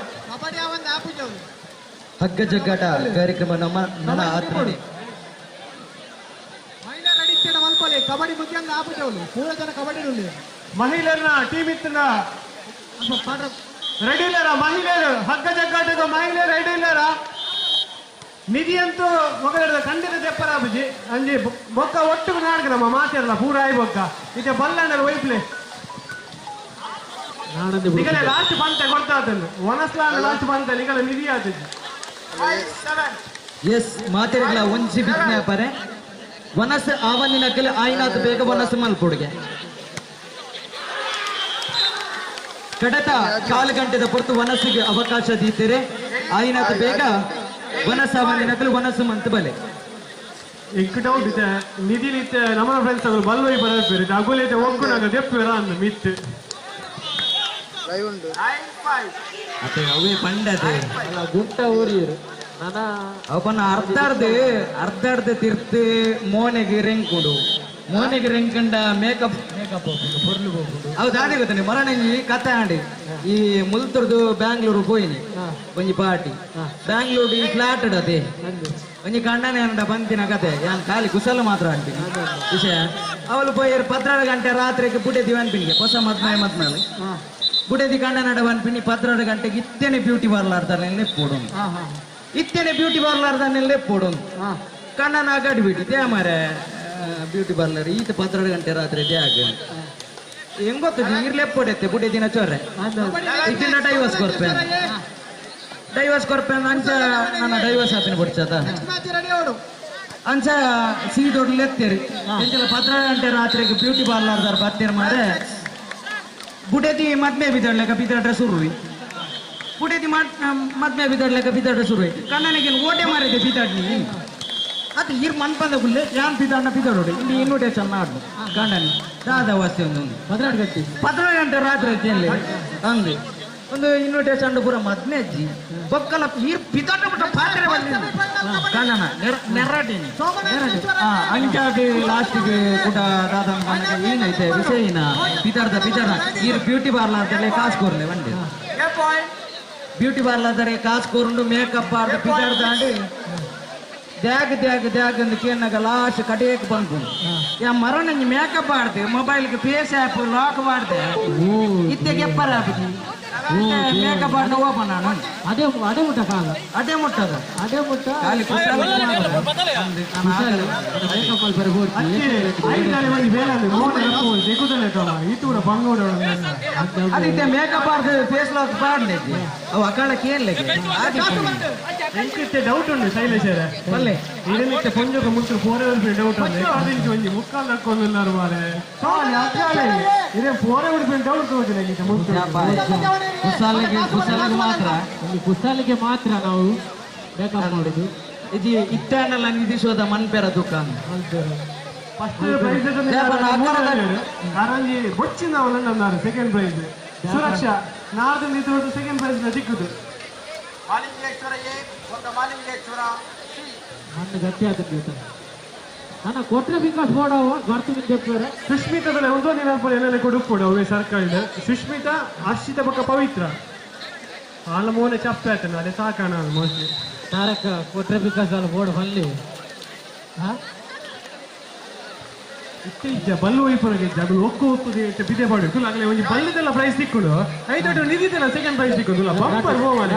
ಹಗ್ಗ ಜಗ್ಗಾಟ ಕಾರ್ಯಕ್ರಮ ನಮ್ಮ ನನ್ನ ಆತ್ಮನೆ ಕಬಡ್ಡಿ ಮುಖ್ಯ ಆಪುಜವಳು ಪೂರ ಜನ ಕಬಡ್ಡಿ ಮಹಿಳೆಯರನ್ನ ಟೀಮ್ ಇತ್ತಿನ ರೆಡಿ ಇಲ್ಲಾರ ಮಹಿಳೆಯರು ಹಗ್ಗ ಜಗ್ಗಾಟಕ್ಕೆ ಮಹಿಳೆಯರು ರೆಡಿ ಇಲ್ಲಾರ ನಿಧಿ ಅಂತೂ ಮೊಗಲ ಖಂಡಿತ ತೆಪ್ಪರ ಬುಜಿ ಅಂಜಿ ಬೊಕ್ಕ ಒಟ್ಟು ನಾಡ್ಕ ನಮ್ಮ ಮಾತಿರಲ್ಲ ಪೂರ ಆಯ್ ಬೊಕ್ಕ ಇದೆ ಬಲ್ಲಂಡರ್ ವೈಪ್ಲೆ ನಿಗಲೆ ಲಾಸ್ಟ್ ಪಂತೆ ಕೊಡ್ತಾ ಅದನ್ನು ಒನಸ್ಲಾಂಡ್ ಲಾಸ್ಟ್ ಪಂತೆ ನಿಗಲ ನಿಧಿ ಆತದ್ದು ಎಸ್ ಮಾತಿರಗಳ ಒಂಜಿ ವಿಜ್ಞಾಪನೆ ವನಸ್ ಆವನ್ನಿನ ಕೆಲ ಆಯ್ನಾತ್ ಬೇಗ ವನಸ್ ಮಲ್ಪುಡುಗೆ ಕಡತ ಕಾಲು ಗಂಟೆದ ಪೊರ್ತು ವನಸ್ಸಿಗೆ ಅವಕಾಶ ದೀತೆರೆ ಆಯ್ನಾತ್ ಬೇಗ ವನಸ್ ಆವನ್ನಿನ ಕೆಲ ವನಸ್ಸು ಮಂತ್ ಬಲೆ ಎಂಕ್ ಡೌಟ್ ಇದೆ ನಿಧಿ ನಿತ್ಯ ನಮ್ಮ ಫ್ರೆಂಡ್ಸ್ ಅವರು ಬಲ್ವೈ ಬರಬೇರು ಅಗುಲೈತೆ ಒಗ್ಗುನಾಗ ದೆಪ್ಪು ಅಂದ ಮಿತ್ ಅತ್ತೆ ಅವೇ ಪಂಡತೆ ಗುಂಟ ಊರಿಯರು ನಾನ ಅವನ ಅರ್ಧ ಅರ್ಧ ಅರ್ಧ ಅರ್ಧ ತಿರ್ತು ಮೋನೆಗೆ ರೆಂಕುಡು ಮೋನೆಗೆ ರೆಂಕಂಡ ಮೇಕಪ್ ಮೇಕಪ್ ಹೋಗ್ಬೋದು ಪೊರ್ಲು ಹೋಗ್ಬೋದು ಹೌದು ಅದೇ ಗೊತ್ತಾನೆ ಮರಣಂಜಿ ಕತೆ ಆಂಡಿ ಈ ಮುಲ್ತುರ್ದು ಬ್ಯಾಂಗ್ಳೂರು ಪೋಯಿನಿ ಒಂಜಿ ಪಾರ್ಟಿ ಬ್ಯಾಂಗ್ಳೂರು ಈ ಫ್ಲಾಟ್ ಅದೇ ಒಂಜಿ ಕಣ್ಣನೆ ಅಂಡ ಬಂತಿನ ಕತೆ ಯಾನ್ ಖಾಲಿ ಕುಸಲ ಮಾತ್ರ ಅಂತೀನಿ ವಿಷಯ ಅವಳು ಪೋಯರ್ 12 ಗಂಟೆ ರಾತ್ರಿಗೆ ಬುಡೆದಿ ಅನ್ಪಿನಿಗೆ ಹೊಸ ಮದ್ಮೆ ಮದ್ಮೇಲೆ ಬುಡೆದಿ ಕಣ್ಣನಡ ಅನ್ಪಿನಿ 12 ಗಂಟೆಗೆ ಇತ್ತೇನೆ ಬ್ಯೂಟಿ ಪಾರ್ಲರ್ ತಾನೆ ಪೋಡು ಇತ್ತೇನೆ ಬ್ಯೂಟಿ ಪಾರ್ಲರ್ ತಾನೆ ಪೋಡು ಕಣ್ಣನ ಗಡಿ ಬಿಟ್ಟು they ಮಾರೆ ಬ್ಯೂಟಿ ಪಾರ್ಲರ್ ಈತ 12 ಗಂಟೆ ರಾತ್ರಿ they ಆಗ ಹೆಂಗ್ ಗೊತ್ತದ ಇರ್ಲೆ ಪೊಡೆತ್ತೆ ಬುಡೆ ದಿನ ಚೊರ್ರೆ ಇತ್ತಿನ ಡೈವರ್ಸ್ ಕೊರ್ಪೆ ಡೈವರ್ಸ್ ಕೊರ್ಪೆ ಅಂಚ ನನ್ನ ಡೈವರ್ಸ್ ಆಪಿನ ಪೊಡ್ಚದ ಅಂಚ ಸೀದೊಡ್ಲು ಎತ್ತೇರಿ ಎಂಚಲ 12 ಗಂಟೆ ರಾತ್ರಿಗೆ ಬ್ಯೂಟಿ ಪಾರ್ಲರ್ ದಾರ್ ಬತ್ತೇರ್ ಮಾರೆ ಬುಡೆದಿ ಮದ್ಮೆ ಬಿದ್ದಾಡ್ಲೆಕ ಬಿದ್ದಾಡ್ರೆ ಸುರುವಿ ಬುಡೆದಿ ಮದ್ಮೆ ಬಿದ್ದಾಡ್ಲೆಕ ಬಿದ್ದಾಡ್ರೆ ಸುರುವಿ ಕಣ್ಣನಿಗೆ ಓಟೆ ಮಾರಿದೆ ಬಿದ್ದಾಡ್ನಿ ಅದು ಇರ್ ಮನ್ಪಂದ ಗುಲ್ಲೆ ಯಾನ್ ಬಿದ್ದಾಡ್ನ ಬಿದ್ದಾಡೋಡಿ ಇಲ್ಲಿ ಇನ್ವಿಟೇಷನ್ ಆಡ್ಲು ಗಂಡನಿ ದಾದ ವಸ್ತಿ ಒಂದು 12 ಗಂಟೆ 12 ಗಂಟೆ ರಾತ್ರಿ ಕೇಳಿ ಅಂದು ಒಂದು ಇನ್ವಿಟೇಷನ್ ಪೂರ ಮದ್ಮೆ ಅಜ್ಜಿ ಬೊಕ್ಕಲ ಇರ್ ಬಿದ್ದಾಟ ಬಿಟ್ಟ ಪಾತ್ರೆ ಬಂದಿ ಗಂಡನ ನೆರ್ರಾಟಿನಿ ಅಂಚಾಗಿ ಲಾಸ್ಟಿಗೆ ಕೂಡ ದಾದ ಏನೈತೆ ವಿಷಯ ಬಿದ್ದಾಡ್ದ ಬಿದ್ದಾಡ ಇರ್ ಬ್ಯೂಟಿ ಪಾರ್ಲರ್ ಅಂತಲೇ ಕಾಸು ಕೋರ್ಲೆ ಬಂಡಿ ಬ್ಯೂಟಿ ಪಾರ್ಲರ್ ಕಾಸು ಕೋರುಂಡು ಮೇಕಪ್ ಆಡ್ದ ಬಿದ್ದಾಡ್ದ ಅಂಡಿ ದ್ಯಾಗ್ ದ್ಯಾಗ್ ದ್ಯಾಗ್ ಅಂದ್ ಕೇನಾಗ ಲಾಸ್ಟ್ ಕಡೆಯಕ್ಕೆ ಬಂದು ಯಾ ಮರಣ ಮೇಕಪ್ ಆಡ್ದೆ ಮೊಬೈಲ್ಗೆ ಫೇಸ್ ಆ್ಯಪ್ ಲಾಕ್ ಮಾಡ್ದೆ ಇತ್ತೆಗೆ ಎಪ್ಪರ ಆಪಿನಿ ಮೇಕಪ್ ಆಡ್ನ ಓಪನ್ ಅದೇ ಅದೇ ಮುಟ್ಟ ಕಾಲ ಅದೇ ಮುಟ್ಟದ ಅದೇ ಮುಟ್ಟ ಖಾಲಿ ಮೇಕಪ್ ಅಲ್ಲಿ ಬರ್ಬೋದು. ಅದಿತ್ತೆ ಮೇಕಪ್ ಆಡ್ದು ಫೇಸ್ ಲಾಕ್ ಪಾಡ್ಲೆ ಅವು ಅಕಾಳ ಕೇಳಲೆ. ಎಂಕಿತ್ತೆ ಡೌಟ್ ಉಂಟು ಶೈಲೇಶ್ ಬಲ್ಲೆ. ಇದನ್ನಿತ್ತೆ ಪೊಂಜೊಕ ಮುಂಚೆ ಫೋರ್ ಡೌಟ್ ಉಂಟು. ಅದಕ್ಕೆ ಒಂಜಿ ಮುಕ್ಕಾಲ್ ನಕ್ಕೊಂದುಲ್ಲಾರು ಮಾರೆ ಇದೇ ಫೋರ್ ಡೌಟ್ ತೋಜಿಲ್ಲ ಈಗ ಮುಂಚೆ. ಕುಸಾಲಿಗೆ ಕುಸಾಲಿಗೆ ಮಾತ್ರ ಒಂದು ಕುಸಾಲಿಗೆ ಮಾತ್ರ ನಾವು ಮೇಕಪ್ ಮಾಡುದು. ಇದು ಇತ್ತಾನಲ್ಲ ನಿಧಿಶೋಧ ಮನ್ಪೆರ ದುಕಾನ್. ಫಸ್ಟ್ ಪ್ರೈಸ್ ಅರಂಜಿ ಬೊಚ್ಚಿನ ಅವಲಂಬನಾರು ಸೆಕೆಂಡ್ ಪ್ರೈಸ್ ಸುರಕ್ಷಾ ನಾರ್ದು ಇದು ಸೆಕೆಂಡ್ ಪ್ರೈಸ್ ಸಿಕ್ಕುದು. ಮಾಲಿಂಗೇಶ್ವರ ಎ ಒಂದು ಮಾಲಿಂಗೇಶ್ವರ ಸಿ ಮಣ್ಣು ಗಟ್ಟಿ ಆಗುತ್ತೆ ನನ್ನ ಕೊಟ್ರೆ ವಿಕಾಸ್ ಬೋರ್ಡ್ ಬರ್ತು ಬಿದ್ದೆ. ಸುಷ್ಮಿತಾದಲ್ಲಿ ಒಂದೊಂದು ದಿನ ಏನೆಲ್ಲ ಕೊಡುಪೋಡು ಅವೇ ಸರ್ಕಾರದ ಸುಷ್ಮಿತಾ ಹರ್ಷಿತ ಬೊಕ್ಕ ಪವಿತ್ರ ಆಲ ಮೋನೆ ಚಪ್ಪೆ ಆಯ್ತಾನೆ ಅದೇ ಸಾಕಾಣ ಮೋಸ್ಟ್ಲಿ. ತಾರಕ ಕೊಟ್ರೆ ವಿಕಾಸ್ ಅಲ್ಲ ಬೋರ್ಡ್ ಬಲ್ಲಿ ಇತ್ತೆ ಇಜ್ಜ ಬಲ್ಲು ಒಯ್ಪುನಗೆ ಇಜ್ಜ ಅದು ಒಕ್ಕು ಒಕ್ಕುದು ಇತ್ತೆ ಬಿದೆ ಪಾಡು ಆಗಲೇ ಒಂಜಿ ಬಲ್ಲದೆಲ್ಲ ಪ್ರೈಸ್ ಸಿಕ್ಕುಡು ಐದೊಟ್ಟು ನಿಧಿದೆಲ್ಲ ಸೆಕೆಂಡ್ ಪ್ರೈಸ್ ಸಿಕ್ಕುದು ಬಂಪರ್ ಹೋಮಾನೆ.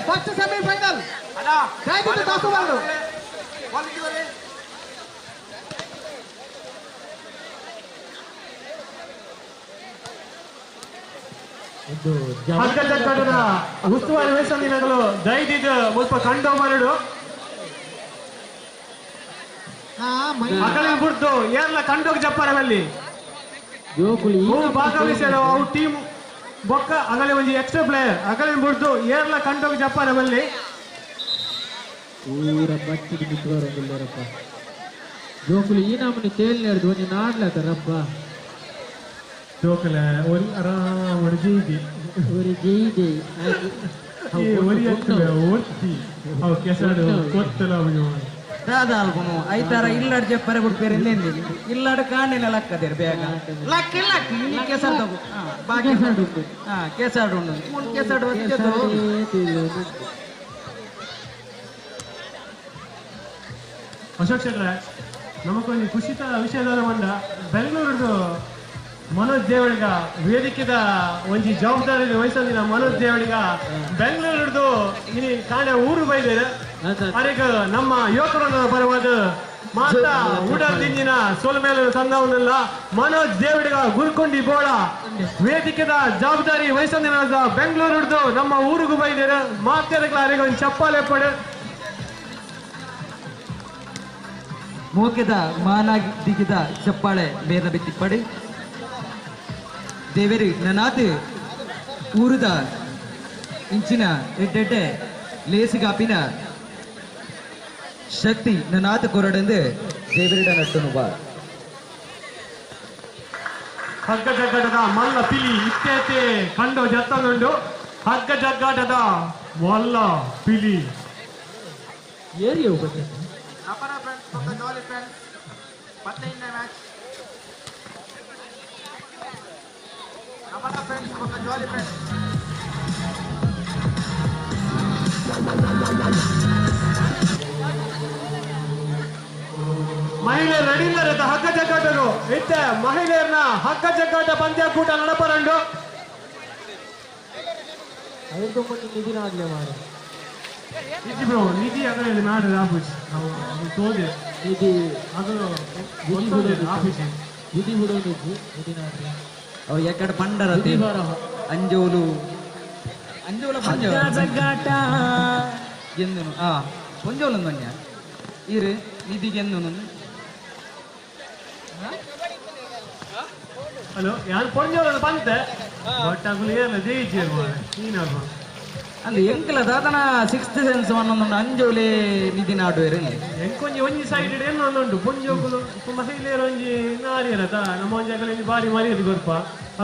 First semifinal ಹಗ್ಗ ಜಗ್ಗಾಟದ ಉಸ್ತುವಾರಿ ವಹಿಸಂದಿನಗಳು ದಯದಿದ್ದು ಮುಲ್ಪ ಕಂಡೋ ಮರಡು ಅಕಲೆ ಬುಡ್ದು ಏರ್ಲ ಕಂಡೋಗ್ ಜಪ್ಪರವಲ್ಲಿ ಭಾಗವಹಿಸಲು ಅವು ಟೀಮ್ ಬೊಕ್ಕ ಅಗಲೆ ಒಂಜಿ ಎಕ್ಸ್ಟ್ರಾ ಪ್ಲೇಯರ್ ಅಗಲೆ ಬುಡ್ದು ಏರ್ಲ ಕಂಡೋಗ್ ಜಪ್ಪರವಲ್ಲಿ. ಊರ ಬಚ್ಚಿಗೆ ನಿಂತ್ಕೋರಂಗಿಲ್ಲರಪ್ಪ ಜೋಕುಲು ಈ ನಮ್ಮನೆ ತೇಲ್ ನೇರ್ದು ಒಂಜಿ ನಾಡ್ಲತ್ತಾರಪ್ಪ ಜೋಕುಲೆ ಒರಿ ಆರಾಮ್ ಒರಿ ಜೀದಿ ಒರಿ ಜೀದಿ ಒರಿ ಅತ್ತುವೆ ಒತ್ತಿ ಅವು ಕೆಸರು ಕೊತ್ತಲ ಅವು ದಾದ ಆಲ್ಬುನು ಐತಾರ ಇಲ್ಲಾಡ್ ಜಪ್ಪರೆ ಬಿಡ್ಪೇರಿ ಇಲ್ಲಾಡ್ ಕಾಣಿನ ಲಕ್ಕದೇರು ಬೇಗ ಲಕ್ಕಿ ಲಕ್ಕಿ ಇನ್ನು ಕೆಸರು ತಗೋ ಬಾಕಿ ಹಾ ಕೆಸರು ಉಂಡು ಮೂರು ಕೆಸರು ಅಶೋಕ್ ಶೆಟ್ರೆ ನಮಗೊಂದು ಖುಷಿತ ವಿಷಯದ ಮಂಡ ಬೆಂಗಳೂರು ಮನೋಜ್ ದೇವಳಿಗ ವೇದಿಕೆದ ಒಂಜಿ ಜವಾಬ್ದಾರಿ ವಹಿಸಂದಿನ ಮನೋಜ್ ದೇವಳಿಗ ಬೆಂಗಳೂರುದು ಇನಿ ಕಾಣೆ ಊರು ಬೈದೇರು ಅರೆಗ ನಮ್ಮ ಯುವಕರನ್ನ ಪರವಾದ ಮಾತಾ ಊಟದಿಂದಿನ ಸೋಲ ಮೇಲೆ ತಂದವನ್ನೆಲ್ಲ ಮನೋಜ್ ದೇವಡಿಗ ಗುರುಕೊಂಡಿ ಬೋಳ ವೇದಿಕೆದ ಜವಾಬ್ದಾರಿ ವಹಿಸಂದಿನ ಬೆಂಗಳೂರುದು ನಮ್ಮ ಊರಿಗೂ ಬೈದೇರು ಮಾತೆರಗ್ಲ ಅರೆಗ ಒಂದು ಚಪ್ಪಾಲೆ ಪಡೆ. ಮೋಕೆದ ಮಾನಾದಿಗಿದ ಚಪ್ಪಾಳೆ ಬೇದ ಬಿತ್ತಿಪ್ಪಡಿ ದೇವೇರಿ ನನಾತ್ ಊರುದ ಇಂಚಿನ ಎಡ್ಡೆಡ್ಡೆ ಲೇಸಿಗಾಪಿನ ಶಕ್ತಿ ನನಾತ್ ಕೊರಡೆಂದು ದೇವರಿಡ ನಟ್ಟುನು ಬಾ. ಹಗ್ಗ ಜಗ್ಗಾಟದ ಮಲ್ಲ ಪಿಲಿ ಇತ್ತೇತೆ ಕಂಡು ಜತ್ತನುಂಡು ಹಗ್ಗ ಜಗ್ಗಾಟದ ಮಲ್ಲ ಪಿಲಿ ಏರಿಯೋ ಬಗ್ಗೆ ನಪನ ಫ್ರೆಂಡ್ಸ್ ಮತ್ತು ಜಾಲಿ ಫ್ರೆಂಡ್ಸ್ 15ನೇ ಮ್ಯಾಚ್ ನಪನ ಫ್ರೆಂಡ್ಸ್ ಮತ್ತು ಜಾಲಿ ಫ್ರೆಂಡ್ಸ್. ಮಹಿಳೆಯರು ರೆಡಿ ಹಗ್ಗ ಜಗ್ಗಾಟರು ಇತ್ತೆ ಮಹಿಳೆಯರನ್ನ ಹಗ್ಗ ಜಗ್ಗಾಟ ಪಂದ್ಯಕೂಟ ನಡಪರಂಡು. ನಿಧಿನ ಆಗ್ಲೇ ಮಾರ ನಿಧಿ ಬ್ರೋ ನಿಧಿ ಅದರಲ್ಲಿ ನಾಡದ ಆಫೀಸ್ ನಾವು ತೋದೆ ನಿಧಿ ಅದು ಆಫೀಸ್ ನಿಧಿ ಬಿಡೋದು ನಿಧಿ ನಾಡ್ರೆ ಅವು ಎಕಡೆ ಪಂಡರತಿ ಅಂಜೋಲು ಅಂಜೋಲ ಜಗ್ಗಾಟ ಗೆಂದನು ಆ ಪೊಂಜೋಲು ಮನ್ಯ ಇರು ನಿಧಿ ಗೆಂದನು. ಹಲೋ ಯಾರು ಪೊಂಜೋಲು ಬಂತೆ ಬಟ್ ಅಗುಲು ಏರ್ಲ ಜಯಿಜಿ ನೀನಲ್ವ ಅಲ್ಲಿ ಎಂಕಲ ದಾದನ ಸಿಕ್ಸ್ತ್ ಸೆನ್ಸ್ ಒಂದೊಂದು ಅಂಜೋಲೆ ನಿಧಿ ನಾಡುವೆರು ಎಂಕೊಂಜಿ ಒಂಜಿ ಸೈಡ್ ಏನೊಂದುಂಟು ಪೊಂಜೋಕುಲು ಮಹಿಳೆಯರು ಒಂಜಿ ನಾಡಿಯರತ ನಮ್ಮ ಒಂಜಿ ಅಗಲ ಬಾರಿ ಮರ್ಯಾದೆ ಕೊರ್ಪ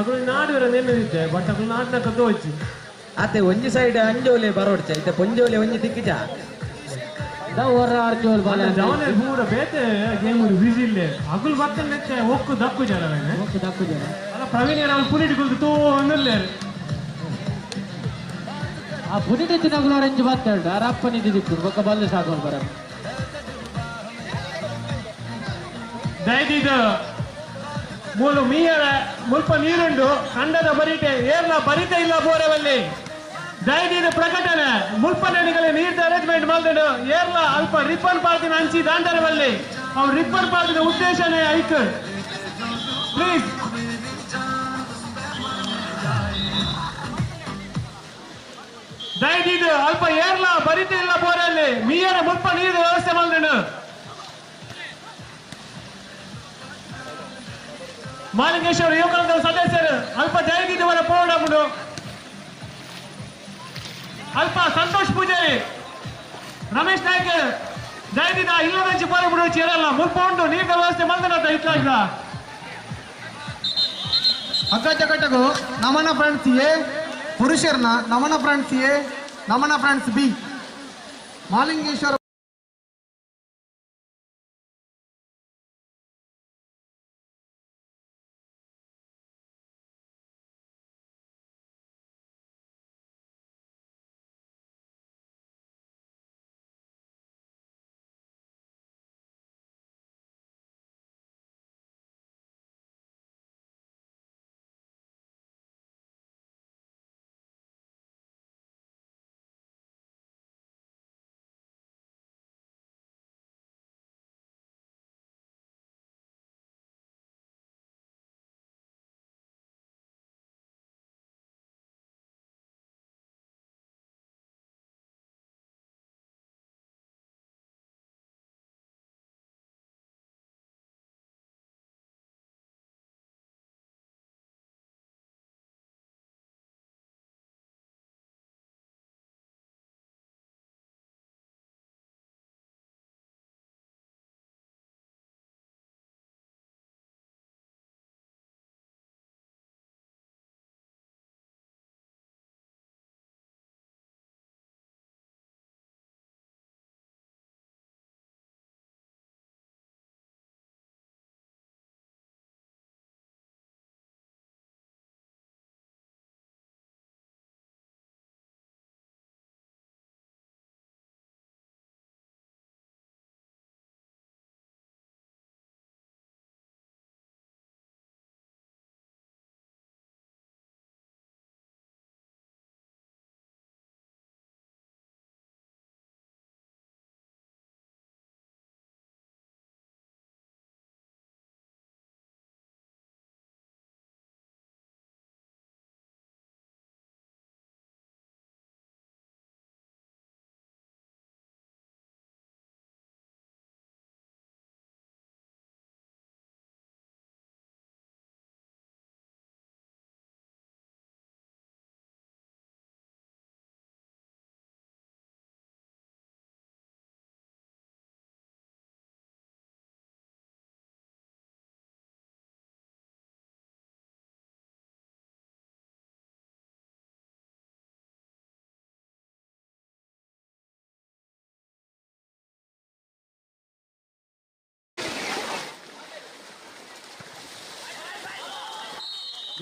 ಅಗುಲು ನಾಡುವೆರ ನೆನ್ನದಿತ್ತೆ ಬಟ್ ಅಗುಲು ನಾಡಿನ ತೋಚಿ ಆತೆ ಒಂಜಿ ಸೈಡ್ ಅಂಜೋಲೆ ಬರೋಡ್ಚ ಇತ್ತೆ ಪೊಂಜೋಲೆ ಒಂಜಿ ತಿಕ್ಕಿಜ ಜವನೆ ಪೂರ ಬೇತೆ ಗೇಮ್ ಬಿಸಿ ಇಲ್ಲೇ ಅಗುಲು ಬತ್ತನೆ ಒಕ್ಕು ದಕ್ಕು ಜನ ಒಕ್ಕು ದಕ್ಕು ಜನ ಅಲ್ಲ ಪ್ರವೀಣ್ ಅವ್ರು ಪುನಿಟ್ ಕುಲ್ದು ತೋ ಅನ್ನಲ್ಲೇರು ಆ ಪುನಿಟ್ ತಿನ್ನಗುಲು ಅರೆಂಜ್ ಬತ್ತಾడు ಅರಪ್ಪ ನಿಧಿ ದಿಕ್ಕು ಬೊಕ್ಕ ಬಲ್ಲು ಸಾಕೊಂಡು ಬರ ದಯದಿದ್ದು ಮೂಲು ಮೀಯರ ಮುಲ್ಪ ನೀರುಂಡು ಕಂಡದ ಬರಿಟೆ ಏರ್ನ ಬರಿತೆ ಇಲ್ಲ ಬೋರವಲ್ಲಿ ದಯದೀದ ಪ್ರಕಟಣೆ ಮುಲ್ಪ ನೆಡಿಗಲೆ ನೀರ್ದ ಅರೇಂಜ್ಮೆಂಟ್ ಮಲ್ದಡು ಏರ್ಲ ಅಲ್ಪ ರಿಬ್ಬನ್ ಪಾರ್ಟಿನ ಹಂಚಿ ದಾಂಡರವಲ್ಲಿ ಅವ್ರು ರಿಬ್ಬನ್ ಪಾರ್ಟಿನ ಉದ್ದೇಶನೇ ಐಕ್ ಪ್ಲೀಸ್ ದಯದೀದ ಅಲ್ಪ ಏರ್ಲ ಬರಿತೆ ಇಲ್ಲ ಬೋರಲ್ಲಿ ಮೀಯರ ಮುಲ್ಪ ನೀರಿನ ವ್ಯವಸ್ಥೆ ಮಲ್ದಡು ಮಾಲಿಂಗೇಶ್ವರ ಯುವಕರ ಸದಸ್ಯರು ಅಲ್ಪ ಜಯದೀದವರ ಪೋಡಮುಡು ಅಲ್ಪ ಸಂತೋಷ್ ಪೂಜಾರಿ ರಮೇಶ್ ನಾಯ್ಕ ಜಯದೀದ ಇಲ್ಲದಂಚಿ ಪೋರಬಿಡು ಚೇರಲ್ಲ ಮುಲ್ಪ ಉಂಟು ನೀರಿನ ವ್ಯವಸ್ಥೆ ಮಲ್ದನತ್ತ ಇತ್ಲಾಗ್ದ ಅಕ್ಕಚಕಟಗು ನಮನ ಫ್ರೆಂಡ್ಸ್ ಎ ಪುರುಷರ್ನ ನಮನ ಫ್ರೆಂಡ್ಸ್ ಎ ನಮನ ಫ್ರೆಂಡ್ಸ್ ಬಿ ಮಾಲಿಂಗೇಶ್ವರ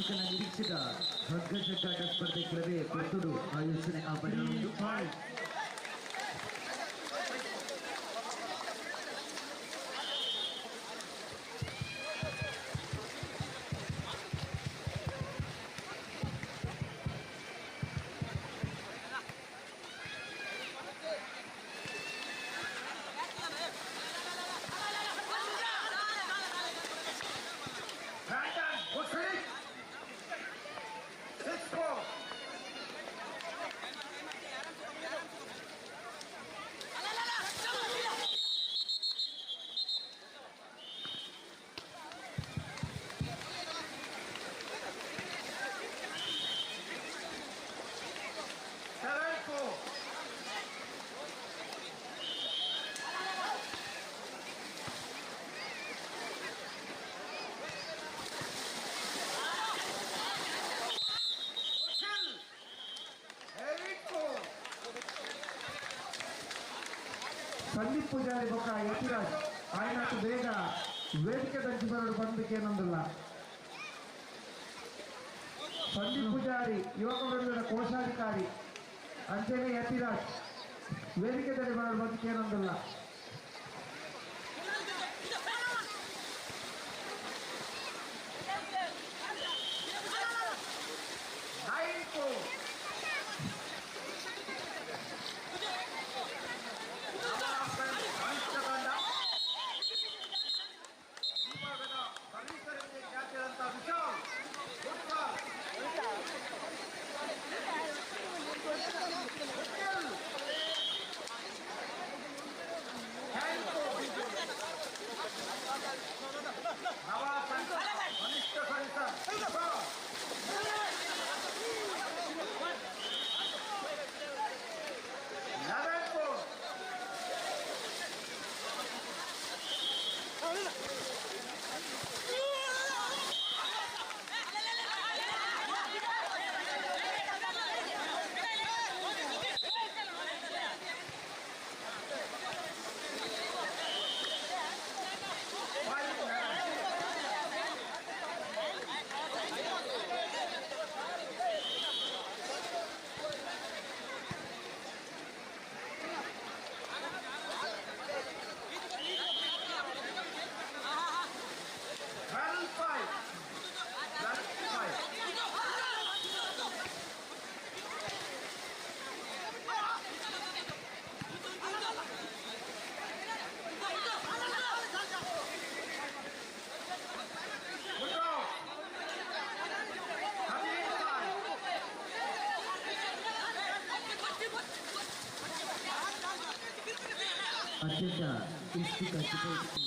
ಇದನ್ನ ನಿರೀಕ್ಷಿತ ಹಗ್ಗ ಜಗ್ಗಾಟ ಸ್ಪರ್ಧೆ ಕೆಲವೇ ಪೊರ್ತುಡು ಆಯೋಜನೆ ಆಪಡೆಯುಂಡು. ಸಂದೀಪ್ ಪೂಜಾರಿ ಬೊಕ್ಕ ಯತಿರಾಜ್ ಆಯ್ನಾಥ ಬೇಗ ವೇದಿಕೆ ದಂಚಿ ಬರಡು ಬಂದಕ್ಕೇನೊಂದಿಲ್ಲ. ಸಂದೀಪ್ ಪೂಜಾರಿ ಯುವಕ ವೃಂದದ ಕೋಶಾಧಿಕಾರಿ ಅಂಚನೆ ಯತಿರಾಜ್ ವೇದಿಕೆ ದಲ್ಲಿ ಬರಡು ಬಂದಕ್ಕೇನೊಂದಿಲ್ಲ. ಅತ್ಯಂತ ಉತ್ಸುಕ ಚಿತ್ರಕ್ಕೆ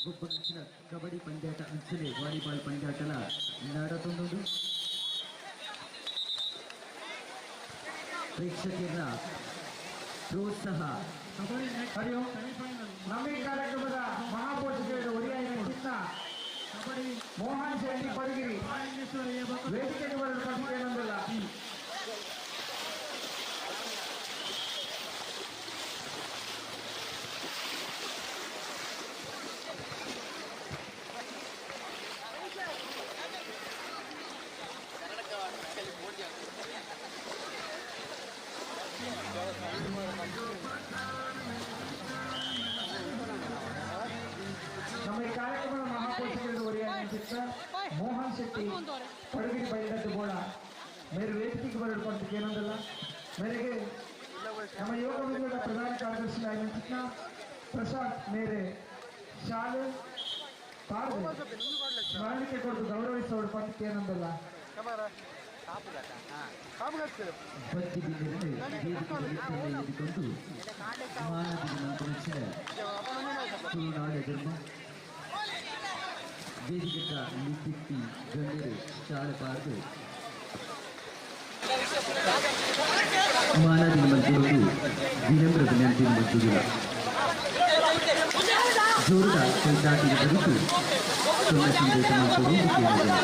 ಗೊಬ್ಬರ ಕಬಡ್ಡಿ ಪಂದ್ಯಾಟ ಅಂಚನೆ ವಾಲಿಬಾಲ್ ಪಂದ್ಯಾಟಲ ನಡತೊಂದು ಪ್ರೇಕ್ಷಕರ ಪ್ರೋತ್ಸಾಹ. ನಮ್ಮ ಈ ಕಾರ್ಯಕ್ರಮದ ಮಹಾಪೋಷಕರು ಒರಿಯಾಯಿನ ಚಿನ್ನ ಮೋಹನ್ ಶೆಟ್ಟಿ ಪಡಗಿರಿ ವೇದಿಕೆಗೆ ಬರಲು ಪಂದ್ಯನೊಂದಲ್ಲ. ನಮ್ಮ ಈ ಕಾರ್ಯಕ್ರಮದ ಮಹಾಪೋಷಕರು ಒರಿಯಾಯಿನ ಚಿತ್ರ ಮೋಹನ್ ಶೆಟ್ಟಿ ಪಡಗಿರಿ ಬೈಲದ್ದು ಬೋಳ ಮೇರೆ ವೇದಿಕೆಗೆ ಬರಲು ಪಂದ್ಯನೊಂದಲ್ಲ. ಮೇರೆಗೆ ನಮ್ಮ ಯುವಕ ವೃಂದದ ಪ್ರಧಾನ ಕಾರ್ಯದರ್ಶಿ ಆಗಿನ ಪ್ರಸಾದ್ ಮೇರೆ ಶಾಲೆ ಪಾರ್ವೆ ಸ್ಮರಣಿಕೆ ಕೊಟ್ಟು ಗೌರವಿಸುವ ಪಂದ್ಯನೊಂದಲ್ಲ. ಬತ್ತಿ ಬಿದ್ದಿರದೆ ವೇದಿಕೆಗೆ ಎತ್ತಿಕೊಂಡು ಮಾನವಿಗೆ ಮಂತ್ರಿಸಿದ ತುಳುನಾಡ ಧರ್ಮ ವೇದಿಕೆಯ ಲಿಪಿಟ್ಟಿ ಗಣ್ಯರು ಶಾಲೆ ಪಾರ್ದು ಮಾನವಿನ ಮಂತ್ರಿಗಳು ವಿನಮ್ರ ವಿನಂತಿ ಮಂತ್ರಿಗಳ ಜೋರದ ಕೈತಾಟಿಗೆ ಬರೆದು ಸೊನ್ನೆ ಸಂದೇಶ ಮಂತ್ರಿಗಳು ಕೇಳಿದರು.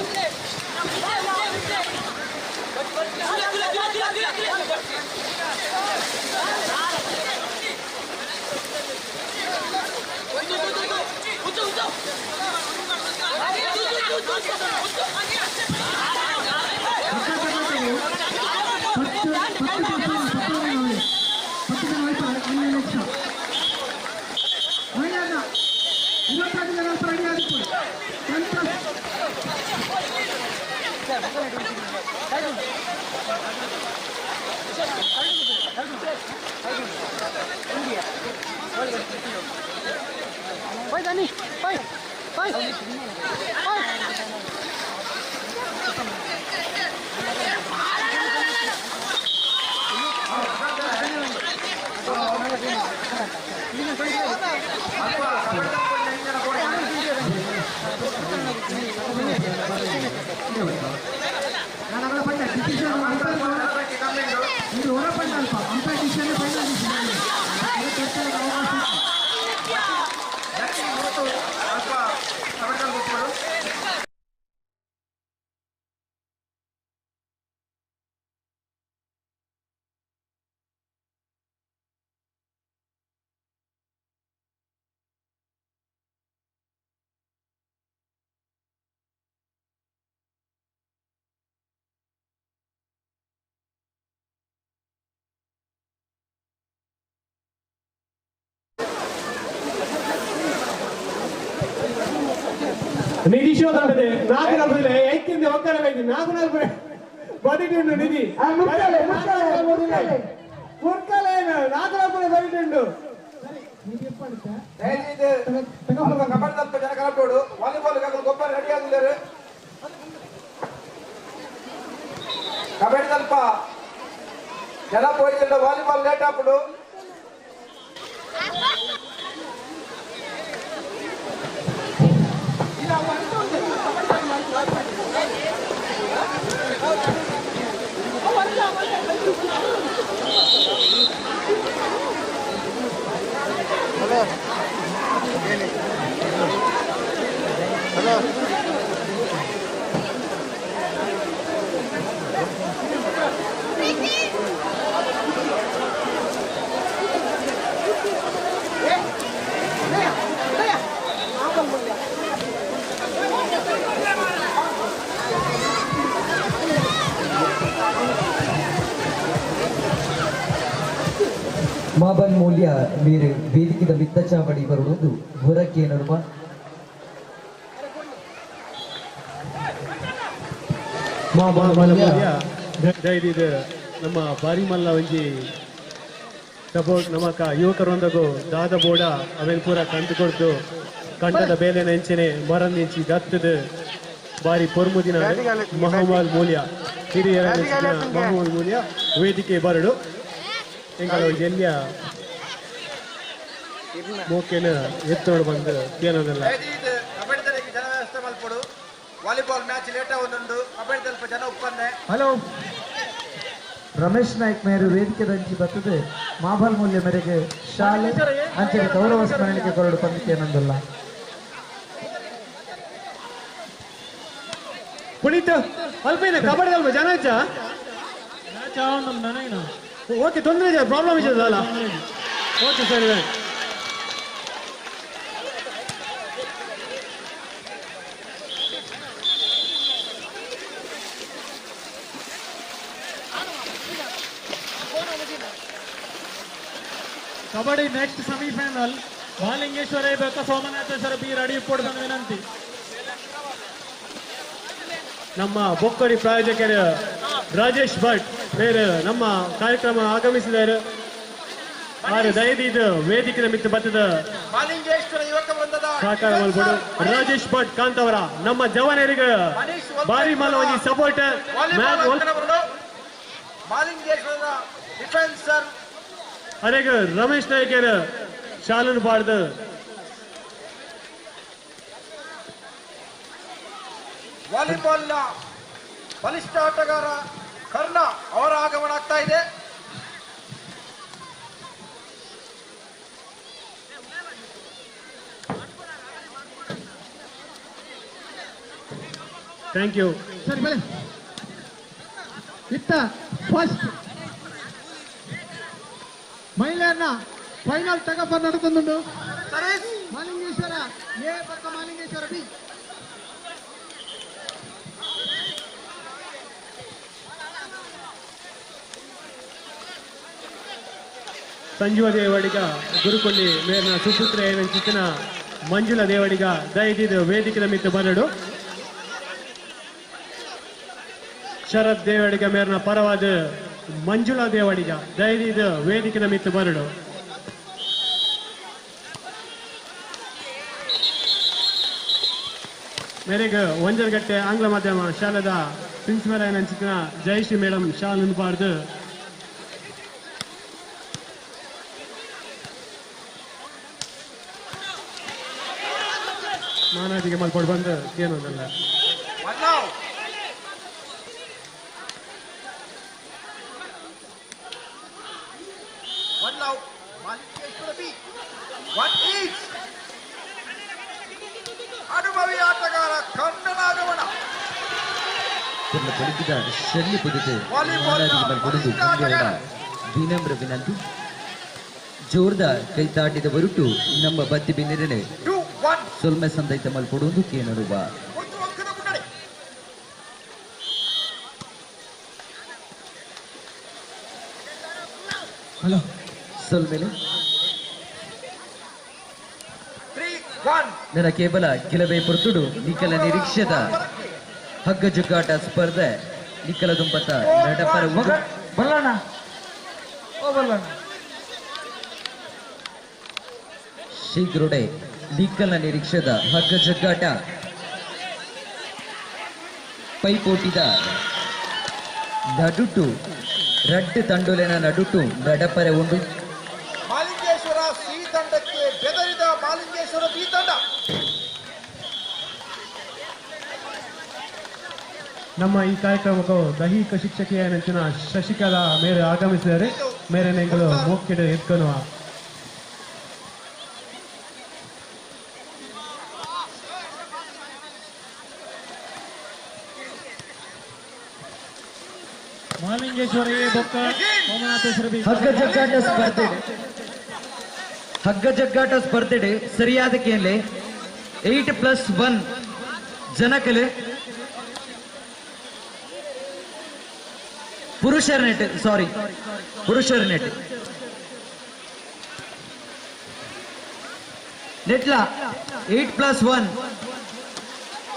ನಿಧಿ ಶೋಧನೆ ನಾಗನಪುರ ಐಕ್ಯಂದ ಒಕ್ಕರ ಬೇಕು ನಾಗನಪುರ ಬದಿಟುಂಡು ನಿಧಿ ಮುರ್ಕಲೆ ನಾಗನಪುರ ಬದಿಟುಂಡು ಕಬಡ್ಡಿ ಜನ ಕಲಪೋಡು ವಾಲಿಬಾಲ್ ಗೊಬ್ಬರ ರೆಡಿ ಆಗಿದ್ದಾರೆ. ಕಬಡ್ಡಿ ಸ್ವಲ್ಪ ಜನ ಹೋಯ್ತಿಲ್ಲ, ವಾಲಿಬಾಲ್ ಲೇಟ್ ಹಾಕ್ಬಿಡು. ಹಲೋ ಹಲೋ ಮಾಬನ್ ಮೂಲ್ಯ ಮೇರೆ ವೇದಿಕೆದ ಮಿತ್ತ ಚಾವಡಿ ಬರುವುದು ಹೊರಕ್ಕೆ ನಡುವ ಮಾಬನ್ ಮೂಲ್ಯ ದಯದಿದ ನಮ್ಮ ಬಾರಿಮಲ್ಲ ಒಂಜಿ ಸಪೋರ್ಟ್ ನಮಕ ಯುವಕರೊಂದಗು ದಾದ ಬೋಡ ಅವೆನ್ ಪೂರ ಕಂತು ಕೊಡ್ದು ಕಂಡದ ಬೇಲೆ ನೆಂಚನೆ ಮರಂದಿಂಚಿ ದತ್ತದ ಬಾರಿ ಪೊರ್ಮುದಿನ ಮಹಮಾಲ್ ಮೂಲ್ಯ ಹಿರಿಯರ ಮಹಮಾಲ್ ಮೂಲ್ಯ ವೇದಿಕೆ ಬರಡು ಎಂಕಲ ಎಲ್ಲಿಯ ಮೋಕೆನ ಎತ್ತೋಡು ಬಂದು ಏನದಲ್ಲ ಕಬಡ್ಡಿ ಜನ ವ್ಯವಸ್ಥೆ ಮಲ್ಪಡು ವಾಲಿಬಾಲ್ ಮ್ಯಾಚ್ ಲೇಟ್ ಆವೊಂದುಂಡು ಕಬಡ್ಡಿ ತಲ್ಪ ಜನ ಉಪ್ಪನ್ನೆ. ಹಲೋ ರಮೇಶ್ ನಾಯ್ಕ್ ಮೇರು ವೇದಿಕೆ ದಂಚಿ ಬರ್ತದೆ ಮಾಬಲ್ ಮೂಲ್ಯ ಮೇರೆಗೆ ಶಾಲೆ ಅಂಚೆ ಗೌರವ ಸ್ಮರಣಿಕೆ ಕೊರಡು ಪಂದಿಕೆ ನಂದಲ್ಲ. ಪುನೀತ್ ಅಲ್ಪ ಇದೆ ಕಬಡ್ಡಿ ಅಲ್ಪ ಜನ ಇಚ್ಚ ಓಕೆ ತೊಂದರೆ ಇದೆ ಪ್ರಾಬ್ಲಮ್ ಇದೆ ಅಲ್ಲ ಓಕೆ ಸರಿ. ಕಬಡ್ಡಿ ನೆಕ್ಸ್ಟ್ ಸೆಮಿಫೈನಲ್ ಮಹಾಲಿಂಗೇಶ್ವರ ಬೇಕಾ ಸೋಮನಾಥೇಶ್ವರ ಬಿ ರೆಡಿ ಇಪ್ಪೊಡು ವಿನಂತಿ. ನಮ್ಮ ಬೊಕ್ಕಡಿ ಪ್ರಾಯೋಜಕರು ರಾಜೇಶ್ ಭಟ್ ಬೇರೆ ನಮ್ಮ ಕಾರ್ಯಕ್ರಮ ಆಗಮಿಸಿದ್ದಾರೆ. ಆರು ದಯದೀದು ವೇದಿಕೆ ಮಿತ್ತು ಬತ್ತದ ಸಹಕಾರ ಮಲ್ಪಡು ರಾಜೇಶ್ ಭಟ್ ಕಾಂತವರ ನಮ್ಮ ಜವನರಿಗೆ ಭಾರಿ ಮಲವಾಗಿ ಸಪೋರ್ಟ್. ಅರೇಗ ರಮೇಶ್ ನಾಯ್ಕರ್ ಶಾಲನ್ ಬಾಡ್ದು ವಾಲಿಬಾಲ್ನ ಬಲಿಷ್ಠ ಆಟಗಾರ ಕರ್ಣ ಅವರ ಆಗಮನ ಆಗ್ತಾ ಇದೆ. Thank you. ಸರಿ ಬಲೆ ಇತ್ತ ಫಸ್ಟ್ ಮಹಿಳೆಯನ್ನ ಫೈನಲ್ ತಗಪ್ಪ ನಡ್ಕೊಂಡು ಮಾಲಿಂಗೇಶ್ವರ ಎ ಪಕ್ಕ ಮಾಲಿಂಗೇಶ್ವರ ಬಿ. ಸಂಜೀವ ದೇವಡಿಗ ಗುರುಕೊಲ್ಲಿ ಮೇಲಿನ ಸುಪುತ್ರ ಚಿತ್ತಿನ ಮಂಜುಳ ದೇವಡಿಗ ದಯದಿದ್ದು ವೇದಿಕೆ ಮಿತ್ತು ಬರಡು. ಶರತ್ ದೇವಡಿಗ ಮೇಲಿನ ಪರವಾದ ಮಂಜುಳಾ ದೇವಡಿಗ ದಯದಿದ್ದು ವೇದಿಕೆ ಮಿತ್ತು ಬರಡು. ಮೇರೆಗೆ ಒಂಜರ್ಗಟ್ಟೆ ಆಂಗ್ಲ ಮಾಧ್ಯಮ ಶಾಲೆದ ಪ್ರಿನ್ಸಿಪಲ್ ಚಿತ್ತಿನ ಜಯಶ್ರೀ ಮೇಡಮ್ ಶಾಲೆ ಬಾರ್ದು ಮಾನಾದಿಗೆ ಮಲ್ಪಡು ಬಂದು ಏನೊಂದಲ್ಲ. ಅನುಭವಿ ಆಟಗಾರ ಕರ್ಣನಾಗಮನ ಪಡಿಸಿದ ಶೆಲ್ಲಿ ಕುದಿತು ಮಾನಾದಿಗೆ ಮಲ್ಪಡುವುದು ವಿನಮ್ರ ವಿನಂತಿ. ಜೋರ್ದ ಕೈ ತಾಟಿದ ಹೊರಟು ನಮ್ಮ ಬತ್ತಿ ಬಿನ್ನಿರನೆ ಸೊಲ್ಮೆ ಸಂದೈತ ಮಲ್ಪಡುವುದು ಕೇನರುವ. ಹಲೋ ಸೊಲ್ಮೆಲೆ ನನ್ನ ಕೇವಲ ಕೆಲವೇ ಪುರ್ತುಡು ನಿಖಲ ನಿರೀಕ್ಷೆದ ಹಗ್ಗ ಜುಗ್ಗಾಟ ಸ್ಪರ್ಧೆ ನಿಖಲ ದುಂಪತ ನಡಪರ ಬಲ್ಲಣ್ಣ ಓ ಬಲ್ಲಣ್ಣ ಶೀಘ್ರೊಡೆ ನಿಖಲ ನಿರೀಕ್ಷೆದ ಹಗ್ಗ ಜಗ್ಗಾಟ ಪೈಪೋಟಿದ ನಡುಟು ರಡ್ಡು ತಂಡೋಲೆನ ನಡುಟು ನಡಪರೆ ಉಂಡು. ಮಾಲಿಂಗೇಶ್ವರ ಸಿ ತಂಡಕ್ಕೆ ಬೆದರಿದ ಮಾಲಿಂಗೇಶ್ವರ ಬಿ ತಂಡ. ನಮ್ಮ ಈ ಕಾರ್ಯಕ್ರಮಕ್ಕೂ ದೈಹಿಕ ಶಿಕ್ಷಕಿಯ ನೆಂಚಿನ ಶಶಿಕಲಾ ಮೇರೆ ಆಗಮಿಸಿದರೆ ಮೇರೆ ನೆಂಗಳು ಮೋಕ್ಕಿಡ ಎತ್ಕೊನುವ. ಮಹಾಲಿಂಗೇಶ್ವರ ಎ ಬೊಕ್ಕ ಸೋಮನಾಥೇಶ್ವರ ಬಿ. ಹಗ್ಗ ಜಗ್ಗಾಟ ಸ್ಪರ್ಧೆ ಹಗ್ಗ ಜಗ್ಗಾಟ ಸ್ಪರ್ಧೆ ಸರಿಯಾದ ಕೇಳಿ 8+1 ಜನಕಲೆ ಪುರುಷರ ನೆಟ್ ಸಾರಿ ಪುರುಷರ ನೆಟ್ ನೆಟ್ಲ 8+1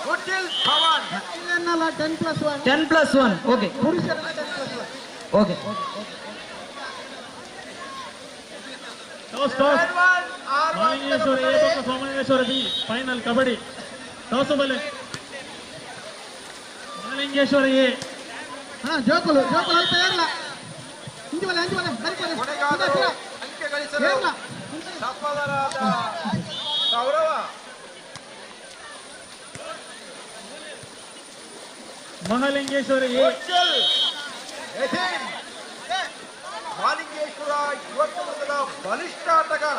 10+1 10+1 ಓಕೆ ಪುರುಷರ 10+1 okay. Toss toss Mahalingeshwara A ಬೊಕ್ಕ Somanatheshwara B final kabaddi toss ಬಲೆ ಮಹಾಲಿಂಗೇಶ್ವರ ಎ. ಹಾ ಜೋಕುಲು ಜೋಕುಲು ಅಲ್ಪ ಏರ್ಲ ಇಂಜಿ ಬಲೆ ಅಂಜಿ ಬಲೆ ಬರಿ ಬಲೆ ಕೊನೆಗಾದರು ಅಂಕೆ ಗಳಿಸಲು ಏರ್ಲ ಸಫಲರಾದ ಸೌರವ ಮಹಾಲಿಂಗೇಶ್ವರ ಎ ಮಹಾಲಿಂಗೇಶ್ವರ ಯುವಕ ವೃಂದದ ಬಲಿಷ್ಠ ಆಟಗಾರ.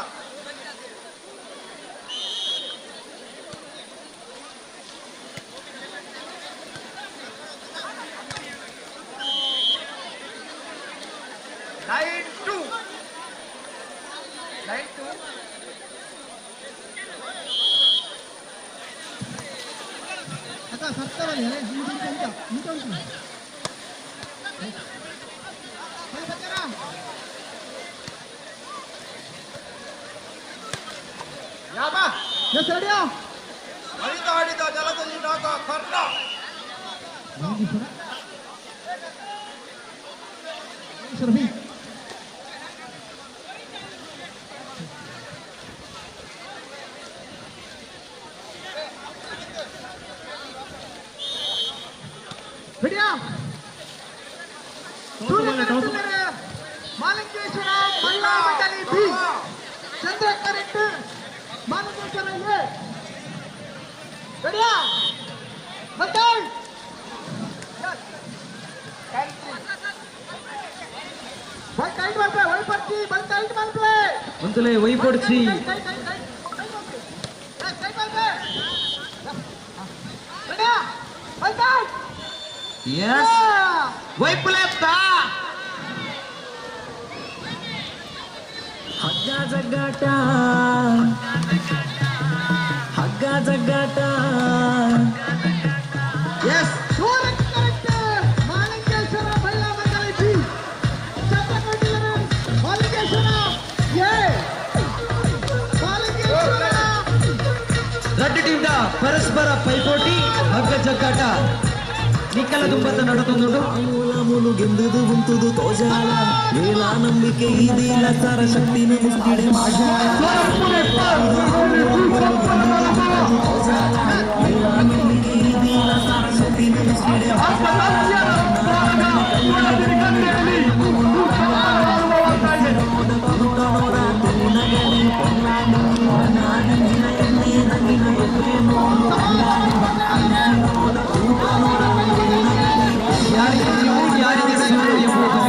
Nine two 9-2. ಅಕ್ಕ ಸತ್ತವಲ್ಲಿ ಅರೆ ಇಂತ ಇಂತ ಇಂತ ಯಾಬ ಎಸ್ ರೆಡಿಯಾ ಹರಿದಾಡಿದ ಜಲದಲ್ಲಿ ನಾಗ ಕರ್ಣ. ಬಿ ರೆಡಿಯಾ Mahalingeshwara Mahila Mandali B Chandra correct Mahalingeshwara A ರೆಡಿಯಾ ಮತ್ತೆ ಬಲ್ ಟೈಟ್ ಮಾಡ್ಪ್ಲೆ ಒಳ್ ಪರ್ಚಿ ಬಲ್ ಟೈಟ್ ಮಾಡ್ಪ್ಲೆ ಒಂದುಲೆ ವೈಪೊಡ್ಚಿ ರೆಡಿಯಾ ಬಲ್ ಟೈಟ್ ಎಸ್ ವೈಪುಲೆತ್ತ ಹಗ್ಗ ಜಗ್ಗಾಟ ಹಗ್ಗ ಜಗ್ಗಾಟ yes Suraj correct Mahalingeshwara Mahila Mandali B Chandra Kateel Mahalingeshwara A Mahalingeshwara ರಡ್ಡು ಟೀಮ್ ಪರಸ್ಪರ ಪೈಪೋಟಿ ಹಗ್ಗ ಜಗ್ಗಾಟ ನಿಕ್ಕಲ ದುಂಬತ್ತ ನಡತೊಂದುಂಡು ಮೂಲ ಗೆಂದುದು ಉಂತುದು ತೋಜಾಲ ವೇಲ ನಂಬಿಕೆ ಇದೀಲ ಸರ ಶಕ್ತಿನ ಮುಸ್ತಿಡೆ ಮಾಜಾಲ ನಂಬಿಕೆ ಇದೀಲ ಸರ ಶಕ್ತಿನ ಮುಸ್ತಿಡೆ ಯಾರಿಗೆ ಗೆಲುವು ಯಾರಿಗೆ ಸೋಲು ಎಂಬುದು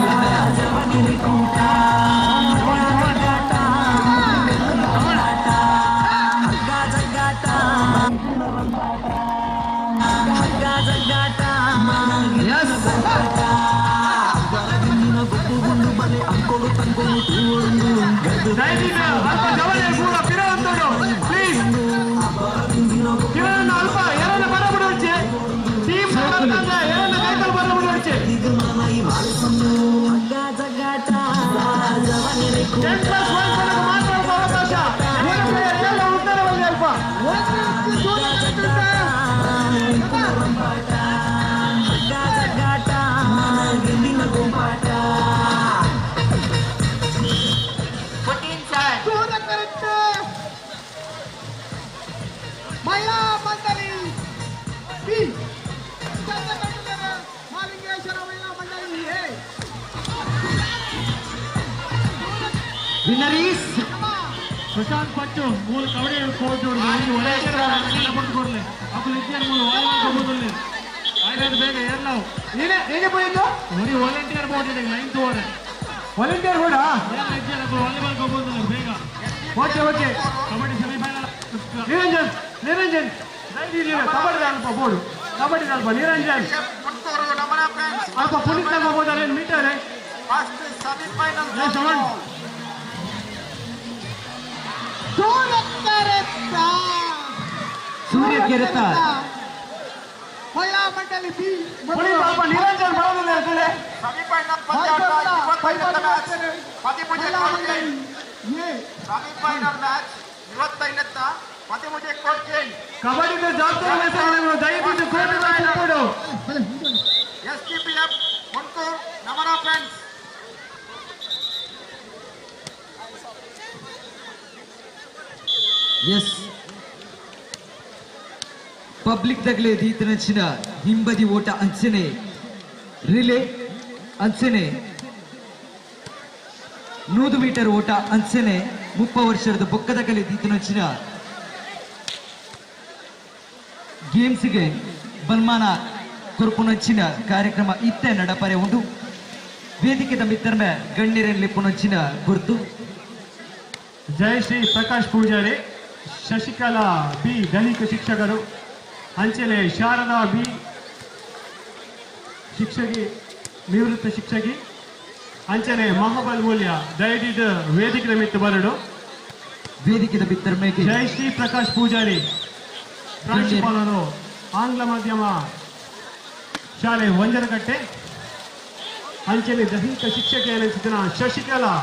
ನಿರ್ಣಯ. ಅಲ್ಪ ಜವಳಿ ಪೂರ ಪಿರವಂತಡು ಪ್ಲೀಸ್ ಕಿರಣ ಅಲ್ಪ ಎರಡ ಬರಬಿಡುವಚ್ಚೆ ಟೀಮ್ ಎರಡ ಕೈಕಲ್ ಬರಬಿಡುವಚ್ಚೆ 10+1 ಕೊಡಕ್ಕೆ ಮಾತ್ರ ಅಲ್ಪ ಅವಕಾಶ. ಎರಡು player ಎಲ್ಲ ಉತ್ತರವಲ್ಲಿ ಅಲ್ಪ. ಸೂರ್ಯ ಕರೆಕ್ಟ್ ಮಹಿಳಾ ಮಂಡಳಿ ಬಿ ಚಂದ್ರ ಕಟೀಲರ ಮಹಾಲಿಂಗೇಶ್ವರ ಮಹಿಳಾ ಮಂಡಳಿ ಎ ವಿನ್ನರ್ is Prashant ಪಚ್ಚು ಮೂಲ ಕಬಡ್ಡಿ ಕೋಚ್ ಕೊಡ್ಲಿ ಅಕುಲು ಇದ್ಯಾರ ಮೂಲ ವಾಲಿಬಾಲ್ ಕೊಬೋದಿಲ್ಲ ಆಯ್ತು ಬೇಗ ಏರ್ಲಾವು ಏನೇ ಏನೇ ಪೋಯಿತು ಒರಿ ವಾಲಂಟಿಯರ್ ಬೋರ್ಡ್ ಇದೆ ನೈನ್ತ್ ಓವರ್ ವಾಲಂಟಿಯರ್ ಬೋರ್ಡಾ ಇದ್ಯಾರ ಅಕುಲು ವಾಲಿಬಾಲ್ ಕೊಬೋದಿಲ್ಲ ಬೇಗ okay okay kabaddi semifinal Niranjan Niranjan kabaddi ಅಲ್ಪ ಬೋರ್ಡು ಕಬಡ್ಡಿ ಅಲ್ಪ ನಿರಂಜನ್ ಅಲ್ಪ ಪುನೀತ್ ಅಲ್ಪ board metre first semifinal seven Surya correct Surya Keretha Mahila Mandali B Puneeth ಅಲ್ಪ ನಿರಂಜನ್ ಬರೋದಿಲ್ಲ ಅಂತೇಳಿ ಸೆಮಿಫೈನಲ್ ಪಂದ್ಯಾಟ 25ನೇ ಮ್ಯಾಚ್ ಪತಿಪೂಜೆ ಮಹಿಳಾ ಮಂಡಳಿ ಎ ಸೆಮಿಫೈನಲ್ ಮ್ಯಾಚ್ 25ನೇ ಪತಿಪೂಜೆ ಕೋರ್ಟ್ ಕಬಡ್ಡಿ ಜವಾಬ್ದಾರಿ ವಹಿಸಿಕೊಳ್ಳಿ ದಯವಿಟ್ಟು ಕೋರ್ಟ್ ಕೊಡು ಎಸ್ಡಿಪಿಎಫ್ ಮುನ್ಕೂರ್ ನಮನ ಫ್ರೆಂಡ್ಸ್ ಎಸ್ ಪಬ್ಲಿಕ್ ತಗಲೆ ದೀತನಂಚಿನ ಹಿಂಬದಿ ಓಟ ಅಂಚನೆ ರಿಲೇ ಅಂಚನೆ 100 ಮೀಟರ್ ಓಟ ಅಂಚನೆ 30 ವರ್ಷದ ಬೊಕ್ಕದ ಕಲೆ ದೀತನೊಂಚಿನ ಗೇಮ್ಸ್ಗೆ ಬಲ್ಮಾನ ಕೊರ್ಪುನಂಚಿನ ಕಾರ್ಯಕ್ರಮ ಇತ್ತೆ ನಡಪರೆ ಉಂಡು. ವೇದಿಕೆದ ಮಿತ್ತರ್ಮೆ ಗಣ್ಯರಲ್ಲಿ ಪುನಂಚಿನ ಗುರ್ತು. ಜಯಶ್ರೀ ಪ್ರಕಾಶ್ ಪೂಜಾರಿ, ಶಶಿಕಲಾ ಬಿ ದೈಹಿಕ ಶಿಕ್ಷಕರು, ಅಂಚನೆ ಶಾರದಾ ಬಿ ಶಿಕ್ಷಕಿ, ನಿವೃತ್ತ ಶಿಕ್ಷಕಿ, ಅಂಚನೆ ಮಹಾಬಲ್ ಮೂಲ್ಯ ದಯದಿದ ವೇದಿಕೆ ಮಿತ್ತು ಬರಡು. ವೇದಿಕೆದ ಮಿತ್ತರ್ಮೆಗೆ ಜಯಶ್ರೀ ಪ್ರಕಾಶ್ ಪೂಜಾರಿ ಪ್ರಾಂಶುಪಾಲರು, ಆಂಗ್ಲ ಮಾಧ್ಯಮ ಶಾಲೆ ವಂಜನಕಟ್ಟೆ, ಅಂಚನೆ ದೈಹಿಕ ಶಿಕ್ಷಕಿ ಅನಿಸಿದ ಶಶಿಕಲಾ.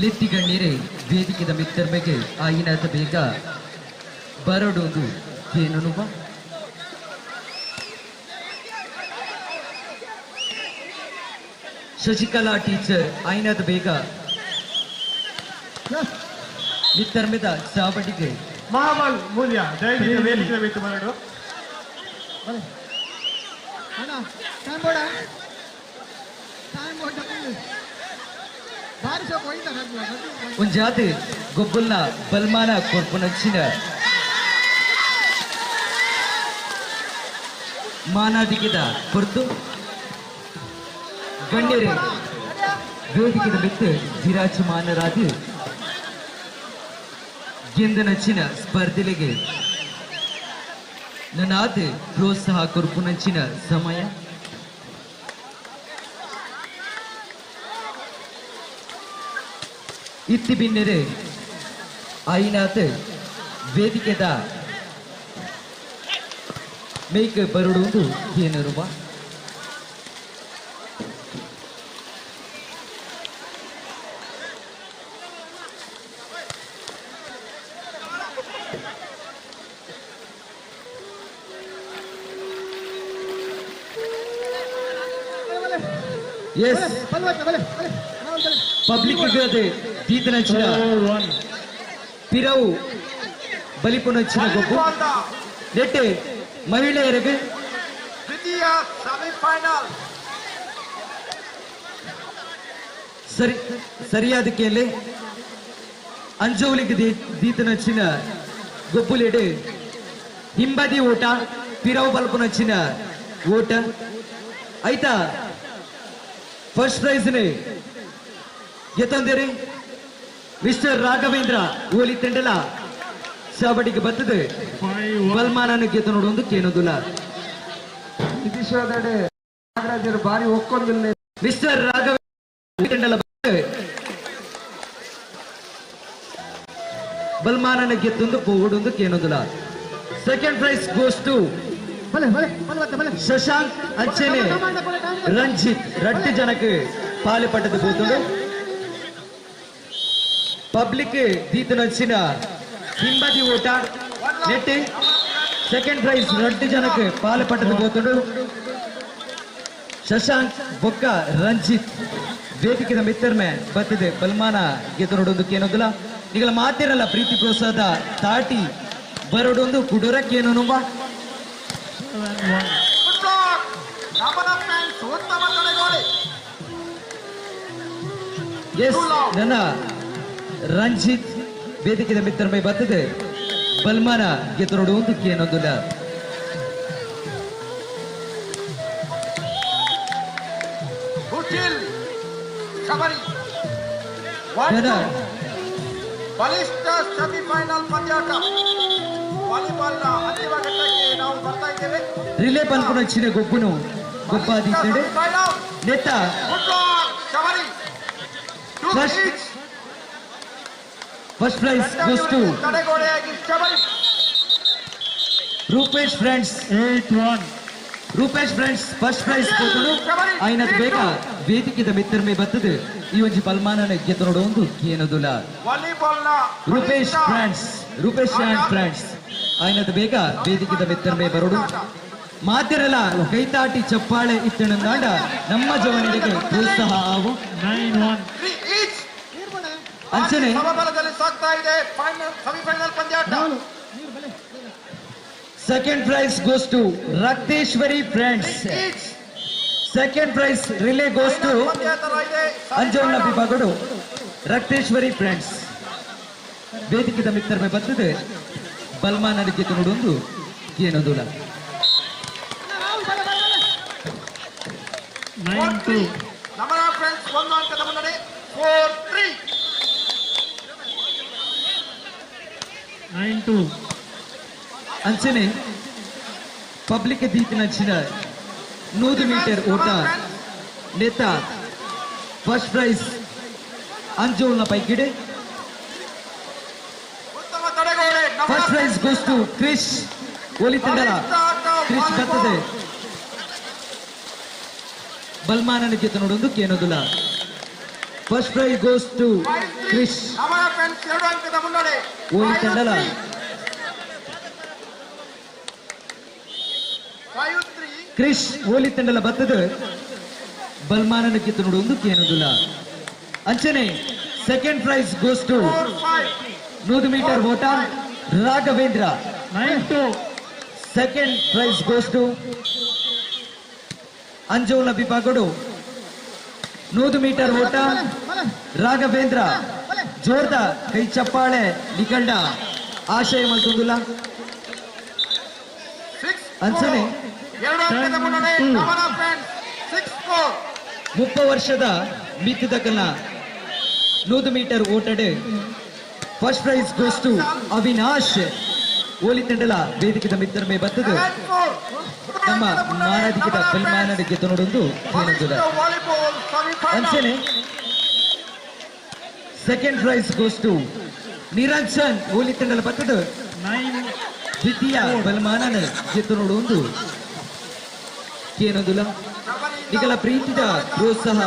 ಲೆತ್ತಿಗಣ್ಣೀರೆ ವೇದಿಕೆದ ಮಿತ್ತರ್ಮೆಗೆ ಆಯಿನಾದ ಬೇಗ ಬರಡೊಂದು ಏನನುವ. ಶಶಿಕಲಾ ಟೀಚರ್ ಆಯಿನಾದ ಬೇಗ ಮಿತ್ತರ್ಮೆದ ಚಾವಡಿಗೆ. ಮಹಾಬಲ್ ಮೂಲ್ಯ ದಯವಿಟ್ಟು ವೇದಿಕೆ ಮಿತ್ತು ಬರಡು. ಒಂಜಾತಿ ಗೊಬ್ಬುಲ್ನ ಬಲ್ಮಾನ ಕೊರ್ಪುನಂಚಿನ ಮಾನಾದಿಗೆದ ಹೊರತು ಗಣ್ಯರೇ ವೇದಿಕೆದ ಮಿತ್ತು ವಿರಾಜಮಾನರಾದ ಗೆಂದನಂಚಿನ ಸ್ಪರ್ಧೆಲೆಗೆ ನನ್ನಾದ ಪ್ರೋತ್ಸಾಹ ಕೊರ್ಪುನಂಚಿನ ಸಮಯ. ಇತ್ತಿ ಬಿನ್ನೆರೆ ಆಯಿನಾತ್ ವೇದಿಕೆದ ಮೇಕ್ ಬರುಡುಂದು ಏನರುವ. ಎಸ್ ಪಬ್ಲಿಕ್ ದೀತನಂಚಿನ ಪಿರವು ಬಲಿಪುನಂಚಿನ ಗೊಬ್ಬು ನೆಟ್ಟೆ ಮಹಿಳೆಯರಿಗೆ ದ್ವಿತೀಯ ಸೆಮಿಫೈನಲ್. ಸರಿ ಸರಿಯಾದ ಕೇಳಿ ಅಂಜೋಲಿಗೆ ದೀತನಂಚಿನ ಗೊಬ್ಬುಲೆಡೆ ಹಿಂಬದಿ ಓಟ ಪಿರವು ಬಲ್ಪುನಂಚಿನ ಓಟ ಆಯ್ತಾ. ಫಸ್ಟ್ ಪ್ರೈಸ್ ಎತ್ತಂದೇರಿ ಮಿಸ್ಟರ್ ರಾಘವೇಂದ್ರ ಓಲಿ ತಂಡಲ ಚಾವಡಿಗೆ ಬರ್ತದೆ ಬಲ್ಮಾನನ್ನು ಗೆದ್ದು ನೋಡುವುದು ಕೇನೋದಿಲ್ಲ. ನಾಗರಾಜರು ಬಾರಿ ಒಕ್ಕೊಂದಿಲ್ಲ. ಮಿಸ್ಟರ್ ರಾಘವೇಂದ್ರ ತಂಡಲ ಬಲ್ಮಾನನ ಗೆದ್ದೊಂದು ಪೋಗುಡೊಂದು ಕೇನೋದಿಲ್ಲ. Second prize goes to Shashank ಅಂಚನೆ ರಂಜಿತ್ ರಟ್ಟು ಜನಕ್ಕೆ ಪಾಲು ಪಟ್ಟದ ಹೋತುಂಡು. ಪಬ್ಲಿಕ್ ದೀತನಂಚಿನ ಹಿಂಬದಿ ಓಟ ನೆಟ್ಟಿ ಸೆಕೆಂಡ್ ಪ್ರೈಸ್ ರಟ್ಟು ಜನಕ್ಕೆ ಪಾಲು ಪಟ್ಟದ ಹೋತುಂಡು. ಶಶಾಂಕ್ ಬೊಕ್ಕ ರಂಜಿತ್ ವೇದಿಕೆದ ಮಿತ್ತರ್ಮೆ ಬತ್ತದೆ ಬಲ್ಮಾನ ಗೆದ್ದು ನೋಡೋದಕ್ಕೆ ಏನೋದಿಲ್ಲ. ಈಗಲ ಮಾತಿರಲ್ಲ ಪ್ರೀತಿ ಪ್ರೋತ್ಸಾಹದ ತಾಟಿ ಬರೋಡೊಂದು ಕುಡೋರಕ್ಕೇನೋ. ಎಸ್ ನನ್ನ ರಂಜಿತ್ ವೇದಿಕೆದ ಮಿತ್ರಮೈ ಬರ್ತದೆ ಬಲ್ಮಾನ ಗೆದ್ದು ನೋಡುವುದಕ್ಕೆ ಏನೊಂದಿಲ್ಲ. ಬಲಿಷ್ಠ ಸೆಮಿಫೈನಲ್ ಪಂದ್ಯಾಟ ವಾಲಿಬಾಲ್ನ ಅಂತಿಮ ಘಟ್ಟಕ್ಕೆ ನಾವು ಬರ್ತಾ ಇದ್ದೇವೆ. ರಿಲೇ ಪಲ್ಪುನಂಚಿನ ಗೊಬ್ಬುನು ಗೊಬ್ಬಾದಿತ್ತಡೆ ನೆತ್ತ ಫಸ್ಟ್ ಪ್ರೈಸ್ ಗೋಸ್ ಟು ತಡೆಗೋಡೆಯಾಗಿ Shabari. Rupesh friends 8-1. Rupesh friends first prize ಕೊಟ್ಟಳು. ಆಯ್ನದ ಬೇಗ ವೇದಿಕೆದ ಮಿತ್ರಮೆ ಬರ್ತದೆ ಈ ಒಂಜಿ ಬಲ್ಮಾನನ ಗೆದ್ದು ನೋಡುವುದು ಏನದುಲ. ರೂಪೇಶ್ ಫ್ರೆಂಡ್ಸ್, ರೂಪೇಶ್ ಅಂಡ್ ಫ್ರೆಂಡ್ಸ್ ಆಯ್ನದ ಬೇಗ ವೇದಿಕೆದ ಮಿತ್ರಮೆ ಬರೋಡು. ಮಾತಿರಲ್ಲ ಕೈತಾಟಿ ಚಪ್ಪಾಳೆ ಇತ್ತಣಂದಾಂಡ ನಮ್ಮ ಜವನಿಗೆ ಪ್ರೋತ್ಸಾಹ ಆವು. 9-1. ಅಂಚನೆ ಸಾಗ್ತಾ ಇದೆ ಫೈನಲ್ ಸೆಮಿಫೈನಲ್ ಪಂದ್ಯಾಟ. Second prize goes to Rakteshwari friends. Second prize relay goes to ಅಂಜೋನ ವಿಭಾಗಡು ರಕ್ತೇಶ್ವರಿ ಫ್ರೆಂಡ್ಸ್. ವೇದಿಕೆದ ಮಿತ್ತರ್ಮೆ ಬರ್ತದೆ ಬಲ್ಮಾನ ನುಡೊಂದು ಏನೋದುಲ. 9-2. ನಮನ ಫ್ರೆಂಡ್ಸ್ 1 ಅಂಕದ ಮುನ್ನಡೆ 4-3. 9-2. ಅಂಚನೆ ಪಬ್ಲಿಕ್ ದೀತಿನಂಚಿನ 100 ಮೀಟರ್ ಓಟ ನೇತ ಫಸ್ಟ್ ಪ್ರೈಸ್ ಅಂಜೋಲ್ನ ಪೈಕಿಡೆ. First prize goes to Krish Olitandala. Krish ಬರ್ತದೆ ಬಲ್ಮಾನನ ಗೆದ್ದು ನೋಡೊಂದು ಕೇನೋದುಲ. First prize goes to Krish Olitandala. Krish Olitandala ಬರ್ತದೆ ಬಲ್ಮಾನನ ಗೆದ್ದು ನೋಡೊಂದು ಕೇನೋದುಲ. ಅಂಚನೆ ಸೆಕೆಂಡ್ ಪ್ರೈಸ್ ಗೋಸ್ ಟು 100 metre ಓಟ Raghavendra. 9-2. Second prize goes to ಅಂಜೋಲ ವಿಭಾಗಡು 100 metre ಓಟ ರಾಘವೇಂದ್ರ. ಜೋರ್ದ ಕೈ ಚಪ್ಪಾಳೆ ನಿಗಂಡ ಆಶಯ ಮಲ್ತೊಂದುಲ್ಲ. ಅಂಚನೆ 30 ವರ್ಷದ ಮಿತಿದಕಲ್ನ 100 ಮೀಟರ್ ಓಟಡೆ first prize goes to Avinash Olitandala. ವೇದಿಕೆದ ಮಿತ್ರಮೆ ಬರ್ತದೆ ನಮ್ಮ ಮಾರಾಧಿಕದ ಬಲ್ಮಾನದ ಗೆದ್ದು ನೋಡೊಂದು ಕೇನೊಂದುಲ. ಅಂಚನೆ second prize goes to Niranjan Olitandala ಬರ್ತದೆ ದ್ವಿತೀಯ ಬಲ್ಮಾನನ ಗೆದ್ದು ನೋಡೊಂದು ಕೇನೊಂದುಲ. ನಿಗಲ ಪ್ರೀತಿದ ಪ್ರೋತ್ಸಾಹ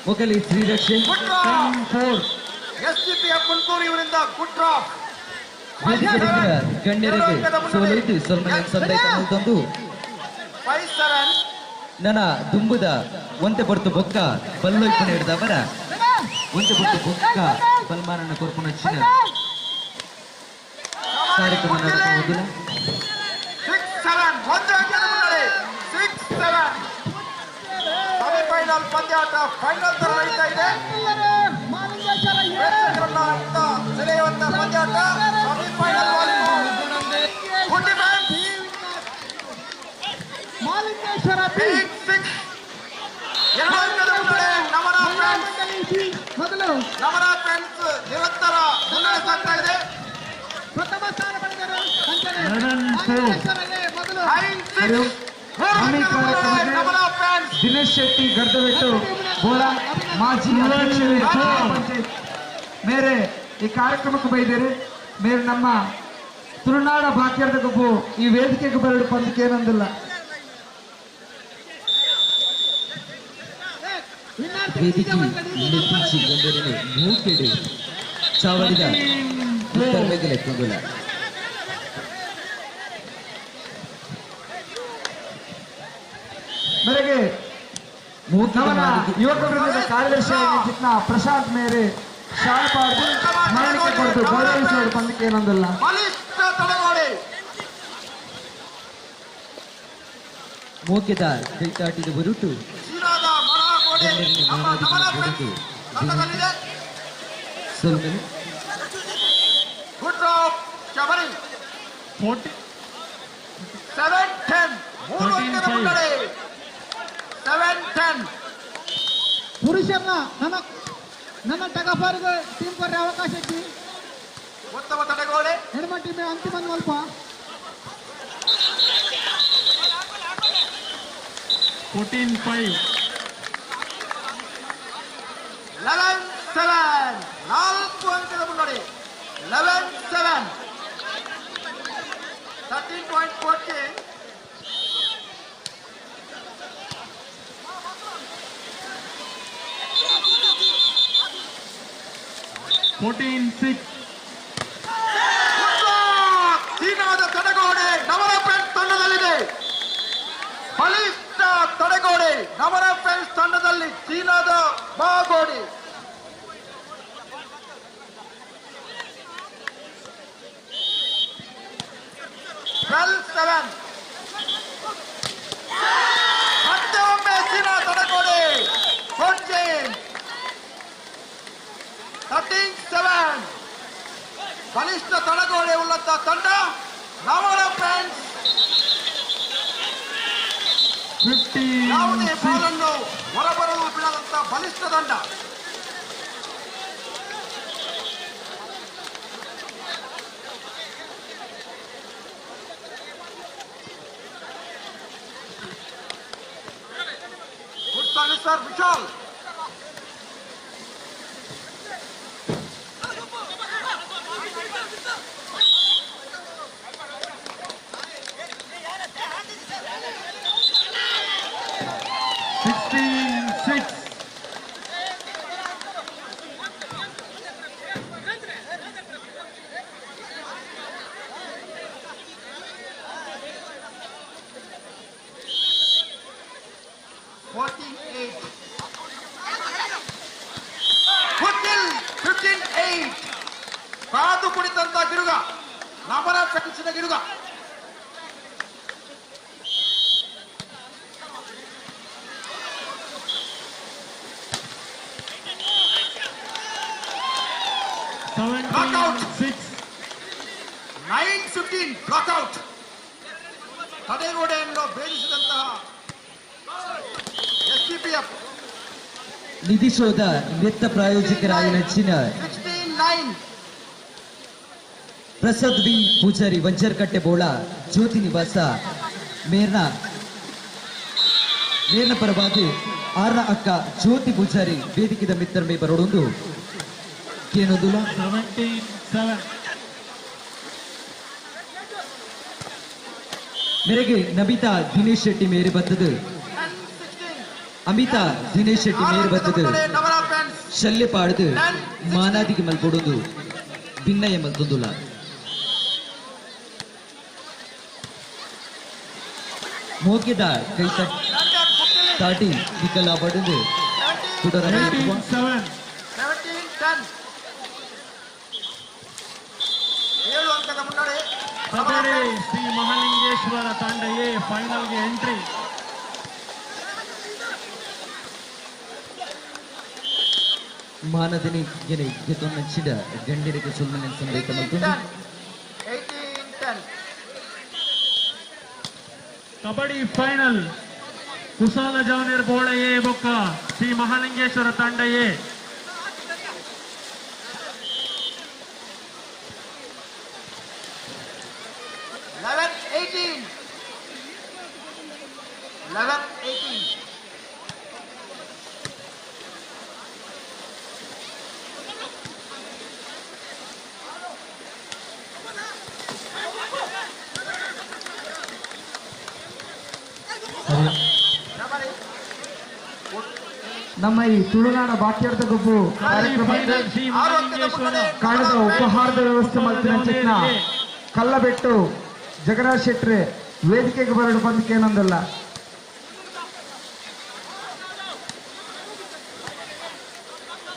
ಮೊಗಲಿ ಶ್ರೀರಕ್ಷೆ. 10-4. ಇವರಿಂದ ಗುಡ್ ಡ್ರಾಪ್. ಗಣ್ಯರಿಗೆ ಸೋಲೈತು ಸೊಲ್ಮನೆ ಸಂದೈತ ತಂದು ನನ್ನ ದುಂಬುದ ಒಂತೆ ಪೊರ್ತು ಬೊಕ್ಕ ಬಲ್ಲೊಯ್ಪುನ ಹಿಡ್ದವರ ಒಂತೆ ಪೊರ್ತು ಬೊಕ್ಕ ಬಲ್ಮಾನನ ಕೊರ್ಪುನ ಚಿನ್ನ ಕಾರ್ಯಕ್ರಮ ನಡೆಸುವುದಿಲ್ಲ. 6-7 ಒಂದು ಅಂಕದ ಮುನ್ನಡೆ. 6-7 ಸೆಮಿಫೈನಲ್ ಪಂದ್ಯಾಟ ಫೈನಲ್ ತರ ನಡೀತಾ ಇದೆ. ಪ್ರೇಕ್ಷಕರನ್ನ ಇತ್ತ ಸೆಳೆಯುವಂತ ಪಂದ್ಯಾಟ semifinal volleyball. Good defence. 8-6 2 ಅಂಕದ ಮುನ್ನಡೆ ನಮನ ಫ್ರೆಂಡ್ಸ್. ನಮನ ಫ್ರೆಂಡ್ಸ್ ನಿರಂತರ ಮುನ್ನಡೆ ಸಾಗ್ತಾ ಇದೆ. ಪ್ರಥಮ ಸ್ಥಾನ ಪಡೆದರು. 9-6 ದಿನೇಶ್ ಶೆಟ್ಟಿ ಗರ್ದಬೆಟ್ಟು ಬೋಳ ಮಾಜಿ ಅಧ್ಯಕ್ಷರು ಪಂಚಾಯತ್ ಮೇರೆ ಈ ಕಾರ್ಯಕ್ರಮಕ್ಕೆ ಬೈದೇರಿ. ಮೇರೆ ನಮ್ಮ ತುಳುನಾಡ ಭಾಗ್ಯದ ಗೊಬ್ಬು ಈ ವೇದಿಕೆಗೆ ಬರಡು ಪಂದಕ್ಕೆ ಏನಂದಿಲ್ಲ. ವೇದಿಕೆ ಲೆಕ್ಕಿಸಿ ಗಂಡರನ್ನು ಮೂಕೆಡೆ ಚಾವಡಿದ ಉತ್ತರಮೆಗೆ ಕೊಂದುಲ. ಮೇರೆಗೆ ಯುವಕ ವೃಂದದ ಕಾರ್ಯದರ್ಶಿ ಚಿತ್ನ ಪ್ರಶಾಂತ್ ಮೇರೆ ಶಾಲ್ಪಾಡ್ದು ಮರಣಿಕೆ ಕೊಟ್ಟು ಗೌರವಿಸುವ ಪಂದಕ್ಕೆ ಏನೊಂದಿಲ್ಲ. ಮೋಕೆದ ಕೈತಾಟಿದ ಬರುಟು ಪುರುಷರನ್ನ ನನ್ನ ನನ್ನ ಟಗಫಾರಿಗೆ ಟೀಮ್ ಕೊರ್ರೆ ಅವಕಾಶ ಇತ್ತು. ಉತ್ತಮ ತಡೆಗೋಡೆ. ಹೆಣ್ಮ ಟೀಮ್ ಅಂತಿಮ ಅಲ್ಪ. 14-5. 11-7 4 ಅಂಕದ ಮುನ್ನಡೆ. 11-7 13.14. 14-6. ಚೀನಾದ ತಡೆಗೋಡೆ ನವರ ಫ್ರೆಂಡ್ಸ್ ತಂಡದಲ್ಲಿದೆ. ಬಲಿಷ್ಠ ತಡೆಗೋಡೆ ನವರ ಫ್ರೆಂಡ್ಸ್ ತಂಡದಲ್ಲಿ ಚೀನಾದ ಬಾಗೋಡಿ. 12-7 ಮತ್ತೆ ಒಮ್ಮೆ 13-7. ಬಲಿಷ್ಠ ತಡಗೋಡೆ ಉಳ್ಳಂತ ತಂಡ ನವರ ಫ್ರೆಂಡ್ಸ್. ಯಾವುದೇ ಬಾಲನ್ನು ಹೊರಬರಲು ಬಿಡದಂತ ಬಲಿಷ್ಠ ತಂಡ. Good service sir Vishal. 16-6. 14-8. Good kill. 15-8. ಕಾದು ಕುಡಿತಂತ ಗಿಡುಗ, ನಮನ ಫ್ರೆಂಡ್ಸಿನ ಗಿಡುಗ. Knockout. 6. 9-15 blockout. ತಡೆಗೋಡೆಯನ್ನು ಭೇದಿಸಿದಂತಹ ಎಸ್ಡಿಪಿಎಫ್. ನಿಧಿಶೋಧ ನೆತ್ತ ಪ್ರಾಯೋಜಕರಾಯಿನಂಚಿನ 16-9. ಪ್ರಸಾದ್ ಬಿ ಪೂಜಾರಿ ವಂಜರ್ಕಟ್ಟೆ ಬೋಳ ಜ್ಯೋತಿ ನಿವಾಸ ಮೇರ್ನ ಮೇರ್ನ ಪರವಾಗಿ ಆರ್ನ ಅಕ್ಕ ಜ್ಯೋತಿ ಪೂಜಾರಿ ವೇದಿಕೆದ ಮಿತ್ರಮೇ ಬರೋಡೊಂದು ಕೇನೊಂದುಲ. 17-7. ಮೇರೆಗೆ ನಬಿತಾ ದಿನೇಶ್ ಶೆಟ್ಟಿ ಮೇರೆ ಬತ್ತದು. ಅಮಿತಾ ದಿನೇಶ್ ಶೆಟ್ಟಿ ಮೇರೆ ಬತ್ತದು. ಶಲ್ಯ ಪಾಡ್ದು ಮಾನಾದಿಗೆ ಮಲ್ಕೊಡೊಂದು ಭಿನ್ನಯ ಮಲ್ತೊಂದುಲ. ಮೋಕೆದ ಕೈ ತಾಟಿ ನಿಕಲ ಬಡದು ಕುಡರ. 17-7. 17-10. 7 ಅಂಕದ ಮುನ್ನಡೆ. ಕಬಡ್ಡಿ ಶ್ರೀ ಮಹಾಲಿಂಗೇಶ್ವರ ತಂಡ ಎ ಫೈನಲ್ಗೆ ಎಂಟ್ರಿ. ಮಾನದಿನಿ ಗೆನೆ ಗೆತೊನ್ನಂಚಿದ ಗಂಡಿರಿಗೆ ಸುಲ್ಮನೆ ಸಂದೇಶ ಮಲ್ತೊಂದು. 18-10. ಕಬಡ್ಡಿ ಫೈನಲ್ ಕುಸಾಲ ಜವನೇರ್ ಬೋಳ ಎ ಬೊಕ್ಕ ಶ್ರೀ ಮಹಾಲಿಂಗೇಶ್ವರ ತಂಡ ಎ. 11-18. 11-18. ನಮ್ಮ ಈ ತುಳುನಾಡ ಬಾಕ್ಯಾರ್ಥ ಗೊಬ್ಬು ಕಾರ್ಯಕ್ರಮಕ್ಕೆ ಕಾಣದ ಉಪಹಾರದ ವ್ಯವಸ್ಥೆ ಮಲ್ತಿನ ಚಿತ್ರ ಕಲ್ಲಬೆಟ್ಟು ಜಗನ್ನಾಥ್ ಶೆಟ್ರೆ ವೇದಿಕೆಗೆ ಬರಡು ಬಂದಕ್ಕೇನೊಂದಲ್ಲ.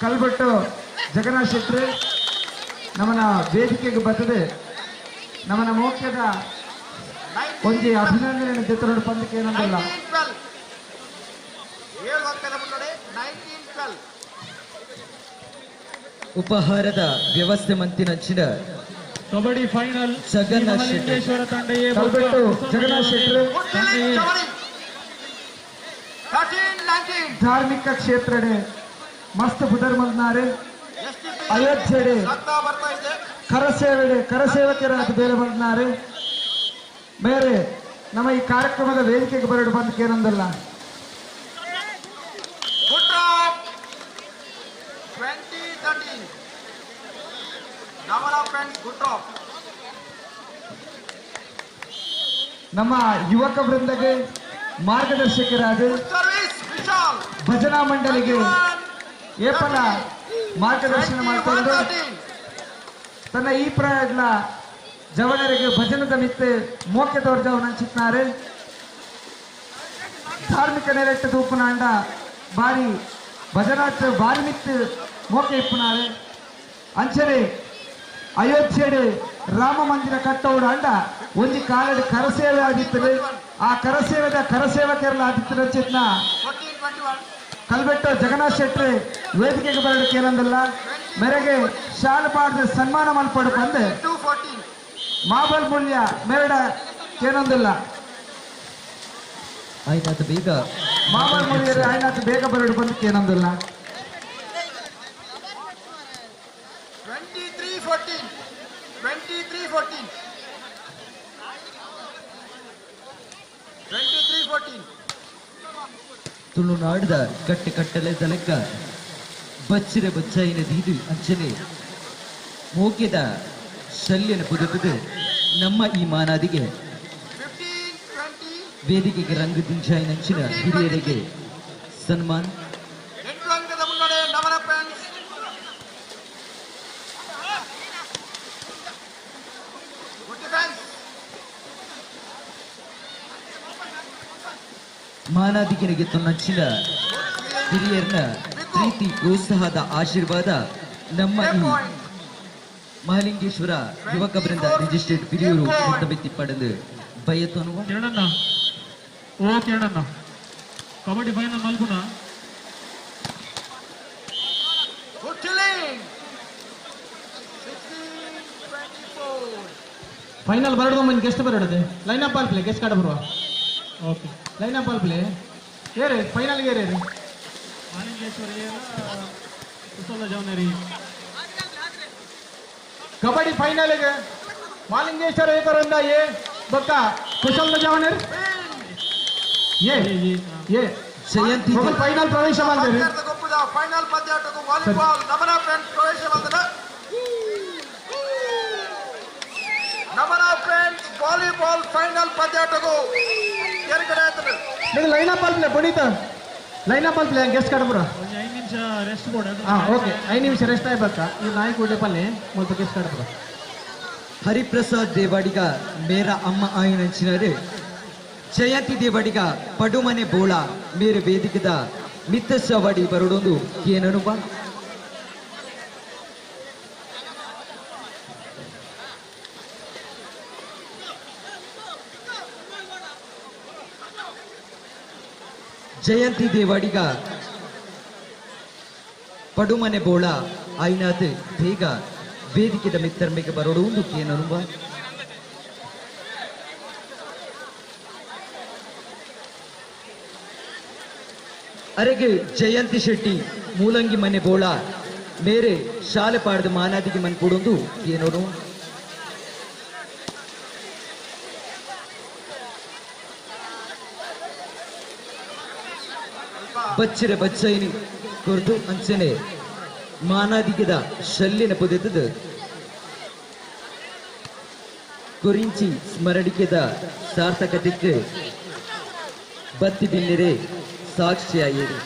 ಕಲ್ಬೆಟ್ಟು ಜಗನ್ನಾಥ್ ಶೆಟ್ರೆ ನಮ್ಮನ ವೇದಿಕೆಗೆ ಬರ್ತದೆ. ನಮ್ಮನ ಮೋಕ್ಷದ ಒಂಜಿ ಅಭಿನಂದನೆ ಜೊತೆ ಬಂದಕ್ಕೇನೊಂದಲ್ಲ. 19-12. 7 ಅಂಕದ ಮುನ್ನಡೆ. 19-12. ಉಪಹಾರದ ವ್ಯವಸ್ಥೆ ಮಂತಿನಂಚಿನ ಕಬಡ್ಡಿ ಫೈನಲ್ ಜಗನ್ನಾಥ್ ಶೆಟ್ಟಿ. ಮಹಾಲಿಂಗೇಶ್ವರ ತಂಡ ಎ ಕಲ್ಬೆಟ್ಟು ಜಗನ್ನಾಥ್ ಶೆಟ್ರೆ ತಂಡ ಎ. 13-19. ಧಾರ್ಮಿಕ ಕ್ಷೇತ್ರಡೆ ಮಸ್ತ್ ಬುಧರ್ ಮಲ್ನಾರೆ ಅಯೋಧ್ಯೆಡೆ ಬರ್ತಾ ಇದೆ. ಕರಸೇವೆಡೆ ಕರಸೇವಕರಾದ ಬೇರೆ ಮಲ್ನಾರೆ ಬೇರೆ ನಮ್ಮ ಈ ಕಾರ್ಯಕ್ರಮದ ವೇದಿಕೆಗೆ ಬರಡು ಬಂದಕ್ಕೇನೊಂದಲ್ಲ. Good drop. 20-13. Namara friends good drop. ನಮ್ಮ ಯುವಕ ವೃಂದಗೆ ಮಾರ್ಗದರ್ಶಕರಾದ ಸರ್ವಿಸ್ ವಿಶಾಲ್. ಭಜನಾ ಮಂಡಳಿಗೆ ಏಪಲ ಮಾರ್ಗದರ್ಶನ ಮಾಡಿಕೊಂಡು ತನ್ನ ಈ ಪ್ರಾಯದ ಜವನರಿಗೆ ಭಜನದ ಮಿತ್ತೆ ಮೋಕೆ ತೋರ್ಜವನ ಚಿತ್ನಾರೆ ಧಾರ್ಮಿಕ ನೆಲೆಟ್ಟ ತೂಪುನಾಂಡ ಬಾರಿ ಭಜನಾಥ ಬಾರಿ ಮಿತ್ತು ಮೋಕೆ ಇಪ್ಪುನಾರೆ ಅಂಚನೆ ಅಯೋಧ್ಯೆಡೆ ರಾಮ ಮಂದಿರ ಕಟ್ಟೋಡು ಅಂಡ ಒಂಜಿ ಕಾಲಡ್ ಕರಸೇವೆ ಆಗಿತ್ತು. ಆ ಕರಸೇವೆದ ಕರಸೇವಕರಲ್ಲ ಆದಿತ್ಯ ಚಿತ್ನ 14-21. ಕಲ್ಬೆಟ್ಟು ಜಗನ್ನಾಥ್ ಶೆಟ್ಟಿ ವೇದಿಕೆಗೆ ಬರಲಿಕ್ಕೆ ಏನಂದಲ್ಲ ಮೇರೆಗೆ ಶಾಲು ಪಾಡ್ದು ಸನ್ಮಾನ ಮಲ್ಪಡು ಬಂದು ಮಾಬಲ್ ಮೂಲ್ಯ ಮೇರಡ ಏನೊಂದಿಲ್ಲ ಆಯ್ತಾತ ಬೇಗ ಮಾಬಲ್ ಮೂಲ್ಯ ಆಯ್ನಾಥ ಬೇಗ ಬರಡು ಬಂದು ಏನೊಂದಿಲ್ಲ 23-14 23-14 23-14 ತುಳುನಾಡದ ಕಟ್ಟೆ ಕಟ್ಟಲೆ ತಲಕ ಬಚ್ಚಿರ ಬಚ್ಚಾಯಿನ ದೀದು ಅಂಚನೆ ಮೋಕೆದ ಶಲ್ಯನ ಪುದಕದು ನಮ್ಮ ಈ ಮಾನಾದಿಗೆ ವೇದಿಕೆಗೆ ರಂಗು ದಿಂಚಾಯಿನಂಚಿನ ಹಿರಿಯರಿಗೆ ಸನ್ಮಾನ. 8 ಅಂಕದ ಮುನ್ನಡೆ ನಮನ ಫ್ರೆಂಡ್ಸ್. Good defence. ಮಾನಾದಿಗೆನಿಗೆ ತೊನ್ನಂಚಿನ ಹಿರಿಯರ್ನ ಪ್ರೀತಿ ಪ್ರೋತ್ಸಾಹದ ಆಶೀರ್ವಾದ ನಮ್ಮ ಈ ಮಹಾಲಿಂಗೇಶ್ವರ ಯುವಕ ಬೃಂದ ರಿಜಿಸ್ಟರ್ಡ್ ಹಿರಿಯರು ಮುತ್ತಬೆತ್ತಿ ಪಡೆದು ಬಯತನುವ ಕಿರಣಣ್ಣ, ಓ ಕಿರಣಣ್ಣ, ಕಬಡ್ಡಿ ಫೈನಲ್ ಮಲ್ಪುನ. Good killing. 16-24 ಫೈನಲ್ ಬರಡದ ಮುಂದೆ guest ಬರಡದೆ line of all play guest ಕಾಡ ಬರುವ. Okay line of all play ಏರೆ final ಏರೆ Mahalingeshwara ಕುಶಲ ಜವನರಿ ಕಬಡ್ಡಿ ಫೈನಲ್ ಮಾಲಿಂಗೇಶ್ವರ ಏಕರಿಂದ ಎ ಬೊಕ್ಕ ಕುಶಲ್ ಜವನರ್ ಎ ಎ ಜಯಂತಿ ಫೈನಲ್ ಪ್ರವೇಶ ಮಾಡಿದ್ದಾರೆ. ಗೊಪ್ಪದ ಫೈನಲ್ ಪಂದ್ಯಾಟಕ್ಕೂ ವಾಲಿಬಾಲ್ ನಮನ ಫ್ರೆಂಡ್ಸ್ ಪ್ರವೇಶ ಮಾಡಿದ ನಮನ ಫ್ರೆಂಡ್ಸ್ ವಾಲಿಬಾಲ್ ಫೈನಲ್ ಪಂದ್ಯಾಟಕ್ಕೂ ಎರಗಡೆ ಆಯ್ತದೆ. Line up all play Puneeth line up all play guest ಕಾಡ ಬರುವ. ಒಂದು 5 ನಿಮಿಷ ರೆಸ್ಟ್ ಬೋರ್ಡ್. ಹಾ ಓಕೆ 5 ನಿಮಿಷ ರೆಸ್ಟ್ ಆಯ್ಬೇಕಾ ಈ ನಾಯಿ ಕೂಡಲೇ ಪಲ್ಲೆ ಮೊದಲು ಗೆಸ್ಟ್ ಕಾಡ ಬರುವ. ಹರಿಪ್ರಸಾದ್ ದೇವಾಡಿಗ ಮೇರ ಅಮ್ಮ ಆಯಿನಂಚಿನರು ಜಯಂತಿ ದೇವಾಡಿಗ ಪಡುಮನೆ ಬೋಳ ಮೇರೆ ವೇದಿಕದ ಮಿತ್ತಸವಡಿ ಬರುಡೊಂದು ಏನನುಭ. ಜಯಂತಿ ದೇವಾಡಿಗ ಪಡುಮನೆ ಬೋಳ ಆಯ್ನಾಥ್ ಬೇಗ ವೇದಿಕೆದ ಮಿತ್ತರ್ಮೆಗೆ ಬರೋಡು ಏನನುಭ. ಅರೆಗೆ ಜಯಂತಿ ಶೆಟ್ಟಿ ಮೂಲಂಗಿ ಮನೆ ಬೋಳ ಮೇರೆ ಶಾಲೆ ಪಾಡ್ದು ಮಾನಾದಿಗೆ ಮನ್ ಕೊಡೊಂದು ಏನೋರು. ಬಚ್ಚಿರ ಬಚ್ಚೈನಿ ಕೊರ್ದು ಅಂಚನೆ ಮಾನಾದಿಗೆದ ಶಲ್ಯನ ಪುದೆತದು ಕೊರಿಂಚಿ ಸ್ಮರಣಿಕೆದ ಸಾರ್ಥಕತೆಗೆ ಬತ್ತಿ ಬಿನ್ನಿರೆ ಸಾಕ್ಷಿಯಾಯಿರಿ.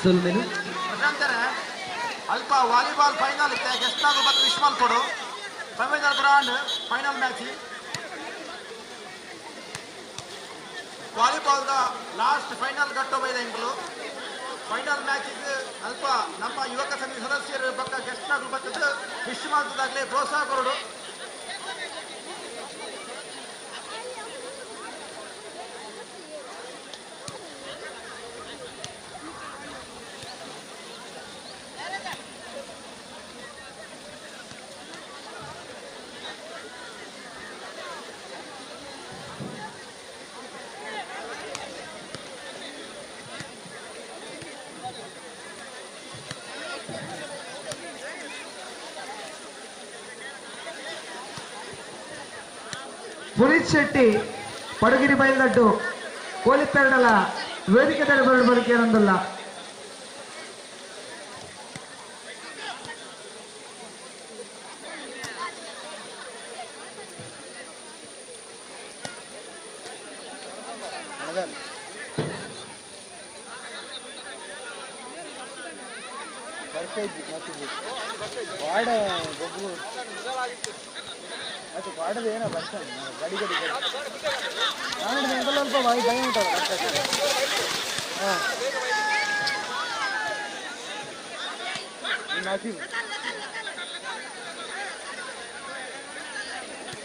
ಸೊಲ್ಮೆನು ಅಲ್ಪ ವಾಲಿಬಾಲ್ ಫೈನಲ್ ಇತ್ತೆ ಗೆಸ್ಟ್ ಆಗು ಮತ್ತು ವಿಶ್ವಾಲ್ ಕೊಡು ಸಂವಿಧಾನ brand final match volleyball the last final ಘಟ್ಟ ಬೈದ ಇಂಗ್ಲು ಫೈನಲ್ ಮ್ಯಾಚ್ ಅಲ್ಪ ನಮ್ಮ ಯುವಕ ಸಮಿತಿ ಸದಸ್ಯರು ಪಕ್ಕ ಗೆಸ್ಟ್ ಆಗು ಬರ್ತದೆ ವಿಶ್ವಮಾಲ್ತದಾಗಲೇ ಪ್ರೋತ್ಸಾಹ ಕೊರಡು. ಪುನೀತ್ ಶೆಟ್ಟಿ ಪಡಗಿರಿ ಬೈಲ್ದಡ್ಡು ಕೋಲಿಪೆರಡಲ ವೇದಿಕೆ ತಡೆ ಬರಲು ಏನೊಂದಲ್ಲ.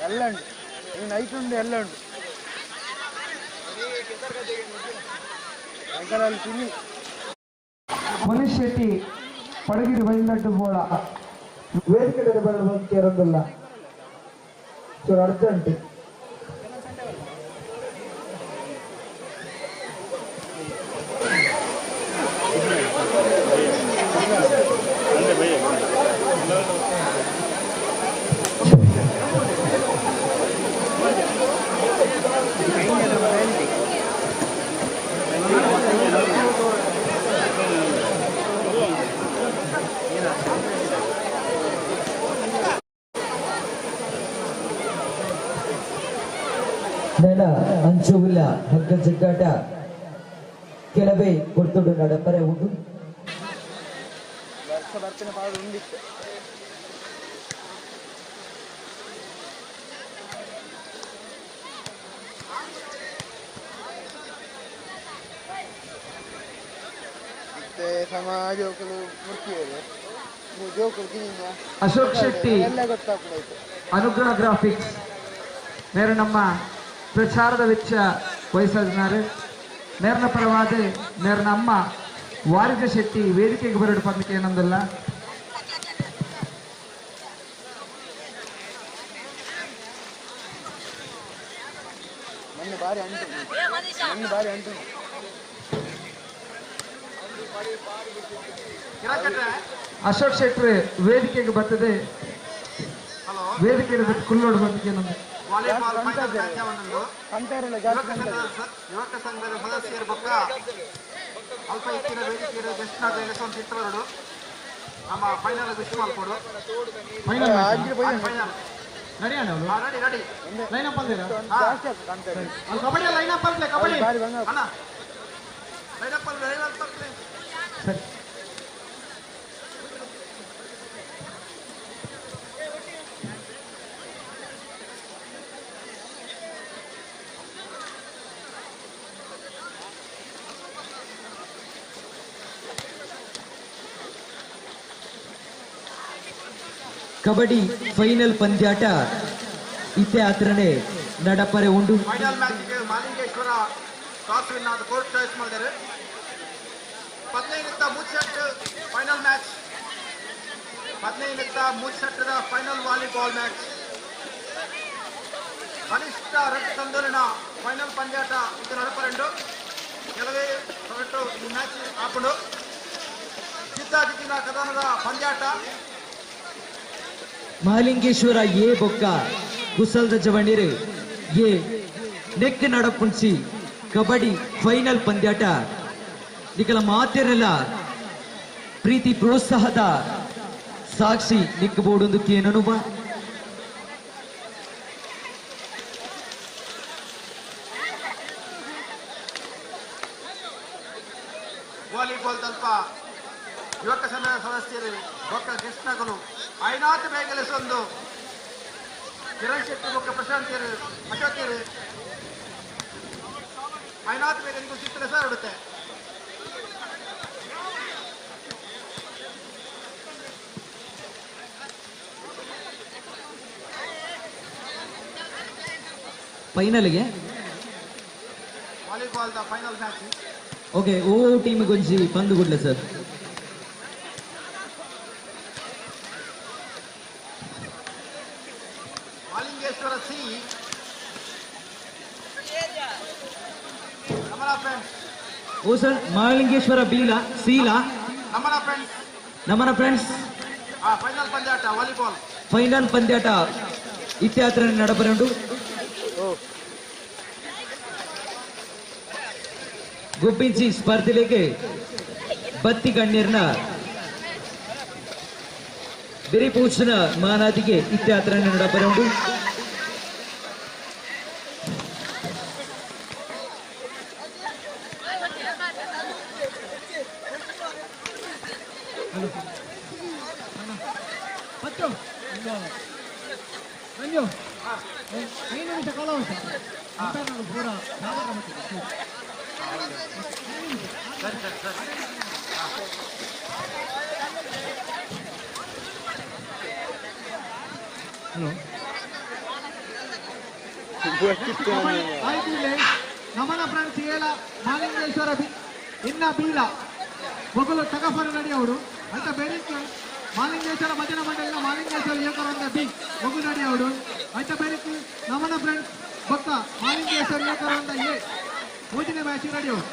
ಎಲ್ಲ ಉಂಟು ಈ ನೈಟ್ ಉಂಟು ಎಲ್ಲ ಉಂಟು. ಮನೀಶ್ ಶೆಟ್ಟಿ ಪಡಗಿರಿ ಬೈಲಡ್ಡು ಬೋಳ ವೇದಿಕೆ ಬರಲು ಕೇರೊಂದಿಲ್ಲ ಚೂರು ಅರ್ಜೆಂಟ್. ನೆಲ ಅಂಚುವಿಲ್ಲ ಹಗ್ಗ ಜಗ್ಗಾಟ ಕೆಲವೇ ಕೊರ್ತುಡು ನಡಪರೆ ಉಂಡು. ಅಶೋಕ್ ಶೆಟ್ಟಿ ಅನುಗ್ರಹ ಗ್ರಾಫಿಕ್ಸ್ ಮೇರು ನಮ್ಮ ಪ್ರಚಾರದ ವೆಚ್ಚ ವಹಿಸಿದ್ದಾರೆ. ಮೇರ್ನ ಪರವಾದ ಮೇರ್ನ ಅಮ್ಮ ವಾರಿಜ ಶೆಟ್ಟಿ ವೇದಿಕೆಗೆ ಬರಡು ಪಂದಕ್ಕೆ ಏನೊಂದಲ್ಲ. ಅಶೋಕ್ ಶೆಟ್ಟಿ ವೇದಿಕೆಗೆ ಬರ್ತದೆ, ವೇದಿಕೆಗೆ ಬಿಟ್ಟು ಕುಲ್ಲೋಡು ಬಂದಿಗೆ ಏನೊಂದು. ವಾಲಿಬಾಲ್ ಫೈನಲ್ ಮ್ಯಾಚ್ ಯುವಕ ಸಂಘದ ಸದಸ್ಯರು ಬೊಕ್ಕ ಅಲ್ಪ ಇತ್ತಿನ ವೇದಿಕೆಯ ಗೆಸ್ಟ್ ನಾದ ಎಲೆಕ್ಷನ್ ಚಿತ್ರಗಳು ನಮ್ಮ ಫೈನಲ್ ವಿಶ್ ಮಲ್ಪೊಡು. ಫೈನಲ್ ಫೈನಲ್ ರೆಡಿ ಅಣ್ಣ, ರೆಡಿ ರೆಡಿ ಲೈನ್ ಅಪ್ ಅಂದಿರಾ? ಅಲ್ಲಿ ಕಬಡ್ಡಿ ಲೈನ್ ಅಪ್ ಅಲ್ಲೆ, ಕಬಡ್ಡಿ ಅಣ್ಣ ಲೈನ್ ಅಪ್ ಅಲ್ಲ, ಲೈನ್ ಅಪ್ ಅಲ್ಲೆ. ಸರಿ, ಕಬಡ್ಡಿ ಫೈನಲ್ ಪಂದ್ಯಾಟ ಇತ್ತೆ ಆತರನೆ ನಡಪರೆ ಉಂಡು. Final match Malingeshwara toss win ಆದ ಕೋರ್ಟ್ ಚಾಯ್ಸ್ ಮಾಡಿದ್ದಾರೆ. 15-3 ಸೆಟ್ ಫೈನಲ್ ಮ್ಯಾಚ್, 15-3 ಸೆಟ್ಟದ ಫೈನಲ್ ವಾಲಿಬಾಲ್ ಮ್ಯಾಚ್. ಕನಿಷ್ಠ ರಡ್ ತಂದೂರಿನ ಫೈನಲ್ ಪಂದ್ಯಾಟ ಇದು ನಡಪರೆಂಡು. ಕೆಲವೇ ಹೊರಟು ಈ ಮ್ಯಾಚ್ ಆಪುಂಡು. ಜಿದ್ದಾಜಿದ್ದಿನ ಕದನದ ಪಂದ್ಯಾಟ. ಮಹಾಲಿಂಗೇಶ್ವರ ಎ ಬೊಕ್ಕ ಕುಸಲ್ದ ಜವಣಿರು ಎ ನೆಕ್ ನಡಪುಂಚಿ ಕಬಡ್ಡಿ ಫೈನಲ್ ಪಂದ್ಯಾಟ ನಿಕಲ ಮಾತೆರೆಲ್ಲ ಪ್ರೀತಿ ಪ್ರೋತ್ಸಾಹದ ಸಾಕ್ಷಿ ನಿಕ್ ಬೋಡೊಂದು ಕೇನನುವ. ವಾಲಿಬಾಲ್ ತಲ್ಪ ಯುವಕ ಸಂಘದ ಸದಸ್ಯರು ಬೊಕ್ಕ ಕೃಷ್ಣಗಳು ಐನಾಥ್ ಬೇಗಲಿಸೊಂದು ಕಿರಣ್ ಶೆಟ್ಟಿ ಬೊಕ್ಕ ಪ್ರಶಾಂತಿಯರು ಅಶೋಕಿಯರು ಐನಾಥ್ ಬೇಗನಿಗೂ ಚಿತ್ರ ಸರ್ ಇಡುತ್ತೆ. ಫೈನಲ್ಗೆ volleyball the final match. Okay, O team ಗೊಂಜಿ ಪಂದು ಗುಡ್ಲೆ sir. Malingeshwara C Namana friends. ಓ ಸರ್, ಮಹಾಲಿಂಗೇಶ್ವರ ಬೀಲ ಸೀಲಾ Namana friends, Namana friends final ಪಂದ್ಯಾಟ ವಾಲಿಬಾಲ್ ಫೈನಲ್ ಪಂದ್ಯಾಟ ಇತ್ಯಾತ್ರ ನಡಪರುಂಡು. ಗುಬ್ಬಿಂಚಿ ಸ್ಪರ್ಧೆಗೆ ಬತ್ತಿ ಗಣ್ಯರ್ನ ಬಿರಿಪೂಚನ ಮಾನಾದಿಗೆ ಇತ್ಯಾತ್ರ ನಡಪರುಂಡು. ಹಲೋ. ನಮನ ಫ್ರೆಂಡ್ಸ್ ಏಲ ಮಾಲಿಂಗೇಶ್ವರ ಬಿ ಇನ್ನ ಬೀಲ ಮೊಗಲು ಟಗಫರ್ ನಡೆಯವರು ಅಂತ ಬೇರೆ ಮಾಲಿಂಗೇಶ್ವರ ಭಜನಾ ಮಂಡಳಿನ ಮಾಲಿಂಗೇಶ್ವರ ಯುವಕರೊಂದ ಬಿ ಮಗು ನಡೆಯವರು ಅಂತ ಬೇರೆ ನಮನ ಫ್ರೆಂಡ್ಸ್ ಬೊಕ್ಕ ಮಾಲಿಂಗೇಶ್ವರ ಯುವಕರೊಂದ ಎ ಮೂಜಿನ ಮ್ಯಾಚ್ ನಡೆಯವರು.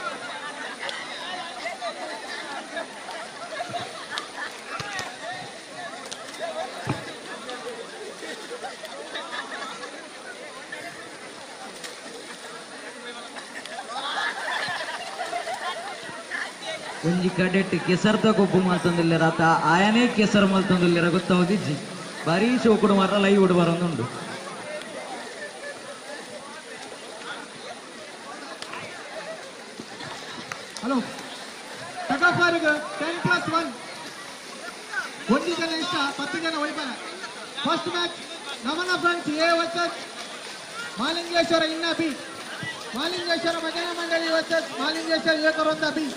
ಒಂಜಿ ಕಡೆಟ್ ಕೆಸರ್ದ ಗೊಬ್ಬು ಮಲ್ತೊಂದಿಲ್ಲ ರಾತ ಆಯನೇ ಕೆಸರು ಮಲ್ತೊಂದಿಲ್ಲ ಗೊತ್ತಾವದಿಜ್ಜಿ ಬಾರಿ ಶೋಕುಡು ಮಾತ್ರ ಲೈವ್ ಉಡು ಬರೊಂದುಂಡು. ಹಲೋ ಟಗಫಾರ್ಗ್ 10+1 ಒಂದು ಜನ ಇಷ್ಟ 10 ಜನ ಒಯ್ಬನ. ಫಸ್ಟ್ ಮ್ಯಾಚ್ ನಮನ ಫ್ರೆಂಡ್ಸ್ ಎ ವರ್ಸಸ್ ಮಾಲಿಂಗೇಶ್ವರ ಇನ್ನ ಬಿ, ಮಾಲಿಂಗೇಶ್ವರ ಭಜನಾ ಮಂಡಳಿ ವರ್ಸಸ್ ಮಾಲಿಂಗೇಶ್ವರ ಯುವಕರೊಂದ ಬಿ,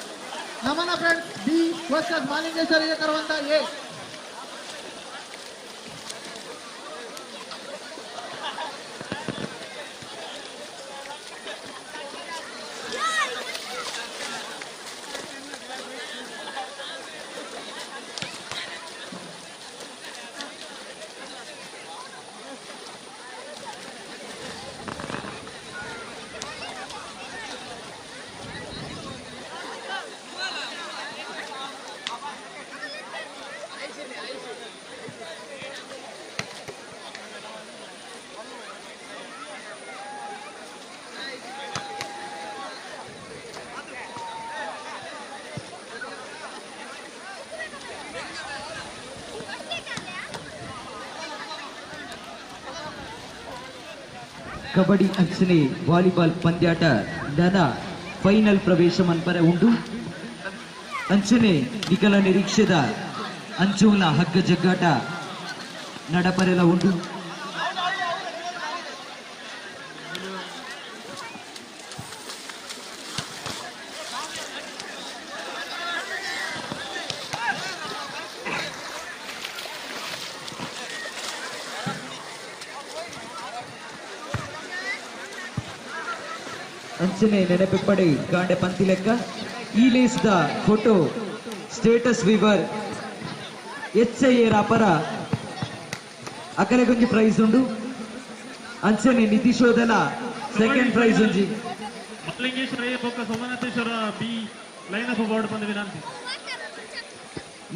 ನಮನ ಫ್ರೆಂಡ್ಸ್ ಬಿ ವರ್ಸಸ್ ಮಾಲಿಂಗೇಶ್ವರ ಯುವಕರೊಂದ ಎ. ಕಬಡ್ಡಿ ಅಂಚನೆ ವಾಲಿಬಾಲ್ ಪಂದ್ಯಾಟ ನನ ಫೈನಲ್ ಪ್ರವೇಶ ಮನ್ಪರೆ ಉಂಡು. ಅಂಚನೆ ನಿಖಲ ನಿರೀಕ್ಷೆದ ಅಂಚುನ ಹಗ್ಗ ಜಗ್ಗಾಟ ನಡಪರೆಲ ಉಂಡು. ಅಂಚನೆ ನೆನಪಿಪ್ಪಡೆ ಗಾಂಡೆ ಪಂತಿ ಲೆಕ್ಕ ಈ ಲೇಸ್ದ ಫೋಟೋ ಸ್ಟೇಟಸ್ ವಿವರ್ ಎಚ್ I ಅಪರ ಅಕಲೆಗೊಂಜಿ ಪ್ರೈಸ್ ಉಂಡು. ಅಂಚನೆ ನಿತಿಶೋಧನ ಸೆಕೆಂಡ್ ಪ್ರೈಸ್ ಒಂಜಿ. ಮಲ್ಲಿಂಗೇಶ್ವರ ಎ ಬೊಕ್ಕ Somanatheshwara B line up board ಬಂದ ವಿನಂತಿ.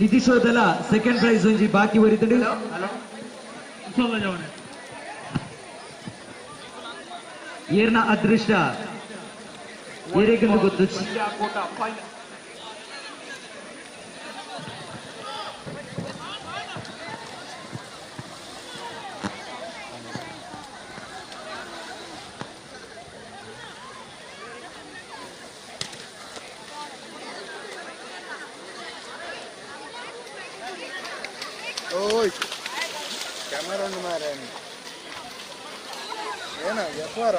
ನಿತಿಶೋಧಲ ಸೆಕೆಂಡ್ ಪ್ರೈಸ್ ಒಂಜಿ ಬಾಕಿ ಒರಿತುಂಡು. ಕುಶಲ ಜವನೆ ಏರ್ನ ಅದೃಷ್ಟ ಏರೇಗಂದು ಗೊತ್ತು. ಓಯ್ ಕ್ಯಾಮರಾ ಉಂಡು ಮಾರ್ರೆ, ಏನ ಎಫ್ಆರ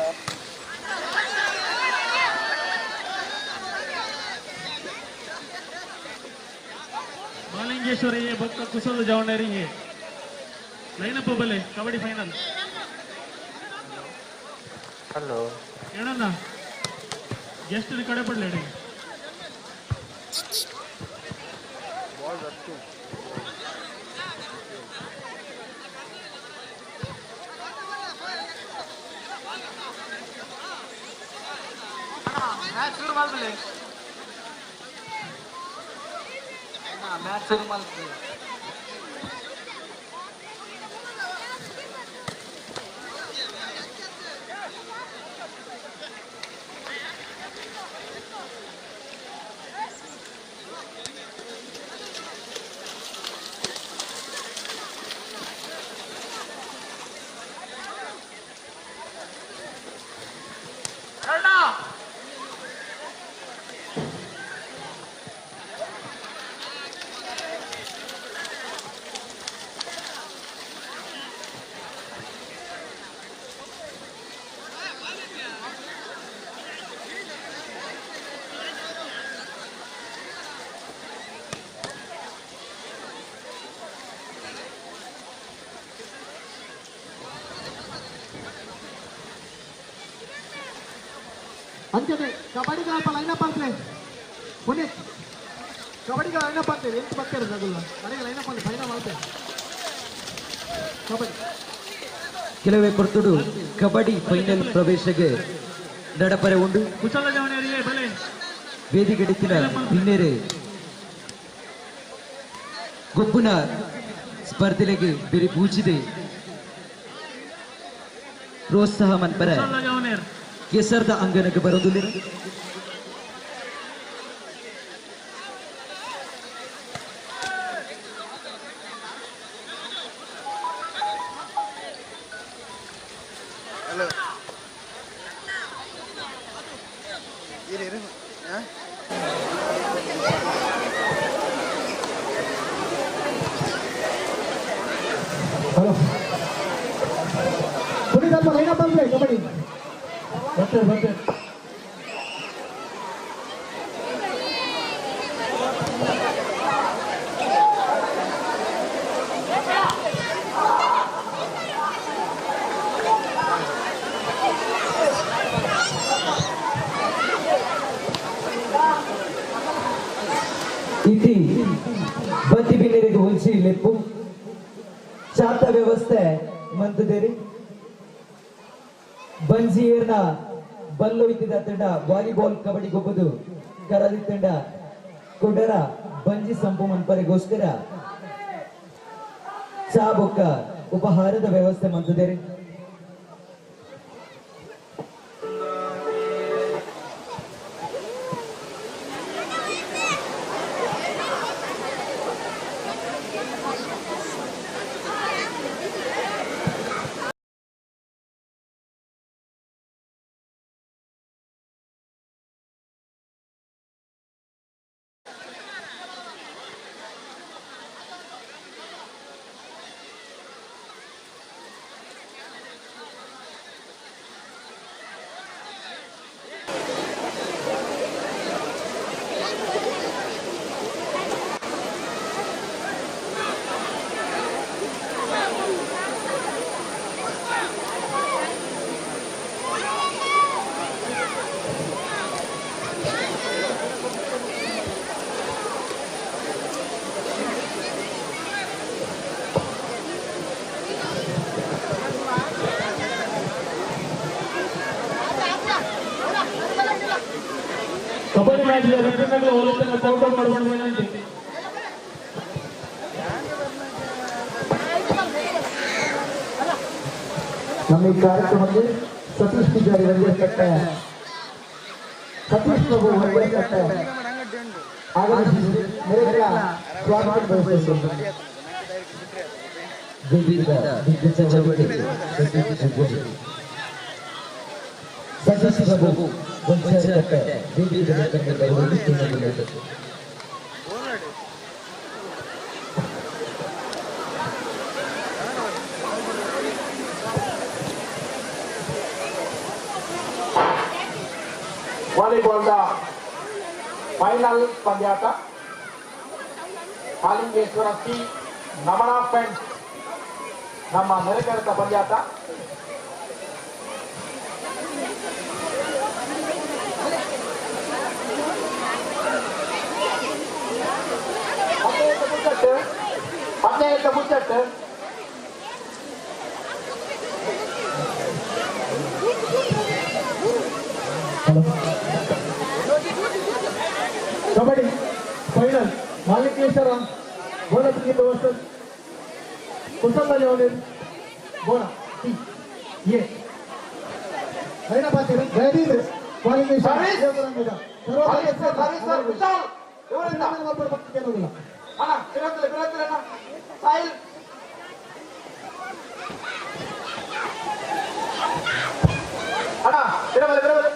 ಮಾಲಿಂಗೇಶ್ವರ ಎ ಬೊಕ್ಕ ಕುಶಲ ಜವಣೇರಿ ಎ ಲೈನ್ ಅಪ್ ಬಲೆ ಕಬಡ್ಡಿ ಫೈನಲ್. ಹಲೋ ಏನಣ್ಣ ಗೆಸ್ಟ್ ಕಡೆ ಪಡ್ಲೇಡಿ. ಬಾಲ್ ರಟ್ಟು ಮ್ಯಾಚ್ ಶುರು ಮಾಡ್ಬಿಡಿ, ಮ್ಯಾಚ್ ಶುರು ಮಾಡ್ಬಿಡಿ. ಅಂಚನೆ ಕಬಡ್ಡಿ ಅಲ್ಪ ಲೈನ್ ಅಪ್ ಆಗ್ತದೆ ಪುನೀತ್ ಕಬಡ್ಡಿಗಳ ಲೈನ್ ಅಪ್ ಆಗ್ತದೆ ಎಂತ ಬರ್ತಾರೆ ರಘುಲ್ಲ ಕಡೆಗೆ ಲೈನ್ ಅಪ್ ಫೈನಲ್ ಮಾಡ್ತೇವೆ ಕಬಡ್ಡಿ ಕೆಲವೇ ಪೊರ್ತುಡು ಕಬಡ್ಡಿ ಫೈನಲ್ ಪ್ರವೇಶಕ್ಕೆ ನಡಪರೆ ಉಂಡು. ವೇದಿಕೆಡಿತ್ತಿನ ಬಿನ್ನೆರೆ ಗೊಬ್ಬುನ ಸ್ಪರ್ಧೆಲೆಗೆ ಬೆರಿ ಪೂಜಿದೆ ಪ್ರೋತ್ಸಾಹ ಮನ್ಪರ ಕೆಸರ್ದ ಅಂಗನಕ್ಕೆ ಬರೋದಿಲ್ಲ. ಹಲೋ ಇರು ಇರು ಹಲೋ ಪುನೀತ್ ಅಲ್ಪ ಲೈನ್ ಅಪ್ ಆಗ್ತದೆ ಕಬಡ್ಡಿ ಬರ್ತೇವೆ ಬರ್ತೇವೆ. ಇತಿ ಬತ್ತಿ ಬಿನ್ನೆರೆಗೆ ಹೋಲ್ಸಿ ಲೆಪ್ಪು ಚಾತ ವ್ಯವಸ್ಥೆ ಮಂತದೇರಿ ಬಂಜಿಯರ್ನ ಬಲ್ಲೊಯ್ತಿದ ತಂಡ ವಾಲಿಬಾಲ್ ಕಬಡ್ಡಿ ಗೊಬ್ಬದು ಕರದಿ ತಂಡ ಕೊಡರ ಬಂಜಿ ಸಂಪು ಮನ್ಪರೆಗೋಸ್ಕರ ಚಾ ಬೊಕ್ಕ ಉಪಹಾರದ ವ್ಯವಸ್ಥೆ ಮಂತದೇರಿ. ಕಬಡ್ಡಿ ಮ್ಯಾಚ್ ರೆಫ್ರಿಗಳು ಹೋಲುತ್ತನ್ನ ಕೌಂಟ್ ಔಟ್ ಮಾಡುವ ವಿನಂತಿ. ನಮ್ಮ ಈ ಕಾರ್ಯಕ್ರಮಕ್ಕೆ ಸತೀಶ್ ಪೂಜಾರಿ ವಂಜೇಕಟ್ಟೆ, ಸತೀಶ್ ಪ್ರಭು ವಂಜೇಕಟ್ಟೆ ಆಗಮಿಸಿ ನೇರ ಸ್ವಾಗತ ಬಯಸುತ್ತೇನೆ. ವಿವಿಧ ದಿಗ್ಗಜ ಸತೀಶ್ ಪ್ರಭು ವಂಜೇಕಟ್ಟೆ ವಿವಿಧ ವಾಲಿಬಾಲ್ದ final ಪಂದ್ಯಾಟ Malingeshwara C Namana friends ನಮ್ಮ ನೆರೆಕರೆತ ಪಂದ್ಯಾಟ. ಹದಿನೈದು ಮುಚ್ಚಟ್ಟು ಕಬಡ್ಡಿ ಫೈನಲ್ ಮಾಲಿಕೇಶ್ವರ ಬೋಳಪತಿ ವರ್ಸಸ್ ಕುಸಂಬಲಿ ಬೋಳ ಟಿ ಎ ಹೈದರಾಬಾದ್ ಜಯದೀಪ್ ಮಾಲಿಕೇಶ್ವರ ಅಣ್ಣ ಬಿರತ್ತಿಲ್ಲ ಬಿರತ್ತಿಲ್ಲ ಅಣ್ಣ ಸಾಹಿಲ್ ಅಣ್ಣ ಬಿರಬಲೆ ಬಿರಬಲೆ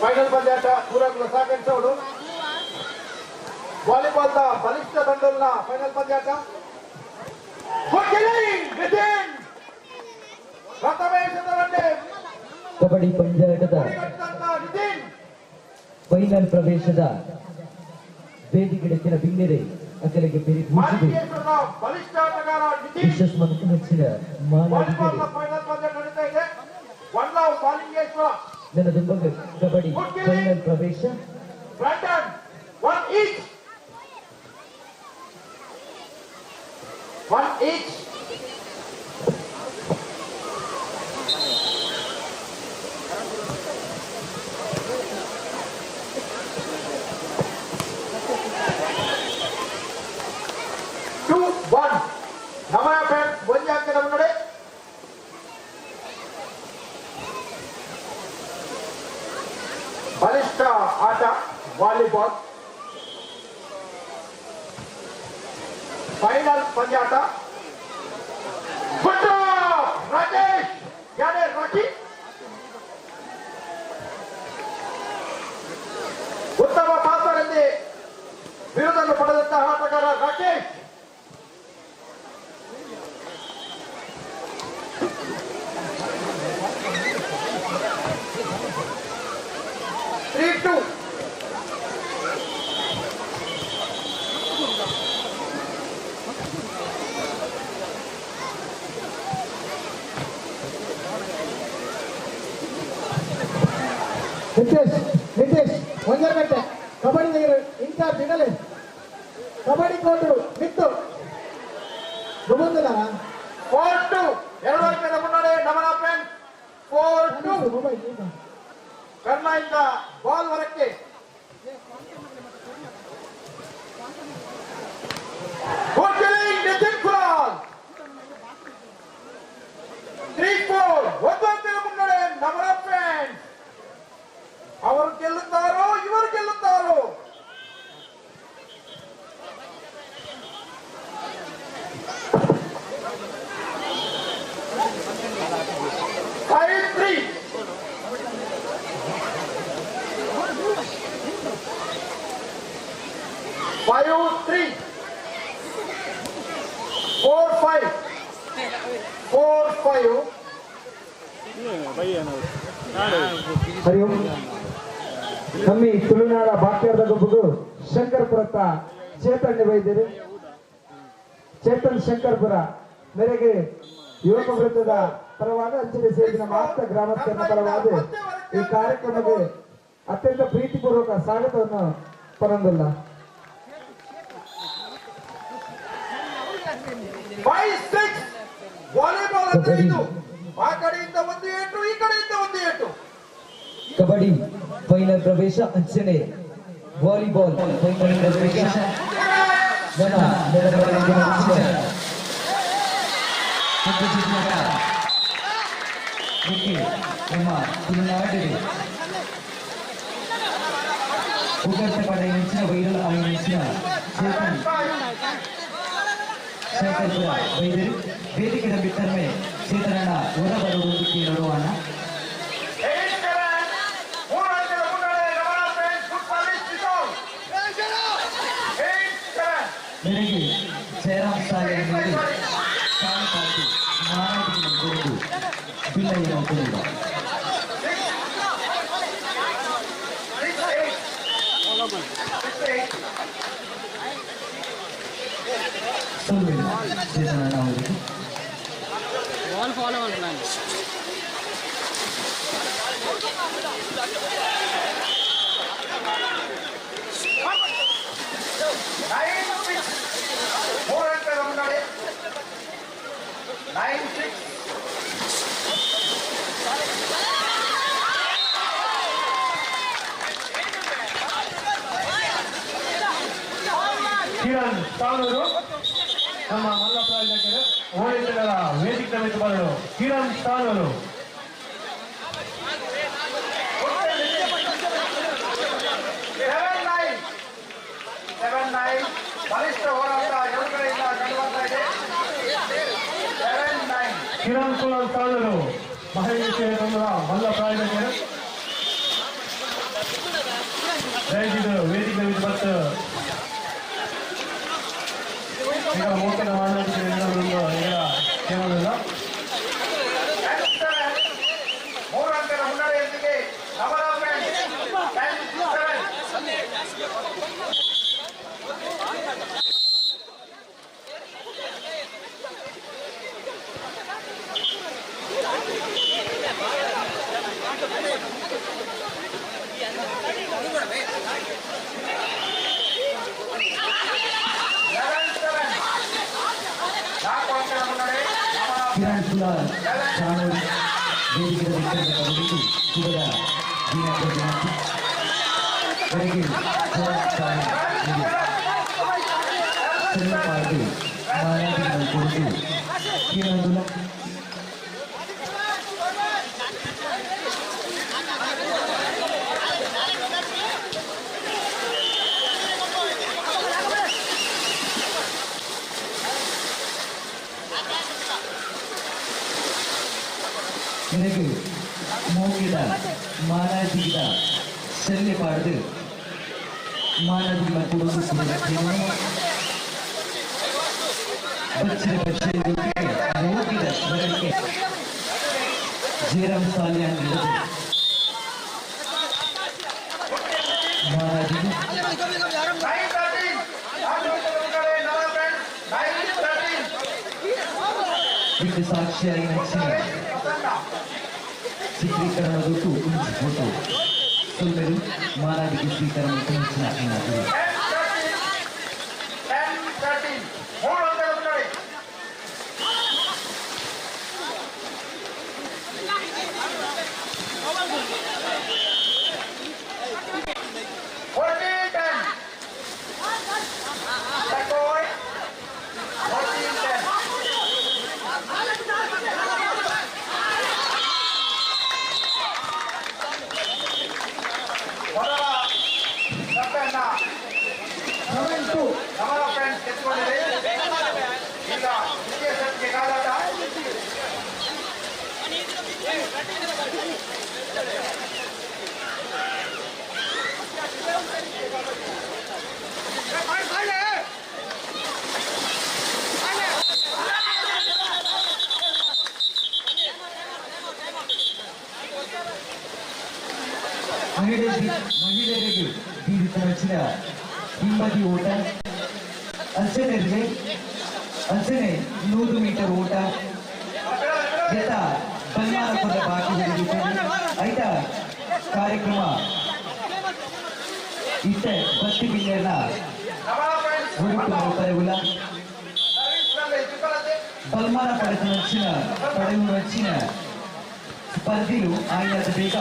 ಫೈನಲ್ ಪಂದ್ಯಾಟ ಪೂರಕಲು ಸಹಕರಿಸೋಡು ವಾಲಿಬಾಲ್ದ ಬಲಿಷ್ಠ ತಂಡದ ಫೈನಲ್ ಪಂದ್ಯಾಟ. ಕಬಡ್ಡಿ ಪಂದ್ಯಾಟದ ಫೈನಲ್ ಪ್ರವೇಶದ ವೇದಿಕೆಡೆತ್ತಿನ ಬಿನ್ನೆರೆ ಅಕಲಿಗೆ ಬೆರಿ ಪೂಜಿದೆ ಬಲಿಷ್ಠ ಆಟಗಾರ ನಿತಿನ್ ವಿಶೇಷ ಮನಸ್ಸಿನ ಮಾನವಿಕರು ಫೈನಲ್ ಪಂದ್ಯ ನಡೀತಾ ಇದೆ. ಒನ್ ಲವ್ ಮಾಲಿಂಗೇಶ್ವರ ನನ್ನ ಕಬಡ್ಡಿ ಫೈನಲ್ ಪ್ರವೇಶ. Brandon, 1 each. 1 each. 2 1. ನಮನ ಫ್ರೆಂಡ್ಸ್ ಒಂದು ಅಂಕದ ಮುನ್ನಡೆ. ಬಲಿಷ್ಠ ಆಟ ವಾಲಿಬಾಲ್ ಫೈನಲ್ ಪಂದ್ಯಾಟ. ರಾಜೇಶ್ ಯಾರೇ ರಾಕಿ ಉತ್ತಮ ಪಾಸರಲ್ಲಿ ಬಿರುದನ್ನು ಪಡೆದಂತಹ ಆಟಗಾರ ರಾಕೇಶ್. Three 2. Nitesh Nitesh ಒಂದರ ಗಂಟೆ ಕಬಡ್ಡಿ ಇನ್ಚಾರ್ಜ್ ಇಡಲಿ ಕಬಡ್ಡಿ ಕೋರ್ಟು ನಿತ್ತು ಬಂದಿಲ್ಲ. 4 2. 2 ಅಂಕದ ಮುನ್ನಡೆ ನಮನ ಫ್ರೆಂಡ್ಸ್. 4 2. ಕರ್ನಾಯಿಂದ ಬಾಲ್ ಹೊರಕ್ಕೆ. ನಿತಿನ್ ಕುಲಾಲ್. 3 4. 1 ಅಂಕದ ಮುನ್ನಡೆ ನಮನ ಫ್ರೆಂಡ್ಸ್. ಅವರು ಗೆಲ್ಲುತ್ತಾರೋ ಇವರು ಗೆಲ್ಲುತ್ತಾರೋ? 5 3. 5 3. 4 5. 4 5. ಹರಿ ಓಂ. ನಮ್ಮಿ ತುಳುನಾಡ ಬಾಕ್ಯಾರ್ದ ಗುಬ್ಬುಗು ಶಂಕರ್ಪುರತ್ತ ಚೇತನ್ ವೈದ್ಯರು ಚೇತನ್ ಶಂಕರ್ಪುರ ಮೇರೆಗೆ ಯುವಕ ವೃತ್ತದ ಪರವಾದ ಅಂಚನೆ ಸೇರಿದ ಮಾಸ್ತ ಗ್ರಾಮಸ್ಥರ ಪರವಾದ ಈ ಕಾರ್ಯಕ್ರಮಕ್ಕೆ ಅತ್ಯಂತ ಪ್ರೀತಿಪೂರ್ವಕ ಸ್ವಾಗತವನ್ನು ಪರಂದಲ್ಲ. 5 6. ವಾಲಿಬಾಲ್ ಅಂದ್ರೆ ಇದು. ಆ ಕಡೆಯಿಂದ 1 ಏಟು, ಈ ಕಡೆಯಿಂದ 1 ಏಟು. ಕಬಡ್ಡಿ ಫೈನಲ್ ಪ್ರವೇಶ ಅಂಚನೆ ವಾಲಿಬಾಲ್ ಫೈನಲ್ ಪ್ರವೇಶ. ನಮ್ಮ ತುಳುನಾಡಿಗೆ ಪಡೆಯಿನ ವೈರಲ್ ಆಯಿನ ಚೇತನ್ ಶಂಕರ್ಪುರ ವೈದ್ಯರು ವೇದಿಕೆ ಬಿತ್ತರ್ಮೆ ಚೇತನನ ಹೊರಬರುವುದಕ್ಕೆ ನೋಡುವಣ. ಮೇರೆಗೆ ಜಯರಾಮ್ ಸಾಲೆ ಬಿಲ್ಲಯ್ಯ. ಬಾಲ್ ಫಾಲೋ ಮಾಡ್ತಾನೆ. 9 6. 3 ಅಂಕದ ಮುನ್ನಡೆ. 9 6. ಕಿರಣ್ ತಾನೂರು ನಮ್ಮ ಮಲ್ಲ ಪ್ರಾಯೋಜಕರು ಓಡಿಸಿದ ವೇದಿಕೆ ಮೇಲೆ ಬರಲು ಕಿರಣ್ ತಾನೂರು. 7 9. 7 9. ಬಲಿಷ್ಠ ಹೋರಾಟ ಎರಡು ಕಡೆಯಿಂದ ಕಂಡು ಬರ್ತಾ ಇದೆ. 7 9. ಕಿರಣ್ ಕುಲಾಲ್ ತಾನೂರು ಮಹಿಳೆ ಮಲ್ಲ ಪ್ರಾಯೋಜಕರು ದಯವಿಟ್ಟು ವೇದಿಕೆ ಮೇಲೆ ಬಂದು ಈಗ ಮೋಕನ ಈಗ ಕೇಳೋದಿಲ್ಲ. 3 ಅಂಕದ ಮುನ್ನಡೆಯೊಂದಿಗೆ ನಮನ ಫ್ರೆಂಡ್ಸ್. 10 7. Kiran Kulal Shanoor ವೇದಿಕೆಯ ವಿತರಣೆ ಕುಬರ ದಿನಾಂಕ ವಿನಂತಿ. ವರೆಗೆ ಸಣ್ಣಪಾಡು ಮಾರಾಟಗಳು ಕೊಡುದು ಕಿರಣ್ எனக்கு ಮೋಗಿದ ಮಾನಾದಿಗಿದ ಸೆಲ್ಲೆ ಪಾಡ್ದು ಮಾನಾದಿಗೆ ಕೊಡುದು ಬಚ್ಚರೆ ಬಚ್ಚರೆ ಮೋಗಿದ ಸ್ಮರಣಿಕೆ ಜಯರಾಮ್ ಸಾಲ್ಯಾನ್ ಮಾನಾದಿಗೆ ಇದಕ್ಕೆ ಸಾಕ್ಷಿಯಾಗಿ ನಚ್ಚಿನ ಚಿತ್ರೀಕರಣದೊಟ್ಟು ಇಂಚ್ ಫೋಟೋ ಸೊಲ್ಮೆರು ಮಾನಾದಿಗೆ ಸ್ವೀಕಾರ ಮತ್ತು ಏನಾಗಿದೆ. ಮಹಿಳೆಯರಿಗೆ ಜೀವಿತ ರಚಿನ ಹಿಂಬದಿ ಓಟ ಅಂಚನೆ ಅಂಚನೆ 100 ಮೀಟರ್ ಓಟ ಯಥ ಬಲ್ಮಾನಪದ ಬಾಕಿ ಐತ ಕಾರ್ಯಕ್ರಮ ಇತ್ತ ಬತ್ತಿ ಬಿಲ್ಲೆಲ್ಲ ಹುಡುಕು ಪಡೆಯುಲ್ಲ ಬಲ್ಮಾನ ಪಡೆದ ನಚ್ಚಿನ ಪಡೆಯುವ ನಚ್ಚಿನ ಸ್ಪರ್ಧಿಲು ಆಯ್ದ ಬೇಗ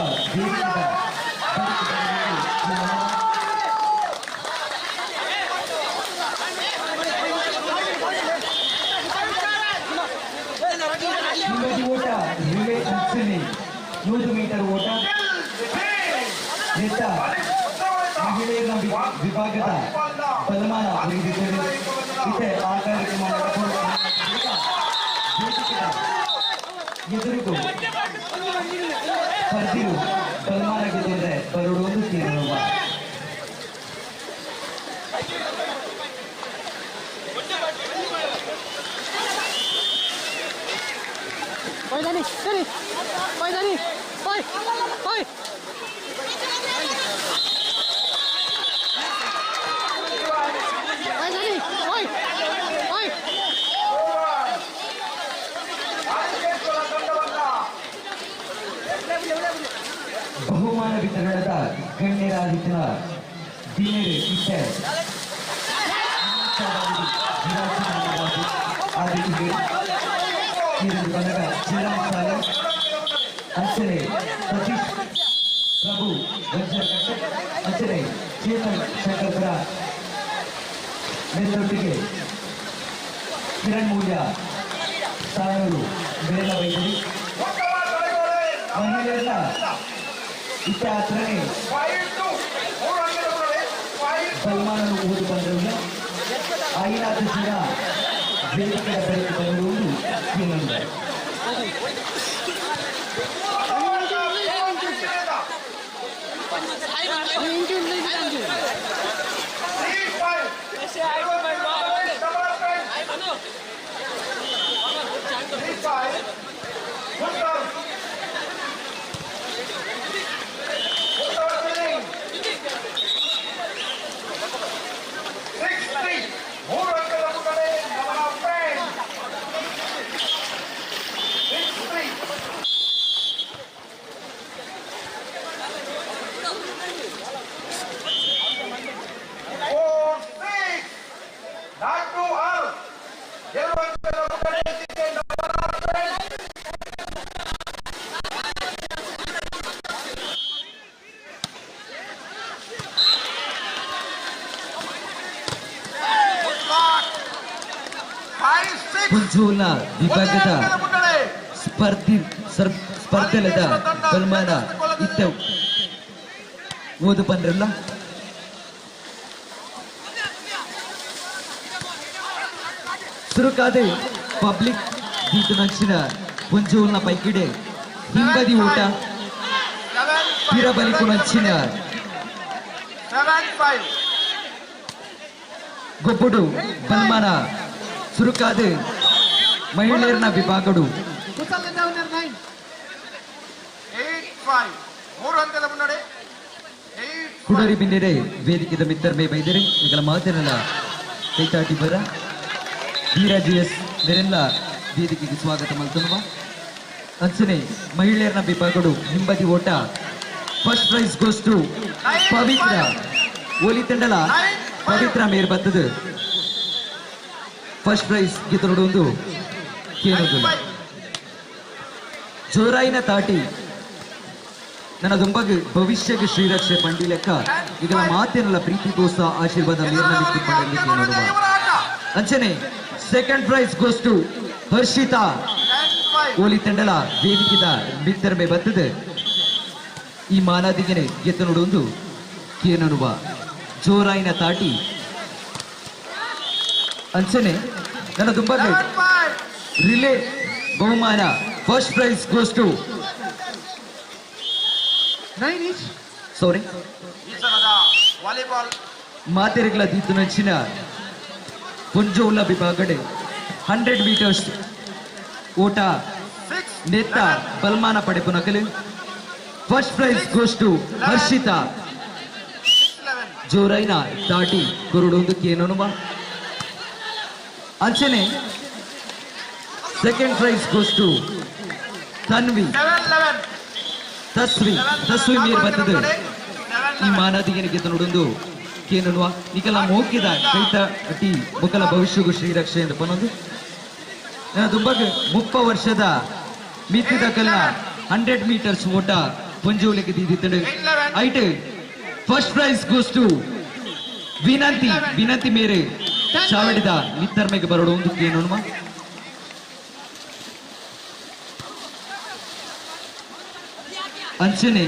ಹಿಂಬದಿ ಓಟ ರಿಲೇ ಅಂಚನೆ 100 ಮೀಟರ್ ಓಟ ನೆಟ್ಟ ಮಹಿಳೆಯರ ವಿಭಾಗದ ಬಲಮಾನ ಒದಗಿಸಿದೆ. ಇತ್ತೆ ಆ ಕಾರ್ಯಕ್ರಮ ಎದುರಿಗೂ ಸ್ಪರ್ಧಿರು ಬಲಮಾನ ಗೆದ್ದರೆ ಬರುವುದು ತೀರ್ಮಾನ. Oi, Dani, Dani, oi, Dani, oi, oi. Oi, Dani, oi, oi. ಬಹುಮಾನ ವಿತರಣದ ಗಣ್ಯರಾದಿತ್ಯ ದಿನೇರು ಇತ್ತೆ ಬಂದಾಗ ಶ್ರೀರಾಮ್ ಸಾಗರ್ ಅಂಚನೆ ಸತೀಶ್ ಪ್ರಭು ಅಂಚನೆ ಚೇತನ್ ಶಂಕರ್ಪುರ ನೇತೃತ್ವಕ್ಕೆ ಕಿರಣ್ ಮೂಲ್ಯ ಸಾನೂರು ಬೇಡ ವೈದ್ಯರು ಮಹಿಳೆಯರ ಇತ್ಯಾತ್ರನೆ ಸಲ್ಮಾನನ್ನು ಓದು ಬಂದವರ ಐನಾಥ ಸಿಂಹ ವೇದಿಕೆಯ ಬೆಳಕು ಬರುವುದು ಇನ್ನೊಂದು. ಪೊಂಜೋಲ್ನ ವಿಭಾಗದ ಸ್ಪರ್ಧಿ ಸ್ಪರ್ಧೆಲದ ಬಲ್ಮಾನ ಇತ್ತ ಓದು ಬಂದ್ರಲ್ಲ. ಸುರುಕಾದೆ ಪಬ್ಲಿಕ್ ದೀತನಂಚಿನ ಪೊಂಜೋಲ್ನ ಪೈಕಿಡೆ ಹಿಂಬದಿ ಊಟ ಪಿರಬಲಿಕುನಂಚಿನ ಗೊಬ್ಬುಡು ಬಲ್ಮಾನ ಸುರುಕಾದೆ ಮಹಿಳೆಯರನ ವಿಭಾಗಡು ಕುಡರಿ ಬಿನ್ನೆರೆ ವೇದಿಕೆದ ಮಿತ್ತರ್ಮೆ ಬೈದರೆ ನಿಗಲ ಮಾತಿರಲ್ಲ ಕೈತಾಟಿ ಬರ ಧೀರಾಜ್ ಎಸ್ ನೆರೆಲ್ಲ ವೇದಿಕೆಗೆ ಸ್ವಾಗತ ಮಲ್ತನುವ. ಅಂಚನೆ ಮಹಿಳೆಯರನ ವಿಭಾಗಡು ಹಿಂಬದಿ ಓಟ first prize goes to Pavitra ಓಲಿ ತಂಡಲ ಪವಿತ್ರ ಮೇರ್ ಬತ್ತದು ಫಸ್ಟ್ ಪ್ರೈಸ್ ಗೆತನೋಡು ಒಂದು ಕೇನೋದಿಲ್ಲ. ಜೋರಾಯಿನ ತಾಟಿ ನನ್ನ ದುಂಬಗ್ ಭವಿಷ್ಯಕ್ಕೆ ಶ್ರೀರಕ್ಷೆ ಪಂಡಿ ಲೆಕ್ಕ ಇದರ ಮಾತಿನಲ್ಲ ಪ್ರೀತಿ ದೋಸ ಆಶೀರ್ವಾದ ಮೇರ್ನ ಮಿತ್ತಿ ಪಡೆಯಲಿಕ್ಕೆ ನೋಡುವ. ಅಂಚನೆ second prize goes to Harshita ಓಲಿ ತಂಡಲ ವೇದಿಕೆದ ಮಿತ್ತರ್ಮೆ ಬತ್ತದು ಈ ಮಾನಾದಿಗೆನೆ ಗೆತ್ತನೋಡೊಂದು ಕೇನನುವ ಜೋರಾಯಿನ ತಾಟಿ. ಅಂಚನೆ ನನ್ನ ದುಂಬಗ್ ರಿಲೇ ಬಹುಮಾನ first prize goes to sorry ಮಾತೆರೆಗಳ ದೀತುನಂಚಿನ ಪೊಂಜೋಲ ವಿಭಾಗಡೆ 100 ಮೀಟರ್ಸ್ ಓಟ ನೇತ ಬಲ್ಮಾನ ಪಡೆಪುನಕಲು first prize goes to Harshita ಜೋರೈನ ತಾಟಿ ಕುರುಡೊಂದು ಕೇನೋನುವ. ಅಂಚನೆ second prize goes to Tanvi Tasvi Tasvi ಮೇರ್ ಬತ್ತದು ಈ ಮಾನಾದಿಗೆ ಗೆದ್ದು ಕೇನನುವ. ನಿಕಲ ಮೋಕಿದ ಕೈತ ಅಟಿ ಮುಕಲ ಭವಿಷ್ಯಗೂ ಶ್ರೀರಕ್ಷೆ ಎಂದು ಪನೊಂದು ನನ್ನ ದುಂಬಗ್ 30 ವರ್ಷದ ಮಿತ್ತಿದ ಕಲ್ಲ 100 ಮೀಟರ್ಸ್ ಓಟ ಪೊಂಜೋಲಿಗೆ ದೀದಿತ್ತಡು. ಐಟ್ ಫಸ್ಟ್ ಪ್ರೈಸ್ ಗೋಸ್ ಟು ವಿನಂತಿ ವಿನಂತಿ ಮೇರೆ ಚಾವಡಿದ ಮಿತ್ತರ್ಮೆಗೆ ಬರೋಡು ಒಂದು ಕೇನೋನುವ. ಅಂಚನೆ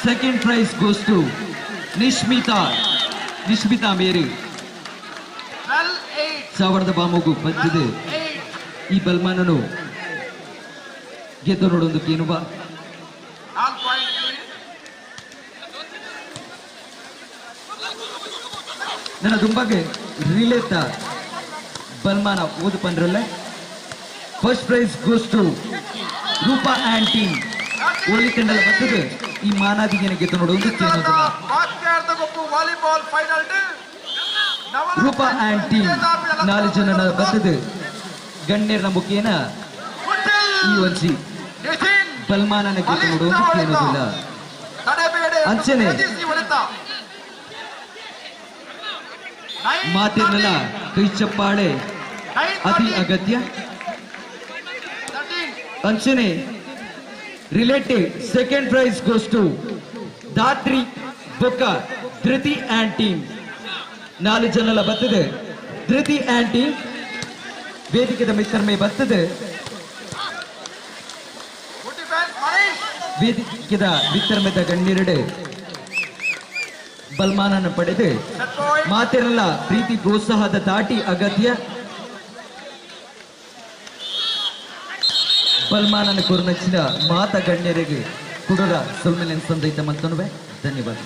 second prize goes to Nishmita Nishmita ಮೇರಿ ಚಾವಡದ ಬಾಮುಗು ಬಂದಿದೆ ಈ ಬಲ್ಮಾನನು ಗೆದ್ದು ನೋಡೊಂದು ಕೇನುವ. ನನ್ನ ದುಂಬಗೆ ರಿಲೇತ ಬಲ್ಮಾನ ಓದು ಪಂದ್ರಲ್ಲ first prize goes to Roopa and team ಓಲಿ ತಂಡಲ ಬರ್ತದೆ ಈ ಮಾನಾದಿಗೆ ಗೆದ್ದು ನೋಡೊಂದು ಕೇನೋದಿಲ್ಲ. ರೂಪಾ ಆ್ಯಂಡ್ ಟೀಮ್ 4 ಜನ ಬರ್ತದೆ ಗಣ್ಯರ ಮುಖೇನ ಈ ಒಂಜಿ ಬಲ್ಮಾನನ ಗೆದ್ದು ನೋಡೊಂದು ಕೇನೋದಿಲ್ಲ. ಅಂಚನೆ ಮಾತಿನಲ್ಲ ಕೈ ಚಪ್ಪಾಳೆ ಅತಿ ಅಗತ್ಯ. ಅಂಚನೆ relative second prize goes to Dhatri ಬೊಕ್ಕ ಧೃತಿ ಆ್ಯಂಡ್ ಟೀಮ್ 4 ಜನಲ ಬರ್ತದೆ ಧೃತಿ ಆ್ಯಂಡ್ ಟೀಮ್ ವೇದಿಕೆದ ಮಿತ್ತರ್ಮೆ ಬರ್ತದೆ ವೇದಿಕೆದ ಮಿತ್ತರ್ಮೆದ ಗಣ್ಯರೆಡೆ ಬಲ್ಮಾನನ ಪಡೆದು ಮಾತಿರಲ್ಲ ಪ್ರೀತಿ ಪ್ರೋತ್ಸಾಹದ ದಾಟಿ ಅಗತ್ಯ ಬಲ್ಮಾನನ ಕುರುನಚ್ಚಿನ ಮಾತ ಗಣ್ಯರಿಗೆ ಕುಡುರ ಸೊಲ್ಮೆಲೆನ್ ಸಂದೈತ ಮಲ್ತನುವೆ. ಧನ್ಯವಾದ.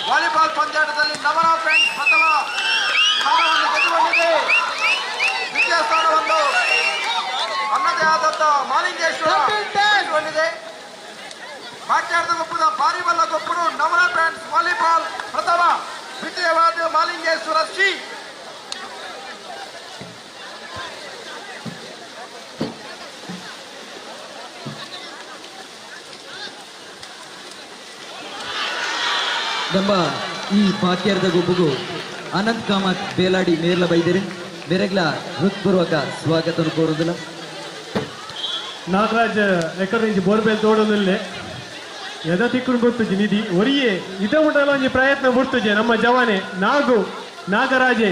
ವಾಲಿಬಾಲ್ ಪಂದ್ಯಾಟದಲ್ಲಿ ನವನ ಫ್ರೆಂಡ್ಸ್ ಪ್ರಥಮ ಸ್ಥಾನವನ್ನು ಗೆದ್ದುಕೊಂಡಿದೆ. ದ್ವಿತೀಯ ಸ್ಥಾನವನ್ನು ತನ್ನದೇ ಆದಂತ ಮಾಲಿಂಗೇಶ್ವರ ಗೆದ್ದುಕೊಂಡಿದೆ. ಬಾಕ್ಯಾರ್ದ ಗೊಪ್ಪದ ಬಾರಿಬಲ್ಲ ಗೊಪ್ಪಡು ನವನ ಫ್ರೆಂಡ್ಸ್ ವಾಲಿಬಾಲ್ ಪ್ರಥಮ, ದ್ವಿತೀಯವಾದ ಮಾಲಿಂಗೇಶ್ವರ ಸಿ. ನಮ್ಮ ಈ ಬಾಕ್ಯಾರ್ದ ಗೊಬ್ಬುಗು ಅನಂತ್ ಕಾಮತ್ ಬೇಲಾಡಿ ಮೇರ್ಲ ಬೈದಿರಿ. ಮೇರೆಗ್ಲ ಹೃತ್ಪೂರ್ವಕ ಸ್ವಾಗತ ಕೋರುದಿಲ್ಲ. ನಾಗರಾಜ್ ಎಕರೆ ಬೋರ್ಬೆಲ್ ತೋಡೊಂದಿಲ್ಲೆ ಎದ ತಿಕ್ಕುನು ಗೊತ್ತುಜಿ ನಿಧಿ ಒರಿಯೇ ಇದ ಮುಟ್ಟಲ ಒಂಜಿ ಪ್ರಯತ್ನ ಬುಡ್ತುಜೆ ನಮ್ಮ ಜವಾನೆ ನಾಗು ನಾಗರಾಜೆ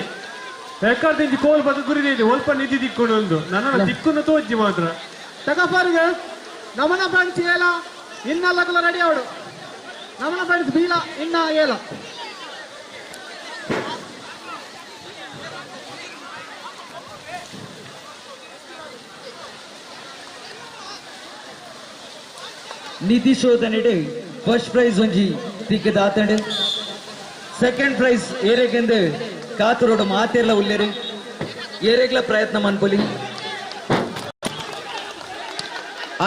ಎಕ್ಕರ್ದಿಂಚಿ ಕೋಲ್ ಬದು ಗುರಿದೆ ಒಲ್ಪ ನಿಧಿ ದಿಕ್ಕುನು ಒಂದು ನನ್ನ ದಿಕ್ಕುನು ತೋಜ್ಜಿ ಮಾತ್ರ ತಗಫಾರಿಗೆ ನಮನ ಫ್ರೆಂಡ್ಸ್ ಏಲ ಇನ್ನಲ್ಲಕಲ ರೆಡಿ ಅವಡು ನಮನ ಫ್ರೆಂಡ್ಸ್ ಬೀಲ ಇನ್ನ ಏಲ ನಿಧಿ ಶೋಧನೆಡ್ ಫಸ್ಟ್ ಪ್ರೈಸ್ ಒಂಜಿ ತಿಕ್ಕದಾತಂಡ್ ಸೆಕೆಂಡ್ ಪ್ರೈಸ್ ಏರೆಗೆಂದು ಕಾತುರೋಡು ಮಾತೆರ್ಲ ಉಲ್ಲೇರು ಏರೆಗ್ಲ ಪ್ರಯತ್ನ ಮನ್ಪೊಲಿ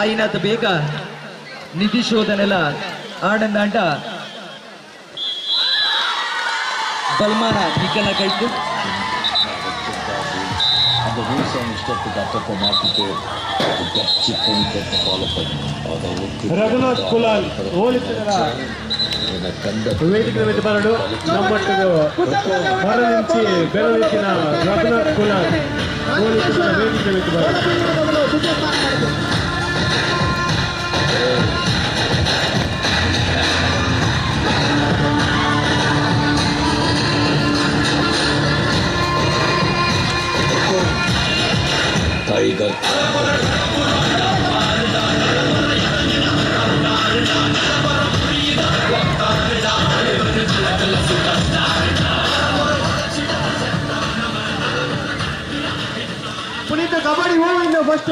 ಆಯಿನಾತ ಬೇಗ ನಿಧಿ ಶೋಧನೆಲ ಆಡಂದಾಂಡ ಬಲ್ಮಾನ ನಿಕ್ಕನ ಕೈತು அந்த விவசாயம் இஷ்டத்துக்கு அப்பப்போ மாற்றிட்டு ರಘುನಾಥ್ ಕುಲಾಲ್ ವೇದಿಕೆ మీద ಬರಡು ನಮ್ಮೊಟ್ಟಿಗೆ ಹೊರ నుంచి ಬೆರಳಿನ ರಘುನಾಥ್ ಕುಲಾಲ್ ವೇದಿಕೆ మీద ಬರಡು. ಟೈಗರ್ ಪುನೀತ್ ಕಬಡ್ಡಿ ಹೋಗಿಂದ first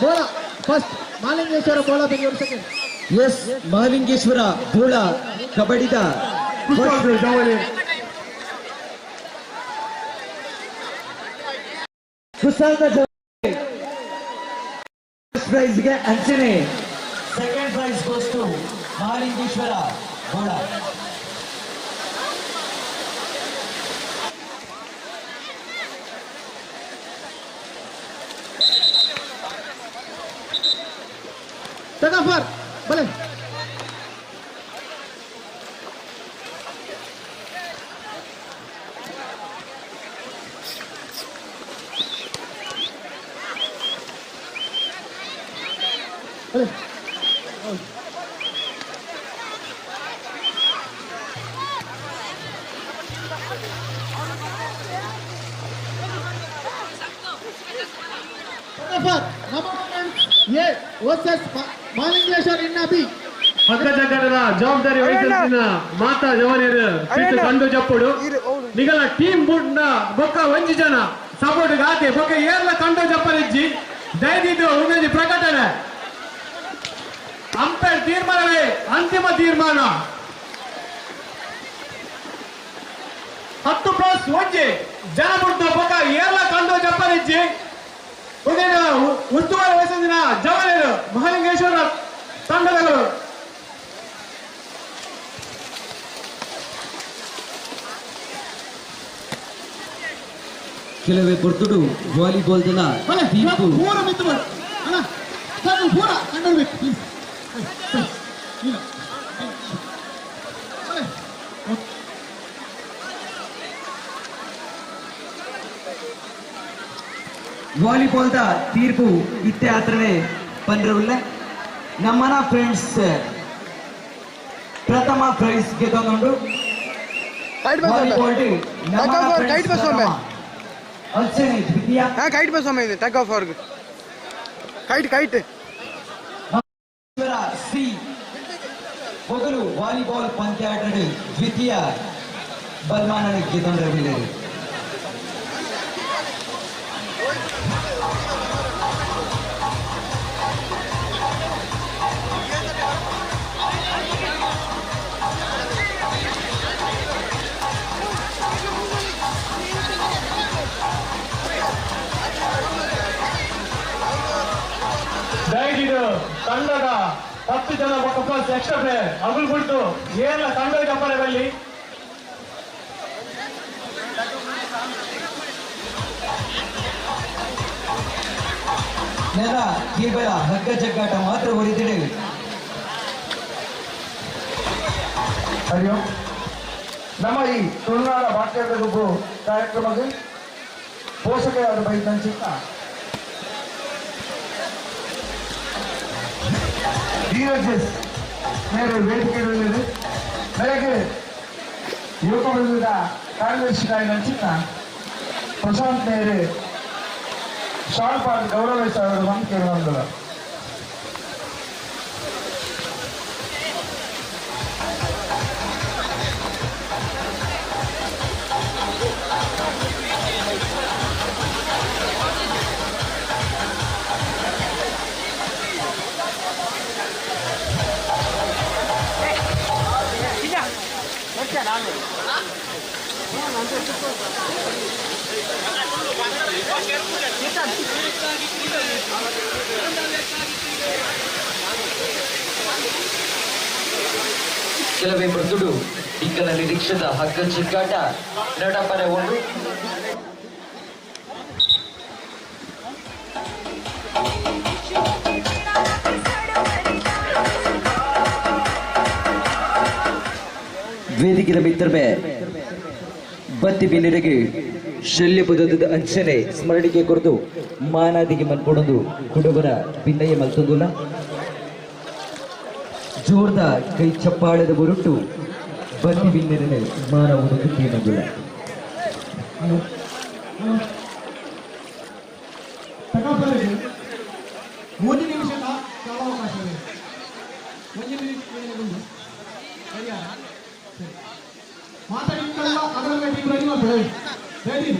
Bola first Malingeshwara Bola Bengaluru second. Yes Mahalingeshwara Bola ಕಬಡ್ಡಿದ ಕುಶಾಲ್ದ ಫಸ್ಟ್ ಪ್ರೈಸ್ಗೆ ಅಂಚನೆ second prize goes to Mahalingeshwara Bola. ತಗಫರ್ ಬಲೆ ಬಲೆ ತಗಫರ್ ಎ ವರ್ಸಸ್ ಮಾಲಿಂಗೇಶ್ವರ್ ಇನ್ನ ಬಿ. ಪಕ್ಕಜಗಡದ ಜವಾಬ್ದಾರಿ ವಹಿಸಿದ ಮಾತಾ ಜವನಿಯರು ಸೀಟು ಕಂಡು ಜಪ್ಪುಡು ನಿಗಲ ಟೀಮ್ ಬುಡ್ನ ಬೊಕ್ಕ ಒಂಜಿ ಜನ ಸಪೋರ್ಟ್ ಗಾತೆ ಬೊಕ್ಕ ಏರ್ಲ ಕಂಡು ಜಪ್ಪಲಿಜ್ಜಿ ದಯದಿದ್ದು ಒಂದೊಂಜಿ ಪ್ರಕಟಣೆ ಅಂಪೈರ್ ತೀರ್ಮಾನವೇ ಅಂತಿಮ ತೀರ್ಮಾನ. 10+1 ಜನ ಬುಡ್ನ ಬೊಕ್ಕ ಏರ್ಲ ಕಂಡು ಜಪ್ಪಲಿಜ್ಜಿ ಉಸ್ತುವಾರಿ ವಹಿಸಿದ ಜವನಿಯರು ಮಹಾಲಿಂಗೇಶ್ವರ ತಂಡದವರು. ಕೆಲವೇ ಪೊರ್ತುಡು ವಾಲಿಬಾಲ್ ದಲ ತೀರ್ಪು ಪೂರ ಮಿತ್ತು ಮಾಡಿ ಅಣ್ಣ ಸರ್ ಪೂರ ಕಂಡಿರ್ಬೇಕು ಪ್ಲೀಸ್. ವಾಲಿಬಾಲ್ the ತೀರ್ಪು ಇತ್ತೆ ಆತ್ರನೆ ಪಂದ್ರವುಲ್ಲ ನಮ್ಮನ ಫ್ರೆಂಡ್ಸ್ ಪ್ರಥಮ ಪ್ರೈಸ್ ಗೆದ್ದೊಂದುಂಡು. ವಾಲಿಬಾಲ್ ಕೈಟ್ ಬಸ್ ಒಮ್ಮೆ ಅರ್ಚನೆ ದ್ವಿತೀಯ. ಹಾ ಕೈಟ್ ಬಸ್ ಒಮ್ಮೆ ಇದೆ ಟಗ್ ಆಫ್ ಅವ್ರಿಗೆ ಕೈಟ್ ಕೈಟ್ ಸಿ ಮೊದಲು ವಾಲಿಬಾಲ್ ಪಂದ್ಯಾಟದ ದ್ವಿತೀಯ ಬಲ್ಮಾನ ಗೆದ್ದೊಂದಿರಲಿದೆ. ದಯವಿಟ್ಟು ತಂಡದ 10 ಜನ ಪ್ಲಸ್ ಎಕ್ಸ್ಟ್ರಾ ಪ್ಲೇಯರ್ ಅಗುಲ್ ಬಿಟ್ಟು ಏನ ತಂಡದ ಚಪ್ಪಲೆ ಬಲ್ಲಿ ನೆಲ ಕೇವಲ ಹಗ್ಗ ಜಗ್ಗಾಟ ಮಾತ್ರ ಒರಿದಿದೆ. ಹರಿಯೋ ನಮ್ಮ ಈ ತುಳುನಾಡ ವಾಕ್ಯದ ಗುಂಪು ಕಾರ್ಯಕ್ರಮಕ್ಕೆ ಪೋಷಕರಾದ ಬೈತಂಚಿನ ಧೀರಜ್ ಮೇರೆ ವೇದಿಕೆ ಬೆಳಗ್ಗೆ ಯುವಕ ವೃಂದದ ಕಾರ್ಯದರ್ಶಿ ನಂಚಿನ ಪ್ರಶಾಂತ್ ಮೇರೆ ಶಾಲ್ ಪಾಲ್ ಗೌರವಿಸಿದ ಕೇಳುವಂತಲ್ಲ. ಕೆಲವೇ ಮೃದುಡು ಇಕ್ಕನ ನಿರೀಕ್ಷದ ಹಗ್ಗ ಚಿಕ್ಕಾಟ ನಡಪರೆ ಒಂದು ವೇದಿಕೆಯ ಮಿತ್ರಮೆ ಬತ್ತಿ ಬಿನ್ನೆರೆಗೆ ಶಲ್ಯ ಪದದ ಅಂಚನೆ ಸ್ಮರಣಿಕೆ ಕೊರದು ಮಾನಾದಿಗೆ ಮನ್ಕೊಡೊಂದು ಕುಡುಬರ ಭಿನ್ನಯ್ಯ ಮಲ್ತೊಂದುಲ್ಲ ಜೋರ್ದ ಕೈ ಚಪ್ಪಾಳದ ಬುರುಟು ಬತ್ತಿ ಬಿನ್ನೆರೆ ಮಾನವನದು ಕೇನಗುಲ್ಲ. ಮೂರು ನಿಮಿಷದ ಕಾಲಾವಕಾಶ ಇದೆ. ಒಂದು ನಿಮಿಷ ಮಾತಾಡಿದ್ದಲ್ಲ ಅದರ ಟೀಮ್ ರೆಡಿ ಮಾಡ್ಬೇಡಿ. ರೆಡಿ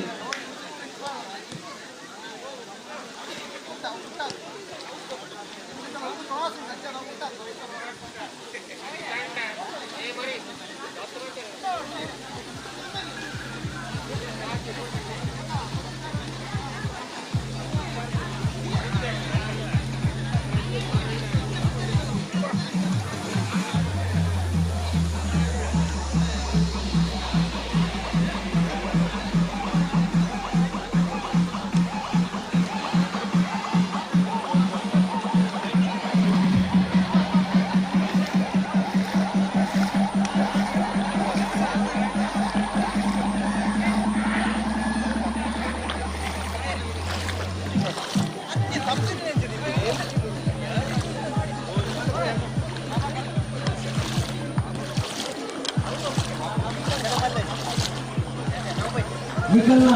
ನಿಖಲ್ನ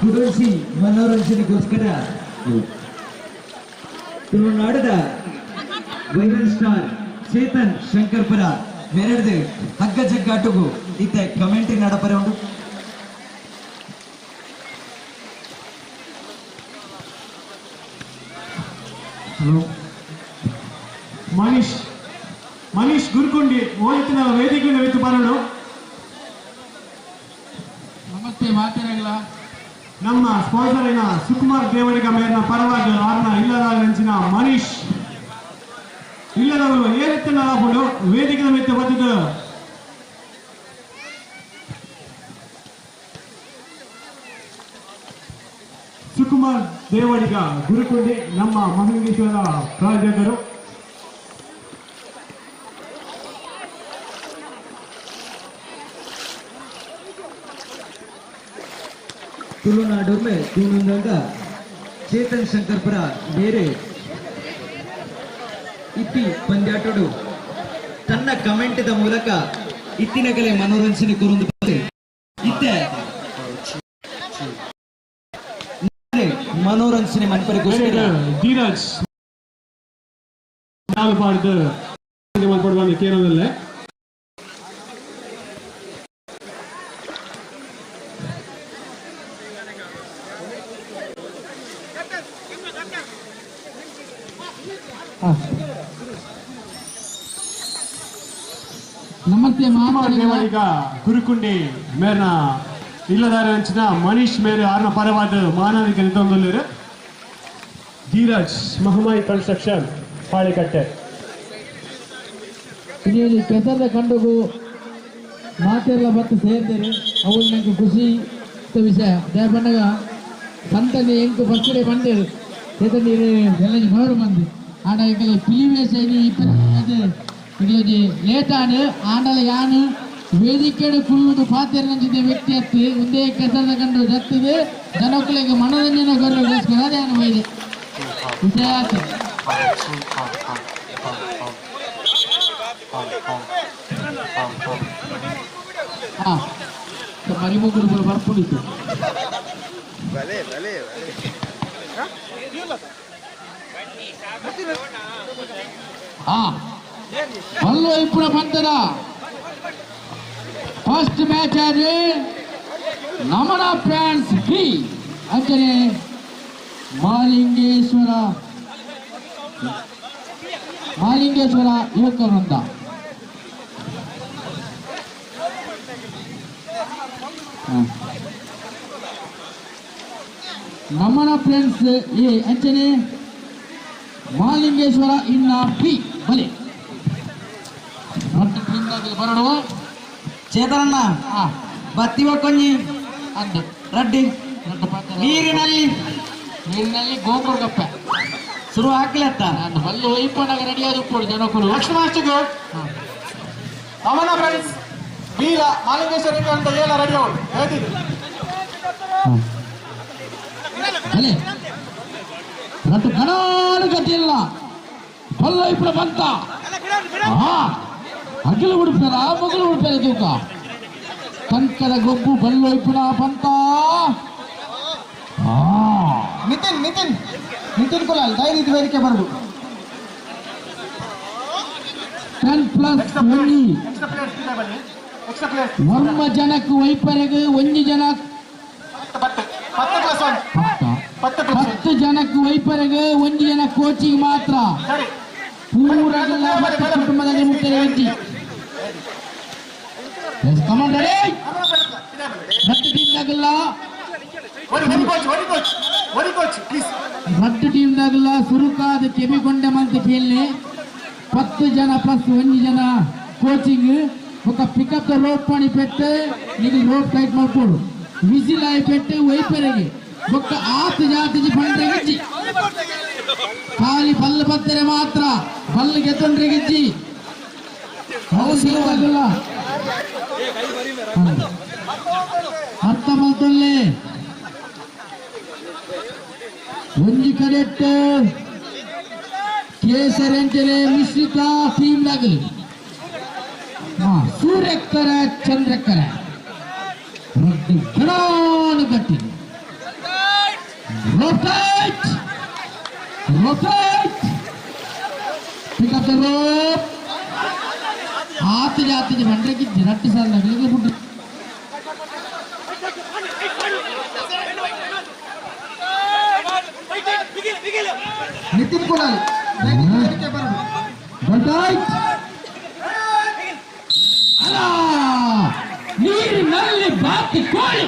ಕುಡೋಸಿ ಮನೋರಂಜನೆಗೋಸ್ಕರ ತುಳುನಾಡದ ವೈರಲ್ ಸ್ಟಾರ್ ಚೇತನ್ ಶಂಕರ್ಪುರ ಮೆರಡ್ದು ಹಗ್ಗ ಜಗ್ಗಾಟಗು ಇತ್ತೆ ಕಮೆಂಟ್ರಿ ನಡಪರೆ ಉಂಡು. ಹಲೋ ಮನೀಶ್ ಮನೀಶ್ ಗುರುಕೊಂಡಿ ಓದಿತ್ತಿನ ವೇದಿಕೆ ವಿತ್ತು ಬರೋಣ. ನಮಸ್ತೆ ಮಾತಿರಲ್ಲ. ನಮ್ಮ ಸ್ಪಾನ್ಸರ್ ಏನ ಸುಕುಮಾರ್ ದೇವಡಿಗ ಮೇರಿನ ಪರವಾಗಿ ಆರ್ನ ಇಲ್ಲದ ಅಂಚಿನ ಮನೀಶ್ ಇಲ್ಲದವರು ಏರೆತ್ತಿನ ಹಾಕೊಂಡು ವೇದಿಕೆ ಮೆತ್ತ ಬತ್ತಿದ್ದು ಸುಕುಮಾರ್ ದೇವಡಿಗ ಗುರುಕೊಂಡಿ ನಮ್ಮ ಮಹಲಿಂಗೇಶ್ವರ ಪ್ರಾಯೋಜಕರು. ತುಳುನಾಡೊಮ್ಮೆ ತೂನೊಂದಂಗ ಚೇತನ್ ಶಂಕರ್ಪುರ ಬೇರೆ ಇತ್ತಿ ಪಂದ್ಯಾಟೋಡು ತನ್ನ ಕಮೆಂಟ್ದ ಮೂಲಕ ಇತ್ತಿನಗಲೆ ಮನೋರಂಜನೆ ಕೊರೊಂದು ಇತ್ತೆ ಮನೋರಂಜನೆ ಮನ್ಪರಿಗೋಸ್ಕರ ಧೀರಜ್ ನಾಲ್ಪಾಡ್ದು ಮಲ್ಪಡುವ ಕೇರಳದಲ್ಲೇ ನಮಸ್ತೆ ದೇವಡಿಗ ಗುರುಕುಂಡಿ ಮೇರ್ನ ಇಲ್ಲದಾರ ಅಂಚಿನ ಮನೀಶ್ ಮೇರೆ ಆರ್ನ ಪರವಾದ ಮಾನವಿಕ ನಿಂತೊಂದುಲ್ಲೇರು ಧೀರಜ್ ಮಹಮಾಯಿ ಕನ್ಸ್ಟ್ರಕ್ಷನ್ ಪಾಳಿಕಟ್ಟೆ. ಇಲ್ಲಿ ಕೆಸರದ ಕಂಡುಗು ಮಾತೆಲ್ಲ ಬತ್ತು ಸೇರ್ತಾರೆ ಅವು ನಂಗೆ ಖುಷಿ ವಿಷಯ. ದೇವಣ್ಣಗ ಸಂತನೆ ಎಂಕು ಫಸ್ಟ್ ಡೇ ಬಂದೇರು ಚೇತನ್ ಎಲ್ಲ ನೋಡು ಮಂದಿ ಆಡ ಎಂಕಲೆ ಪಿಲಿವೇಶ ಇಲ್ಲೊಂಜಿ ಲೇಟಾಡು ಆಂಡಲ ಯಾನು ವೇದಿಕೆಡು ಕುಳ್ಳುದು ಪಾತೆರ್ನಂಚಿನ ವ್ಯಕ್ತಿ ಅತ್ತಿ ಒಂದೇ ಕೆಸರದ ಕಂಡು ಜತ್ತಿದೆ ಜನಕ್ಕಳಿಗೆ ಮನೋರಂಜನೆ ಕೊರಗೋಸ್ಕರ ಯಾನು ಬೈದೆ ವಿಷಯ ಆತು. ಹಾ ಮರಿಮುಗುರು ಬರ್ಪುಡಿತು ಬಲೆ ಬಲೆ ಬಲೆ ಹಾ ಬಲ್ಲು ಇಪ್ಪುನ ಪಂತದ ಫಸ್ಟ್ ಮ್ಯಾಚ್ ಆದ್ರೆ ನಮನ ಫ್ಯಾನ್ಸ್ ಬಿ ಅಂಚನೆ ಮಾಲಿಂಗೇಶ್ವರ ಮಾಲಿಂಗೇಶ್ವರ ಯುವಕ ವೃಂದ. ನಮನ ಫ್ರೆಂಡ್ಸ್ ಎ ಅಂಚನೆ ಮಾಲಿಂಗೇಶ್ವರ ಇನ್ನ ಬಿ ಬಲೆ ಬರಡು ಚೇತನಣ್ಣ ಬತ್ತಿ ಒಕ್ಕೊಂಜಿ ಅಂದು ರಡ್ಡಿ ನೀರಿನಲ್ಲಿ ನೀರಿನಲ್ಲಿ ಗೋಪುರ ಕಪ್ಪೆ ಶುರು ಹಾಕ್ಲತ್ತ ನಾನು ಬಲ್ಲು ಒಯ್ಪನಾಗ ರೆಡಿ ಆದ ಉಪ್ಪು ಜನಕುಲು ನೆಕ್ಸ್ಟ್ ಮ್ಯಾಚ್ಗೆ ನಮನ ಫ್ರೆಂಡ್ಸ್ ಬೀಲ ಮಾಲಿಂಗೇಶ್ವರ ಅಂತ ಏಲ ರೆಡಿ ಅವಳು ಹೇಳ್ತಿದ್ರು ಬಲೆ ರಟ್ಟು ಗಣಾನು ಗತಿಯಿಲ್ಲ ಬಲ್ಲ ಇಪ್ಪು ಬಂತ ಅಗಿಲು ಉಡುಪರ ಮಗಲು ಉಡುಪರ ತೂಕ ಕಂಕದ ಗೊಬ್ಬು ಬಲ್ಲು ಇಪ್ಪುನ ಬಂತ. ನಿತಿನ್ ನಿತಿನ್ ನಿತಿನ್ ಕುಲಾಲ್ ದಯವಿಟ್ಟು ವೇದಿಕೆ ಬರದು. 10+1 ವರ್ಮ ಜನಕ್ಕೆ ವೈಪರೆಗೆ ಒಂಜಿ ಜನ 10 ಜನಕ್ಕೆ ವೈಪರೆಗೆ ಒಂಜಿ ಜನ ಕೋಚಿಂಗ್ ಮಾತ್ರ ಪೂರಗೆಲ್ಲ ಕುಟುಂಬದಲ್ಲಿ ಮುಟ್ಟರೆ ಒಂಜಿ ಟೀಮ್ದಾಗಲ್ಲ ರಟ್ಟು ಟೀಮ್ದಾಗಲ್ಲ ಸುರುಕಾದ ಕೆಬಿಗೊಂಡೆ ಮಂತ ಕೇಳಿ 10 ಜನ ಪ್ಲಸ್ 1 ಜನ ಕೋಚಿಂಗ್ ఒక పికప్ రోప్ పని పెట్టే నీకు రోప్ టైట్ ಮಾಡ್ಕೊಡು ವಿಸಿಲ್ ಆಯಿ ಪೆಟ್ಟು ವೈಪರೆಗೆ ಒಕ್ಕ ಆತ ಜಾತಿಜಿ ಪಂಡ್ರೆಗಿಜ್ಜಿ ಖಾಲಿ ಬಲ್ಲು ಬತ್ತರೆ ಮಾತ್ರ ಬಲ್ಲು ಗೆತ್ತೊಂಡ್ರೆಗಿಜ್ಜಿ ಹೌದು ಅರ್ಥ ಮಲ್ತೊಲ್ಲೆ ಒಂಜಿ ಕಡೆಟ್ ಕೇಸರೆಂಚನೆ ಮಿಶ್ರಿತ ಟೀಮ್ ದಾಗಲಿ ಸೂರ್ಯಕ್ಕರ ಚಂದ್ರಕ್ಕರ ರದ್ದು ಗಣಾನು ಗಟ್ಟಿ rotate rotate pick up the rope ಆತ ಜಾತಿಗೆ ಬಂಡ್ರೆಗಿದ್ದಿ ರಟ್ಟಿ ಸಾಲ ಬಿಟ್ಟು ನಿತಿನ್ ಕುಲಾಲ್ ಅಲ್ಲ ನೀರಿನಲ್ಲಿ ಬಾತಿ ಕೋಳಿ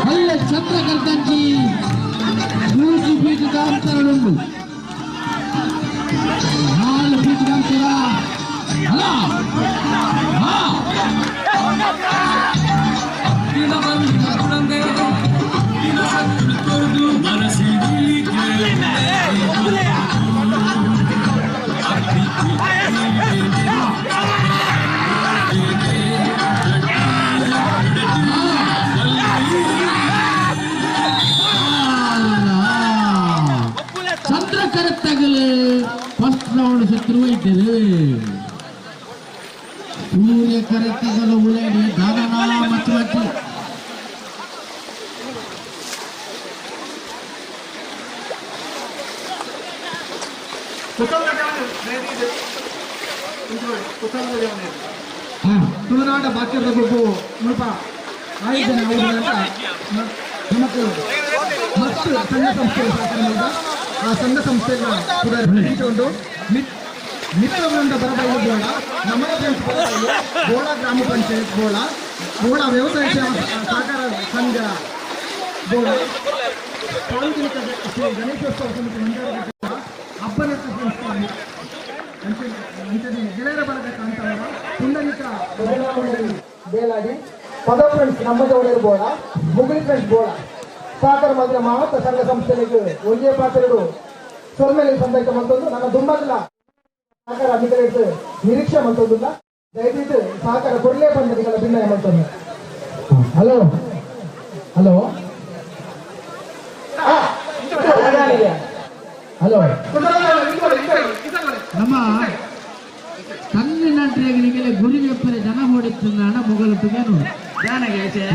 ಅಲ್ಲೇ ಚಂದ್ರಕರ್ತಂಚಿ ಮೂರು ಫೀಟ್ ಅಂತರಡುಂಡು 4 ಫೀಟ್ ಅಂತರ ಅಲ್ಲ ಚಂದ್ರಕರತ್ತಗಲು ಫಸ್ಟ್ ರೌಂಡ್ ಶತ್ರು ಇದ್ದರು ಸೂರ್ಯ ಕರೆತ್ತಗಲು ಉಳೇಡಿ ದಾನನ ಮಚ್ಚು ಮಚ್ಚು ತುಳುನಾಡ ಬಾಕ್ಯದ ಗೊಬ್ಬು ಮುಲ್ಪ ಆಯೋಜನೆ ಆಗುವುದರಿಂದ ನಮಕ್ ಮಸ್ತ್ ಸಂಘ ಸಂಸ್ಥೆ ಸಹಕಾರ ಆ ಸಂಘ ಸಂಸ್ಥೆಗಳ ಉಂಟು ಮಿತ್ರವೃಂದ ಬರಬೈಲು ಬೋಳ ನಮನ ಫ್ರೆಂಡ್ಸ್ ಬರಬೈಲು ಬೋಳ ಗ್ರಾಮ ಪಂಚಾಯತ್ ಬೋಳ ಬೋಳ ವ್ಯವಸಾಯ ಸೇವಾ ಸಹಕಾರ ಸಂಘ ಬೋಳ ಸಾರ್ವಜನಿಕ ಶ್ರೀ ಗಣೇಶೋತ್ಸವ ಸಮಿತಿ ಮಂಜಾರ ಹಬ್ಬನಟ್ಟ ಸಂಸ್ಥೆ ಅಂಚನೆ ಗೆಳೆಯರ ಬಳಗ ಕಾಂತಾವರ ಪುಂಡರೀಕ ಮಂಡಳಿ ಬೇಲಾಡಿ ಪದ ಫ್ರೆಂಡ್ಸ್ ನಮ್ಮ ಜವಳಿಯರು ಬೋಳ ಮುಗುಳಿ ಫ್ರೆಂಡ್ಸ್ ಬೋಳ ಸಹಕಾರ ಮಾತ್ರ ಮಾತ್ರ ಸಂಘ ಸಂಸ್ಥೆಗಳಿಗೆ ಒಂದೇ ಪಾತ್ರರು ಸೊಲ್ಮೆಲೆ ಸಂದೈತ ಮಂತೊಂದು ನನ್ನ ದುಂಬಲ್ಲ ಸಹಕಾರ ಅಧಿಕಾರಿ ನಿರೀಕ್ಷೆ ಮಂತೊಂದಿಲ್ಲ ದಯವಿಟ್ಟು ಸಹಕಾರ ಕೊಡಲೇ ಬಂದ ಭಿನ್ನಯ ಮಂತೊಂದು. ಹಲೋ ಹಲೋ ಹಲೋ, ನಮ್ಮ ಕಣ್ಣಿನ ಗುರಿ ವೆಪ್ಪರೆ ಜನ ಹೊಡಿతున్నాಡ ಮೊಗಲುಟ್ಟುಗೇನು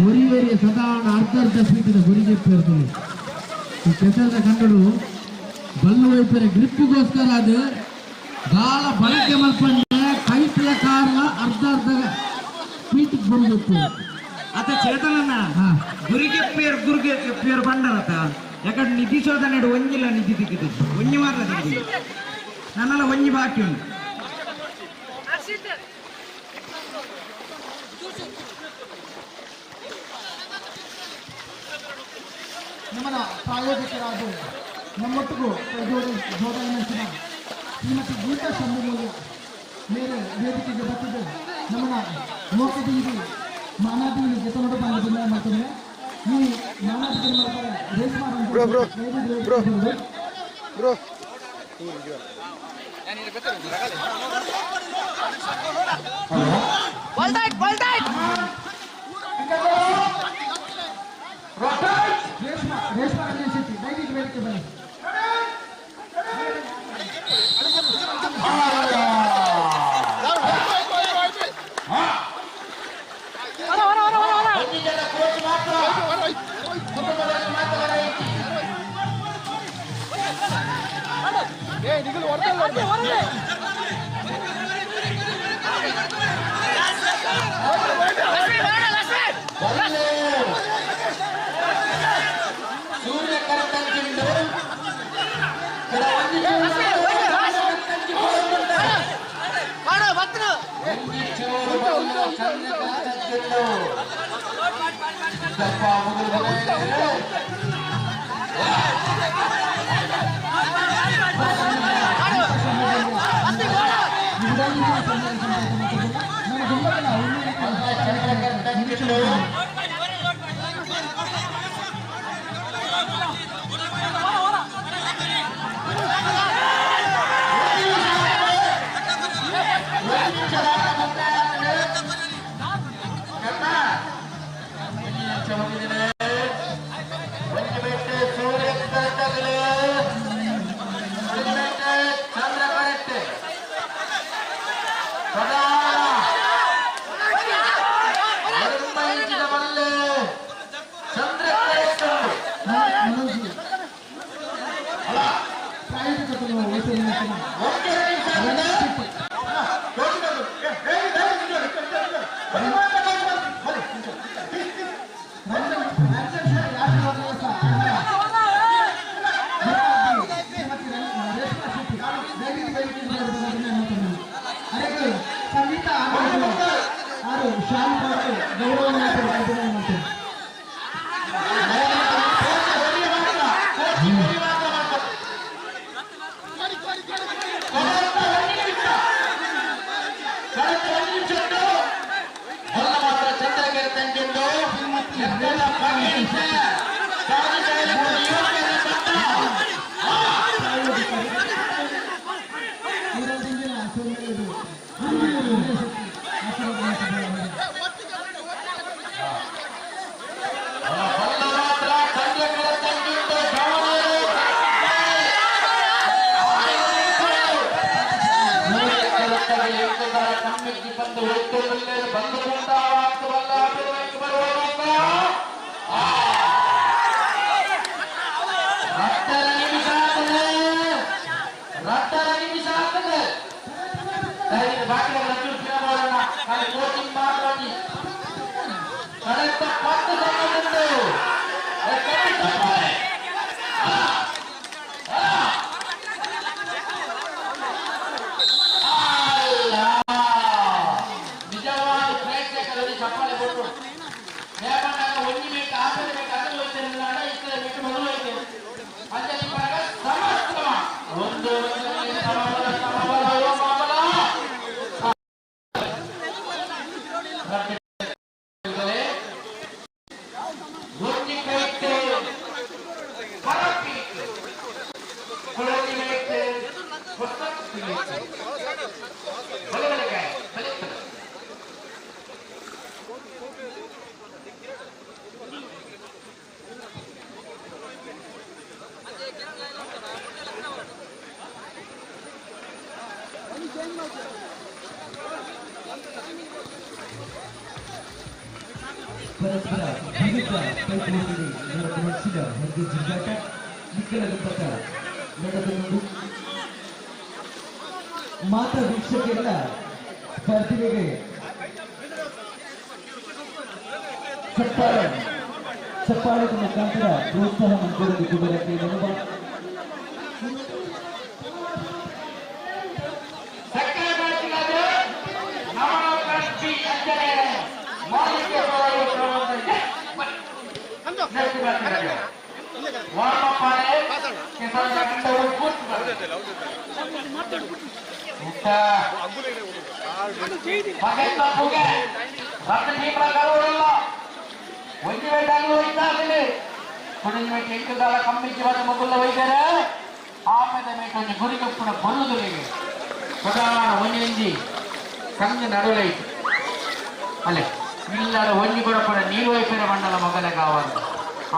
ಗುರಿ ವೇರಿಯ ಸದಾಣ ಅರ್ಧ ಅರ್ಧ ಫೀಟಿನ ಗುರಿ ಇರ್ತದೆ. ಈ ಕೆಸರದ ಕಂಡಡು ಬಲ್ಲು ವೈಪರೆ ಗ್ರಿಪ್ಗೋಸ್ಕರ ಅದು ಗಾಳ ಬಳಕೆ ಮಲ್ಪಂಡೆ ಕೈತಲ ಕಾರ್ಲ ಅರ್ಧ ಅರ್ಧ ಫೀಟ್ ಗುರಿ ಗೊತ್ತು. ಅತ ಚೇತನನ್ನ ಗುರಿಗೆ ಪೇರ್ ಗುರಿಗೆ ಪೇರ್ ಬಂಡರತ ಯಾಕಂದ್ರೆ ನಿಧಿ ಶೋಧನೆ ಒಂಜಿಲ್ಲ ನಿಧಿ ತಿಕ್ಕಿತು ಒಂಜಿ ಮಾತ್ರ ತಿಕ್ಕಿತು ನನ್ನೆಲ್ಲ ಒಂಜಿ ಬಾಕಿ ಉಂಟು. ನಮ್ಮನ ಪ್ರಾಯೋಜಕರಾದ ನಮ್ಮೊಟ್ಟಿಗೂ ಜೋಡಣೆ ನಡೆಸಿದ ಶ್ರೀಮತಿ ಗೀತಾ ಶಂಭುಮೂಲ್ಯ ಮೇರೆ ವೇದಿಕೆಗೆ ಬರ್ತಿದ್ದು ನಮ್ಮನ್ನ ಲೋಕದಿಂದ ಮಾನಾದಿಗಳು ಜೊತೆ ಬಂದು ಮಾಡ್ತಾರೆ. ಈ ಮಾನಾದಿಗಳು ಮಾಡ್ತಾರೆ Reshma. Bro bro bro bro Reshma Reshma Ranjan Shetty ದಯವಿಟ್ಟು ವೇದಿಕೆ ಬನ್ನಿ. ಪರಸ್ಪರ ವಿರುದ್ಧ ಕೈಕೂಡಿದೆ ನಡೆದ ಹಂಗೆ ಜಿಂಗಾಟ ನಿಖರ ಪಥ ನಡೆದನು. ಮಾತಾ ವೀಕ್ಷಕರ ಸ್ಪರ್ಧಿಗಳಿಗೆ ಚಪ್ಪಾಳದ ಮುಖಾಂತರ ಪ್ರೋತ್ಸಾಹ ಮಂಜೂರು ಕುಬೇರಕ್ಕೆ ನೆನಪ. ಸಂಘ ನಡುವೈತು ಅಲ್ಲೇ ಇಲ್ಲದ ಒಂಜಿ ಕೊಡಪಡ ನೀರು ವೈಪೇರ ಮಂಡಲ ಮೊಗಲ ಕಾవాలి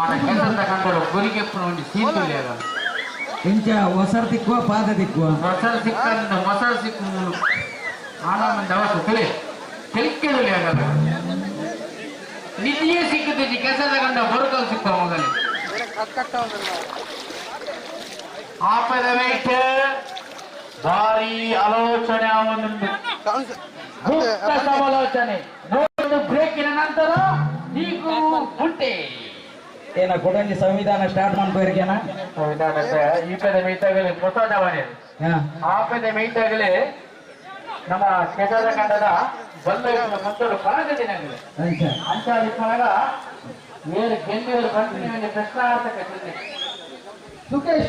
ಆನ ಕೆಲಸ ಕಂಡರು ಗುರಿಗೆಪ್ಪನ ಒಂಜಿ ಸೀತುಲ್ಲೆ ಇಂಚ ಒಸರು ತಿಕ್ಕುವ ಪಾದ ತಿಕ್ಕುವ ಮೊಸರು ಸಿಕ್ಕಂದ ಮೊಸರು ಸಿಕ್ಕು ಆನಂದ ದವಸ ತಿಳಿ ತಿಳಿಕೆದುಲೆ ಆಗಲ್ಲ ನಿಧಿಯೇ ಸಿಕ್ಕುತ್ತೆ ಕೆಲಸದ ಕಂಡ ಬರುಕಲ್ ಸಿಕ್ಕ ಮೊಗಲೆ ಆಪದ ವೇಟ್ ಭಾರಿ ಆಲೋಚನೆ ಆವೊಂದು ಗುಪ್ತ ಸಮಾಲೋಚನೆ ನೋಡು ಬ್ರೇಕಿನ ನಂತರ ನೀಕು ಬುಟ್ಟೆ ಏನ ಕೊಡಂಜಿ ಸಂವಿಧಾನ ಸ್ಟಾರ್ಟ್ ಮಾಡ್ಬೋರಿಗೇನ ಸಂವಿಧಾನ ಈ ಪದ ಮೀತಾಗಲಿ ಮೊಸಡವನೇ ಆ ಪದ ಮೀತಾಗಲಿ ನಮ್ಮ ಕೆಸರ ಕಂಡದ ಬಲ್ಲ ಮಂತರು ಪರಗದಿನಾಗಲಿ ಅಂತ ಇಪ್ಪನಾಗ ಏರು ಗೆಂದಿಯವರು ಕಂಟಿನ್ಯೂ ಪ್ರಶ್ನಾರ್ಥಕ ಚಿಹ್ನೆ. ಸುಕೇಶ್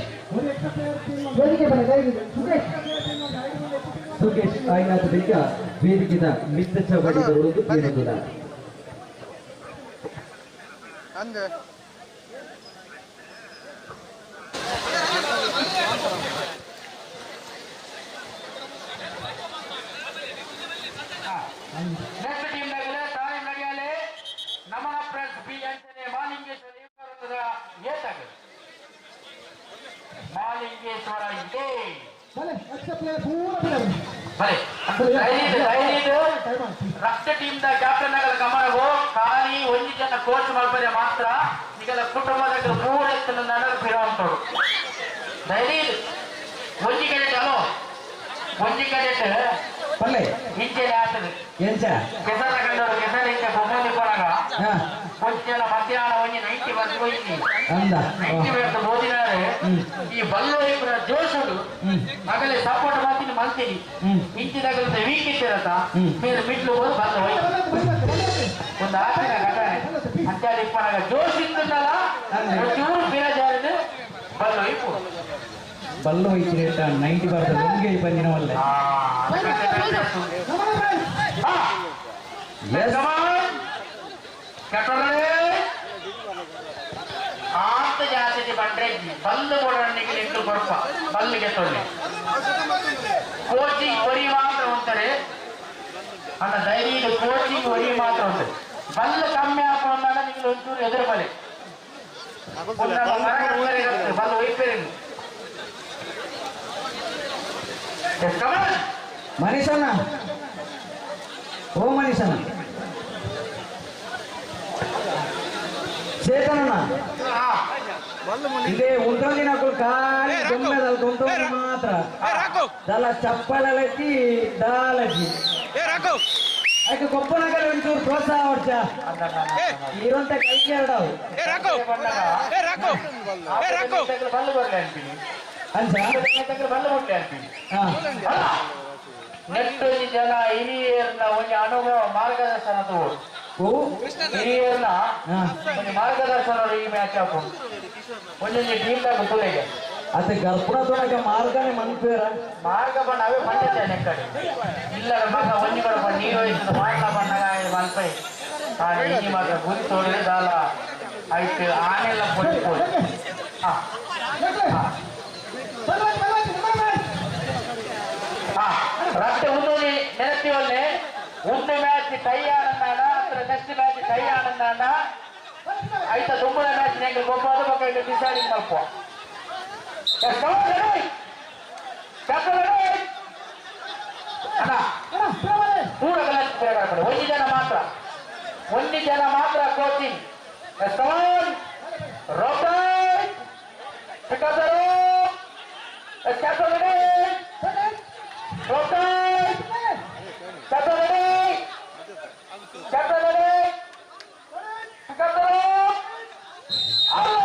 ವೇದಿಕೆ ಬನ್ನಿ ದಯವಿಟ್ಟು. ಸುಕೇಶ್ ಸುಕೇಶ್ ಆಯ್ನಾಥ ಬೇಗ ವೇದಿಕೆದ ಮಿತ್ತ ಚವಡಿ ಬರುವುದು ಏನದಿಲ್ಲ. ನೆಕ್ಸ್ಟ್ ಟೀಮ್ ನಗಲೆ ತಾಯಿ ನಡೆಯಲೆ ನಮನ ಪ್ರೆಸ್ ಬಿ ಅಂಚನೆ ಮಾಲಿಂಗೇಶ್ವರ ಇವರದ ಏತಾಗಲಿ ಮಾಲಿಂಗೇಶ್ವರ ಇದೆ ಬಲೆ ಎಕ್ಸ್ಟ್ರಾ ಪ್ಲೇಯರ್ ಪೂರ ಬಿಡಲಿ. ಬಲೆ ರಕ್ತ ಟೀಮ್ the captain ನಗಲ ಗಮನವೋ ಖಾಲಿ ಒಂಜಿ ಜನ ಕೋಚ್ ಮಾಡ್ಬಾರೆ ಮಾತ್ರ ನಿಗಲ ಕುಟುಂಬದ ಮೂರೆತ್ತನ ನಡಲು ಪಿರಾಂತೋಡು ಧೈರ್ಯ ಒಂಜಿ ಕಡೆಟ್ ಅಲೋ ಒಂಜಿ ಕಡೆಟ್ ಪಲ್ಲೆ ಇಂಚೆನೆ ಆತದೆ ಎಂಚ ಕೆಸರ ಕಂಡವರು ಕೆಸರ ಇಂಚೆ ಬೊಮ್ಮಲಿ ಕೊಡಗ కొంచెం ಮಧ್ಯಾಹ್ನ ಒಂಜಿ 90 ಬಂದು ಹೋಯ್ತಿ ಅಂದ 90 ಬೇಡ ಓದಿನಾರೆ ಈ ಬಲ್ಲೋ ಇಬ್ಬರ ಜೋಶುಡು ಮಗಲೇ ಸಪೋರ್ಟ್ ಮಾಡ್ತೀನಿ ಮಲ್ತೀನಿ ಇಂಚಿದಾಗಲೇ ವೀಕ್ ಇತ್ತಿರತ್ತ ಮೇಲೆ ಮಿಡ್ಲು ಹೋದ್ ಬಲ್ಲ ಹೋಯ್ತು ಒಂದು ಆಟಿನ ಘಟನೆ ಅಂಚಾಡಿ ಇಪ್ಪನಾಗ ಜೋಶ್ ಇತ್ತಲ್ಲ ಚೂರು ಬಿರಜಾರಿನ ಬಲ್ಲ ಹೋಯ್ತು ಬಲ್ಲು ಹೋಯ್ತಿರೇಟ 90 ಬರ್ತದೆ ಒಂಗೆ ಬಂದಿನವಲ್ಲ. ಆತ ಜಾತಿಗೆ ಬಂದ್ರೆ ಬಲ್ಲು ಕೊಡಣಿಗೆ ನಿಂತು ಕೊರಪ ಬಲ್ಲಿಗೆ ತೊಳ್ಳಿ ಕೋಚಿಂಗ್ ಒರಿ ಮಾತ್ರ ಉಂಟರೆ ಅಣ್ಣ ಧೈರ್ಯ ಕೋಚಿಂಗ್ ಒರಿ ಮಾತ್ರ ಉಂಟು ಬಲ್ಲು ಕಮ್ಮಿ ಹಾಕೊಂಡಾಗ ನಿಮಗೆ ಒಂಚೂರು ಎದುರು ಬಲೆ ಬಲ್ಲು ಒಯ್ಪೇರಿ ಮನೀಷಣ್ಣ ಓ ಮನೀಷಣ್ಣ ಚೇತನಣ್ಣ ಇದೇ ಉಂಟೊಂದಿನ ಖಾಲಿ ದೊಮ್ಮೆದಲ್ ಉಂಟೊಂದು ಮಾತ್ರ ದಲ ಚಪ್ಪಲಿ ದಾಲಜಿ ಅದಕ್ಕೆ ಕೊಪ್ಪನಗರ ಒಂಚೂರು ಪ್ರೋತ್ಸಾಹ ವರ್ಷ ಇರುವಂತ ಕೈ ಎರಡವು ನೆಟ್ಟು ಜನ ಹಿರಿಯರ್ನ ಒಂದು ಅನುಭವ ಮಾರ್ಗದರ್ಶನ ಹಿರಿಯರ್ನ ಒಂದು ಮಾರ್ಗದರ್ಶನ ಈ ಮ್ಯಾಚ್ ಹಾಕೊಂಡು ಒಂದೊಂದು ಟೀಮ್ ತುಳಿಗೆ ಅದೇ ಗರ್ಭಣ ತೊಡಗ ಮಾರ್ಗನೇ ಮನ್ಪೇರ ಮಾರ್ಗ ಬಣ್ಣ ಅವೇ ಪಂಚಾಯತ್ ನೆಕ್ಕಡೆ ಇಲ್ಲ ಮಗ ಒಂಜಿ ಬಡಪ ನೀರು ಹೋಯ್ತದ ಮಾರ್ಗ ಬಣ್ಣಗ ಮಲ್ಪೈ ಈ ಮಾತ್ರ ಗುರಿ ತೋಡಿ ದಾಲ ಆಯ್ತು ಆನೆಲ್ಲ ಪೊಡಿ ಪೊಡಿ ರಸ್ತೆ ಉಂದೋದಿ ನೆನಪಿವಲ್ಲೆ ಒಂದು ಮ್ಯಾಚ್ ಟೈ ಆನಂದಾಣ ಅತ್ರ ನೆಕ್ಸ್ಟ್ ಮ್ಯಾಚ್ ಟೈ ಆನಂದಾಣ ಆಯ್ತ ದುಂಬುದ ಮ್ಯಾಚ್ ನೆಂಗೆ ಗೊಬ್ಬಾದ ಪಕ್ಕ ಡಿಸೈಡಿಂಗ್ ಮಲ್ಪ ಪೂರ ಒಂಜಿ ಜನ ಮಾತ್ರ ಒಂಜಿ ಜನ ಮಾತ್ರ ಕೋಚಿಂಗ್ ಸಮಾನ್ ರೋಟೈಟ್ ಪಿಕಸರು captain ready rotate captain ready captain ready ಪಿಕಸರು ಅಲ್ಲ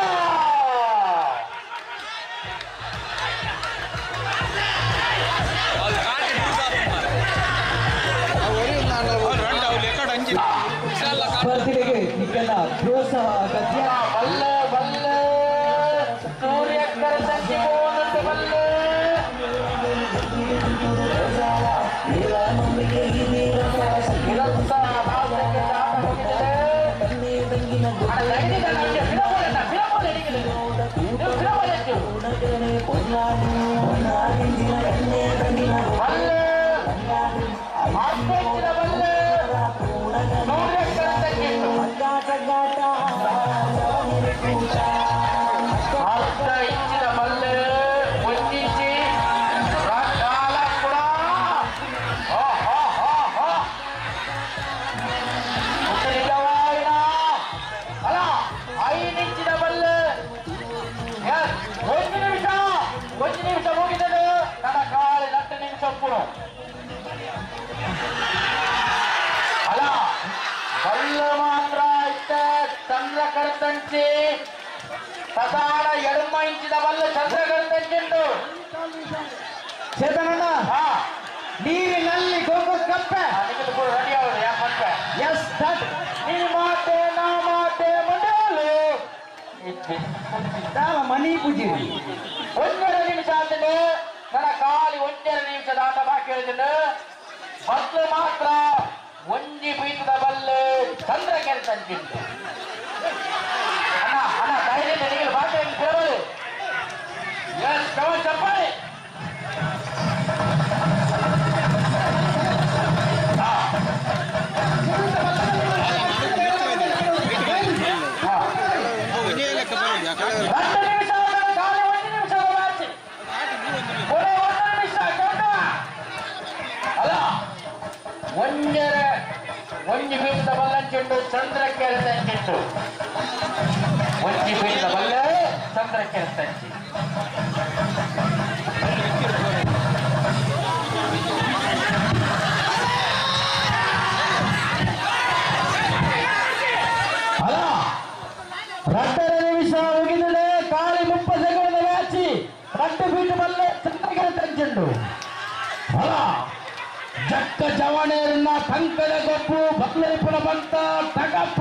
ಸ್ಪರ್ಧಿಗಳಿಗೆ ನಿಖಲ ಪ್ರೋತ್ಸಾಹ ಅಗತ್ಯ. ಬಲ್ಲ ಬಲ್ಲ ಸೂರ್ಯ ಕರಸಂಗಿ ಬಲ್ಲ ಅರ್ಧ ಇಂಚಿನ ಮಲ್ಲೆ ಒಂದಿಂಚಿ ಕೂಡ ಅಲ್ಲ 5 ಇಂಚಿನ ಮಲ್ಲೆ ಒಂದು ನಿಮಿಷ ಒಂದು ನಿಮಿಷ ಮುಗಿದದು ನನ್ನ ಕಾಲು 8 ನಿಮಿಷ ಪುನಃ ಅಲ್ಲ ಬಲ್ಲ ಮಾತ್ರ ಇತ್ತ ಚಂದ್ರ ಕರ್ತಂಚಿ ಸದಾನ ಎಡಮ ಇಂಚಿನ ಬಲ್ಲ ಚಂದ್ರ ಕರ್ತಂಚಿಂಡು ಚೇತನಣ್ಣ ನೀರಿನಲ್ಲಿ ಗೋಕುಲ್ ಕಪ್ಪೆ ರೆಡಿ ಆಗೋದು ಯಾಕೆ ಮತ್ತೆ ಎಸ್ ಸ್ಟಾರ್ಟ್ ನೀ ಮಾತೆ ನಾ ಮಾತೆ ಮಂಡಲು ಮನಿ ಪೂಜೆ 1.5 ನಿಮಿಷ ಆದ್ರೆ ನನ್ನ ಖಾಲಿ 1.5 ನಿಮಿಷದ ಆಟ ಬಾಕಿ ಹೇಳಿದ್ರೆ ಮೊದಲು ಮಾತ್ರ ಒಂಜಿ ಪೀಠದ ಬಲ್ಲೆ ಚಂದ್ರ ಕೆಲಸ ಅಂಚಿತ್ತು ಅಣ್ಣ ಅಣ್ಣ ಧೈರ್ಯ ನಿನಗೆ ಬಾಕಿ ಕೇಳೋದು ಎಸ್ ಕವನ್ ಚಪ್ಪಾಳೆ 2 ನಿಮಿಷ ಖಾಲಿ 1 ನಿಮಿಷದ ಮ್ಯಾಚ್ ಕೊನೆ 1 ನಿಮಿಷ ಕೌಂಟ ಅಲ್ಲ ಒಂಜಿ ಫೀಟ್ದ ಬಲ್ಲಂಚಿಂಡು ಚಂದ್ರ ಕೆರೆತಂಚಿಟ್ಟು ಒಂಜಿ ಫೀಟ್ದ ಬಲ್ಲ ಚಂದ್ರ ಕೆರೆತಂಚಿ ಅಲ್ಲ 2.5 ನಿಮಿಷ ಮುಗಿದಿದೆ ಖಾಲಿ 30 ಸೆಕೆಂಡ್ ಮ್ಯಾಚ್ 2 ಫೀಟ್ ಬಲ್ಲ ಚಂದ್ರ ಕೆರೆತಂಚಿಂಡು ಅಲ್ಲ ಜಕ್ಕ ಜವಣೇರನ್ನ ಕಂಕದ ಗೊಪ್ಪು ಬಕ್ಲರಿಪುರ ಬಂತ ತಗಪ್ಪ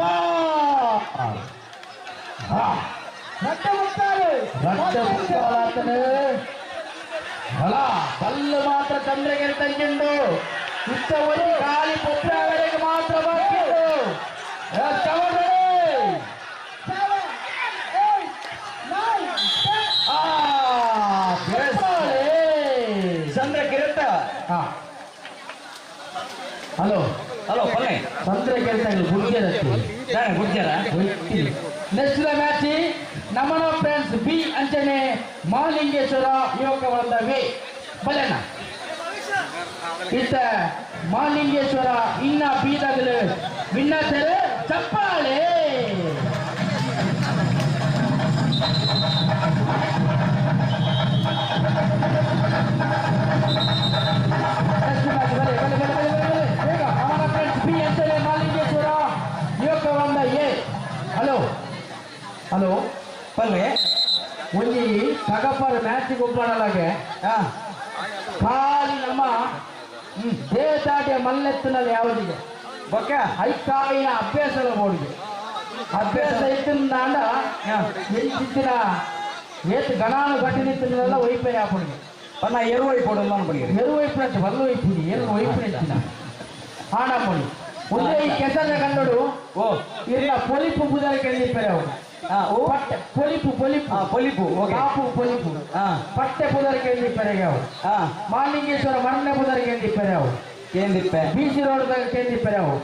ಅಲ್ಲ ಬಲ್ಲು ಮಾತ್ರ ಚಂದ್ರಗಿರಿ ತಂಗಿಂಡು ಇತ್ತ ಒಂದು ಖಾಲಿ ಪೊಪ್ಪವರೆಗೆ ಮಾತ್ರ ಬಾಕಿ ಚಂದ್ರ ಕಿರತ ಹಲೋ ಹಲೋ ಪಲ್ಲೆ ಚಂದ್ರ ಕೆರೆತ ಗುರ್ಜರ ಗುರ್ಜರ ನೆಕ್ಸ್ಟ್ ಮ್ಯಾಚ್ ನಮನ ಫ್ರೆಂಡ್ಸ್ ಬಿ ಅಂಚನೆ ಮಾಲಿಂಗೇಶ್ವರ ಯುವಕ ವೃಂದ ವಿ ಬಲೆನ ಇತ್ತ ಮಾಲಿಂಗೇಶ್ವರ ಇನ್ನ ಬೀದಗಲು ವಿನ್ನತರು ಚಪ್ಪಾಳೆ ಫ್ರೆಂಡ್ಸ್ ಬಿ ಅಂಚನೆ ಮಾಲಿಂಗೇಶ್ವರ ಯುವಕ ವೃಂದ ಎ ಹಲೋ ಹಲೋ ಪಲ್ಲೆ ಒಂಜಿ ತಗಪ್ಪರ ಮ್ಯಾಚ್ ಗೊಬ್ಬರಲಾಗೆ ಖಾಲಿ ನಮ್ಮ ದೇತಾಟಿಯ ಮಲ್ಲೆತ್ತಿನಲ್ಲಿ ಯಾವುದಿಗೆ ಬೊಕ್ಕ ಐಕಾಯಿನ ಅಭ್ಯಾಸದ ಬೋಡಿಗೆ ಅಭ್ಯಾಸ ಇತ್ತಿನ ಎಂಚಿತ್ತಿನ ಏತ್ ಗಣಾನು ಗಟ್ಟಿನಿತ್ತಿನೆಲ್ಲ ಒಯ್ಪೇನೆ ಹಾಪುಣಿಗೆ ಪನ್ನ ಎರುವೈ ಪೋಡಲ್ಲ ಅನ್ಪಣಿಗೆ ಎರುವೈ ಪ್ಲಸ್ ಬಲ್ಲ ಒಯ್ಪುನಿ ಎರು ಒಯ್ಪುನಿ ಆಣಪುಣಿ ಒಂದೇ ಈ ಕೆಸರ ಕಂಡಡು ಓ ಇಲ್ಲ ಪೊಲಿಪು ಬುದರ ಕೆಳದಿಪ್ಪರೆ ಅವು ಪಟ್ಟೆ ಪೊಲಿಪು ಪೊಲಿಪು ಪೊಲಿಪು ಓಕೆ ಕಾಪು ಪೊಲಿಪು ಪಟ್ಟೆ ಪುದರ ಕೇಂದಿಪ್ಪರೆಗೆ ಅವು ಮಾಲಿಂಗೇಶ್ವರ ಮಣ್ಣೆ ಪುದರ ಕೇಂದಿಪ್ಪರೆ ಅವು ಕೇಂದಿಪ್ಪೆ ಬಿ ಸಿ ರೋಡ್ ಕೇಂದಿಪ್ಪರೆ ಅವು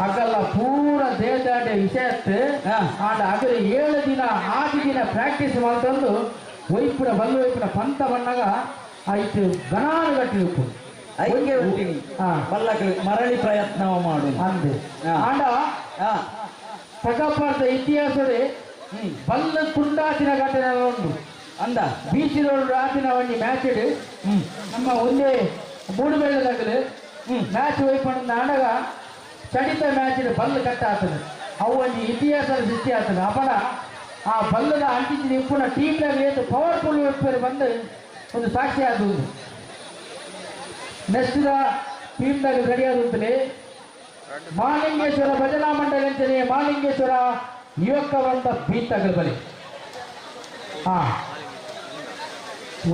ಅಗಲ್ಲ ಪೂರ ದೇದಾಟೆ ವಿಷಯತ್ತು ಆಂಡ ಅಗಲ 7 ದಿನ 6 ದಿನ ಪ್ರಾಕ್ಟೀಸ್ ಮಾಡ್ತಂದು ಒಯ್ಪುನ ಬಲ್ಲು ಒಯ್ಪುನ ಪಂತ ಬಣ್ಣಗ ಆಯ್ತು ಗಣಾನು ಗಟ್ಟಿ ಉಪ್ಪು ಐಕೆ ಉಂಟಿನಿ ಬಲ್ಲಕಲು ಮರಳಿ ಪ್ರಯತ್ನ ಮಾಡು ಅಂದೆ ಆಂಡ ತಗಪಾರ್ದ ಇತಿಹಾಸದ ಬಲ್ಲ ತುಂಡಾತಿನ ಘಟನೆ ಉಂಟು ಅಂದ ಬೀಚಿದೋಡು ಆತಿನ ಒಂಜಿ ಮ್ಯಾಚ್ ನಮ್ಮ ಒಂದೇ ಮೂಡುಬೆಳ್ಳದಾಗಲು ಮ್ಯಾಚ್ ಒಯ್ಪಂಡ ಆಂಡಗ ಚಡಿತ ಮ್ಯಾಚ್ ಬಲ್ಲು ಕಟ್ಟ ಆತದೆ ಅವು ಒಂಜಿ ಇತಿಹಾಸದ ಸೃಷ್ಟಿ ಆಗ್ತದೆ. ಅಪನ ಆ ಬಲ್ಲದ ಅಂಟಿಂಚಿನ ಇಪ್ಪುನ ಟೀಮ್ನಾಗ ಏತು ಪವರ್ಫುಲ್ ವೆಪ್ಪರ್ ಬಂದು ಒಂದು ಸಾಕ್ಷಿ ಆದುದು. ನೆಕ್ಸ್ಟ್ ಟೀಮ್ದಾಗ ರೆಡಿ ಆದುಂತಲೇ ಮಾಲಿಂಗೇಶ್ವರ ಭಜನಾ ಮಂಡಳಿ ಅಂತಾನೆ ಮಾಲಿಂಗೇಶ್ವರ ಯುವಕ ಬಂದ ಬೀತಗಳ ಬಳಿ ಹಾ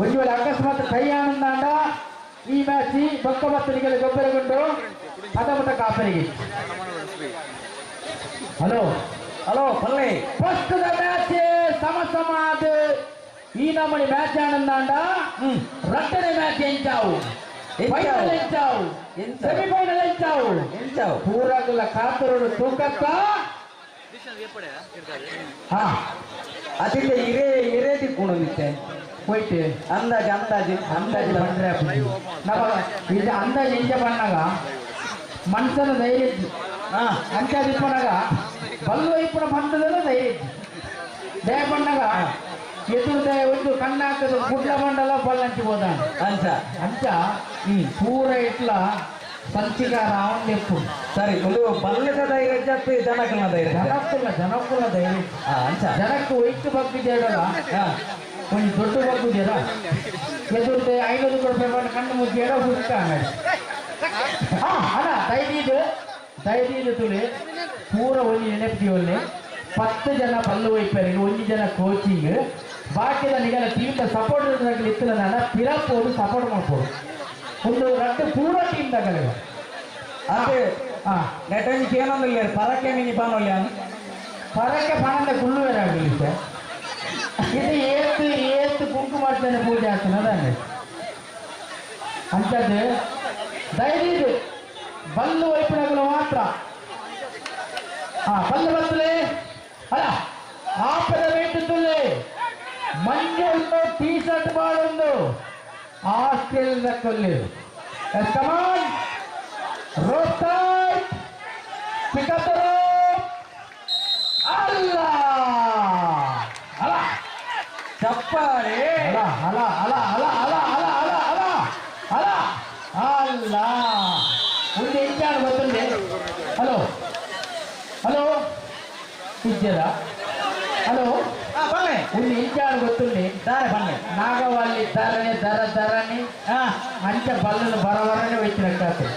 ಒಂದು ವೇಳೆ ಅಕಸ್ಮಾತ್ ಕೈ ಆನಂದ ಈ ಮ್ಯಾಚ್ ಬೊಕ್ಕ ಬತ್ತಲಿಗೆಲ್ಲ ಗೊಬ್ಬರಗೊಂಡು ಪದಮತ ಕಾಪರಿಗೆ. ಹಲೋ ಹಲೋ ಪಲ್ಲೆ ಫಸ್ಟ್ the match ಸಮ ಸಮಾದ ಈ ನಮ್ಮನಿ ಮ್ಯಾಚ್ ಆನಂದಾಂಡ ರಟ್ಟನೆ ಮ್ಯಾಚ್ ಎಂಚಾವು ಫೈನಲ್ ಎಂಚಾವು ಸೆಮಿಫೈನಲ್ ಎಂಚಾವು ಎಂಚಾವು ಪೂರಾಗಲ ಕಾತರೋಡು ತೂಕಕ್ಕ ಹಾ ಅದಕ್ಕೆ ಇರೇ ಇರೇ ತಿಕ್ಕೊಂಡು ಹೋಯ್ತು ಅಂದಾಜು ಅಂದಾಜು ಅಂದಾಜು ಬಂದ್ರೆ ನಮ್ಮ ಇದು ಅಂದಾಜು ಎಂಚ ಬಂದಾಗ ಮನ್ಸನ ಧೈರ್ಯ ಅಂಚ ಇಪ್ಪನಾಗ ಬಲ್ಲು ಇಪ್ಪನ ಬಂದದಲ್ಲ ಧೈರ್ಯ ದಯ ಬಂದಾಗ ಎದುರು ದಯ ಒಂದು ಕಣ್ಣಾಕದು ಗುಡ್ಲ ಬಂಡಲ ಬಲ್ಲಂಚಿ ಹೋದ ಅಂಚ ಅಂಚ ಪೂರ ಇಟ್ಲ ಸಂಚಿಕಾರ ಅವನ್ ಲೆಪ್ಪು ಸರಿ ಒಂದು ಬಲ್ಲದ ಧೈರ್ಯ ಜಾಸ್ತಿ ಜನಕನ ಧೈರ್ಯ ಜನಕ್ಕುಲ್ಲ ಜನಕ್ಕುಲ್ಲ ಧೈರ್ಯ ಅಂಚ ಜನಕ್ಕೆ ಒಯ್ತು ಬಗ್ಗಿದ್ದೇಡಲ್ಲ ಒಂದು ದೊಡ್ಡ ಬಗ್ಗುದೇರ ಎದುರು 500 ರೂಪಾಯಿ ಕಣ್ಣು ಮುಚ್ಚಿ ಎಡ ಹುಡುಕ ಹಾ ಅಲ್ಲ ದಯದೀದು ದಯದೀದು ತುಳಿ ಪೂರ ಒಂಜಿ ನೆನಪಿ 10 ಜನ ಪಲ್ಲು ಒಯ್ಪರಿಗೆ 1 ಜನ ಕೋಚಿಂಗ್ ಬಾಕಿದ ನಿಗಲ ಟೀಮ್ ಸಪೋರ್ಟ್ ಇತ್ತಿಲ್ಲ ನಾನು ಪಿರಪ್ಪೋದು ಸಪೋರ್ಟ್ ಮಾಡ್ಬೋದು ಒಂದು ರಟ್ಟು ಪೂರ ಟೀಮ್ ತಗಲಿವ ಅದೇ ನೆಟಂಜಿ ಏನೊಂದಿಲ್ಲ ಪರಕೆ ಮಿನಿ ಪಾನೊಲ್ಲ ಪರಕೆ ಪಣಂದ ಕುಳ್ಳುವೇರ ಆಗಲಿ ಸರ್ ಇದು ಏತು ಏತು ಕುಂಕುಮಾರ್ಚನೆ ಪೂಜೆ ಆಗ್ತದೆ ಅದಾನೆ ಅಂತದ್ದು ದಯವಿದು ಬಲ್ಲು ವೈಪುಣಗಳು ಮಾತ್ರ ಹಾ ಬಲ್ಲು ಬರ್ತಲೆ ಅಲ್ಲ ಆಪದ ವೇಟುತ್ತಲೇ ಮಂಜು ಉಂಟು ಟೀ ಶರ್ಟ್ ಬಾಳೊಂದು ಆಸ್ಟ್ರೇಲಿಯಾದ ಕೊಲ್ಲಿ come on rope tight pickup the rope ಅಲ್ಲ ಅಲ್ಲ ಚಪ್ಪಾಳೆ ಅಲ್ಲ ಅಲ್ಲ ಅಲ್ಲ ಅಲ್ಲ ಅಲ್ಲ ಅಲ್ಲ ಅಲ್ಲ ಅಲ್ಲ ಅಲ್ಲ ಅಲ್ಲ ಒಂದು ಎಂಚಾಣ ಗೊತ್ತುಂಡೆ ಹಲೋ ಹಲೋ ಇದ್ದೀರಾ ಹಲೋ ಒಂದು ಎಂಚಾಣ ಗೊತ್ತುಂಡೆ ದಾರೆ ಬನ್ನಿ ನಾಗವಲ್ಲಿ ಧರಣಿ ದರ ಧರಣಿ ಅಂಚ ಬಲ್ಲನ್ನು ಬರವರನೆ వచ్చినట్టు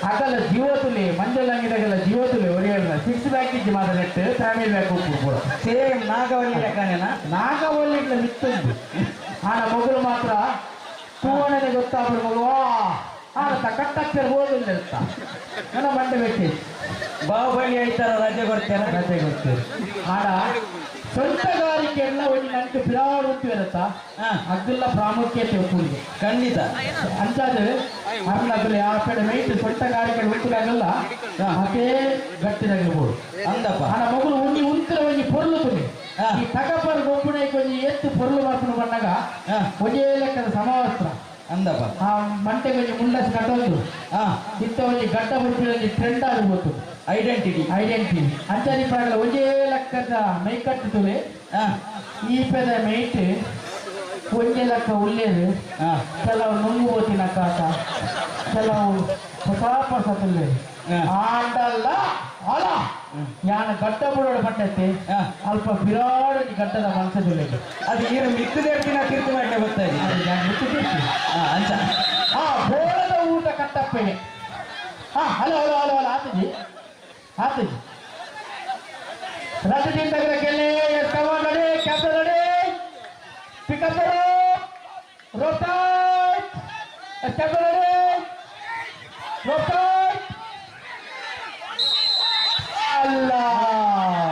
ಅಗಲ ಜೀವತುಲಿ ಮಂಜಲಂಗಿದಗಲ ಜೀವತುಲಿ ಒರಿಯಲ್ಲ ಸಿಕ್ಸ್ ಬ್ಯಾಕ್ ಇಜ್ಜಿ ಮಾತ್ರ ನೆಟ್ಟು ಫ್ಯಾಮಿಲಿ ಬ್ಯಾಕ್ ಉಪ್ಪು ಪೂರ ಸೇಮ್ ನಾಗವಲ್ಲಿ ಲೆಕ್ಕನೇನಾ ನಾಗವಲ್ಲಿ ಇట్ల ಮಿತ್ತುಂದು ಆನ ಮಗಳು ಮಾತ್ರ ತೂವಣನೆ ಗೊತ್ತಾಗ್ಬಿಡು ಮಗು ಆನ ಕಟ್ಟಕ್ಕೆ ಹೋದಿಲ್ಲ ಇರ್ತ ನನ್ನ ಮಂಡೆ ಬೆಟ್ಟಿ ಬಾಹುಬಲಿ ಐತಾರ ರಜೆ ಕೊಡ್ತೇನೆ ರಜೆ ಕೊಡ್ತೇನೆ ಆಡ ಸ್ವಂತಗಾರಿಕೆ ಎಲ್ಲ ಒಂದು ನಂಟು ಬಿರಾಡುತ್ತು ಇರುತ್ತಾ ಅದೆಲ್ಲ ಪ್ರಾಮುಖ್ಯತೆ ಉಪ್ಪುಗೆ ಖಂಡಿತ ಅಂತಾದ್ರೆ ಅರ್ಣದಲ್ಲಿ ಆ ಕಡೆ ಮೈಟ್ ಸ್ವಂತಗಾರಿಕೆ ಉಂಟುದಾಗಲ್ಲ ಅದೇ ಗಟ್ಟಿದಾಗಿರ್ಬೋದು ಅಂದಪ್ಪ ಆನ ಮಗಳು ಉಂಡಿ ಉಂತರ ಒಂಜಿ ಪೊರ್ಲು ತುಳಿ ಈ ತಗಪರ್ ಗೊಬ್ಬುಣ ಒಂಜಿ ಎತ್ತು ಪೊರ್ಲು ಮಾಡ್ಕೊಂಡು ಬಂದಾಗ ಒಂಜೇ ಲೆಕ್ಕದ ಸಮವಸ್ತ್ರ ಅಂದಪ್ಪ ಆ ಮಂಟೆಗೆ ಒಂಜಿ ಮುಂಡಸ್ ಕಟ್ಟೊಂದು ಇತ್ತ ಒಂಜಿ ಗಡ್ಡ ಮುಟ್ಟಿನ ಒಂಜಿ ಟ್ರೆಂಡ್ ಆಗಬಹುದು ಐಡೆಂಟಿಟಿ ಐಡೆಂಟಿಟಿ ಅಂಚಾರಿ ಪ್ರಾಗಲ ಒಂಜೇ ಲೆಕ್ಕದ ಮೈಕಟ್ಟು ತುಳಿ ಈ ಪೆದ ಮೈಟ್ ಒಂಜೇ ಲೆಕ್ಕ ಉಳ್ಳೇದು ಕೆಲವು ನುಂಗು ಹೋತಿನ ಕಾಟ ಕೆಲವು ಹೊಸ ಹೊಸ ತುಳ್ಳೇದು ಆಂಡಲ್ಲ ಅಲ್ಲ ಯಾನ ಗಡ್ಡ ಬುಡೋಡು ಪಟ್ಟೈತಿ ಅಲ್ಪ ಬಿರಾಡು ಗಡ್ಡದ ಮನಸ್ಸು ತುಳಿಗೆ ಅದು ಏನು ಮಿಕ್ಕದೇರ್ತಿನ ತೀರ್ತು ಮಾಡಲಿ ಗೊತ್ತಾಯ್ತು ಅಂಚ ಆ ಬೋಳದ ಊಟ ಕಟ್ಟಪ್ಪಗೆ ಹಾ ಹಲೋ ಹಲೋ ಹಲೋ ಹಲೋ ಆತಜಿ ಆತಜಿ ರಥದಿಂದ ಕೆಲೆ ಕಮಾನ್ ready captain ready pickup rotate captain ready rotate ಅಲ್ಲ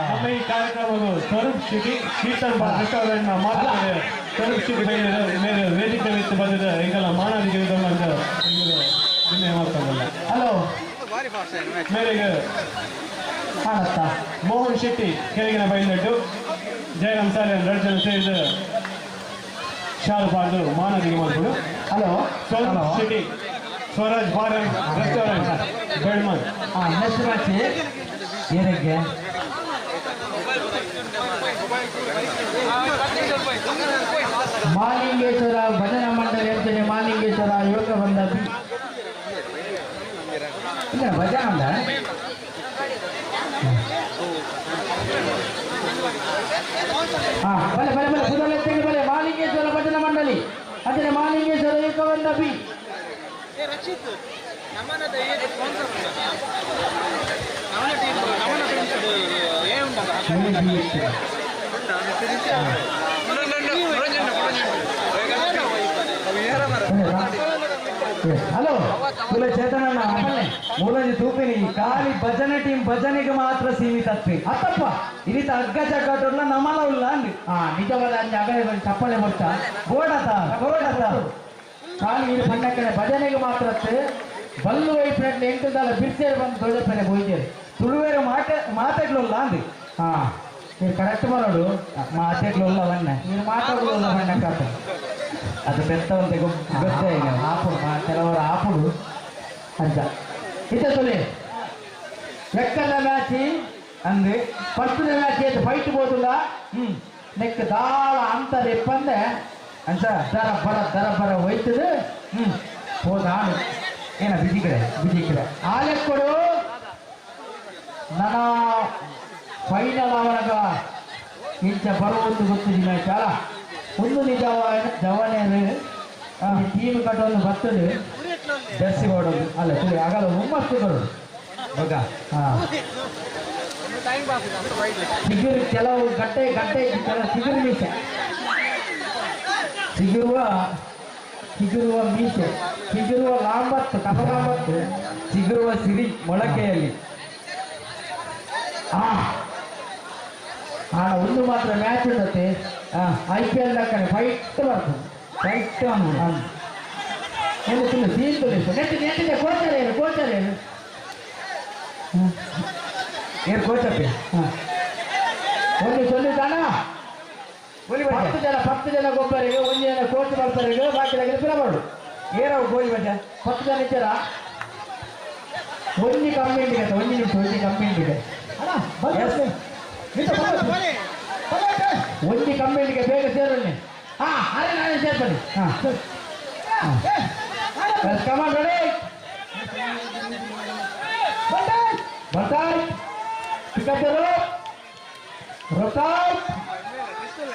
ನಮ್ಮ ಈ ಕಾರ್ಯಕ್ರಮವು ಸ್ವರೂಪ್ ಶೆಟ್ಟಿ ಶೀತಲ್ ರೆಸ್ಟೋರೆಂಟ್ ಮಾತಾಡಿದೆ ಸ್ವರೂಪ್ ಶೆಟ್ಟಿ ಮೇಲೆ ವೇದಿಕೆ ಮಿತ್ತು ಬಂದಿದೆ ಈಗೆಲ್ಲ ಮಾನವಿಗೆ ಮಾಡ್ತಾರಲ್ಲ ಹಲೋ ಮೇರೆಗೆ ಮೋಹನ್ ಶೆಟ್ಟಿ ಕೆಳಗಿನ ಬೈಲಟ್ಟು ಜಯರಾಮ್ ಸಾಲೆ ಎರಡು ಜನ ಸೇರಿದ ಶಾಲು ಪಾಡ್ದು ಮಾನವಿಗೆ ಮಾಡ್ಬೋದು hello Swaroop Shetty Swaraj bar and restaurant Belman. Next match ಏರಕ್ಕೆ ಮಾಲಿಂಗೇಶ್ವರ ಭಜನಾ ಮಂಡಳಿ ಅಂತೇಳಿ ಮಾಲಿಂಗೇಶ್ವರ ಯೋಗ ಬಂದ ಇಲ್ಲ ಭಜನಾ ಅಂದ ಬಲೆ ಬಲೆ ಬಲೆ ಕುದಲೆ ತೆಗೆ ಬಲೆ ಮಾಲಿಂಗೇಶ್ವರ ಭಜನಾ ಮಂಡಳಿ ಅದೇ ಮಾಲಿಂಗೇಶ್ವರ ಯೋಗ ಬಂದ ಬಿ ರಕ್ಷಿತ್ ನಮ್ಮನದ ಸ್ಪಾನ್ಸರ್ ನಮ್ಮನ ಟೀಮ್ ನಮ್ಮನ ಫ್ರೆಂಡ್ಸ್ ಏ ಉಂಟಲ್ಲ. ಹಲೋ ತುಲ ಚೇತನಣ್ಣ ಮೂಲಂಜಿ ತೂಪಿನಿ ಖಾಲಿ ಭಜನೆ ಟೀಮ್ ಭಜನೆಗೆ ಮಾತ್ರ ಸೀಮಿತ ಅತ್ತಪ್ಪ ಇರಿತ ಅಗ್ಗ ಜಗ್ಗಾಟೋಡ್ಲ ನಮಲ ಉಲ್ಲ ಅಂದ್. ನಿಜವಾದ ಅಂಜಿ ಅಗಲೆ ಬಂದು ಚಪ್ಪಳೆ ಬರ್ತಾ ಬೋಡತ ಬೋಡತ ಖಾಲಿ ಇದು ಪಂಡಕ್ಕನೆ ಭಜನೆಗೆ ಮಾತ್ರ ಬಲ್ಲು ವೈಫ್ರೆಂಡ್ ಎಂಟು ಬಿರ್ಸೇರು ಬಂದು ದೊಡ್ಡ ಹೋಯ್ತೇವೆ ತುಳುವೇರು ಮಾತಾಡ್ಲುಲ್ಲ ಅಂದ್. ನೀವು ಕರೆಕ್ಟ್ ಮಾಡೋಡು ಮಾತಾಡ್ಲುಲ್ಲ ಅವನ್ನ ನೀನು ಮಾತಾಡೋಲ್ಲ ಬಣ್ಣಕ್ಕಾತ ಅದು ಬೆತ್ತವಂತೆ ಗೊತ್ತೇ ಇಲ್ಲ. ಆಪುಡು ಕೆಲವರು ಆಪುಡು ಅಂತ ಇತ್ತ ತೊಲೆ ಎಕ್ಕದ ಮ್ಯಾಚ್ ಅಂದ್ ಫಸ್ಟ್ ಮ್ಯಾಚ್ ಏತ್ ಫೈಟ್ ಬೋದುಲ್ಲ ನೆಕ್ ದಾಳ ಅಂತಾರೆ ಪಂದೆ ಅಂಚ ದರ ಬರ ದರ ಬರ ಹೋಯ್ತದೆ ಹೋದಾನು ಏನ ಬಿಜಿ ಕಡೆ ಬಿಜಿ ಕಡೆ ಆಲೆಕ್ಕಡು ನನ್ನ ಫೈನಲ್ ಅವನಗ ಇಂಚ ಬರುವಂತ ಗೊತ್ತಿದೆ ಮ್ಯಾಚ್ ಅಲ್ಲ ಒಂದು ನಿಜ ಜವನೇರು ಟೀಮ್ ಕಟ್ಟೊಂದು ಬರ್ತದೆ ಜರ್ಸಿ ಹೊಡೋದು ಅಲ್ಲ ತುಳಿ ಆಗಲ್ಲ ಹುಮ್ಮಸ್ಸು ಬರೋದು ಮಗ ಚಿಗುರು ಕೆಲವು ಗಟ್ಟೆ ಗಟ್ಟೆ ಕೆಲವು ಚಿಗುರು ಮೀಸೆ ಚಿಗುರುವ ಚಿಗುರುವ ಮೀಸೆ ಚಿಗುರುವ ಲಾಂಬತ್ತು ಕಪಲಾಂಬತ್ತು ಚಿಗುರುವ ಸಿರಿ ಮೊಳಕೆಯಲ್ಲಿ ಒಂದು ಮಾತ್ರ ಮ್ಯಾಚ್ ಉಂಟತ್ತೆ ಐಪಿಎಲ್ ದಾಖಲೆ ಫೈಟ್ ಬರ್ತದೆ ಫೈಟ್ ಏನು ತುಳು ಸೀನ್ ತುಳಿ ನೆಟ್ಟಿದೆ ನೆಟ್ಟಿದೆ ಕೋಚರ್ ಏನು ಕೋಚರ್ ಏನು ಏನ್ ಕೋಚಪ್ಪಿ ಒಂದು ಸೊಲ್ಲಿದ್ದಾನ 10 ಜನ ಗೊಬ್ಬರಿಗೆ ಒಂದು ಜನ ಕೋಚ್ ಬರ್ತಾರೆ ಬಾಕಿ ಪಿರಬಾರ್ದು ಏರವು ಗೋಲಿ ಬಜ 10 ಜನ ಇದ್ದೀರಾ ಒಂದು ಕಂಪ್ಲೇಂಟ್ ಇದೆ ಒಂದು ನಿಮಿಷ ಒಂದು ಕಂಪ್ಲೇಂಟ್ ಇದೆ ಒಂದು ಕಂಪ್ಲೇಂಟ್ಗೆ ಬೇಗ ಸೇರೋಣ ಅರೆ ನಾನೇ ಸೇರ್ಬನ್ನಿ ಕಮಾನ್ ರೆಡಿ ಬರ್ತಾಯ್ ಪಿಕಪ್ ರೊಟ್ಟಾಯ್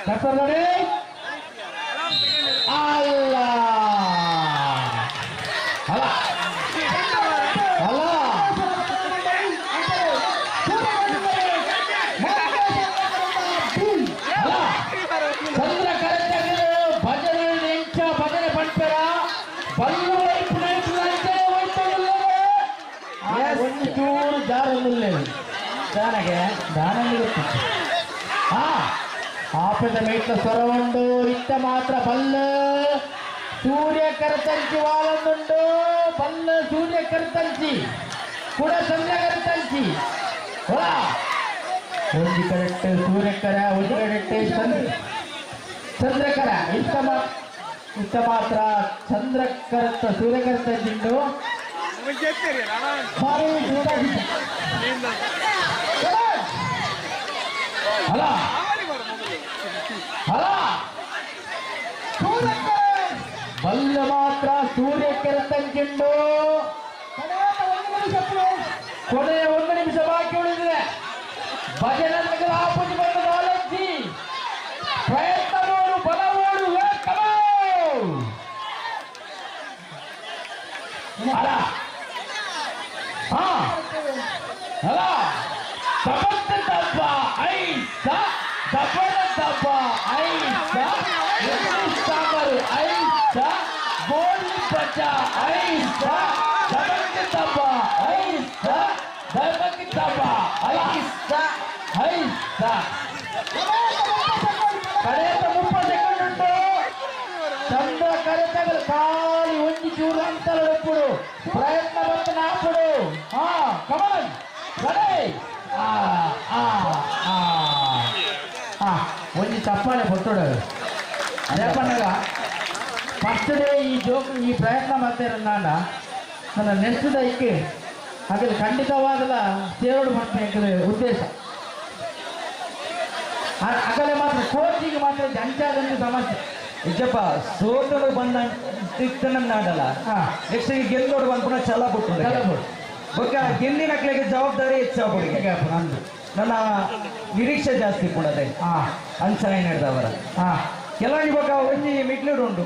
ಕರ್ಸರ್ ರೆಡಿ ಅಲ್ಲ ಅಲ್ಲ ಅಲ್ಲ ಚಂದ್ರ ಕರೆತಗಲು ಭಜನೆ ಎಂಚ ಭಜನೆ ಪಂಪೆರ ಬಲ್ಲು ವೈಪು ಒಂದು ಚೂರು ಜಾರೊಂದಿಲ್ಲ ದಾನಗೆ ದಾನ ಗೊತ್ತಿತ್ತು ಆಪದ ಮೇಟ್ಲ ಸ್ವರವುಂಡು ಇತ್ತ ಮಾತ್ರ ಬಲ್ಲ ಸೂರ್ಯ ಕರತಂಚಿ ವಾಲಂದುಂಡು ಬಲ್ಲ ಸೂರ್ಯ ಕರತಂಚಿ ಕೂಡ ಚಂದ್ರ ಕರತಂಚಿ ಒಂದು ಕರೆಕ್ಟ್ ಸೂರ್ಯಕರ ಒಂದು ಕರೆಕ್ಟ್ ಚಂದ್ರಕರ ಇತ್ತ ಮಾತ್ರ ಚಂದ್ರಕರತ ಸೂರ್ಯಕರತ ದಿಂಡು ಅಲ್ಲ ಅಲ್ಲ ಬಲ್ಲ ಮಾತ್ರ ಸೂರ್ಯಕರ ತಂಚಿಂಡು ಕೊನೆಯ ಒಂದು ನಿಮಿಷ ಬಾಕಿ ಉಳಿದಿದೆ. ಭಜನೆ ಆಪುಜಿ ಬಂದ ನಾಲಜ್ಜಿ ಪ್ರಯತ್ನ ನೋಡು ಬಲ ಓಡು ಅಲ್ಲ ಅಲ್ಲ ತಪಸ್ಸು ತಪ್ಪ ಐಸ ತಪನ ತಪ್ಪ ಐಸ ಸಾಂಬಾರು ಐಸ ಗೋಲಿ ಬಚ್ಚ ಐಸ ದಮಕ್ಕೆ ತಪ್ಪ ಐಸ ದಮಕ್ಕೆ ತಪ್ಪ ಐಸ ಐಸ ಕಡೆಯ 30 ಸೆಕೆಂಡ್ ಉಂಟು. ಚಂದ್ರ ಕರೆತಗಲು ಖಾಲಿ ಒಂದು ಚೂರು ಅಂತಲప్పుడు ಪ್ರಯತ್ನ ಬಂತು ನಾಪುಡು ಕಮಲ್ ರೆಡಿ ಒಂದು ಚಪ್ಪಾಳೆ ಕೊಟ್ಟುಡು. ಅದೇ ಪನ್ನಗ ಫಸ್ಟ್ ಡೇ ಈ ಜೋಕ್ ಈ ಪ್ರಯತ್ನ ಮಾಡ್ತಾರನ್ನ ನನ್ನ ನೆಕ್ಸ್ಟ್ ದೈಕ್ ಹಾಗಾದ್ರೆ ಖಂಡಿತವಾದಲ ಸೇರೋಡು ಮಾಡ್ತಾ ಉದ್ದೇಶ. ಅಗಲೆ ಮಾತ್ರ ಕೋಚಿಗೆ ಮಾತ್ರ ಜಂಚಾದಂತ ಸಮಸ್ಯೆ. ನಿಜಪ್ಪ ಸೋತಲು ಬಂದ ತಿತ್ತನ ನಾಡಲ್ಲ, ನೆಕ್ಸ್ಟ್ ಗೆಲ್ಲೋಡು ಬಂದ್ಪುನ ಛಲ ಬಿಟ್ಟು ಬೊಕ್ಕ ಗೆಲ್ಲಿನಕ್ಲೆಗೆ ಜವಾಬ್ದಾರಿ ಹೆಚ್ಚಾಗ್ಬಿಡಿ. ನನ್ನ ನಿರೀಕ್ಷೆ ಜಾಸ್ತಿ ಪುಣದೆ ಅಂಚನೆ ನಡೆದವರ ಕೆಲವೊಂದು ಬೊಕ್ಕ ಒಂಜಿ ಮಿಡ್ಲುಡು ಉಂಟು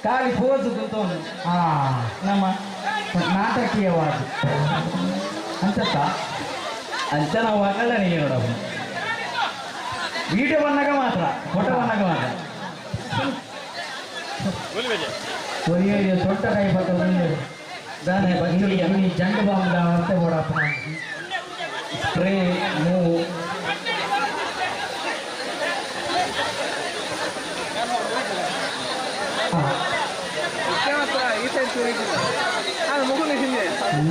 ಖಾಲಿ ಪೋಸು ಕೂತವನು ನಮ್ಮ ನಾಟಕೀಯವಾದ ಅಂತ ಅಂಚ ನಾವು ಆಗಲ್ಲ ನೋಡಪ್ಪ. ವಿಡಿಯೋ ಬಂದಾಗ ಮಾತ್ರ, ಫೋಟೋ ಬಂದಾಗ ಮಾತ್ರ. ಸೊಟ್ಟ ಕೈ ಬರ್ತದೆ ಜಂಡು ಬಾಂಬ್ ಅಂತ ಓಡಪ್ಪ. ಸ್ಪ್ರೇ ಮೂವು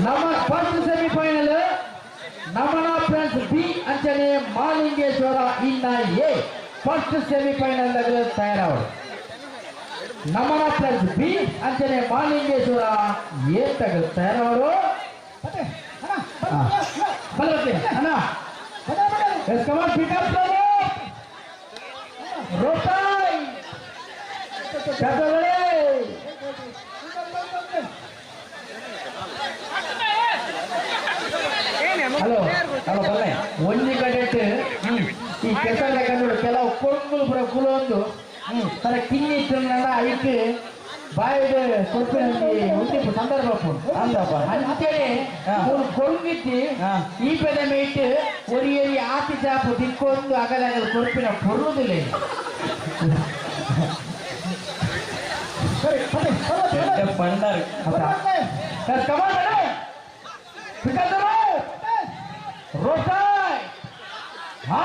ನಮ್ಮ ಫಸ್ಟ್ ಸೆಮಿಫೈನಲ್ ನಮನ ಫ್ರೆಂಡ್ಸ್ ಬಿ ಅಂಚನೆ ಮಾಲಿಂಗೇಶ್ವರ ಇನ್ನ ಎ ಫಸ್ಟ್ ಸೆಮಿಫೈನಲ್ ತಯಾರಾವರು. ನಮನ ಫ್ರೆಂಡ್ಸ್ ಬಿ ಅಂಚನೆ ಮಾಲಿಂಗೇಶ್ವರ ಎ ತಗಲು ತಯಾರವರು. ಅಣ್ಣ ರೋಟಾಯ್ ಹಲೋ ಹಲೋ ಬಲ್ಲೆ ಒಂಜಿ ಕಡೆಟ್ ಈ ಕೆಸರ ಕಂಡು ಕೆಲವು ಕೊಂಗುಲು ಪೂರ ಕುಲೊಂದು ತನ್ನ ಕಿನ್ನಿ ತಿನ್ನಲ್ಲ ಐಕ್ ಬಾಯಿಡ್ ಕೊರ್ಪಿನ ಉಂಡಿಪ್ಪು ಸಂದರ್ಭ ಅಂದಪ್ಪ ಅಂತೇಳಿ ಮೂರು ಕೊಂಗಿತ್ತಿ ಈ ಪದ ಮೇಟ್ ಒರಿ ಎರಿ ಆತಿ ಚಾಪು ದಿಕ್ಕೊಂದು ಅಗಲ ಕೊರ್ಪಿನ ಕೊರುವುದಿಲ್ಲ. ಬಂಡಾರು ರೋಟಾಯ್ ಹಾ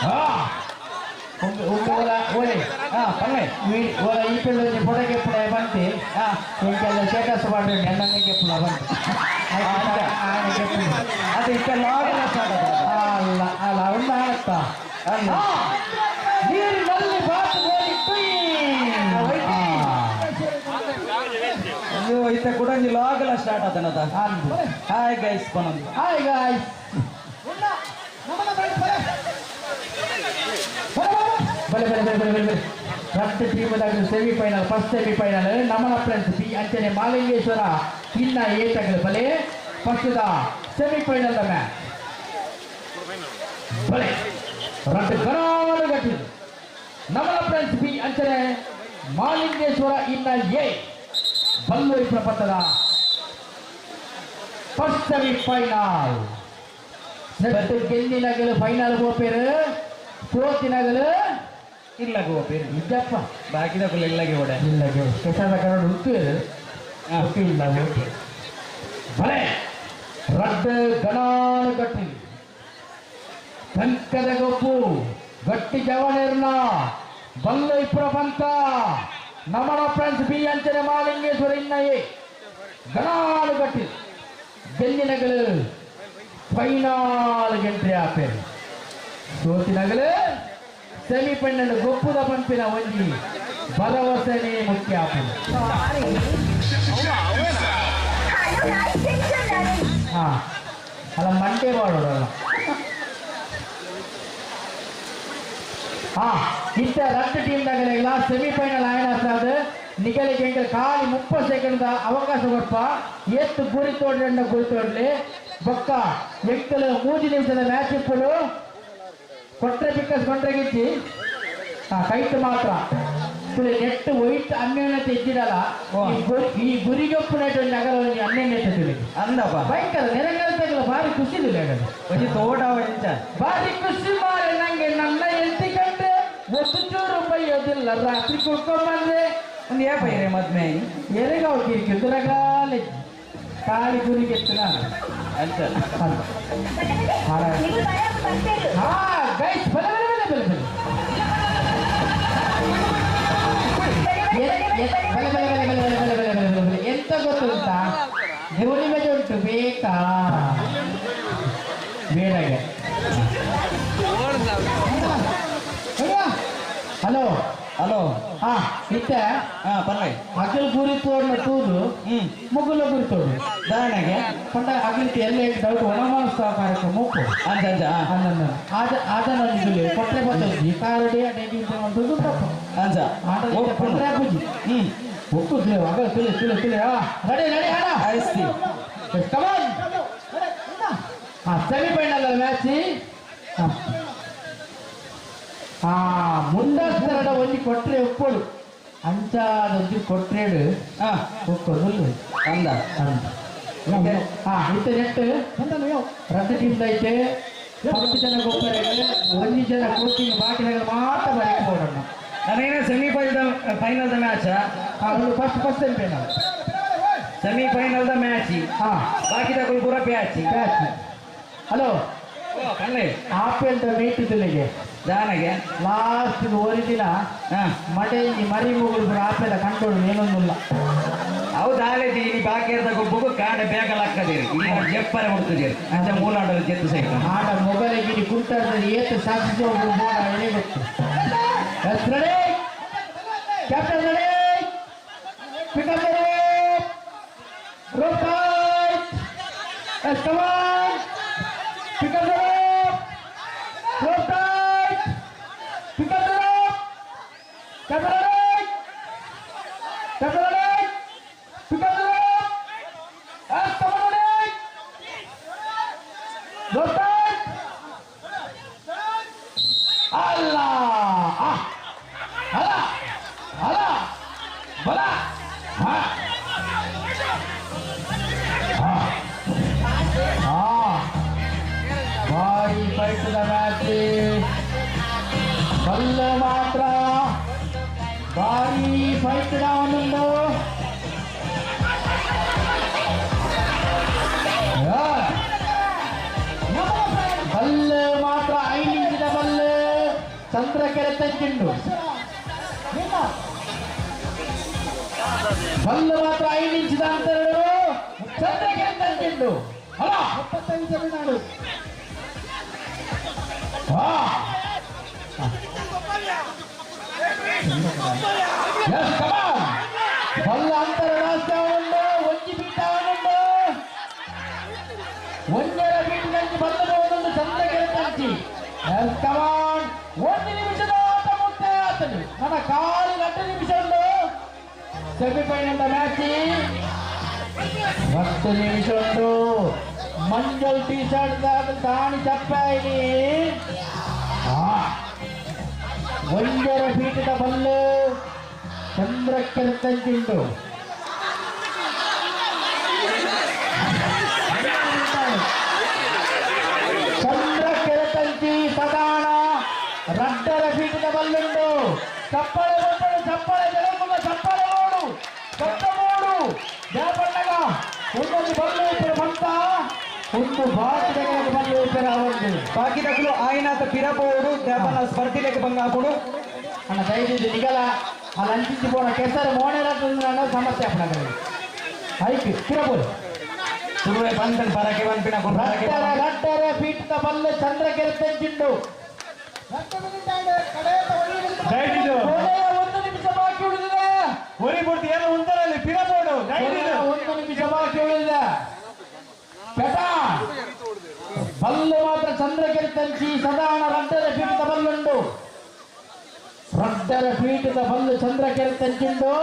ಹಾ ಓಲೆ ಪಲ್ಲೆ ಓಲ ಈ ಪಿಳ್ಳೆ ಫೋಟೋಗೆ ಪುಡ ಬಂತಿ ಇಂಕೆಲ್ಲ ಸ್ಟೇಟಸ್ ಮಾಡ್ರಿ ನೆನ್ನಂಗೆ ಪುಡ ಬಂತು ಅದು ಇತ್ತ ಲಾಗೆಲ್ಲ ಸ್ಟಾರ್ಟ್ ಅಲ್ಲ ಅಲ್ಲ ಅವನ್ನ ಹಾಕ್ತಾ ನೀರಿನಲ್ಲಿ ಬಾತು ಗೋಲಿ ಅಯ್ಯೋ ಇತ್ತ ಕೂಡ ಲಾಗೆಲ್ಲ ಸ್ಟಾರ್ಟ್ ಆತನದ. ಹಾಯ್ ಗೈಸ್ ಬನ್ನೊಂದು ಹಾಯ್ ಗೈಸ್ ಬಲೆ ಬಲೆ ಬಲೆ ಬಲೆ ಬಲೆ first team semifinal first semifinal ನಮನ ಫ್ರೆಂಡ್ಸ್ ಬಿ ಅಂಚನೆ ಮಾಲಿಂಗೇಶ್ವರ ಇನ್ನ ಎ ತಗಲು ಬಲೆ first the semifinal the match ಬಲೆ ರಟ್ಟು ಕರಾರು ಗಟ್ಟಿದ್ದು ನಮನ ಫ್ರೆಂಡ್ಸ್ ಬಿ ಅಂಚನೆ ಮಾಲಿಂಗೇಶ್ವರ ಇನ್ನ ಎ ಬಲ್ಲು ಪ್ರಪಂಚದ ಫಸ್ಟ್ ಸೆಮಿಫೈನಲ್. ನೆಟ್ಟು ಗೆಲ್ಲಿನಗಲು ಫೈನಲ್ ಹೋಪೇರು ಸೋತಿನಗಲು ಇಲ್ಲಗೆ ಹೋಪೇರು ನಿಜಪ್ಪ ಬಾಕಿದ ಇಲ್ಲಗೆ ಓಡೆ ಇಲ್ಲಗೆ ಕೆಸದ ಕರಡು ಉತ್ತು ಇಲ್ಲ ಓಕೆ ಬಲೆ ರಡ್ಡು ಗಣಾನು ಗಟ್ಟಿ ಕಂಕದ ಗೊಪ್ಪು ಗಟ್ಟಿ ಜವನಿರ್ನ ಬಲ್ಲು ಇಪ್ಪುರ ಪಂತ ನಮನ ಫ್ರೆಂಡ್ಸ್ ಬಿ ಅಂಚನೆ ಮಾಲಿಂಗೇಶ್ವರ ಇನ್ನ ಎ ಗಣಾನು ಗಟ್ಟಿ ಗೆಲ್ಲಿನಗಲು ಫೈನಲ್ ಎಂಟ್ರಿ ಆಪೇರು ಸೋತಿನಗಲು ಸೆಮಿಫೈನಲ್ ಗೊಪ್ಪುದ ಪಂಪಿನ ಒಂಜಿ ಭರವಸೆನೇ ಮುಖ್ಯ ಆಪೇರು. ಹಾ ಅಲ್ಲ ಮಂಡೆ ಮಾಡೋಡಲ್ಲ. ಹಾ ಇತ್ತ ರಟ್ಟು ಟೀಮ್ ದಾಗಲೆಲ್ಲ ಸೆಮಿಫೈನಲ್ ಆಯನ ನಿಗಲಿಗೆ ಎಂಕಲ್ ಖಾಲಿ 30 ಸೆಕೆಂಡ್ ಅವಕಾಶ ಕೊಪ್ಪ ಎತ್ತು ಗುರಿ ತೋಡ್ರೆ ಗುರಿ ತೋಡ್ಲಿ ಬೊಕ್ಕ ಎಂಕಲ್ 3 ನಿಮಿಷದ ಮ್ಯಾಚ್ ಇಪ್ಪುಡು ಕೊಟ್ರೆ ಬಿಕ್ಕಸ್ ಕೊಂಡ್ರೆಗಿತ್ತಿ ಕೈಟ್ ಮಾತ್ರ ನೆಟ್ ಒಯ್ಟ್ ಅನ್ಯೋನ್ಯತೆ ಇದ್ದಿರಲ್ಲ ಈ ಗುರಿಗೊಪ್ಪು ನೆಟ್ ಒಂಜಿ ಅಗಲ ಒಂಜಿ ಅನ್ಯೋನ್ಯತೆ ತುಳಿ ಅಂದಪ್ಪ ಭಯಂಕರ ನೆರಂಗಲ್ ತಗಲ ಭಾರಿ ಖುಷಿ ತುಳಿ ಆಗಲ್ಲ ಒಂಜಿ ತೋಟ ಎಂಚ ಭಾರಿ ಖುಷಿ ಮಾರೆ ನಂಗೆ ನನ್ನ ಹೆಂಡತಿ ಕಂಡ್ರೆ ಒತ್ತು ಚೂರು ಬೈಯೋದಿಲ್ಲ ರಾತ್ರಿ ಕುಡ್ಕೊಂಬಂದ್ರೆ ಒಂದು ಏ ಬೈರೆ ಮದ್ಮೆ ಎರೆಗಾವ್ ಕಿರಿಕಿ ತುರಗಾಲೆ ಖಾಲಿ ಗುರಿಗೆತ್ತು ನಾನು ಅಂತ ಹಾ ಗೈಸ್ ಬಲೆ ಬಲೆ ಬಲೆ ಬಲೆ ಬಲೆ ಬಲೆ ಬಲೆ ಬಲೆ ಬಲೆ ಬಲೆ ಬಲೆ ಬಲೆ ಬಲೆ ಬಲೆ ಎಂತ ಗೊತ್ತುಂಟಾ ನಿಮಗೆ ಉಂಟು ಬೇಕಾ ಬೇಡಗೆ ಹಲೋ ಹಲೋ ಹಾ ಇತ್ತೆ ಹಾ ಪರ್ಲೆ ಅಗಲ್ ಗುರಿ ತೋಡ್ನ ತೂದು ಮುಗುಲ ಗುರಿ ತೋಡು ದಾರಣೆಗೆ ಪಂಡ ಅಗಲಿತಿ ಎಲ್ಲ ಡೌಟ್ ಒಣಮಾನಸ ಕಾರ್ಯಕ್ರಮ ಉಪ್ಪು ಅಂಚ ಅಂಚ ಅಂದ ಆದ ಆದನ ನಿಗುಲೆ ಕೊಟ್ರೆ ಬತ್ತೊಂಜಿ ಕಾರಡಿ ಅಡೆಗೆ ಒಂದು ತಪ್ಪು ಅಂಚ ಆಟ ಕೊಟ್ರೆ ಪೂಜಿ ಒಪ್ಪು ಅಗಲ್ ತುಲೆ ತುಲೆ ತುಲೆ ರೆಡಿ ರೆಡಿ ಆಡ ಐಸ್ತಿ ಕಮಾನ್ ಆ ಸೆಮಿಫೈನಲ್ ಮ್ಯಾಚ್ ಆ ಮುಂದಾಸ್ತರಡ ಒಂಜಿ ಕೊಟ್ರೆ ಒಪ್ಪೋಡು ಅಂಚಾದೊಂಜಿ ಕೊಟ್ರೇಡು ಒಪ್ಪೋದು ಅಂದ ಅಂದ ಹಾ ಇತ್ತೆ ನೆಟ್ ರದ್ದು ಟೀಮ್ ಐತೆ 10 ಜನ ಗೊಬ್ಬರ ಒಂಜಿ ಜನ ಕೋಚಿಂಗ್ ಬಾಕಿ ಮಾತ್ರ ಬರಕ್ಕೆ ಹೋಗೋಣ ನಾನೇನೇ semifinal final the match first first semifinal semifinal the match ಹಾ ಬಾಕಿ ತಗೊಳ್ಳು ಪೂರ ಪ್ಯಾಚ್ ಪ್ಯಾಚ್ ಹಲೋ ಪಲ್ಲೆ ಆಪಲ್ the meet ತಿಲ್ಲಿಗೆ ದಾನಗೆ ಲಾಸ್ಟ್ ಓರಿದಿನ ಮಡೆಂಜಿ ಮರಿ ಮುಗುಳು ಪೂರ ಆಪೆದ ಕಂಟ್ರೋಲ್ ಏನೊಂದಿಲ್ಲ ಅವು ದಾಲೇಜಿ ಇನಿ ಬಾಕಿ ಇರ್ದ ಗೊಬ್ಬಗೂ ಕಾಂಡ ಬೇಕಲಾಗ್ತದಿರಿ ಇಲ್ಲಿ ಜಪ್ಪರೆ ಹುಡ್ತದಿರಿ ಅಂಚ ಮೂಲಾಡಲು ಜೆತ್ತು ಸೈಕ ಆಟ ಮೊಬೈಲ್ ಕುಂಟಾಡ್ತದೆ ಏತ ಸಾಧಿಸೋ ಬೋಡ ಏನೇ ಗೊತ್ತು. Yes, ready? Captain ready? Pick up the rope. Rope tight. Yes, come on. Pick up the rope. Rope tight. Pick up the rope. Captain ready? Captain ready? Pick up the rope. Yes, come on, ready? Rope tight. Allah. Ah. ಅಲ ಅಲ ಬಲ ಹಾ ಹಾ ಬಾರಿ ಫೈಟದ match ಬಲ್ಲ ಮಾತ್ರ ಭಾರಿ ಫೈಟದ ಒಂದೊಂದು ಬಲ್ಲ ಮಾತ್ರ 5 ಇಂಚಿನ ಬಲ್ಲ ಚಂದ್ರಕೆರೆ ತಂಚಿಂಡು ಬಲ್ಲ ಮಾತ್ರ 5 ಇಂಚಿದ ಅಂತರಡು ಚಂದ್ರಕೆರೆ ತಂಚಿಂಡು ಅಲ್ಲ 35 ತಮಿಳುನಾಡು ಬಲ್ಲ ಅಂತರ ರಾಷ್ಟ್ರ ಉಂಡು ಒಂಜಿ ಬೀಟ ಉಂಡು ಒಂದರ ಬೀಟಿನಲ್ಲಿ ಬಲ್ಲ ಒಂದು ಚಂದ್ರಕೆರೆ ತಂಚಿ ಕಮಾನ್ 1 ನಿಮಿಷದ ಆಟ ಮುಕ್ತಾಯ ಆತನು ನನ್ನ ಕಾಲು 2 ನಿಮಿಷ ಉಂಟು ಸೆಮಿಫೈನಲ್ ಮ್ಯಾಚ್ 10 ನಿಮಿಷ ಉಂಟು. ಮಂಜಲ್ ಟಿ ಶರ್ಟ್ ದಾಣಿ ಚಪ್ಪಾಯಿನಿ ಒಂದರ ಪೀಠದ ಬಲ್ಲು ಚಂದ್ರಕ್ಕೆ ತಂಚಿಂಟು. ಚಂದ್ರಕೆರೆ ತಂಚಿ ಸದಾಣ ರಡ್ಡರ ಪೀಠದ ಬಲ್ಲುಂಡು. ಚಪ್ಪಳೆ ಕೊಟ್ಟಳು ಚಪ್ಪಳೆ ಜಲಕುಮ ಚಪ್ಪಳೆ ಓಡು ದೊಡ್ಡ ಮೋಡು ಜಾಪಣ್ಣಗ ಒಂದೊಂದು ಬಲ್ಲು ಇಬ್ಬರು ಬಂತ ಒಂದು ಬಾಕಿ దగ్గరకు ಬಲ್ಲು ಇಬ್ಬರು ಒಂದು ಬಾಕಿ ತಗುಲು ಆಯ್ನಾಥ ಪಿರಪೋಡು ದೇಪನ ಸ್ಪರ್ಧಿಲೆಗೆ ಬಂಗಾಪುಡು ಅಣ್ಣ ದಯವಿಟ್ಟು ನಿಗಲ ಅಲ್ಲಿ ಅಂಚಿಂಚಿ ಪೋಣ ಕೆಸರು ಮೋಣೆರ ಸಮಸ್ಯೆ ಅಪ್ಪಣ ಐಕ್ ಪಿರಪೋಡು ತುಳುವೆ ಬಂತನ್ ಪರಕೆ ಬಂಪಿನ ರಡ್ಡರ ರಡ್ಡರ ಪೀಠದ ಬಲ್ಲು ಚಂದ್ರಕೆರೆ ತಂಚಿಂಡು. ಕೊನೆಯ 1 ನಿಮಿಷ ಬಾಕಿ ಉಳಿದಿದೆ. ಒರಿ ಪೂರ್ತಿ ಏನೋ ಉಂಟರಲ್ಲಿ ಪಿರಬೋಡು 1 ನಿಮಿಷ ಬಾಕಿ ಉಳಿದಿದೆ. ಪೆಟ ಬಲ್ಲು ಮಾತ್ರ ಚಂದ್ರಕೆರೆ ತಂಚಿ ಸದಾಣ ರಡ್ಡರ ಪೀಠದ ಬಲ್ಲುಂಡು. ರಡ್ಡರ ಪೀಠದ ಬಲ್ಲು ಚಂದ್ರಕೆರೆ ತಂಚಿಂಡು.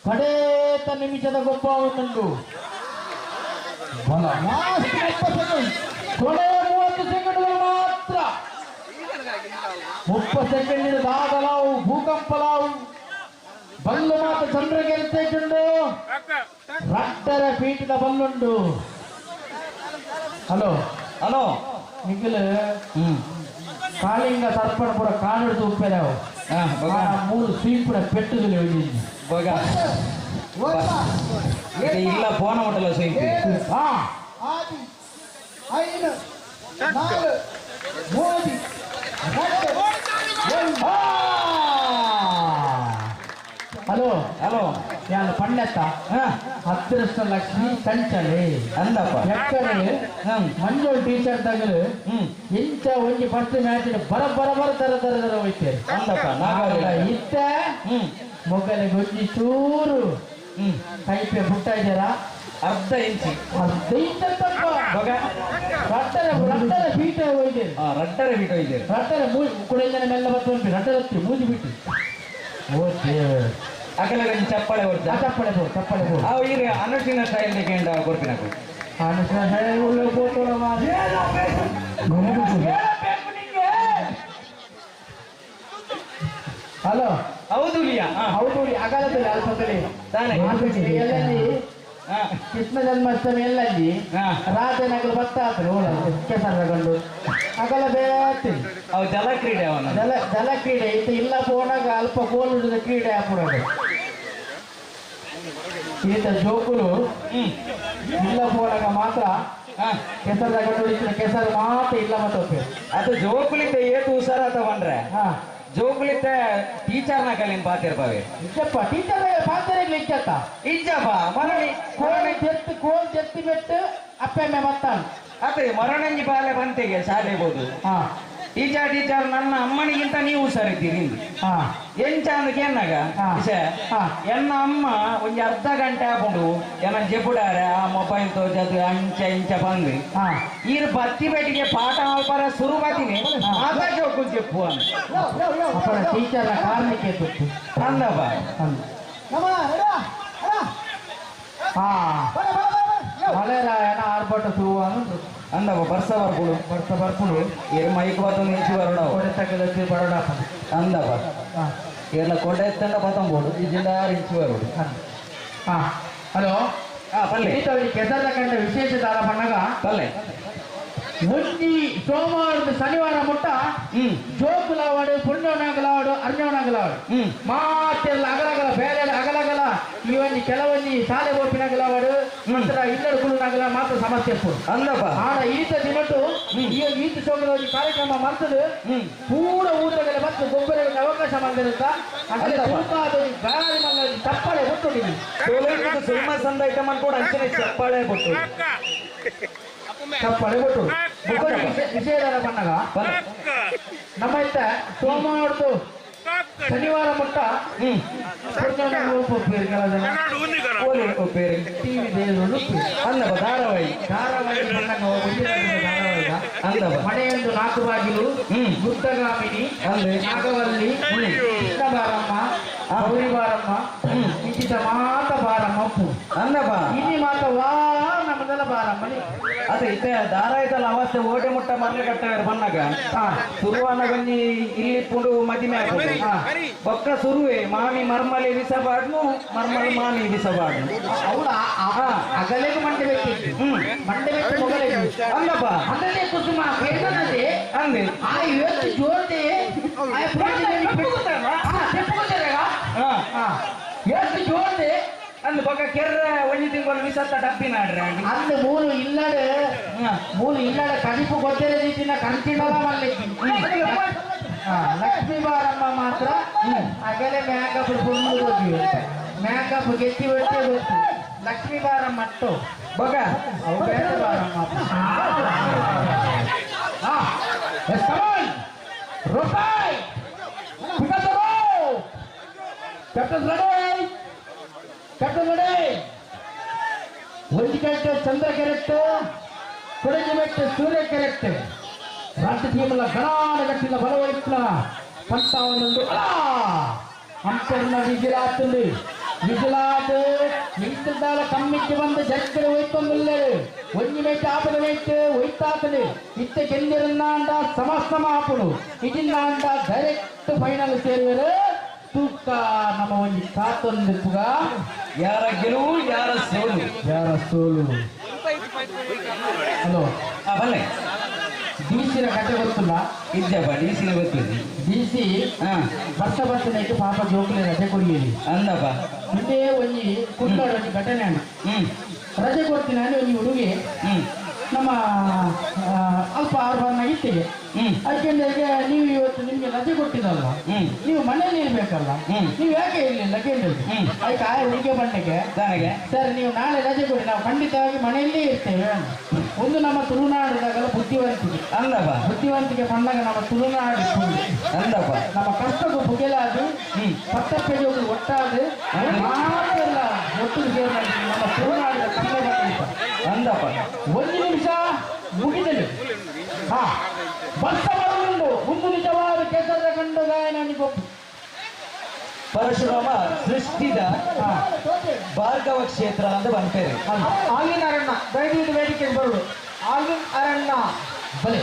ಕಡೇತ ನಿಮಿಷದ ಗೊಬ್ಬ ಉಂಟು. ಕೊನೆಯ 30 ಸೆಕೆಂಡ್ಗಳು ಮಾತ್ರ. 30 ಸೆಕೆಂಡ್ ದಾದಲಾವು ಭೂಕಂಪಲಾವು ಬಲ್ಲು ಮಾತ್ರ ಚಂದ್ರಕೆರೆ ತಂಚಿಂಡು. ರಡ್ಡರ ಪೀಠದ ಬಲ್ಲುಂಡು. ಹಲೋ ಹಲೋ ನಿಖಿಲ್ ಕಾಳಿಂಗ ಸರ್ಪಣ ಪೂರ ಕಾಡಿಡ್ದು ಉಪ್ಪೆದಾವು 3 ಸ್ವೀಪುನ ಪೆಟ್ಟುದಿಲ್ಲ ಬಗ ಇಲ್ಲ phone hotel sweep 5 4 3 2 hello hello ಯಾನ್ ಪಣ್ಣೆತ್ತ ಅದೃಷ್ಟ ಲಕ್ಷ್ಮಿ ಚಂಚಲೆ ಅಂದಪ್ಪ ಎಕ್ಕಡೆ ಮಂಜೋಳ್ ಟೀಚರ್ ತಗಲು ಇಂಚ ಒಂಜಿ ಫಸ್ಟ್ ಮ್ಯಾಚ್ ಬರ ಬರ ಬರ ತರ ತರ ತರ ಹೋಯ್ತೇವೆ ಅಂದಪ್ಪ ಇತ್ತ ಮೊಗಲಿಗೆ ಒಂಜಿ ಚೂರು ಕೈಪೆ ಪುಟ್ಟ ಇದ್ದೀರಾ ಅರ್ಧ ಇಂಚಿ ಅರ್ಧ ಇಂಚ್ ರಟ್ಟರೆ ರಟ್ಟರೆ ಬೀಟ ಹೋಯ್ತೇವೆ ರಟ್ಟರೆ ಬೀಟ ಹೋಯ್ತೇವೆ ರಟ್ಟರೆ ಕುಡಿಯಂಜನ ಮೆಲ್ಲ ಬತ್ತು ರಟ್ಟರೆ ಹತ್ತಿ ಮೂಜಿ ಬಿಟ್ಟು ಓಕೆ ಅಕಲ ಚಪ್ಪಾಳೆ ಹೊಡ್ದ ಚಪ್ಪಾಳೆ ಪೋ ಚಪ್ಪಾಳೆ ಪೋ ಅವು ಈಗ ಅನುಷ್ಠಿನ ಸ್ಟೈಲ್ ಕೇಂದ್ರ ಕೊಡ್ತೀನಿ ಅನುಷ್ಠಿನ ಸ್ಟೈಲ್ ಉಳ್ಳ ಪೋತೋಳ ಹಲೋ ಹೌದು ಲಿಯಾ ಹೌದು ಅಗಲದಲ್ಲಿ ಅಲ್ಪದಲ್ಲಿ ತಾನೇ ಎಲ್ಲಲ್ಲಿ ಕೃಷ್ಣ ಜನ್ಮಾಷ್ಟಮಿ ಎಲ್ಲಲ್ಲಿ ರಾಧೆ ನಗಲು ಬತ್ತಾದ್ರು ಕೆಸರು ತಗೊಂಡು ಅಗಲ ಬೇತಿ ಅವು ಜಲ ಕ್ರೀಡೆ ಅವನ ಜಲ ಜಲ ಕ್ರೀಡೆ ಇತ್ತು ಇಲ್ಲ ಪೋನಾಗ ಅಲ್ಪ ಕೋಲು ಕ್ರೀಡೆ ಹಾಕೊಡೋದು ಈತ ಜೋಕುಲು ಇಲ್ಲ ಪೋನಾಗ ಮಾತ್ರ ಕೆಸರು ತಗೊಂಡು ಕೆಸರು ಮಾತ್ರ ಇಲ್ಲ ಮತ್ತೆ ಅದು ಜೋಕುಲಿದ್ದ ಏತು ಹುಷಾರ ತಗೊಂಡ್ರೆ ಜೋಕುಲಿದ್ದ ಟೀಚರ್ನ ಕಲಿನ್ ಪಾತಿರ್ಪಾವೆ ಇಜ್ಜಪ್ಪ ಟೀಚರ್ ಪಾತಿರ್ಲಿ ಇಜ್ಜತ್ತ ಇಜ್ಜಪ್ಪ ಮರಣಿ ಕೋಲ್ ಜೆತ್ತು ಕೋಲ್ ಜೆತ್ತಿ ಬಿಟ್ಟು ಅಪ್ಪೆಮ್ಮೆ ಬತ್ತಾನ ಅದೇ ಮರಣಂಜಿ ಬಾಲೆ ಬಂತೆಗೆ ಶಾಲೆ ಬೋದು ಟೀಚರ್ ಟೀಚರ್ ನನ್ನ ಅಮ್ಮನಿಗಿಂತ ನೀವು ಹುಷಾರಿದ್ದೀರಿ ಎಂಚ ಅಂದಕ್ಕೆ ಎನ್ನಾಗ ವಿಷಯ ಎನ್ನ ಅಮ್ಮ ಒಂಜಿ ಅರ್ಧ ಗಂಟೆ ಹಾಕೊಂಡು ಎನ್ನ ಜೆಬುಡಾರೆ ಆ ಮೊಬೈಲ್ ತೋಜದು ಅಂಚ ಇಂಚ ಬಂದು ಈರು ಬತ್ತಿ ಬೇಟಿಗೆ ಪಾಠ ಮಲ್ಪರ ಶುರು ಬಾತೀನಿ ಆತ ಜೋಕು ಜೆಪ್ಪು ಅಂದ ಟೀಚರ್ ಕಾರಣಕ್ಕೆ ಅಂದಪ್ಪ ಮಳೆರಾಯನ ಆರ್ಭಟ ಶುರುವಾನು ಅಂದಪ್ಪ ಬರ್ಸ ಬರ್ಪುಡು ಬರ್ಸ ಬರ್ಪುಡು ಏರ್ ಮೈಕ್ ಬತ್ತೊಂದು ಇಂಚು ಬರೋಡ ಕೊಡೆ ತಗಲತ್ತಿ ಬರೋಡ ಅಂದಪ್ಪ ಏರ್ಲ ಕೊಡೆ ಎತ್ತಂಡ ಬತ್ತಂಬೋಡು ಈ ಜಿಲ್ಲಾರು ಇಂಚು ಬರೋಡು ಹಲೋ ಪಲ್ಲೆ ಕೆಸರ ಕಂಡ ವಿಶೇಷ ದಾರ ಪಣ್ಣಗ ಪಲ್ಲೆ ಒಂಜಿ ಸೋಮವಾರದ ಶನಿವಾರ ಮುಟ್ಟ ಜೋಕುಲಾವಾಡು ಪುಣ್ಯನಾಗಲಾವಾಡು ಅರ್ಣ್ಯನಾಗಲಾವಾಡು ಮಾತೆಲ್ಲ ಅಗಲಗಲ ಬೇರೆ ಅಗಲಗಲ ಈ ಒಂಜಿ ಕೆಲವೊಂಜಿ ಶಾಲೆ ಗೋಪಿನಾಗಲಾವಾಡು ನಂತರ ಇಲ್ಲಡು ಕುಳುನಾಗಲ ಮಾತ್ರ ಸಮಸ್ಯೆ ಅಂದಪ್ಪ ಆಡ ಈತ ದಿನಟು ಈ ಈತ ಸೋಮದ ಒಂಜಿ ಕಾರ್ಯಕ್ರಮ ಮಾಡ್ತದೆ ಪೂರ ಊರಗಲ ಮತ್ತು ಗೊಬ್ಬರಗಳಿಗೆ ಅವಕಾಶ ಮಾಡಿರುತ್ತ ಅಂದ್ರೆ ಬಾರಿ ಮಲ್ಲ ಚಪ್ಪಾಳೆ ಕೊಟ್ಟು ಸುಲ್ಮ ಸಂದ ಐಟಮ್ ಅನ್ಕೊಂಡು ಅಂಚನೆ ಚಪ್ಪಾಳೆ ಕೊಟ್ಟು ಚಪ್ಪಾಳೆ ಕೊಟ್ಟು ವಿಷಯದ ಬಣ್ಣಗ ನಮ್ಮ ಇತ್ತ ಸೋಮವಾರದ್ದು ಶನಿವಾರ ಮುಟ್ಟ ಅಂದಪ್ಪ ಧಾರಾವಾಹಿ ಧಾರಾವಾಹಿ ಧಾರಾವಾಹಿ ಮನೆಯೊಂದು ನಾಲ್ಕು ಬಾಗಿಲು ಗುತ್ತಗಾಮಿನಿ ನಾಗವಲ್ಲಿ ಕೃಷ್ಣ ಬಾರಮ್ಮ ಗೌರಿ ಬಾರಮ್ಮ ಇಂಚಿತ ಮಾತ ಬಾರಮ್ಮ ಅಪ್ಪು ಅಂದಪ್ಪ ಇನಿ ಮಾತ ವಾ ನಮ್ಮದೆಲ್ಲ ಬಾರಮ್ಮನಿ ಅದೇ ಇತ್ತೆ ಧಾರಾವಾಹಿದಲ್ಲ ಅವಸ್ಥೆ ಓಟೆ ಮುಟ್ಟ ಮರಳಿ ಕಟ್ಟವೇರು ಬನ್ನಾಗ ಸುರುವಾನ ಬಂಜಿ ಇಲ್ಲಿ ಪುಂಡು ಮದಿಮೆ ಆಪುಂಡು ಬೊಕ್ಕ ಸುರುವೆ ಮಾಮಿ ಮರ್ಮಲೆ ವಿಸಬಾಡ್ನು ಮರ್ಮಲೆ ಮಾಮಿ ವಿಸಬಾಡ್ನು ಅವಳು ಅಗಲೆಗೆ ಮಂಡೆ ಬೆಟ್ಟಿ ಮಂಡೆ ಬೆಟ್ಟಿ ಮೊಗಲೆಗೆ ಅಂದಪ್ಪ ಅಂದ್ರೆ ಕುಸುಮ ಏನಂದ್ರೆ ಅಂದೆ ಆ ಇವತ್ತು ಜೋರ್ದೆ ಎಷ್ಟು ಜೋರ್ದೆ ಅಂದ್ ಬೊಕ್ಕ ಕೆರ್ರ ಒಂಜಿ ತಿಂಗಳು ವಿಸತ್ತ ಡಬ್ಬಿ ನಾಡ್ರೆ ಅಂದ್ ಮೂಲು ಇಲ್ಲಡೆ ಮೂಲು ಇಲ್ಲಡೆ ಕಡಿಪು ಗೊತ್ತಿರೋ ರೀತಿನ ಕಂಟಿಡಲ ಮಲ್ಲಿ ಲಕ್ಷ್ಮೀ ಬಾರಮ್ಮ ಮಾತ್ರ ಅಗಲೆ ಮೇಕಪ್ ಫುಲ್ ಹೋಗಿ ಮೇಕಪ್ ಗೆತ್ತಿ ಬಿಟ್ಟೆ ಗೊತ್ತು ಲಕ್ಷ್ಮೀ ಬಾರಮ್ಮ ಅಟ್ಟು ಬೊಕ್ಕ ಅವು ಬೇಡ ಬಾರಮ್ಮ ರೂಪಾಯಿ ಕ್ಯಾಪ್ಟನ್ ರೆಡಿ ಕ್ಯಾಪ್ಟನ್ ರೆಡಿ ಒಂದು ಕರೆಕ್ಟ್ ಚಂದ್ರ ಕರೆಕ್ಟ್ ಕೊಡಗಿಬೆಟ್ಟು ಸೂರ್ಯ ಕರೆಕ್ಟ್ ರಾಷ್ಟ್ರ ಟೀಮ್ಲ ಗಣಾನ ಗಟ್ಟಿನ ಬಲವಹಿಸ್ನ ಪಂತಾವನೊಂದು ಅಲಾ ಅಂಪರ್ನ ವಿಜಿಲಾತುಂದು ವಿಜಿಲಾತ್ ನಿಂತಿದ್ದಾಲ ಕಮ್ಮಿಕ್ಕೆ ಬಂದು ಜಕ್ಕಡೆ ಒಯ್ತೊಂದುಲ್ಲೇಳು ಒಂಜಿ ಮೇಟ್ ಆಪದ ಮೇಟ್ ಒಯ್ತಾತನು ಇತ್ತ ಗೆಂದಿರನ್ನಾಂಡ ಸಮಸ್ತಮ ಆಪುಡು ಇಜಿನ್ನಾಂಡ ಡೈರೆಕ್ಟ್ ಫೈನಲ್ ಸೇರುವರು ತೂಕ ನಮ್ಮ ಒಂಜಿ ಕಾತೊಂದು ಯಾರ ಗೆಲುವು ಯಾರ ಸೋಲು ಯಾರ ಸೋಲು ಹಲೋ ಬಲ್ಲೆ ಡಿಸಿನ ಕತೆ ಗೊತ್ತಿಲ್ಲ ಇದ್ದಪ್ಪ ಡಿಸಿನ ಗೊತ್ತಿಲ್ಲ ಡಿಸಿ ವರ್ಷ ವರ್ಷನೈತು ಪಾಪ ಜೋಕುಲಿ ರಜೆ ಕೊಡಿಯಲಿ ಅಂದಪ್ಪ ಇದೇ ಒಂಜಿ ಕುಂದಾಡ ಒಂಜಿ ಘಟನೆ ಅಣ್ಣ ರಜೆ ಕೊಡ್ತೀನಿ ಅಂದ್ರೆ ಒಂಜಿ ಹುಡುಗಿ ನಮ್ಮ ಅಲ್ಪ ಆರು ಬಣ್ಣ ಇತ್ತಿಗೆ ಅದಕ್ಕೆ ನೀವು ಇವತ್ತು ನಿಮಗೆ ರಜೆ ಕೊಟ್ಟಿದ್ದಲ್ಲ, ನೀವು ಮನೇಲಿ ಇರ್ಬೇಕಲ್ಲ, ನೀವು ಯಾಕೆ ಇರಲಿಲ್ಲ ಕೇಳಿದ್ರು. ಅದಕ್ಕೆ ಆ ಉಳಿಗೆ ಬಣ್ಣಕ್ಕೆ ಸರ್ ನೀವು ನಾಳೆ ರಜೆ ಕೊಡಿ, ನಾವು ಖಂಡಿತವಾಗಿ ಮನೆಯಲ್ಲೇ ಇರ್ತೇವೆ. ಒಂದು ನಮ್ಮ ತುಳುನಾಡಿದಾಗಲ್ಲ ಬುದ್ಧಿವಂತಿಕೆ ಅಂದಪ್ಪ, ಬುದ್ಧಿವಂತಿಕೆ ಬಂದಾಗ ನಮ್ಮ ತುಳುನಾಡು ಅಂದಪ್ಪ ನಮ್ಮ ಕಷ್ಟಕ್ಕೂ ಪುಗೆಲಾದು ಪತ್ತಪ್ಪೆಗೆ ಒಟ್ಟಾದು ಮಾತೆಲ್ಲ ಒಟ್ಟಿಗೆ ಸೇರಿ ನಮ್ಮ ತುಳುನಾಡಿನ ಕಷ್ಟ ಅಂದಪ್ಪ. ಒಂದು ನಿಮಿಷ ಮುಗಿದಲಿ ಹಾ ಬರ್ತ ಬರಲುಂಡು ಒಂದು ನಿಜವಾದ ಕೆಸರ ಕಂಡು ಗಾಯನ ಗೊತ್ತು. ಪರಶುರಾಮ ಸೃಷ್ಟಿದ ಭಾರ್ಗವ ಕ್ಷೇತ್ರ ಅಂತ ಬಂಪೇರು. ಆಲ್ವಿನ್ ಅರಣ್ಣ ದಯವಿಟ್ಟು ವೇದಿಕೆಗೆ ಬರುಡು. ಆಲ್ವಿನ್ ಅರಣ್ಣ ಬಲೆ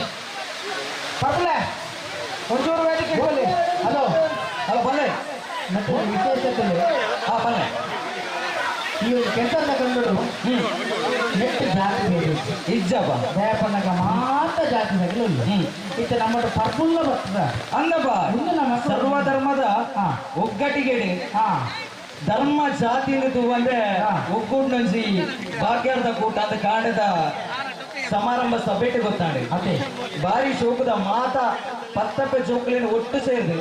ಪರ್ಲೆ ಒಂಚೂರು ವೇದಿಕೆಗೆ ಬಲೆ. ಹಲೋ ಹಲೋ ಬನ್ನಿ. ಮತ್ತೆ ವಿಶೇಷತೆ ಹಾ ಬನ್ನಿ. ಈ ಒಂದು ಕೆಸರನ್ನ ಕಂಡು ನೆಟ್ಟು ಜಾತಿ ಬೇರೆ ಇಜ್ಜಪ್ಪ ದಯಪಣ್ಣಗ ಮಾತ್ರ ಜಾತಿ ತಗಲಿಲ್ಲ. ಇತ್ತ ನಮ್ಮ ಪರ್ಪುಲ್ಲ ಬರ್ತದ ಅಂದಪ್ಪ. ಮುಂದೆ ನಮ್ಮ ಸರ್ವ ಧರ್ಮದ ಒಗ್ಗಟ್ಟಿಗೆಡೆ ಧರ್ಮ ಜಾತಿ ಅಂದ್ರೆ ಒಗ್ಗೂಡ್ನಂಜಿ ಬಾಕ್ಯಾರ್ದ ಕೂಟ ಅಂತ ಕಾಡದ ಸಮಾರಂಭ ಸಭೆಟೆ ಗೊತ್ತಾಂಡೆ. ಅದೇ ಬಾರಿ ಶೋಕದ ಮಾತಾ ಪತ್ತಪ್ಪೆ ಜೋಕುಲಿನ ಒಟ್ಟು ಸೇರಿದು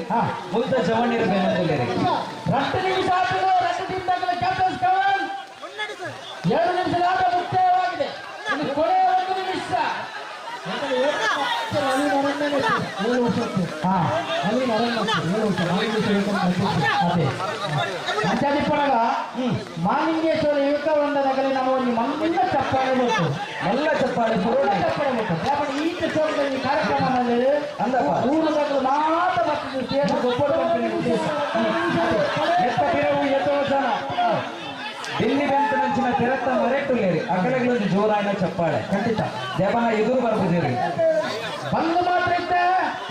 ಮುಲ್ತ ಜವಣ್ಣಿರ ಬೇನಂದುಲ್ಲೇರಿ. 2 ನಿಮಿಷ ಆಟಗಳು 2 ಟೀಮ್ ದಾಖಲೆ ಕ್ಯಾಪ್ಟನ್ಸ್ ಕವನ್. 2 ನಿಮಿಷದ ಆಟ ಮುಕ್ತಾಯವಾಗಿದೆ. ಇನ್ನು ಕೊನೆಯ 1 ನಿಮಿಷ. ಅಂಚಾದಿಪ್ಪಣಗ ಮಾಲಿಂಗೇಶ್ವರ ಯುವಕ ವೃಂದದಾಗಲೇ ನಮ್ಮ ಒಂದು ಮಲ್ಲ ಚಪ್ಪಾಳೆ ಗೊತ್ತು, ಮಲ್ಲ ಚಪ್ಪಾಳೆ ಚಪ್ಪಾಳೆ ಗೊತ್ತು. ಯಾಕಂದ್ರೆ ಈತ ಸೋಮದಲ್ಲಿ ಕಾರ್ಯಕ್ರಮ ಅಂದಪ್ಪ ಊರದಾಗಲೂ ಮಾತ್ರ ಬರ್ತದೆ ಸೇರಿ ಗೊಬ್ಬರ ಉದ್ದೇಶ. ಎತ್ತ ಪಿರವು ಎತ್ತೋ ಜನ ದಿಲ್ಲಿ ಬೆಂತ ನಂಚಿನ ತೆರತ್ತ ಮರೆಟುಲ್ಲೇರಿ ಅಕಲೆಗಳೊಂದು ಜೋರಾಯಣ ಚಪ್ಪಾಳೆ ಖಂಡಿತ ದೇವನ ಎದುರು ಬರ್ಬುದಿರಿ. ಬಂದು ಮಾತ್ರ ಇದ್ದ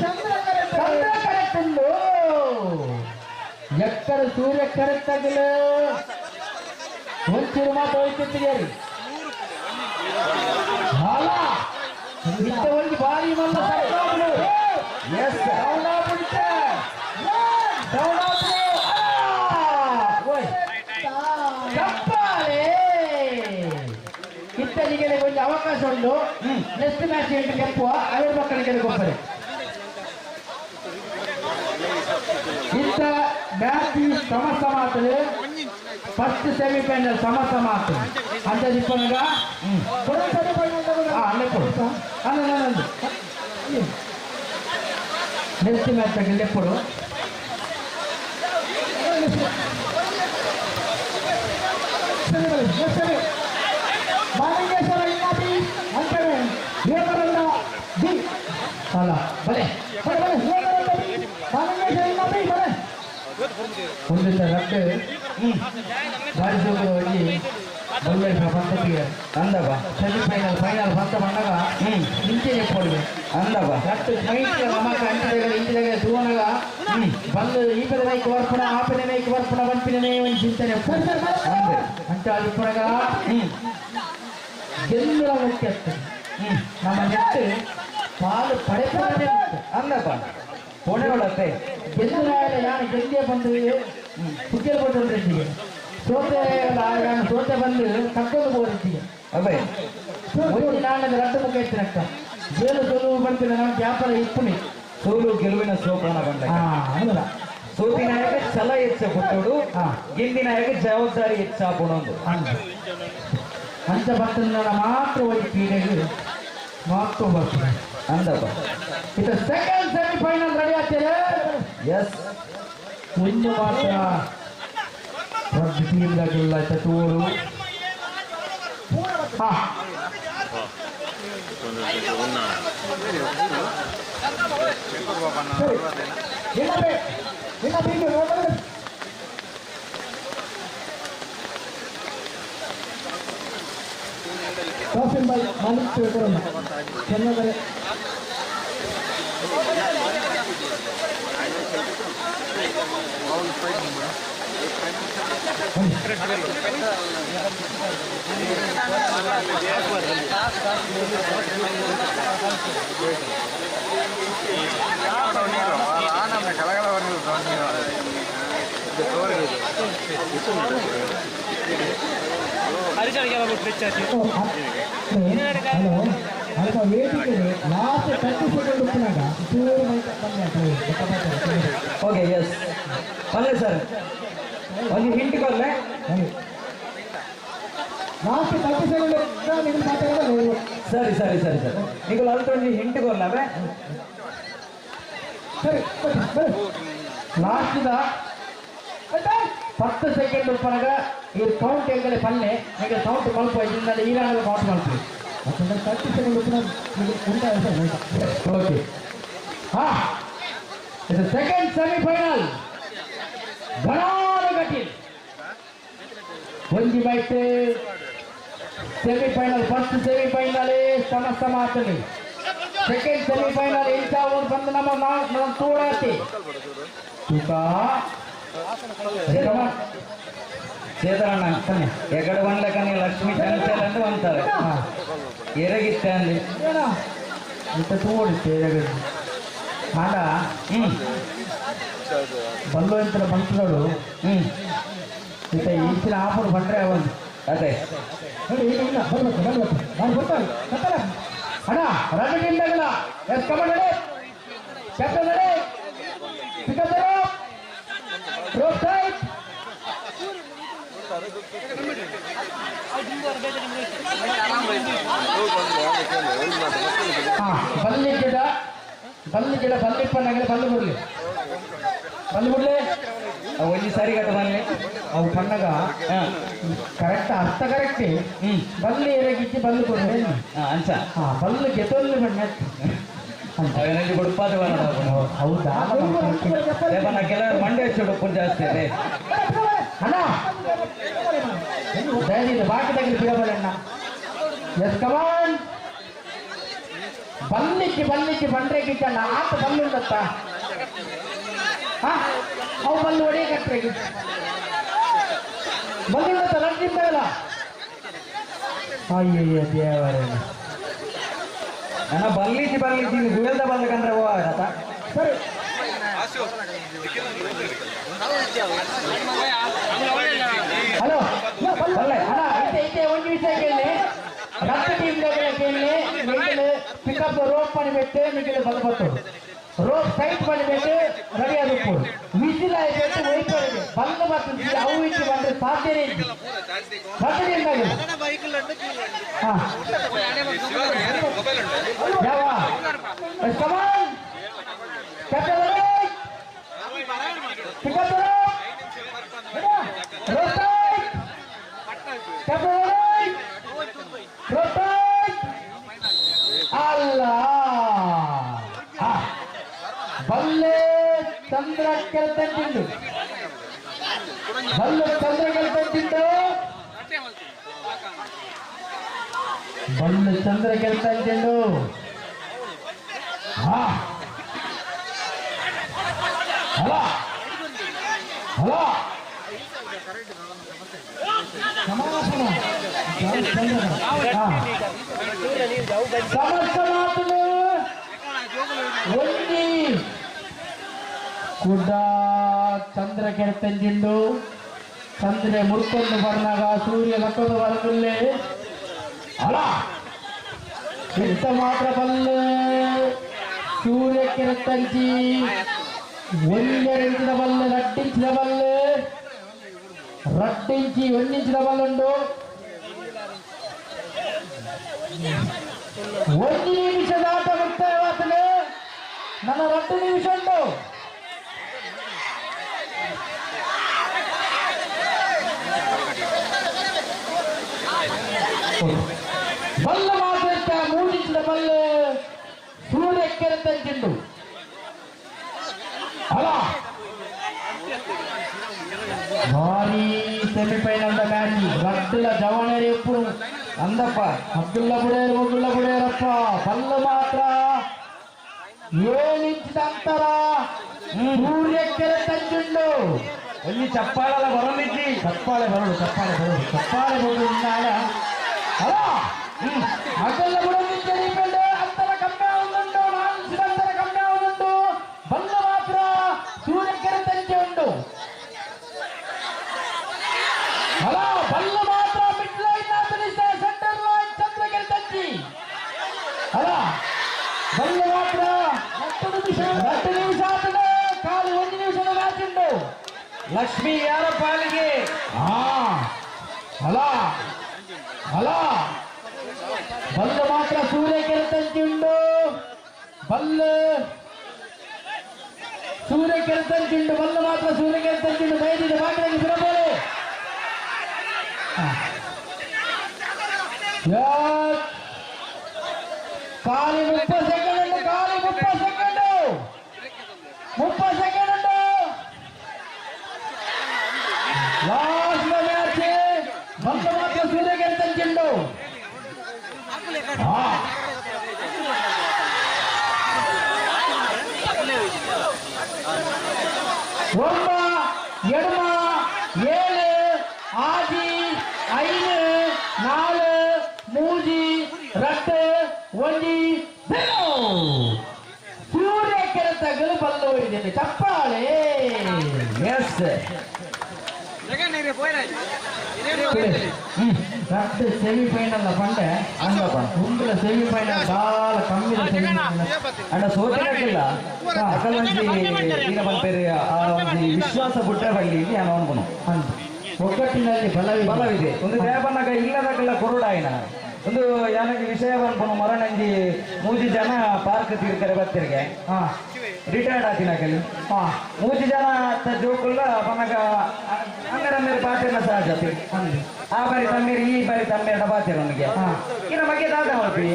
ಚಂದ್ರ ಕರೆಕ್ಟ್ ಉಂಡು. ಎಕ್ಕಡ ಸೂರ್ಯ ಕರೆಕ್ಟ್ ಆಗಿಲ್ಲ ಒಂಚೂರು ಮಾತ್ರ ಹೋಯ್ತಿತ್ತಿಗೆ ಅಲ್ಲ ಇತ್ತ ಒಂದು ಬಾರಿ ಮಲ್ಲ ಸರ್ಕಾರಗಳು. ಎಸ್ ಡೌನ್ ಆಗ್ಬಿಡುತ್ತೆ, ಡೌನ್ ಆಗ್ಬಿಡು. ಚಪ್ಪಾಳೆ ಇತ್ತಲಿಗೆ ಒಂದು ಅವಕಾಶ ಉಂಟು. ನೆಕ್ಸ್ಟ್ ಮ್ಯಾಚ್ ಎಂಟು ಗೆಪ್ಪುವ ಐವರು ಮಕ್ಕಳಿಗೆ ಗೊಬ್ಬರ ಇಂಥ ಮ್ಯಾಚ್ ಸಮ ಸಮ ಆಗ್ತದೆ. ಫಸ್ಟ್ ಸೆಮಿಫೈನಲ್ ಸಮ ಸಮ ಆಗ್ತದೆ ಅಂತ ಇಪ್ಪನಾಗ ಅಲ್ಲೆಪ್ಪಡು ಅಲ್ಲ ನೆಕ್ಸ್ಟ್ ಮ್ಯಾಚ್ ಲೆಪ್ಪಡು. ಮಾಲಿಂಗೇಶ್ವರ ಇನ್ನಾಬಿ ಅಂತಾರೆ ಯುವಕರನ್ನ ಬಿ ಅಲ್ಲ ಬಲೆ ಬಲೆ ಬಲೆ ಯುವಕರನ್ನ ಬಿ ಮಾಲಿಂಗೇಶ್ವರ ಇನ್ನಾಬಿ ಬಲೆ. ಒಂದು ರಟ್ಟು ಬಾರಿಸೋಗಿ ಬಲ್ಲೆ ಪಂತಕ್ಕೆ ಅಂದಪ್ಪ ಸೆಮಿಫೈನಲ್ ಫೈನಲ್ ಪಂತ ಬಂದಾಗ ಇಂಚೆ ಕೊಡುವೆ ಅಂದಪ್ಪ. ರಟ್ಟು ಮೈಟ್ ನಮಕ ಅಂಚಿದಾಗ ಇಂಚಿದಾಗ ತೂವನಾಗ ಬಂದು ಈ ಪದ ನೈಕ್ ವರ್ಪಣ ಆಪನೆ ನೈಕ್ ವರ್ಪಣ ಬಂಪಿನೇ ಒಂದು ಚಿಂತನೆ ಅಂತ ಅದಿಪ್ಪನಾಗ ಗೆಲ್ಲುವ ಮುಖ್ಯ. ನಮ್ಮ ನೆಟ್ಟು ಪಾಲು ಪಡೆಪಡನೆ ಅಂದಪ್ಪ ಪೋಣೆ ಗೆಲ್ಲುವ ಯಾರು ಗೆದ್ದೇ ಬಂದು ಪುಗ್ಗೆಲ್ ಕೊಟ್ಟಿಗೆ ಸೋತೆ ನಾನು ಸೋತೆ ಬಂದು ಕಕ್ಕೊಂಡು ಹೋಗಿದ್ದೀವಿ. ಅಬ್ಬೇ ಒಂದು ನಾಳೆ ರಟ್ಟು ಮುಖ ಇತ್ತಿನಕ್ಕ ಜೇಲು ಸೋಲು ಬರ್ತೀನಿ ನಮ್ಮ ವ್ಯಾಪಾರ ಇಪ್ಪುಣಿ ಸೋಲು ಗೆಲುವಿನ ಸೋಪಾನ ಬಂದ ಹೌದಲ್ಲ. ಸೋತಿನಾಯಕ ಛಲ ಹೆಚ್ಚ ಕೊಟ್ಟೋಡು, ಗೆದ್ದಿನಾಯಕ ಜವಾಬ್ದಾರಿ ಹೆಚ್ಚಾಪುಣೊಂದು ಅಂತ ಬರ್ತದೆ. ಮಾತ್ರ ಒಂದು ಕ್ರೀಡೆಗೆ ಮಹತ್ವ ಬರ್ತದೆ ಅಂದಪ್ಪ. ಇದು ಸೆಕೆಂಡ್ ಸೆಮಿಫೈನಲ್ ರೆಡಿ ಆಗ್ತದೆ. ಎಸ್ ಒಂದು ಮಾತ್ರ ಟೀಮ್ದಾಗೆಲ್ಲ ತೋರು ಹಾ ಕಾಸಿಂ ಬಾಯ್ ಮಾಲಿಕ್ ಯುವಕರನ್ನ ಚೆನ್ನದರೆ ಕಲಗಲ. ಹಲೋ ಅಲ್ಪ ವೇದಿಕೆ ಲಾಸ್ಟ್ 30 ಸೆಕೆಂಡ್ ಉಪ್ಪುನಾಗ ಚೂರು ಮೈಕ್ ಬಂದೆ. ಓಕೆ ಎಸ್ ಪಲ್ಲೆ ಸರ್ ಒಂದು ಹಿಂಟ್ ಕೊರ್ಲೆ. ಲಾಸ್ಟ್ 30 ಸೆಕೆಂಡ್ ನಿಮ್ಗೆ ಮಾತಾಡೋದು. ಸರಿ ಸರಿ ಸರಿ ಸರ್ ನೀವು ಅಲ್ಪ ಒಂದು ಹಿಂಟ್ ಕೊರ್ಲವೇ. ಸರಿ ಲಾಸ್ಟ್ 10 ಸೆಕೆಂಡ್ ಉಪ್ಪನಾಗ ಈ ಕೌಂಟ್ ಎಂಗಲೆ ಪಲ್ಲೆ ನಿಮಗೆ ಕೌಂಟ್ ಮಲ್ಪ ಇದರಿಂದ ಈರಾಣದ ಕೌಂಟ್ ಮಲ್ಪಿ 30 ಸೆಕೆಂಡ್ ಉಪ್ಪುನಾಗ ಓಕೆ. ಹಾ ಇದು ಸೆಕೆಂಡ್ ಸೆಮಿಫೈನಲ್ ಗಣಾಲ ಕಟೀಲ್ ಒಂಜಿ byte semifinal first semifinal ಸಮ ಸಮ ಆತನಿ. ಸೆಕೆಂಡ್ ಸೆಮಿಫೈನಲ್ ಇಂಚ ಬಂದು ನಮ್ಮ ನಮ್ಮ ತೂಡಾತಿ ತುಕಾ ಚೇತನಣ್ಣ ಎಗಡ ಒನ್ಲಕನಿ ಲಕ್ಷ್ಮೀ ಚಂಚಲ್ ಅಂತ ಅಂತಾರೆ ಎರಗಿತ್ತೆ ಅಂది ಇಂತ ತೋಡಿತ್ತೆ ಎರಗಡಿ ಆಡ ಬಲ್ಲು ಅಂತ ಬಂತದಳು ಇಂತ ಇಂಚಿನ ಆಫರ್ ಬಂದ್ರೆ ಒಂದು ಅದೇ ಬರ್ಬೇಕು ಬರ್ಬೇಕು ನಾನು ಗೊತ್ತಾಗ ಅಣ್ಣ run team yes command ready captain ready pick up rope tight. ಬಲ್ಲಿ ಗಿಡ ಬಲ್ಲಿ ಗಿಡ ಬಲ್ಲಿಪ್ಪನಾಗಲಿ ಬಲ್ಲು ಬಿಡ್ಲಿ ಬಲ್ಲು ಬಿಡ್ಲಿ ಒಂಜಿ ಸರಿ ಕಟ್ಟ ಬನ್ನಿ ಅವು ಪಣ್ಣಗ ಕರೆಕ್ಟ್ ಅರ್ಥ ಕರೆಕ್ಟ್ ಬಲ್ಲಿ ಎರಗಿಚ್ಚಿ ಬಲ್ಲು ಕೊಡ್ಲಿ ಅನ್ಸ ಬಲ್ಲು ಗೆತೊಲ್ಲು ಬಣ್ಣ ಅವೇನಲ್ಲಿ ಗುಡ್ಪಾದ ಹೌದಾ ಕೆಲವರು ಮಂಡೆ ಹೆಚ್ಚು ಜಾಸ್ತಿ ಇದೆ ಅಣ್ಣ ದಯವಿಟ್ಟು ಬಾಕಿ ತಗಲಿ ಬಿಡಬಲ್ಲ ಎಸ್ ಕಮಾನ್ ಬಲ್ಲಿಕ್ಕಿ ಬಲ್ಲಿಕ್ಕಿ ಬಂಡ್ರೆ ಗಿಚ್ಚಣ್ಣ ಆತ ಬಲ್ಲುಂಡತ್ತ ಅವು ಬಲ್ಲು ಒಡೆಯ ಕಟ್ಟರೆ ಬಲ್ಲುಂಡತ್ತ ಲಡ್ಡಿಂದಲ್ಲ ಅಯ್ಯಯ್ಯ ದೇವರೇ ನನ್ನ ಬಲ್ಲಿಸಿ ಬಲ್ಲಿಸಿ ಗುವೆಲ್ದ ಬಲ್ಲಕಂದ್ರೆ ಹೋಗತ್ತ ಸರಿ ಹಲೋ ಅಣ್ಣ ಇತ್ತೆ ಒಂದು ವಿಷಯ ಕೇಳಿ ರಟ್ಟು ಟೀಮ್ ಕೇಳಿ ನಿಖಿಲ್ ಪಿಕಪ್ ರೋಪ್ ಪಣಿಬಿಟ್ಟು ನಿಖಿಲ್ ಬಲ್ಲ ಬರ್ತದೆ ರೋಪ್ ಟೈಟ್ ಪಣಿಬಿಟ್ಟು ರೆಡಿ ಆಗಬೇಕು ವಿಸಿಲ್ ಆಯ್ತು ಒಯ್ತಾರೆ ಬಲ್ಲ ಬರ್ತದೆ ಅವು ಇಟ್ಟು ಬಂದ್ರೆ ಸಾಧ್ಯನೇ ಇಲ್ಲ ರಟ್ಟು ಟೀಮ್ ಯಾವ come on captain pick up rope tight captain rope tight ಅಲ್ಲ ಬಲ್ಲೆ ಚಂದ್ರ ಕೆಲ್ತಂತಿಂದು ಬಲ್ಲೆ ಚಂದ್ರ ಕೆಲ್ತಂತಿಂದು ಬಲ್ಲೆ ಚಂದ್ರ ಕೆಲ್ತಂತಿಂದು ಹಾ ಹಲೋ ಹಲೋ ಸಮಸ್ತನಾಥನು ಒಂದಿ ಕುಡ್ಡ ಚಂದ್ರ ಕೆಡತಂಜಿಂಡು ಚಂದ್ರೆ ಮುರ್ಕೊಂಡು ಬರ್ನಾಗ ಸೂರ್ಯ ಲಕ್ಕೊಂಡು ಬರಗುಲ್ಲೆ ಅಲ್ಲ ಇಂತ ಮಾತ್ರ ಬಲ್ಲೆ ಸೂರ್ಯ ಕೆರತಂಜಿ ಒಂದೆರಡು ಬಲ್ಲೆ ರಡ್ಡಿಂಚಿನ ಬಲ್ಲೆ ರಡ್ಡಿಂಚಿ ಒಂದಿಂಚಿನ ಬಲ್ಲುಂಡು ಒಂದು ನಿಮಿಷದ ಆಟ ಮುಕ್ತಾಯವಾಗ್ತದೆ. ನನ್ನ 2 ನಿಮಿಷ ಉಂಟು. ಬಲ್ಲ ಮಾತ್ರ 3 ಇಂಚಿನ ಬಲ್ಲೆ ಸೂರ್ಯ ಕೆರೆತಂಚಿಂಡು ಅಲ್ಲ ಭಾರಿ semifinal match ರಡ್ಡುಲ ಜವಣರಿ F Andappa Abdulla ಬುಡೇರು ಮುಗುಳ್ಳ ಬುಡೇರಪ್ಪ ಬಲ್ಲ ಮಾತ್ರ 7 ಇಂಚಿನ ಅಂತರ ಸೂರ್ಯ ಕೆರೆತಂಚುಂಡು ಒಂಜಿ ಚಪ್ಪಾಳಲ ಬರಲಿದ್ದಿ ಚಪ್ಪಾಳೆ ಬರಡು ಚಪ್ಪಾಳೆ ಬರಡು ಚಪ್ಪಾಳೆ ಬರಡು ಇನ್ನಾಡ ಅಲ್ಲ ಅಗಲ್ಲ ಬುಡಲಿದ್ದೆ ಅಂತರ ಕಮ್ಮಿ ಆಗುಂಟು 4 ಇಂಚಿನ ಅಂತರ ಕಮ್ಮಿ ಆಗುಂಟು ಬಲ್ಲ ಮಾತ್ರ ಸೂರ್ಯ ಕೆರೆತಂಚೆ ಉಂಟು. ಬಲ್ಲು ಮಾತ್ರ 2 ನಿಮಿಷ ಆತದೆ ಖಾಲಿ 1 ನಿಮಿಷದ ಮ್ಯಾಚ್ ಉಂಟು ಲಕ್ಷ್ಮಿ ಯಾರ ಪಾಲಿಗೆ ಅಲ ಅಲ ಬಲ್ಲು ಮಾತ್ರ ಸೂರ್ಯ ಕೆರೆತಂಚಿಂಡು ಬಲ್ಲು ಸೂರ್ಯ ಕೆರೆತಂಚಿಂಡು ಬಲ್ಲು ಮಾತ್ರ ಸೂರ್ಯ ಕೆರೆತಂಚಿಂಡು ದಯದಿದೆ ಬಾಗಿಲಿಗೆ ಬಿಡಬೋದು ಖಾಲಿ 30 ಸೆಕೆಂಡ್ ಉಂಟು ಖಾಲಿ 30 ಸೆಕೆಂಡ್ 30 ಸೆಕೆಂಡ್ ಉಂಟು ಲಾಸ್ಟ್ ಮ್ಯಾಚ್ ಬಲ್ಲು ಮಾತ್ರ ಸೂರ್ಯ ಕೆರೆತಂಚಿಂಡು 9 8 7 6 5 4 3 2 1 0 ಸೂರ್ಯ ಕೆರೆತಗಳು ಬಲ್ಲು ಹೊಡಿದ್ದೇನೆ ಚಪ್ಪಾಳೆ ಎಸ್ ಸೆಮಿಫೈನಲ್ ಪಂಡೆ ಅಂದಪ್ಪ ಉಂಗುಲ ಸೆಮಿಫೈನಲ್ ಬಾಳ ಕಮ್ಮಿ ಅಣ್ಣ ಸೋತಿನಕ್ಕಿಲ್ಲ ಅಕಲಂಜಿ ಈನ ಪನ್ಪೇರು ಆ ಒಂಜಿ ವಿಶ್ವಾಸ ಬುಟ್ಟ ಬಳ್ಳಿ ನಾನು ಅನ್ಕೊನು ಒಗ್ಗಟ್ಟಿನಲ್ಲಿ ಬಲವಿದೆ ಬಲವಿದೆ ಒಂದು ದೇವನಾಗ ಇಲ್ಲದಕ್ಕೆಲ್ಲ ಕೊರುಡಾಯಿನ ಒಂದು ಯಾನಗೆ ವಿಷಯ ಪನ್ಪುನು ಮರಣಂಜಿ ಮೂಜಿ ಜನ ಪಾರ್ಕ್ ತೀರ್ಕರೆ ಬತ್ತಿರ್ಗೆ ರಿಟೈರ್ಡ್ ಆತಿನಕಲಿ ಮೂಜಿ ಜನ ಜೋಕುಲ್ಲ ಪನಗ ಅಂಗರ ಪಾತಿರ್ನ ಸಹಜತಿ ಆ ಬಾರಿ ತಮ್ಮೀರು ಈ ಬಾರಿ ತಮ್ಮೀರ ಪಾತಿರೋನಿಗೆ ಇನ್ನ ಬಗ್ಗೆ ದಾದ ಮಾಡ್ತೀವಿ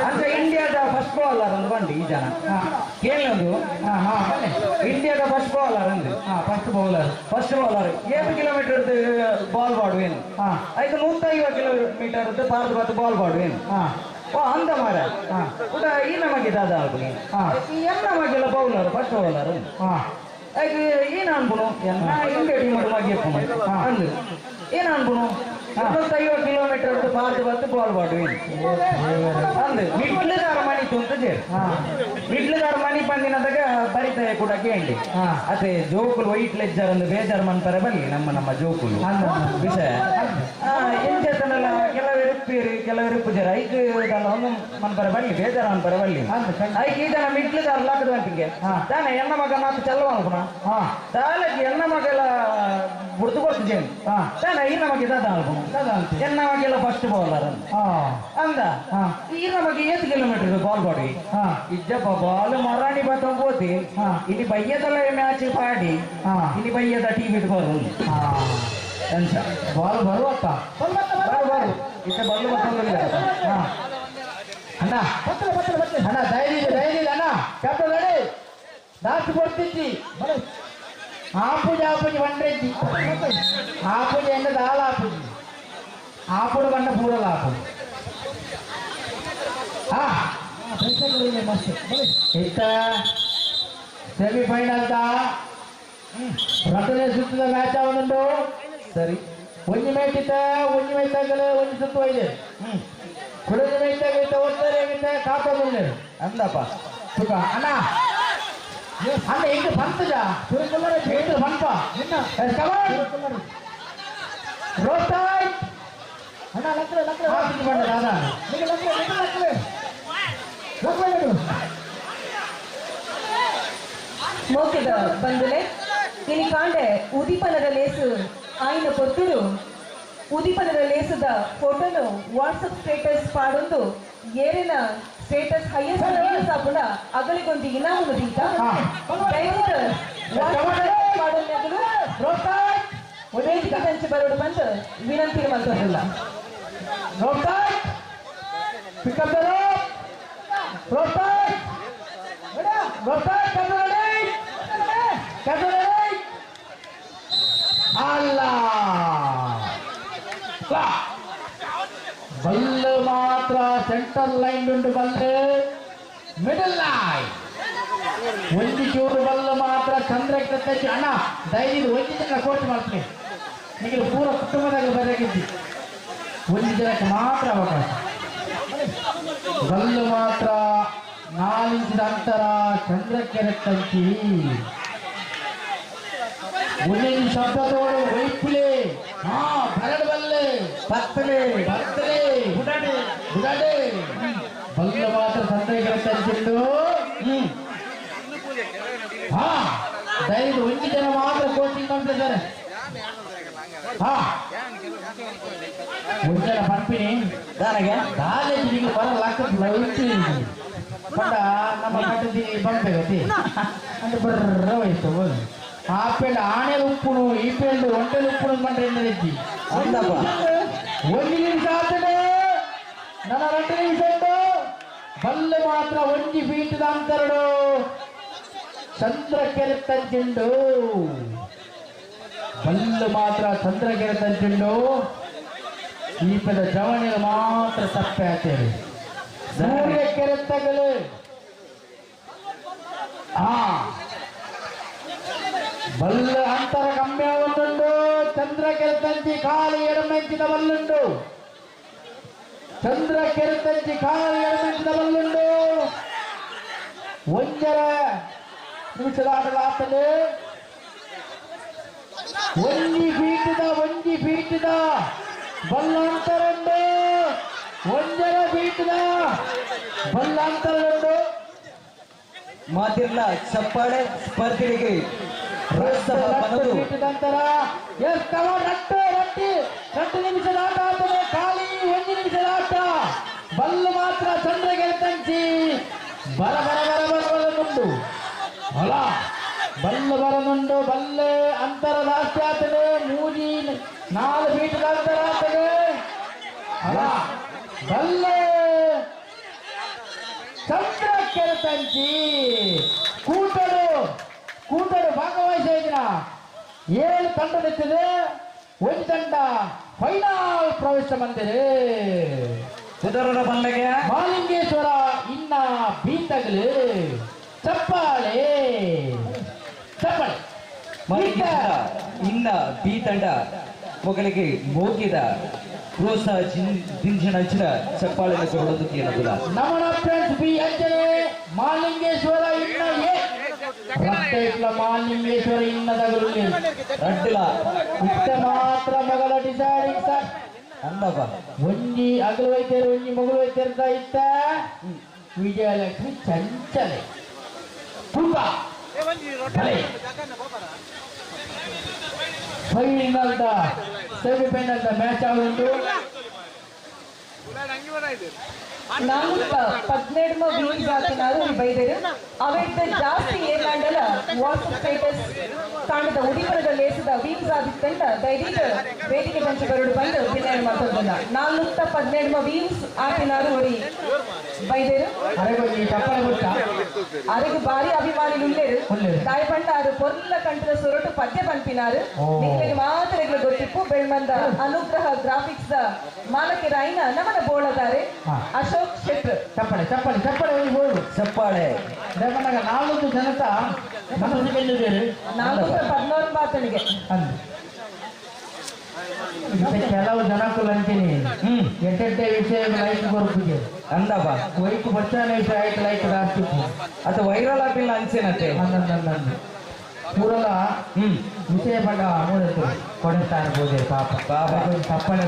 ಅಂತ ಇಂಡಿಯಾದ ಫಸ್ಟ್ ಬಾಲರ್ ಒಂದು ಬಂದು ಈ ಜನ ಕೇಳೊಂದು ಇಂಡಿಯಾದ ಫಸ್ಟ್ ಬಾಲರ್ ಅಂದು ಫಸ್ಟ್ ಬೌಲರ್ 7 ಕಿಲೋಮೀಟರ್ ಬಾಲ್ ಬಾಡುವೇನು ಐದು 150 ಕಿಲೋಮೀಟರ್ ಪಾರ್ದು ಬತ್ತು ಬಾಲ್ ಬಾಡುವೇನು ಓ ಅಂದ ಮಾರ ಕೂಡ ಈ ನಮಗೆ ದಾದ ಆಲ್ಪುನಿ ಈ ಎನ್ನ ಮಗೆಲ್ಲ ಬೌಲರ್ ಫಸ್ಟ್ ಬೌಲರ್ ಏನ ಅನ್ಪುನು ಎನ್ನ ಇಂಡಿಯಾ ಟೀಮ್ ಮಗಿ ಅಂದು ಏನ ಅನ್ಪುನು 150 ಕಿಲೋಮೀಟರ್ ಪಾರ್ದು ಬತ್ತು ಬಾಲ್ ಬಾಡುವೇನು ಅಂದು ಮಿಡ್ಲದಾರ ಮನಿ ತುಂತ ಜೇರು ಮಿಡ್ಲದಾರ ಮನಿ ಬಂದಿನದಾಗ ಬರಿತಾಯ ಕೂಡ ಕೇಳಿ ಅದೇ ಜೋಕುಲು ವೈಟ್ ಲೆಜ್ಜರ್ ಒಂದು ಬೇಜಾರ್ ಮನ್ಪರೆ ಬಲ್ಲಿ ನಮ್ಮ ನಮ್ಮ ಜೋಕುಲು ವಿಷಯ ಎಂಚೇತನಲ್ಲ ಕೆಲವರು ಉಪ್ಪೇರು ಕೆಲವರು ಉಪ್ಪುಜಾರ ಐಕ್ ಒಂದು ಮನ್ಪರೆ ಬಲ್ಲಿ ಬೇಜಾರ ಅನ್ಪರೆ ಬಲ್ಲಿ ಐಕ್ ಈ ಜನ ಮಿಡ್ಲದಾರ ಲಾಕದ ಅಂತಿಗೆ ತಾನೆ ಎನ್ನ ಮಗ ನಾತು ಚಲ್ಲವ ಅನ್ಕುಣ ತಾಲಕ್ಕೆ ಎನ್ನ ಮಗಲ ಬುಡ್ದು ಕೊಡ್ತು ಜೇನು ತಾನೆ ಈ ನಮಗೆ ದಾದ ಅನ್ಕುಣ ಎನ್ನ ಮಗೆಲ್ಲ ಫಸ್ಟ್ ಬೌಲರ್ ಅಂದ ಈ ನಮಗೆ 8 ಕಿಲೋಮೀಟರ್ ಬಾಲ್ ಬಾಡಿ ಇಜ್ಜಪ್ಪ ಬಾಲ್ ಮರಾಣಿ ಬತ್ತ ಹೋತಿ ಇಲ್ಲಿ ಬಯ್ಯದಲ್ಲ ಮ್ಯಾಚ್ ಪಾಡಿ ಇಲ್ಲಿ ಬಯ್ಯದ ಟಿವಿ ಬರು ಎಂತ ಬಾಲ್ ಬರುವತ್ತ ಬರು ಬರು ಇತ್ತ ಬಲ್ಲು ಬತ್ತೊಂದಿಲ್ಲ ಅಣ್ಣ ಅಣ್ಣ ಧೈರ್ಯ ಇದೆ ಧೈರ್ಯ ಇದೆ ಅಣ್ಣ ಕ್ಯಾಪ್ಟನ್ ರೆಡಿ ದಾಸು ಕೊಡ್ತಿದ್ದಿ ಆಪುಜಿ ಆಪುಜಿ ಬಂಡ್ರೆಜ್ಜಿ ಆಪುಜಿ ಎಂದ ದಾಲ ಆಪುಜಿ ಆಪುಡು ಬಂಡ ಪೂರಲ ಆಪು ಇತ್ತ ಸೆಮಿಫೈನಲ್ ರಟ್ಟನೇ ಸುತ್ತದ ಮ್ಯಾಚ್ ಆವನುಂಡು ಸರಿ ಒಂಜಿ ಮ್ಯಾಚ್ ಇತ್ತ ಒಂಜಿ ಮ್ಯಾಚ್ ಆಗಲ ಒಂಜಿ ಸುತ್ತು ಒಯ್ದೆ ಕುಡೊಂಜಿ ಮ್ಯಾಚ್ ಆಗೈತೆ ಒತ್ತಾರೆ ಆಗೈತೆ ಕಾಪೊಂದುಲ್ಲೆರ್ ಅಂದಪ್ಪ ಸುಖ ಅಣ್ಣ ಅಣ್ಣ ಎಂಕ್ ಪಂತಜ ಎಂಕ್ ಪಂಪ ರೋಟಾಯ್ ಅಣ್ಣ ಲಕ್ಲೆ ಲಕ್ಲೆ ಬಂಡ ದಾದಾ ನಿಮಗೆ ಲಕ್ಲೆ ನಿಮಗೆ ಲಕ್ಲೆ ಲಕ್ಲೆ ಮೋಕೆದ ಬಂದುಲೆ ಇನಿ ಕಾಂಡೆ ಉದೀಪನದ ಲೇಸು ಆಯ್ನ ಪೊತ್ತುಡು ಉದೀಪನದ ಲೇಸದ ಫೋಟೋನು ವಾಟ್ಸಪ್ ಸ್ಟೇಟಸ್ ಪಾಡೊಂದು ಏರಿನ ಸ್ಟೇಟಸ್ ಹೈಯೆಸ್ಟ್ ವ್ಯೂಸ್ ಆಪುಂಡ ಅಗಲಿಗೊಂದು ಇನಾಮುನು ದೀತ ದಯವಿಟ್ಟು ವಾಟ್ಸಪ್ ಸ್ಟೇಟಸ್ ಪಾಡೊಂದು ವೇದಿಕೆ ತಂಚೆ ಬರೋಡು ಬಂದು ವಿನಂತಿ ಮಲ್ತೊಂದುಲ್ಲ ರೋಟಾಯ್ ಪಿಕಪ್ the rope ರೋಟಾಯ್ ರೋಟಾಯ್ captain ready captain ready ಅಲ್ಲ ಬಲ್ಲು ಮಾತ್ರ ಸೆಂಟರ್ ಲೈನ್ ಉಂಟು ಬಲ್ಲು ಮಿಡಲ್ ಲೈನ್ ಒಂಜಿ ಚೂರು ಬಲ್ಲು ಮಾತ್ರ ಚಂದ್ರಕ್ಕೆ ತಚ್ಚಿ ಅಣ್ಣ ದಯವಿಟ್ಟು ಒಂಜಿ ಜನ ಕೋಚ್ ಮಾಡ್ತೀನಿ ನಿಮಗೆ ಪೂರ ಕುಟುಂಬದಾಗ ಬರೆಯಾಗಿದ್ದಿ ಒಂದು ಜನಕ್ಕೆ ಮಾತ್ರ ಅವಕಾಶ ಬಲ್ಲು ಮಾತ್ರ 4 ಇಂಚಿನ ಅಂತರ ಚಂದ್ರಕೆರೆ ತಂಚಿ ಒಂದೊಂದು ಶಬ್ದದೋಡು ವೈಪುಲೆ ಹಾ ಬರಡು ಬಲ್ಲೆ ಪತ್ತಲೆ ಪತ್ತಲೆ ಬುಡಡೆ ಬುಡಡೆ ಬಲ್ಲ ಮಾತ್ರ ಸಂದೇಹ ತಂಚಿಂಡು. ಹಾ ದಯವಿಟ್ಟು ಒಂಜಿ ಜನ ಮಾತ್ರ ಕೋಚಿಂಗ್ ಮಾಡ್ತಾರೆ ಸರ್. ಹಾ ಒಂಜನ ಪಂಪಿನಿ ದಾನಗೆ ದಾಲೆ ನಿಮಗೆ ಬರ ಲಕ್ಕ ಪಂಡ ನಮ್ಮ ಕಟ್ಟದಿ ಬಂಪೆ ಗತಿ ಅಂದ್ರೆ ಬರ್ರ ಹೋಯ್ತು. ಆ ಪೇಂಡ್ ಆಣೆ ಉಪ್ಪುನು ಈ ಪೇಂಡ್ ಒಂಟೆಲ್ ಉಪ್ಪುನು ಬಂದ್ರೆ ಎಣ್ಣೆ ಒಂದು ನಿಮಿಷ ಆತದೆ ನನ್ನ 2 ನಿಮಿಷ ಉಂಟು. ಬಲ್ಲೆ ಮಾತ್ರ ಒಂಜಿ ಫೀಟ್ ಅಂತರಡು ಚಂದ್ರಕೆರೆ ತಂಚಿಂಡು. ಬಲ್ಲು ಮಾತ್ರ ಚಂದ್ರಕೆರೆ ತಂಚಿಂಡು. ಈ ಪದ ಜವಣಿಗೆ ಮಾತ್ರ ತಪ್ಪೆ ಆಗ್ತೇವೆ. ಸೂರ್ಯ ಕೆರೆ ತಗಲು. ಹಾ ಬಲ್ಲ ಅಂತರ ಕಮ್ಮಿ ಒಂದುಂಡು. ಚಂದ್ರಕೆರೆ ತಂಚಿ ಖಾಲಿ ಎಡಮೆಂಚಿನ ಬಲ್ಲುಂಡು. ಚಂದ್ರಕೆರೆ ತಂಚಿ ಖಾಲಿ ಎಡಮೆಂಚಿನ ಬಲ್ಲುಂಡು. 1.5 ನಿಮಿಷದ ಆಟದ ಒಂಜಿ ಫೀಟ್ದ ಬಲ್ಲಂತರುಂಡು. 1.5 ಫೀಟ್ದ ಬಲ್ಲಂತರುಂಡು. ಮಾತಿರ್ಲ ಚಪ್ಪಾಳೆ ಸ್ಪರ್ಧಿಗಳಿಗೆ ಪ್ರೋತ್ಸಾಹ ಪನದು. 2 ನಿಮಿಷದ ಆಟ ಆಡ್ತದೆ. ಖಾಲಿ 1 ನಿಮಿಷದ ಆಟ. ಬಲ್ಲು ಮಾತ್ರ ಚಂದ್ರಗೆರೆ ತಂಚಿ ಬರ ಬರ ಬರ ಬರ ಬರನುಂಡು. ಅಲ್ಲ ಬಲ್ಲು ಬರನುಂಡು. ಬಲ್ಲೆ ಅಂತರ ಜಾಸ್ತಿ ಆಗ್ತದೆ. ಮೂಜಿ 4 ಫೀಟ್ ಅಂತರ ಆಗ್ತದೆ. ಅಲ್ಲ ಬಲ್ಲೆ ಚಂದ್ರಕೆರೆ ತಂಚಿ ಕೂಟಡು ಕೂಟಡು ಭಾಗವಹಿಸಿದ 7 ತಂಡ ನಿಂತಿದೆ. 1 ತಂಡ ಫೈನಲ್ ಪ್ರವೇಶ ಬಂದಿದೆ. ಕುದರನ ಬಂಡೆಗೆ ಮಾಲಿಂಗೇಶ್ವರ ಇನ್ನ ಬೀತಗಲು. ಚಪ್ಪಾಳೆ ಚಪ್ಪಾಳೆ. ಮಾಲಿಂಗೇಶ್ವರ ಇನ್ನ ಬಿ ತಂಡ ಮೊಗಲಿಗೆ ಮೋಗಿದ ಪ್ರೋತ್ಸಾಹ ದಿಂಜಿನಂಚಿನ ಚಪ್ಪಾಳೆಯನ್ನು ಕೊಡುವುದು ಏನದಿಲ್ಲ. ನಮನ ಫ್ರೆಂಡ್ಸ್ ಬಿ ಅಂಜನೆ ಮಾಲಿಂಗೇಶ್ವರ ಇನ್ನ ಎ ರಟ್ಟೆಟ್ಲ ಮಾಲಿಂಗೇಶ್ವರ ಇನ್ನದಗಲು ರಡ್ಡಲ ಇತ್ತ ಮಾತ್ರ ಮಗಳ ಡಿಸೈಡಿಂಗ್ ಸರ್ ಅಂದಪ್ಪ. ಒಂಜಿ ಅಗಲು ವೈದ್ಯರು ಒಂಜಿ ಮಗಳು ವೈದ್ಯರ್ದ ಇತ್ತ ವಿಜಯಲಕ್ಷ್ಮಿ ಚಂಚಲೆ ಪುಟ್ಟ final the semifinal the match ಆಗುಂಟು. 417 ವೀಲ್ ಜಾತಿನಾರು ಬೈದರು. ಅವೆತ್ತ ಜಾಸ್ತಿ ಏನಾಂಡಲ ವಾಟ್ಸಪ್ ಸ್ಟೇಟಸ್ ಕಾಂಡದ ಉಡಿಪನದ ಲೇಸದ ವೀಲ್ ಜಾತಿ ತಂಡ ದೈದಿಕ ವೇದಿಕೆ ಬಂಚ ಬರಡು ಬಂದು ವಿನಯ ಮಾತಾಡೋದಿಲ್ಲ. 417 ವೀಲ್ಸ್ ಆಟಿನಾರು ಒರಿ ಬೈದರು. ಅರೆಗೆ ಭಾರಿ ಅಭಿಮಾನಿ ಉಲ್ಲೇರು ತಾಯ್ಪಂಡ ಅದು ಪೊರ್ಲ ಕಂಠದ ಸೊರಟು ಪದ್ಯ ಪನ್ಪಿನಾರು. ನಿಮಗೆ ಮಾತ್ರ ಗೊತ್ತಿಪ್ಪು ಬೆಳ್ಮಂದ ಅನುಗ್ರಹ ಗ್ರಾಫಿಕ್ಸ್ the ಮಾಲಕರಾಯಿನ ನಮನ ಬೋಳದಾರೆ ಅಶೋಕ್ ಶೆಟ್ರ್. ಚಪ್ಪಾಳೆ ಚಪ್ಪಾಳೆ ಚಪ್ಪಾಳೆ ಬೋಳು ಚಪ್ಪಾಳೆ. 4 ಜನತ ಮನಸ್ಸು ಗೆಲ್ಲಿದ್ದೇವೆ. 414 ಬಾತನಿಗೆ ಕೆಲವು ಜನಕ್ಕೂ ಅಂತೀನಿ ಎಟ್ಟೆಟ್ಟೆ ವಿಷಯ ಲೈಕ್ ಕೊರಪಿಗೆ ಅಂದಪ್ಪ. ವೈಕ್ ಬಚ್ಚಾನೆ ವಿಷಯ ಆಯ್ತು ಲೈಕ್ ಜಾಸ್ತಿ ಅದು ವೈರಲ್ ಆಗಿಲ್ಲ ಅನ್ಸೇನತ್ತೆ. ಪೂರಲ ವಿಷಯ ಪಂಡ ಮೂರತ್ತು ಕೊಡೆಸ್ತಾನೆ ಹೋದೆ ಪಾಪ ಪಾಪ ತಪ್ಪನೆ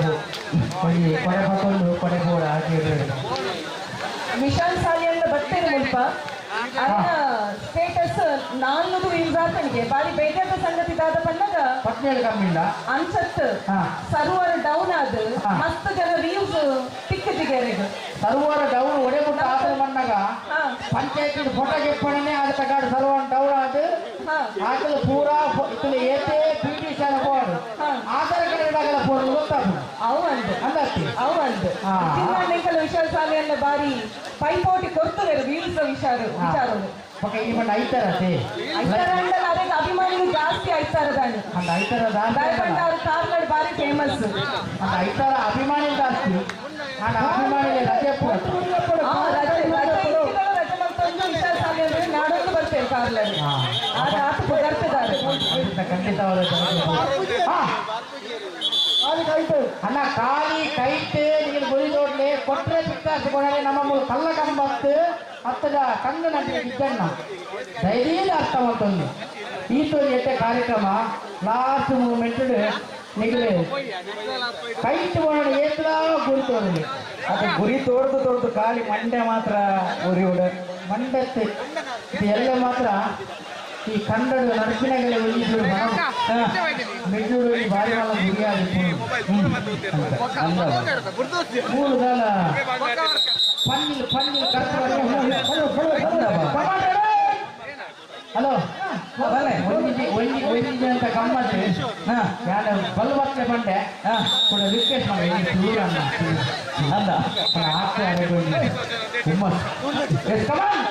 ಕೊಡಿ ಕೊಡೆ ಪಕ್ಕೊಂಡು ಕೊಡೆ ಬೋಡ ಹಾಕಿ. ವಿಶಾಲ್ ಸಾಲಿಯನ್ನ ಬರ್ತೇನೆ ಮುಲ್ಪ ಅನ್ನ ಸ್ಟೇಟಸ್ 400 ವೀಲ್ಸ್ ಆತನಿಗೆ ಬಾರಿ ಬೇಜಾದ ಸಂಗತಿ ದಾದ ಪನ್ನಗ ಪಟ್ನೇಳು ಕಮ್ಮಿಲ್ಲ ಅನ್ಸತ್ ಸರ್ವರ್ ಡೌನ್ ಆದ ಮಸ್ತ್ ಜನ ವ್ಯೂಸ್ ತಿಕ್ಕಜಿಗೆರೆಗ್ ಸರ್ವರ್ ಡೌನ್ ಒಡೆ ಮುಟ್ಟ ಆತನ ಮಣ್ಣಾಗ ಪಂಚಾಯತ್ ಫೋಟೋ ಕೆಪ್ಪಣನೆ ಆದ ತಗಾಡು ಸರ್ವರ್ ಡೌನ್ ಆದ ಆಕಲ ಪೂರಾ ಇತ್ತಲ ಏತೆ ಪಿ ಟಿ ಶಾಲ ಬೋರ್ಡ್ ಆಧಾರ ಕಡೆ ಆಗಲ ಪೂರ ಗೊತ್ತಾಗ್ತದೆ. ಅವು ಅಂದ್ ಅಂದಾಗ್ತಿ ಅವು ಅಂದ್ ತಿನ್ನಾಂಡೆಂಕಲ ವಿಶಾಲ್ ಸಾಲಿಯನ್ನ ಬಾರಿ ಪೈಪೋಟಿ ಕೊಡ್ತದೆ ವೀಲ್ಸ್ ವಿಚಾರ ವಿಚಾರ ಪಕ್ಕ ಈ ಮಣ್ಣ ಐತಾರತೆ ಐತಾರ ಅಂಡಲ ಅದಕ್ಕೆ ಅಭಿಮಾನಿಗಳು ಜಾಸ್ತಿ ಐತಾರ ದಾನಿ ಅಂದ ಐತಾರ ದಾಯಪಂಡ ಅವರು ಕಾರ್ನಾಡ್ ಬಾರಿ ಫೇಮಸ್ ಅಂದ ಐತಾರ ಅಭಿಮಾನಿ ಜಾಸ್ತಿ ಅಂಡ ಅಭಿಮಾನಿಗೆ ರಜೆ ರಜೆ ರಜೆ ರಜೆ ಮಲ್ತೊಂದು ವಿಶಾಲ್ ಸಾಲಿ ಅಂದ್ರೆ ನಾಡೊಂದು ಬರ್ತೇವೆ ಕಾರ್ಲಲ್ಲಿ ಆದ್ರೆ ಆತ ಪುಗರ್ತಿದ್ದಾರೆ ಖಂಡಿತವಾದ ಅಣ್ಣ ಖಾಲಿ ಕೈತೆ ನೀವು ಗುರಿ ನೋಡ್ಲಿ ಕೊಟ್ರೆ ಪಿಕ್ಕಾಸು ಕೊಡಲಿ ನಮ್ಮ ಮೂಲ ಕಲ್ಲ ಕಂಬತ್ತು ಹತ್ತದ ಕಣ್ಣು ನಟಿಗೆ ಇದ್ದಣ್ಣ ಧೈರ್ಯ ಅರ್ಥ ಮಾಡ್ತೊಂದು ಈತೊಂದು ಎಟ್ಟೆ ಕಾರ್ಯಕ್ರಮ ಲಾಸ್ಟ್ ಮೂಮೆಂಟ್ ನಿಗಲಿ ಕೈಟ್ ಬೋಣ ಏತ್ರ ಗುರಿ ತೋರಲಿ. ಅದು ಗುರಿ ತೋರ್ದು ತೋರ್ದು ಖಾಲಿ ಮಂಡೆ ಮಾತ್ರ ಉರಿ ಉಡ ಮಂಡತ್ತೆ ಎಲ್ಲ ಮಾತ್ರ ಈ ಕನ್ನಡ ನರ್ಪಿನಗಲ ಒಯ್ಯಿದ್ರು ಮಿಡ್ಲೂರು ಬಾರಿ ಮಲ್ಲ ಗುರಿಯಾದ ಮೂರು ಪನ್ನಿಲ್ ಪನ್ನಿಲ್ ಹಲೋ ಒಂಜಿ ಅಂತ ಗಮ್ಮತ್ತು ಯಾರು ಬಲ್ ಬತ್ತೆ ಬಂಡೆ ಕೂಡ ರಿಕ್ವೆಸ್ಟ್ ಮಾಡಿ ದೂರ ಅಲ್ಲ ಆಗ್ತಾರೆ ಹುಮ್ಮಸ್ ಎಸ್ ಕಮಾನ್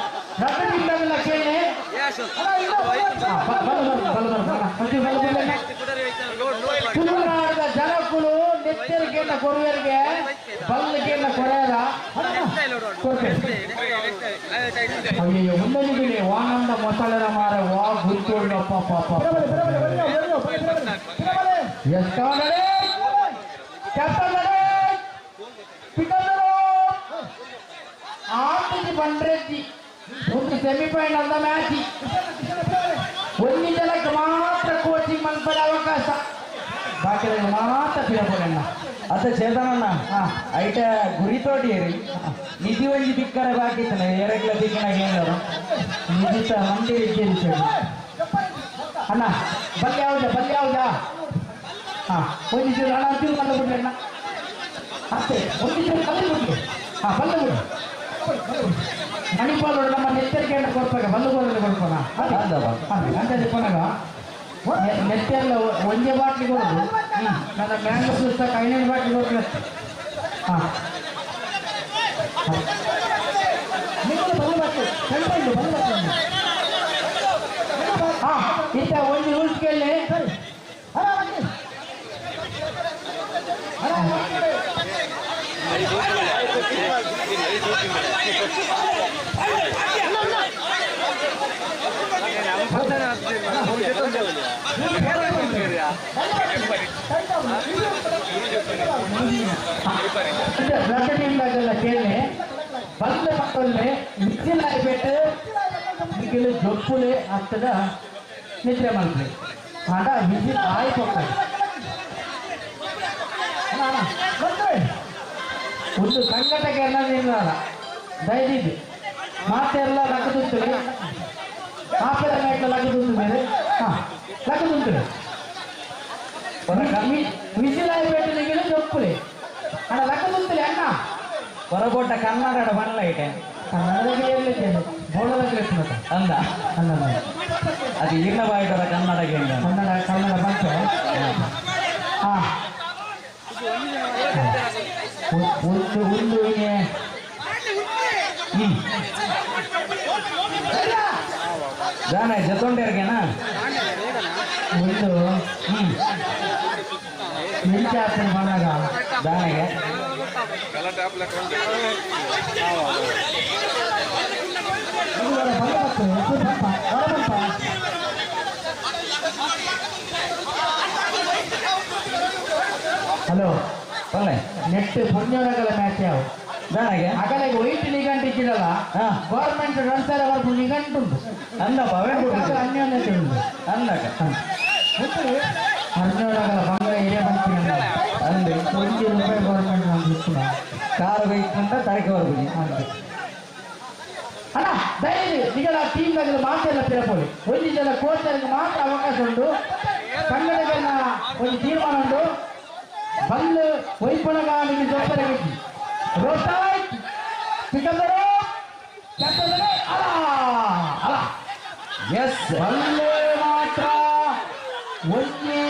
ರಕ್ತದಿಂದಲ್ಲ ಕೇಳಿ ತುಳುನಾಡದ ಜನಕ್ಕಳು ನೆತ್ತರಿಗೆ ಕೊರುವರಿಗೆ ಬಲ್ಲಿಗೆ ಕೊರೆಯದ ಅಯ್ಯೋ ಮುಂದೆ ವಾನಂದ ಮೊಸಳೆರ ಮಾರ ವಾ ಗುಂತೋಡ್ಲಪ್ಪ ಪಾಪ ಆರ್ತಿಜಿ ಬಂಡ್ರೆಜ್ಜಿ ಒಂದು ಸೆಮಿಫೈನಲ್ ಮ್ಯಾಚ್ ಒಂದು ಜನಕ್ಕೆ ಮಾತ್ರ ಕೋಚಿಂಗ್ ಮನ್ಪಡೆ ಅವಕಾಶ ಬಾಕಿ ಮಾತ್ರ ಪಿರಪಡಣ್ಣ ಅತ್ತ ಚೇತನಣ್ಣ ಐಟ ಗುರಿ ತೋಟಿ ನಿಧಿ ಒಂಜಿ ದಿಕ್ಕರ ಬಾಕಿ ಇತ್ತನೆ ಏರಕ್ಲ ದಿಕ್ಕಿನಾಗ ಏನಾರು ನಿಧಿತ ಮಂಡಿ ಇದ್ದೀರಿ ಅಣ್ಣ ಬಲ್ಲೆ ಯಾವುದಾ ಬಲ್ಲೆ ಯಾವುದಾ ಹಾ ಒಂದು ಚೂರು ಅಣ್ಣ ಚೂರು ಕಲ್ಲು ಬಿಡ್ರಿ ಅಣ್ಣ ಅಷ್ಟೇ ಒಂದು ಚೂರು ಕಲ್ಲು ಬಿಡ್ರಿ ಹಾ ಬಲ್ಲೆ ಬಿಡ್ರಿ ಮಣಿಪಾಲ್ ನಮ್ಮ ನೆತ್ತರಿಗೆ ಕೊಡ್ಪಾಗ ಬಲ್ಲು ಗೋರಲ್ಲಿ ಕೊಡ್ಪಾನ ಅಂದಾಜು ಕೊನಾಗ ನೆತ್ತೆಲ್ಲ ಒಂದೇ ಬಾಟ್ಲಿ ಕೊಡೋದು ನನ್ನ ಮ್ಯಾಂಗೋ ಪುಸ್ತಕ ಐನೈದು ಬಾಟ್ಲಿ ಕೊಡ್ತಾರೆ ಹಾಂ ಹಾಂ ಇಂಥ ಒಂದು ರೂಲ್ಸ್ ಕೇಳಿ ರಸದಿಂದಾಗೆಲ್ಲ ಕೇಳಿ ಬಂದ ಮಕ್ಕಳನ್ನೇ ಬಿಸಿಲಾಗಬೇಕು ಮಿಗಿಲು ಜೊಪ್ಪುಲೆ ಆಗ್ತದ ನಿದ್ರೆ ಮಾಡ್ಲಿ ಆಗ ವಿಸಿಲ್ ಆಯ್ತು ಒಂದು ಸಂಘಟಕ ಎಲ್ಲ ದಯವಿಟ್ಟು ಮಾತೆಲ್ಲ ಲಗದುಂತದೆ ಆಪೆಲ್ಲ ಮೇಟ್ಲ ಲಗದುಂತು ಬೇರೆ ಹಾ ಲಗದುಂತದೆ ವಿಸಿಲ್ ಆಯ್ಬೇಕು ನಿಗಿಲು ಜೊಪ್ಪುಲೆ ಅಣ್ಣ ಲಗದುಂತಲೆ ಅಣ್ಣ ಹೊರಗೋಟ ಕನ್ನಡ ಬಣ್ಣ ಐಟೆ ಕನ್ನಡಕ್ಕೆ ಎಲ್ಲಿದ್ದೇನೆ ಬೋಳದಕ್ಕೆ ಅಂದ ಅಲ್ಲ ಅದು ಈರ್ನ ಬಾಯಿಡೋರ ಕನ್ನಡ ಕನ್ನಡ ಕನ್ನಡ ಬಂತು ಹಾ ಒಂದು ಒಂದು ಹಿಂಗೆ ಜಾನ ಜೊತೊಂಡೇರ್ಗೆನಾ ಒಂದು ಮಿಂಚ ಹಾಕೊಂಡು ಬಂದಾಗ ದಾನೆಗೆ ಹಲೋ ಒಳ್ಳೆ ನೆಟ್ ಪುಣ್ಯನಗಲ ಮ್ಯಾಚ್ ಯಾವ ದಾನೆಗೆ ಅಗಲಿಗೆ ವೈಟ್ ನಿಘಂಟು ಇಟ್ಟಿರಲ್ಲ ಗೌರ್ಮೆಂಟ್ ರನ್ಸರ್ ಅವರ ನಿಘಂಟು ಉಂಟು ಅಂದಪ್ಪ ಅವೇನ್ ಕೊಟ್ಟಿದ್ದು? ಅನ್ಯೋನ್ಯತೆ ಉಂಟು ಅಂದಕ ಹನ್ನೆರಡಗಲ ಬಂಗ ಹಿರೇ ಬಂತೀನಿ ಅಂದೆ 1 ರೂಪಾಯಿ ಗೌರ್ಮೆಂಟ್ ನಮ್ಗೆ ಇತ್ತು ಕಾರು ಬೈಕ್ಂತ ತರಕೆ ಬರ್ಬೋದು ಅಣ್ಣ ದಯವಿಟ್ಟು ನಿಗಡ ಟೀಮ್ದಾಗ ಮಾತೆಲ್ಲ ತಿರಪೋಲಿ ಒಂದು ಜನ ಕೋಚರಿಗೆ ಮಾತ್ರ ಅವಕಾಶ ಉಂಟು ಸಂಘಟಕನ ಒಂದು ತೀರ್ಮಾನ ಉಂಟು ಬಲ್ಲು ವೈಪಣಗ ನಿಮಗೆ ಜೊಪ್ಪರಿಗೆ ರೋಟಾಯ್ ಸಿಕಂದರು ಚಂದ್ರನೇ ಅಲ ಅಲ ಎಸ್ ಬಲ್ಲೆ ಮಾತ್ರ ಒಂಜಿ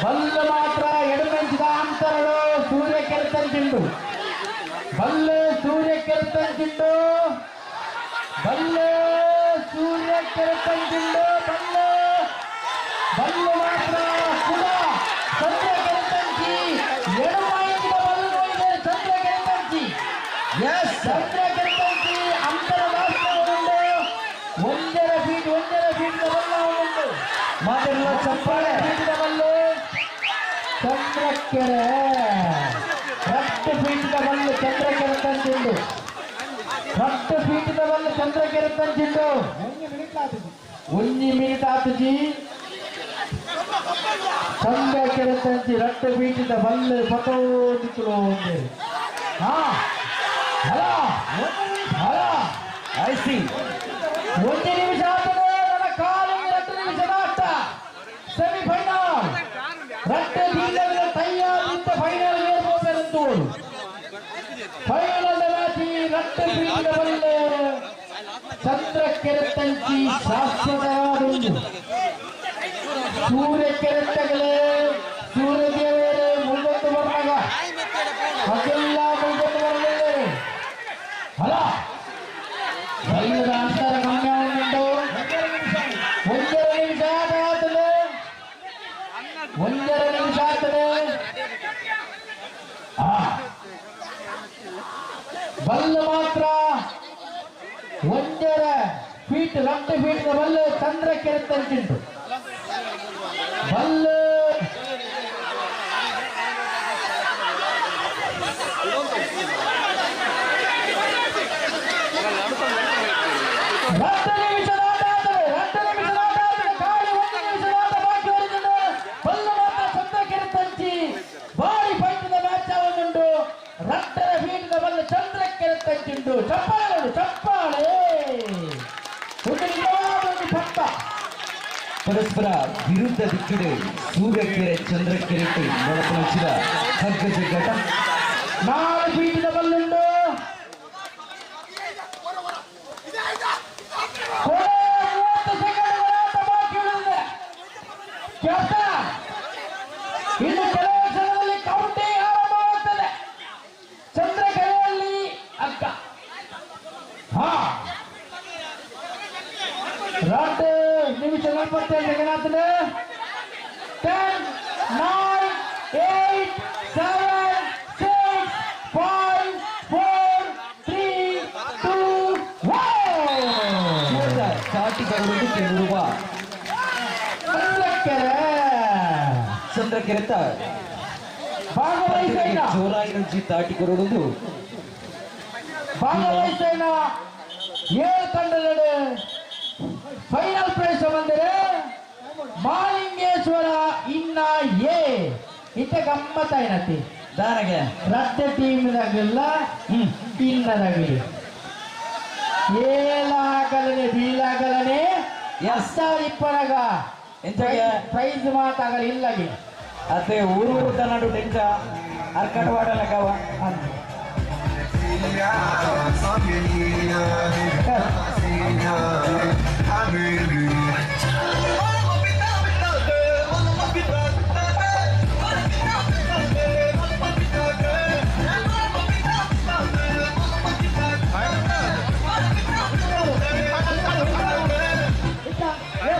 ಬಲ್ಲು ಮಾತ್ರ ಎಡಮೆಂಚಿದ ಅಂತರಡು ಸೂರ್ಯ ಕೆರೆತಂಚಿಂಡು ಬಲ್ಲೆ ಸೂರ್ಯ ಕೆರೆತಂಚಿಂಡು ಬಲ್ಲೆ ಸೂರ್ಯ ಕೆರೆತಂಚಿಂಡು ಬಲ್ಲೆ ಬಲ್ಲು ಮಾತ್ರ ಕುಲ ಚಂದ್ರ ಕೆರೆತಂಚಿ ಎಡಮಾಯಿದ ಬಲ್ಲು ಇದೆ ಚಂದ್ರ ಕೆರೆತಂಚಿ ಎಸ್ ಚಂದ್ರ ಕೆರೆತಂಚಿ ಅಂತರ ಉಂಟು 1.5 ಫೀಟ್ 1.5 ಫೀಟ್ ಬಲ್ಲ ಉಂಟು ಮಾತೆಲ್ಲ ಚಪ್ಪಾಳೆ ಫೀಟಿನ ಬಲ್ಲು ಚಂದ್ರಕೆರೆ 2 ಫೀಟಿನ ಬಲ್ಲು ಚಂದ್ರಕೆರೆ ತಂಚಿಂಡು 2 ಫೀಟಿನ ಬಲ್ಲು ಚಂದ್ರಕೆರೆ ತಂಚಿಂಡು 1 ಮಿನಿಟ್ ಆತುಜಿ ಚಂದ್ರಕೆರೆ ತಂಚಿ 2 ಫೀಟಿನ ಬಲ್ಲು ಪತೋದಿತ್ತುಲು ಒಂದೇ ಹಾ ಹಲ ಹಲ ಐಸಿ ಒಂದು ನಿಮಿಷ ಆಗ್ತದೆ. ನನ್ನ ಕಾಲು 2 ನಿಮಿಷದ ಆಟ. ಸೆಮಿಫೈನಲ್ ರಟ್ಟೆ ಬೀಜದ ತಯಾರಿದ್ದ ಫೈನಲ್ ಏರ್ಬೋದರಂತೂ ಫೈನಲ್ ಮ್ಯಾಚ್ ರಟ್ಟೆ ಬೀಜದ ಬಲ್ಲೆ ಚಂದ್ರಕೆರೆ ತಂಚಿ ಶಾಶ್ವತವಾದುಂಟು. ಸೂರ್ಯಕೆರೆ ತಗಲೆ ಸೂರ್ಯದೇವರೇ ಮುಂದೊಂದು ಬರ್ನಾಗ ಅದೆಲ್ಲ ಮುಂದೊಂದು ಬರಲಿಲ್ಲ. ಅಲ್ಲ ಬಲ್ಲದ ಅಂತರ ಕಮ್ಮಿ ಉಂಟು. 1.5 ನಿಮಿಷ ಆಟ ಆಗ್ತದೆ. 1.5 ನಿಮಿಷ ಆಗ್ತದೆ. ಬಲ್ಲ ಮಾತ್ರ 1.5 ಫೀಟ್ 2 ಫೀಟ್ ಬಲ್ಲು ಚಂದ್ರಕೆರೆ ತಂಚಿಂಟು ಬಲ್ಲು. 2 ನಿಮಿಷದ ಆಟ ಆಗ್ತದೆ. 2 ನಿಮಿಷದ ಆಟ ಆಗ್ತದೆ. ಖಾಲಿ 1 ನಿಮಿಷದ ಆಟ ಬಾಕಿ ಉಳಿದಿದೆ. ಬಲ್ಲು ಮಾತ್ರ ಚಂದ್ರಕೆರೆ ತಂಚಿ ಭಾರಿ ಫೈಟ್ದ ಮ್ಯಾಚ್ ಆಗುಂಟು. 2.5 ಫೀಟ್ದ ಬಲ್ಲು ಚಂದ್ರಕೆರೆ ತಂಚಿಂಟು. ಚಪ್ಪಾಳೆ ಚಪ್ಪಾಳೆ. ಒಂದು ನಿಜವಾದ ಒಂದು ಪಟ್ಟ. ಪರಸ್ಪರ ವಿರುದ್ಧ ದಿಕ್ಕಿಡೆ ಸೂರ್ಯಕೆರೆ ಚಂದ್ರಕೆರೆ ನಡಪಡಿಸಿದ ಹಗ್ಗ ಜಗ್ಗಾಟ. 4 ಫೀಟ್ದ ಬಲ್ಲುಂಟು. ಕೊನೆ 30 ಸೆಕೆಂಡ್ಗಳ ಆಟ ಬಾಕಿ ಉಳಿದಿದೆ. ಕೆಲಸ ಇನ್ನು ಕೆಲವೇ ಕ್ಷಣದಲ್ಲಿ ಕೌಂಟಿಂಗ್ ಆರಂಭವಾಗ್ತದೆ. ಚಂದ್ರಕೆರೆಯಲ್ಲಿ ಅಕ್ಕ ಹಾ 2 ನಿಮಿಷ 47 ಸೆಕೆಂಡ್ ಆಗ್ತದೆ. 10 9 8 7 6 5 4 3 2 1. ಚಾಟಿ ಬರುವುದು ಕೇಳುವ ಚಂದ್ರಕೆರೆ ಚಂದ್ರಕೆರೆತ ಭಾಗವಹಿಸೈನ ಜೋರಾಗಿ ತಾಟಿ ಕೊರಡುವುದು. ಭಾಗವಹಿಸೈನ 7 ತಂಡಗಳು ಫೈನಲ್ ಪ್ರವೇಶ ಬಂದರೆ ಮಾಲಿಂಗೇಶ್ವರ ಇನ್ನ ಎ ಇತ್ತ ಗಮ್ಮತ್ತಾಯಿನತಿ ದಾನಗೆ ರಟ್ಟೆ ಟೀಮ್ದಾಗಲ್ಲ ಇನ್ನದಾಗಲಿ ಏಲಾಗಲನೆ ಬೀಲಾಗಲನೆ ಎಸ್ಸಾರಿಪ್ಪನಾಗ ಎಂಚಾಗೆ ಪ್ರೈಸ್ ಮಾತಾಗಲಿ ಇಲ್ಲಗೆ ಅತ್ತೆ ಊರು ಊರು ತನ್ನಡು ಟೆಂಚ ಅರ್ಕಟ ವಾಡಲಕವ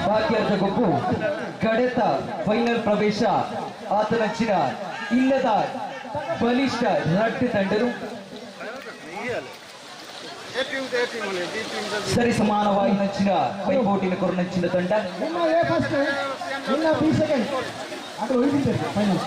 ಭಾಗ್ಯದ ಗೊಬ್ಬು ಕಡೆತ ಫೈನಲ್ ಪ್ರವೇಶ ಆತನಂಚಿನ ಇಲ್ಲದ ಬಲಿಷ್ಠ ರಟ್ಟೆ ತಂಡರು ಸರಿ ಸಮಾನವಾಗಿ ನಂಚಿನ ಪೈಪೋಟಿನ ಕೊರನಂಚಿನ ತಂಡ. ನಿನ್ನ ಎ ಫಸ್ಟ್ ನಿನ್ನ ಬಿ ಸೆಕೆಂಡ್ ಅದು ಉಳಿದಿದೆ ಫೈನಲ್.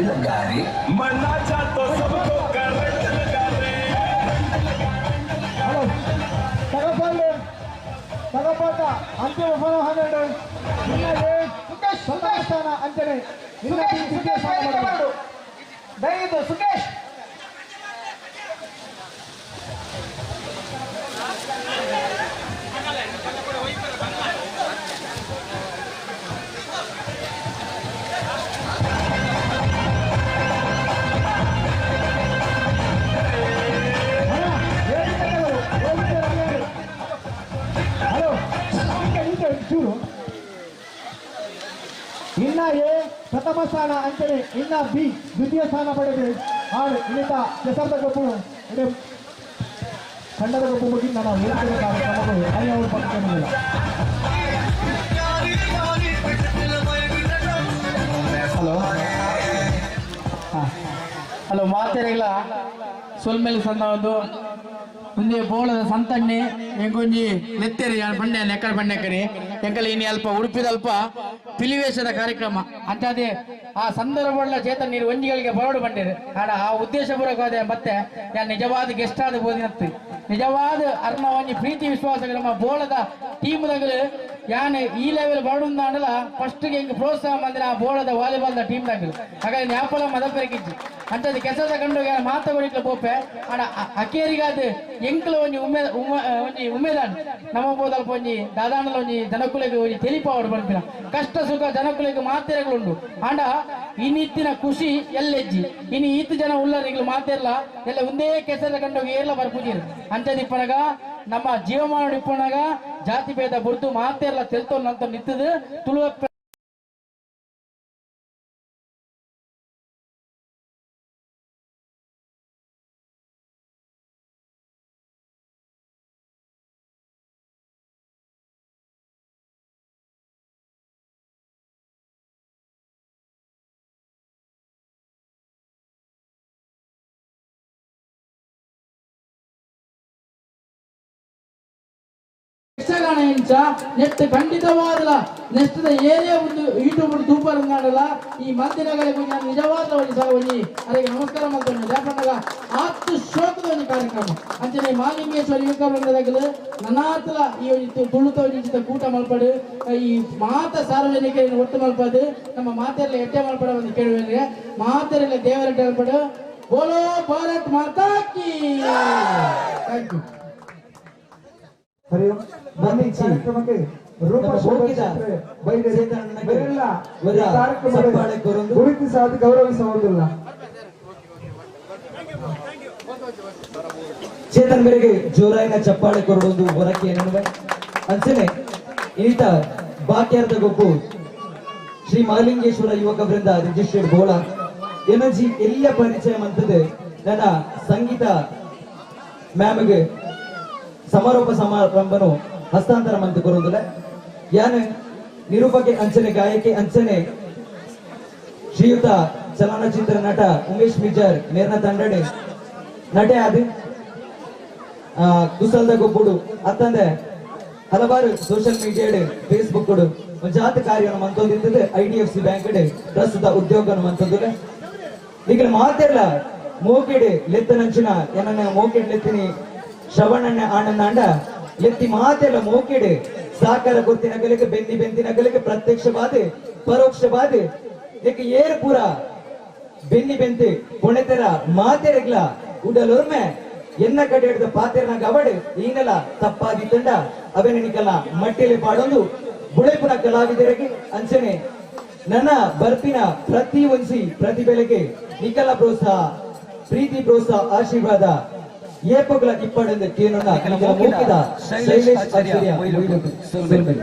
लगा रे मरना चाहतो सबको करंट लगा रे. ಹಲೋ ತಗಪಾಲ್ ತಗಪಾಟ ಅಂತಿಮ ಫಲ 12 ನಿನ್ನ ಎ ಪ್ರಥಮ ಸ್ಥಾನ ಅಂಚನೆ ನಿನ್ನ ಬಿ ದ್ವಿತೀಯ ಸ್ಥಾನ ಪಡೆದರು. ದಯವಿಟ್ಟು ಸುಕೇಶ್ ಹಲೋ ಚೂರು ಇನ್ನ ಎ ಪ್ರಥಮ ಸ್ಥಾನ ಅಂಚನೆ ಇನ್ನ ಬಿ ದ್ವಿತೀಯ ಸ್ಥಾನ ಪಡೆದು ಆರು ಇನ್ನಿತ ಕೆಸರದ ಗೊಬ್ಬು ಇಡೀ ತಂಡದ ಗೊಬ್ಬು ಮುಗಿದ ನಾವು ವೇದಿಕೆ ಕಾರ್ಯಕ್ರಮಗಳು ಅಯ್ಯವರು ಪಕ್ಕದಲ್ಲಿ. ಹಲೋ ಹಲೋ ಮಾತೆರೆಗಳ ಸೊಲ್ಮೇಲೆ ಸಣ್ಣ ಒಂದು ಒಂದೇ ಬೋಳದ ಸಂತಣ್ಣೆ ಎಂಕೊಂಜಿ ನೆತ್ತೆರಿ ಪಂಡೆ ನೆಕ್ಕಡ ಪಂಡೆಕರಿ ಎಂಕಲ ಇನಿ ಅಲ್ಪ ಉಡುಪಿದಲ್ಪ ಪಿಲಿವೇಶದ ಕಾರ್ಯಕ್ರಮ ಅಂತಾದೆ ಆ ಸಂದರ್ಭ ಚೇತನ್ ನೀರು ಒಂಜಿಗಳಿಗೆ ಬರೋಡು ಬಂದಿರು ಆಡ ಆ ಉದ್ದೇಶ ಪೂರ್ವಕವಾದ ಮತ್ತೆ ಯಾನ್ ನಿಜವಾದ ಗೆಸ್ಟ್ ಆದ ಬೋದಿನತ್ತು ನಿಜವಾದ ಅರ್ಣ ಒಂಜಿ ಪ್ರೀತಿ ವಿಶ್ವಾಸಗಳು ನಮ್ಮ ಬೋಳದ ಟೀಮ್ದಾಗಲು ಯಾನ್ ಈ ಲೆವೆಲ್ ಬರೋಡುಂದಾಂಡಲ ಫಸ್ಟ್ ಎಂಕ್ ಪ್ರೋತ್ಸಾಹ ಬಂದ್ರೆ ಆ ಬೋಳದ ವಾಲಿಬಾಲ್ the team ದಾಗಲು ಹಾಗಾಗಿ ನ್ಯಾಪಲ ಮದಪೆರಕಿಜ್ಜಿ ಅಂತದ್ದು ಕೆಸದ ಕಂಡು ಯಾನ್ ಮಾತ ಕೊಡಿಕ್ಲ ಪೋಪೆ ಆಡ ಅಕೇರಿಗಾದ ಎಂಕ್ಲ ಒಂಜಿ ಉಮ್ಮೆ ಒಂಜಿ ಉಮ್ಮೆದಾನ್ ನಮ್ಮ ಬೋದಲ್ಪ ಒಂಜಿ ದಾದಾಂಡಲ ಒಂಜಿ ಜನಕುಲೆಗ್ ಒಂಜಿ ತೆಲಿಪಾವಡು ಪನ್ಪಿನ ಕಷ್ಟ ಸುಖ ಜನಕುಲೆಗ್ ಮಾತೆರೆಗಳುಂಡು ಆಂಡ ಇನಿತ್ತಿನ ಖುಷಿ ಎಲ್ಲೆಜ್ಜಿ ಇನಿ ಈತ ಜನ ಉಲ್ಲರಿಗಳು ಮಾತೆರ್ಲ ಎಲ್ಲ ಒಂದೇ ಕೆಸರ ಕಂಡು ಏರ್ಲ ಬರ್ಪುಜೀರು ಅಂಚದಿಪ್ಪನಗ ನಮ್ಮ ಜೀವಮಾನ ಇಪ್ಪನಗ ಜಾತಿ ಭೇದ ಬುರ್ದು ಮಾತೆರ್ಲ ತೆಲ್ತೊನ್ನಂತ ನಿತ್ತದು ತುಳುವ ಯಕ್ಷಗಾನ ಎಂಚ ನೆಟ್ ಖಂಡಿತವಾದಲ ನೆಕ್ಸ್ಟ್ ಏನೇ ಒಂದು ಯೂಟ್ಯೂಬ್ ತೂಪರ್ ಉಂದಾಡಲ ಈ ಮಂದಿರಗಳಿಗೆ ನಾನು ನಿಜವಾದ ಒಂಜಿ ಸಲ ಒಂಜಿ ಅದಕ್ಕೆ ನಮಸ್ಕಾರ ಮಾಡ್ತೇನೆ ಯಾಕಂದಾಗ ಆತ್ತು ಶೋಕದ ಒಂಜಿ ಕಾರ್ಯಕ್ರಮ ಅಂಚನೆ ಮಾಲಿಂಗೇಶ್ವರ ಯುವಕ ವೃಂದದಾಗಲು ನನಾತಲ ಈ ಒಂಜಿ ತುಳುತ ಒಂಜಿ ಕೂಟ ಮಲ್ಪಡು ಈ ಮಾತ ಸಾರ್ವಜನಿಕರನ್ನು ಒಟ್ಟು ಮಲ್ಪದು ನಮ್ಮ ಮಾತೆಲ್ಲ ಎಟ್ಟೆ ಮಲ್ಪಡ ಒಂದು ಕೇಳುವೆ ಮಾತೆಲ್ಲ ದೇವರ ಮಲ್ಪಡು ಬೋಲೋ ಭಾರತ್ ಮಾತಾ ಕಿ thank you. ಕಾರ್ಯಕ್ರಮಕ್ಕೆ ಗುರುತಿಸಾದ ಗೌರವಿಸುವುದಿಲ್ಲ. ಚೇತನ್ ಮೇರೆಗೆ ಜೋರಾಯಿನ ಚಪ್ಪಾಳೆ ಕೊರಡೊಂದು ಹೊರಕ್ಕೆ ನಡುವೆ ಅಂಚನೆ ಈತ ಬಾಕ್ಯಾರ್ದ ಗೊಪ್ಪು ಶ್ರೀ ಮಹಾಲಿಂಗೇಶ್ವರ ಯುವಕ ವೃಂದ ರಿಜಿಸ್ಟರ್ಡ್ ಬೋಳ ಎನರ್ಜಿ ಎಲ್ಲ ಪರಿಚಯ ಮಂತದೆ ನನ್ನ ಸಂಗೀತ ಮ್ಯಾಮ್ಗೆ ಸಮಾರೋಪ ಸಮಾರಂಭನು ಹಸ್ತಾಂತರ ಮಂತು ಕೊರುವುದಿಲ್ಲ. ಯಾನು ನಿರೂಪಕೆ ಅಂಚನೆ ಗಾಯಕಿ ಅಂಚನೆ ಶ್ರೀಯುತ ಚಲನಚಿತ್ರ ನಟ ಉಮೇಶ್ ಮಿಜಾರ್ ಮೇರ್ನ ತಂಡಡೆ ನಟೆ ಆದ ಕುಸಲ್ದ ಗೊಬ್ಬುಡು ಅತ್ತಂದೆ ಹಲವಾರು ಸೋಷಿಯಲ್ ಮೀಡಿಯಾ ಫೇಸ್ಬುಕ್ ಜಾತ ಕಾರ್ಯವನ್ನು ಮಂತೊಂದಿದ್ದದೆ ಐಡಿಎಫ್ಸಿ ಬ್ಯಾಂಕ್ ಪ್ರಸ್ತುತ ಉದ್ಯೋಗವನ್ನು ಮಂತೊಂದಿದೆ. ಈಗ ಮಾತೆಲ್ಲ ಮೋಕೆಡ್ ಲೆತ್ತನಂಚಿನ ಏನನ್ನ ಮೋಕೆಡ್ ಲೆತ್ತಿನಿ ಶ್ರವಣಣ್ಣ ಆನಂದಾಂಡ ಎತ್ತಿ ಮಾತೆಲ್ಲ ಮೋಕೆಡೆ ಸಾಕಾರ ಗೊತ್ತಿನ ಕಲಿಕೆ ಬೆಂದಿ ಬೆಂದಿನ ಕಲಿಕೆ ಪ್ರತ್ಯಕ್ಷವಾದ ಪರೋಕ್ಷವಾದ ಏಕೆ ಏರು ಪೂರ ಬೆನ್ನಿ ಬೆಂತಿ ಕೊಣೆತೆರ ಮಾತೆರೆಗ್ಲ ಉಡಲೊರ್ಮೆ ಎನ್ನ ಕಡೆ ಹಿಡಿದ ಪಾತೆರನ ಗವಡು ಈನೆಲ್ಲ ತಪ್ಪಾದಿ ತಂಡ ಅವೆನನಿಕಲ್ಲ ಮಟ್ಟಿಲೆ ಪಾಡೊಂದು ಬುಳೆಪುನ ಕಲಾವಿದರಿಗೆ ಅಂಚನೆ ನನ್ನ ಬರ್ಪಿನ ಪ್ರತಿ ಒಂಜಿ ಪ್ರತಿ ಬೆಲೆಗೆ ನಿಕಲ ಪ್ರೋತ್ಸಾಹ ಪ್ರೀತಿ ಪ್ರೋತ್ಸಾಹ ಆಶೀರ್ವಾದ ಏಪಗಳ ಇಪ್ಪಡೆಂದು ಕೇನೊಂದ ಮೋಕಿದ ಶೈಲೇಶ್ ಆಚಾರ್ಯ ಸೊಲ್ಮೆಲ್.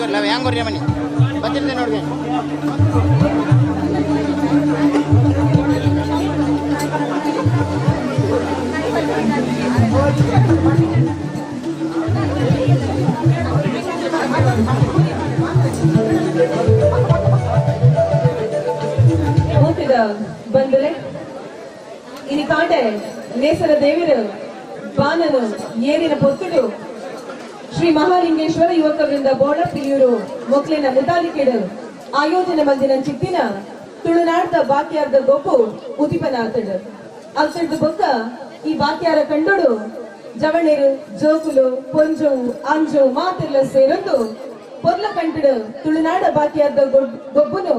ಕೊರ್ಲ ಯಾಂಗೊರ್ಯ ಮನಿ ಬತ್ತಿರ್ದೆ ನೋಡ್ಗೆ ಮೂತಿದ ಬಂದರೆ ಇನಿ ಕಾಂಡೆ ನೇಸರ ದೇವರು ಬಾನನು ಏರಿನ ಪೊತ್ತುಡು ಶ್ರೀ ಮಹಾಲಿಂಗೇಶ್ವರ ಯುವಕ ವೃಂದ ಬೋಳ ಪಿಲಿಯೂರು ಮೊಕ್ಲಿನ ಮುತಾಲಿಕೆಡು ಆಯೋಜನೆ ಮಂದಿನ ಚಿತ್ತಿನ ತುಳುನಾಡ್ದ ಬಾಕ್ಯಾರ್ದ ಗೊಪ್ಪು ಉದಿಪನಾತಡು ಅಲ್ತಡ್ದು ಬೊಕ್ಕ ಈ ಬಾಕ್ಯಾರ ಕಂಡೋಡು ಜವಣೆರು ಜೋಕುಲು ಪೊಂಜೋವು ಅಂಜೋವು ಮಾತೆಲ್ಲ ಸೇರೊಂದು ಪೊರ್ಲ ಕಂಟಡು ತುಳುನಾಡ ಬಾಕ್ಯಾರ್ದ ಗೊಬ್ಬುನು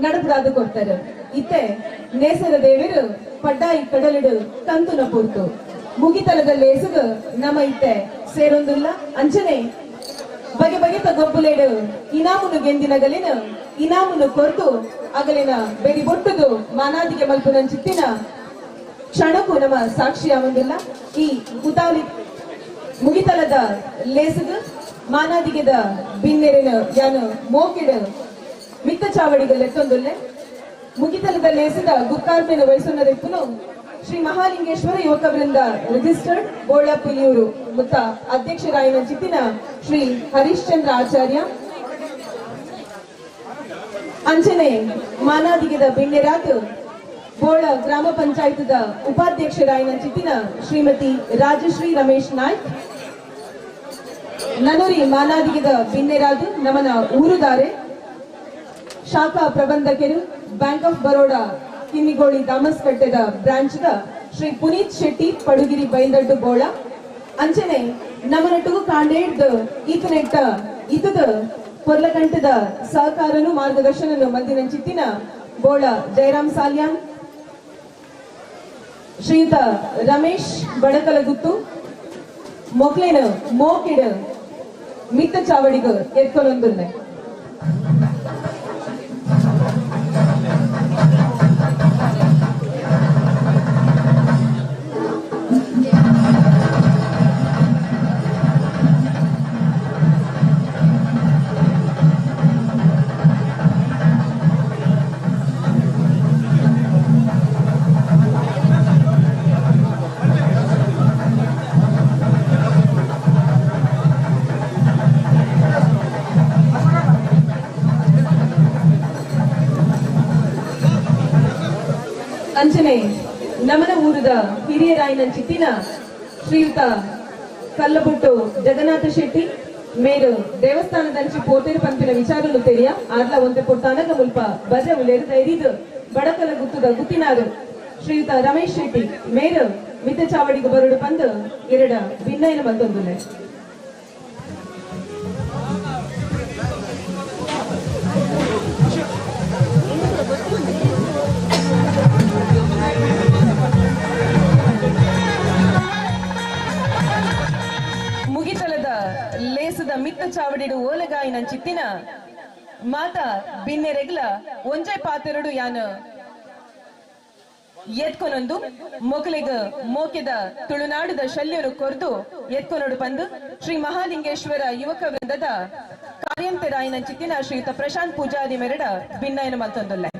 ನಡಪುಡಾದು ಕೊಡ್ತಾರೆ. ಇತ್ತೆ ನೇಸರ ದೇವರು ಪಡ್ಡಾಯಿ ಕಡಲಿಡು ಕಂತುನ ಪೂರ್ತು ಮುಗಿತಲದ ಲೇಸುಗು ನಮ ಇತ್ತೆ ಸೇರೊಂದುಲ್ಲ. ಅಂಚನೆ ಬಗೆ ಬಗೆತ ಗೊಬ್ಬುಲೇಡು ಇನಾಮುನು ಗೆಂದಿನಗಲಿನ ಇನಾಮುನು ಕೊರ್ದು ಅಗಲಿನ ಬೆರಿ ಬೊಟ್ಟುದು ಮಾನಾದಿಗೆ ಮಲ್ಪುನಂಚಿತ್ತಿನ ಕ್ಷಣಕ್ಕೂ ನಮ್ಮ ಸಾಕ್ಷಿಯಾವಂದಿಲ್ಲ. ಈ ಉತಾಲಿ ಮುಗಿತಲದ ಲೇಸುಗು ಮಾನಾದಿಗೆದ ಬಿನ್ನೆರಿನ ಯಾನು ಮೋಕಿಡು ಮಿತ್ತ ಚಾವಡಿಗಲ್ ಎತ್ತೊಂದುಲ್ಲೆ. ಮುಗಿತಲದ ಲೇಸದ ಗುಕ್ಕಾರ್ಪೆನ ವಯಸ್ಸುನ್ನದೆಪ್ಪುನು ಶ್ರೀ ಮಹಾಲಿಂಗೇಶ್ವರ ಯುವಕ ವೃಂದ ರಿಜಿಸ್ಟರ್ಡ್ ಬೋಳ ಪಿಲಿಯೂರು ಮುತ್ತ ಅಧ್ಯಕ್ಷರಾಯನ ಚಿತ್ತಿನ ಶ್ರೀ ಹರಿಶ್ಚಂದ್ರ ಆಚಾರ್ಯ. ಅಂಚನೆ ಮಾನಾದಿಗೆದ ಬಿಣ್ಣೆರಾತ್ ಬೋಳ ಗ್ರಾಮ ಪಂಚಾಯತ್ದ ಉಪಾಧ್ಯಕ್ಷರಾಯನ ಚಿತ್ತಿನ ಶ್ರೀಮತಿ ರಾಜಶ್ರೀ ರಮೇಶ್ ನಾಯ್ಕ್. ನನೂರಿ ಮಾನಾದಿಗೆದ ಬಿನ್ನೆರಾದ್ ನಮನ ಊರುದಾರೆ ಶಾಖಾ ಪ್ರಬಂಧಕರು ಬ್ಯಾಂಕ್ ಆಫ್ ಬರೋಡಾ ಕಿನ್ನಿಗೋಳಿ ದಾಮಸ್ಕಟ್ಟೆದ ಬ್ರಾಂಚ್ದ ಶ್ರೀ ಪುನೀತ್ ಶೆಟ್ಟಿ ಪಡುಗಿರಿ ಬೈಲ್ದಡ್ಡು ಬೋಳ. ಅಂಚನೆ ನಮನೊಟ್ಟಿಗೂ ಕಾಂಡೇಡ್ದ ಈತನೆಟ್ಟ ಇತದ ಪೊರ್ಲಕಂಟದ ಸಹಕಾರನು ಮಾರ್ಗದರ್ಶನನು ಮಂದಿನ ಚಿತ್ತಿನ ಬೋಳ ಜಯರಾಮ್ ಸಾಲ್ಯಾನ್, ಶ್ರೀಯುತ ರಮೇಶ್ ಬಡಕಲಗುತ್ತು ಮೊಕ್ಲೇನ ಮೋಕಿಡ ಮಿತ್ತ ಚಾವಡಿಗ ಎತ್ಕೊಲೊಂದುಲ್ಲೆ. ಅಂಚನೆ ನಮನ ಊರದ ಹಿರಿಯರಾಯನ ಚಿತ್ತಿನ ಶ್ರೀಯುತ ಕಲ್ಲಬುಟ್ಟು ಜಗನ್ನಾಥ ಶೆಟ್ಟಿ ಮೇರು ದೇವಸ್ಥಾನದಂಚಿ ಪೋತೇರು ಪಂಪಿನ ವಿಚಾರಲು ತೆರಿಯ ಆರ್ಲ ಒಂತೆ ಪೊಟ್ಟಾನಗ ಮುಲ್ಪ ಬಜ ಉಲೇರು ತೈರಿದು ಬಡಕಲ ಗುತ್ತದ ಗುತ್ತಿನಾರು ಶ್ರೀಯುತ ರಮೇಶ್ ಶೆಟ್ಟಿ ಮೇರು ಮಿತ್ತ ಚಾವಡಿಗೆ ಬರುಡು ಪಂದು ಎರಡ ಭಿನ್ನಯನ ಮತ್ತೊಂದುಲೆ. ಮುಗಿತಲದ ಲೇಸದ ಮಿತ್ತ ಚಾವಡಿಡು ಓಲಗಾಯಿನ ಚಿತ್ತಿನ ಮಾತ ಬಿನ್ನೆರೆಗ್ಲ ಒಂಜೆ ಪಾತೆರಡು ಯಾನ ಎತ್ಕೊನೊಂದು ಮೊಕಲಿಗ ಮೋಕೆದ ತುಳುನಾಡುದ ಶಲ್ಯರು ಕೊರ್ದು ಎತ್ಕೊನೊಡು ಪಂದು ಶ್ರೀ ಮಹಾಲಿಂಗೇಶ್ವರ ಯುವಕ ವೃಂದದ ಕಾರ್ಯಂತೆರಾಯಿನ ಚಿತ್ತಿನ ಶ್ರೀಯುತ ಪ್ರಶಾಂತ್ ಪೂಜಾರಿ ಮೆರಡ ಭಿನ್ನಯನ ಮಲ್ತೊಂದುಲ್ಲೆ.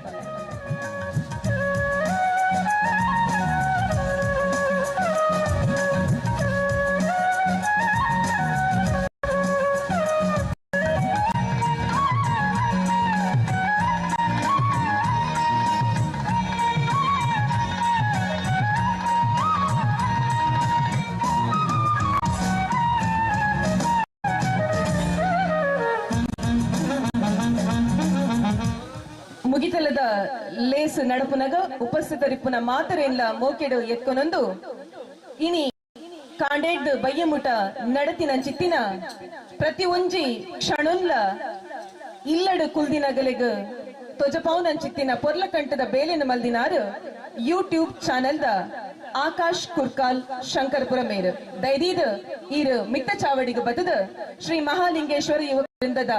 ಮುಗಿತಲದ ಲೇಸ್ ನಡಪುನಗ ಉಪಸ್ಥಿತರಿಪ್ಪುನ ಮಾತರೆಲ್ಲ ಮೋಕೆಡು ಎತ್ಕೊನೊಂದು ಇನಿ ಕಾಂಡೇಡ್ ಬಯ್ಯಮುಟ ನಡತಿನ ಚಿತ್ತಿನ ಪ್ರತಿ ಒಂಜಿ ಕ್ಷಣೊಲ್ಲ ಇಲ್ಲಡು ಕುಲ್ದಿನಗಲಿಗ ತೊಜಪಾವ್ನ ಚಿತ್ತಿನ ಪೊರ್ಲಕಂಠದ ಬೇಲೆನ ಮಲ್ದಿನಾರು YouTube channel the Akash Kurkal Shankarapura ಮೇರು ದೈದೀದ್ ಈರು ಮಿತ್ತ ಚಾವಡಿಗೆ ಬದದ ಶ್ರೀ ಮಹಾಲಿಂಗೇಶ್ವರ ಯುವಕರಿಂದದ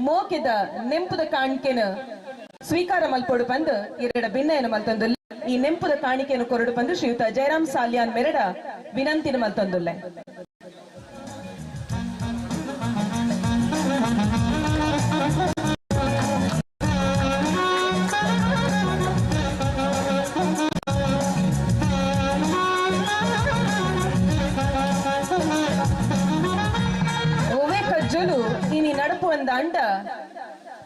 ಮೋಕೆದ ನೆಂಪುದ ಕಾಣಿಕೆನ ಸ್ವೀಕಾರ ಮಲ್ಪೊಡು ಬಂದು ಎರಡ ಭಿನ್ನಯನ ಮಲ್ತೊಂದುಲ್ಲ. ಈ ನೆಂಪುದ ಕಾಣಿಕೆಯನ್ನು ಕೊರಡು ಬಂದು ಶ್ರೀಯುತ ಜಯರಾಮ್ ಸಾಲ್ಯಾನ್ ಮೆರಡ ವಿನಂತಿನ ಮಲ್ತೊಂದುಲ್ಲೆ. ಪಂದಾಂಡ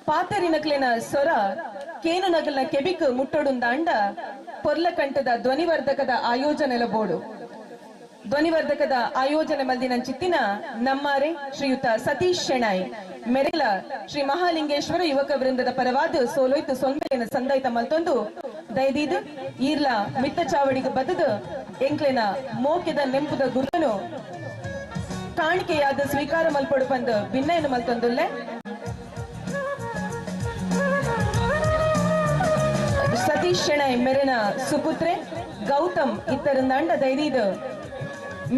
ಪಾತೆರಿನಕ್ಲೆನ ಸೊರ ಕೇನು ನಗಲ್ನ ಕೆಬಿಕ್ ಮುಟ್ಟೊಡುಂದಾಂಡ ಪೊರ್ಲಕಂಠದ ಧ್ವನಿವರ್ಧಕದ ಆಯೋಜನೆಲ ಬೋಡು. ಧ್ವನಿವರ್ಧಕದ ಆಯೋಜನೆ ಮಲ್ದಿನಂಚಿತ್ತಿನ ನಮ್ಮಾರೆ ಶ್ರೀಯುತ ಸತೀಶ್ ಶೆಣಾಯ್ ಮೆರೆಲ ಶ್ರೀ ಮಹಾಲಿಂಗೇಶ್ವರ ಯುವಕ ವೃಂದದ ಪರವಾದ ಸೋಲೋಯ್ತು ಸೊಲ್ಮೆಯನ್ನು ಸಂದಾಯ್ತ ಮಲ್ತೊಂದು ದಯದೀದ್ ಈರ್ಲ ಮಿತ್ತ ಚಾವಡಿಗೆ ಬದದು ಎಂಕ್ಲೆನ ಮೋಕೆದ ನೆಂಪುದ ಗುರುನು ಕಾಣಿಕೆಯಾದ ಸ್ವೀಕಾರ ಮಲ್ಪೊಡು ಪಂದು ಭಿನ್ನಯನ್ನು ಮಲ್ತೊಂದುಲ್ಲೆ. ಸತೀಶ್ ಶೆಣೈ ಮೆರೆನ ಸುಪುತ್ರೆ ಗೌತಮ್ ಇತ್ತರಂದಾಂಡ ದೈದೀದ್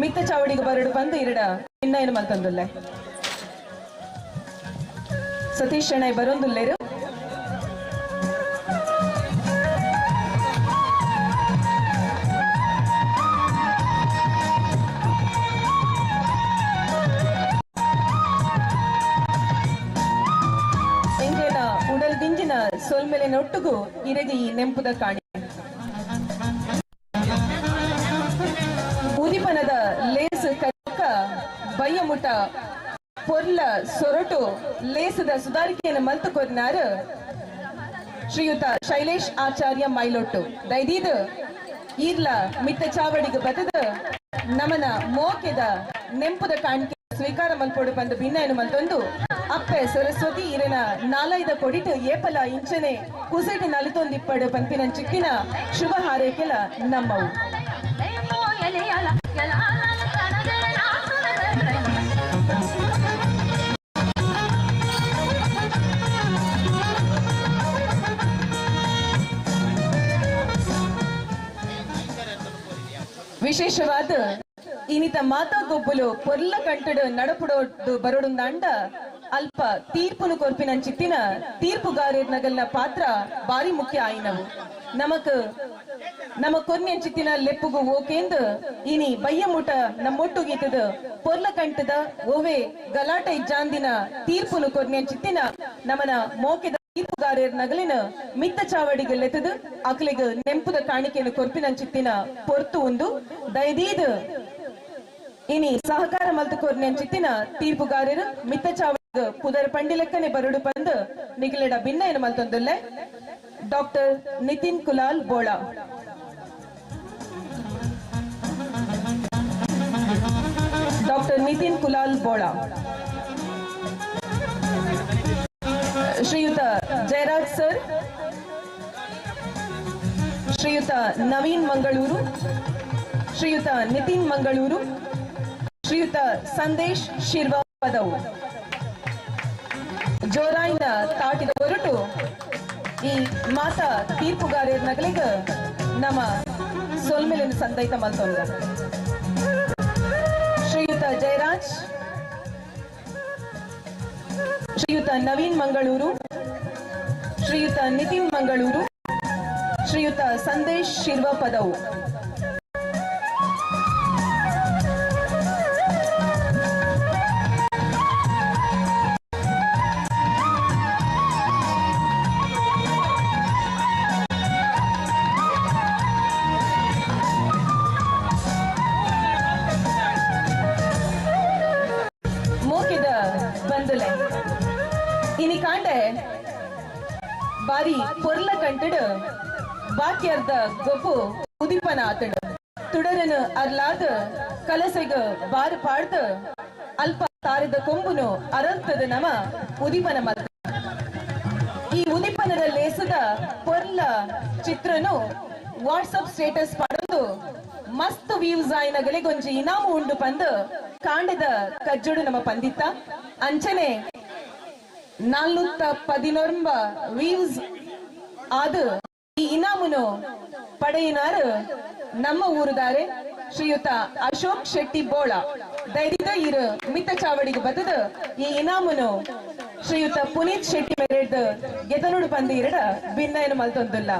ಮಿತ್ತ ಚಾವಡಿಗೆ ಬರಡು ಬಂದು ಇರಡ ಭಿನ್ನಯನ್ನು ಮಲ್ತೊಂದುಲ್ಲೆ. ಸತೀಶ್ ಶೆಣೈ ಬರೊಂದುಲ್ಲೇರು. ಉಡಲ್ ದಿಂಜಿನ ಸೊಲ್ಮೆಲೆ ನೊಟ್ಟುಗು ಇರೆಗೆ ಈ ನೆಂಪುದ ಕಾಣಿ ಉದಿಪನದ ಲೇಸ್ ಕಕ್ಕ ಬಯ್ಯಮುಟ ಪೊರ್ಲ ಸೊರಟು ಲೇಸದ ಸುಧಾರಿಕೆಯನ್ನು ಮಲ್ತು ಕೊರ್ನಾರು ಶ್ರೀಯುತ ಶೈಲೇಶ್ ಆಚಾರ್ಯ ಮೈಲೊಟ್ಟು. ದೈದೀದ್ ಈರ್ಲ ಮಿತ್ತ ಚಾವಡಿಗೆ ಬದದ ನಮನ ಮೋಕೆದ ನೆಂಪುದ ಕಾಣಿಕೆ ಸ್ವೀಕಾರ ಮಲ್ಪೊಡು ಬಂದು ಭಿನ್ನ ಮಲ್ತೊಂದು ಅಪ್ಪೆ ಸರಸ್ವತಿ ಇರನ ನಾಲೈದ ಕೊಡಿಟು ಏಪಲ ಇಂಚನೆ ಕುಸೆಟಿ ನಲಿತೊಂದಿಪ್ಪಡು ಪಂಪಿನ ಚಿಕ್ಕಿನ ಶುಭ ಹಾರೈಕೆಲ ನಮ್ಮವು. ವಿಶೇಷವಾದ ಇನಿತ ಮಾತಾ ಗೊಬ್ಬುಲು ಪೊರ್ಲ ಕಂಟಡು ನಡಪುಡೋದು ಬರೋಡುಂದಾಂಡ ಅಲ್ಪ ತೀರ್ಪುನು ಕೊರ್ಪಿನಂಚಿತ್ತಿನ ತೀರ್ಪುಗಾರನಗಲ್ನ ಪಾತ್ರ ಬಾರಿ ಮುಖ್ಯ ಆಯಿನವು. ನಮಕ್ ನಮ್ಮ ಕೊರ್ನೆಂಚಿತ್ತಿನ ಲೆಪ್ಪುಗು ಓಕೇಂದು ಇನಿ ಬಯ್ಯಮುಟ ನಮ್ಮೊಟ್ಟುಗೀತದ ಪೊರ್ಲ ಕಂಟದ ಓವೆ ಗಲಾಟ ಇಜ್ಜಾಂದಿನ ತೀರ್ಪುನು ಕೊರ್ನೆಂಚಿತ್ತಿನ ನಮನ ಮೋಕೆದ ತೀರ್ಪುಗಾರರ್ ನಗಲಿನ ಮಿತ್ತ ಚಾವಡಿಗೆ ಲೆತ್ತದು ಅಕ್ಲಿಗ್ ನೆಂಪುದ ಕಾಣಿಕೆಯನ್ನು ಕೊರ್ಪಿನಂಚಿತ್ತಿನ ಪೊರ್ತು ಉಂದು. ದಯದೀದ್ ಇನಿ ಸಹಕಾರ ಮಲ್ತು ಕೊರ್ನೆಂಚಿತ್ತಿನ ತೀರ್ಪುಗಾರರು ಮಿತ್ತ ಚಾವಡಿಗೆ ಪುದರ್ ಪಂಡಿಲೆಕ್ಕನೆ ಬರುಡು ಪಂದು ನಿಗಲೆಡ ಭಿನ್ನ ಏನು ಮಲ್ತೊಂದುಲ್ಲೆ. ಡಾಕ್ಟರ್ ನಿತಿನ್ ಕುಲಾಲ್ ಬೋಳಾ. ಡಾಕ್ಟರ್ ನಿತಿನ್ ಕುಲಾಲ್ ಬೋಳಾ. ಶ್ರೀಯುತ ಜಯರಾಜ್ ಸರ್, ಶ್ರೀಯುತ ನವೀನ್ ಮಂಗಳೂರು, ಶ್ರೀಯುತ ನಿತಿನ್ ಮಂಗಳೂರು, ಶ್ರೀಯುತ ಸಂದೇಶ್ ಶಿರ್ವಾ ಪದವು. ಜೋರಾಯಿನ ತಾಟಿದ ಹೊರಟು ಈ ಮಾತಾ ತೀರ್ಪುಗಾರರ ನಗಲಿಗ ನಮ್ಮ ಸೊಲ್ಮೆಲೆಯನ್ನು ಸಂದೈತ ಮಲ್ತೊಂದ. ಶ್ರೀಯುತ ಜಯರಾಜ್, ಶ್ರೀಯುತ ನವೀನ್ ಮಂಗಳೂರು, ಶ್ರೀಯುತ ನಿತಿನ್ ಮಂಗಳೂರು, ಶ್ರೀಯುತ ಸಂದೇಶ್ ಶಿರ್ವಾ ಪದವು. ಮೋಕಿದ ಬಂದಲೆ ಇನಿ ಕಾಂಡೆ ಬಾರಿ ಪೊರ್ಲ ಕಂಟಡು ಬಾಕಿಯರ್ದ ಗೊಬ್ಬು ಉದಿಪನ ಆತಡು ತುಡರನು ಅರ್ಲಾದ ಕಲಸೆಗ ಬಾರು ಪಾಡ್ದ ಅಲ್ಪ ತಾರಿದ ಕೊಂಬುನು ಅರಂತದ ನಮ ಉದಿಪನ ಮಲ್ತ. ಈ ಉದಿಪನದ ಲೇಸದ ಪೊರ್ಲ ಚಿತ್ರನು ವಾಟ್ಸಪ್ ಸ್ಟೇಟಸ್ ಪಾಡೊಂದು ಮಸ್ತ್ ವ್ಯೂಸ್ ಆಯ್ನಗಲೆ ಗೊಂಜಿ ಇನಾಮು ಉಂಡು ಪಂದು ಕಾಂಡದ ಕಜ್ಜೋಡು ನಮ್ಮ ಪಂದಿತ್ತ. ಅಂಚನೆ 419 ವ್ಯೂಸ್ ಆದ ಈ ಇನಾಮುನು ಪಡೆಯಿನಾರು ನಮ್ಮ ಊರುದಾರೆ ಶ್ರೀಯುತ ಅಶೋಕ್ ಶೆಟ್ಟಿ ಬೋಳ. ದೈರಿದ ಇರು ಮಿತ್ತ ಚಾವಡಿಗೆ ಬದದು ಈ ಇನಾಮುನು ಶ್ರೀಯುತ ಪುನೀತ್ ಶೆಟ್ಟಿ ಮೆರೆಡ್ ಗೆತನುಡು ಪಂದು ಇರಡ ಭಿನ್ನ ಮಲ್ತೊಂದುಲ್ಲ.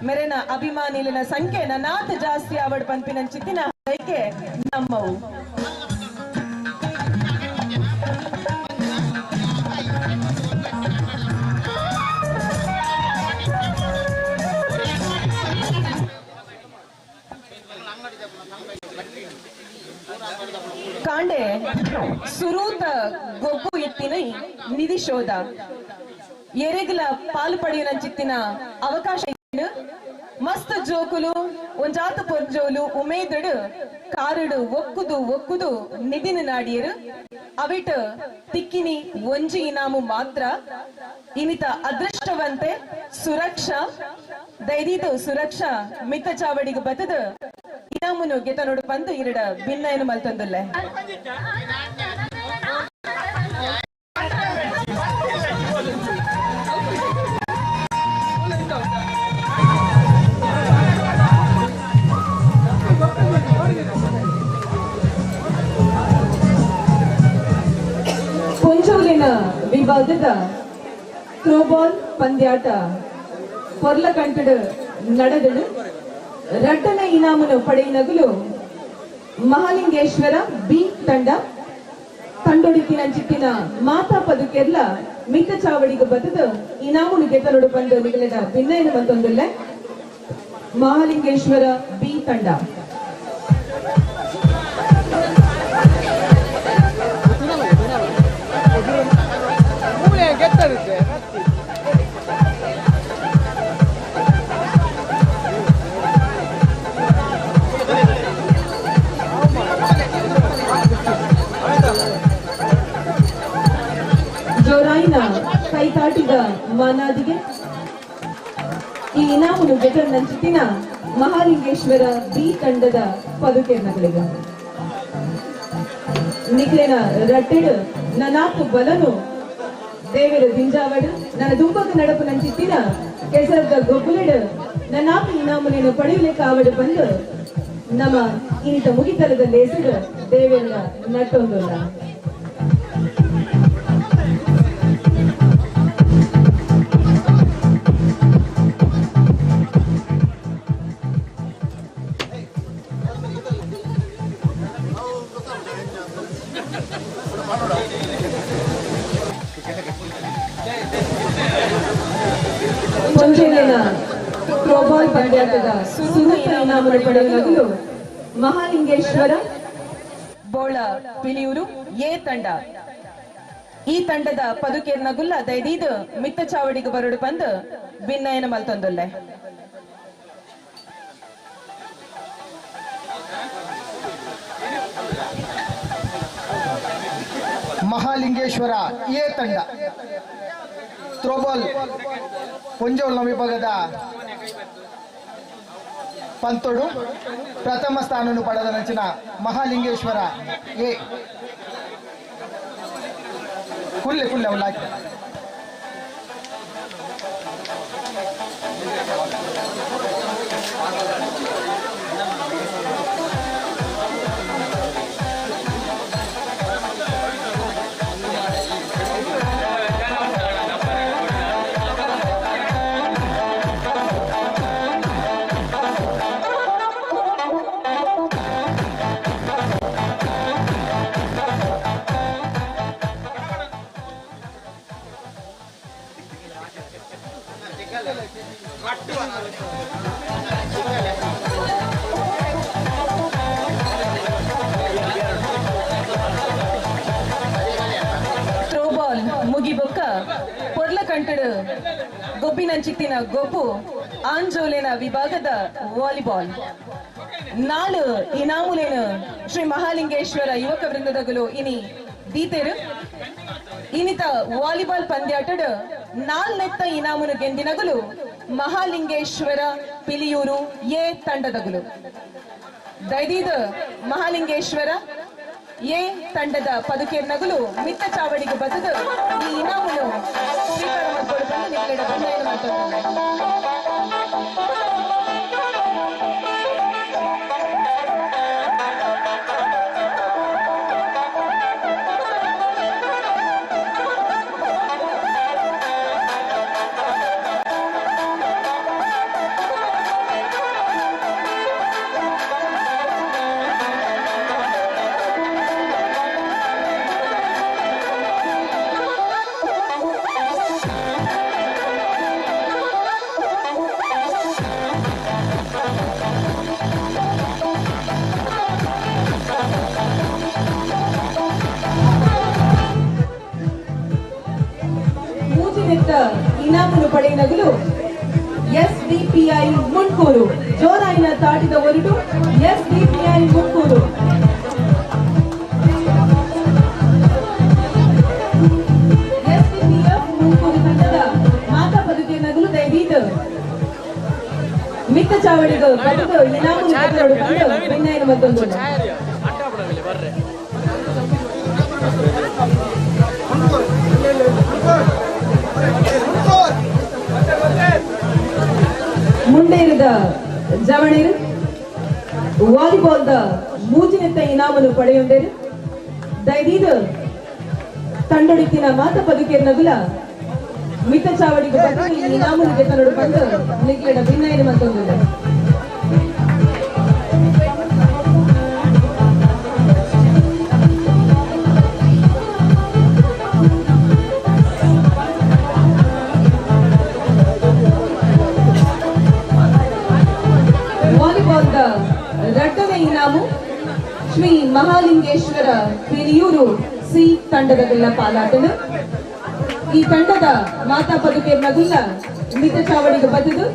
ಮೆರೆನ ಅಭಿಮಾನಿಲಿನ ಸಂಖ್ಯೆ ನನಾತ್ ಜಾಸ್ತಿ ಆವಡ್ ಪನ್ಪಿನ ಚಿತ್ತಿನ ಹಾರೈಕೆ ನಮ್ಮವು. ಕಾಂಡೆ ಸುರೂತ ಗೊಬ್ಬು ಇತ್ತಿನ ನಿಧಿ ಶೋಧ ಎರೆಗ್ಲ ಪಾಲು ಪಡೆಯುವ ಚಿತ್ತಿನ ಅವಕಾಶ ಮಸ್ತ್ ಜೋಕುಲು ಒಂಜಾತ ಪೊರ್ಜೋಲು ಉಮೇದಡು ಕಾರುಡು ಒಕ್ಕುದು ಒಕ್ಕುದು ನಿಧಿನ ನಾಡಿಯರು ಅವಿಟ್ ತಿಕ್ಕಿನಿ ಒಂಜಿ ಇನಾಮು ಮಾತ್ರ ಇನಿತ ಅದೃಷ್ಟವಂತೆ ಸುರಕ್ಷಾ ದೈದೀತು ಸುರಕ್ಷಾ ಮಿತ್ತ ಚಾವಡಿಗೆ ಬತ್ತದ ಇನಾಮುನು ಗೆತ ನೋಡು ಬಂದು ಇರಡ ಭಿನ್ನ ಏನು ಮಲ್ತಂದುಲ್ಲೆ. ಪೊಂಜೋಲಿನ ವಿಭಾಗದ ಥ್ರೋಬಾಲ್ ಪಂದ್ಯಾಟ ಪೊರ್ಲಕಂಟಡು ನಡೆದಳು. ರಟ್ಟನ ಇನಾಮನು ಪಡೆಯಿನಗುಲು ಮಹಾಲಿಂಗೇಶ್ವರ ಬಿ ತಂಡ ತಂಡೊಡಿತಿನ ಚಿತ್ತಿನ ಮಾತಾ ಪದುಕೆರ್ಲ ಮಿತ್ತ ಚಾವಡಿಗೆ ಬತ್ತದ ಇನಾಮುನು ಗೆತಲೊಡು ಬಂದು ನಿಗಲದ ಭಿನ್ನ ಮತ್ತೊಂದುಲ್ಲೆ ಮಹಾಲಿಂಗೇಶ್ವರ ಬಿ ತಂಡ. ಜೋರಾಯಿನ ಕೈತಾಟಿದ ಮಾನಾದಿಗೆ ಈ ಇನಾಮುನು ಗೆತನ್ನಂಚಿತಿನ ಮಹಾಲಿಂಗೇಶ್ವರ ಬಿ ತಂಡದ ಪದುಕೆರ್ನಗಳಿಗ ನಿಕ್ಲೆನ ರಟ್ಟೆಡು ನನಾತು ಬಲನು ದೇವರ ದಿಂಜಾವಡು ನನ್ನ ದುಂಬಕ ನಡಪು ನಂಚಿತ್ತಿನ ಕೆಸರದ ಗೊಬ್ಬುಲೆಡು ನನ್ನಾತು ಇನಾಮುನೇನು ಪಡೆಯಲಿಕ್ಕೆ ಆವಡು ಬಂದು ನಮ್ಮ ಇನ್ನಿತ ಮುಗಿತಲದ ಲೇಸಿಡು ದೇವರ ನಟ್ಟೊಂದುಲ್ಲ. ಪೊಂಜೆಲಿನ ಥ್ರೋಬಾಲ್ ಪಂದ್ಯಾಟದ ಸುರುತ ಇನಾಮನ್ನು ಪಡೆಯಲಾಗಲು ಮಹಾಲಿಂಗೇಶ್ವರ ಬೋಳ ಪಿಲಿಯೂರು ಎ ತಂಡ. ಈ ತಂಡದ ಪದುಕೇರ್ನಗುಲ್ಲ ದೈದೀದ್ ಮಿತ್ತ ಚಾವಡಿಗೆ ಬರಡು ಬಂದು ಭಿನ್ನಯನ ಮಲ್ತೊಂದುಲ್ಲೆ. ಮಹಾಲಿಂಗೇಶ್ವರ ಎ ತಂಡ ಥ್ರೋಬಾಲ್ ಪೊಂಜೋಲ್ನ ವಿಭಾಗದ ಪಂತೋಡು ಪ್ರಥಮ ಸ್ಥಾನವನ್ನು ಪಡೆದ ನಂಚಿನ ಮಹಾಲಿಂಗೇಶ್ವರ ಎ ಕುಲ್ಲೆ ಕುಲ್ಲೆ ಅವಳು ಹಾಕಿ. ಥ್ರೋಬಾಲ್ ಮುಗಿಬೊಕ್ಕ ಪೊರ್ಲಕಂಟಡು ಗೊಬ್ಬಿನಂಚಿತ್ತಿನ ಗೊಬ್ಬು ಆಂಜೋಲೆನ ವಿಭಾಗದ ವಾಲಿಬಾಲ್ ನಾಲು ಇನಾಮುಲೇನು ಶ್ರೀ ಮಹಾಲಿಂಗೇಶ್ವರ ಯುವಕ ವೃಂದದಗಲು ಇನಿ ದೀತೆರು. ಇನ್ನಿತ ವಾಲಿಬಾಲ್ ಪಂದ್ಯಾಟಡು ನಾಲ್ನೆತ್ತ ಇನಾಮುನು ಗೆಂದಿನಗಲು ಮಹಾಲಿಂಗೇಶ್ವರ ಪಿಲಿಯೂರು ಎ ತಂಡದಗಲು. ದೈದೀದ ಮಹಾಲಿಂಗೇಶ್ವರ ಎ ತಂಡದ ಪದುಕೇರ್ನಗಲು ಮಿತ್ತ ಚಾವಡಿಗೆ ಬತ್ತದ ಈ ಇನಾಮುನು ಸ್ವೀಕಾರ ಮಾಡಿಕೊಂಡು ಬಂದು ನಿಗಡ ಬಂಧನ ಮಾಡ್ತಾರೆ. Oh, ಇನಾಮುನು ಪಡೆಯಿನಗುಲು ಎಸ್ಡಿಪಿಐ ಮುಂಡ್ಕೂರು. ಜೋರಾಯಿನ ತಾಟಿದ ಒರಟು ಎಸ್ಡಿಪಿಐ ಮುಂಡ್ಕೂರು. ಎಸ್ಡಿಪಿಎಫ್ ಮುಂಡ್ಕೂರು ತಂಡದ ಮಾತಾ ಪದುಕೆ ನಗುಲು ದಯದೀತ್ ಮಿತ್ತ ಚಾವಡಿಗ ಬದುಕು ಇನಾಮುನು ಪಡೆಯೋಡು ಬಂದು ಭಿನ್ನಯನ ಮತ್ತೊಂದು. ಮುಂಡೇರಿದ ಜವಣೇರು ವಾಲಿಬಾಲ್ the ಮೂಜಿನೆತ್ತ ಇನಾಮನು ಪಡೆಯುಂಡೇರು. ದಯದೀದ ತಂಡೊಡಿತ್ತಿನ ಮಾತ ಪದುಕೆ ನಗುಲ ಮಿತ್ತ ಚಾವಡಿಗೆ ಬದುಕು ಇನಾಮನು ಗೆತ್ತನೋಡು ಬಂದು ನಿಗ್ಲೆಡ ಭಿನ್ನಯನ ಮತ್ತೊಂದು. ರಡ್ಡನೇ ಇನಾಮು ಶ್ರೀ ಮಹಾಲಿಂಗೇಶ್ವರ ಪಿರಿಯೂರು ಸಿ ತಂಡದ ಪಾಲಾಟನು. ಈ ತಂಡದ ಮಾತಾ ಪದುಕೆ ನಗುಲ್ಲ ಮಿತ ಚಾವಡಿಗೆ ಬದುದು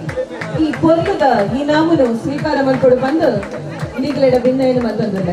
ಈ ಪೊರ್ಲದ ಇನಾಮುನು ಸ್ವೀಕಾರ ಮಲ್ಕೊಡು ಬಂದು ನಿಗಲೆಡ ಭಿನ್ನಯನ ಮತ್ತೊಂದಿಲ್ಲ.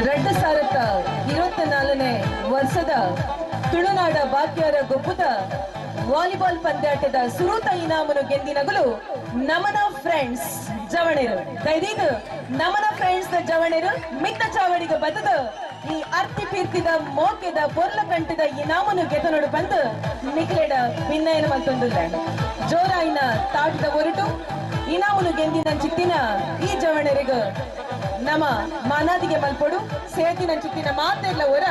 ರಡ್ಡು ಸಾವಿರದ 24ನೇ ವರ್ಷದ ತುಳುನಾಡ ಬಾಕ್ಯಾರ ಗೊಬ್ಬುದ ವಾಲಿಬಾಲ್ ಪಂದ್ಯಾಟದ ಸುರೂತ ಇನಾಮನು ಗೆಂದಿನಗಲು ನಮನ ಫ್ರೆಂಡ್ಸ್ ಜವಣೇರು. ದಯದೀದು ನಮನ ಫ್ರೆಂಡ್ಸ್ ಜವಣೇರು ಮಿತ್ತ ಚಾವಡಿಗೆ ಬದದ ಈ ಅರ್ತಿ ಪೀರ್ತಿದ ಮೋಕೆದ ಪೊರ್ಲ ಕಂಠದ ಇನಾಮನು ಗೆತನೋಡು ಬಂದು ನಿಖಿಲೆಡ ಭಿನ್ನಯನ ಮತ್ತೊಂದಿಲ್ಲ. ಜೋರಾಯಿನ ತಾಟದ ಒರಟು ಇನಾಮನು ಗೆಂದಿನ ಚಿತ್ತಿನ ಈ ಜವಣರಿಗೆ ನಮ್ಮ ಮಾನಾದಿಗೆ ಮಲ್ಪೊಡು ಸೇತಿನ ಚಿತ್ತಿನ ಮಾತೆಲ್ಲ ಹೊರ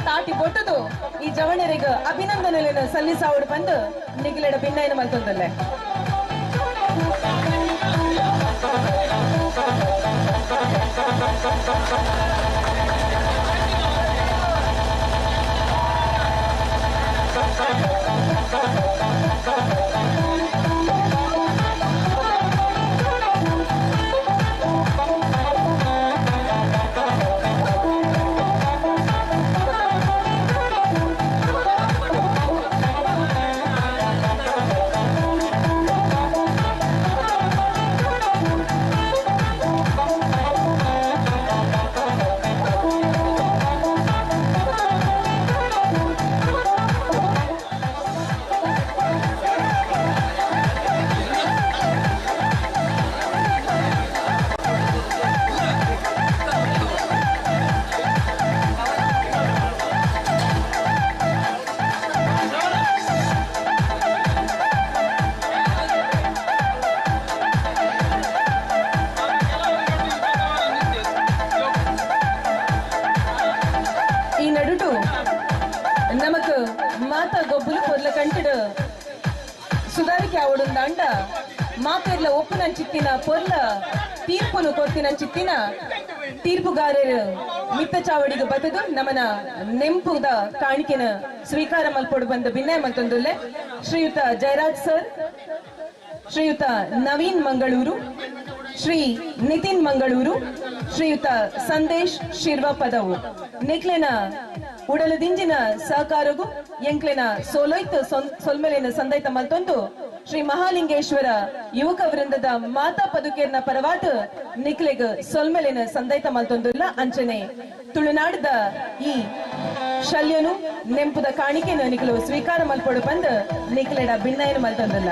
ತಾಟಿ ಬೊಟ್ಟದು ಈ ಜವಣರಿಗೆ ಅಭಿನಂದನೆಯನ್ನು ಸಲ್ಲಿಸಾವಡು ಬಂದು ನಿಖಿಲೆಡ ಭಿನ್ನಯನ ಮಲ್ತೊಂದಲ್ಲ. ನಮಕ್ ಮಾತ ಗೊಬ್ಬುಲು ಪೊರ್ಲ ಕಂಟಡು ಸುಧಾರಿಕೆ ಆವಡುಂದಾಂಡ ಮಾತೆರ್ಲ ಒಪ್ಪುನಂಚಿತ್ತಿನ ಪೊರ್ಲ ತೀರ್ಪುನು ಕೊರ್ತಿನಂಚಿತ್ತಿನ ತೀರ್ಪುಗಾರರು ಮಿತ್ತ ಚಾವಡಿಗೆ ಬತದು ನಮನ ನೆಂಪುದ ಕಾಣಿಕೆನ ಸ್ವೀಕಾರ ಮಲ್ಪೊಡು ಬಂದ ಭಿನ್ನಯ ಮಲ್ತೊಂದುಲ್ಲೆ ಶ್ರೀಯುತ ಜಯರಾಜ್ ಸರ್, ಶ್ರೀಯುತ ನವೀನ್ ಮಂಗಳೂರು, ಶ್ರೀ ನಿತಿನ್ ಮಂಗಳೂರು, ಶ್ರೀಯುತ ಸಂದೇಶ್ ಶಿರ್ವ ಪದವು. ನಿಕ್ಲೆನ ಉಡಲದಿಂಜಿನ ಸಹಕಾರಗು ಎಂಕ್ಲೆನ ಸೋಲೋಯ್ತು ಸೊಲ್ಮೆಲೆನ ಸಂದೈತ ಮಲ್ತೊಂದು ಶ್ರೀ ಮಹಾಲಿಂಗೇಶ್ವರ ಯುವಕ ವೃಂದದ ಮಾತಾ ಪದುಕೇರ್ನ ಪರವಾದ ನಿಕ್ಲೆಗ್ ಸೊಲ್ಮೆಲಿನ ಸಂದೈತ ಮಲ್ತೊಂದುಲ್ಲ. ಅಂಚನೆ ತುಳುನಾಡದ ಈ ಶಲ್ಯನು ನೆಂಪುದ ಕಾಣಿಕೆನು ನಿಕ್ಲು ಸ್ವೀಕಾರ ಮಲ್ಪೊಡು ಬಂದು ನಿಕ್ಲೆಡ ಬಿನ್ನಯನ ಮಲ್ತೊಂದುಲ್ಲ.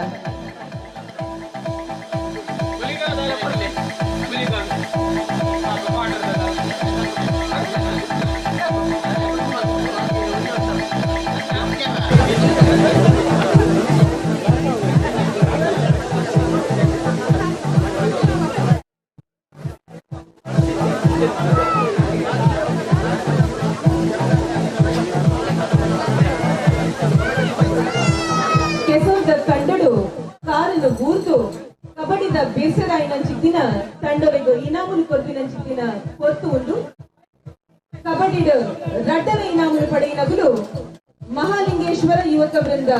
ಕೆಸರ್ದ ಕಂಡಡು ಕಾರನ್ನು ಗೂರ್ದು ಕಬಡ್ಡಿದ ಬೇಸರಾಯಿನ ಚಿತ್ತಿನ ತಂಡೊಲೆಗು ಇನಾಮುಲು ಕೊರ್ಪಿನ ಚಿತ್ತಿನ ಪೊರ್ತು ಉಂಡು. ಕಬಡ್ಡಿಡ್ ರಡ್ಡನ ಇನಾಮುಲು ಪಡೆಯಿನಗುಲು ಮಹಾಲಿಂಗೇಶ್ವರ ಯುವಕ ವೃಂದ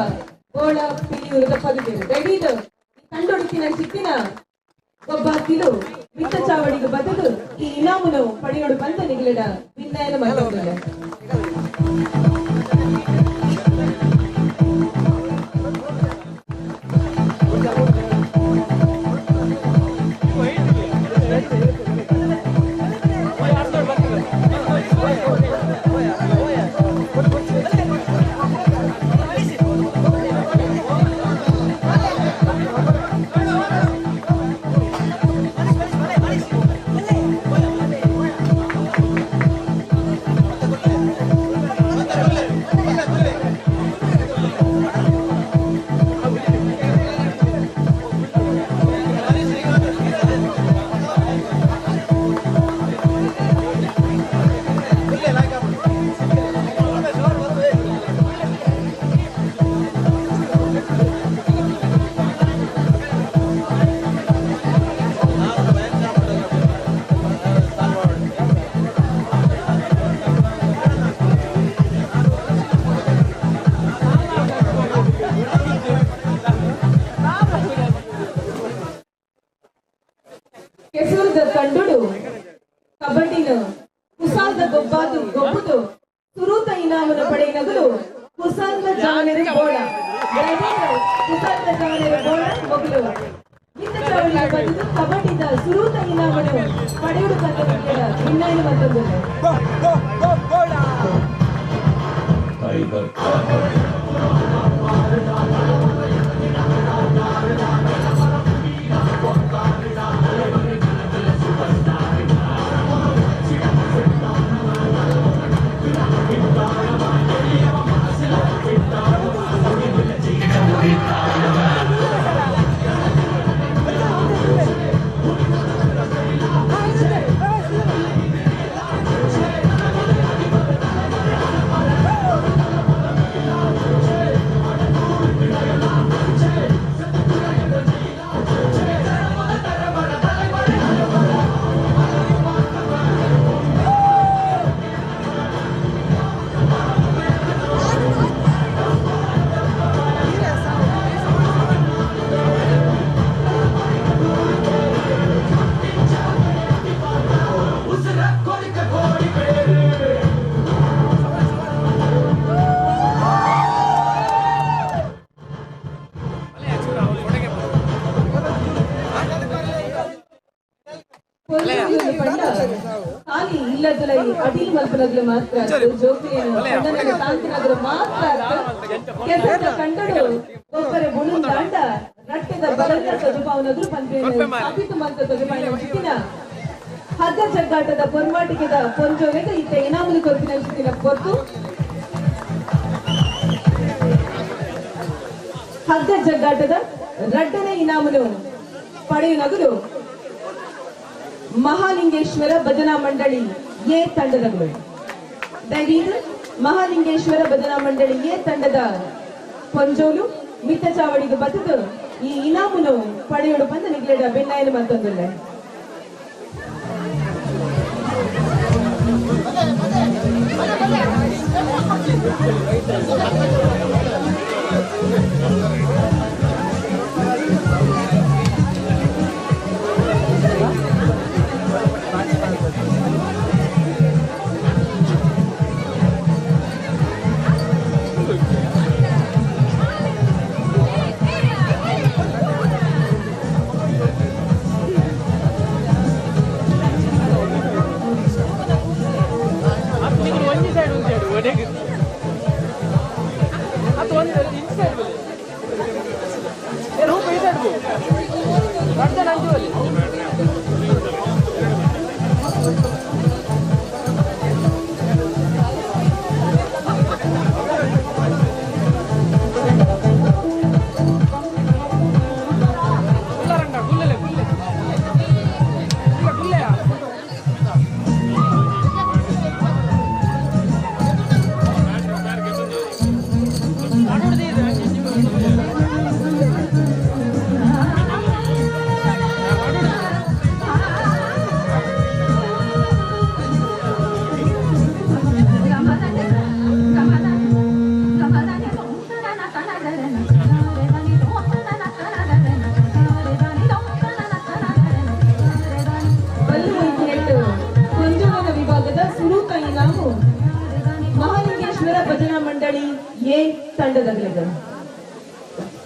ಗೋಳ ಪಿಲಿಯೂರದ ಪದುಗೆರು ದಡೀದ ತಂಡೊಡುತ್ತಿನ ಚಿತ್ತಿನ ಒಬ್ಬಾತಿಲು ಮಿತ್ತ ಚಾವಡಿಗೆ ಬದಲು ಈ ಇನಾಮುನು ಪಡೆಯೋಡು ಬಂದ ನಿಗಲಿಡ ವಿನ್ನಯನ ಮಲ್ತೊಂದುಲ್ಲ. ಕೆಸೂರದ ಕಂಡುಡು ಕಬಡ್ಡಿನ ಕುಸಾಲ್ದ ಗೊಬ್ಬಾದು ಗೊಬ್ಬುದು ಸುರೂತ ಇನಾಮನ ಪಡೆಯಿನಗಲು ಕುಸಾಲ್ದ ಜಾವನೆರೆ ಬೋಳ ಕುಸಾಲ್ದ ಜಾವನೆರೆ ಬೋಳ ಮೊಗಲು ಇಂದ ಚಾವಡಿಗೆ ಬಂದು ಕಬಡ್ಡಿದ ಸುರೂತ ಇನಾಮನು ಪಡೆಯುಡು ಬಂದ ಇನ್ನಾಯನ ಮತ್ತೊಂದು. ಖಾಲಿ ಇಲ್ಲದಲೈ ಅಡಿಲ್ ಮಲ್ಪನಗ್ಲು ಮಾತ್ರ ಜೋಕ್ಲಿಯನ್ನು ತಾಂತಿನಗ್ಲು ಮಾತ್ರ ಕೆಸರದ ಕಂಡಡು ಒಬ್ಬರ ಬುಣುನ್ ದಾಂಡ ರಟ್ಟೆದ ಬಲಂದ ತೊಜಪಾವನದ್ರು ಪಂಪೇನು ಸಾಬಿತು ಮಂತ ತೊಜಪಾಯಿನ ಚಿತ್ತಿನ ಹಗ್ಗ ಜಗ್ಗಾಟದ ಪೊರ್ಮಾಟಿಕೆದ ಪೊಂಜೋವೆದ ಇತ್ತ ಇನಾಮುಲು ಕೊರ್ಪಿನ ಚಿತ್ತಿನ ಪೊರ್ತು ಹಗ್ಗ ಜಗ್ಗಾಟದ ರಡ್ಡನೆ ಇನಾಮುಲು ಪಡೆಯುನಗುಲು ಮಹಾಲಿಂಗೇಶ್ವರ ಭಜನಾ ಮಂಡಳಿ ಎ ತಂಡದವರು. ದಯವಿಟ್ಟು ಮಹಾಲಿಂಗೇಶ್ವರ ಭಜನಾ ಮಂಡಳಿ ಎ ತಂಡದ ಪೊಂಜೋಲು ಮಿತ್ತ ಚಾವಡಿಗೆ ಬತ್ತದು ಈ ಇನಾಮುನು ಪಡೆಯೋಡು ಬಂದ ನಿಗ್ಲೆಡ ಬೆನ್ನಾಯನ ಮತ್ತೊಂದಿಲ್ಲ.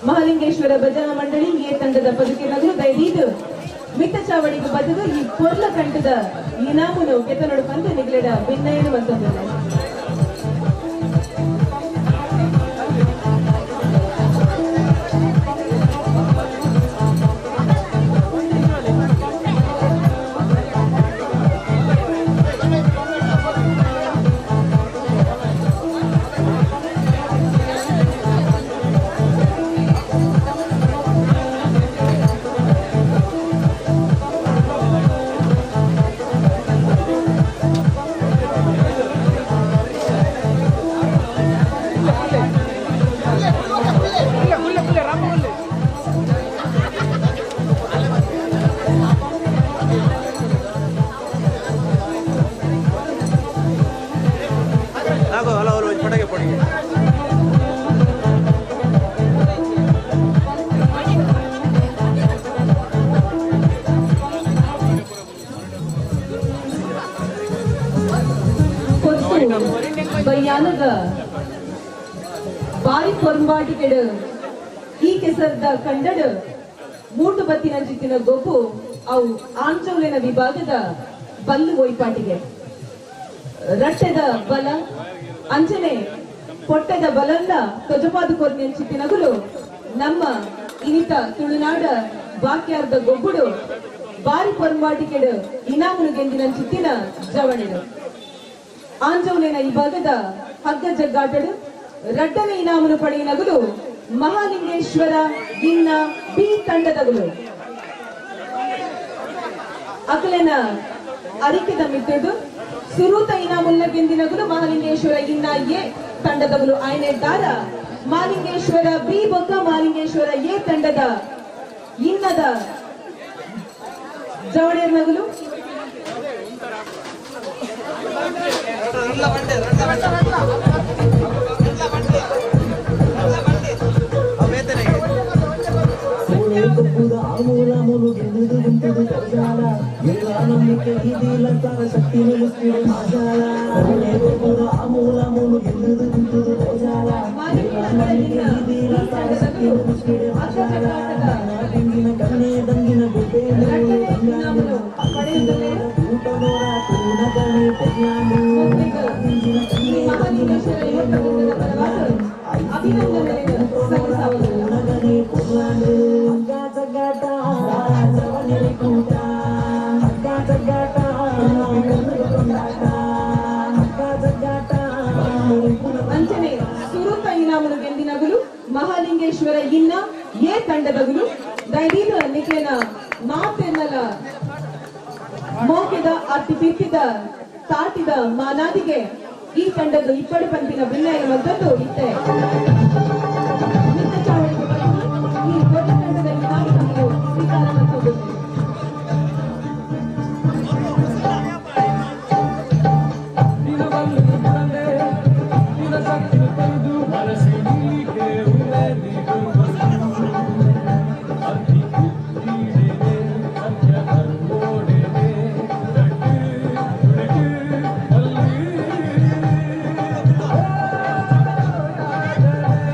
Mahalingeshwara ಭಜನಾ ಮಂಡಳಿ ಎ ತಂಡದ ಪದುಕೆನಗರು ದಯದೀದು ಮಿತ್ತ ಚಾವಡಿಗೆ ಬದಲು ಈ ಪೊರ್ಲ ಕಂಠದ ಇನಾಮುನು ಕೆತ್ತನೊಡು ಪಂದು ನಿಗಲೆಡ ಭಿನ್ನಯನು ಬಂತದ್ದು. ಬಯ್ಯಾನದ ಬಾರಿ ಪೊರ್ಂಬಾಟಿಕೆಡು ಈ ಕೆಸರ್ದ ಕಂಡಡು ಮೂಟು ಬತ್ತಿನ ಜಿತ್ತಿನ ಗೊಬ್ಬು ಅವು ಆಂಜೌಲಿನ ವಿಭಾಗದ ಬಲ್ಲು ಒಯ್ಪಾಟಿಗೆ ರಟ್ಟೆದ ಬಲ ಅಂಜನೆ ಪೊಟ್ಟೆದ ಬಲನ್ನ ತೊಜಪಾದು ಕೊರ್ನಿನ ಚಿತ್ತಿನಗುಲು ನಮ್ಮ ಇನಿತ ತುಳುನಾಡ ವಾಕ್ಯಾರ್ಧ ಗೊಬ್ಬುಡು ಬಾರಿ ಪೊರ್ಂಬಾಟಿಕೆಡು ಇನಾಮುನು ಗೆಂದಿನ ಚಿತ್ತಿನ ಜವಣೆಡು ಆಂಜೌಲಿನ ವಿಭಾಗದ ಹಗ್ಗ ಜಗ್ಗಾಟಡು ರಡ್ಡನೆ ಇನಾಮುನು ಪಡೆಯಿನಗುಲು ಮಹಾಲಿಂಗೇಶ್ವರ ಗಿನ್ನ ಬಿ ತಂಡದಗುಲು ಅಕಲೆನ ಅರಿಕೆದ ಮಿತ್ರಡು ಸುರೂತ ಇನಾಮುಲ್ಲ ಗೆಂದಿನಗುಲು ಮಹಾಲಿಂಗೇಶ್ವರ ಇನ್ನ ಎ ತಂಡದಗುಲು ಆಯ್ನೆದ್ದಾರ ಮಹಾಲಿಂಗೇಶ್ವರ ಬಿ ಬೊಕ್ಕ ಮಹಾಲಿಂಗೇಶ್ವರ ಎ ತಂಡದ ಇನ್ನದ ಜವಡೇರ್ನಗುಲು ಅಂಚನೆ ಸುರೂತ ಇನಾಮುನು ಗೆಂದಿನಗುಲು ಮಹಾಲಿಂಗೇಶ್ವರ ಇನ್ನ ಎ ತಂಡದಗುಲು ದೈದೀನ ನಿಕ್ಲೆನ ಮಾತೆನ್ನಲ ಮೋಕೆದ ಅತಿ ಬಿತ್ತಿದ ತಾಟಿದ ಮಾನಾದಿಗೆ ಈ ತಂಡದ ಇಪ್ಪಡು ಪಂಪಿನ ಭಿನ್ನ ಎನ್ನುವಂಥದ್ದು ಇತ್ತೆ. ಮಿತ್ತ ಚಾವಡಿಗೆ ಬಂದು ಈ ದೊಡ್ಡ ತಂಡದ ಇನಾಮುಗಳನ್ನು ಸ್ವೀಕಾರ ಮಾಡ್ಕೊಂಡು Thank you.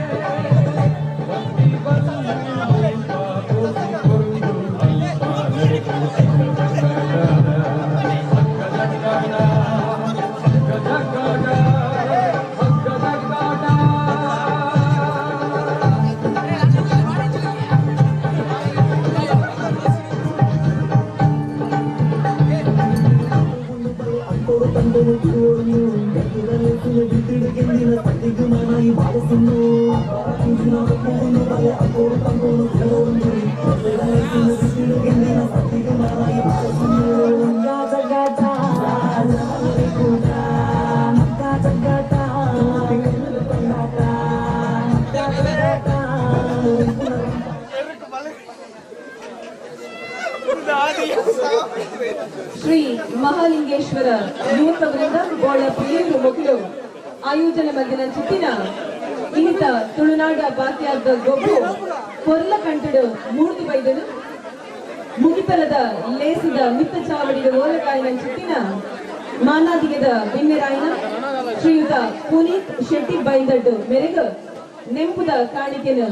ಶ್ರೀ ಮಹಾಲಿಂಗೇಶ್ವರ ಯುವಕ ವೃಂದ ಬೋಳ ಪಿಲಿಯೂರು ಮೊಗಲು ಆಯೋಜನೆ ಮಧ್ಯನ ಚಿತ್ತಿನ ಇನ್ನಿತ ತುಳುನಾಡ ಬಾಕ್ಯಾದ ಗೊಬ್ಬು ಪೊರ್ಲ ಕಂಟಡು ಮೂರ್ದು ಬೈದನು ಮುಗಿತಲದ ಲೇಸದ ಮಿತ್ತ ಚಾವಡಿದ ಓಲಕಾಯಿನ ಚಿತ್ತಿನ ಮಾನಾದಿಗದ ಬಿನ್ನೆರಾಯನ ಶ್ರೀಯುತ ಪುನೀತ್ ಶೆಟ್ಟಿ ಬೈದಡ್ಡು ಮೆರೆಗ ನೆಂಪುದ ಕಾಣಿಕೆನ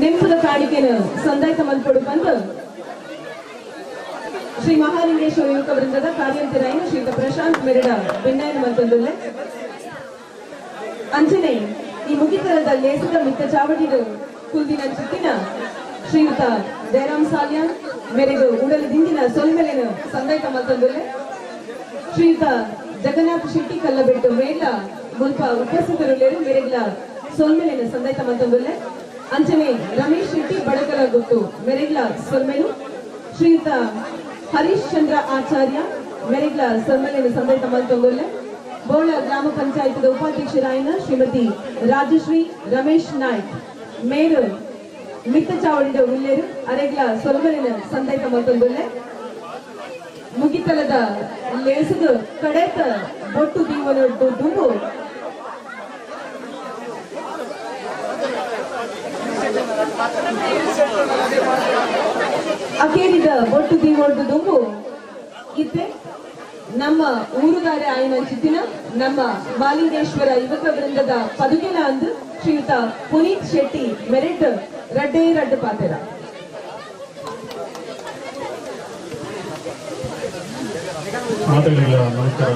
ನೆಂಪುದ ಕಾಣಿಕೆನ ಸಂದಾಯ್ತ ಮಲ್ಪೊಡು ಬಂದು ಶ್ರೀ ಮಹಾಲಿಂಗೇಶ್ವರ ಯುವಕ ವೃಂದದ ಕಾರ್ಯಂತರಾಯನ ಶ್ರೀಯುತ ಪ್ರಶಾಂತ್ ಮೆರಡ ಬೆನ್ನಾಯನ ಮಲ್ತೊಂದುಲ್ಲೆ ಅಂಜನೆ ಈ ಮುಗಿತಲದ ಲೇಸದ ಮಿತ್ತ ಚಾವಡಿಡು ಕುಲ್ದಿನ ಚಿತ್ತಿನ ಶ್ರೀಯುತ ಜಯರಾಮ್ ಸಾಲ್ಯಾನ್ ಮೇರೆಗು ಉಡಲು ದಿಂಗಿನ ಸೊಲ್ಮೆಲೆನು ಸಂದಾಯ್ತ ಮಲ್ತೊಂದುಲ್ಲೆ ಶ್ರೀಯುತ ಜಗನ್ನಾಥ ಶೆಟ್ಟಿ ಕಲ್ಲಬೆಟ್ಟು ಮೇರ್ಲ ಮುಲ್ಪ ಉಪಸ್ಥಿತರುಲ್ಲೇರು ಮೇರೆಗ್ಲ ಸೊಲ್ಮೆಲೆನು ಸಂದಾಯ್ತ ಮಲ್ತೊಂದುಲ್ಲೆ ಅಂಚನೆ ರಮೇಶ್ ಶೆಟ್ಟಿ ಬಡಕಲ ಗುತ್ತು ಮೆರೆಗ್ಲ ಸೊಲ್ಮೆಲು ಶ್ರೀಯುತ ಹರೀಶ್ ಚಂದ್ರ ಆಚಾರ್ಯ ಮೆರೆಗ್ಲ ಸೊಲ್ಮೆಲೆನು ಸಂದಾಯ್ತ ಮಲ್ತೊಂದುಲ್ಲೆ ಬೋಳ ಗ್ರಾಮ ಪಂಚಾಯತ್ ಉಪಾಧ್ಯಕ್ಷರಾಯನ ಶ್ರೀಮತಿ ರಾಜಶ್ರೀ ರಮೇಶ್ ನಾಯ್ಕ್ ಮೇರು ಮಿತ್ತ ಚಾವಡಿದ ಉಲ್ಲೇರು ಅರೆಗ್ಲ ಸೊಲ್ಮೆಲಿನ ಸಂದೈತ ಮಲ್ತೊಂದುಲ್ಲೆ ಮುಗಿತಲದ ಲೇಸುದು ಕಡೆತ ಬೊಟ್ಟು ದೀವನೊಡ್ಡು ದುಂಬು ಅಕೇರಿದ ಬೊಟ್ಟು ದೀವೊಡ್ಡು ದುಂಬು ಇತ್ತೆ ನಮ್ಮ ಊರುಗಾರೆ ಆಯನ ಚಿತ್ತಿನ ನಮ್ಮ ಮಾಲಿಂಗೇಶ್ವರ ಯುವಕ ವೃಂದದ ಪದುಗೆನ ಅಂದು ಶ್ರೀಯುತ ಪುನೀತ್ ಶೆಟ್ಟಿ ಮೆರೆಟ್ ರಡ್ಡೇ ರಡ್ಡು ಪಾತೆರ. ಮಾತಾಡಲಿಲ್ಲ. ನಮಸ್ಕಾರ.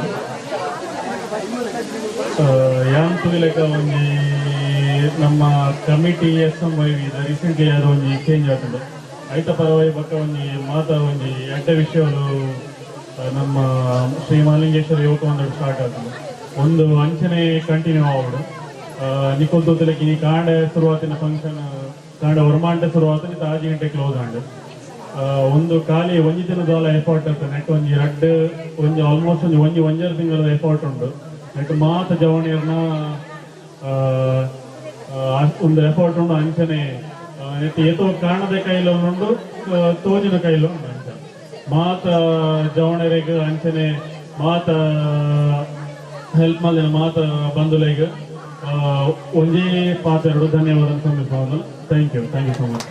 ಯಾನ್ ತುಲಿಲೆಕ್ಕ ಒಂಜಿ ನಮ್ಮ committee S M Y V recently ಅದು ಒಂಜಿ ಚೇಂಜ್ ಆತುಂಡು. ಐತ ಪರವಾಗಿ ಬೊಕ್ಕ ಒಂಜಿ ಮಾತ ಒಂಜಿ ಎಡ್ಡೆ ವಿಷಯಗಳು ನಮ್ಮ ಶ್ರೀ ಮಹಾಲಿಂಗೇಶ್ವರ ಯುವಕ ಒಂದು ಸ್ಟಾರ್ಟ್ ಆಗ್ತದೆ. ಒಂದು ಅಂಚನೆ ಕಂಟಿನ್ಯೂ ಆವಡು ನಿಕೋಲ್ ತೋತಲಕ್ಕೆ ನೀ ಕಾಂಡೆ ಶುರುವಾತಿನ ಫಂಕ್ಷನ್ ಕಾಂಡೆ ಒರ್ಮಾಂಡೆ ಶುರುವಾತಿನ ಆಜಿ ಗಂಟೆ ಕ್ಲೋಸ್ ಆಂಡ್ ಒಂದು ಖಾಲಿ ಒಂಜಿ ದಿನದ ಎಫರ್ಟ್ ಇರ್ತದೆ. ನೆಟ್ ಒಂಜಿ ರಡ್ಡ್ ಒಂಜಿ ಆಲ್ಮೋಸ್ಟ್ ಒಂಜಿ ಒಂಜಿ ಒಂಜರ ತಿಂಗಳ ಎಫರ್ಟ್ ಉಂಡು. ನೆಟ್ ಮಾತ ಜವಣಿಯರ್ನ ಒಂದು ಎಫರ್ಟ್ ಉಂಡು. ಅಂಚನೆ ನೆಟ್ ಏತೋ ಕಾಣದ ಕೈಲ ಉಂಡು, ತೋಜಿನ ಕೈಲ ಉಂಡು. ಅಂಚ ಮಾತ ಜವಣರಿಗೆ ಅಂಚನೆ ಮಾತ ಹೆಲ್ಪ್ ಮಾಡಿದ ಮಾತ ಬಂಧುಲೆಗ್ ಒಂಜೇ ಪಾತೆರಡು ಧನ್ಯವಾದ ಸಂದಿಸುವುದು. Thank you, thank you so much.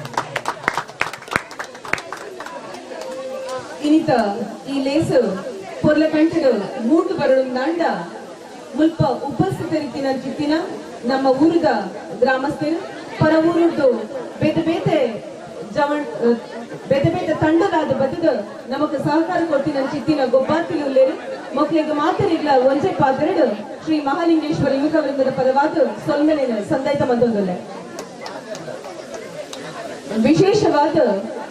ಇನ್ನಿತ ಈ ಲೇಸು ಪೊರ್ಲ ಕಂಟಡು ಮೂಟು ಬರಡು ಮುಲ್ಪ ಉಪಸ್ಥಿತರಿತ್ತಿನ ಚಿತ್ತಿನ ನಮ್ಮ ಊರದ ಗ್ರಾಮಸ್ಥರು ಪರ ಊರದ್ದು ಬೇತೆ ಬೇತೆ ಜವಣ್ ಬೇತೆ ಬೇತೆ ತಂಡದಾದ ಬತ್ತದ ನಮಕ್ ಸಹಕಾರ ಕೊಡ್ತಿನ ಚಿತ್ತಿನ ಗೊಬ್ಬಾತಿಲು ಉಲ್ಲೇರು ಮಕ್ಕಳಿಗೆ ಮಾತರಿಗ್ಲ ಒಂಜೆ ಪಾತ್ರೆಡು ಶ್ರೀ ಮಹಾಲಿಂಗೇಶ್ವರ ಯುವಕ ವೃಂದದ ಪರವಾದ ಸೊಲ್ಮೆಲಿನ ಸಂದಾಯ್ತ ಮತ್ತೊಂದುಲ್ಲೆ. ವಿಶೇಷವಾದ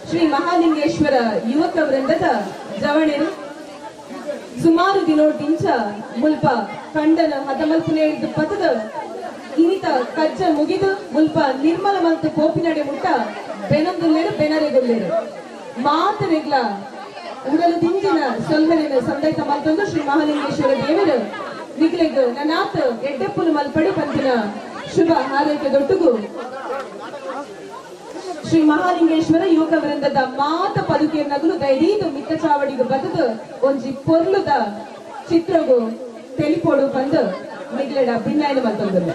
ಶ್ರೀ ಮಹಾಲಿಂಗೇಶ್ವರ ಯುವಕ ವೃಂದದ ಜವಣೆರು ಸುಮಾರು ದಿನೋಟಿಂಚ ಮುಲ್ಪ ಕಂಡನ ಹದಮಲ್ಪನೆ ಪತದ ಇನ್ನಿತ ಕಜ್ಜ ಮುಗಿದು ಮುಲ್ಪ ನಿರ್ಮಲ ಮಂತ ಕೋಪಿನಡೆ ಮುಟ್ಟ ಬೆನಂದುಲ್ಲೇರು ಬೆನರೆಗುಲ್ಲೇರು ಮಾತರೆಗ್ಲ ಉಡಲು ದಿಂಜಿನ ಸೊಲ್ಮೆಲಿನ ಸಂದೈತ ಮಲ್ತೊಂದು ಶ್ರೀ ಮಹಾಲಿಂಗೇಶ್ವರ ದೇವರು ನಿಗ್ಲೆಗ್ ನನಾತ್ ಎಡ್ಡೆಪ್ಪುಲು ಮಲ್ಪಡು ಪಂತಿನ ಶುಭ ಹಾರೈಕೆ ದೊಟ್ಟುಗು ಶ್ರೀ ಮಹಾಲಿಂಗೇಶ್ವರ ಯುವಕ ವೃಂದದ ಮಾತ ಪದುಕೇರ್ನಗುಲು ದೈರೀದು ಮಿತ್ತ ಚಾವಡಿಗು ಬದದು ಒಂಜಿ ಪೊರ್ಲುದ ಚಿತ್ರಗು ತೆಲಿಪೋಡು ಬಂದು ಮಿಗ್ಲೆಡ ಭಿನ್ನಾಯನ ಮಲ್ತೊಂದುಲ್ಲ.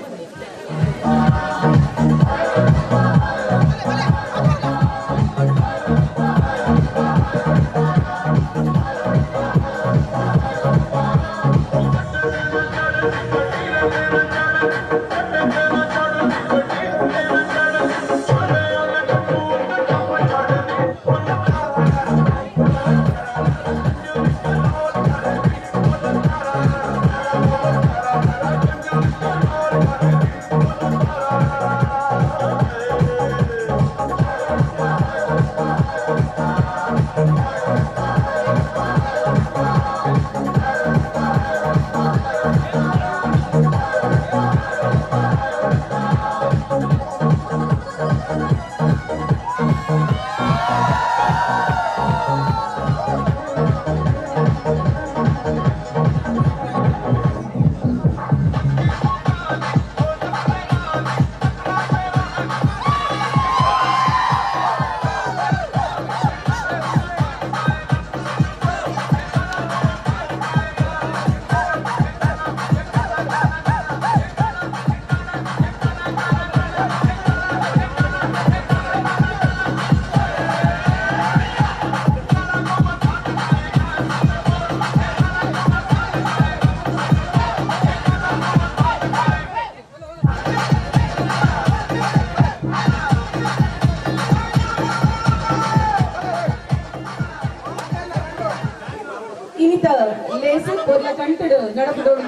ಸಂಗೀತ ಲೇಸು ಪೊರ್ಲ ಕಂಟಡು ನಡಪಡೋಡು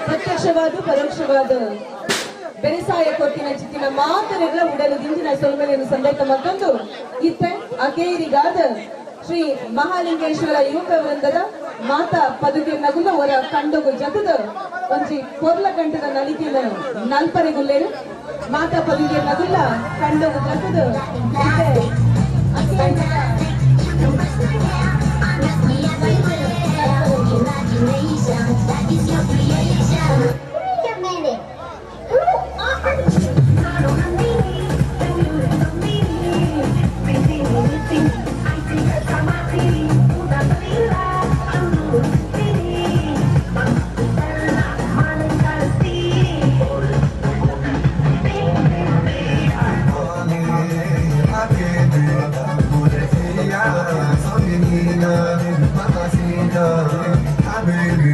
ಪ್ರತ್ಯಕ್ಷವಾದ ಪರೋಕ್ಷವಾದ ಬೆರೆಸಾಯ ಕೊರ್ತಿನ ಚಿತ್ತಿನ ಮಾತರೆಗಳ ಉಡಲು ದಿಂಜಿನ ಸೊಲ್ಮೆಲೆಯನ್ನು ಸಂದೈತ ಮತ್ತೊಂದು ಇತ್ತೆ ಅಕೇರಿಗಾದ ಶ್ರೀ ಮಹಾಲಿಂಗೇಶ್ವರ ಯುವಕ ವೃಂದದ ಮಾತಾ ಪದುಕೆ ನಗುಲ ಒರ ಕಂಡಗು ಜತದ ಒಂಜಿ ಪೊರ್ಲ ಕಂಠದ ನಲಿತಿನ ನಲ್ಪರೆಗುಲ್ಲೇರು ಮಾತಾ ಪದುಕೆ ನಗುಲ ಕಂಡಗು ಜತದ ಇತ್ತೆ Baby.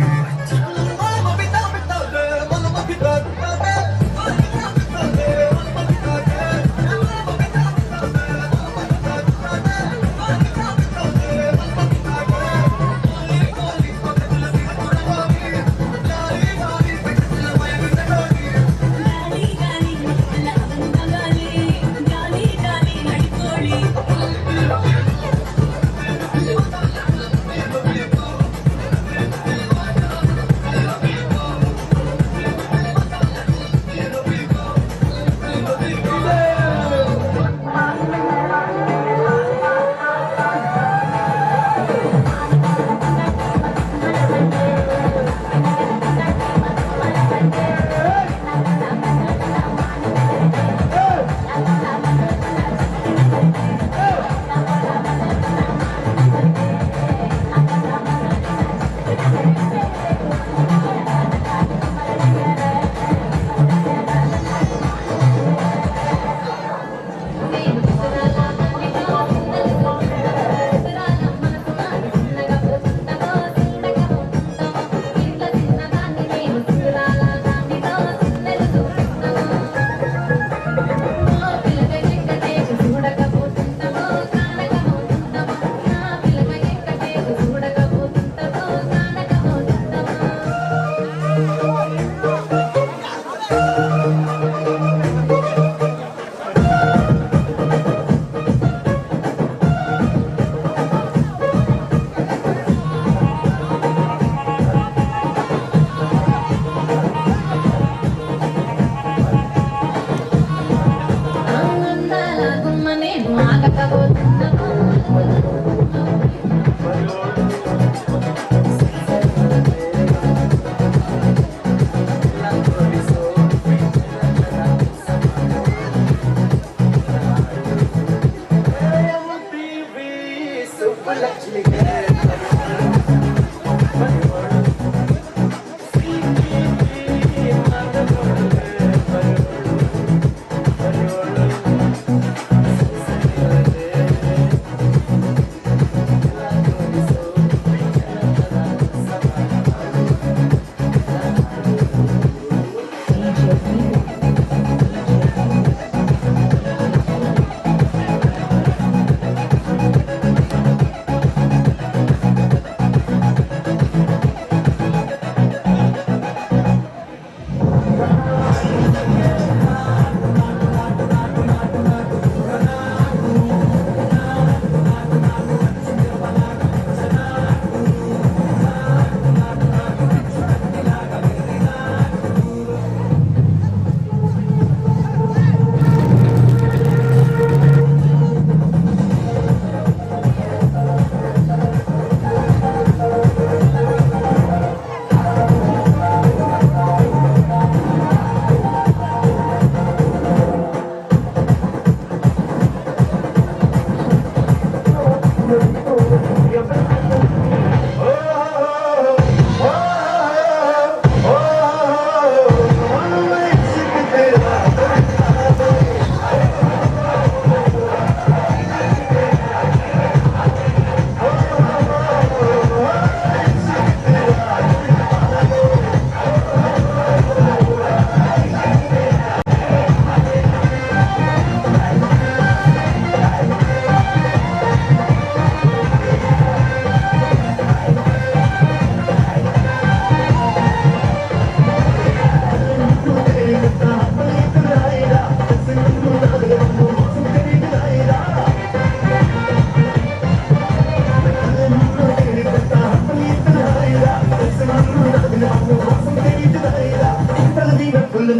ಆ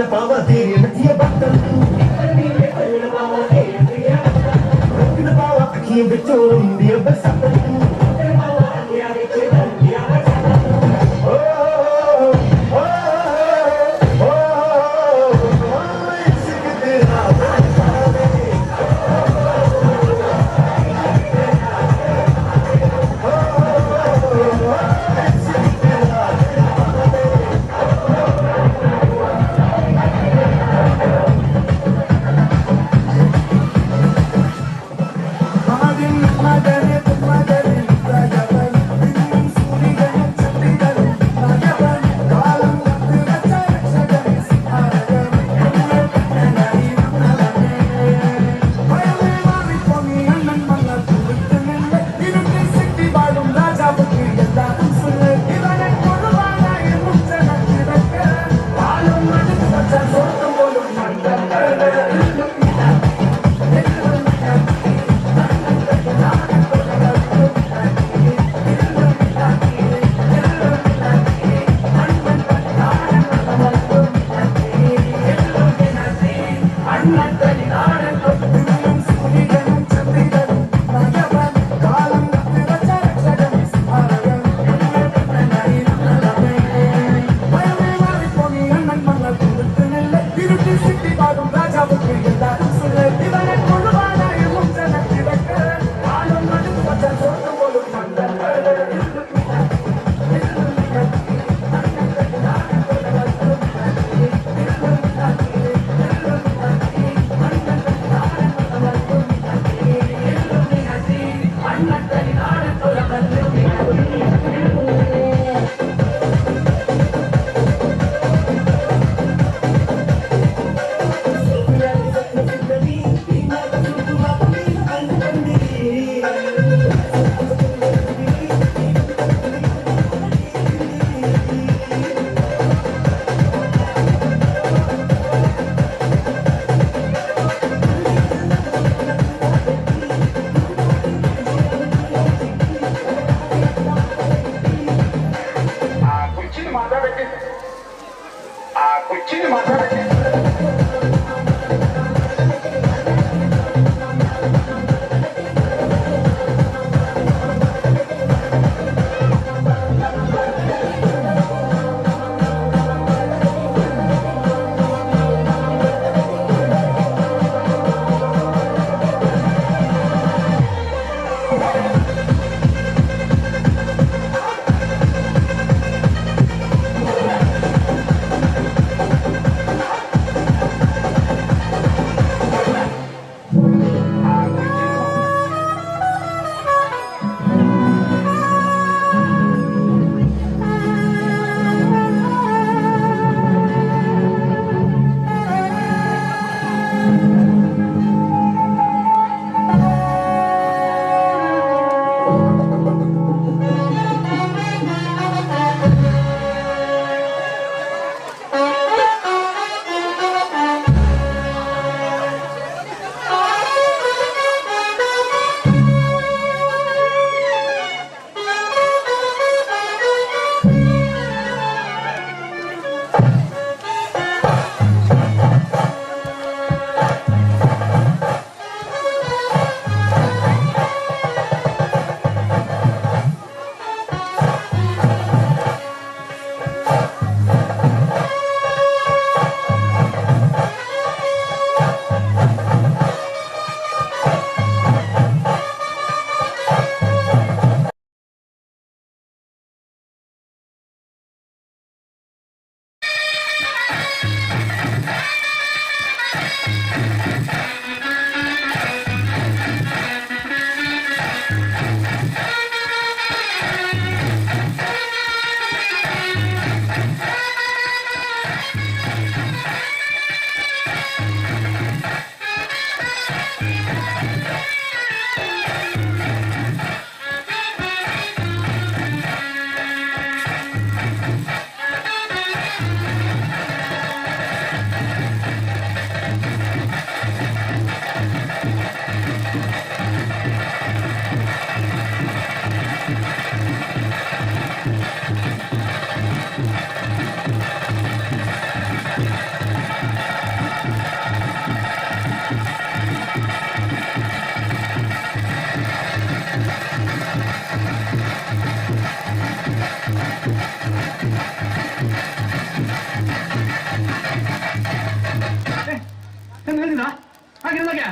ಗಿಡದಾಗ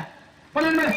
ಪಲ್ಲ ಮೇಲೆ.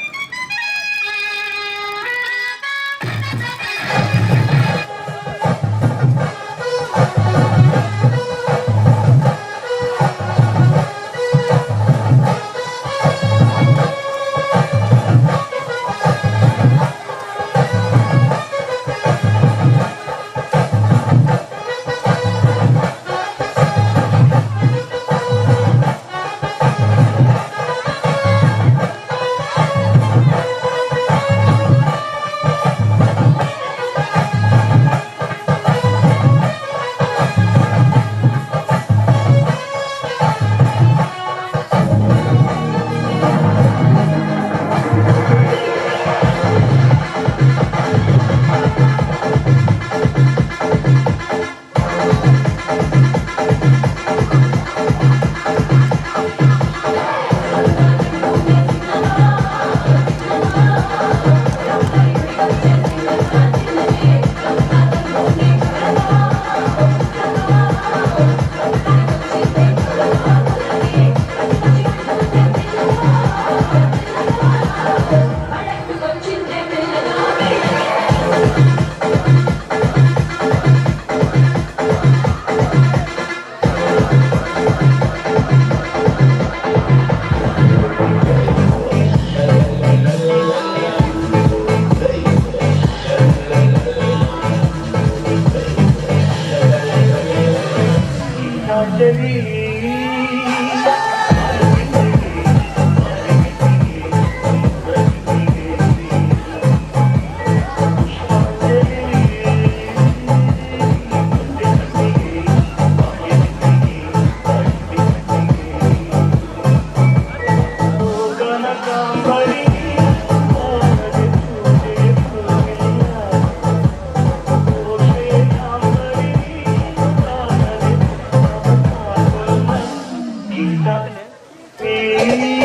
Thank you.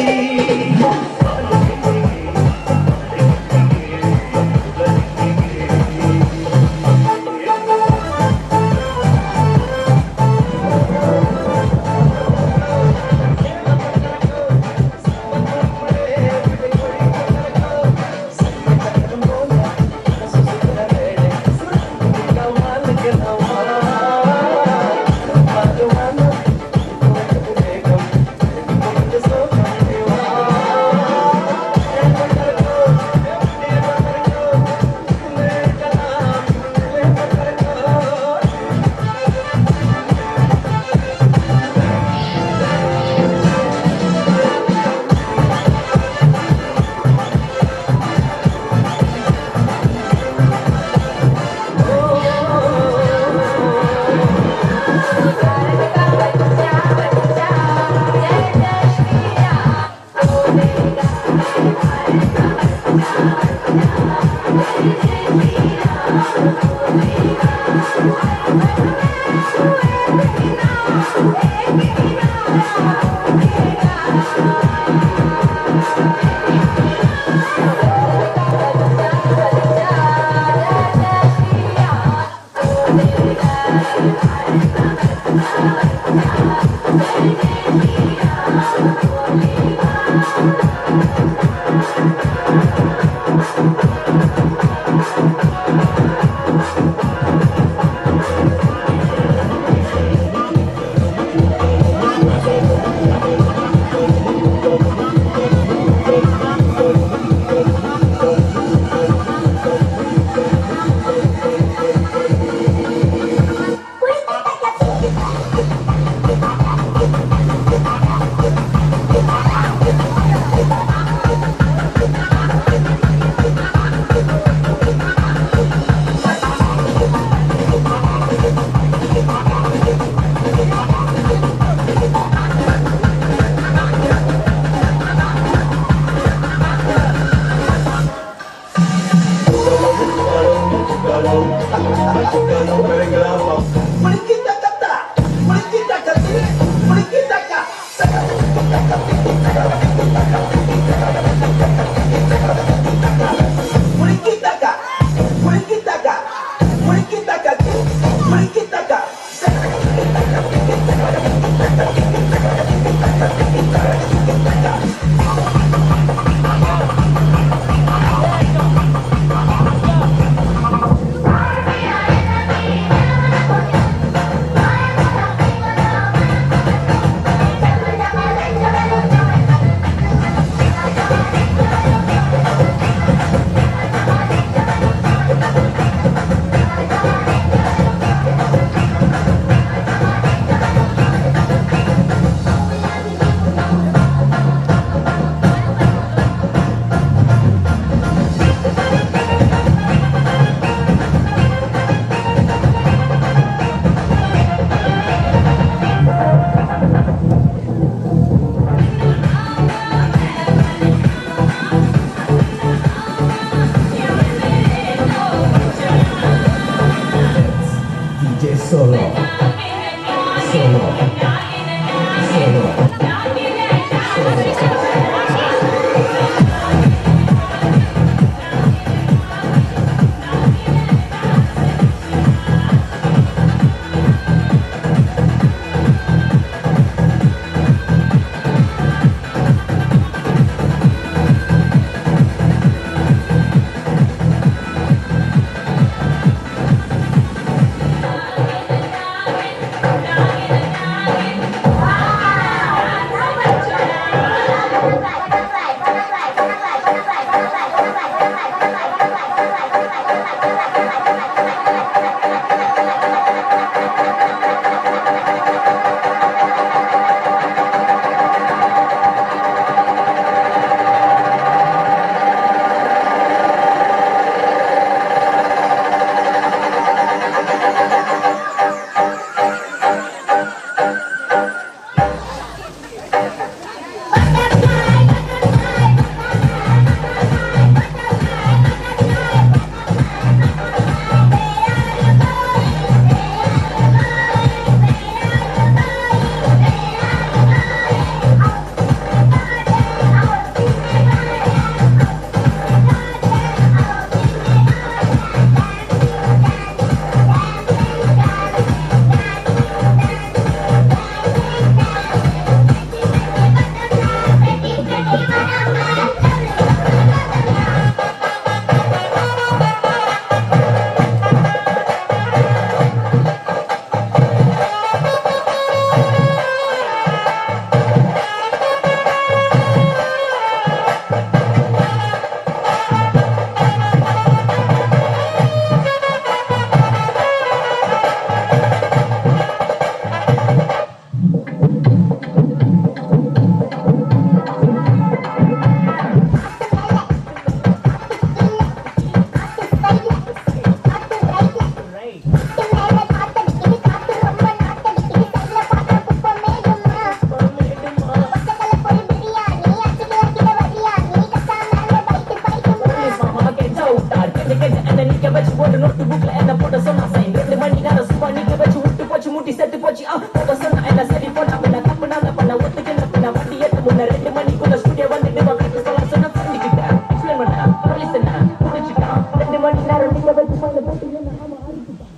முன்ன 2 மணிக்குள்ள ஸ்டுடியோ வந்துட்டு கரெக்ட் சொல்ல சொன்ன ஃப்ரெண்டு கிட்ட எக்ஸ்பிளைன் பண்ணா போலீஸ் என்ன புடிச்சிட்டான். 2 மணி நேரம் நிக்க வச்சு பண்ண போட்டு என்ன ஆமா அடிச்சுட்டான்.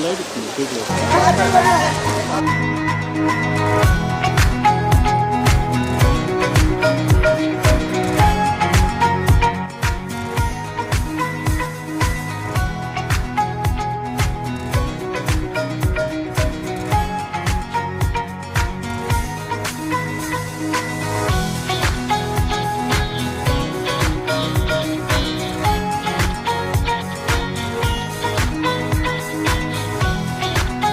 Light.